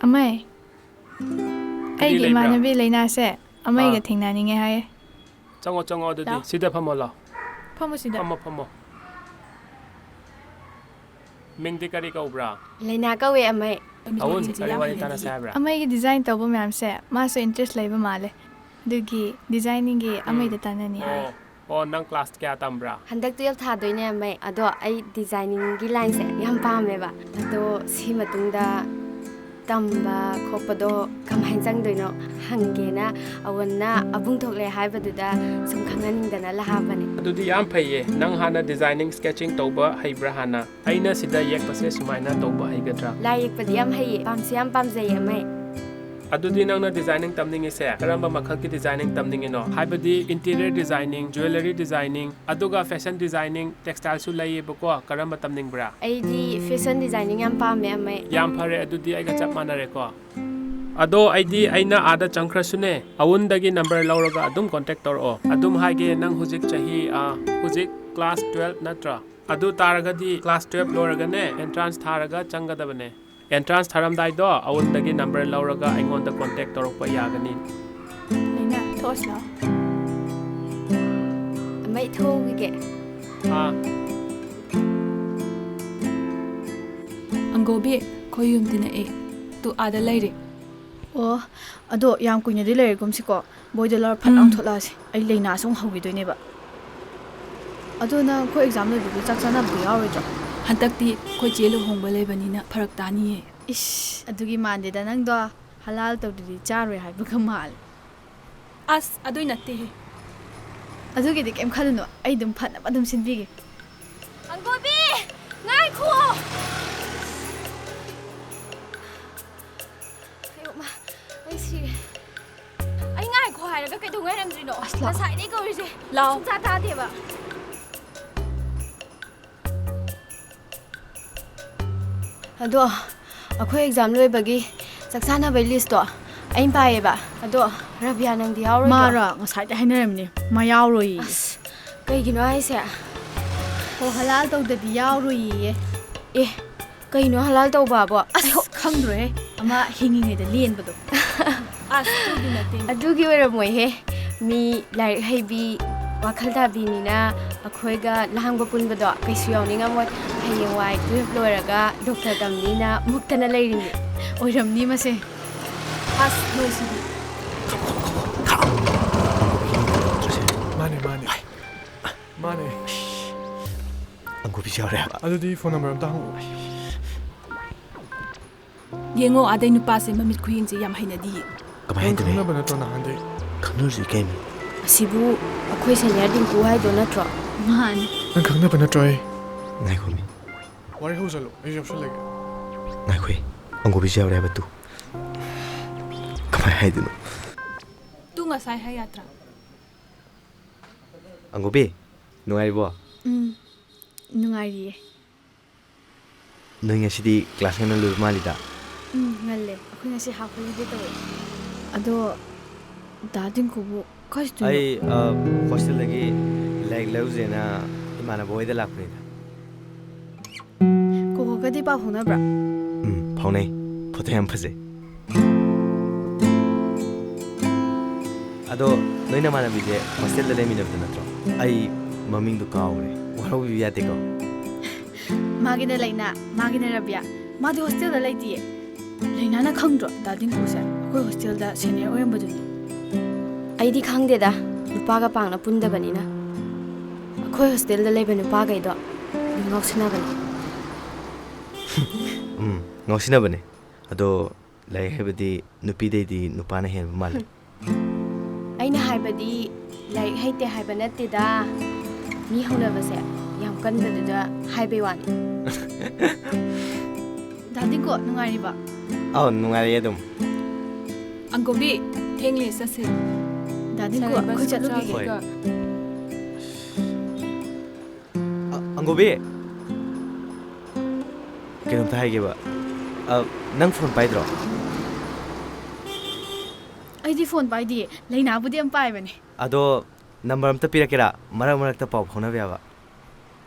ꯑꯃꯩ, ꯀꯔꯤ ꯑꯩꯒꯤ ꯂꯩꯕ꯭ꯔꯥ? ꯏꯃꯥꯟꯅꯕꯤ ꯂꯩꯅꯥꯁꯦ ꯑꯃꯩꯒ ꯑꯥ꯫ ꯊꯦꯡꯅꯅꯤꯡꯉꯦ ꯍꯥꯏꯌꯦ꯫ ꯆꯪꯉꯣ, ꯆꯪꯉꯣ, ꯑꯗꯨꯗꯤ ꯂꯥꯎ꯫ ꯁꯤꯗ ꯐꯝꯃꯣ, ꯂꯥꯎ꯫ ꯐꯝꯃꯣ ꯁꯤꯗ꯫ ꯐꯝꯃꯣ, ꯐꯝꯃꯣ꯫ ꯃꯤꯡꯗꯤ ꯀꯔꯤ ꯀꯧꯕ꯭ꯔꯥ? ꯂꯩꯅꯥ ꯀꯧꯋꯦ, ꯑꯃꯩ꯫ ꯑꯋꯨꯟ, ꯀꯔꯤ ꯋꯥꯔꯤ ꯇꯥꯟꯅꯁꯦ ꯍꯥꯏꯕ꯭ꯔꯥ? ꯑꯃꯩꯒꯤ design ꯇꯧꯕ ꯃꯌꯥꯝꯁꯦ ꯃꯥꯁꯨ interest ꯂꯩꯕ ꯃꯥꯜꯂꯦ꯫ ꯑꯗꯨꯒꯤ designingꯒꯤ ꯎꯝ꯫ ꯑꯃꯩꯗ ꯇꯥꯟꯅꯅꯤ ꯍꯥꯏ꯫ ꯑꯣ, ꯑꯣ, ꯅꯪ class ꯀꯌꯥ ꯇꯝꯕ꯭ꯔꯥ? ꯍꯟꯗꯛ twelve ꯊꯥꯗꯣꯏꯅꯦ, ꯑꯃꯩ꯫ ꯑꯗꯣ ꯑꯩ designingꯒꯤ lineꯁꯦ ꯌꯥꯝ ꯄꯥꯝꯃꯦꯕ꯫ ꯑꯗꯣ ꯁꯤ ꯃꯇꯨꯡꯗ ꯇꯝꯕ ꯈꯣꯠꯄꯗꯣ ꯀꯃꯥꯏꯅ ꯆꯪꯗꯣꯏꯅꯣ ꯍꯪꯒꯦꯅ ꯑꯋꯨꯟꯅ ꯑꯕꯨꯡ ꯊꯣꯛꯂꯦ ꯍꯥꯏꯕꯗꯨꯗ ꯁꯨꯝ ꯈꯪꯍꯟꯅꯤꯡꯗꯅ ꯂꯥꯛꯄꯅꯦ꯫ ꯑꯗꯨꯗꯤ ꯌꯥꯝ ꯐꯩꯌꯦ꯫ ꯅꯪ ꯍꯥꯟꯅ designing, sketching ꯇꯧꯕ ꯍꯩꯕ꯭ꯔꯥ ꯍꯥꯟꯅ? ꯑꯩꯅ ꯁꯤꯗ ꯌꯦꯛꯄꯁꯦ ꯁꯨꯃꯥꯏꯅ ꯇꯧꯕ ꯍꯩꯒꯗ꯭ꯔꯥ? ꯂꯥꯏ ꯌꯦꯛꯄꯗꯤ ꯌꯥꯝ ꯍꯩꯌꯦ, ꯄꯥꯝꯁꯨ ꯌꯥꯝ ꯄꯥꯝꯖꯩꯌꯦ, ꯑꯃꯩ꯫ ꯑꯗꯨꯗꯤ ꯅꯪꯅ designing ꯇꯝꯅꯤꯡꯉꯤꯁꯦ ꯀꯔꯝꯕ ꯃꯈꯜꯒꯤ designing ꯇꯝꯅꯤꯡꯉꯤꯅꯣ? ꯍꯥꯏꯕꯗꯤ interior designing, jewellery designing, ꯑꯗꯨꯒ fashion designing, textileꯁꯨ ꯂꯩꯌꯦꯕꯀꯣ꯫ ꯀꯔꯝꯕ ꯇꯝꯅꯤꯡꯕ꯭ꯔꯥ? ꯑꯩꯗꯤ fashion designing ꯌꯥꯝ ꯄꯥꯝꯃꯦ, ꯑꯃꯩ꯫ ꯌꯥꯝ ꯐꯔꯦ, ꯑꯗꯨꯗꯤ ꯑꯩꯒ ꯆꯞ ꯃꯥꯟꯅꯔꯦꯀꯣ꯫ ꯑꯗꯣ ꯑꯩꯗꯤ ꯑꯩꯅ ꯑꯥꯗ ꯆꯪꯈ꯭ꯔꯁꯨꯅꯦ, ꯑꯋꯨꯟꯗꯒꯤ number ꯂꯧꯔꯒ ꯑꯗꯨꯝ contact ꯇꯧꯔꯛꯑꯣ꯫ ꯑꯗꯨꯝ ꯍꯥꯏꯒꯦ, ꯅꯪ ꯍꯧꯖꯤꯛ ꯆꯍꯤ, ꯑꯥ, ꯍꯧꯖꯤꯛ class twelve ꯅꯠꯇ꯭ꯔꯥ? ꯑꯗꯨ ꯇꯥꯔꯒꯗꯤ class twelve ꯂꯣꯏꯔꯒꯅꯦ, entrance ꯊꯥꯔꯒ ꯆꯪꯒꯗꯕꯅꯦ꯫ Entrance ꯊꯥꯔꯝꯗꯥꯏꯗꯣ ꯑꯋꯨꯟꯗꯒꯤ number ꯂꯧꯔꯒ ꯑꯩꯉꯣꯟꯗ contact ꯇꯧꯔꯛꯄ ꯌꯥꯒꯅꯤ꯫ ꯂꯩꯅꯥ, ꯊꯣꯛꯑꯁꯤ ꯂꯥꯎ꯫ ꯑꯃ ꯏꯊꯣꯛꯎꯈꯤꯒꯦ꯫ ꯑꯥ꯫ ꯑꯪꯒꯣꯕꯤ, ꯑꯩꯈꯣꯏ ꯌꯨꯝꯗꯤ ꯅꯛꯑꯦ꯫ ꯇꯨ ꯑꯥꯗ ꯂꯩꯔꯦ꯫ ꯑꯣ, ꯑꯗꯣ ꯌꯥꯝ ꯀꯨꯏꯅꯗꯤ ꯂꯩꯔꯒꯨꯝꯁꯤꯀꯣ꯫ ꯕꯣꯏꯗꯣ ꯂꯧꯔ ꯐꯠ ꯂꯥꯎ ꯎꯝ꯫ ꯊꯣꯛꯂꯛꯑꯁꯤ꯫ ꯑꯩ ꯂꯩꯅꯥꯁꯨ ꯑꯃꯨꯛ ꯍꯧꯈꯤꯗꯣꯏꯅꯦꯕ꯫ ꯑꯗꯣ ꯅꯪ ꯑꯩꯈꯣꯏ exam ꯂꯣꯏꯕꯒꯤ ꯆꯥꯛ ꯆꯥꯅꯕꯗꯤ ꯌꯥꯎꯔꯣꯏꯗ꯭ꯔꯣ? ꯍꯟꯗꯛꯇꯤ ꯑꯩꯈꯣꯏ ꯆꯦ ꯂꯨꯍꯣꯡꯕ ꯂꯩꯕꯅꯤꯅ ꯐꯔꯛ ꯇꯥꯅꯤꯌꯦ꯫ ꯏꯁ, ꯑꯗꯨꯒꯤ ꯃꯥꯟꯗꯦꯗ ꯅꯪꯗꯣ꯫ ꯍꯂꯥꯜ ꯇꯧꯗ꯭ꯔꯗꯤ ꯆꯥꯔꯣꯏ ꯍꯥꯏꯕꯒ ꯃꯥꯜꯂꯦ꯫ ꯑꯁ, ꯑꯗꯨꯏ ꯅꯠꯇꯦꯍꯦ꯫ ꯑꯗꯨꯒꯤꯗꯤ ꯀꯩꯝ ꯈꯜꯂꯨꯅꯨ, ꯑꯩ ꯑꯗꯨꯝ ꯐꯅꯕ ꯑꯗꯨꯝ ꯁꯤꯟꯕꯤꯒꯦ꯫ ꯑꯪꯒꯣꯕꯤ! ꯉꯥꯏꯈꯣ! ꯑꯌꯣ, ꯃꯥ, ꯑꯩ ꯁꯤꯔꯦ꯫ ꯑꯩ ꯉꯥꯏꯈꯣ ꯍꯥꯏꯔꯒ ꯀꯩꯗꯧ ꯉꯥꯏꯔꯝꯗ꯭ꯔꯤꯅꯣ? ꯑꯁ, ꯂꯥꯛꯑꯣ꯫ ꯉꯁꯥꯏꯗꯩ ꯀꯧꯔꯤꯁꯦ ꯂꯥꯛꯑꯣ꯫ ꯁꯨꯡꯇꯥ ꯇꯥꯗꯦꯕ꯫ ꯑꯗꯣ ꯑꯩꯈꯣꯏ exam ꯂꯣꯏꯕꯒꯤ ꯆꯥꯛ ꯆꯥꯅꯕꯩ listꯇꯣ ꯑꯩꯅ ꯄꯥꯏꯌꯦꯕ꯫ ꯑꯗꯣ ꯔꯕꯤꯌꯥ, ꯅꯪꯗꯤ ꯌꯥꯎꯔꯣꯏꯗ꯭ꯔꯣ? ꯃꯥꯔꯣ? ꯉꯁꯥꯏꯗꯩ ꯍꯥꯏꯅꯔꯝꯅꯦ꯫ ꯃꯥ ꯌꯥꯎꯔꯣꯏꯌꯦ꯫ ꯑꯁ, ꯀꯩꯒꯤꯅꯣ ꯍꯥꯏꯁꯦ? ꯍꯣ, ꯍꯂꯥꯜ ꯇꯧꯗꯗꯤ ꯌꯥꯎꯔꯣꯏꯌꯦ꯫ ꯑꯦ, ꯀꯩꯅꯣ ꯍꯂꯥꯜ ꯇꯧꯕꯕꯣ? ꯑꯁ, ꯑꯌꯣ! ꯈꯪꯗ꯭ꯔꯣꯍꯦ꯫ ꯑꯃ ꯍꯤꯡꯉꯤꯉꯩꯗ ꯂꯦꯟꯕꯗꯣ꯫ ꯑꯁ, ꯑꯗꯨꯒꯤ ꯅꯠꯇꯦ꯫ ꯑꯗꯨꯒꯤ ꯑꯣꯏꯔꯝꯃꯣꯏꯍꯦ꯫ ꯃꯤ ꯂꯥꯏꯔꯤꯛ ꯍꯩꯕꯤ, ꯋꯥꯈꯜ ꯇꯥꯕꯤꯅꯤꯅ ꯑꯩꯈꯣꯏꯒ ꯂꯥꯡꯕ ꯄꯨꯟꯕꯗꯣ ꯀꯩꯁꯨ ꯌꯥꯎꯅꯤꯡꯉꯝꯃꯣꯏ꯫ ꯍꯌꯦꯡꯋꯥꯏ twelve ꯂꯣꯏꯔꯒ doctor ꯇꯝꯅꯤꯅ ꯃꯨꯛꯇꯅ ꯂꯩꯔꯤꯅꯤ꯫ ꯑꯣꯏꯔꯝꯅꯤ ꯃꯁꯦ꯫ ꯑꯁ, ꯅꯣꯏꯁꯤꯗꯤ꯫ ꯃꯥꯅꯦ, ꯃꯥꯅꯦ꯫ ꯃꯥꯅꯦ꯫ ꯑꯪꯒꯨꯕꯤꯁꯨ ꯌꯥꯎꯔꯦ ꯍꯥꯏꯕ꯫ ꯑꯗꯨꯗꯤ phone number ꯑꯝꯇ ꯍꯪꯉꯛꯑꯣ꯫ ꯌꯦꯡꯉꯣ, ꯑꯗꯩ ꯅꯨꯄꯥꯁꯦ ꯃꯃꯤꯠ ꯈꯨꯌꯦꯡꯁꯦ ꯌꯥꯝ ꯍꯩꯅꯗꯤꯌꯦ꯫ ꯀꯃꯥꯏꯅ ꯅꯪ ꯍꯩꯇ꯭ꯔꯦ? ꯈꯪꯅꯕ ꯅꯠꯇ꯭ꯔꯣ ꯅꯍꯥꯟꯗꯩ? ꯈꯪꯅꯔꯁꯨ ꯏꯀꯥꯏꯅꯦ꯫ ꯑꯁꯤꯕꯨ ꯑꯩꯈꯣꯏ senior ꯗꯤꯡꯀꯨ ꯍꯥꯏꯗꯣ ꯅꯠꯇ꯭ꯔꯣ? ꯃꯥꯅꯤ꯫ ꯅꯪ ꯈꯪꯅꯕ ꯅꯠꯇ꯭ꯔꯣ ꯑꯩ? ꯉꯥꯏꯈꯣꯃꯤ꯫ ꯋꯥꯔꯤ ꯍꯧꯖꯜꯂꯣ, ꯑꯩꯁꯨ ꯌꯥꯎꯁꯜꯂꯒꯦ꯫ ꯉꯥꯏꯈꯣꯍꯦ, ꯑꯪꯒꯨꯕꯤꯁꯨ ꯌꯥꯎꯔꯦ ꯍꯥꯏꯕ ꯇꯨ꯫ ꯀꯃꯥꯏꯅ ꯍꯥꯏꯗꯣꯏꯅꯣ? ꯇꯨ ꯉꯁꯥꯏ ꯍꯥꯏ ꯌꯥꯗ꯭ꯔꯥ? ꯑꯪꯒꯨꯕꯤ, ꯅꯨꯡꯉꯥꯏꯔꯤꯕꯣ? ꯎꯝ, ꯅꯨꯡꯉꯥꯏꯔꯤꯌꯦ꯫ ꯅꯣꯏ ꯉꯁꯤꯗꯤ class ꯉꯟꯅ ꯂꯣꯏꯕ ꯃꯥꯜꯂꯤꯗ꯫ ꯎꯝ, ꯉꯜꯂꯦ꯫ ꯑꯩꯈꯣꯏ ꯉꯁꯤ half holiday ꯇꯧꯋꯦ꯫ ꯑꯗꯣ ꯗꯥ ꯗꯤꯡꯀꯨꯕꯨ ꯀꯥꯏ ꯆꯠꯇꯣꯏꯅꯣ? ꯑꯩ, ꯑ, hostelꯗꯒꯤ ꯂꯥꯏꯔꯤꯛ ꯂꯧꯔꯨꯁꯦꯅ ꯏꯃꯥꯟꯅꯕ ꯍꯣꯏꯗ ꯂꯥꯛꯄꯅꯤꯗ꯫ ꯀꯗꯤ ꯄꯥꯎ ꯐꯥꯎꯅꯕ꯭ꯔꯥ? ꯎꯝ, ꯐꯥꯎꯅꯩ꯫ ꯐꯣꯇꯣ ꯌꯥꯝ ꯐꯖꯩ꯫ ꯑꯗꯣ, ꯅꯣꯏ ꯅꯃꯥꯟꯅꯕꯤꯁꯦ ꯍꯣꯁꯇꯦꯜꯗ ꯂꯩꯃꯤꯟꯅꯕꯗꯨ ꯅꯠꯇ꯭ꯔꯣ? ꯑꯩ ꯃꯃꯤꯡꯗꯨ ꯀꯥꯎꯔꯦ꯫ ꯋꯥꯔꯧꯕꯤꯕ ꯌꯥꯗꯦꯀꯣ? ꯃꯥꯒꯤꯅ ꯂꯩꯅꯥ, ꯃꯥꯒꯤꯅ ꯔꯕꯤꯌꯥ꯫ ꯃꯥꯗꯤ ꯍꯣꯁꯇꯦꯜꯗ ꯂꯩꯇꯤꯌꯦ꯫ ꯂꯩꯅꯥꯅ ꯈꯪꯗ꯭ꯔꯣ ꯗꯥ ꯗꯤꯡꯀꯨꯁꯦ ꯑꯩꯈꯣꯏ ꯍꯣꯁꯇꯦꯜꯗ ꯁꯦꯅꯤꯌꯔ ꯑꯣꯏꯔꯝꯕꯗꯨꯅꯤ? ꯑꯩꯗꯤ ꯈꯪꯗꯦꯗ, ꯅꯨꯄꯥꯒ ꯄꯥꯡꯅ ꯄꯨꯟꯗꯕꯅꯤꯅ꯫ ꯑꯩꯈꯣꯏ ꯍꯣꯁꯇꯦꯜꯗ ꯂꯩꯕ ꯅꯨꯄꯥꯈꯩꯗꯣ ꯑꯗꯨꯝ ꯉꯥꯎꯁꯤꯟꯅꯕꯅꯤ꯫ ꯎꯝ, ꯉꯥꯎꯁꯤꯟꯅꯕꯅꯦ꯫ ꯑꯗꯣ ꯂꯥꯏꯔꯤꯛ ꯍꯩꯕꯗꯤ ꯅꯨꯄꯤꯗꯩꯗꯤ ꯅꯨꯄꯥꯅ ꯍꯦꯟꯕ ꯃꯥꯜꯂꯦ꯫ ꯑꯩꯅ ꯍꯥꯏꯕꯗꯤ ꯂꯥꯏꯔꯤꯛ ꯍꯩꯇꯦ ꯍꯥꯏꯕ ꯅꯠꯇꯦꯗ꯫ ꯃꯤ ꯍꯧꯅꯕꯁꯦ ꯌꯥꯝ ꯀꯟꯕꯗꯨꯗ ꯍꯥꯏꯕꯩ ꯋꯥꯅꯤ꯫ ꯗꯥ ꯗꯤꯡꯀꯨ, ꯅꯨꯡꯉꯥꯏꯔꯤꯕꯣ? ꯑꯧ, ꯅꯨꯡꯉꯥꯏꯔꯤ ꯑꯗꯨꯝ꯫ ꯑꯪꯀꯣꯕꯤ, ꯊꯦꯡꯂꯦ, ꯆꯠꯁꯦ꯫ ꯗꯥ ꯗꯤꯡꯀꯨ, ꯁꯥꯟꯅꯕ ꯑꯩꯈꯣꯏ ꯆꯠꯂꯨꯈꯤꯒꯦ꯫ ꯍꯣꯏ꯫ ꯑ, ꯑꯪꯒꯣꯕꯤ꯫ ꯀꯩꯅꯣꯝꯇ ꯍꯥꯏꯒꯦꯕ꯫ ꯑ, ꯅꯪ ꯐꯣꯟ ꯄꯥꯏꯗ꯭ꯔꯣ? ꯑꯩꯗꯤ ꯐꯣꯟ ꯄꯥꯏꯗꯤꯌꯦ꯫ ꯂꯩꯅꯥꯕꯨꯗꯤ ꯌꯥꯝ ꯄꯥꯏꯕꯅꯦ꯫ ꯑꯗꯣ ꯅꯝꯕꯔ ꯑꯝꯇ ꯄꯤꯔꯛꯀꯦꯔꯥ? ꯃꯔꯛ ꯃꯔꯛꯇ ꯄꯥꯎ ꯐꯥꯎꯅꯕ ꯌꯥꯕ꯫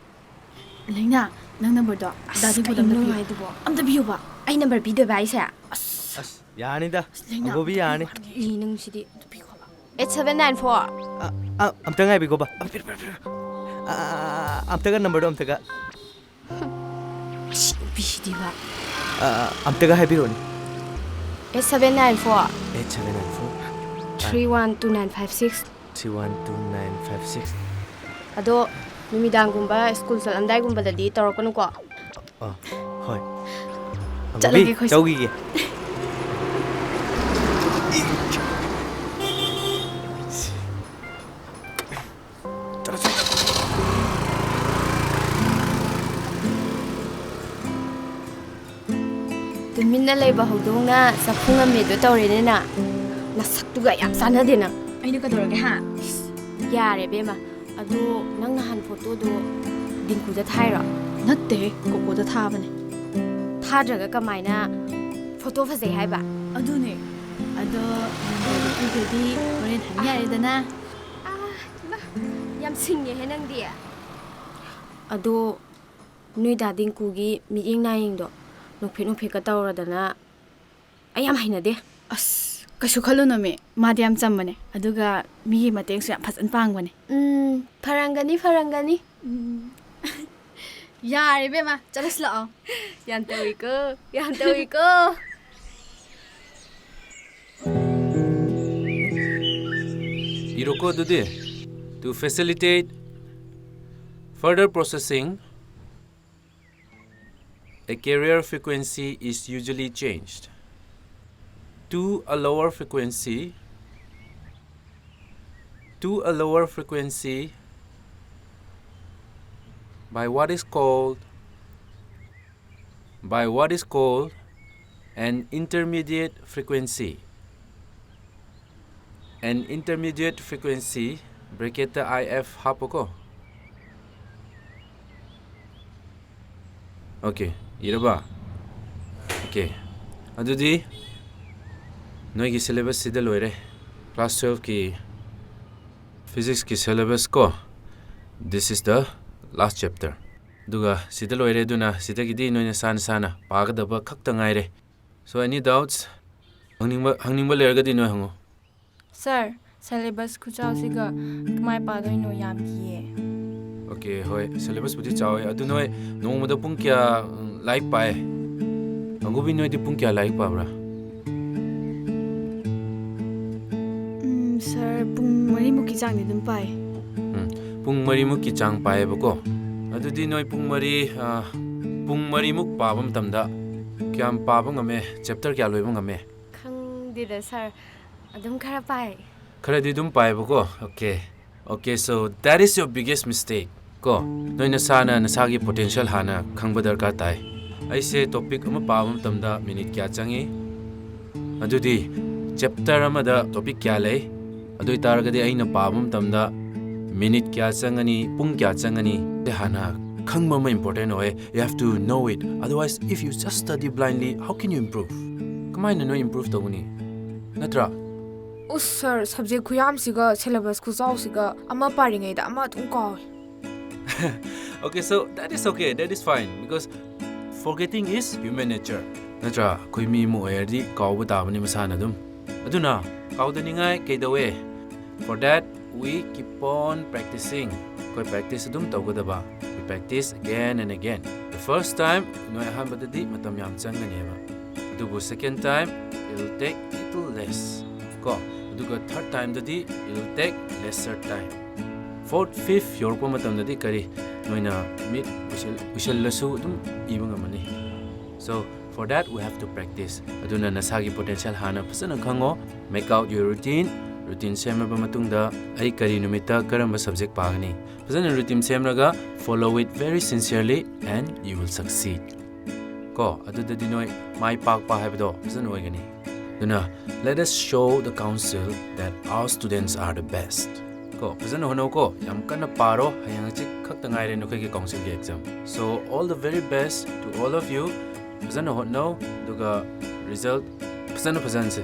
ꯂꯩꯅꯥ, ꯅꯪ ꯅꯝꯕꯔꯗꯣ ꯑꯁ, ꯗꯥꯗꯤ ꯀꯩꯅꯣ ꯕꯣꯗꯝꯗ ꯄꯤꯌꯨ꯫ ꯅꯨꯡꯉꯥꯏꯗꯨꯕꯣ? ꯑꯝꯇ ꯄꯤꯌꯨꯕ꯫ ꯑꯩ ꯅꯝꯕꯔ ꯄꯤꯗꯣꯏꯕ ꯍꯥꯏꯁꯦ? ꯑꯁ, ꯌꯥꯔꯅꯤꯗ꯫ ꯑꯁ, ꯂꯩꯅꯥ, ꯑꯪꯒꯣꯕꯤ ꯌꯥꯔꯅꯤ꯫ ꯏ, ꯅꯪꯁꯤꯗꯤ꯫ ꯑꯝꯇ ꯄꯤꯈꯣꯕ꯫ Eight seven nine four. ꯑ, ꯑ, ꯑꯝꯇ ꯉꯥꯏꯕꯤꯈꯣꯕ꯫ ꯑ, ꯄꯤꯔꯣ, ꯄꯤꯔꯣ, ꯄꯤꯔꯣ꯫ ꯑ, ꯑ, ꯑ, ꯑꯝꯇꯒ ꯅꯝꯕꯔꯗꯣ ꯑꯝꯇꯒ꯫ ꯑꯁꯤ ꯅꯨꯄꯤꯁꯤꯗꯤꯕ꯫ ꯑ, ꯑ, ꯑꯝꯇꯒ ꯍꯥꯏꯕꯤꯔꯛꯑꯣꯅꯦ꯫ Eight seven nine four. Eight seven nine four. Three one two nine five six. Three one two nine five six. ꯑꯗꯣ ꯅꯨꯃꯤꯗꯥꯡꯒꯨꯝꯕ ꯁ꯭ꯀꯨꯜ ꯆꯠꯂꯝꯗꯥꯏꯒꯨꯝꯕꯗꯗꯤ ꯇꯧꯔꯛꯀꯅꯨꯀꯣ꯫ ꯑ, ꯍꯣꯏ꯫ ꯆꯠꯂꯒꯦ ꯑꯃꯨꯕꯤ, ꯑꯩꯈꯣꯏꯁꯨ꯫ ꯆꯧꯈꯤꯒꯦ꯫ ꯆꯠꯂꯣ, ꯆꯠꯂꯣ꯫ ꯇꯨꯃꯤꯟꯅ ꯂꯩꯕ ꯍꯧꯗꯣꯡꯅ ꯆꯐꯨ ꯉꯝꯃꯦꯗꯣ ꯇꯧꯔꯦꯅꯦ ꯅꯪ꯫ ꯅꯁꯛꯇꯨꯒ ꯌꯥꯝ ꯆꯥꯟꯅꯗꯦ ꯅꯪ꯫ ꯑꯩꯅ ꯀꯩꯗꯧꯔꯒꯦ ꯍꯥ? ꯏꯁ, ꯌꯥꯔꯦ ꯏꯕꯦꯝꯃ꯫ ꯑꯗꯣ ꯅꯪ ꯅꯍꯥꯟ ꯐꯣꯇꯣꯗꯣ ꯗꯤꯡꯀꯨꯗ ꯊꯥꯏꯔꯣ? ꯅꯠꯇꯦꯍꯦ, ꯀꯣꯀꯣꯗ ꯊꯥꯕꯅꯦ꯫ ꯊꯥꯗ꯭ꯔꯒ ꯀꯃꯥꯏꯅ ꯐꯣꯇꯣ ꯐꯖꯩ ꯍꯥꯏꯕ? ꯑꯗꯨꯅꯦ꯫ ꯑꯗꯣ ꯅꯝꯕꯔꯗꯣ ꯄꯤꯒ꯭ꯔꯗꯤ ꯍꯣꯔꯦꯟ ꯍꯪ ꯌꯥꯔꯦꯗꯅ꯫ ꯑꯥ, ꯏꯃꯥ, ꯌꯥꯝ ꯁꯤꯡꯉꯦꯍꯦ ꯅꯪꯗꯤ꯫ ꯑꯗꯣ ꯅꯣꯏ ꯗꯥ ꯗꯤꯡꯀꯨꯒꯤ ꯃꯤꯠꯌꯦꯡ ꯅꯥꯌꯦꯡꯗꯣ ꯅꯣꯛꯐꯦꯠ ꯅꯣꯛꯐꯦꯠꯀ ꯇꯧꯔꯗꯅ ꯑꯩ ꯌꯥꯝ ꯍꯩꯅꯗꯦ꯫ ꯑꯁ, ꯀꯩꯁꯨ ꯈꯜꯂꯨꯅꯨꯃꯤ꯫ ꯃꯥꯗꯤ ꯌꯥꯝ ꯆꯝꯕꯅꯦ, ꯑꯗꯨꯒ ꯃꯤꯒꯤ ꯃꯇꯦꯡꯁꯨ ꯌꯥꯝ ꯐꯖꯅ ꯄꯥꯡꯕꯅꯦ꯫ ꯎꯝ, ꯐꯔꯝꯒꯅꯤ, ꯐꯔꯝꯒꯅꯤ꯫ ꯌꯥꯔꯦ ꯏꯕꯦꯝꯃ, ꯆꯠꯂꯁꯤ ꯂꯥꯛꯑꯣ꯫ ꯌꯥꯝ ꯇꯧꯏꯀꯣ, ꯌꯥꯝ ꯇꯧꯏꯀꯣ꯫ ꯏꯔꯣꯀꯣ ꯑꯗꯨꯗꯤ, to facilitate further processing, a carrier frequency is usually changed to a lower frequency, to a lower frequency by what is called, by what is called an intermediate frequency. An intermediate frequency, bracket ꯇ I F ꯍꯥꯞꯄꯣꯀꯣ꯫ Okay, ꯏꯔꯕ? Okay, ꯑꯗꯨꯗꯤ ꯅꯣꯏꯒꯤ syllabus ꯁꯤꯗ ꯂꯣꯏꯔꯦ꯫ Class twelve ꯀꯤ physics ꯀꯤ syllabus ꯀꯣ꯫ This is the last chapter. ꯑꯗꯨꯒ ꯁꯤꯗ ꯂꯣꯏꯔꯦ, ꯑꯗꯨꯅ ꯁꯤꯗꯒꯤꯗꯤ ꯅꯣꯏ ꯅꯁꯥ ꯅꯁꯥꯅ ꯄꯥꯒꯗꯕ ꯈꯛꯇ ꯉꯥꯏꯔꯦ꯫ So, any doubts? ꯍꯪꯅꯤꯡꯕ, ꯍꯪꯅꯤꯡꯕ ꯂꯩꯔꯒꯗꯤ ꯅꯣꯏ ꯍꯪꯉꯣ꯫ ꯁꯥꯔ, syllabus ꯈꯨꯆꯥꯎꯁꯤꯒ ꯀꯃꯥꯏ ꯄꯥꯗꯣꯏꯅꯣ? ꯌꯥꯝ ꯀꯤꯌꯦ꯫ Okay, ꯍꯣꯏ, syllabus ꯄꯨꯗꯤ ꯆꯥꯎꯋꯦ꯫ ꯑꯗꯨ ꯅꯣꯏ ꯅꯣꯡꯃꯗ ꯄꯨꯡ ꯀꯌꯥ, ꯎꯝ, ꯂꯥꯏꯔꯤꯛ ꯄꯥꯏ? ꯍꯪꯒꯨꯕꯤ, ꯅꯣꯏꯗꯤ ꯄꯨꯡ ꯀꯌꯥ ꯂꯥꯏꯔꯤꯛ ꯄꯥꯕ꯭ꯔꯥ? ꯎꯝ, ꯁꯥꯔ, ꯄꯨꯡ ꯃꯔꯤꯃꯨꯛꯀꯤ ꯆꯥꯡꯗꯤ ꯑꯗꯨꯝ ꯄꯥꯏ꯫ ꯎꯝ, ꯄꯨꯡ ꯃꯔꯤꯃꯨꯛꯀꯤ ꯆꯥꯡ ꯄꯥꯏꯌꯦꯕꯀꯣ꯫ ꯑꯗꯨꯗꯤ ꯅꯣꯏ ꯄꯨꯡ ꯃꯔꯤ, ꯑ, ꯄꯨꯡ ꯃꯔꯤꯃꯨꯛ ꯄꯥꯕ ꯃꯇꯝꯗ ꯀꯌꯥꯝ ꯄꯥꯕ ꯉꯝꯃꯦ? Chapter ꯀꯌꯥ ꯂꯣꯏꯕ ꯉꯝꯃꯦ? ꯈꯪꯗꯦꯗ ꯁꯥꯔ, ꯑꯗꯨꯝ ꯈꯔ ꯄꯥꯏ꯫ ꯈꯔꯗꯤ ꯑꯗꯨꯝ ꯄꯥꯏꯌꯦꯕꯀꯣ꯫ Okay, okay, so that is your biggest mistake. ꯀꯣ, ꯅꯣꯏ ꯅꯁꯥꯅ ꯅꯁꯥꯒꯤ potential ꯍꯥꯟꯅ ꯈꯪꯕ ꯗꯔꯀꯥꯔ ꯇꯥꯏ꯫ ꯑꯩꯁꯦ topic ꯑꯃ ꯄꯥꯕ ꯃꯇꯝꯗ minute ꯀꯌꯥ ꯆꯪꯉꯤ? ꯑꯗꯨꯗꯤ chapter ꯑꯃꯗ topic ꯀꯌꯥ ꯂꯩ? ꯑꯗꯨ ꯑꯣꯏꯇꯥꯔꯒꯗꯤ ꯑꯩꯅ ꯄꯥꯕ ꯃꯇꯝꯗ minute ꯀꯌꯥ ꯆꯪꯒꯅꯤ, ꯄꯨꯡ ꯀꯌꯥ ꯆꯪꯒꯅꯤ? ꯁꯤ ꯍꯥꯟꯅ ꯈꯪꯕ ꯑꯃ important ꯑꯣꯏ꯫ You have to know it. Otherwise, if you just study blindly, how can you improve? ꯀꯃꯥꯏꯅ ꯅꯣꯏ improve ꯇꯧꯒꯅꯤ? ꯅꯠꯇ꯭ꯔꯥ? ꯎꯁ ꯁꯥꯔ, subject ꯈꯨꯌꯥꯝꯁꯤꯒ syllabus ꯈꯨꯆꯥꯎꯁꯤꯒ ꯑꯃ ꯄꯥꯔꯤꯉꯩꯗ ꯑꯃ ꯑꯗꯨꯝ ꯀꯥꯎꯏ꯫ Okay, so that is okay, that is fine, because forgetting is human nature. ꯅꯠꯇ꯭ꯔꯥ? ꯑꯩꯈꯣꯏ ꯃꯤ ꯑꯃ ꯑꯣꯏꯔꯗꯤ ꯀꯥꯎꯕ ꯇꯥꯕꯅꯤ ꯃꯁꯥꯅ ꯑꯗꯨꯝ꯫ ꯑꯗꯨꯅ ꯀꯥꯎꯗꯅꯤꯡꯉꯥꯏ ꯀꯩꯗꯧꯋꯦ? For that, we keep on practicing. ꯑꯩꯈꯣꯏ practice ꯑꯗꯨꯝ ꯇꯧꯒꯗꯕ꯫ We practice again and again. The first time, ꯅꯣꯏ ꯑꯍꯥꯟꯕꯗꯗꯤ ꯃꯇꯝ ꯌꯥꯝ ꯆꯪꯒꯅꯦꯕ꯫ ꯑꯗꯨꯕꯨ second time, it will take little less. ꯀꯣ? ꯑꯗꯨꯒ third timeꯗꯗꯤ it will take lesser time. Fourth, fifth ꯌꯧꯔꯛꯄ ꯃꯇꯝꯗꯗꯤ ꯀꯔꯤ? ꯅꯣꯏꯅ ꯃꯤꯠ ꯎꯏꯁꯤꯜ-, ꯎꯏꯁꯤꯜꯂꯁꯨ ꯑꯗꯨꯝ ꯏꯕ ꯉꯝꯃꯅꯤ꯫ So, for that, we have to practice. ꯑꯗꯨꯅ ꯅꯁꯥꯒꯤ potential ꯍꯥꯟꯅ ꯐꯖꯅ ꯈꯪꯉꯣ, make out your routine, routine ꯁꯦꯝꯂꯕ ꯃꯇꯨꯡꯗ ꯑꯩ ꯀꯔꯤ ꯅꯨꯃꯤꯠꯇ ꯀꯔꯝꯕ subject ꯄꯥꯒꯅꯤ? ꯐꯖꯅ routine ꯁꯦꯝꯂꯒ follow it very sincerely and you will succeed. ꯀꯣ, ꯑꯗꯨꯗꯗꯤ ꯅꯣꯏ ꯃꯥꯏ ꯄꯥꯛꯄ ꯍꯥꯏꯕꯗꯣ ꯐꯖꯅ ꯑꯣꯏꯒꯅꯤ꯫ ꯑꯗꯨꯅ, let us show the council that our students are the best. ꯀꯣ, ꯐꯖꯅ ꯍꯣꯠꯅꯧꯀꯣ, ꯌꯥꯝ ꯀꯟꯅ ꯄꯥꯔꯣ, ꯍꯌꯦꯡ ꯍꯪꯆꯤꯠ ꯈꯛꯇ ꯉꯥꯏꯔꯦ ꯅꯈꯣꯏꯒꯤ councilꯒꯤ exam. So, all the very best to all of you. ꯐꯖꯅ ꯍꯣꯠꯅꯧ, ꯑꯗꯨꯒ result ꯐꯖꯅ ꯐꯖꯍꯟꯁꯦ꯫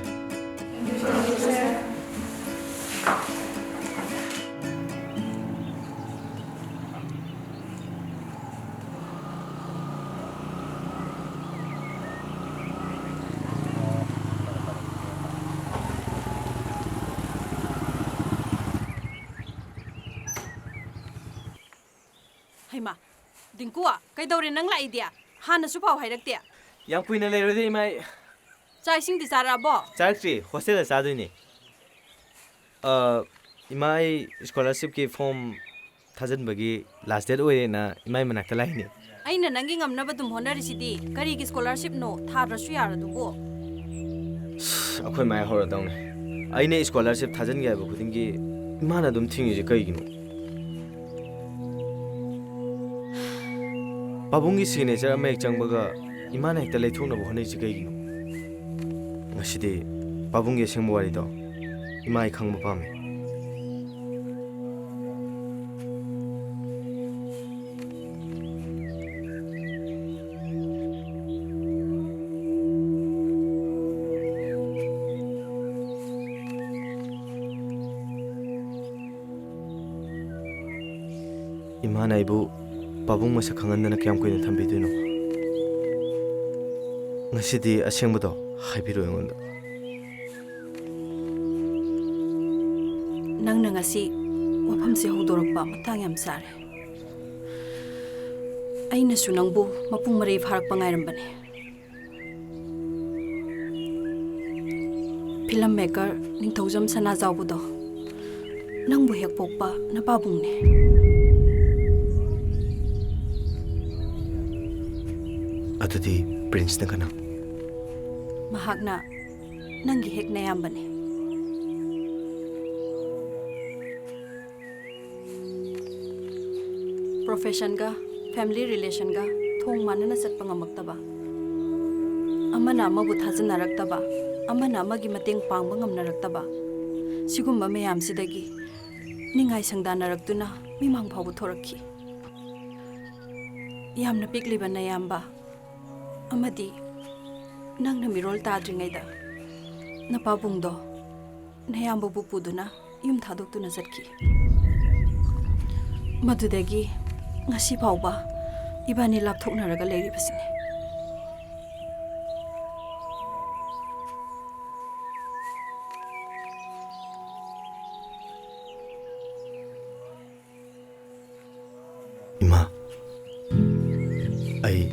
ꯍꯩꯃꯥ, ꯗꯤꯡꯀꯨ, ꯀꯩꯗꯧꯔꯦ ꯅꯪ ꯂꯥꯛꯏꯗꯤ? ꯍꯥꯟꯅꯁꯨ ꯄꯥꯎ ꯍꯥꯏꯔꯛꯇꯦ꯫ ꯌꯥꯝ ꯀꯨꯏꯅ ꯂꯩꯔꯣꯏꯗ, ꯏꯃꯥ ꯑꯩ꯫ ꯆꯥꯛ ꯏꯁꯤꯡꯗꯤ ꯆꯥꯔꯛꯑꯕꯣ? ꯆꯥꯔꯛꯇ꯭ꯔꯤ, hostelꯗ ꯆꯥꯗꯣꯏꯅꯦ꯫ ꯑ, ꯏꯃꯥ ꯑꯩ scholarshipꯀꯤ form ꯊꯥꯖꯤꯟꯕꯒꯤ last date ꯑꯣꯏꯔꯦꯅ ꯏꯃꯥꯏ ꯃꯅꯥꯛꯇ ꯂꯥꯛꯏꯅꯦ꯫ ꯑꯩꯅ ꯅꯪꯒꯤ ꯉꯝꯅꯕ ꯑꯗꯨꯝ ꯍꯣꯠꯅꯔꯤꯁꯤꯗꯤ, ꯀꯔꯤꯒꯤ scholarshipꯅꯣ? ꯊꯥꯗ꯭ꯔꯁꯨ ꯌꯥꯔꯗꯨꯕꯨ꯫ ꯑꯩꯈꯣꯏ ꯃꯥꯏ ꯍꯧꯔꯗꯧꯅꯦ꯫ ꯑꯩꯅ scholarship ꯊꯥꯖꯤꯟꯒꯦ ꯍꯥꯏꯕ ꯈꯨꯗꯤꯡꯒꯤ ꯏꯃꯥꯅ ꯑꯗꯨꯝ ꯊꯤꯡꯉꯤꯁꯦ ꯀꯩꯒꯤꯅꯣ? ꯄꯥꯕꯨꯡꯒꯤ signature ꯑꯃ ꯍꯦꯛ ꯆꯪꯕꯒ ꯏꯃꯥꯅ ꯍꯦꯛꯇ ꯂꯩꯊꯣꯛꯅꯕ ꯍꯣꯠꯅꯩꯁꯦ ꯀꯩꯒꯤꯅꯣ? ꯉꯁꯤꯗꯤ ꯄꯥꯕꯨꯡꯒꯤ ꯑꯁꯦꯡꯕ ꯋꯥꯔꯤꯗꯣ ꯏꯃꯥ ꯑꯩ ꯈꯪꯕ ꯄꯥꯝꯃꯤ꯫ ꯏꯃꯥꯅ ꯑꯩꯕꯨ ꯄꯥꯕꯨꯡ ꯃꯁꯛ ꯈꯪꯍꯟꯗꯅ ꯀꯌꯥꯝ ꯀꯨꯏꯅ ꯊꯝꯕꯤꯗꯣꯏꯅꯣ? ꯉꯁꯤꯗꯤ ꯑꯁꯦꯡꯕꯗꯣ ꯍꯥꯏꯕꯤꯔꯣ ꯑꯩꯉꯣꯟꯗ꯫ ꯅꯪꯅ ꯉꯁꯤ ꯋꯥꯐꯝꯁꯦ ꯍꯧꯗꯣꯔꯛꯄ ꯃꯇꯥꯡ ꯌꯥꯝ ꯆꯥꯔꯦ꯫ ꯑꯩꯅꯁꯨ ꯅꯪꯕꯨ ꯃꯄꯨꯡ ꯃꯔꯩ ꯐꯥꯔꯛꯄ ꯉꯥꯏꯔꯝꯕꯅꯦ꯫ ꯐꯤꯂꯝ ꯃꯦꯀꯔ ꯅꯤꯡꯊꯧꯖꯝ ꯁꯅꯥꯖꯥꯎꯕꯗꯣ ꯅꯪꯕꯨ ꯍꯦꯛ ꯄꯣꯛꯄ ꯅꯄꯥꯕꯨꯡꯅꯦ꯫ ꯑꯗꯨꯗꯤ ꯄ꯭ꯔꯤꯟꯁꯅ ꯀꯅꯥ? ꯃꯍꯥꯛꯅ ꯅꯪꯒꯤ ꯍꯦꯛ ꯅꯌꯥꯝꯕꯅꯦ꯫ ꯄ꯭ꯔꯣꯐꯦꯁꯟꯒ ꯐꯦꯃꯤꯂꯤ ꯔꯤꯂꯦꯁꯟꯒ ꯊꯣꯡ ꯃꯥꯟꯅꯅ ꯆꯠꯄ ꯉꯝꯃꯛꯇꯕ, ꯑꯃꯅ ꯑꯃꯕꯨ ꯊꯥꯖꯅꯔꯛꯇꯕ, ꯑꯃꯅ ꯑꯃꯒꯤ ꯃꯇꯦꯡ ꯄꯥꯡꯕ ꯉꯝꯅꯔꯛꯇꯕ, ꯁꯤꯒꯨꯝꯕ ꯃꯌꯥꯝꯁꯤꯗꯒꯤ ꯅꯤꯡꯉꯥꯏ ꯁꯪꯗꯥꯅꯔꯛꯇꯨꯅ ꯃꯤꯃꯥꯡ ꯐꯥꯎꯕ ꯊꯣꯔꯛꯈꯤ꯫ ꯌꯥꯝꯅ ꯄꯤꯛꯂꯤꯕ ꯅꯌꯥꯝꯕ ꯑꯃꯗꯤ ꯅꯪꯅ ꯃꯤꯔꯣꯜ ꯇꯥꯗ꯭ꯔꯤꯉꯩꯗ ꯅꯄꯥꯕꯨꯡꯗꯣ ꯅꯌꯥꯝꯕꯕꯨ ꯄꯨꯗꯨꯅ ꯌꯨꯝ ꯊꯥꯗꯣꯛꯇꯨꯅ ꯆꯠꯈꯤ꯫ ꯃꯗꯨꯗꯒꯤ ꯉꯁꯤ ꯐꯥꯎꯕ ꯏꯕꯥꯅꯤ ꯂꯥꯞꯊꯣꯛꯅꯔꯒ ꯂꯩꯔꯤꯕꯁꯤꯅꯤ꯫ ꯏꯃꯥ, ꯑꯩ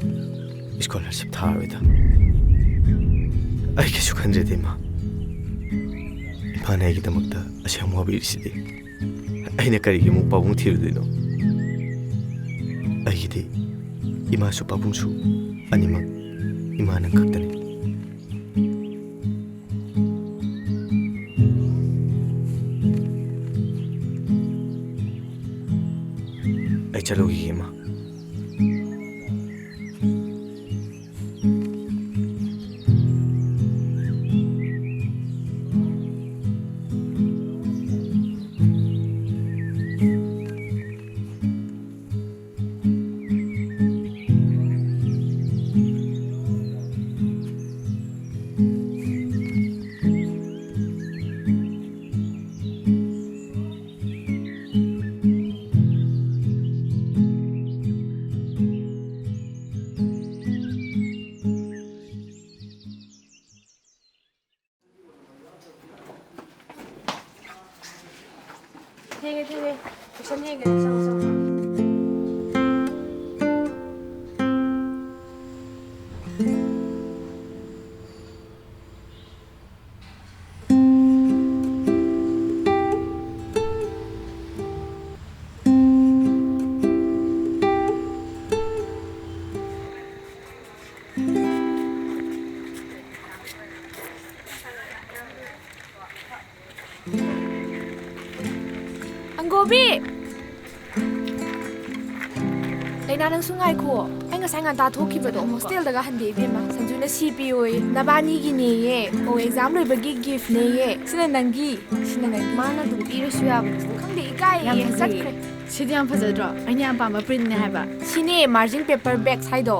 ꯁ꯭ꯀꯣꯂꯔꯁꯤꯞ ꯊꯥꯔꯣꯏꯗ꯫ ꯑꯩ ꯀꯩꯁꯨ ꯈꯟꯗ꯭ꯔꯦꯗ, ꯏꯃꯥ꯫ ꯏꯃꯥꯅ ꯑꯩꯒꯤꯗꯃꯛꯇ ꯑꯁꯨꯛ ꯌꯥꯝ ꯋꯥꯕꯤꯔꯤꯁꯤꯗꯤ꯫ ꯑꯩꯅ ꯀꯔꯤꯒꯤ ꯑꯃꯨꯛ ꯄꯥꯕꯨꯡ ꯊꯤꯔꯨꯗꯣꯏꯅꯣ? ꯑꯩꯒꯤꯗꯤ ꯏꯃꯥꯁꯨ ꯄꯥꯕꯨꯡꯁꯨ ꯑꯅꯤꯃꯛ ꯏꯃꯥ ꯅꯪ ꯈꯛꯇꯅꯤ꯫ ꯑꯩ ꯆꯠꯂꯨꯈꯤꯒꯦ, ꯏꯃꯥ꯫ ꯕꯣꯕꯤ! ꯂꯩꯅꯥ, ꯅꯪꯁꯨ ꯉꯥꯏꯈꯣ꯫ ꯑꯩ ꯉꯁꯥꯏ ꯉꯟꯇꯥ ꯊꯣꯛꯈꯤꯕꯗꯣ ꯍꯣꯁꯇꯦꯜꯗꯒ ꯍꯟꯗꯦ ꯏꯕꯦꯝꯃ꯫ ꯁꯟꯖꯨꯅ ꯁꯤ ꯄꯤꯌꯣꯌꯦ꯫ ꯅꯕꯥꯅꯤꯒꯤꯅꯦꯌꯦ꯫ ꯑꯣ, ꯑꯦꯛꯖꯥꯝ ꯂꯣꯏꯕꯒꯤ ꯒꯤꯐꯅꯦꯌꯦ꯫ ꯁꯤꯅ ꯅꯪꯒꯤ, ꯁꯤꯅ ꯅꯪꯒꯤ꯫ ꯃꯥꯅ ꯑꯗꯨꯝ ꯄꯤꯔꯁꯨ ꯌꯥꯕꯗꯨꯕꯨ꯫ ꯈꯪꯗꯦ, ꯏꯀꯥꯏꯌꯦ꯫ ꯌꯥꯝ ꯐꯖꯩꯌꯦ꯫ ꯆꯠꯈ꯭ꯔꯦ꯫ ꯁꯤꯗꯤ ꯌꯥꯝ ꯐꯖꯗ꯭ꯔꯣ? ꯑꯩꯅ ꯌꯥꯝ ꯄꯥꯝꯕ ꯄ꯭ꯔꯤꯟꯠꯅꯦ ꯍꯥꯏꯕ꯫ ꯁꯤꯅꯦ, ꯃꯥꯔꯖꯤꯟ ꯄꯦꯄꯔ ꯕꯦꯛꯁ ꯍꯥꯏꯗꯣ꯫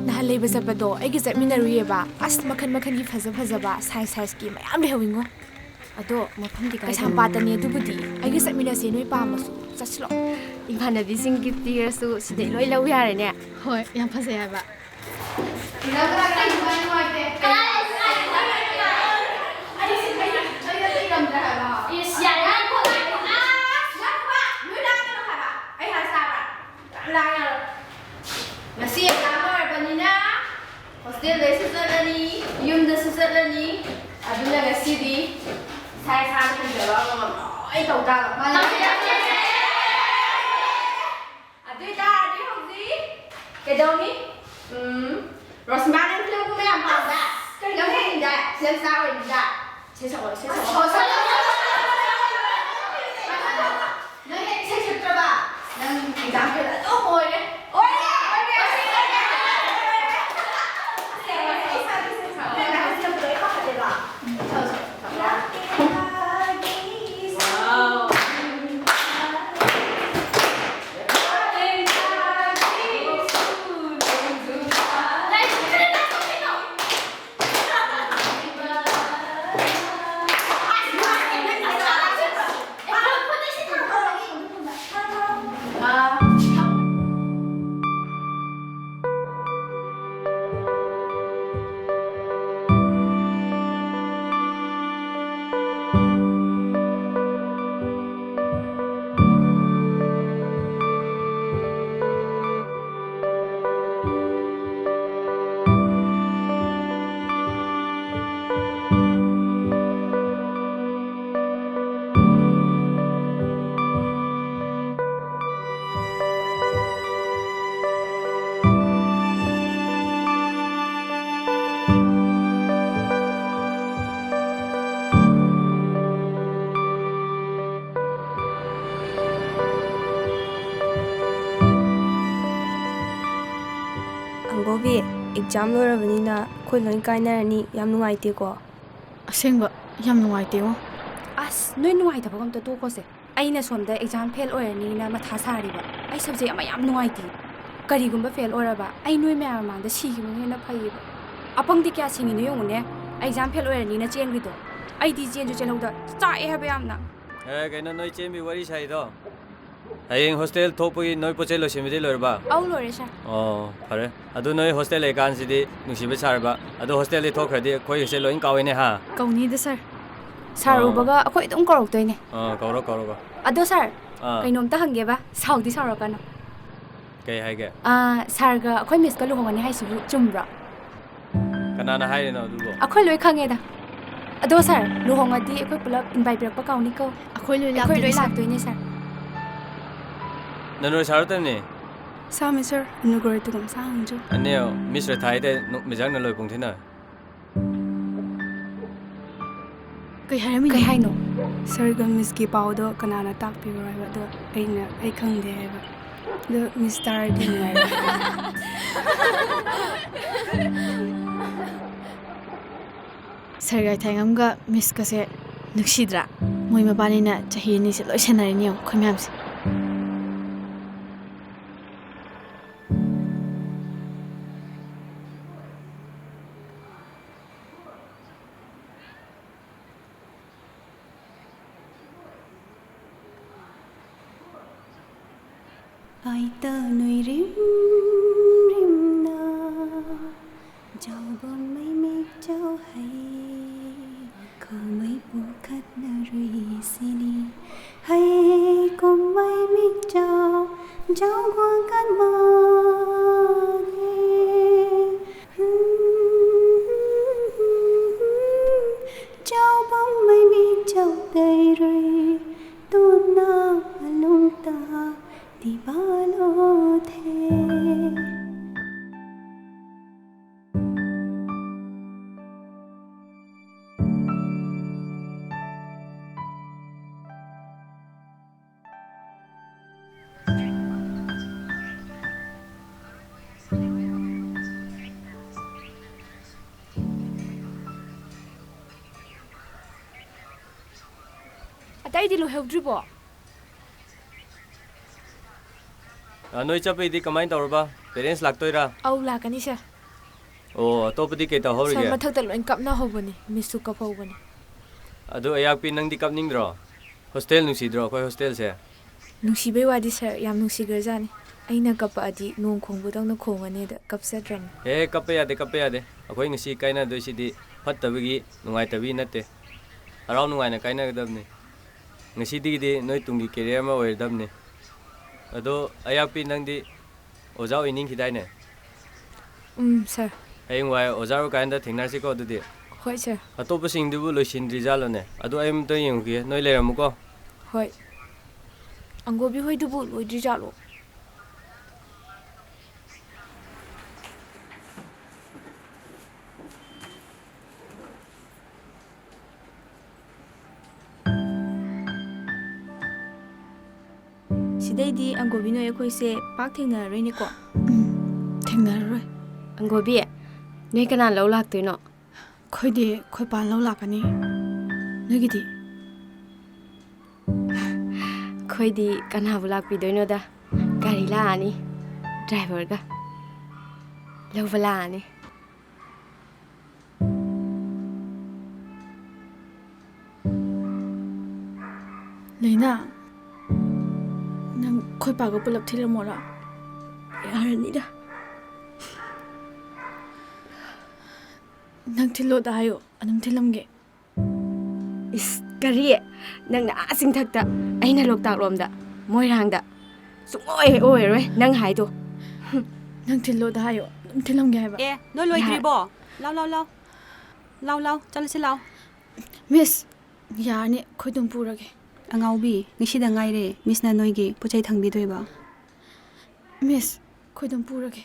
ꯅꯍꯥꯟ ꯂꯩꯕ ꯆꯠꯄꯗꯣ ꯑꯩꯒ ꯆꯠꯃꯤꯟꯅꯔꯨꯏꯌꯦꯕ꯫ ꯑꯁ, ꯃꯈꯟ ꯃꯈꯟꯒꯤ ꯐꯖ ꯐꯖꯕ ꯁꯥꯏꯖ ꯁꯥꯏꯖꯀꯤ ꯃꯌꯥꯝ ꯂꯩꯍꯧꯋꯤꯉꯣ꯫ ꯑꯗꯣ ꯃꯐꯝꯗꯤ ꯀꯥꯏꯗꯅꯣ? ꯀꯩꯁꯥꯝꯄꯥꯠꯇꯅꯦ ꯑꯗꯨꯕꯨꯗꯤ꯫ ꯑꯩꯒ ꯆꯠꯃꯤꯟꯅꯁꯦ ꯅꯣꯏ ꯄꯥꯝꯃꯁꯨ꯫ ꯆꯠꯁꯤꯂꯣ꯫ ꯏꯃꯥꯟꯅꯕꯤꯁꯤꯡ ꯒꯤꯐ ꯄꯤꯔꯁꯨ ꯁꯤꯗꯩ ꯂꯣꯏ ꯂꯧ ꯌꯥꯔꯦꯅꯦ꯫ ꯍꯣꯏ, ꯌꯥꯝ ꯐꯖꯩ ꯍꯥꯏꯕ꯫ ꯏꯁ, ꯌꯥꯔꯦ, ꯉꯥꯏꯈꯣ, ꯉꯥꯏꯈꯣ꯫ ꯑꯁ! ꯉꯥꯏꯈꯣꯕ! ꯅꯣꯏ ꯂꯥꯡꯒꯅꯨ ꯍꯥꯏꯕ꯫ ꯌꯥꯝ ꯂꯥꯡꯉꯦ ꯍꯥꯏꯕ꯫ ꯉꯁꯤ ꯑꯦꯛꯖꯥꯝ ꯂꯣꯏꯔꯕꯅꯤꯅ ꯍꯣꯁꯇꯦꯜꯗꯁꯨ ꯆꯠꯂꯅꯤ, ꯌꯨꯝꯗꯁꯨ ꯆꯠꯂꯅꯤ꯫ ꯑꯗꯨꯅ ꯉꯁꯤꯗꯤ ꯏꯁꯥ ꯏꯁꯥꯅ ꯍꯩꯖꯕ ꯑꯃꯃꯝ ꯂꯣꯏ ꯇꯧ ꯇꯥꯕ꯫ ꯃꯥꯅꯦ꯫ ꯑꯗꯨ ꯑꯣꯏꯇꯥꯔꯗꯤ ꯍꯧꯖꯤꯛ ꯀꯩꯗꯧꯅꯤ? ꯎꯝ, ꯔꯣꯁꯃꯥ, ꯅꯪ ꯐꯤꯂꯝ ꯀꯨꯝꯕ ꯌꯥꯝ ꯄꯥꯝꯗꯥꯏ? ꯀꯩꯅꯣ? ꯅꯪ ꯍꯌꯦꯡꯗꯥꯏ? Film star ꯑꯣꯏꯅꯤꯗꯥꯏ? ꯏꯁꯩ ꯁꯛꯑꯣ, ꯏꯁꯩ ꯁꯛꯑꯣ꯫ ꯅꯪ ꯍꯦꯛ ꯏꯁꯩ ꯁꯛꯇ꯭ꯔꯕ, ꯅꯪ ꯑꯦꯛꯖꯥꯝ ꯐꯦꯜ ꯑꯗꯨꯝ ꯑꯣꯏꯔꯦ꯫ ꯑꯣꯏꯔꯦ, ꯑꯣꯏꯔꯦ, ꯑꯣꯏꯔꯦ, ꯑꯣꯏꯔꯦ꯫ ꯏꯁꯩ ꯁꯛꯑꯣ, ꯏꯁꯩ ꯁꯛꯑꯣ꯫ ꯅꯪ ꯍꯥꯏꯖꯤꯜꯂꯛꯄꯗꯣ ꯑꯩ ꯄꯥꯈꯠꯂꯦꯕ꯫ ꯁꯛꯑꯣ, ꯁꯛꯑꯣ, ꯁꯛꯑꯣ꯫ ꯒꯣꯕꯤ, ꯑꯦꯛꯖꯥꯝ ꯂꯣꯏꯔꯕꯅꯤꯅ ꯑꯩꯈꯣꯏ ꯂꯣꯏ ꯀꯥꯏꯅꯔꯅꯤ꯫ ꯌꯥꯝ ꯅꯨꯡꯉꯥꯏꯇꯦꯀꯣ꯫ ꯑꯁꯦꯡꯕ, ꯌꯥꯝ ꯅꯨꯡꯉꯥꯏꯇꯦꯉꯣ꯫ ꯑꯁ, ꯅꯣꯏ ꯅꯨꯡꯉꯥꯏꯇꯕꯒ ꯑꯝꯇ ꯇꯣꯛꯈꯣꯁꯦ꯫ ꯑꯩꯅ ꯁꯣꯝꯗ ꯑꯦꯛꯖꯥꯝ ꯐꯦꯜ ꯑꯣꯏꯔꯅꯤꯅ ꯃꯊꯥ ꯁꯥꯔꯤꯕ꯫ ꯑꯩ ꯁꯕꯖꯦꯛ ꯑꯃ ꯌꯥꯝ ꯅꯨꯡꯉꯥꯏꯇꯦ꯫ ꯀꯔꯤꯒꯨꯝꯕ ꯐꯦꯜ ꯑꯣꯏꯔꯕ, ꯑꯩ ꯅꯣꯏ ꯃꯌꯥꯝ ꯃꯃꯥꯡꯗ ꯁꯤꯈꯤꯕꯅ ꯍꯦꯟꯅ ꯐꯩꯌꯦꯕ꯫ ꯑꯄꯪꯗꯤ ꯀꯌꯥ ꯁꯤꯡꯉꯤꯅꯣ ꯌꯦꯡꯉꯨꯅꯦ꯫ ꯑꯦꯛꯖꯥꯝ ꯐꯦꯜ ꯑꯣꯏꯔꯅꯤꯅ ꯆꯦꯟꯈ꯭ꯔꯤꯗꯣ꯫ ꯑꯩꯗꯤ ꯆꯦꯟꯁꯨ ꯆꯦꯜꯍꯧꯗ ꯆꯥꯛꯑꯦ ꯍꯥꯏꯕ ꯌꯥꯝꯅ꯫ ꯑꯦ, ꯀꯩꯅꯣ ꯅꯣꯏ ꯆꯦꯟꯕꯤ ꯋꯥꯔꯤ ꯁꯥꯏꯗꯣ? ꯍꯌꯦꯡ ꯍꯣꯁꯇꯦꯜ ꯊꯣꯛꯄꯒꯤ ꯅꯣꯏ ꯄꯣꯠ ꯆꯩ ꯂꯣꯏꯁꯤꯟꯕꯗꯤ ꯂꯣꯏꯔꯕ? ꯑꯧ, ꯂꯣꯏꯔꯦ, ꯁꯥꯔ꯫ ꯑꯣ, ꯐꯔꯦ꯫ ꯑꯗꯨ ꯅꯣꯏ ꯍꯣꯁꯇꯦꯜ ꯂꯩꯀꯥꯟꯁꯤꯗꯤ ꯅꯨꯡꯁꯤꯕ ꯁꯥꯔꯕ, ꯑꯗꯣ ꯍꯣꯁꯇꯦꯜꯗꯤ ꯊꯣꯛꯈ꯭ꯔꯗꯤ ꯑꯩꯈꯣꯏꯒꯤꯁꯦ ꯂꯣꯏ ꯀꯥꯎꯏꯅꯦ, ꯍꯥ? ꯀꯧꯅꯤꯗ, ꯁꯥꯔ꯫ ꯁꯥꯔ ꯑꯣ꯫ ꯎꯕꯒ ꯑꯩꯈꯣꯏ ꯑꯗꯨꯝ ꯀꯧꯔꯛꯇꯣꯏꯅꯦ꯫ ꯑꯥ, ꯀꯧꯔꯣ, ꯀꯧꯔꯣ, ꯀꯧꯔꯣ꯫ ꯑꯗꯣ, ꯁꯥꯔ, ꯑꯥ꯫ ꯀꯩꯅꯣꯝꯇ ꯍꯪꯒꯦꯕ, ꯁꯥꯎꯗꯤ ꯁꯥꯎꯔꯛꯀꯅꯨ꯫ ꯀꯩ ꯍꯥꯏꯒꯦ? ꯑꯥ, ꯁꯥꯔꯒ ꯑꯩꯈꯣꯏ ꯃꯤꯁꯀ ꯂꯨꯍꯣꯡꯉꯅꯤ ꯍꯥꯏꯁꯤꯕꯨ ꯆꯨꯝꯕ꯭ꯔꯣ? ꯀꯅꯥꯅ ꯍꯥꯏꯔꯤꯅꯣ ꯑꯗꯨꯕꯣ? ꯑꯩꯈꯣꯏ ꯂꯣꯏ ꯈꯪꯉꯦꯗ꯫ ꯑꯗꯣ, ꯁꯥꯔ, ꯂꯨꯍꯣꯡꯉꯗꯤ ꯑꯩꯈꯣꯏ ꯄꯨꯂꯞ ꯏꯟꯚꯥꯏꯠ ꯄꯤꯔꯛꯄ ꯀꯥꯎꯅꯤꯀꯣ? ꯑꯩꯈꯣꯏ ꯂꯣꯏ ꯑꯩꯈꯣꯏ ꯂꯣꯏ ꯂꯥꯛꯇꯣꯏꯅꯦ, ꯁꯥꯔ꯫ ꯂꯥꯛꯇꯣꯏꯅꯦ, ꯁꯥꯔ꯫ ꯅꯅꯣꯏ ꯁꯥꯔ ꯇꯅꯤ? ꯁꯥꯃꯤ, ꯁꯥꯔ, ꯅꯨꯒꯣꯔ ꯇꯨꯒꯝ ꯁꯥꯡꯖꯨ꯫ ꯑꯅꯦ, ꯃꯤꯁ ꯔꯦꯊꯥꯏꯗ ꯅꯨ-, ꯃꯤꯖꯥꯡꯅ ꯂꯣꯏ ꯄꯨꯡꯊꯤꯅ꯫ ꯀꯩ ꯍꯥꯏꯔꯝꯃꯤꯅꯣ? ꯀꯩ ꯍꯥꯏꯅꯣ? ꯁꯥꯔꯒ ꯃꯤꯁꯀꯤ ꯄꯥꯎꯗꯣ ꯀꯅꯥꯅ ꯇꯥꯛꯄꯤꯕ꯭ꯔꯣ ꯍꯥꯏꯕ, ꯑꯗꯣ ꯑꯩꯅ, "ꯑꯩ ꯈꯪꯗꯦ" ꯍꯥꯏꯕ꯫ ꯑꯗꯣ ꯃꯤꯁ ꯇꯥꯔꯗꯤ ꯅꯨꯡꯉꯥꯏꯔꯣꯏ꯫ ꯁꯥꯔꯒ ꯊꯥꯏꯉꯝꯒ ꯃꯤꯁꯀꯁꯦ ꯅꯨꯡꯁꯤꯗ꯭ꯔꯥ? ꯃꯣꯏ ꯃꯕꯥꯅꯤꯅ ꯆꯍꯤ ꯑꯅꯤꯁꯦ ꯂꯣꯏ ꯁꯦꯟꯅꯔꯤꯅꯤ ꯌꯦꯡꯉꯣ, ꯑꯩꯈꯣꯏ ꯃꯌꯥꯝꯁꯦ꯫ ꯑꯩꯇ ꯅꯣꯏꯔꯤꯝ ꯔꯤꯝꯅ ꯖꯥꯎꯕꯝ ꯃꯩꯃꯤꯛ ꯖꯥꯎꯍꯩ ꯈꯧꯃꯩ ꯄꯨꯈꯠꯅꯔꯨꯏꯁꯤꯅꯤ꯫ ꯍꯩ ꯀꯨꯝꯃꯩ ꯃꯤꯛ ꯖꯥꯎ ꯖꯥꯎꯒ꯭ꯋꯥꯡ ꯀꯟꯃꯥꯒꯤ ꯖꯥꯎꯕꯝ ꯃꯩꯃꯤꯛ ꯖꯥꯎ ꯗꯩꯔꯨꯏ ꯇꯨꯅ ꯑꯂꯨꯡꯇ ꯗꯤꯕꯥꯂꯣ ꯊꯦ꯫ ꯑꯩꯗꯤ ꯂꯣꯏꯍꯧꯗ꯭ꯔꯤꯕꯣ꯫ ꯑ, ꯅꯣꯏ ꯆꯠꯄꯩꯗꯤ ꯀꯃꯥꯏꯅ ꯇꯧꯔꯕ? Parents ꯂꯥꯛꯇꯣꯏꯔꯥ? ꯑꯧ, ꯂꯥꯛꯀꯅꯤ, sir꯫ ꯑꯣ, ꯑꯇꯣꯞꯄꯗꯤ ꯀꯩ ꯇꯧꯍꯧꯔꯤꯒꯦ? Sir, ꯃꯊꯛꯇ ꯂꯣꯏ ꯀꯞꯅꯍꯧꯕꯅꯤ, missꯁꯨ ꯀꯞꯍꯧꯕꯅꯤ꯫ ꯑꯗꯨ ꯑꯌꯥꯛꯄꯤ, ꯅꯪꯗꯤ ꯀꯞꯅꯤꯡꯗ꯭ꯔꯣ? Hostel ꯅꯨꯡꯁꯤꯗ꯭ꯔꯣ, ꯑꯩꯈꯣꯏ hostelꯁꯦ? ꯅꯨꯡꯁꯤꯕꯩ ꯋꯥꯗꯤ, sir, ꯌꯥꯝ ꯅꯨꯡꯁꯤꯈ꯭ꯔꯖꯥꯠꯅꯤ꯫ ꯑꯩꯅ ꯀꯞꯄꯛꯑꯗꯤ ꯅꯣꯡ ꯈꯣꯡꯕꯗꯧꯅ ꯈꯣꯡꯉꯅꯤꯗ ꯀꯞꯆꯗ꯭ꯔꯕꯅꯤ꯫ ꯑꯦ, ꯀꯞꯄ ꯌꯥꯗꯦ, ꯀꯞꯄ ꯌꯥꯗꯦ꯫ ꯑꯩꯈꯣꯏ ꯉꯁꯤ ꯀꯥꯏꯅꯗꯣꯏꯁꯤꯗꯤ ꯐꯠꯇꯕꯒꯤ, ꯅꯨꯡꯉꯥꯏꯇꯕꯒꯤ ꯅꯠꯇꯦ꯫ ꯍꯔꯥꯎ ꯅꯨꯡꯉꯥꯏꯅ ꯀꯥꯏꯅꯒꯗꯕꯅꯤ꯫ ꯉꯁꯤꯗꯒꯤꯗꯤ ꯅꯣꯏ ꯇꯨꯡꯒꯤ career ꯑꯃ ꯑꯣꯏꯔꯗꯕꯅꯤ꯫ ꯑꯗꯣ ꯑꯌꯥꯛꯄꯤ, ꯅꯪꯗꯤ ꯑꯣꯖꯥ ꯑꯣꯏꯅꯤꯡꯈꯤꯗꯥꯏꯅꯦ? ꯎꯝ, sir꯫ ꯍꯌꯦꯡꯋꯥꯏ ꯑꯣꯖꯥ ꯑꯣꯏꯔꯀꯥꯟꯗ ꯊꯦꯡꯅꯔꯁꯤꯀꯣ ꯑꯗꯨꯗꯤ꯫ ꯍꯣꯏ, sir꯫ ꯑꯇꯣꯞꯄꯁꯤꯡꯗꯨꯕꯨ ꯂꯣꯏꯁꯤꯟꯗ꯭ꯔꯤꯖꯥꯠꯂꯣꯅꯦ? ꯑꯗꯨ ꯑꯩ ꯑꯝꯇ ꯌꯦꯡꯉꯨꯈꯤꯒꯦ꯫ ꯅꯣꯏ ꯂꯩꯔꯝꯃꯨꯀꯣ꯫ ꯍꯣꯏ꯫ ꯑꯪꯒꯣꯕꯤ ꯍꯣꯏꯗꯨꯕꯨ ꯂꯣꯏꯗ꯭ꯔꯤꯖꯥꯠꯂꯣ? ꯁꯤꯗꯩꯗꯤ ꯑꯪꯒꯣꯕꯤ ꯅꯣꯏ ꯑꯩꯈꯣꯏꯁꯦ ꯄꯥꯛ ꯊꯦꯡꯅꯔꯔꯣꯏꯅꯦꯀꯣ? ꯎꯝ, ꯊꯦꯡꯅꯔꯔꯣꯏ꯫ ꯑꯪꯒꯣꯕꯤ, ꯅꯣꯏ ꯀꯅꯥ ꯂꯧ ꯂꯥꯛꯇꯣꯏꯅꯣ? ꯑꯩꯈꯣꯏꯗꯤ ꯑꯩꯈꯣꯏ ꯄꯥ ꯂꯧ ꯂꯥꯛꯀꯅꯤ꯫ ꯅꯣꯏꯒꯤꯗꯤ? ꯑꯩꯈꯣꯏꯗꯤ ꯀꯅꯥꯕꯨ ꯂꯥꯛꯄꯤꯗꯣꯏꯅꯣꯗ? ꯒꯥꯔꯤ ꯂꯥꯛꯑꯅꯤ, driverꯒ ꯂꯧꯕ ꯂꯥꯛꯑꯅꯤ꯫ ꯂꯩꯅꯥ, ꯅꯪ ꯑꯩꯈꯣꯏ ꯄꯥꯒ ꯄꯨꯂꯞ ꯊꯤꯜꯂꯝꯃꯣꯔꯥ? ꯌꯥꯔꯅꯤꯗ꯫ ꯅꯪ ꯊꯤꯜꯂꯣꯗ ꯍꯥꯏꯌꯣ, ꯑꯗꯨꯝ ꯊꯤꯜꯂꯝꯒꯦ꯫ ꯏꯁ, ꯀꯔꯤ? ꯅꯪꯅ ꯑꯥ ꯆꯤꯡꯊꯛꯇ, ꯑꯩꯅ ꯂꯣꯛꯇꯥꯛ ꯂꯣꯝꯗ, ꯃꯣꯏꯔꯥꯡꯗ꯫ ꯁꯨꯡꯑꯣꯏ ꯍꯦꯛ ꯑꯣꯏꯔꯣꯏ ꯅꯪ ꯍꯥꯏꯗꯣ꯫ ꯅꯪ ꯊꯤꯜꯂꯣꯗ ꯍꯥꯏꯌꯣ, ꯑꯗꯨꯝ ꯊꯤꯜꯂꯝꯒꯦ ꯍꯥꯏꯕ꯫ ꯑꯦ, ꯅꯣꯏ ꯌꯥꯔꯦ꯫ ꯂꯣꯏꯗ꯭ꯔꯤꯕꯣ? ꯂꯥꯎ, ꯂꯥꯎ, ꯂꯥꯎ꯫ ꯂꯥꯎ, ꯂꯥꯎ, ꯆꯠꯂꯁꯤ ꯂꯥꯎ꯫ Miss, ꯌꯥꯔꯅꯤ, ꯑꯩꯈꯣꯏ ꯑꯗꯨꯝ ꯄꯨꯔꯒꯦ꯫ ꯑꯉꯥꯎꯕꯤ, ꯉꯁꯤꯗ ꯉꯥꯏꯔꯦ Missꯅ ꯅꯣꯏꯒꯤ ꯄꯣꯠ ꯆꯩ ꯊꯥꯡꯕꯤꯗꯣꯏꯕ꯫ Miss, ꯑꯩꯈꯣꯏ ꯑꯗꯨꯝ ꯄꯨꯔꯒꯦ꯫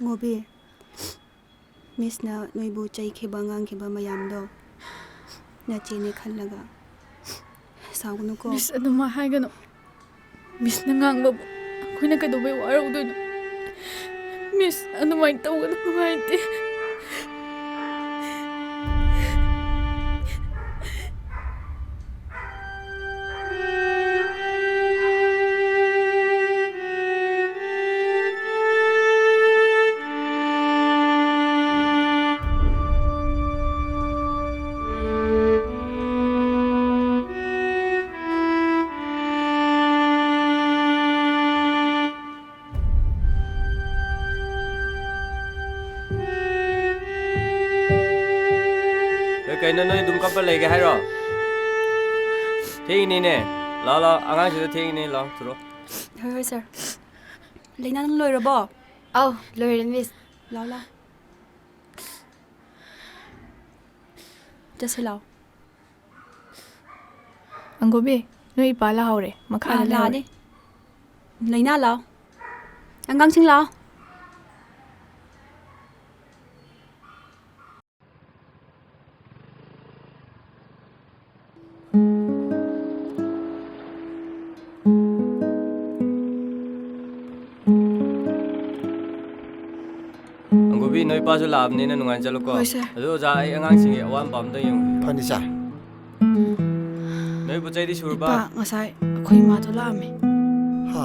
ꯉꯥꯎꯕꯤ, Missꯅ ꯅꯣꯏꯕꯨ ꯆꯩꯈꯤꯕ, ꯉꯥꯡꯈꯤꯕ ꯃꯌꯥꯝꯗꯣ ꯅꯆꯦꯅꯦ ꯈꯜꯂꯒ ꯁꯥꯎꯒꯅꯨꯀꯣ꯫ Miss, ꯑꯗꯨꯃꯥꯏ ꯍꯥꯏꯒꯅꯨ꯫ Missꯅ ꯉꯥꯡꯕꯕꯨ ꯑꯩꯈꯣꯏꯅ ꯀꯩꯗꯧꯕꯩ ꯋꯥꯔꯧꯗꯣꯏꯅꯣ? Miss, ꯑꯗꯨꯃꯥꯏꯅ ꯇꯧꯒꯅꯨ, ꯅꯨꯡꯉꯥꯏꯇꯦ꯫ ꯅꯣꯏ ꯑꯗꯨꯝ ꯀꯞꯄ ꯂꯩꯒꯦ ꯍꯥꯏꯔꯣ? ꯊꯦꯡꯉꯤꯅꯦ꯫ ꯂꯥꯛꯑꯣ, ꯂꯥꯛꯑꯣ, ꯑꯉꯥꯡꯁꯤꯡꯗꯣ ꯊꯦꯡꯉꯤꯅꯦ, ꯂꯥꯛꯑꯣ, ꯊꯨꯔꯣ꯫ ꯍꯣꯏ, ꯍꯣꯏ, ꯁꯥꯔ꯫ ꯂꯩꯅꯥ, ꯅꯪ ꯂꯣꯏꯔꯕꯣ? ꯑꯧ, ꯂꯣꯏꯔꯦ, ꯃꯤꯁ꯫ ꯂꯥꯛꯑꯣ, ꯂꯥꯛꯑꯣ꯫ ꯆꯠꯁꯤ ꯂꯥꯛꯑꯣ꯫ ꯑꯪꯒꯨꯕꯤ, ꯅꯣꯏ ꯏꯄꯥ ꯂꯥꯛꯍꯧꯔꯦ, ꯃꯈꯥꯗ ꯑꯥ, ꯂꯩꯍꯧꯔꯦ꯫ ꯂꯥꯛꯑꯅꯤ꯫ ꯂꯩꯅꯥ, ꯂꯥꯛꯑꯣ꯫ ꯑꯉꯥꯡꯁꯤꯡ, ꯂꯥꯛꯑꯣ꯫ ꯑꯪꯒꯨꯕꯤ, ꯅꯣꯏ ꯏꯄꯥꯁꯨ ꯂꯥꯛꯑꯕꯅꯤꯅ ꯅꯨꯡꯉꯥꯏꯅ ꯆꯠꯂꯨꯀꯣ꯫ ꯍꯣꯏ, ꯁꯥꯔ꯫ ꯑꯗꯨ ꯑꯣꯖꯥ, ꯑꯩ ꯑꯉꯥꯡꯁꯤꯡꯒꯤ ꯑꯋꯥꯠ ꯑꯄꯥ ꯑꯝꯇ ꯌꯦꯡꯉꯨꯒꯦ꯫ ꯐꯅꯤ, ꯁꯥꯔ꯫ ꯅꯣꯏ ꯄꯣꯠ ꯆꯩꯗꯤ ꯁꯨꯔꯕ? ꯏꯄꯥ, ꯉꯁꯥꯏ ꯑꯩꯈꯣꯏ ꯏꯃꯥꯗꯣ ꯂꯥꯛꯑꯝꯃꯦ꯫ ꯍꯥ?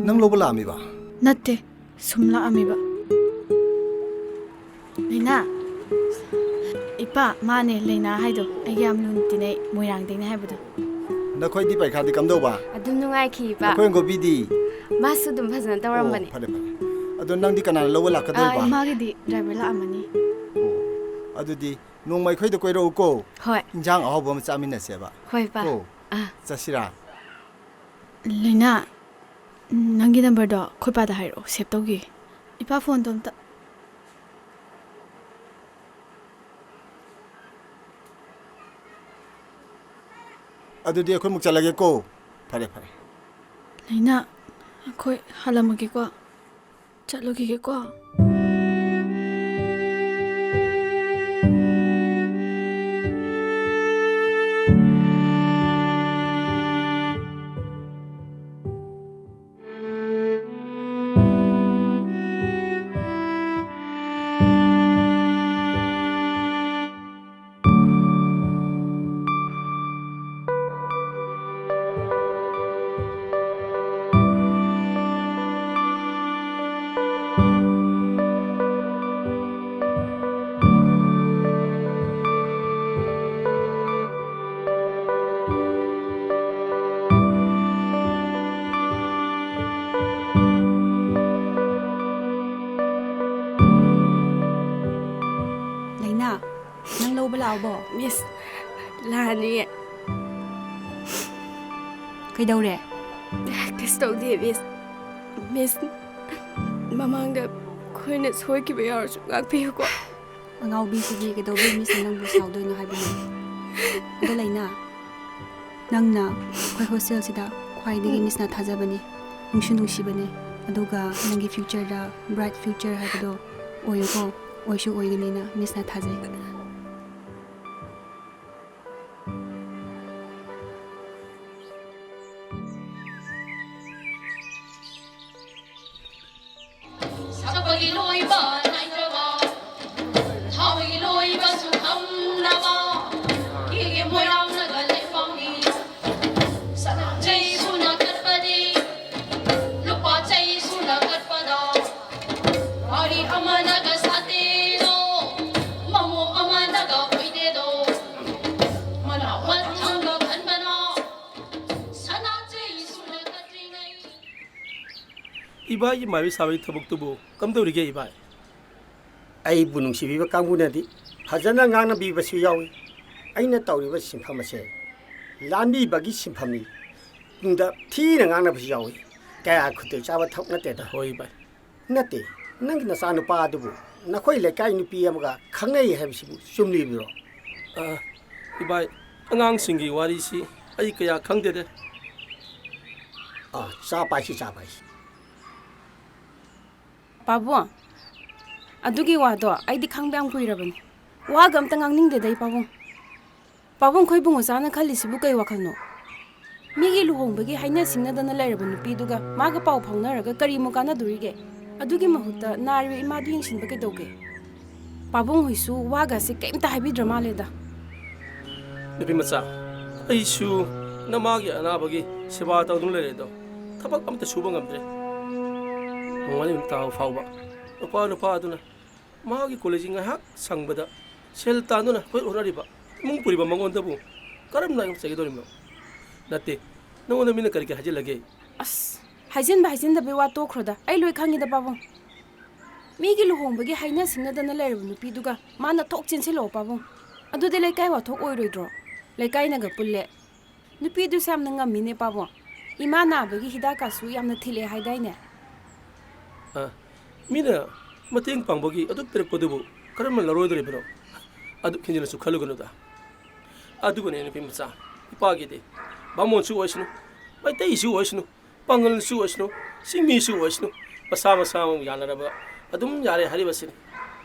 ꯅꯪ ꯂꯧꯕ ꯂꯥꯛꯑꯝꯃꯤꯕ? ꯅꯠꯇꯦ, ꯁꯨꯝ ꯂꯥꯛꯑꯝꯃꯤꯕ꯫ ꯂꯩꯅꯥ, ꯏꯄꯥ, ꯃꯥꯅꯦ ꯂꯩꯅꯥ ꯍꯥꯏꯗꯣ, ꯑꯩꯒ ꯌꯥꯝ ꯂꯨꯅ ꯇꯤꯟꯅꯩ, ꯃꯣꯏꯔꯥꯡꯗꯩꯅꯦ ꯍꯥꯏꯕꯗꯣ꯫ ꯅꯈꯣꯏꯗꯤ ꯄꯩꯈꯥꯗꯤ ꯀꯝꯗꯧꯕ? ꯑꯗꯨꯝ ꯅꯨꯡꯉꯥꯏꯈꯤ, ꯏꯄꯥ꯫ ꯑꯩꯈꯣꯏ ꯑꯪꯒꯣꯕꯤꯗꯤ? ꯃꯥꯁꯨ ꯑꯗꯨꯝ ꯐꯖꯅ ꯇꯧꯔꯝꯕꯅꯦ꯫ ꯑꯣ, ꯐꯔꯦ, ꯐꯔꯦ꯫ ꯑꯗꯣ ꯅꯪꯗꯤ ꯀꯅꯥꯅ ꯂꯧꯕ ꯂꯥꯛꯀꯗꯣꯏꯕ? ꯑꯥ, ꯃꯥꯒꯤꯗꯤ ꯗ꯭ꯔꯥꯏꯚꯔ ꯂꯥꯛꯑꯝꯃꯅꯤ꯫ ꯑꯣ, ꯑꯗꯨꯗꯤ ꯅꯣꯡꯃ ꯑꯩꯈꯣꯏꯗ ꯀꯣꯏꯔꯛꯎꯀꯣ꯫ ꯍꯣꯏ꯫ ꯏꯟꯖꯥꯡ ꯑꯍꯥꯎꯕ ꯑꯃ ꯆꯥꯃꯤꯟꯅꯁꯦꯕ꯫ ꯍꯣꯏ, ꯏꯄꯥ꯫ ꯀꯣ? ꯑꯥ꯫ ꯆꯠꯁꯤꯔꯥ? ꯂꯩꯅꯥ, ꯅꯪꯒꯤ ꯅꯝꯕꯔꯗꯣ ꯑꯩꯈꯣꯏ ꯄꯥꯗ ꯍꯥꯏꯔꯛꯑꯣ, ꯁꯦꯚ ꯇꯧꯒꯦ꯫ ꯏꯄꯥ, ꯐꯣꯟꯗꯣ ꯑꯝꯇ꯫ ꯑꯗꯨꯗꯤ ꯑꯩꯈꯣꯏ ꯑꯃꯨꯛ ꯆꯠꯂꯒꯦꯀꯣ꯫ ꯐꯔꯦ, ꯐꯔꯦ꯫ ꯂꯩꯅꯥ, ꯑꯩꯈꯣꯏ ꯍꯜꯂꯝꯃꯒꯦꯀꯣ꯫ ꯆꯠꯂꯨꯈꯤꯒꯦꯀꯣ꯫ ꯑꯕꯣ, ꯃꯤꯁ, ꯂꯥꯟꯅꯤꯌꯦ꯫ ꯀꯩꯗꯧꯔꯦ? ꯀꯩꯁꯨ ꯇꯧꯗꯦ, ꯃꯤꯁ꯫ ꯃꯤꯁ, ꯃꯃꯥꯡꯗ ꯑꯩꯈꯣꯏꯅ ꯁꯣꯏꯈꯤꯕ ꯌꯥꯎꯔꯁꯨ ꯉꯥꯛꯄꯤꯌꯨꯀꯣ꯫ ꯑꯉꯥꯎꯕꯤꯁꯤꯗꯤ ꯀꯩꯗꯧꯕꯩ ꯃꯤꯁꯅ ꯅꯪꯕꯨ ꯁꯥꯎꯗꯣꯏꯅꯣ ꯍꯥꯏꯕꯅꯤ꯫ ꯑꯗꯣ ꯂꯩꯅꯥ, ꯅꯪꯅ ꯑꯩꯈꯣꯏ ꯍꯣꯁꯇꯦꯜꯁꯤꯗ ꯈ꯭ꯋꯥꯏꯗꯒꯤ ꯃꯤꯁꯅ ꯊꯥꯖꯕꯅꯤ, ꯅꯨꯡꯁꯨ ꯅꯨꯡꯁꯤꯕꯅꯤ꯫ ꯑꯗꯨꯒ ꯅꯪꯒꯤ ꯐ꯭ꯌꯨꯆꯔꯗ ꯕ꯭ꯔꯥꯏꯠ ꯐ꯭ꯌꯨꯆꯔ ꯍꯥꯏꯕꯗꯣ ꯑꯣꯏꯌꯨꯀꯣ, ꯑꯣꯏꯁꯨ ꯑꯣꯏꯒꯅꯤꯅ ꯃꯤꯁꯅ ꯊꯥꯖꯩ꯫ ꯁꯛꯄꯒꯤ ꯂꯣꯏꯕ ꯅꯥꯏꯗ꯭ꯔꯕ, ꯊꯥꯕꯒꯤ ꯂꯣꯏꯕꯁꯨ ꯊꯝꯗ꯭ꯔꯕ, ꯀꯦꯒꯦ ꯃꯣꯏꯔꯥꯡꯅꯒ ꯂꯩꯄꯥꯎꯅꯤ꯫ ꯁꯅꯥ ꯆꯩꯁꯨꯅ ꯀꯠꯄꯗꯤ, ꯂꯨꯄꯥ ꯆꯩꯁꯨꯅ ꯀꯠꯄꯗ, ꯋꯥꯔꯤ ꯑꯃꯅꯒ ꯁꯥꯇꯦꯗꯣ, ꯃꯃꯣ ꯑꯃꯅꯒ ꯑꯣꯏꯗꯦꯗꯣ, ꯃꯅꯥ ꯃꯊꯪꯒ ꯈꯟꯕꯅ, ꯁꯅꯥ ꯆꯩꯁꯨꯅ ꯀꯠꯇ꯭ꯔꯤꯉꯩ꯫ ꯏꯕꯥꯏꯒꯤ ꯃꯥꯏꯕꯤ ꯁꯥꯕꯒꯤ ꯊꯕꯛꯇꯨꯕꯨ ꯀꯝꯗꯧꯔꯤꯒꯦ ꯏꯕꯥꯏ? ꯑꯩꯕꯨ ꯅꯨꯡꯁꯤꯕꯤꯕ ꯀꯥꯡꯕꯨꯅꯗꯤ ꯐꯖꯅ ꯉꯥꯡꯅꯕꯤꯕꯁꯨ ꯌꯥꯎꯏ꯫ ꯑꯩꯅ ꯇꯧꯔꯤꯕ ꯁꯤꯟꯐꯝ ꯑꯁꯦ ꯂꯥꯟꯕꯤꯕꯒꯤ ꯁꯤꯟꯐꯝꯅꯤ꯫ ꯇꯨꯡꯗ ꯊꯤꯅ ꯉꯥꯡꯅꯕꯁꯨ ꯌꯥꯎꯏ꯫ ꯀꯌꯥ ꯈꯨꯗꯣꯡ ꯆꯥꯕ ꯊꯕꯛ ꯅꯠꯇꯦꯗ꯫ ꯍꯣꯏ ꯏꯕꯥꯏ꯫ ꯅꯠꯇꯦ, ꯅꯪꯒꯤ ꯅꯆꯥꯅꯨꯄꯥ ꯑꯗꯨꯕꯨ ꯅꯈꯣꯏ ꯂꯩꯀꯥꯏ ꯅꯨꯄꯤ ꯑꯃꯒ ꯈꯪꯅꯩ ꯍꯥꯏꯕꯁꯤꯕꯨ ꯆꯨꯝꯂꯤꯕ꯭ꯔꯣ? ꯑ, ꯏꯕꯥꯏ, ꯑꯉꯥꯡꯁꯤꯡꯒꯤ ꯋꯥꯔꯤꯁꯤ ꯑꯩ ꯀꯌꯥ ꯈꯪꯗꯦꯗ꯫ ꯑꯥ, ꯆꯥ ꯄꯥꯏꯁꯤ, ꯆꯥ ꯄꯥꯏꯁꯤ꯫ ꯄꯥꯕꯨꯡ, ꯑꯗꯨꯒꯤ ꯋꯥꯗꯣ ꯑꯩꯗꯤ ꯈꯪꯕ ꯌꯥꯝ ꯀꯨꯏꯔꯕꯅꯤ꯫ ꯋꯥꯒ ꯑꯝꯇ ꯉꯥꯡꯅꯤꯡꯗꯦꯗ ꯑꯩ ꯄꯥꯕꯨꯡ꯫ ꯄꯥꯕꯨꯡ, ꯑꯩꯈꯣꯏ ꯏꯕꯨꯡꯉꯣꯆꯥꯅ ꯈꯜꯂꯤꯁꯤꯕꯨ ꯀꯩ ꯋꯥꯈꯜꯅꯣ? ꯃꯤꯒꯤ ꯂꯨꯍꯣꯡꯕꯒꯤ ꯍꯥꯏꯅ ꯁꯤꯡꯅꯗꯅ ꯂꯩꯔꯕ ꯅꯨꯄꯤꯗꯨꯒ ꯃꯥꯒ ꯄꯥꯎ ꯐꯥꯎꯅꯔꯒ ꯀꯔꯤꯃꯨꯛ ꯀꯥꯟꯅꯗꯣꯔꯤꯒꯦ? ꯑꯗꯨꯒꯤ ꯃꯍꯨꯠꯇ ꯅꯥꯔꯤꯕ ꯏꯃꯥꯗꯨ ꯌꯦꯡꯁꯤꯟꯕ ꯀꯩꯗꯧꯒꯦ? ꯄꯥꯕꯨꯡ ꯍꯣꯏꯁꯨ ꯋꯥꯒꯁꯦ ꯀꯩꯝꯇ ꯍꯥꯏꯕꯤꯗ꯭ꯔ ꯃꯥꯜꯂꯦꯗ꯫ ꯅꯨꯄꯤ ꯃꯆꯥ, ꯑꯩꯁꯨ ꯅꯃꯥꯒꯤ ꯑꯅꯥꯕꯒꯤ ꯁꯦꯕꯥ ꯇꯧꯗꯨꯅ ꯂꯩꯔꯦ ꯑꯗꯣ, ꯊꯕꯛ ꯑꯝꯇ ꯁꯨꯕ ꯉꯝꯗ꯭ꯔꯦ꯫ ꯅꯣꯡꯉꯥꯟꯕ ꯅꯨꯃꯤꯠ ꯇꯥꯕ ꯐꯥꯎꯕ ꯅꯨꯄꯥ ꯅꯨꯄꯥ ꯑꯗꯨꯅ ꯃꯥꯒꯤ ꯀꯣꯂꯦꯖꯀꯤ ꯉꯥꯏꯍꯥꯛ ꯁꯪꯕꯗ ꯁꯦꯜ ꯇꯥꯟꯗꯨꯅ ꯍꯣꯏ ꯍꯣꯠꯅꯔꯤꯕ ꯏꯃꯨꯡ ꯄꯨꯔꯤꯕ ꯃꯉꯣꯟꯗꯕꯨ ꯀꯔꯝꯅ ꯆꯩꯒꯗꯧꯔꯤꯕꯅꯣ? ꯅꯠꯇꯦ, ꯅꯉꯣꯟꯗ ꯃꯤꯅ ꯀꯔꯤ ꯀꯔꯤ ꯍꯥꯏꯖꯤꯜꯂꯒꯦ? ꯑꯁ, ꯍꯥꯏꯖꯤꯟꯕ ꯍꯥꯏꯖꯤꯟꯗꯕꯩ ꯋꯥ ꯇꯣꯛꯈ꯭ꯔꯣꯗ, ꯑꯩ ꯂꯣꯏ ꯈꯪꯉꯤꯗ ꯄꯥꯕꯨꯡ꯫ ꯃꯤꯒꯤ ꯂꯨꯍꯣꯡꯕꯒꯤ ꯍꯥꯏꯅ ꯁꯤꯡꯅꯗꯅ ꯂꯩꯔꯕ ꯅꯨꯄꯤꯗꯨꯒ ꯃꯥꯅ ꯊꯣꯛ ꯆꯦꯟꯁꯤꯜꯂꯛꯑꯣ ꯄꯥꯕꯨꯡ꯫ ꯑꯗꯨꯗꯤ ꯂꯩꯀꯥꯏ ꯋꯥꯊꯣꯛ ꯑꯣꯏꯔꯣꯏꯗ꯭ꯔꯣ? ꯂꯩꯀꯥꯏꯅꯒ ꯄꯨꯜꯂꯦ꯫ ꯅꯨꯄꯤꯗꯨꯁꯨ ꯌꯥꯝꯅ ꯉꯝꯃꯤꯅꯦ, ꯄꯥꯕꯨꯡ꯫ ꯏꯃꯥ ꯅꯥꯕꯒꯤ ꯍꯤꯗꯥꯛꯀꯁꯨ ꯌꯥꯝꯅ ꯊꯤꯜꯂꯛꯑꯦ ꯍꯥꯏꯗꯥꯏꯅꯦ? ꯑ, ꯃꯤꯅ ꯃꯇꯦꯡ ꯄꯥꯡꯕꯒꯤ ꯑꯗꯨꯛ ꯄꯤꯔꯛꯄꯗꯨꯕꯨ ꯀꯔꯝꯅ ꯂꯧꯔꯣꯏꯗꯣꯔꯤꯕꯅꯣ? ꯑꯗꯨꯛ ꯍꯦꯟꯖꯤꯟꯅꯁꯨ ꯈꯜꯂꯨꯒꯅꯨꯗ꯫ ꯑꯗꯨꯒꯅꯦ, ꯅꯨꯄꯤ ꯃꯆꯥ, ꯏꯄꯥꯒꯤꯗꯤ ꯕꯥꯃꯣꯟꯁꯨ ꯑꯣꯏꯁꯅꯨ, ꯃꯩꯇꯩꯁꯨ ꯑꯣꯏꯁꯅꯨ, ꯄꯥꯡꯒꯜꯁꯨ ꯑꯣꯏꯁꯅꯨ, ꯆꯤꯡꯃꯤꯁꯨ ꯑꯣꯏꯁꯅꯨ, ꯃꯁꯥ ꯃꯁꯥꯃꯛ ꯌꯥꯅꯔꯕ ꯑꯗꯨꯝ ꯌꯥꯔꯦ ꯍꯥꯏꯔꯤꯕꯁꯤꯅꯤ꯫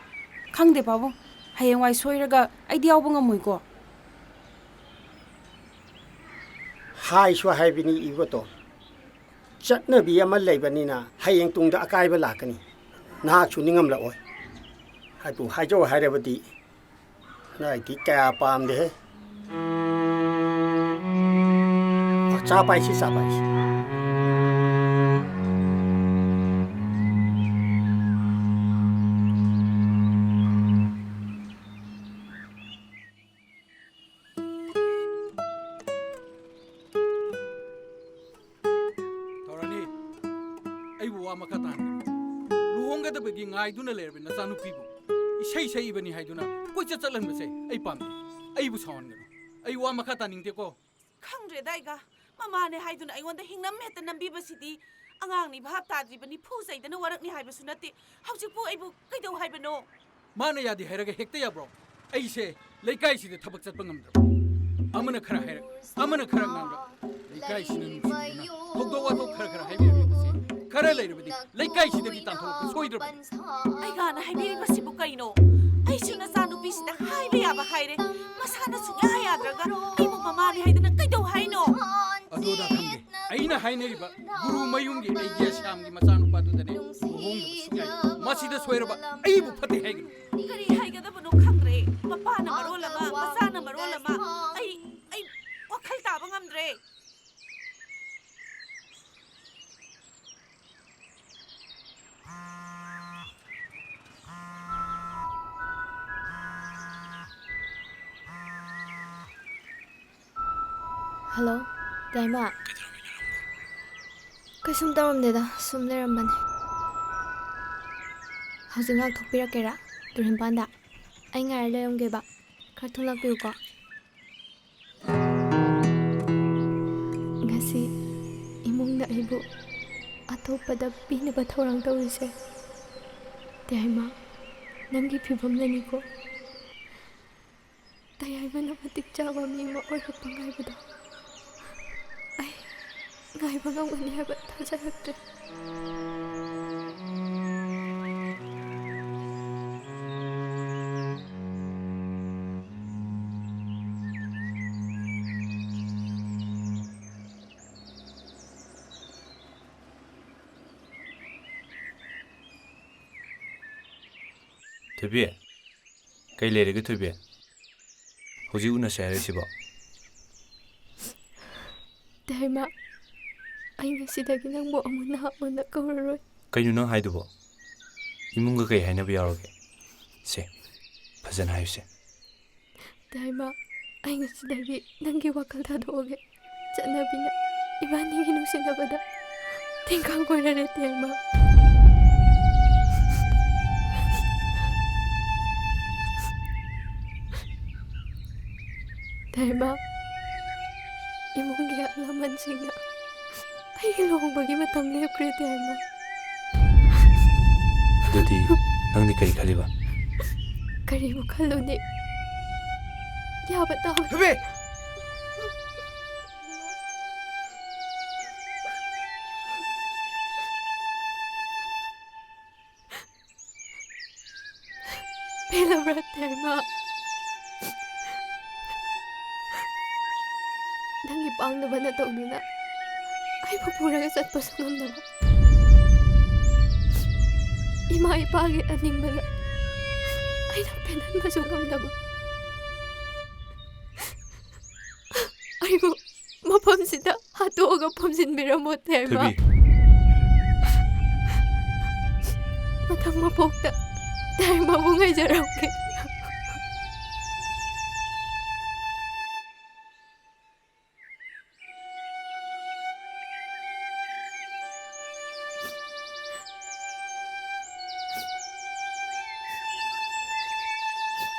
ꯈꯪꯗꯦ, ꯄꯥꯕꯨꯡ꯫ ꯍꯌꯦꯡꯋꯥꯏ ꯁꯣꯏꯔꯒ ꯑꯩꯗꯤ ꯌꯥꯎꯕ ꯉꯝꯃꯣꯏꯀꯣ꯫ ꯍꯥꯏꯁꯨ ꯍꯥꯏꯕꯅꯤ, ꯏꯕꯣꯇꯣ, ꯆꯠꯅꯕꯤ ꯑꯃ ꯂꯩꯕꯅꯤꯅ ꯍꯌꯦꯡ ꯇꯨꯡꯗ ꯑꯀꯥꯏꯕ ꯂꯥꯛꯀꯅꯤ꯫ ꯅꯍꯥꯛꯁꯨ ꯅꯤꯡꯉꯝꯂꯛꯑꯣꯏ꯫ ꯍꯥꯏꯕꯨ ꯍꯥꯏꯖꯧ ꯍꯥꯏꯔꯕꯗꯤ, ꯅꯥꯏꯗꯤ ꯀꯌꯥ ꯄꯥꯝꯗꯦꯍꯦ꯫ ꯆꯥ ꯄꯥꯏꯁꯤ, ꯆꯥ ꯄꯥꯏꯁꯤ꯫ ꯊꯧꯔꯥꯅꯤ, ꯑꯩꯕꯨ ꯋꯥ ꯃꯈꯥ ꯇꯥꯍꯟꯒꯅꯨ꯫ ꯂꯨꯍꯣꯡꯒꯗꯕꯒꯤ ꯉꯥꯏꯗꯨꯅ ꯂꯩꯔꯕ ꯅꯆꯥꯅꯨꯄꯤꯕꯨ ꯏꯁꯩ ꯁꯛꯏꯕꯅꯤ ꯍꯥꯏꯗꯨꯅ ꯀꯣꯏꯆꯠ ꯆꯠꯍꯟꯕꯁꯦ ꯑꯩ ꯄꯥꯝꯗꯦ꯫ ꯑꯩꯕꯨ ꯁꯥꯎꯍꯟꯒꯅꯨ꯫ ꯑꯩ ꯋꯥ ꯃꯈꯥ ꯇꯥꯅꯤꯡꯗꯦꯀꯣ꯫ ꯈꯪꯗ꯭ꯔꯦꯗ ꯑꯩꯒ꯫ ꯃꯃꯥꯅꯦ ꯍꯥꯏꯗꯨꯅ ꯑꯩꯉꯣꯟꯗ ꯍꯤꯡꯅꯝ ꯍꯦꯛꯇ ꯅꯝꯕꯤꯕꯁꯤꯗꯤ꯫ ꯑꯉꯥꯡꯅꯤ ꯚꯥꯞ ꯇꯥꯗ꯭ꯔꯤꯕ ꯅꯤꯐꯨ ꯆꯩꯗꯅ ꯋꯥꯔꯛꯅꯤ ꯍꯥꯏꯕꯁꯨ ꯅꯠꯇꯦ꯫ ꯍꯧꯖꯤꯛꯄꯨ ꯑꯩꯕꯨ ꯀꯩꯗꯧ ꯍꯥꯏꯕꯅꯣ? ꯃꯥꯅ ꯌꯥꯗꯦ ꯍꯥꯏꯔꯒ ꯍꯦꯛꯇ ꯌꯥꯕ꯭ꯔꯣ? ꯑꯩꯁꯦ ꯂꯩꯀꯥꯏꯁꯤꯗ ꯊꯕꯛ ꯆꯠꯄ ꯉꯝꯗ꯭ꯔꯕ? ꯑꯃꯅ ꯈꯔ ꯍꯥꯏꯔꯛ, ꯑꯃꯅ ꯈꯔ ꯉꯥꯡꯂꯛ꯫ ꯂꯩꯀꯥꯏꯁꯤꯅ ꯅꯨꯡꯁꯤꯕꯤꯗꯨꯅ ꯊꯧꯗꯣꯛ ꯋꯥꯊꯣꯛ ꯈꯔ ꯈꯔ ꯍꯥꯏꯕꯤꯔꯛꯂꯤꯕꯁꯦ ꯈꯔ ꯂꯩꯔꯕꯗꯤ ꯂꯩꯀꯥꯏꯁꯤꯗꯒꯤ ꯇꯥꯟꯊꯣꯛꯂꯛꯄ ꯁꯣꯏꯗ꯭ꯔꯕꯅꯤ꯫ ꯑꯩꯒꯥꯅ ꯍꯥꯏꯕꯤꯔꯤꯕꯁꯤꯕꯨ ꯀꯩꯅꯣ? ꯑꯩꯁꯨ ꯅꯆꯥꯅꯨꯄꯤꯁꯤꯗ ꯍꯥꯏꯕ ꯌꯥꯕ ꯍꯥꯏꯔꯦ꯫ ꯃꯁꯥꯅ ꯁꯨꯡꯌꯥ ꯌꯥꯗ꯭ꯔꯒ ꯑꯩꯕꯨ ꯃꯃꯥꯅꯤ ꯍꯥꯏꯗꯅ ꯀꯩꯗꯧ ꯍꯥꯏꯅꯣ? ꯑꯗꯨꯗ ꯈꯪꯗꯦ꯫ ꯑꯩꯅ ꯍꯥꯏꯅꯔꯤꯕ ꯒꯨꯔꯨ ꯃꯌꯨꯝꯒꯤ ꯑꯩꯒꯤ ꯑꯁꯥꯝꯒꯤ ꯃꯆꯥꯅꯨꯄꯥꯗꯨꯗꯅꯦ ꯂꯨꯍꯣꯡꯗꯕ ꯁꯨꯡꯌꯥ ꯌꯥꯏ꯫ ꯃꯁꯤꯗ ꯁꯣꯏꯔꯕ ꯑꯩꯕꯨ ꯐꯠꯇꯦ ꯍꯥꯏꯒꯅꯨ꯫ ꯀꯔꯤ ꯍꯥꯏꯒꯗꯕꯅꯣ ꯈꯪꯗ꯭ꯔꯦ꯫ ꯃꯄꯥꯅ ꯃꯔꯣꯜ ꯑꯃ, ꯃꯆꯥꯅ ꯃꯔꯣꯜ ꯑꯃ꯫ ꯑꯩ, ꯑꯩ ꯋꯥꯈꯜ ꯇꯥꯕ ꯉꯝꯗ꯭ꯔꯦ꯫ ꯍꯜꯂꯣ, ꯇꯥꯏꯃ꯫ ꯀꯩꯗꯧꯔꯝꯃꯤꯅꯣ ꯅꯪꯕꯨ? ꯀꯩꯁꯨꯝ ꯇꯧꯔꯝꯗꯦꯗ, ꯁꯨꯝ ꯂꯩꯔꯝꯕꯅꯦ꯫ ꯍꯧꯖꯤꯛ ꯉꯥꯏꯍꯥꯛ ꯊꯣꯛꯄꯤꯔꯛꯀꯦꯔꯥ, ꯇꯨꯔꯦꯟꯄꯥꯟꯗ? ꯑꯩ ꯉꯥꯏꯔ ꯂꯩꯔꯝꯒꯦꯕ꯫ ꯈꯔ ꯊꯣꯛꯂꯛꯄꯤꯌꯨꯀꯣ꯫ ꯉꯁꯤ ꯏꯃꯨꯡꯅ ꯑꯩꯕꯨ ꯑꯇꯣꯞꯄꯗ ꯄꯤꯅꯕ ꯊꯧꯔꯥꯡ ꯇꯧꯔꯤꯁꯦ, ꯇꯌꯥꯏꯃ, ꯅꯪꯒꯤ ꯐꯤꯕꯝꯅꯅꯤꯀꯣ꯫ ꯇꯌꯥꯏꯃꯅ ꯃꯇꯤꯛ ꯆꯥꯕ ꯃꯤ ꯑꯃ ꯑꯣꯏꯔꯛꯄ ꯉꯥꯏꯕꯗꯣ ꯑꯩ ꯉꯥꯏꯕ ꯉꯝꯒꯅꯤ ꯍꯥꯏꯕ ꯊꯥꯖꯔꯛꯇ꯭ꯔꯦ꯫ ꯊꯣꯏꯕꯤ, ꯀꯩ ꯂꯩꯔꯒꯦ ꯊꯣꯏꯕꯤ? ꯍꯧꯖꯤꯛ ꯎꯅꯁꯦ ꯍꯥꯏꯔꯤꯁꯤꯕꯣ? ꯇꯌꯥꯏꯃ, ꯑꯩ ꯉꯁꯤꯗꯒꯤ ꯅꯪꯕꯨ ꯑꯃꯨꯛ ꯅꯍꯥꯛ ꯑꯣꯏꯅ ꯀꯧꯔꯔꯣꯏ꯫ ꯀꯩꯅꯣ ꯅꯪ ꯍꯥꯏꯗꯨꯕꯣ? ꯏꯃꯨꯡꯒ ꯀꯩ ꯍꯥꯏꯅꯕ ꯌꯥꯎꯔꯒꯦ? ꯁꯦ, ꯐꯖꯅ ꯍꯥꯏꯌꯨꯁꯦ꯫ ꯇꯌꯥꯏꯃ, ꯑꯩ ꯉꯁꯤꯗꯒꯤ ꯅꯪꯒꯤ ꯋꯥꯈꯜ ꯊꯥꯗꯣꯛꯑꯒꯦ꯫ ꯆꯠꯅꯕꯤꯅ ꯏꯕꯥꯅꯤꯒꯤ ꯅꯨꯡꯁꯤꯅꯕꯗ ꯇꯦꯡꯈꯥꯡ ꯀꯣꯏꯔꯔꯦ, ꯇꯌꯥꯏꯃ꯫ ꯇꯌꯥꯏꯃ, ꯏꯃꯨꯡꯒꯤ ꯑꯍꯜ ꯂꯃꯟꯁꯤꯡꯅ ꯑꯩꯒꯤ ꯂꯨꯍꯣꯡꯕꯒꯤ ꯃꯇꯝ ꯂꯦꯞꯈ꯭ꯔꯦ, ꯇꯌꯥꯏꯃ꯫ ꯑꯗꯨꯗꯤ ꯅꯪꯗꯤ ꯀꯔꯤ ꯈꯜꯂꯤꯕ? ꯀꯔꯤꯕꯨ ꯈꯜꯂꯨꯅꯤ? ꯌꯥꯕ ꯇꯥꯕ꯫ ꯊꯣꯏꯕꯤ! ꯄꯦꯜꯂꯕ꯭ꯔꯥ, ꯇꯌꯥꯏꯃ? ꯅꯪꯒꯤ ꯄꯥꯡꯅꯕ ꯅꯇꯧꯗꯨꯅ ꯑꯩꯕꯨ ꯄꯨꯔꯒ ꯆꯠꯄꯁꯨ ꯉꯝꯗꯕ, ꯏꯃꯥ ꯏꯄꯥꯒꯤ ꯑꯅꯤꯡꯕꯗ ꯑꯩꯅ ꯄꯦꯟꯍꯟꯕꯁꯨ ꯉꯝꯗꯕ, ꯑꯩꯕꯨ ꯃꯐꯝꯁꯤꯗ ꯍꯥꯠꯇꯣꯛꯑꯒ ꯐꯝꯖꯤꯟꯕꯤꯔꯝꯃꯣ, ꯇꯌꯥꯏꯃ꯫ ꯊꯣꯏꯕꯤ꯫ ꯃꯊꯪ ꯃꯄꯣꯛꯇ ꯇꯌꯥꯏꯃꯕꯨ ꯉꯥꯏꯖꯔꯝꯒꯦ꯫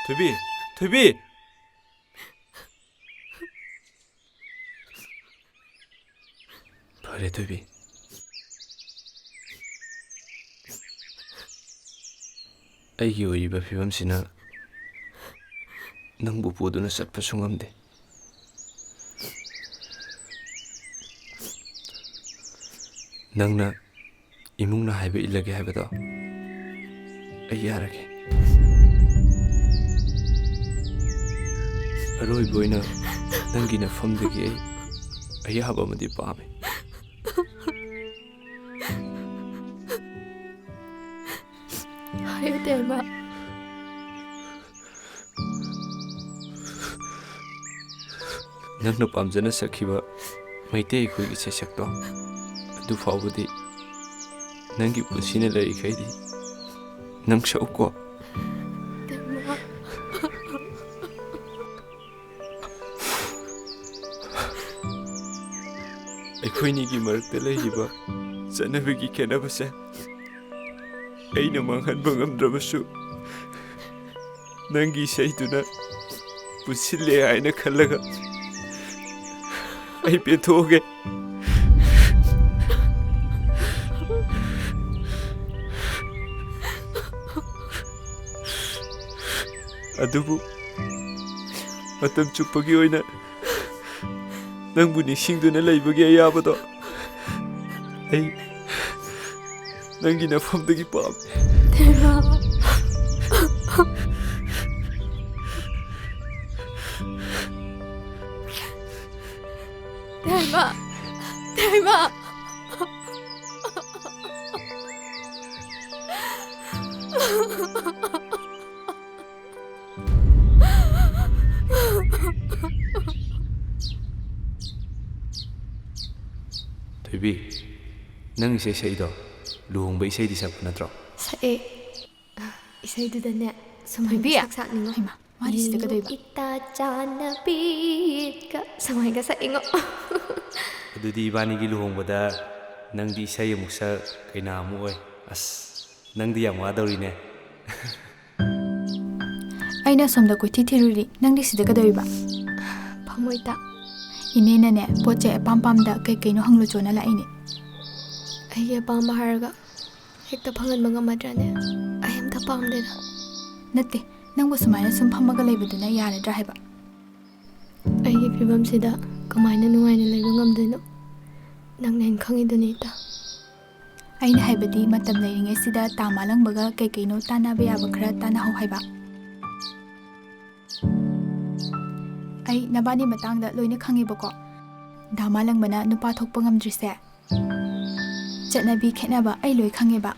ꯊꯣꯏꯕꯤ! ꯊꯣꯏꯕꯤ! ꯌꯥꯔꯦ ꯊꯣꯏꯕꯤ, ꯑꯩꯒꯤ ꯑꯣꯏꯔꯤꯕ ꯐꯤꯕꯝꯁꯤꯅ ꯅꯪꯕꯨ ꯄꯨꯗꯨꯅ ꯆꯠꯄꯁꯨ ꯉꯝꯗꯦ꯫ ꯅꯪꯅ ꯏꯃꯨꯡꯅ ꯍꯥꯏꯕ ꯏꯜꯂꯒꯦ ꯍꯥꯏꯕꯗꯣ ꯑꯩ ꯌꯥꯔꯒꯦ꯫ ꯑꯔꯣꯏꯕ ꯑꯣꯏꯅ ꯅꯪꯒꯤ ꯅꯐꯝꯗꯒꯤ ꯑꯩ ꯑꯌꯥꯕ ꯑꯃꯗꯤ ꯄꯥꯝꯃꯤ꯫ ꯍꯥꯏꯌꯨ ꯇꯦꯃ꯫ ꯅꯪꯅ ꯄꯥꯝꯖꯅ ꯁꯛꯈꯤꯕ ꯃꯩꯇꯩ ꯑꯩꯈꯣꯏꯒꯤ ꯁꯩꯁꯛꯇꯣ ꯑꯗꯨ ꯐꯥꯎꯕꯗꯤ ꯅꯪꯒꯤ ꯄꯨꯟꯁꯤꯅ ꯂꯩꯔꯤꯈꯩꯗꯤ ꯅꯪ ꯁꯛꯎꯀꯣ꯫ ꯇꯦꯃ꯫ ꯑꯩꯈꯣꯏꯅꯤꯒꯤ ꯃꯔꯛꯇ ꯂꯩꯔꯤꯕ ꯆꯠꯅꯕꯤꯒꯤ ꯈꯦꯠꯅꯕꯁꯦ ꯑꯩꯅ ꯃꯥꯡꯍꯟꯕ ꯉꯝꯗ꯭ꯔꯕꯁꯨ ꯅꯪꯒꯤ ꯏꯁꯩꯗꯨꯅ ꯄꯨꯟꯁꯤꯜꯂꯦ ꯍꯥꯏꯅ ꯈꯜꯂꯒ ꯑꯩ ꯄꯦꯟꯊꯣꯛꯑꯒꯦ꯫ ꯑꯗꯨꯕꯨ ꯃꯇꯝ ꯆꯨꯞꯄꯒꯤ ꯑꯣꯏꯅ ꯅꯪꯕꯨ ꯅꯤꯡꯁꯤꯡꯗꯨꯅ ꯂꯩꯕꯒꯤ ꯑꯌꯥꯕꯗꯣ ꯑꯩ ꯅꯪꯒꯤ ꯅꯐꯝꯗꯒꯤ ꯄꯥꯝꯃꯤ꯫ ꯇꯦꯃ꯫ ꯇꯦꯃ꯫ ꯇꯦꯃ꯫ ꯊꯣꯏꯕꯤ, ꯅꯪ ꯏꯁꯩ ꯁꯛꯏꯗꯣ ꯂꯨꯍꯣꯡꯕ ꯏꯁꯩꯗꯤ ꯁꯛꯄ ꯅꯠꯇ꯭ꯔꯣ? ꯁꯛꯑꯦ꯫ ꯏꯁꯩꯗꯨꯗꯅꯦ ꯁꯨꯃꯥꯏꯅ ꯊꯣꯏꯕꯤ! ꯁꯛ ꯁꯛꯅꯤꯡꯉꯣ꯫ ꯍꯩꯃꯥ, ꯃꯥꯗꯤ ꯁꯤꯗ ꯀꯩꯗꯧꯕ? ꯏꯇꯥ ꯆꯥꯟꯅꯕꯤꯒ ꯁꯨꯃꯥꯏꯅ ꯁꯛꯏꯉꯣ꯫ ꯑꯗꯨꯗꯤ ꯏꯕꯥꯅꯤꯒꯤ ꯂꯨꯍꯣꯡꯕꯗ ꯅꯪꯗꯤ ꯏꯁꯩ ꯑꯃꯨꯛ ꯁꯛ, ꯀꯩꯅꯥ ꯑꯃꯨꯛ ꯑꯣꯏ꯫ ꯑꯁ, ꯅꯪꯗꯤ ꯌꯥꯝ ꯋꯥꯗꯧꯔꯤꯅꯦ꯫ ꯑꯩꯅ ꯑꯁꯣꯝꯗ ꯀꯣꯏꯊꯤ ꯊꯤꯔꯨꯔꯤ, ꯅꯪꯗꯤ ꯁꯤꯗ ꯀꯩꯗꯧꯔꯤꯕ? ꯐꯝꯃꯣꯏꯇ꯫ ꯏꯅꯦꯅꯅꯦ, ꯄꯣꯠ ꯆꯩ ꯑꯄꯥꯝ ꯄꯥꯝꯗ ꯀꯩ ꯀꯩꯅꯣ ꯍꯪꯂꯨꯆꯣꯅ ꯂꯥꯛꯏꯅꯦ꯫ ꯑꯩꯒꯤ ꯑꯄꯥꯝꯕ ꯍꯥꯏꯔꯒ ꯍꯦꯛꯇ ꯐꯪꯍꯟꯕ ꯉꯝꯃꯗ꯭ꯔꯅꯦ? ꯑꯩ ꯑꯝꯇ ꯄꯥꯝꯗꯦꯗ꯫ ꯅꯠꯇꯦ, ꯅꯪꯕꯨ ꯁꯨꯃꯥꯏꯅ ꯁꯨꯝ ꯐꯝꯃꯒ ꯂꯩꯕꯗꯨꯅ ꯌꯥꯔꯗ꯭ꯔꯥ ꯍꯥꯏꯕ? ꯑꯩꯒꯤ ꯐꯤꯕꯝꯁꯤꯗ ꯀꯃꯥꯏꯅ ꯅꯨꯡꯉꯥꯏꯅ ꯂꯩꯕ ꯉꯝꯗꯣꯏꯅꯣ? ꯅꯪꯅ ꯍꯦꯟꯅ ꯈꯪꯉꯤꯗꯨꯅꯤ, ꯏꯇꯥ꯫ ꯑꯩꯅ ꯍꯥꯏꯕꯗꯤ, ꯃꯇꯝ ꯂꯩꯔꯤꯉꯩꯁꯤꯗ ꯇꯥ ꯃꯥꯂꯪꯕꯒ ꯀꯩ ꯀꯩꯅꯣ ꯇꯥꯟꯅꯕ ꯌꯥꯕ ꯈꯔ ꯇꯥꯟꯅꯍꯧ ꯍꯥꯏꯕ꯫ ꯑꯩ ꯅꯕꯥꯅꯤ ꯃꯇꯥꯡꯗ ꯂꯣꯏꯅ ꯈꯪꯉꯦꯕꯀꯣ꯫ ꯗꯥ ꯃꯥꯂꯪꯕꯅ ꯅꯨꯄꯥ ꯊꯣꯛꯄ ꯉꯝꯗ꯭ꯔꯤꯁꯦ ꯆꯠꯅꯕꯤ ꯈꯦꯠꯅꯕ ꯑꯩ ꯂꯣꯏ ꯈꯪꯉꯦꯕ꯫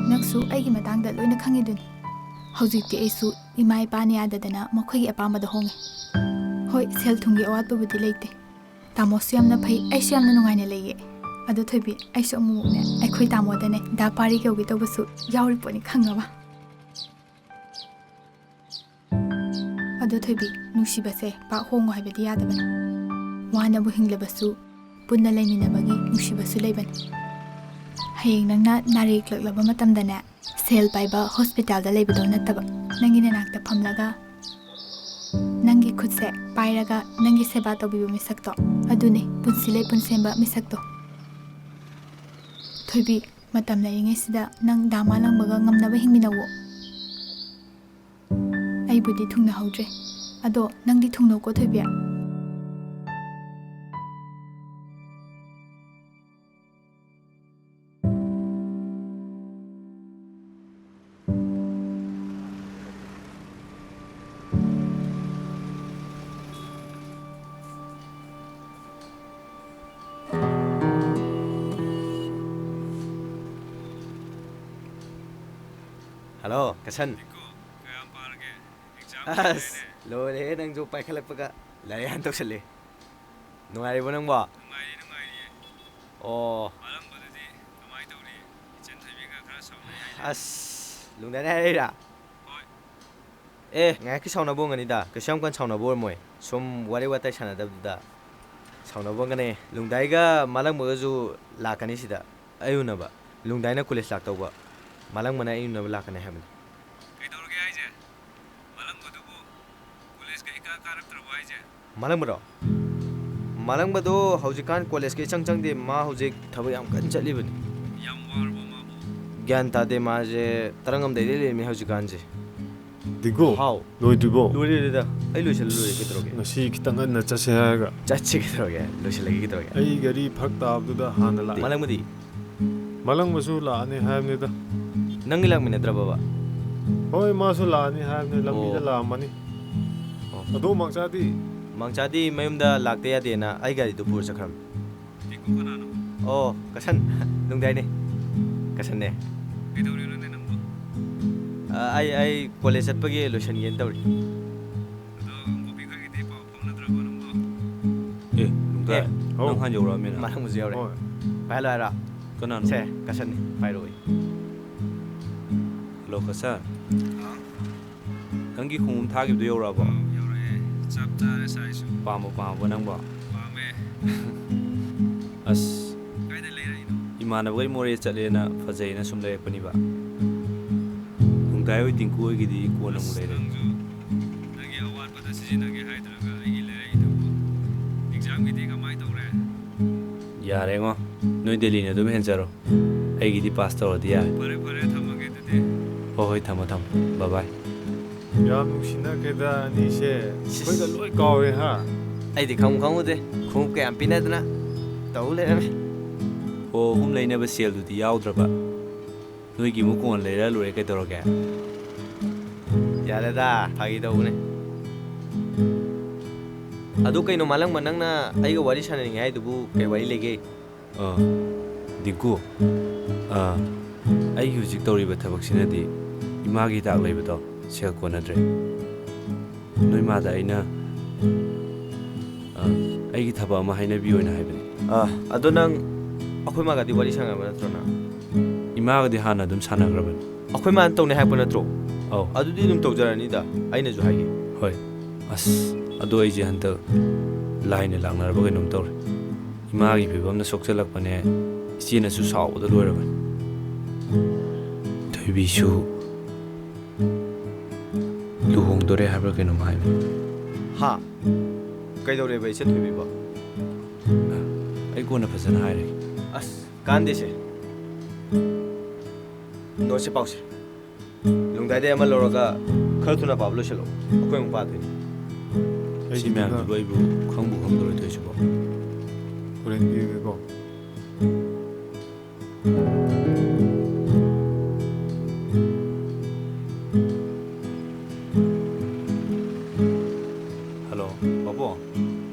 ꯅꯪꯁꯨ ꯑꯩꯒꯤ ꯃꯇꯥꯡꯗ ꯂꯣꯏꯅ ꯈꯪꯉꯤꯗꯨꯅꯤ꯫ ꯍꯧꯖꯤꯛꯇꯤ ꯑꯩꯁꯨ ꯏꯃꯥ ꯏꯄꯥꯅ ꯌꯥꯗꯗꯅ ꯃꯈꯣꯏꯒꯤ ꯑꯄꯥꯝꯕꯗ ꯍꯣꯡꯉꯦ꯫ ꯍꯣꯏ, ꯁꯦꯜ ꯊꯨꯝꯒꯤ ꯑꯋꯥꯠꯄꯕꯨꯗꯤ ꯂꯩꯇꯦ꯫ ꯇꯥꯃꯣꯁꯨ ꯌꯥꯝꯅ ꯐꯩ, ꯑꯩꯁꯨ ꯌꯥꯝꯅ ꯅꯨꯡꯉꯥꯏꯅ ꯂꯩꯌꯦ꯫ ꯑꯗꯣ ꯊꯣꯏꯕꯤ, ꯑꯩꯁꯨ ꯑꯃꯨꯛꯃꯨꯛꯅꯦ ꯑꯩꯈꯣꯏ ꯇꯥꯃꯣꯗꯅꯦ ꯗꯥ ꯄꯥꯔꯤ ꯀꯧꯒꯦ ꯇꯧꯕꯁꯨ ꯌꯥꯎꯔꯤ ꯄꯣꯠꯅꯤ, ꯈꯪꯉꯕ? ꯑꯗꯣ ꯊꯣꯏꯕꯤ, ꯅꯨꯡꯁꯤꯕꯁꯦ ꯄꯥꯛ ꯍꯣꯡꯉꯣ ꯍꯥꯏꯕꯗꯤ ꯌꯥꯗꯕꯅꯤ꯫ ꯋꯥꯅꯕꯨ ꯍꯤꯡꯂꯕꯁꯨ ꯄꯨꯟꯅ ꯂꯩꯃꯤꯟꯅꯕꯒꯤ ꯅꯨꯡꯁꯤꯕꯁꯨ ꯂꯩꯕꯅꯤ꯫ ꯍꯌꯦꯡ ꯅꯪꯅ ꯅꯥꯔꯦ ꯌꯦꯛꯂꯛꯂꯕ ꯃꯇꯝꯗꯅꯦ, ꯁꯦꯜ ꯄꯥꯏꯕ ꯍꯣꯁꯄꯤꯇꯥꯜꯗ ꯂꯩꯕꯗꯣ ꯅꯠꯇꯕ, ꯅꯪꯒꯤ ꯅꯅꯥꯛꯇ ꯐꯝꯂꯒ ꯅꯪꯒꯤ ꯈꯨꯠꯁꯦ ꯄꯥꯏꯔꯒ ꯅꯪꯒꯤ ꯁꯦꯕꯥ ꯇꯧꯕꯤꯕ ꯃꯤꯁꯛꯇꯣ, ꯑꯗꯨꯅꯤ ꯄꯨꯟꯁꯤ ꯂꯩꯄꯨꯟ ꯁꯦꯝꯕ ꯃꯤꯁꯛꯇꯣ꯫ ꯊꯣꯏꯕꯤ, ꯃꯇꯝ ꯂꯩꯔꯤꯉꯩꯁꯤꯗ ꯅꯪ ꯗꯥ ꯃꯥꯂꯪꯕꯒ ꯉꯝꯅꯕ ꯍꯤꯡꯃꯤꯟꯅꯧꯋꯣ꯫ ꯑꯩꯕꯨꯗꯤ ꯊꯨꯡꯅꯍꯧꯗ꯭ꯔꯦ, ꯑꯗꯣ ꯅꯪꯗꯤ ꯊꯨꯡꯅꯧꯀꯣ, ꯊꯣꯏꯕꯤ꯫ ꯍꯜꯂꯣ, ꯀꯁꯟ꯫ ꯀꯌꯥꯝ ꯄꯥꯔꯒꯦ? ꯑꯦꯛꯖꯥꯝ ꯑꯁ, ꯂꯣꯏꯔꯦꯅꯦ꯫ ꯂꯣꯏꯔꯦꯍꯦ, ꯅꯪꯁꯨ ꯄꯥꯏꯈꯠꯂꯛꯄꯒ ꯂꯥꯏꯔꯤꯛ ꯍꯥꯟꯅ ꯇꯧꯁꯜꯂꯦ꯫ ꯅꯨꯡꯉꯥꯏꯔꯤꯕꯣ ꯅꯪꯕꯣ? ꯅꯨꯡꯉꯥꯏꯔꯤ, ꯅꯨꯡꯉꯥꯏꯔꯤꯌꯦ꯫ ꯑꯣ꯫ ꯃꯥꯂꯪꯕꯗꯨꯗꯤ ꯀꯃꯥꯏ ꯇꯧꯔꯤ? ꯏꯆꯟ ꯊꯣꯏꯕꯤꯒ ꯈꯔ ꯁꯥꯎꯅꯩ ꯍꯥꯏꯅꯦ꯫ ꯑꯁ, ꯂꯨꯡꯗꯥꯏꯅ ꯍꯥꯏꯔꯛꯏꯔꯥ? ꯍꯣꯏ꯫ ꯑꯦ, ꯉꯥꯏꯍꯥꯛꯀꯤ ꯁꯥꯎꯅꯕ ꯑꯣꯏꯔꯝꯒꯅꯤꯗ, ꯀꯩꯁꯨ ꯌꯥꯝ ꯀꯟꯅ ꯁꯥꯎꯅꯕ ꯑꯣꯏꯔꯝꯃꯣꯏ꯫ ꯁꯨꯝ ꯋꯥꯔꯤ ꯋꯥꯇꯥꯏ ꯁꯥꯟꯅꯗꯕꯗꯨꯗ ꯁꯥꯎꯅꯕ ꯑꯣꯏꯔꯝꯒꯅꯤ꯫ ꯂꯨꯡꯗꯥꯏꯒ ꯃꯥꯂꯪꯕꯒꯁꯨ ꯂꯥꯛꯀꯅꯤ ꯁꯤꯗ꯫ ꯑꯩ ꯎꯅꯕ꯫ ꯂꯨꯡꯗꯥꯏꯅ ꯀꯣꯂꯦꯖ ꯂꯥꯛꯇꯧꯕ, ꯃꯥꯂꯪꯕꯅ ꯑꯩ ꯎꯅꯕ ꯂꯥꯛꯀꯅꯤ ꯍꯥꯏꯕꯅꯤ꯫ ꯀꯩꯗꯧꯔꯒꯦ ꯍꯥꯏꯁꯦ? ꯃꯥꯂꯪꯕꯗꯨꯕꯨ ꯃꯥꯂꯪꯕꯔꯣ? ꯃꯥꯂꯪꯕꯗꯣ ꯍꯧꯖꯤꯛꯀꯥꯟ ꯀꯣꯂꯦꯖꯀ ꯏꯆꯪ ꯆꯪꯗꯦ꯫ ꯃꯥ ꯍꯧꯖꯤꯛ ꯊꯕꯛ ꯌꯥꯝ ꯀꯟꯅ ꯆꯠꯂꯤꯕꯅꯤ꯫ ꯌꯥꯝ ꯋꯥꯔꯕꯣ ꯃꯥꯕꯨ? ꯒ꯭ꯌꯥꯟ ꯇꯥꯗꯦ꯫ ꯃꯥꯁꯦ ꯇꯔꯪ ꯑꯃꯗꯩꯗꯤ ꯂꯩꯔꯝꯃꯤ ꯍꯧꯖꯤꯛꯀꯥꯟꯁꯦ꯫ ꯗꯤꯡꯀꯨ, ꯍꯥꯎ꯫ ꯂꯣꯏꯗ꯭ꯔꯤꯕꯣ? ꯂꯣꯏꯔꯦꯗ꯫ ꯑꯩ ꯂꯣꯏꯁꯤꯜꯂ ꯂꯣꯏꯔꯦ, ꯀꯩꯗꯧꯔꯒꯦ? ꯉꯁꯤ ꯈꯤꯇꯪ ꯉꯟꯅ ꯆꯠꯁꯦ ꯍꯥꯏꯔꯒ꯫ ꯆꯠꯁꯤ ꯀꯩꯗꯧꯔꯒꯦ? ꯂꯣꯏꯁꯤꯜꯂꯒꯦ ꯀꯩꯗꯧꯔꯒꯦ? ꯑꯩ ꯒꯥꯔꯤ ꯐꯔꯛ ꯇꯥꯕꯗꯨꯗ ꯍꯥꯟꯅ ꯂꯥꯛꯑꯦ꯫ ꯃꯥꯂꯪꯕꯗꯤ? ꯃꯥꯂꯪꯕꯁꯨ ꯂꯥꯛꯑꯅꯤ ꯍꯥꯏꯕꯅꯤꯗ꯫ ꯅꯪꯒꯤ ꯂꯥꯛꯃꯤꯟꯅꯗ꯭ꯔꯕꯕ? ꯍꯣꯏ, ꯃꯥꯁꯨ ꯂꯥꯛꯑꯅꯤ ꯍꯥꯏꯕꯅꯤ, ꯂꯝꯕꯤꯗ ꯑꯣ꯫ ꯂꯥꯛꯑꯝꯃꯅꯤ꯫ ꯑꯣ꯫ ꯑꯗꯣ ꯃꯥꯡꯆꯥꯗꯤ? ꯃꯥꯡꯆꯥꯗꯤ ꯃꯌꯨꯝꯗ ꯂꯥꯛꯇ ꯌꯥꯗꯦꯅ ꯑꯩ ꯒꯥꯔꯤꯗꯨ ꯄꯨꯔ ꯆꯠꯈ꯭ꯔꯕꯅꯤ꯫ ꯗꯤꯡꯀꯨ ꯀꯅꯥꯅꯣ? ꯑꯣ, ꯀꯁꯟ꯫ ꯅꯨꯡꯗꯥꯏꯅꯦ꯫ ꯀꯁꯟꯅꯦ꯫ ꯀꯩꯗꯧꯔꯤꯅꯣꯅꯦ ꯅꯪꯕꯨ? ꯑ, ꯑꯩ, ꯑꯩ ꯀꯣꯂꯦꯖ ꯆꯠꯄꯒꯤ ꯂꯣꯏꯁꯤꯟꯒꯦꯅ ꯇꯧꯔꯤ꯫ ꯑꯗꯣ ꯒꯣꯄꯤ ꯈꯣꯏꯒꯤꯗꯤ ꯄꯥꯎ ꯐꯥꯎꯅꯗ꯭ꯔꯕꯣ ꯅꯪꯕꯣ? ꯑꯦ, ꯅꯨꯡꯗꯥꯏ, ꯑꯦ꯫ ꯅꯪ ꯍꯥꯟ ꯌꯧꯔꯛꯑꯃꯤꯅ꯫ ꯃꯥꯂꯪꯕꯁꯨ ꯌꯧꯔꯦ꯫ ꯍꯣꯏ꯫ ꯄꯥꯏꯍꯜꯂꯣ ꯍꯥꯏꯔꯣ? ꯀꯅꯥꯅꯣ? ꯁꯦ, ꯀꯁꯟꯅꯤ꯫ ꯄꯥꯏꯔꯛꯑꯣ꯫ ꯍꯜꯂꯣ, ꯀꯁꯟ꯫ ꯍꯥꯎ꯫ ꯅꯪꯒꯤ ꯈꯣꯡꯎꯞ ꯊꯥꯈꯤꯕꯗꯣ ꯌꯧꯔꯛꯑꯕꯣ? ꯑꯧ, ꯌꯧꯔꯛꯑꯦ꯫ ꯆꯞ ꯆꯥꯔꯦ size ꯁꯨ꯫ ꯄꯥꯝꯕꯨ ꯄꯥꯝꯃꯕꯣ ꯅꯪꯕꯣ? ꯄꯥꯝꯃꯦ꯫ ꯑꯁ꯫ ꯀꯥꯏꯗ ꯂꯩꯔꯛꯏꯅꯣ? ꯏꯃꯥꯟꯅꯕꯈꯩ ꯃꯣꯔꯦ ꯆꯠꯂꯦꯅ ꯐꯖꯩꯅ ꯁꯨꯝ ꯂꯩꯔꯛꯄꯅꯤꯕ꯫ ꯅꯨꯡꯗꯥꯏ ꯍꯣꯏ ꯗꯤꯡꯀꯨ ꯍꯣꯏꯒꯤꯗꯤ ꯀꯣꯟꯅ ꯑꯃꯨꯛ ꯑꯁ, ꯂꯩꯔꯒꯦ꯫ ꯅꯪꯁꯨ ꯅꯪꯒꯤ ꯑꯋꯥꯠꯄꯗ ꯁꯤꯖꯤꯟꯅꯒꯦ ꯍꯥꯏꯗ꯭ꯔꯒ ꯑꯩꯒꯤ ꯂꯩꯔꯛꯏꯗꯨꯕꯨ꯫ Exam ꯒꯤꯗꯤ ꯀꯃꯥꯏ ꯇꯧꯔꯦ? ꯌꯥꯔꯦꯉꯣ, ꯅꯣꯏ ꯗꯦꯜꯂꯤꯅ ꯑꯗꯨꯝ ꯍꯦꯟꯖꯔꯣ꯫ ꯑꯩꯒꯤꯗꯤ ꯄꯥꯁ ꯇꯧꯔꯗꯤ ꯌꯥꯔꯦ꯫ ꯐꯔꯦ, ꯐꯔꯦ, ꯊꯝꯃꯒꯦ ꯑꯗꯨꯗꯤ꯫ ꯍꯣꯏ, ꯍꯣꯏ, ꯊꯝꯃꯣ, ꯊꯝꯃꯣ꯫ Bye bye꯫ ꯌꯥꯝ ꯅꯨꯡꯁꯤꯅꯈ꯭ꯔꯦꯗ ꯑꯅꯤꯁꯦ꯫ ꯁꯤꯁ꯫ ꯑꯩꯈꯣꯏꯒ ꯂꯣꯏ ꯀꯥꯎꯔꯦ, ꯍꯥ? ꯑꯩꯗꯤ ꯈꯪꯕꯨ ꯈꯪꯉꯨꯗꯦ꯫ ꯈꯣꯡꯎꯞ ꯀꯌꯥꯝ ꯄꯤꯅꯗꯅ ꯇꯧ ꯂꯩꯔꯝꯃꯤ꯫ ꯍꯣ, ꯑꯍꯨꯝ ꯂꯩꯅꯕ ꯁꯦꯜꯗꯨꯗꯤ ꯌꯥꯎꯗ꯭ꯔꯕ? ꯅꯣꯏꯒꯤ ꯑꯃꯨꯛ ꯀꯣꯟ ꯂꯩꯔ ꯂꯣꯏꯔꯦ, ꯀꯩꯗꯧꯔꯒꯦ? ꯌꯥꯔꯦꯗ, ꯐꯥꯒꯤ ꯇꯧꯕꯅꯦ꯫ ꯑꯗꯨ ꯀꯩꯅꯣ, ꯃꯥꯂꯪꯕ, ꯅꯪꯅ ꯑꯩꯒ ꯋꯥꯔꯤ ꯁꯥꯟꯅꯅꯤꯡꯉꯦ ꯍꯥꯏꯗꯨꯕꯨ ꯀꯩ ꯋꯥꯔꯤ ꯂꯩꯒꯦ? ꯑ, ꯗꯤꯡꯀꯨ, ꯑ, ꯑꯩꯒꯤ ꯍꯧꯖꯤꯛ ꯇꯧꯔꯤꯕ ꯊꯕꯛꯁꯤꯅꯗꯤ ꯏꯃꯥꯒꯤ ꯍꯤꯗꯥꯛ ꯂꯩꯕꯗꯣ ꯁꯦꯜ ꯀꯣꯟꯅꯗ꯭ꯔꯦ꯫ ꯅꯣꯏ ꯃꯥꯗ ꯑꯩꯅ, ꯑ, ꯑꯩꯒꯤ ꯊꯕꯛ ꯑꯃ ꯍꯥꯏꯅꯕꯤꯌꯣꯅ ꯍꯥꯏꯕꯅꯤ꯫ ꯑ, ꯑꯗꯣ ꯅꯪ ꯑꯩꯈꯣꯏ ꯃꯥꯒꯗꯤ ꯋꯥꯔꯤ ꯁꯥꯟꯅꯕ ꯅꯠꯇ꯭ꯔꯣ ꯅꯪ? ꯏꯃꯥꯒꯗꯤ ꯍꯥꯟꯅ ꯑꯗꯨꯝ ꯁꯥꯟꯅꯈ꯭ꯔꯕꯅꯤ꯫ ꯑꯩꯈꯣꯏ ꯃꯥꯅ ꯇꯧꯅꯤ ꯍꯥꯏꯔꯛꯄ ꯅꯠꯇ꯭ꯔꯣ? ꯑꯧ꯫ ꯑꯗꯨꯗꯤ ꯑꯗꯨꯝ ꯇꯧꯖꯔꯅꯤꯗ, ꯑꯩꯅꯁꯨ ꯍꯥꯏꯒꯦ꯫ ꯍꯣꯏ꯫ ꯑꯁ, ꯑꯗꯣ ꯑꯩꯁꯦ ꯍꯟꯗꯛ ꯂꯥꯏꯅ ꯂꯥꯛꯅꯔꯕ ꯀꯩꯅꯣꯝ ꯇꯧꯔꯦ꯫ ꯏꯃꯥꯒꯤ ꯐꯤꯕꯝꯅ ꯁꯣꯛꯆꯜꯂꯛꯄꯅꯦ, ꯏꯆꯦꯅꯁꯨ ꯁꯥꯎꯕꯗ ꯂꯣꯏꯔꯕꯅꯤ꯫ ꯊꯣꯏꯕꯤꯁꯨ ꯂꯨꯍꯣꯡꯗꯣꯔꯦ ꯍꯥꯏꯕ꯭ꯔꯥ ꯀꯩꯅꯣꯝ ꯍꯥꯏꯕꯅꯤ꯫ ꯍꯥ? ꯀꯩꯗꯧꯔꯦꯕ ꯏꯆꯟ ꯊꯣꯏꯕꯤꯕꯣ? ꯑ, ꯑꯩ ꯀꯣꯟꯅ ꯐꯖꯅ ꯍꯥꯏꯔꯒꯦ꯫ ꯑꯁ, ꯀꯥꯟꯗꯦꯁꯦ꯫ ꯅꯣꯠꯁꯦ ꯄꯥꯎꯁꯦ꯫ ꯂꯨꯡꯗꯥꯏꯗꯩ ꯑꯃ ꯂꯧꯔꯒ ꯈꯔ ꯊꯨꯅ ꯄꯥꯕ ꯂꯣꯏꯁꯤꯜꯂꯣ꯫ ꯑꯩꯈꯣꯏ ꯑꯃꯨꯛ ꯄꯥꯗꯣꯏꯅꯤ꯫ ꯁꯤ ꯑꯩꯗꯤ ꯃꯌꯥꯝꯁꯤꯕꯨ ꯈꯔ ꯑꯩꯕꯨ ꯈꯪꯕꯨ ꯈꯪꯗꯧꯔꯣꯏ ꯇꯧꯔꯤꯁꯤꯕꯣ? ꯍꯣꯔꯦꯟ ꯄꯤꯔꯒꯦꯀꯣ꯫ ꯍꯜꯂꯣ, ꯄꯥꯕꯨꯡ꯫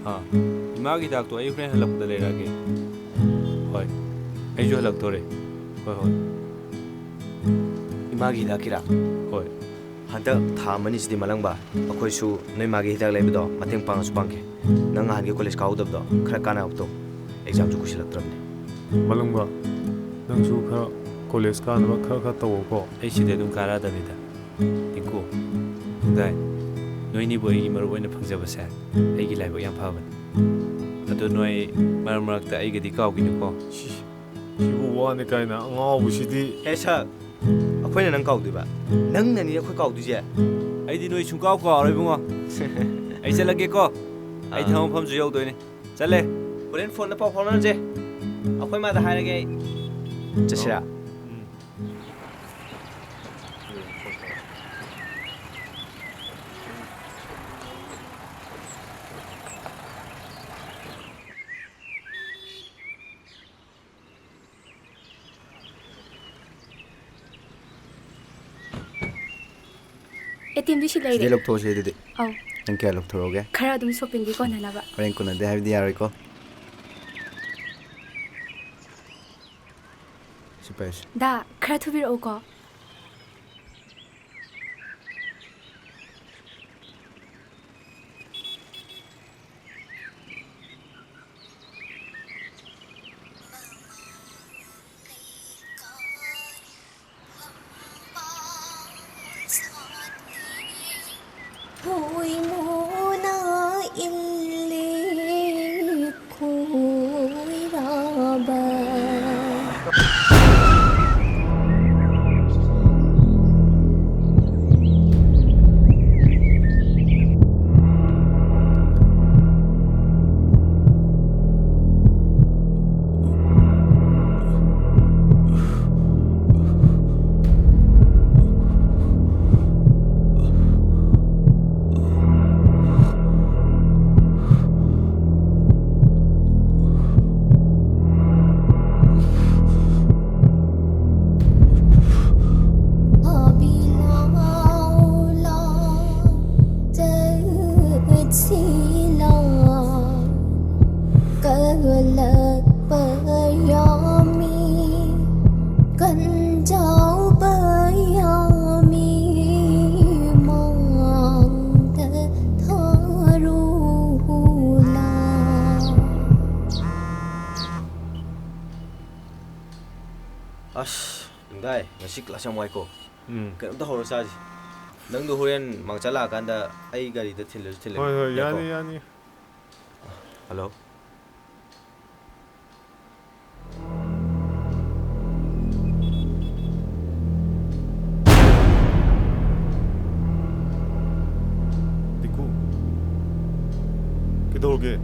ꯑꯥ, ꯏꯃꯥꯒꯤ ꯍꯤꯗꯥꯛꯇꯣ ꯑꯩ ꯍꯣꯔꯦꯟ ꯍꯜꯂꯛꯄꯗ ꯂꯩꯔꯛꯑꯒꯦ꯫ ꯍꯣꯏ, ꯑꯩꯁꯨ ꯍꯜꯂꯛꯇꯣꯔꯦ꯫ ꯍꯣꯏ, ꯍꯣꯏ꯫ ꯏꯃꯥꯒꯤ ꯍꯤꯗꯥꯛꯀꯤꯔꯥ? ꯍꯣꯏ꯫ ꯍꯟꯗꯛ ꯊꯥ ꯑꯃꯅꯤꯁꯤꯗꯤ, ꯃꯂꯪꯕ, ꯑꯩꯈꯣꯏꯁꯨ ꯅꯣꯏ ꯃꯥꯒꯤ ꯍꯤꯗꯥꯛ ꯂꯩꯕꯗꯣ ꯃꯇꯦꯡ ꯄꯥꯡꯉꯁꯨ ꯄꯥꯡꯒꯦ꯫ ꯅꯪ ꯅꯍꯥꯟꯒꯤ ꯀꯣꯂꯦꯖ ꯀꯥꯍꯧꯗꯕꯗꯣ ꯈꯔ ꯀꯥꯟꯅꯕꯗꯣ, ꯑꯦꯛꯖꯥꯝꯁꯨ ꯀꯨꯏꯁꯤꯜꯂꯛꯇ꯭ꯔꯕꯅꯤ꯫ ꯃꯂꯪꯕ, ꯅꯪꯁꯨ ꯈꯔ ꯀꯣꯂꯦꯖ ꯀꯥꯅꯕ ꯈꯔ ꯈꯔ ꯇꯧꯋꯣꯀꯣ꯫ ꯑꯩ ꯁꯤꯗꯤ ꯑꯗꯨꯝ ꯀꯥꯔꯛꯑꯗꯕꯅꯤꯗ꯫ ꯇꯤꯡꯀꯨ, ꯂꯨꯡꯗꯥꯏ, ꯅꯣꯏꯅꯤꯕꯨ ꯑꯩꯒꯤ ꯃꯔꯨꯞ ꯑꯣꯏꯅ ꯐꯪꯖꯕꯁꯦ ꯑꯩꯒꯤ ꯂꯥꯏꯕꯛ ꯌꯥꯝ ꯐꯕꯅꯤ꯫ ꯑꯗꯣ ꯅꯣꯏ ꯃꯔꯛ ꯃꯔꯛꯇ ꯑꯩꯒꯗꯤ ꯀꯥꯎꯈꯤꯅꯨꯀꯣ꯫ ꯁꯤ, ꯁꯤꯕꯨ ꯋꯥꯅꯤ ꯀꯥꯏꯅ ꯑꯉꯥꯎꯕꯁꯤꯗꯤ꯫ ꯍꯦ ꯁꯛ, ꯑꯩꯈꯣꯏꯅ ꯅꯪ ꯀꯥꯎꯗꯣꯏꯕ? ꯅꯪꯅꯅꯤ ꯑꯩꯈꯣꯏ ꯀꯥꯎꯗꯣꯏꯁꯦ꯫ ꯑꯩꯗꯤ ꯅꯣꯏ ꯁꯨꯡꯀꯥꯎ ꯀꯥꯎꯔꯣꯏ ꯏꯕꯨꯡꯉꯣ꯫ ꯑꯩ ꯆꯠꯂꯒꯦꯀꯣ꯫ ꯑꯩ ꯑꯥ꯫ ꯊꯕꯛ ꯃꯐꯝꯁꯨ ꯌꯧꯗꯣꯏꯅꯦ꯫ ꯆꯠꯂꯦ꯫ ꯍꯣꯔꯦꯟ ꯐꯣꯟꯗ ꯄꯥꯎ ꯐꯥꯎꯅꯔꯁꯦ꯫ ꯑꯩꯈꯣꯏ ꯃꯥꯗ ꯍꯥꯏꯔꯒꯦ ꯑꯩ꯫ ꯆꯠꯁꯤꯔꯥ? ꯎꯝ꯫ ꯑꯦ ꯇꯤ ꯑꯦꯝꯗꯤ ꯁꯤ ꯂꯩꯔꯦ꯫ ꯁꯤꯗꯩ ꯂꯧꯊꯣꯛꯑꯁꯤ ꯑꯗꯨꯗꯤ꯫ ꯑꯧ꯫ ꯅꯪ ꯀꯌꯥ ꯂꯧꯊꯣꯔꯛꯑꯣꯒꯦ? ꯈꯔ ꯑꯗꯨꯝ ꯁꯣꯄꯤꯡꯒꯤ ꯀꯣꯟꯅꯅꯕ꯫ ꯍꯣꯔꯦꯟ ꯀꯣꯟꯅꯗꯦ ꯍꯥꯏꯕꯗꯤ ꯌꯥꯔꯣꯏꯀꯣ꯫ ꯁꯤ ꯄꯥꯏꯁꯤ꯫ ꯗꯥ, ꯈꯔ ꯊꯨꯕꯤꯔꯛꯎꯀꯣ꯫ ꯍꯨꯏꯃꯨꯅ ꯏꯜꯂꯤ ꯈꯣꯏꯔꯥꯕ꯫ ꯚꯥꯏ, ꯉꯁꯤ ꯀ꯭ꯂꯥꯁ ꯌꯥꯝ ꯋꯥꯏꯀꯣ꯫ ꯎꯝ꯫ ꯀꯩꯅꯣꯝꯇ ꯍꯧꯔ ꯆꯥꯁꯤ꯫ ꯅꯪꯗꯣ ꯍꯣꯔꯦꯟ ꯃꯥꯡꯆꯥ ꯂꯥꯛꯑꯀꯥꯟꯗ ꯑꯩ ꯒꯥꯔꯤꯗ ꯊꯤꯜꯂꯁꯨ ꯊꯤꯜꯂꯒꯦ꯫ ꯍꯣꯏ, ꯍꯣꯏ, ꯌꯥꯏꯀꯣ? ꯌꯥꯅꯤ, ꯌꯥꯅꯤ꯫ ꯍꯜꯂꯣ꯫ ꯗꯤꯀꯨ, ꯀꯩꯗꯧꯔꯒꯦ?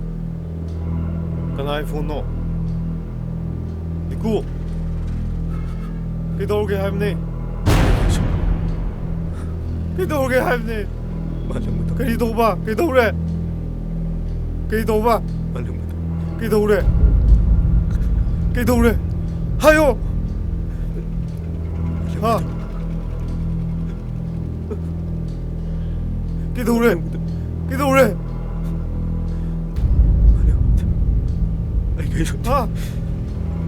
ꯀꯅꯥꯒꯤ ꯐꯣꯟꯅꯣ? ꯗꯤꯀꯨ, ꯀꯩꯗꯧꯔꯒꯦ ꯍꯥꯏꯕꯅꯦ? ꯀꯩꯗꯧꯔꯒꯦ ꯍꯥꯏꯕꯅꯦ? ꯃꯥꯂꯪꯕꯗꯣ꯫ ꯀꯔꯤ ꯇꯧꯕ? ꯀꯩꯗꯧꯔꯦ? ꯀꯩ ꯇꯧꯕ? ꯃꯥꯂꯪꯕꯗꯣ꯫ ꯀꯩꯗꯧꯔꯦ? ꯀꯩꯗꯧꯔꯦ? ꯍꯥꯏꯌꯣ! ꯍꯥ? ꯀꯩꯗꯧꯔꯦ? ꯀꯩꯗꯧꯔꯦ? ꯃꯥꯂꯪꯕꯗꯣ꯫ ꯑꯩ ꯀꯩꯁꯨ ꯇꯧꯗꯦ꯫ ꯍꯥ?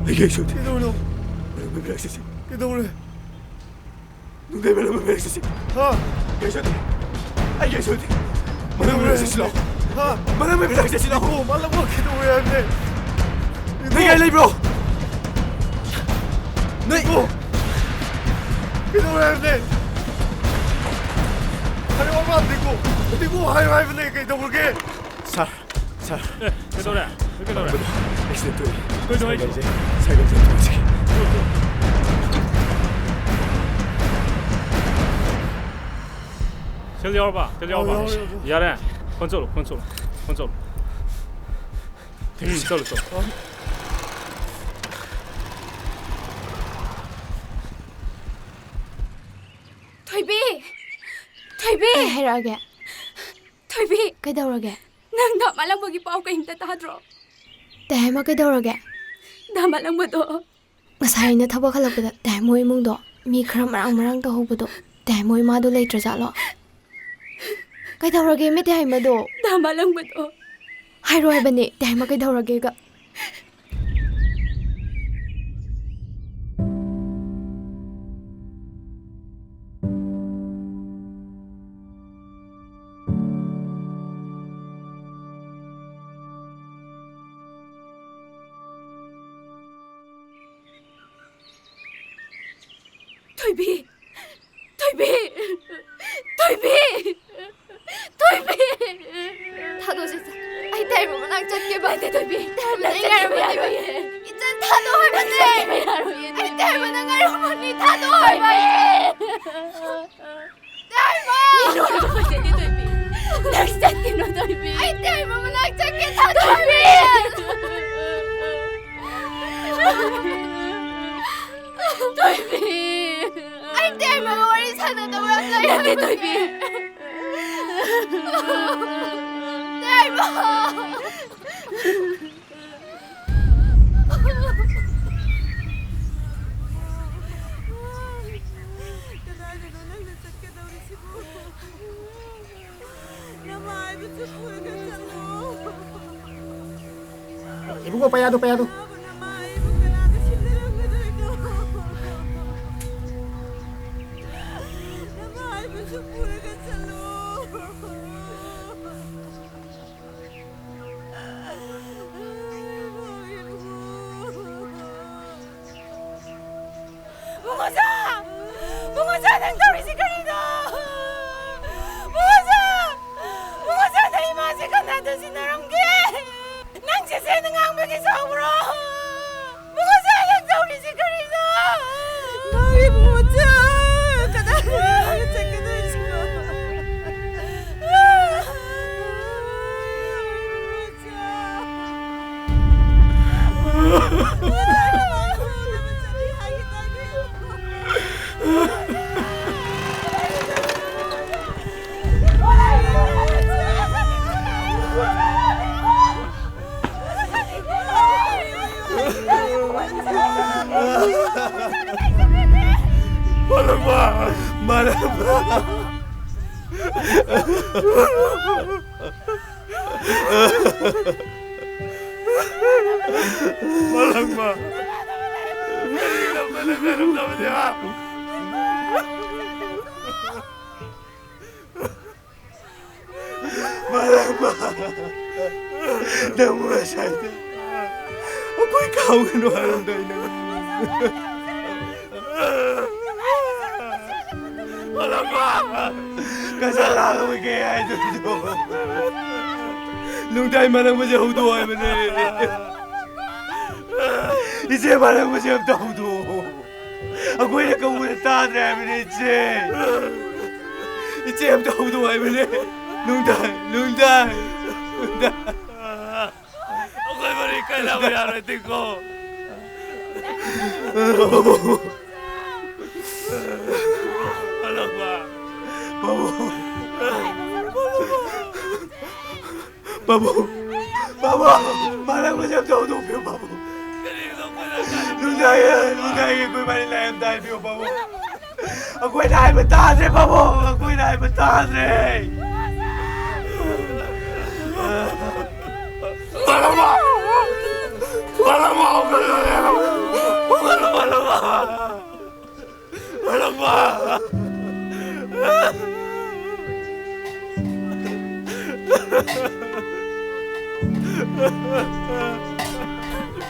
ꯑꯩ ꯀꯩꯁꯨ ꯇꯧꯗꯦ꯫ ꯀꯩꯗꯧꯔꯤꯅꯣ? ꯃꯥꯂꯪꯕ ꯃꯤꯔꯥꯏ ꯆꯠꯁꯤ꯫ ꯀꯩꯗꯧꯔꯦ? ꯅꯨꯡꯗꯩ ꯃꯥꯂꯪꯕ ꯃꯤꯔꯥꯏ ꯆꯠꯁꯤ꯫ ꯍꯥ? ꯀꯩꯁꯨ ꯇꯧꯗꯦ꯫ ꯑꯩ ꯀꯩꯁꯨ ꯇꯧꯗꯦ꯫ ꯃꯥꯂꯪꯕ ꯃꯤꯔꯥꯏ ꯆꯠꯁꯤ ꯂꯥꯛꯑꯣ꯫ ꯍꯥ? ꯃꯥꯂꯪꯕ ꯃꯤꯔꯥꯏ ꯆꯠꯁꯤ ꯂꯥꯛꯑꯣ꯫ ꯏꯕꯣ, ꯃꯥꯂꯪꯕ ꯀꯩꯗꯧꯔꯦ ꯍꯥꯏꯕꯅꯦ? ꯅꯣꯏ ꯀꯥꯏ ꯂꯩꯕ꯭ꯔꯣ? ꯅꯣꯏ ꯏꯕꯣ! ꯀꯩꯗꯧꯔꯦ ꯍꯥꯏꯕꯅꯦ? ꯍꯥꯏꯔꯛꯑꯣꯕ, ꯗꯤꯀꯨ! ꯗꯤꯀꯨ, ꯍꯥꯏꯌꯨ ꯍꯥꯏꯕꯅꯦ, ꯀꯩꯗꯧꯔꯒꯦ? ꯁꯥꯔ, ꯁꯥꯔ꯫ ꯑꯦ, ꯀꯩꯗꯧꯔꯦ? ꯀꯩꯗꯧꯔꯦ? ꯑꯦꯛꯁꯤꯗꯦꯟ ꯊꯣꯛꯑꯦ꯫ ꯀꯩꯅꯣ ꯍꯥꯏꯁꯤꯕꯣ? ꯁꯥꯏꯀꯜꯁꯦ, ꯁꯥꯏꯀꯜꯁꯦ ꯊꯣꯛꯑꯦ꯫ ꯁꯦꯜ ꯌꯥꯎꯔꯕ? ꯁꯦꯜ ꯑꯧ, ꯌꯥꯎꯔꯕ? ꯌꯥꯎꯔꯦ, ꯌꯥꯎꯔꯦ꯫ ꯌꯥꯔꯦ꯫ ꯐꯣꯟ ꯆꯠꯂꯣ, ꯐꯣꯟ ꯆꯠꯂꯣ, ꯐꯣꯟ ꯆꯠꯂꯣ꯫ ꯎꯝ, ꯆꯠꯂꯣ, ꯆꯠꯂꯣ꯫ ꯊꯣꯏꯕꯤ! ꯊꯣꯏꯕꯤ! ꯀꯩ ꯍꯥꯏꯔꯛꯑꯒꯦ? ꯊꯣꯏꯕꯤ! ꯀꯩꯗꯧꯔꯒꯦ? ꯅꯪ ꯗꯥ ꯃꯥꯂꯪꯕꯒꯤ ꯄꯥꯎ ꯀꯩꯝꯇ ꯇꯥꯗ꯭ꯔꯣ? ꯇꯦꯍꯥꯏꯃ ꯀꯩꯗꯧꯔꯒꯦ? ꯗꯥ ꯃꯥꯂꯪꯕꯗꯣ꯫ ꯉꯁꯥꯏ ꯑꯩꯅ ꯊꯕꯛ ꯍꯜꯂꯛꯄꯗ ꯇꯦꯍꯥꯏꯃ ꯏꯃꯨꯡꯗꯣ ꯃꯤ ꯈꯔ ꯃꯔꯥꯡ ꯃꯔꯥꯡ ꯇꯧꯍꯧꯕꯗꯣ, ꯇꯦꯍꯥꯏꯃ ꯏꯃꯥꯗꯣ ꯂꯩꯇ꯭ꯔꯖꯥꯠꯂꯣ? ꯀꯩꯗꯧꯔꯒꯦ ꯃꯤ ꯇꯦꯍꯥꯏꯃꯗꯣ? ꯗꯥ ꯃꯥꯂꯪꯕꯗꯣ꯫ ꯍꯥꯏꯔꯣ ꯍꯥꯏꯕꯅꯦ, ꯇꯦꯍꯥꯏꯃ ꯀꯩꯗꯧꯔꯒꯦꯒ? ꯊꯣꯏꯕꯤ! ꯊꯣꯏꯕꯤ! ꯊꯣꯏꯕꯤ! ꯊꯣꯏꯕꯤ! ꯊꯥꯗꯣꯛꯑꯣꯁꯦ, ꯏꯆꯟ꯫ ꯑꯩ ꯇꯌꯥꯏꯃ ꯃꯅꯥꯛ ꯆꯠꯀꯦꯕ꯫ ꯅꯠꯇꯦ, ꯊꯣꯏꯕꯤ꯫ ꯇꯌꯥꯏꯃ ꯅꯪ ꯉꯥꯏꯔꯝꯃꯅꯤ꯫ ꯌꯥꯔꯣꯏꯌꯦ꯫ ꯏꯆꯟ, ꯊꯥꯗꯣꯛꯑꯣ ꯍꯥꯏꯕꯅꯦ꯫ ꯆꯠꯄ ꯌꯥꯔꯣꯏꯌꯦ, ꯊꯣꯏꯕꯤ꯫ ꯑꯩ ꯇꯌꯥꯏꯃ ꯅꯪ ꯉꯥꯏꯔꯝꯃꯅꯤ꯫ ꯊꯥꯗꯣꯛꯑꯣ ꯍꯥꯏꯕ꯫ ꯊꯣꯏꯕꯤ! ꯇꯌꯥꯏꯃ! ꯃꯤ ꯂꯣꯏꯅꯃꯛ ꯐꯖꯗꯦ, ꯊꯣꯏꯕꯤ꯫ ꯅꯪ ꯆꯠꯀꯅꯨ, ꯊꯣꯏꯕꯤ꯫ ꯑꯩ ꯇꯌꯥꯏꯃ ꯃꯅꯥꯛ ꯆꯠꯀꯦ, ꯊꯥꯗꯣꯛꯑꯣ ꯍꯥꯏꯕꯅꯦ꯫ ꯊꯣꯏꯕꯤ! ꯑꯩ ꯇꯌꯥꯏꯃꯒ ꯋꯥꯔꯤ ꯁꯥꯟꯅꯗꯕ ꯌꯥꯝ ꯂꯩ ꯅꯠꯇꯦ, ꯍꯥꯏꯕꯅꯦ꯫ ꯊꯣꯏꯕꯤ꯫ ꯇꯌꯥꯏꯃ! ꯀꯗꯥꯏꯗꯅꯣ ꯅꯪꯅ ꯆꯠꯀꯗꯧꯔꯤꯁꯤꯕꯨ? ꯅꯃꯥꯏꯗꯨꯁꯨ ꯄꯨꯔꯒ ꯆꯠꯂꯣ꯫ ꯏꯕꯨꯡꯉꯣ, ꯄꯩꯌꯥꯗꯣ, ꯄꯩꯌꯥꯗꯣ꯫ ꯅꯃꯥꯕꯨ ꯅꯃꯥ ꯑꯩꯕꯨ ꯀꯅꯥꯗ ꯁꯤꯟꯅꯔꯝꯒꯗꯣꯏꯅꯣ? ꯅꯃꯥ ꯑꯩꯕꯨꯁꯨ ꯄꯨꯔꯒ ꯆꯠꯂꯣ꯫ ꯃꯉꯣꯖꯥ! ꯃꯉꯣꯖꯥ, ꯅꯪ ꯇꯧꯔꯤꯁꯤ ꯀꯔꯤꯅꯣ? ꯃꯉꯣꯖꯥ! ꯃꯉꯣꯖꯥ, ꯅꯪ ꯏꯃꯥꯁꯦ ꯀꯅꯥꯗ ꯁꯤꯟꯅꯔꯝꯒꯦ? ꯅꯪ ꯆꯦꯆꯦꯅ ꯉꯥꯡꯕꯒꯤ ꯁꯥꯎꯕ꯭ꯔꯣ? ꯃꯉꯣꯖꯥ, ꯅꯪ ꯇꯧꯔꯤꯁꯤ ꯀꯔꯤꯅꯣ? ꯃꯥꯒꯤ ꯃꯉꯣꯖꯥ! ꯀꯗꯥꯏꯗ ꯆꯠꯀꯗꯣꯏꯁꯤꯕꯣ? ꯃꯥꯂꯪꯕ! ꯃꯥꯂꯪꯕ! ꯃꯥꯂꯪꯕ! ꯃꯥꯂꯪꯕ! ꯅꯪꯕꯨ ꯉꯁꯥꯏꯗ ꯑꯩꯈꯣꯏ ꯀꯥꯎꯒꯅꯨ ꯍꯥꯏꯔꯝꯗꯥꯏ ꯅꯪ? ꯃꯥꯂꯪꯕ! ꯀꯆꯥ ꯂꯥꯡꯕꯒꯤ ꯍꯥꯏꯗꯣꯏꯅꯣ? ꯅꯨꯡꯗꯥꯡ ꯃꯥꯂꯪꯕꯁꯦ ꯍꯧꯗꯣꯛꯑꯣ ꯍꯥꯏꯕꯅꯦ꯫ ꯏꯆꯦ ꯃꯥꯂꯪꯕꯁꯦ ꯑꯝꯇ ꯍꯧꯗꯣꯛꯑꯣ꯫ ꯑꯩꯈꯣꯏꯅ ꯀꯧꯕꯗ ꯇꯥꯗ꯭ꯔꯦ ꯍꯥꯏꯕꯅꯦ, ꯏꯆꯦ꯫ ꯏꯆꯦ ꯑꯝꯇ ꯍꯧꯗꯣꯛꯑꯣ ꯍꯥꯏꯕꯅꯦ꯫ ꯅꯨꯡꯗꯥꯡ, ꯅꯨꯡꯗꯥꯡ, ꯅꯨꯡꯗꯥꯡ꯫ ꯑꯩꯈꯣꯏ ꯃꯔꯤ ꯀꯥꯏꯅꯕ ꯌꯥꯔꯣꯏꯗꯤꯀꯣ꯫ ꯃꯥꯂꯪꯕ꯫ ꯄꯥꯕꯨꯡ! ꯄꯥꯕꯨꯡ! ꯄꯥꯕꯨꯡ! ꯃꯥꯂꯪꯕꯁꯦ ꯑꯝꯇ ꯍꯧꯗꯣꯛꯄꯤꯌꯨ, ꯄꯥꯕꯨꯡ! ꯀꯔꯤꯒꯤꯅꯣ ꯑꯩꯈꯣꯏꯅ ꯅꯨꯡꯗꯥꯡ, ꯅꯨꯡꯗꯥꯡꯒꯤ ꯑꯩꯈꯣꯏ ꯃꯔꯤ ꯂꯥꯏ ꯑꯝꯇ ꯍꯥꯏꯕꯤꯌꯨ, ꯄꯥꯕꯨꯡ! ꯑꯩꯈꯣꯏꯅ ꯍꯥꯏꯕ ꯇꯥꯗ꯭ꯔꯦ, ꯄꯥꯕꯨꯡ! ꯑꯩꯈꯣꯏꯅ ꯍꯥꯏꯕ ꯇꯥꯗ꯭ꯔꯦ! ꯃꯥꯂꯪꯕ! ꯃꯥꯂꯪꯕ! ꯃꯥꯂꯪꯕ! ꯃꯥꯂꯪꯕ!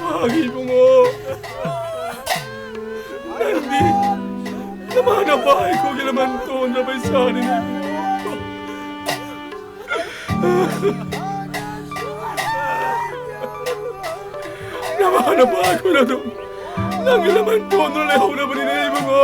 ꯏꯃꯥꯒꯤ ꯏꯕꯨꯡꯉꯣ, ꯅꯪꯗꯤ ꯅꯃꯥ ꯅꯄꯥ ꯑꯩꯈꯣꯏꯒꯤ ꯂꯃꯟ ꯇꯣꯟꯗ꯭ꯔꯕ ꯏꯆꯥꯅꯤꯅꯦ ꯏꯕꯨꯡꯉꯣ꯫ ꯅꯃꯥ ꯅꯄꯥ ꯑꯩꯈꯣꯏꯅ ꯑꯗꯨꯝ ꯅꯪꯒꯤ ꯂꯃꯟ ꯇꯣꯟꯗꯨꯅ ꯂꯩꯍꯧꯔꯕꯅꯤꯅꯦ ꯏꯕꯨꯡꯉꯣ꯫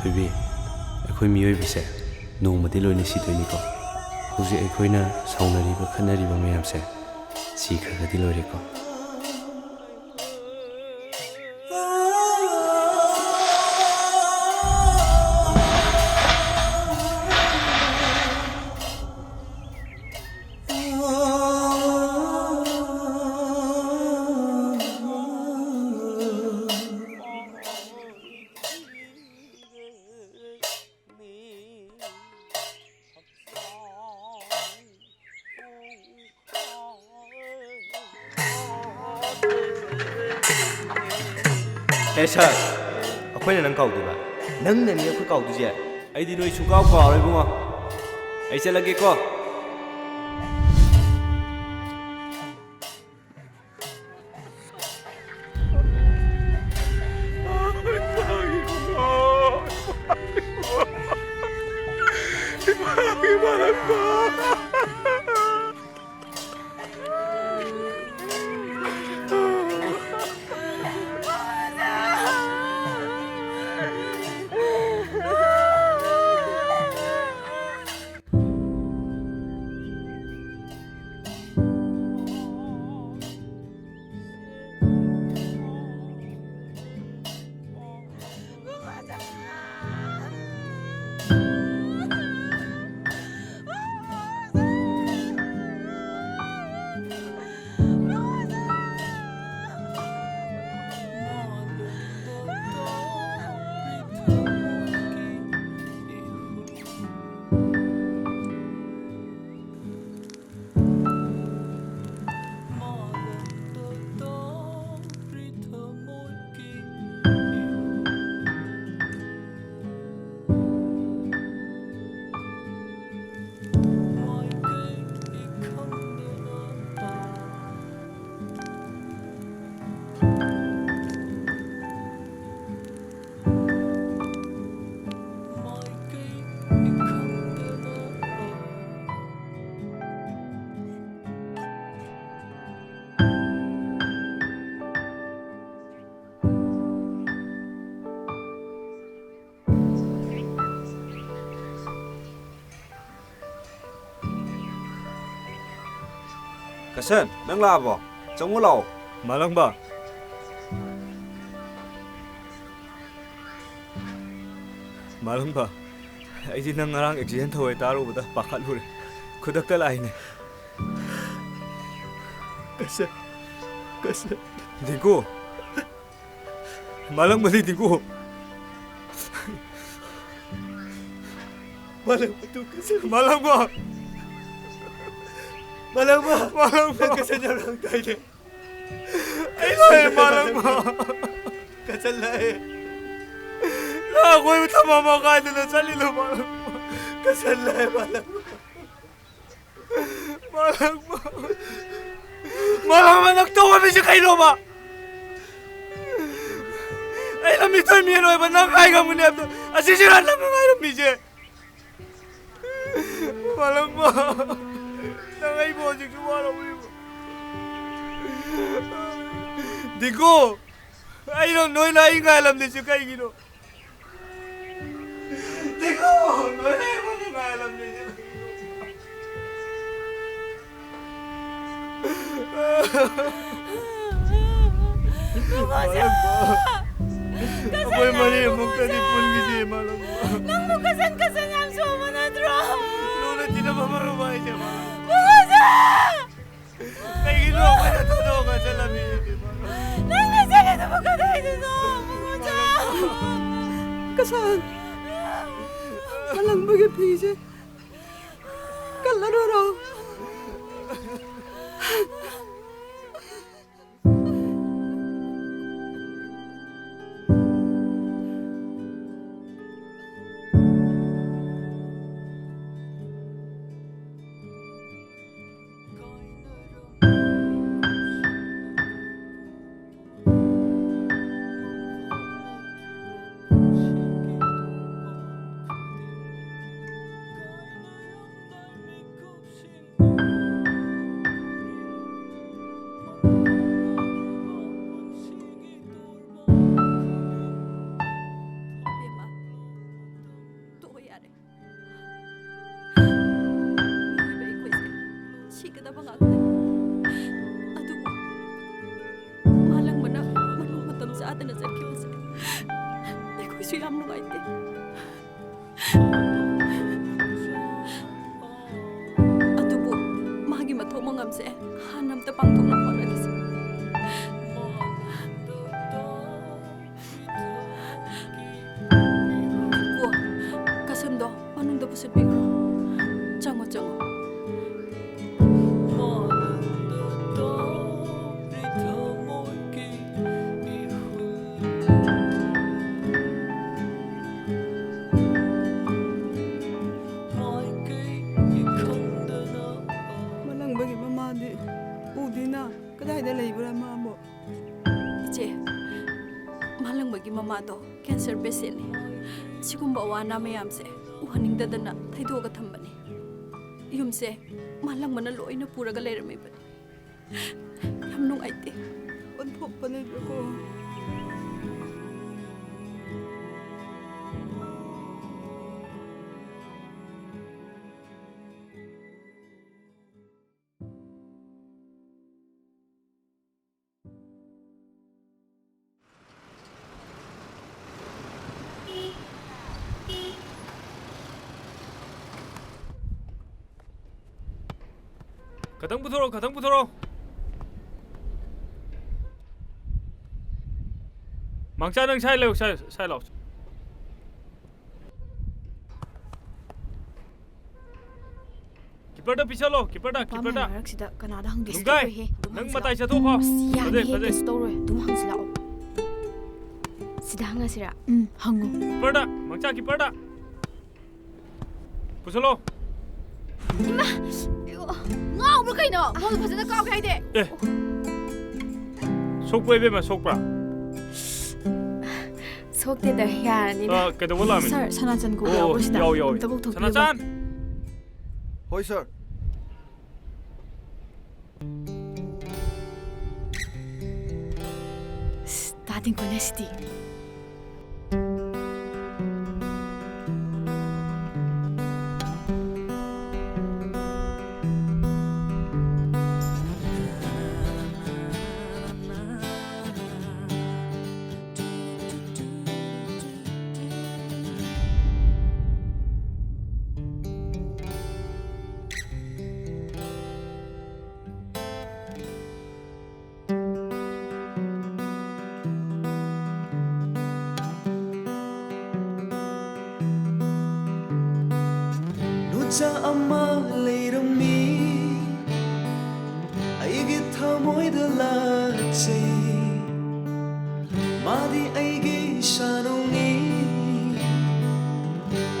ꯊꯣꯏꯕꯤ, ꯑꯩꯈꯣꯏ ꯃꯤꯑꯣꯏꯕꯁꯦ ꯅꯣꯡꯃꯗꯤ ꯂꯣꯏꯅ ꯁꯤꯗꯣꯏꯅꯤꯀꯣ꯫ ꯍꯧꯖꯤꯛ ꯑꯩꯈꯣꯏꯅ ꯁꯥꯎꯅꯔꯤꯕ, ꯈꯠꯅꯔꯤꯕ ꯃꯌꯥꯝꯁꯦ ꯁꯤꯈ꯭ꯔꯒꯗꯤ ꯂꯣꯏꯔꯦꯀꯣ꯫ ꯑꯦ ꯁꯥꯔ, ꯑꯩꯈꯣꯏꯅ ꯅꯪ ꯀꯥꯎꯗꯣꯏꯕ? ꯅꯪꯅꯅꯤ ꯑꯩꯈꯣꯏ ꯀꯥꯎꯗꯣꯏꯁꯦ꯫ ꯑꯩꯗꯤ ꯅꯣꯏ ꯁꯨꯡꯀꯥꯎ ꯀꯥꯎꯔꯣꯏ, ꯏꯕꯨꯡꯉꯣ꯫ ꯑꯩ ꯆꯠꯂꯒꯦꯀꯣ꯫ ꯀꯁꯟ, ꯅꯪ ꯂꯥꯛꯑꯕꯣ? ꯆꯪꯉꯨ ꯂꯥꯛꯑꯣ꯫ ꯃꯥꯂꯪꯕ꯫ ꯃꯥꯂꯪꯕ, ꯑꯩꯗꯤ ꯅꯪ ꯉꯔꯥꯡ ꯑꯦꯛꯁꯤꯗꯦꯟ ꯊꯧꯋꯦ ꯇꯥꯔꯨꯕꯗ ꯄꯥꯈꯠꯂꯨꯔꯦ꯫ ꯈꯨꯗꯛꯇ ꯂꯥꯛꯏꯅꯦ꯫ ꯀꯁꯟ, ꯀꯁꯟ꯫ ꯗꯤꯡꯀꯨ꯫ ꯃꯥꯂꯪꯕꯗꯤ ꯗꯤꯡꯀꯨ꯫ ꯃꯥꯂꯪꯕ ꯇꯨ ꯀꯁꯟ꯫ ꯃꯥꯂꯪꯕ꯫ ꯃꯥꯂꯪꯕ꯫ ꯃꯥꯂꯪꯕ꯫ ꯅꯪ ꯀꯁꯟ ꯌꯥꯝ ꯂꯥꯡ ꯇꯥꯏꯅꯦ꯫ ꯑꯩ ꯂꯥꯛꯑꯦ, ꯃꯥꯂꯪꯕ꯫ ꯀꯁꯟ ꯂꯥꯛꯑꯦ꯫ ꯅꯪ ꯑꯩꯈꯣꯏꯕꯨ ꯊꯝꯃꯝꯃ ꯀꯥꯏꯗꯅꯣ ꯆꯠꯂꯤꯗꯣ, ꯃꯥꯂꯪꯕ? ꯀꯁꯟ ꯂꯥꯛꯑꯦ, ꯃꯥꯂꯪꯕ꯫ ꯃꯥꯂꯪꯕ꯫ ꯃꯥꯂꯪꯕ, ꯅꯪ ꯇꯧꯔꯝꯃꯤꯁꯦ ꯀꯩꯅꯣꯕ? ꯑꯩꯅ ꯃꯤꯊꯣꯏ ꯃꯤꯍꯦꯟ ꯑꯣꯏꯕ ꯅꯪ ꯉꯥꯏ ꯉꯝꯒꯅꯤ ꯍꯥꯏꯕꯗꯣ ꯑꯁꯤꯁꯤꯔꯥ ꯅꯪꯅ ꯉꯥꯏꯔꯝꯃꯤꯁꯦ? ꯃꯥꯂꯪꯕ, ꯅꯪ ꯑꯩꯕꯨ ꯍꯧꯖꯤꯛꯁꯨ ꯋꯥꯔꯧꯔꯤꯕ? ꯗꯤꯡꯀꯨ, ꯑꯩꯅ ꯅꯣꯏꯅ ꯑꯩ ꯉꯥꯏꯂꯝꯗ꯭ꯔꯤꯁꯦ ꯀꯩꯒꯤꯅꯣ? ꯗꯤꯡꯀꯨ, ꯅꯣꯏꯅ ꯑꯩꯉꯣꯟꯗ ꯉꯥꯏꯂꯝꯗ꯭ꯔꯤꯁꯦ ꯀꯩꯒꯤꯅꯣ? ꯃꯥꯂꯪꯕ꯫ ꯑꯩꯈꯣꯏ ꯃꯔꯤ ꯑꯃꯨꯛꯇꯗꯤ ꯄꯨꯟꯈꯤꯁꯦ, ꯃꯥꯂꯪꯕ꯫ ꯅꯪꯕꯨ ꯀꯁꯟ ꯀꯁꯟ ꯌꯥꯝ ꯁꯣꯝꯕ ꯅꯠꯇ꯭ꯔꯣ? ꯂꯨꯅ ꯇꯤꯟꯅꯕ ꯃꯔꯨꯞ ꯍꯥꯏꯁꯦ, ꯃꯥꯂꯪꯕ꯫ ꯄꯨꯡꯉꯣꯖꯥ! ꯀꯩꯒꯤꯅꯣ ꯑꯩꯈꯣꯏꯅ ꯊꯥꯗꯣꯛꯑꯒ ꯆꯠꯂꯝꯃꯤꯁꯤꯗꯤ, ꯃꯥꯂꯪꯕ? ꯅꯪꯅ ꯆꯠꯂꯤꯗꯨꯕꯨ ꯀꯗꯥꯏꯗꯅꯣ, ꯄꯨꯡꯉꯣꯖꯥ? ꯀꯁꯟ, ꯃꯥꯂꯪꯕꯒꯤ ꯐꯤꯁꯦ ꯀꯜꯂꯔꯣꯔꯣ? ꯁꯨ ꯌꯥꯝ ꯅꯨꯡꯉꯥꯏꯇꯦ꯫ ꯑꯗꯨꯕꯨ ꯃꯥꯒꯤ ꯃꯊꯧ ꯃꯉꯝꯁꯦ ꯍꯥꯟꯅ ꯑꯝꯇ ꯄꯥꯡꯊꯣꯛꯅꯕ ꯍꯣꯠꯅꯈꯤꯁꯤ꯫ ꯀꯣ, ꯀꯁꯝꯗꯣ ꯃꯅꯨꯡꯗ ꯄꯨꯁꯤꯟꯕꯤꯈ꯭ꯔꯣ꯫ ꯆꯪꯉꯣ, ꯆꯪꯉꯣ꯫ ꯃꯥꯂꯪꯕꯒꯤ ꯃꯃꯥꯗꯤ ꯎꯗꯦꯅ, ꯀꯗꯥꯏꯗ ꯂꯩꯕ꯭ꯔꯥ ꯃꯥꯕꯨ? ꯏꯆꯦ, ꯃꯥꯂꯪꯕꯒꯤ ꯃꯃꯥꯗꯣ cancer patientꯅꯤ꯫ ꯁꯤꯒꯨꯝꯕ ꯑꯋꯥ ꯑꯅꯥ ꯃꯌꯥꯝꯁꯦ ꯎꯍꯟꯅꯤꯡꯗꯗꯅ ꯊꯩꯗꯣꯛꯑꯒ ꯊꯝꯕꯅꯤ꯫ ꯌꯨꯝꯁꯦ ꯃꯥꯂꯪꯕꯅ ꯂꯣꯏꯅ ꯄꯨꯔꯒ ꯂꯩꯔꯝꯃꯤꯕꯅꯤ꯫ ꯌꯥꯝ ꯅꯨꯡꯉꯥꯏꯇꯦ꯫ ꯑꯣꯟꯊꯣꯛꯄꯅꯦꯕꯀꯣ꯫ ꯈꯇꯪ ꯄꯨꯊꯣꯔꯛꯑꯣ, ꯈꯇꯪ ꯄꯨꯊꯣꯔꯛꯑꯣ꯫ ꯃꯥꯡꯆꯥ, ꯅꯪ ꯁꯥꯏ ꯂꯥꯎ, ꯁꯥꯏ, ꯁꯥꯏ ꯂꯥꯎ꯫ ꯀꯤꯄꯔꯗ ꯄꯤꯁꯜꯂꯣ, ꯀꯤꯄꯔꯗ, ꯅꯨꯄꯥ ꯃꯌꯥꯝ ꯀꯤꯄꯔꯗ꯫ ꯃꯔꯛꯁꯤꯗ ꯀꯅꯥꯗ ꯍꯪꯗꯣꯏꯁꯤ? ꯅꯨꯡꯒꯥꯏ, ꯇꯧꯔꯣꯏꯍꯦ꯫ ꯑꯗꯨꯝ ꯅꯪ ꯍꯪꯁꯤ ꯃꯇꯥꯏ ꯂꯥꯛꯑꯣ꯫ ꯆꯠꯊꯣꯛꯈꯣ꯫ ꯑꯁ, ꯌꯥꯅꯤꯍꯦ, ꯐꯖꯩ, ꯐꯖꯩ꯫ ꯀꯩꯁꯨ ꯇꯧꯔꯣꯏ꯫ ꯑꯗꯨꯝ ꯍꯪꯁꯤ ꯂꯥꯛꯑꯣ꯫ ꯁꯤꯗ ꯍꯪꯉꯁꯤꯔꯥ? ꯎꯝ, ꯍꯪꯉꯨ꯫ ꯀꯤꯄꯔꯗ, ꯃꯥꯡꯆꯥ, ꯀꯤꯄꯔꯗ꯫ ꯄꯨꯁꯜꯂꯣ꯫ ꯏꯃꯥ! ꯉꯥꯎꯕ꯭ꯔꯥ ꯀꯩꯅꯣ? ꯕꯣꯜ ꯐꯖꯅ ꯀꯥꯎꯒꯦ ꯍꯥꯏꯗꯦ꯫ ꯑꯦ꯫ ꯁꯣꯛꯄ꯭ꯔꯥ, ꯏꯕꯦꯝꯃ, ꯁꯣꯛꯄ꯭ꯔꯥ? ꯁꯣꯛꯇꯦꯗ, ꯌꯥꯔꯅꯤꯗ꯫ ꯑ, ꯀꯩꯗꯧꯕ ꯂꯥꯛꯑꯝꯃꯤꯅꯣ? ꯁꯥꯔ, ꯁꯅꯥꯆꯟ ꯀꯧꯕ ꯑꯣ, ꯌꯥꯎꯕ꯭ꯔꯣ ꯁꯤꯗ? ꯌꯥꯎ, ꯌꯥꯎ꯫ ꯑꯝꯇ ꯀꯧꯊꯣꯛꯄꯤꯌꯨꯕ꯫ ꯁꯅꯥꯆꯟ! ꯍꯣꯏ, ꯁꯥꯔ꯫ ꯑꯁ, ꯇꯥ ꯇꯤꯡꯀꯨꯅꯦ ꯁꯤꯗꯤ꯫ ꯃꯆꯥ ꯑꯃ ꯂꯩꯔꯝꯃꯤ, ꯑꯩꯒꯤ ꯊꯃꯣꯏꯗ ꯂꯥꯠꯆꯩ꯫ ꯃꯥꯗꯤ ꯑꯩꯒꯤ ꯁꯥꯅꯧꯅꯤ,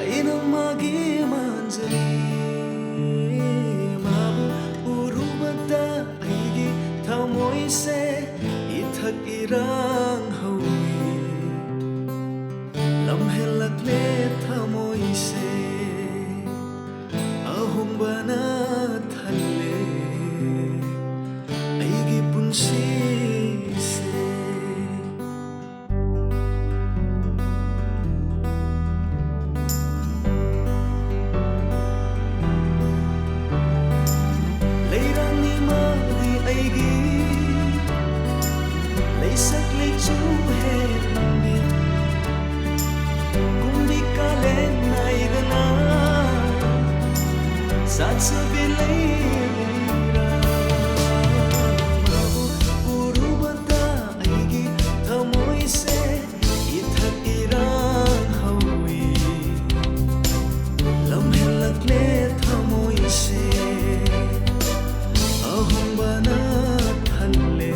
ꯑꯩꯅ ꯃꯥꯒꯤ ꯃꯥꯟꯖꯩ꯫ ꯃꯥꯕꯨ ꯎꯔꯨꯕꯗ ꯑꯩꯒꯤ ꯊꯃꯣꯏꯁꯦ ꯏꯊꯛ ꯏꯔꯥꯡ ꯍꯧꯏ꯫ ꯂꯝꯍꯦꯜꯂꯛꯂꯦ ꯊꯃꯣꯏꯁꯦ, ꯑꯍꯣꯡꯕꯅ ꯊꯜꯂꯦ ꯑꯩꯒꯤ ꯄꯨꯟꯁꯤꯁꯦ꯫ ꯂꯩꯔꯥꯡꯅꯤ ꯃꯥꯗꯤ ꯑꯩꯒꯤ, ꯂꯩꯁꯛ ꯂꯩꯆꯨ ꯍꯦꯟꯕꯤ, ꯀꯨꯝꯕꯤ ꯀꯥꯂꯦꯟ ꯅꯥꯏꯗꯅ ꯆꯥꯖꯕꯤ ꯂꯩꯔꯥꯡ꯫ ꯃꯥꯕꯨ ꯎꯔꯨꯕꯗ ꯑꯩꯒꯤ ꯊꯃꯣꯏꯁꯦ ꯏꯊꯛ ꯏꯔꯥꯡ ꯍꯧꯏ꯫ ꯂꯝꯍꯦꯜꯂꯛꯂꯦ ꯊꯃꯣꯏꯁꯦ, ꯑꯍꯣꯡꯕꯅ ꯊꯜꯂꯦ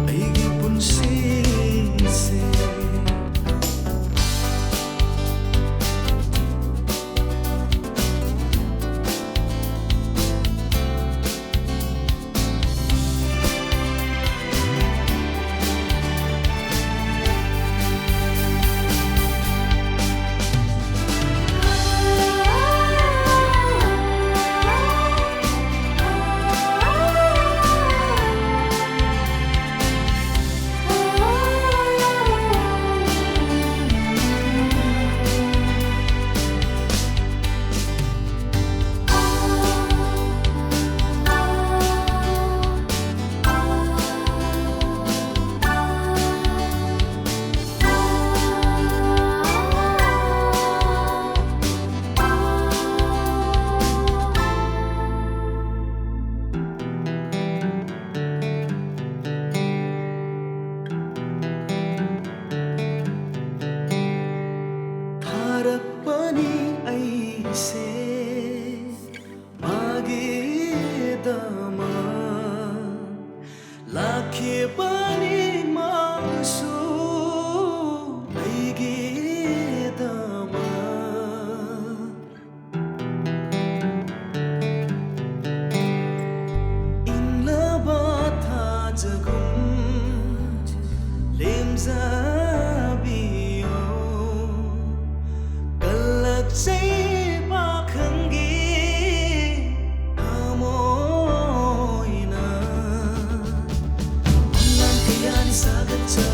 ꯑꯩꯒꯤ ꯄꯨꯟꯁꯤꯁꯦ꯫ ꯁꯥꯒꯠꯆ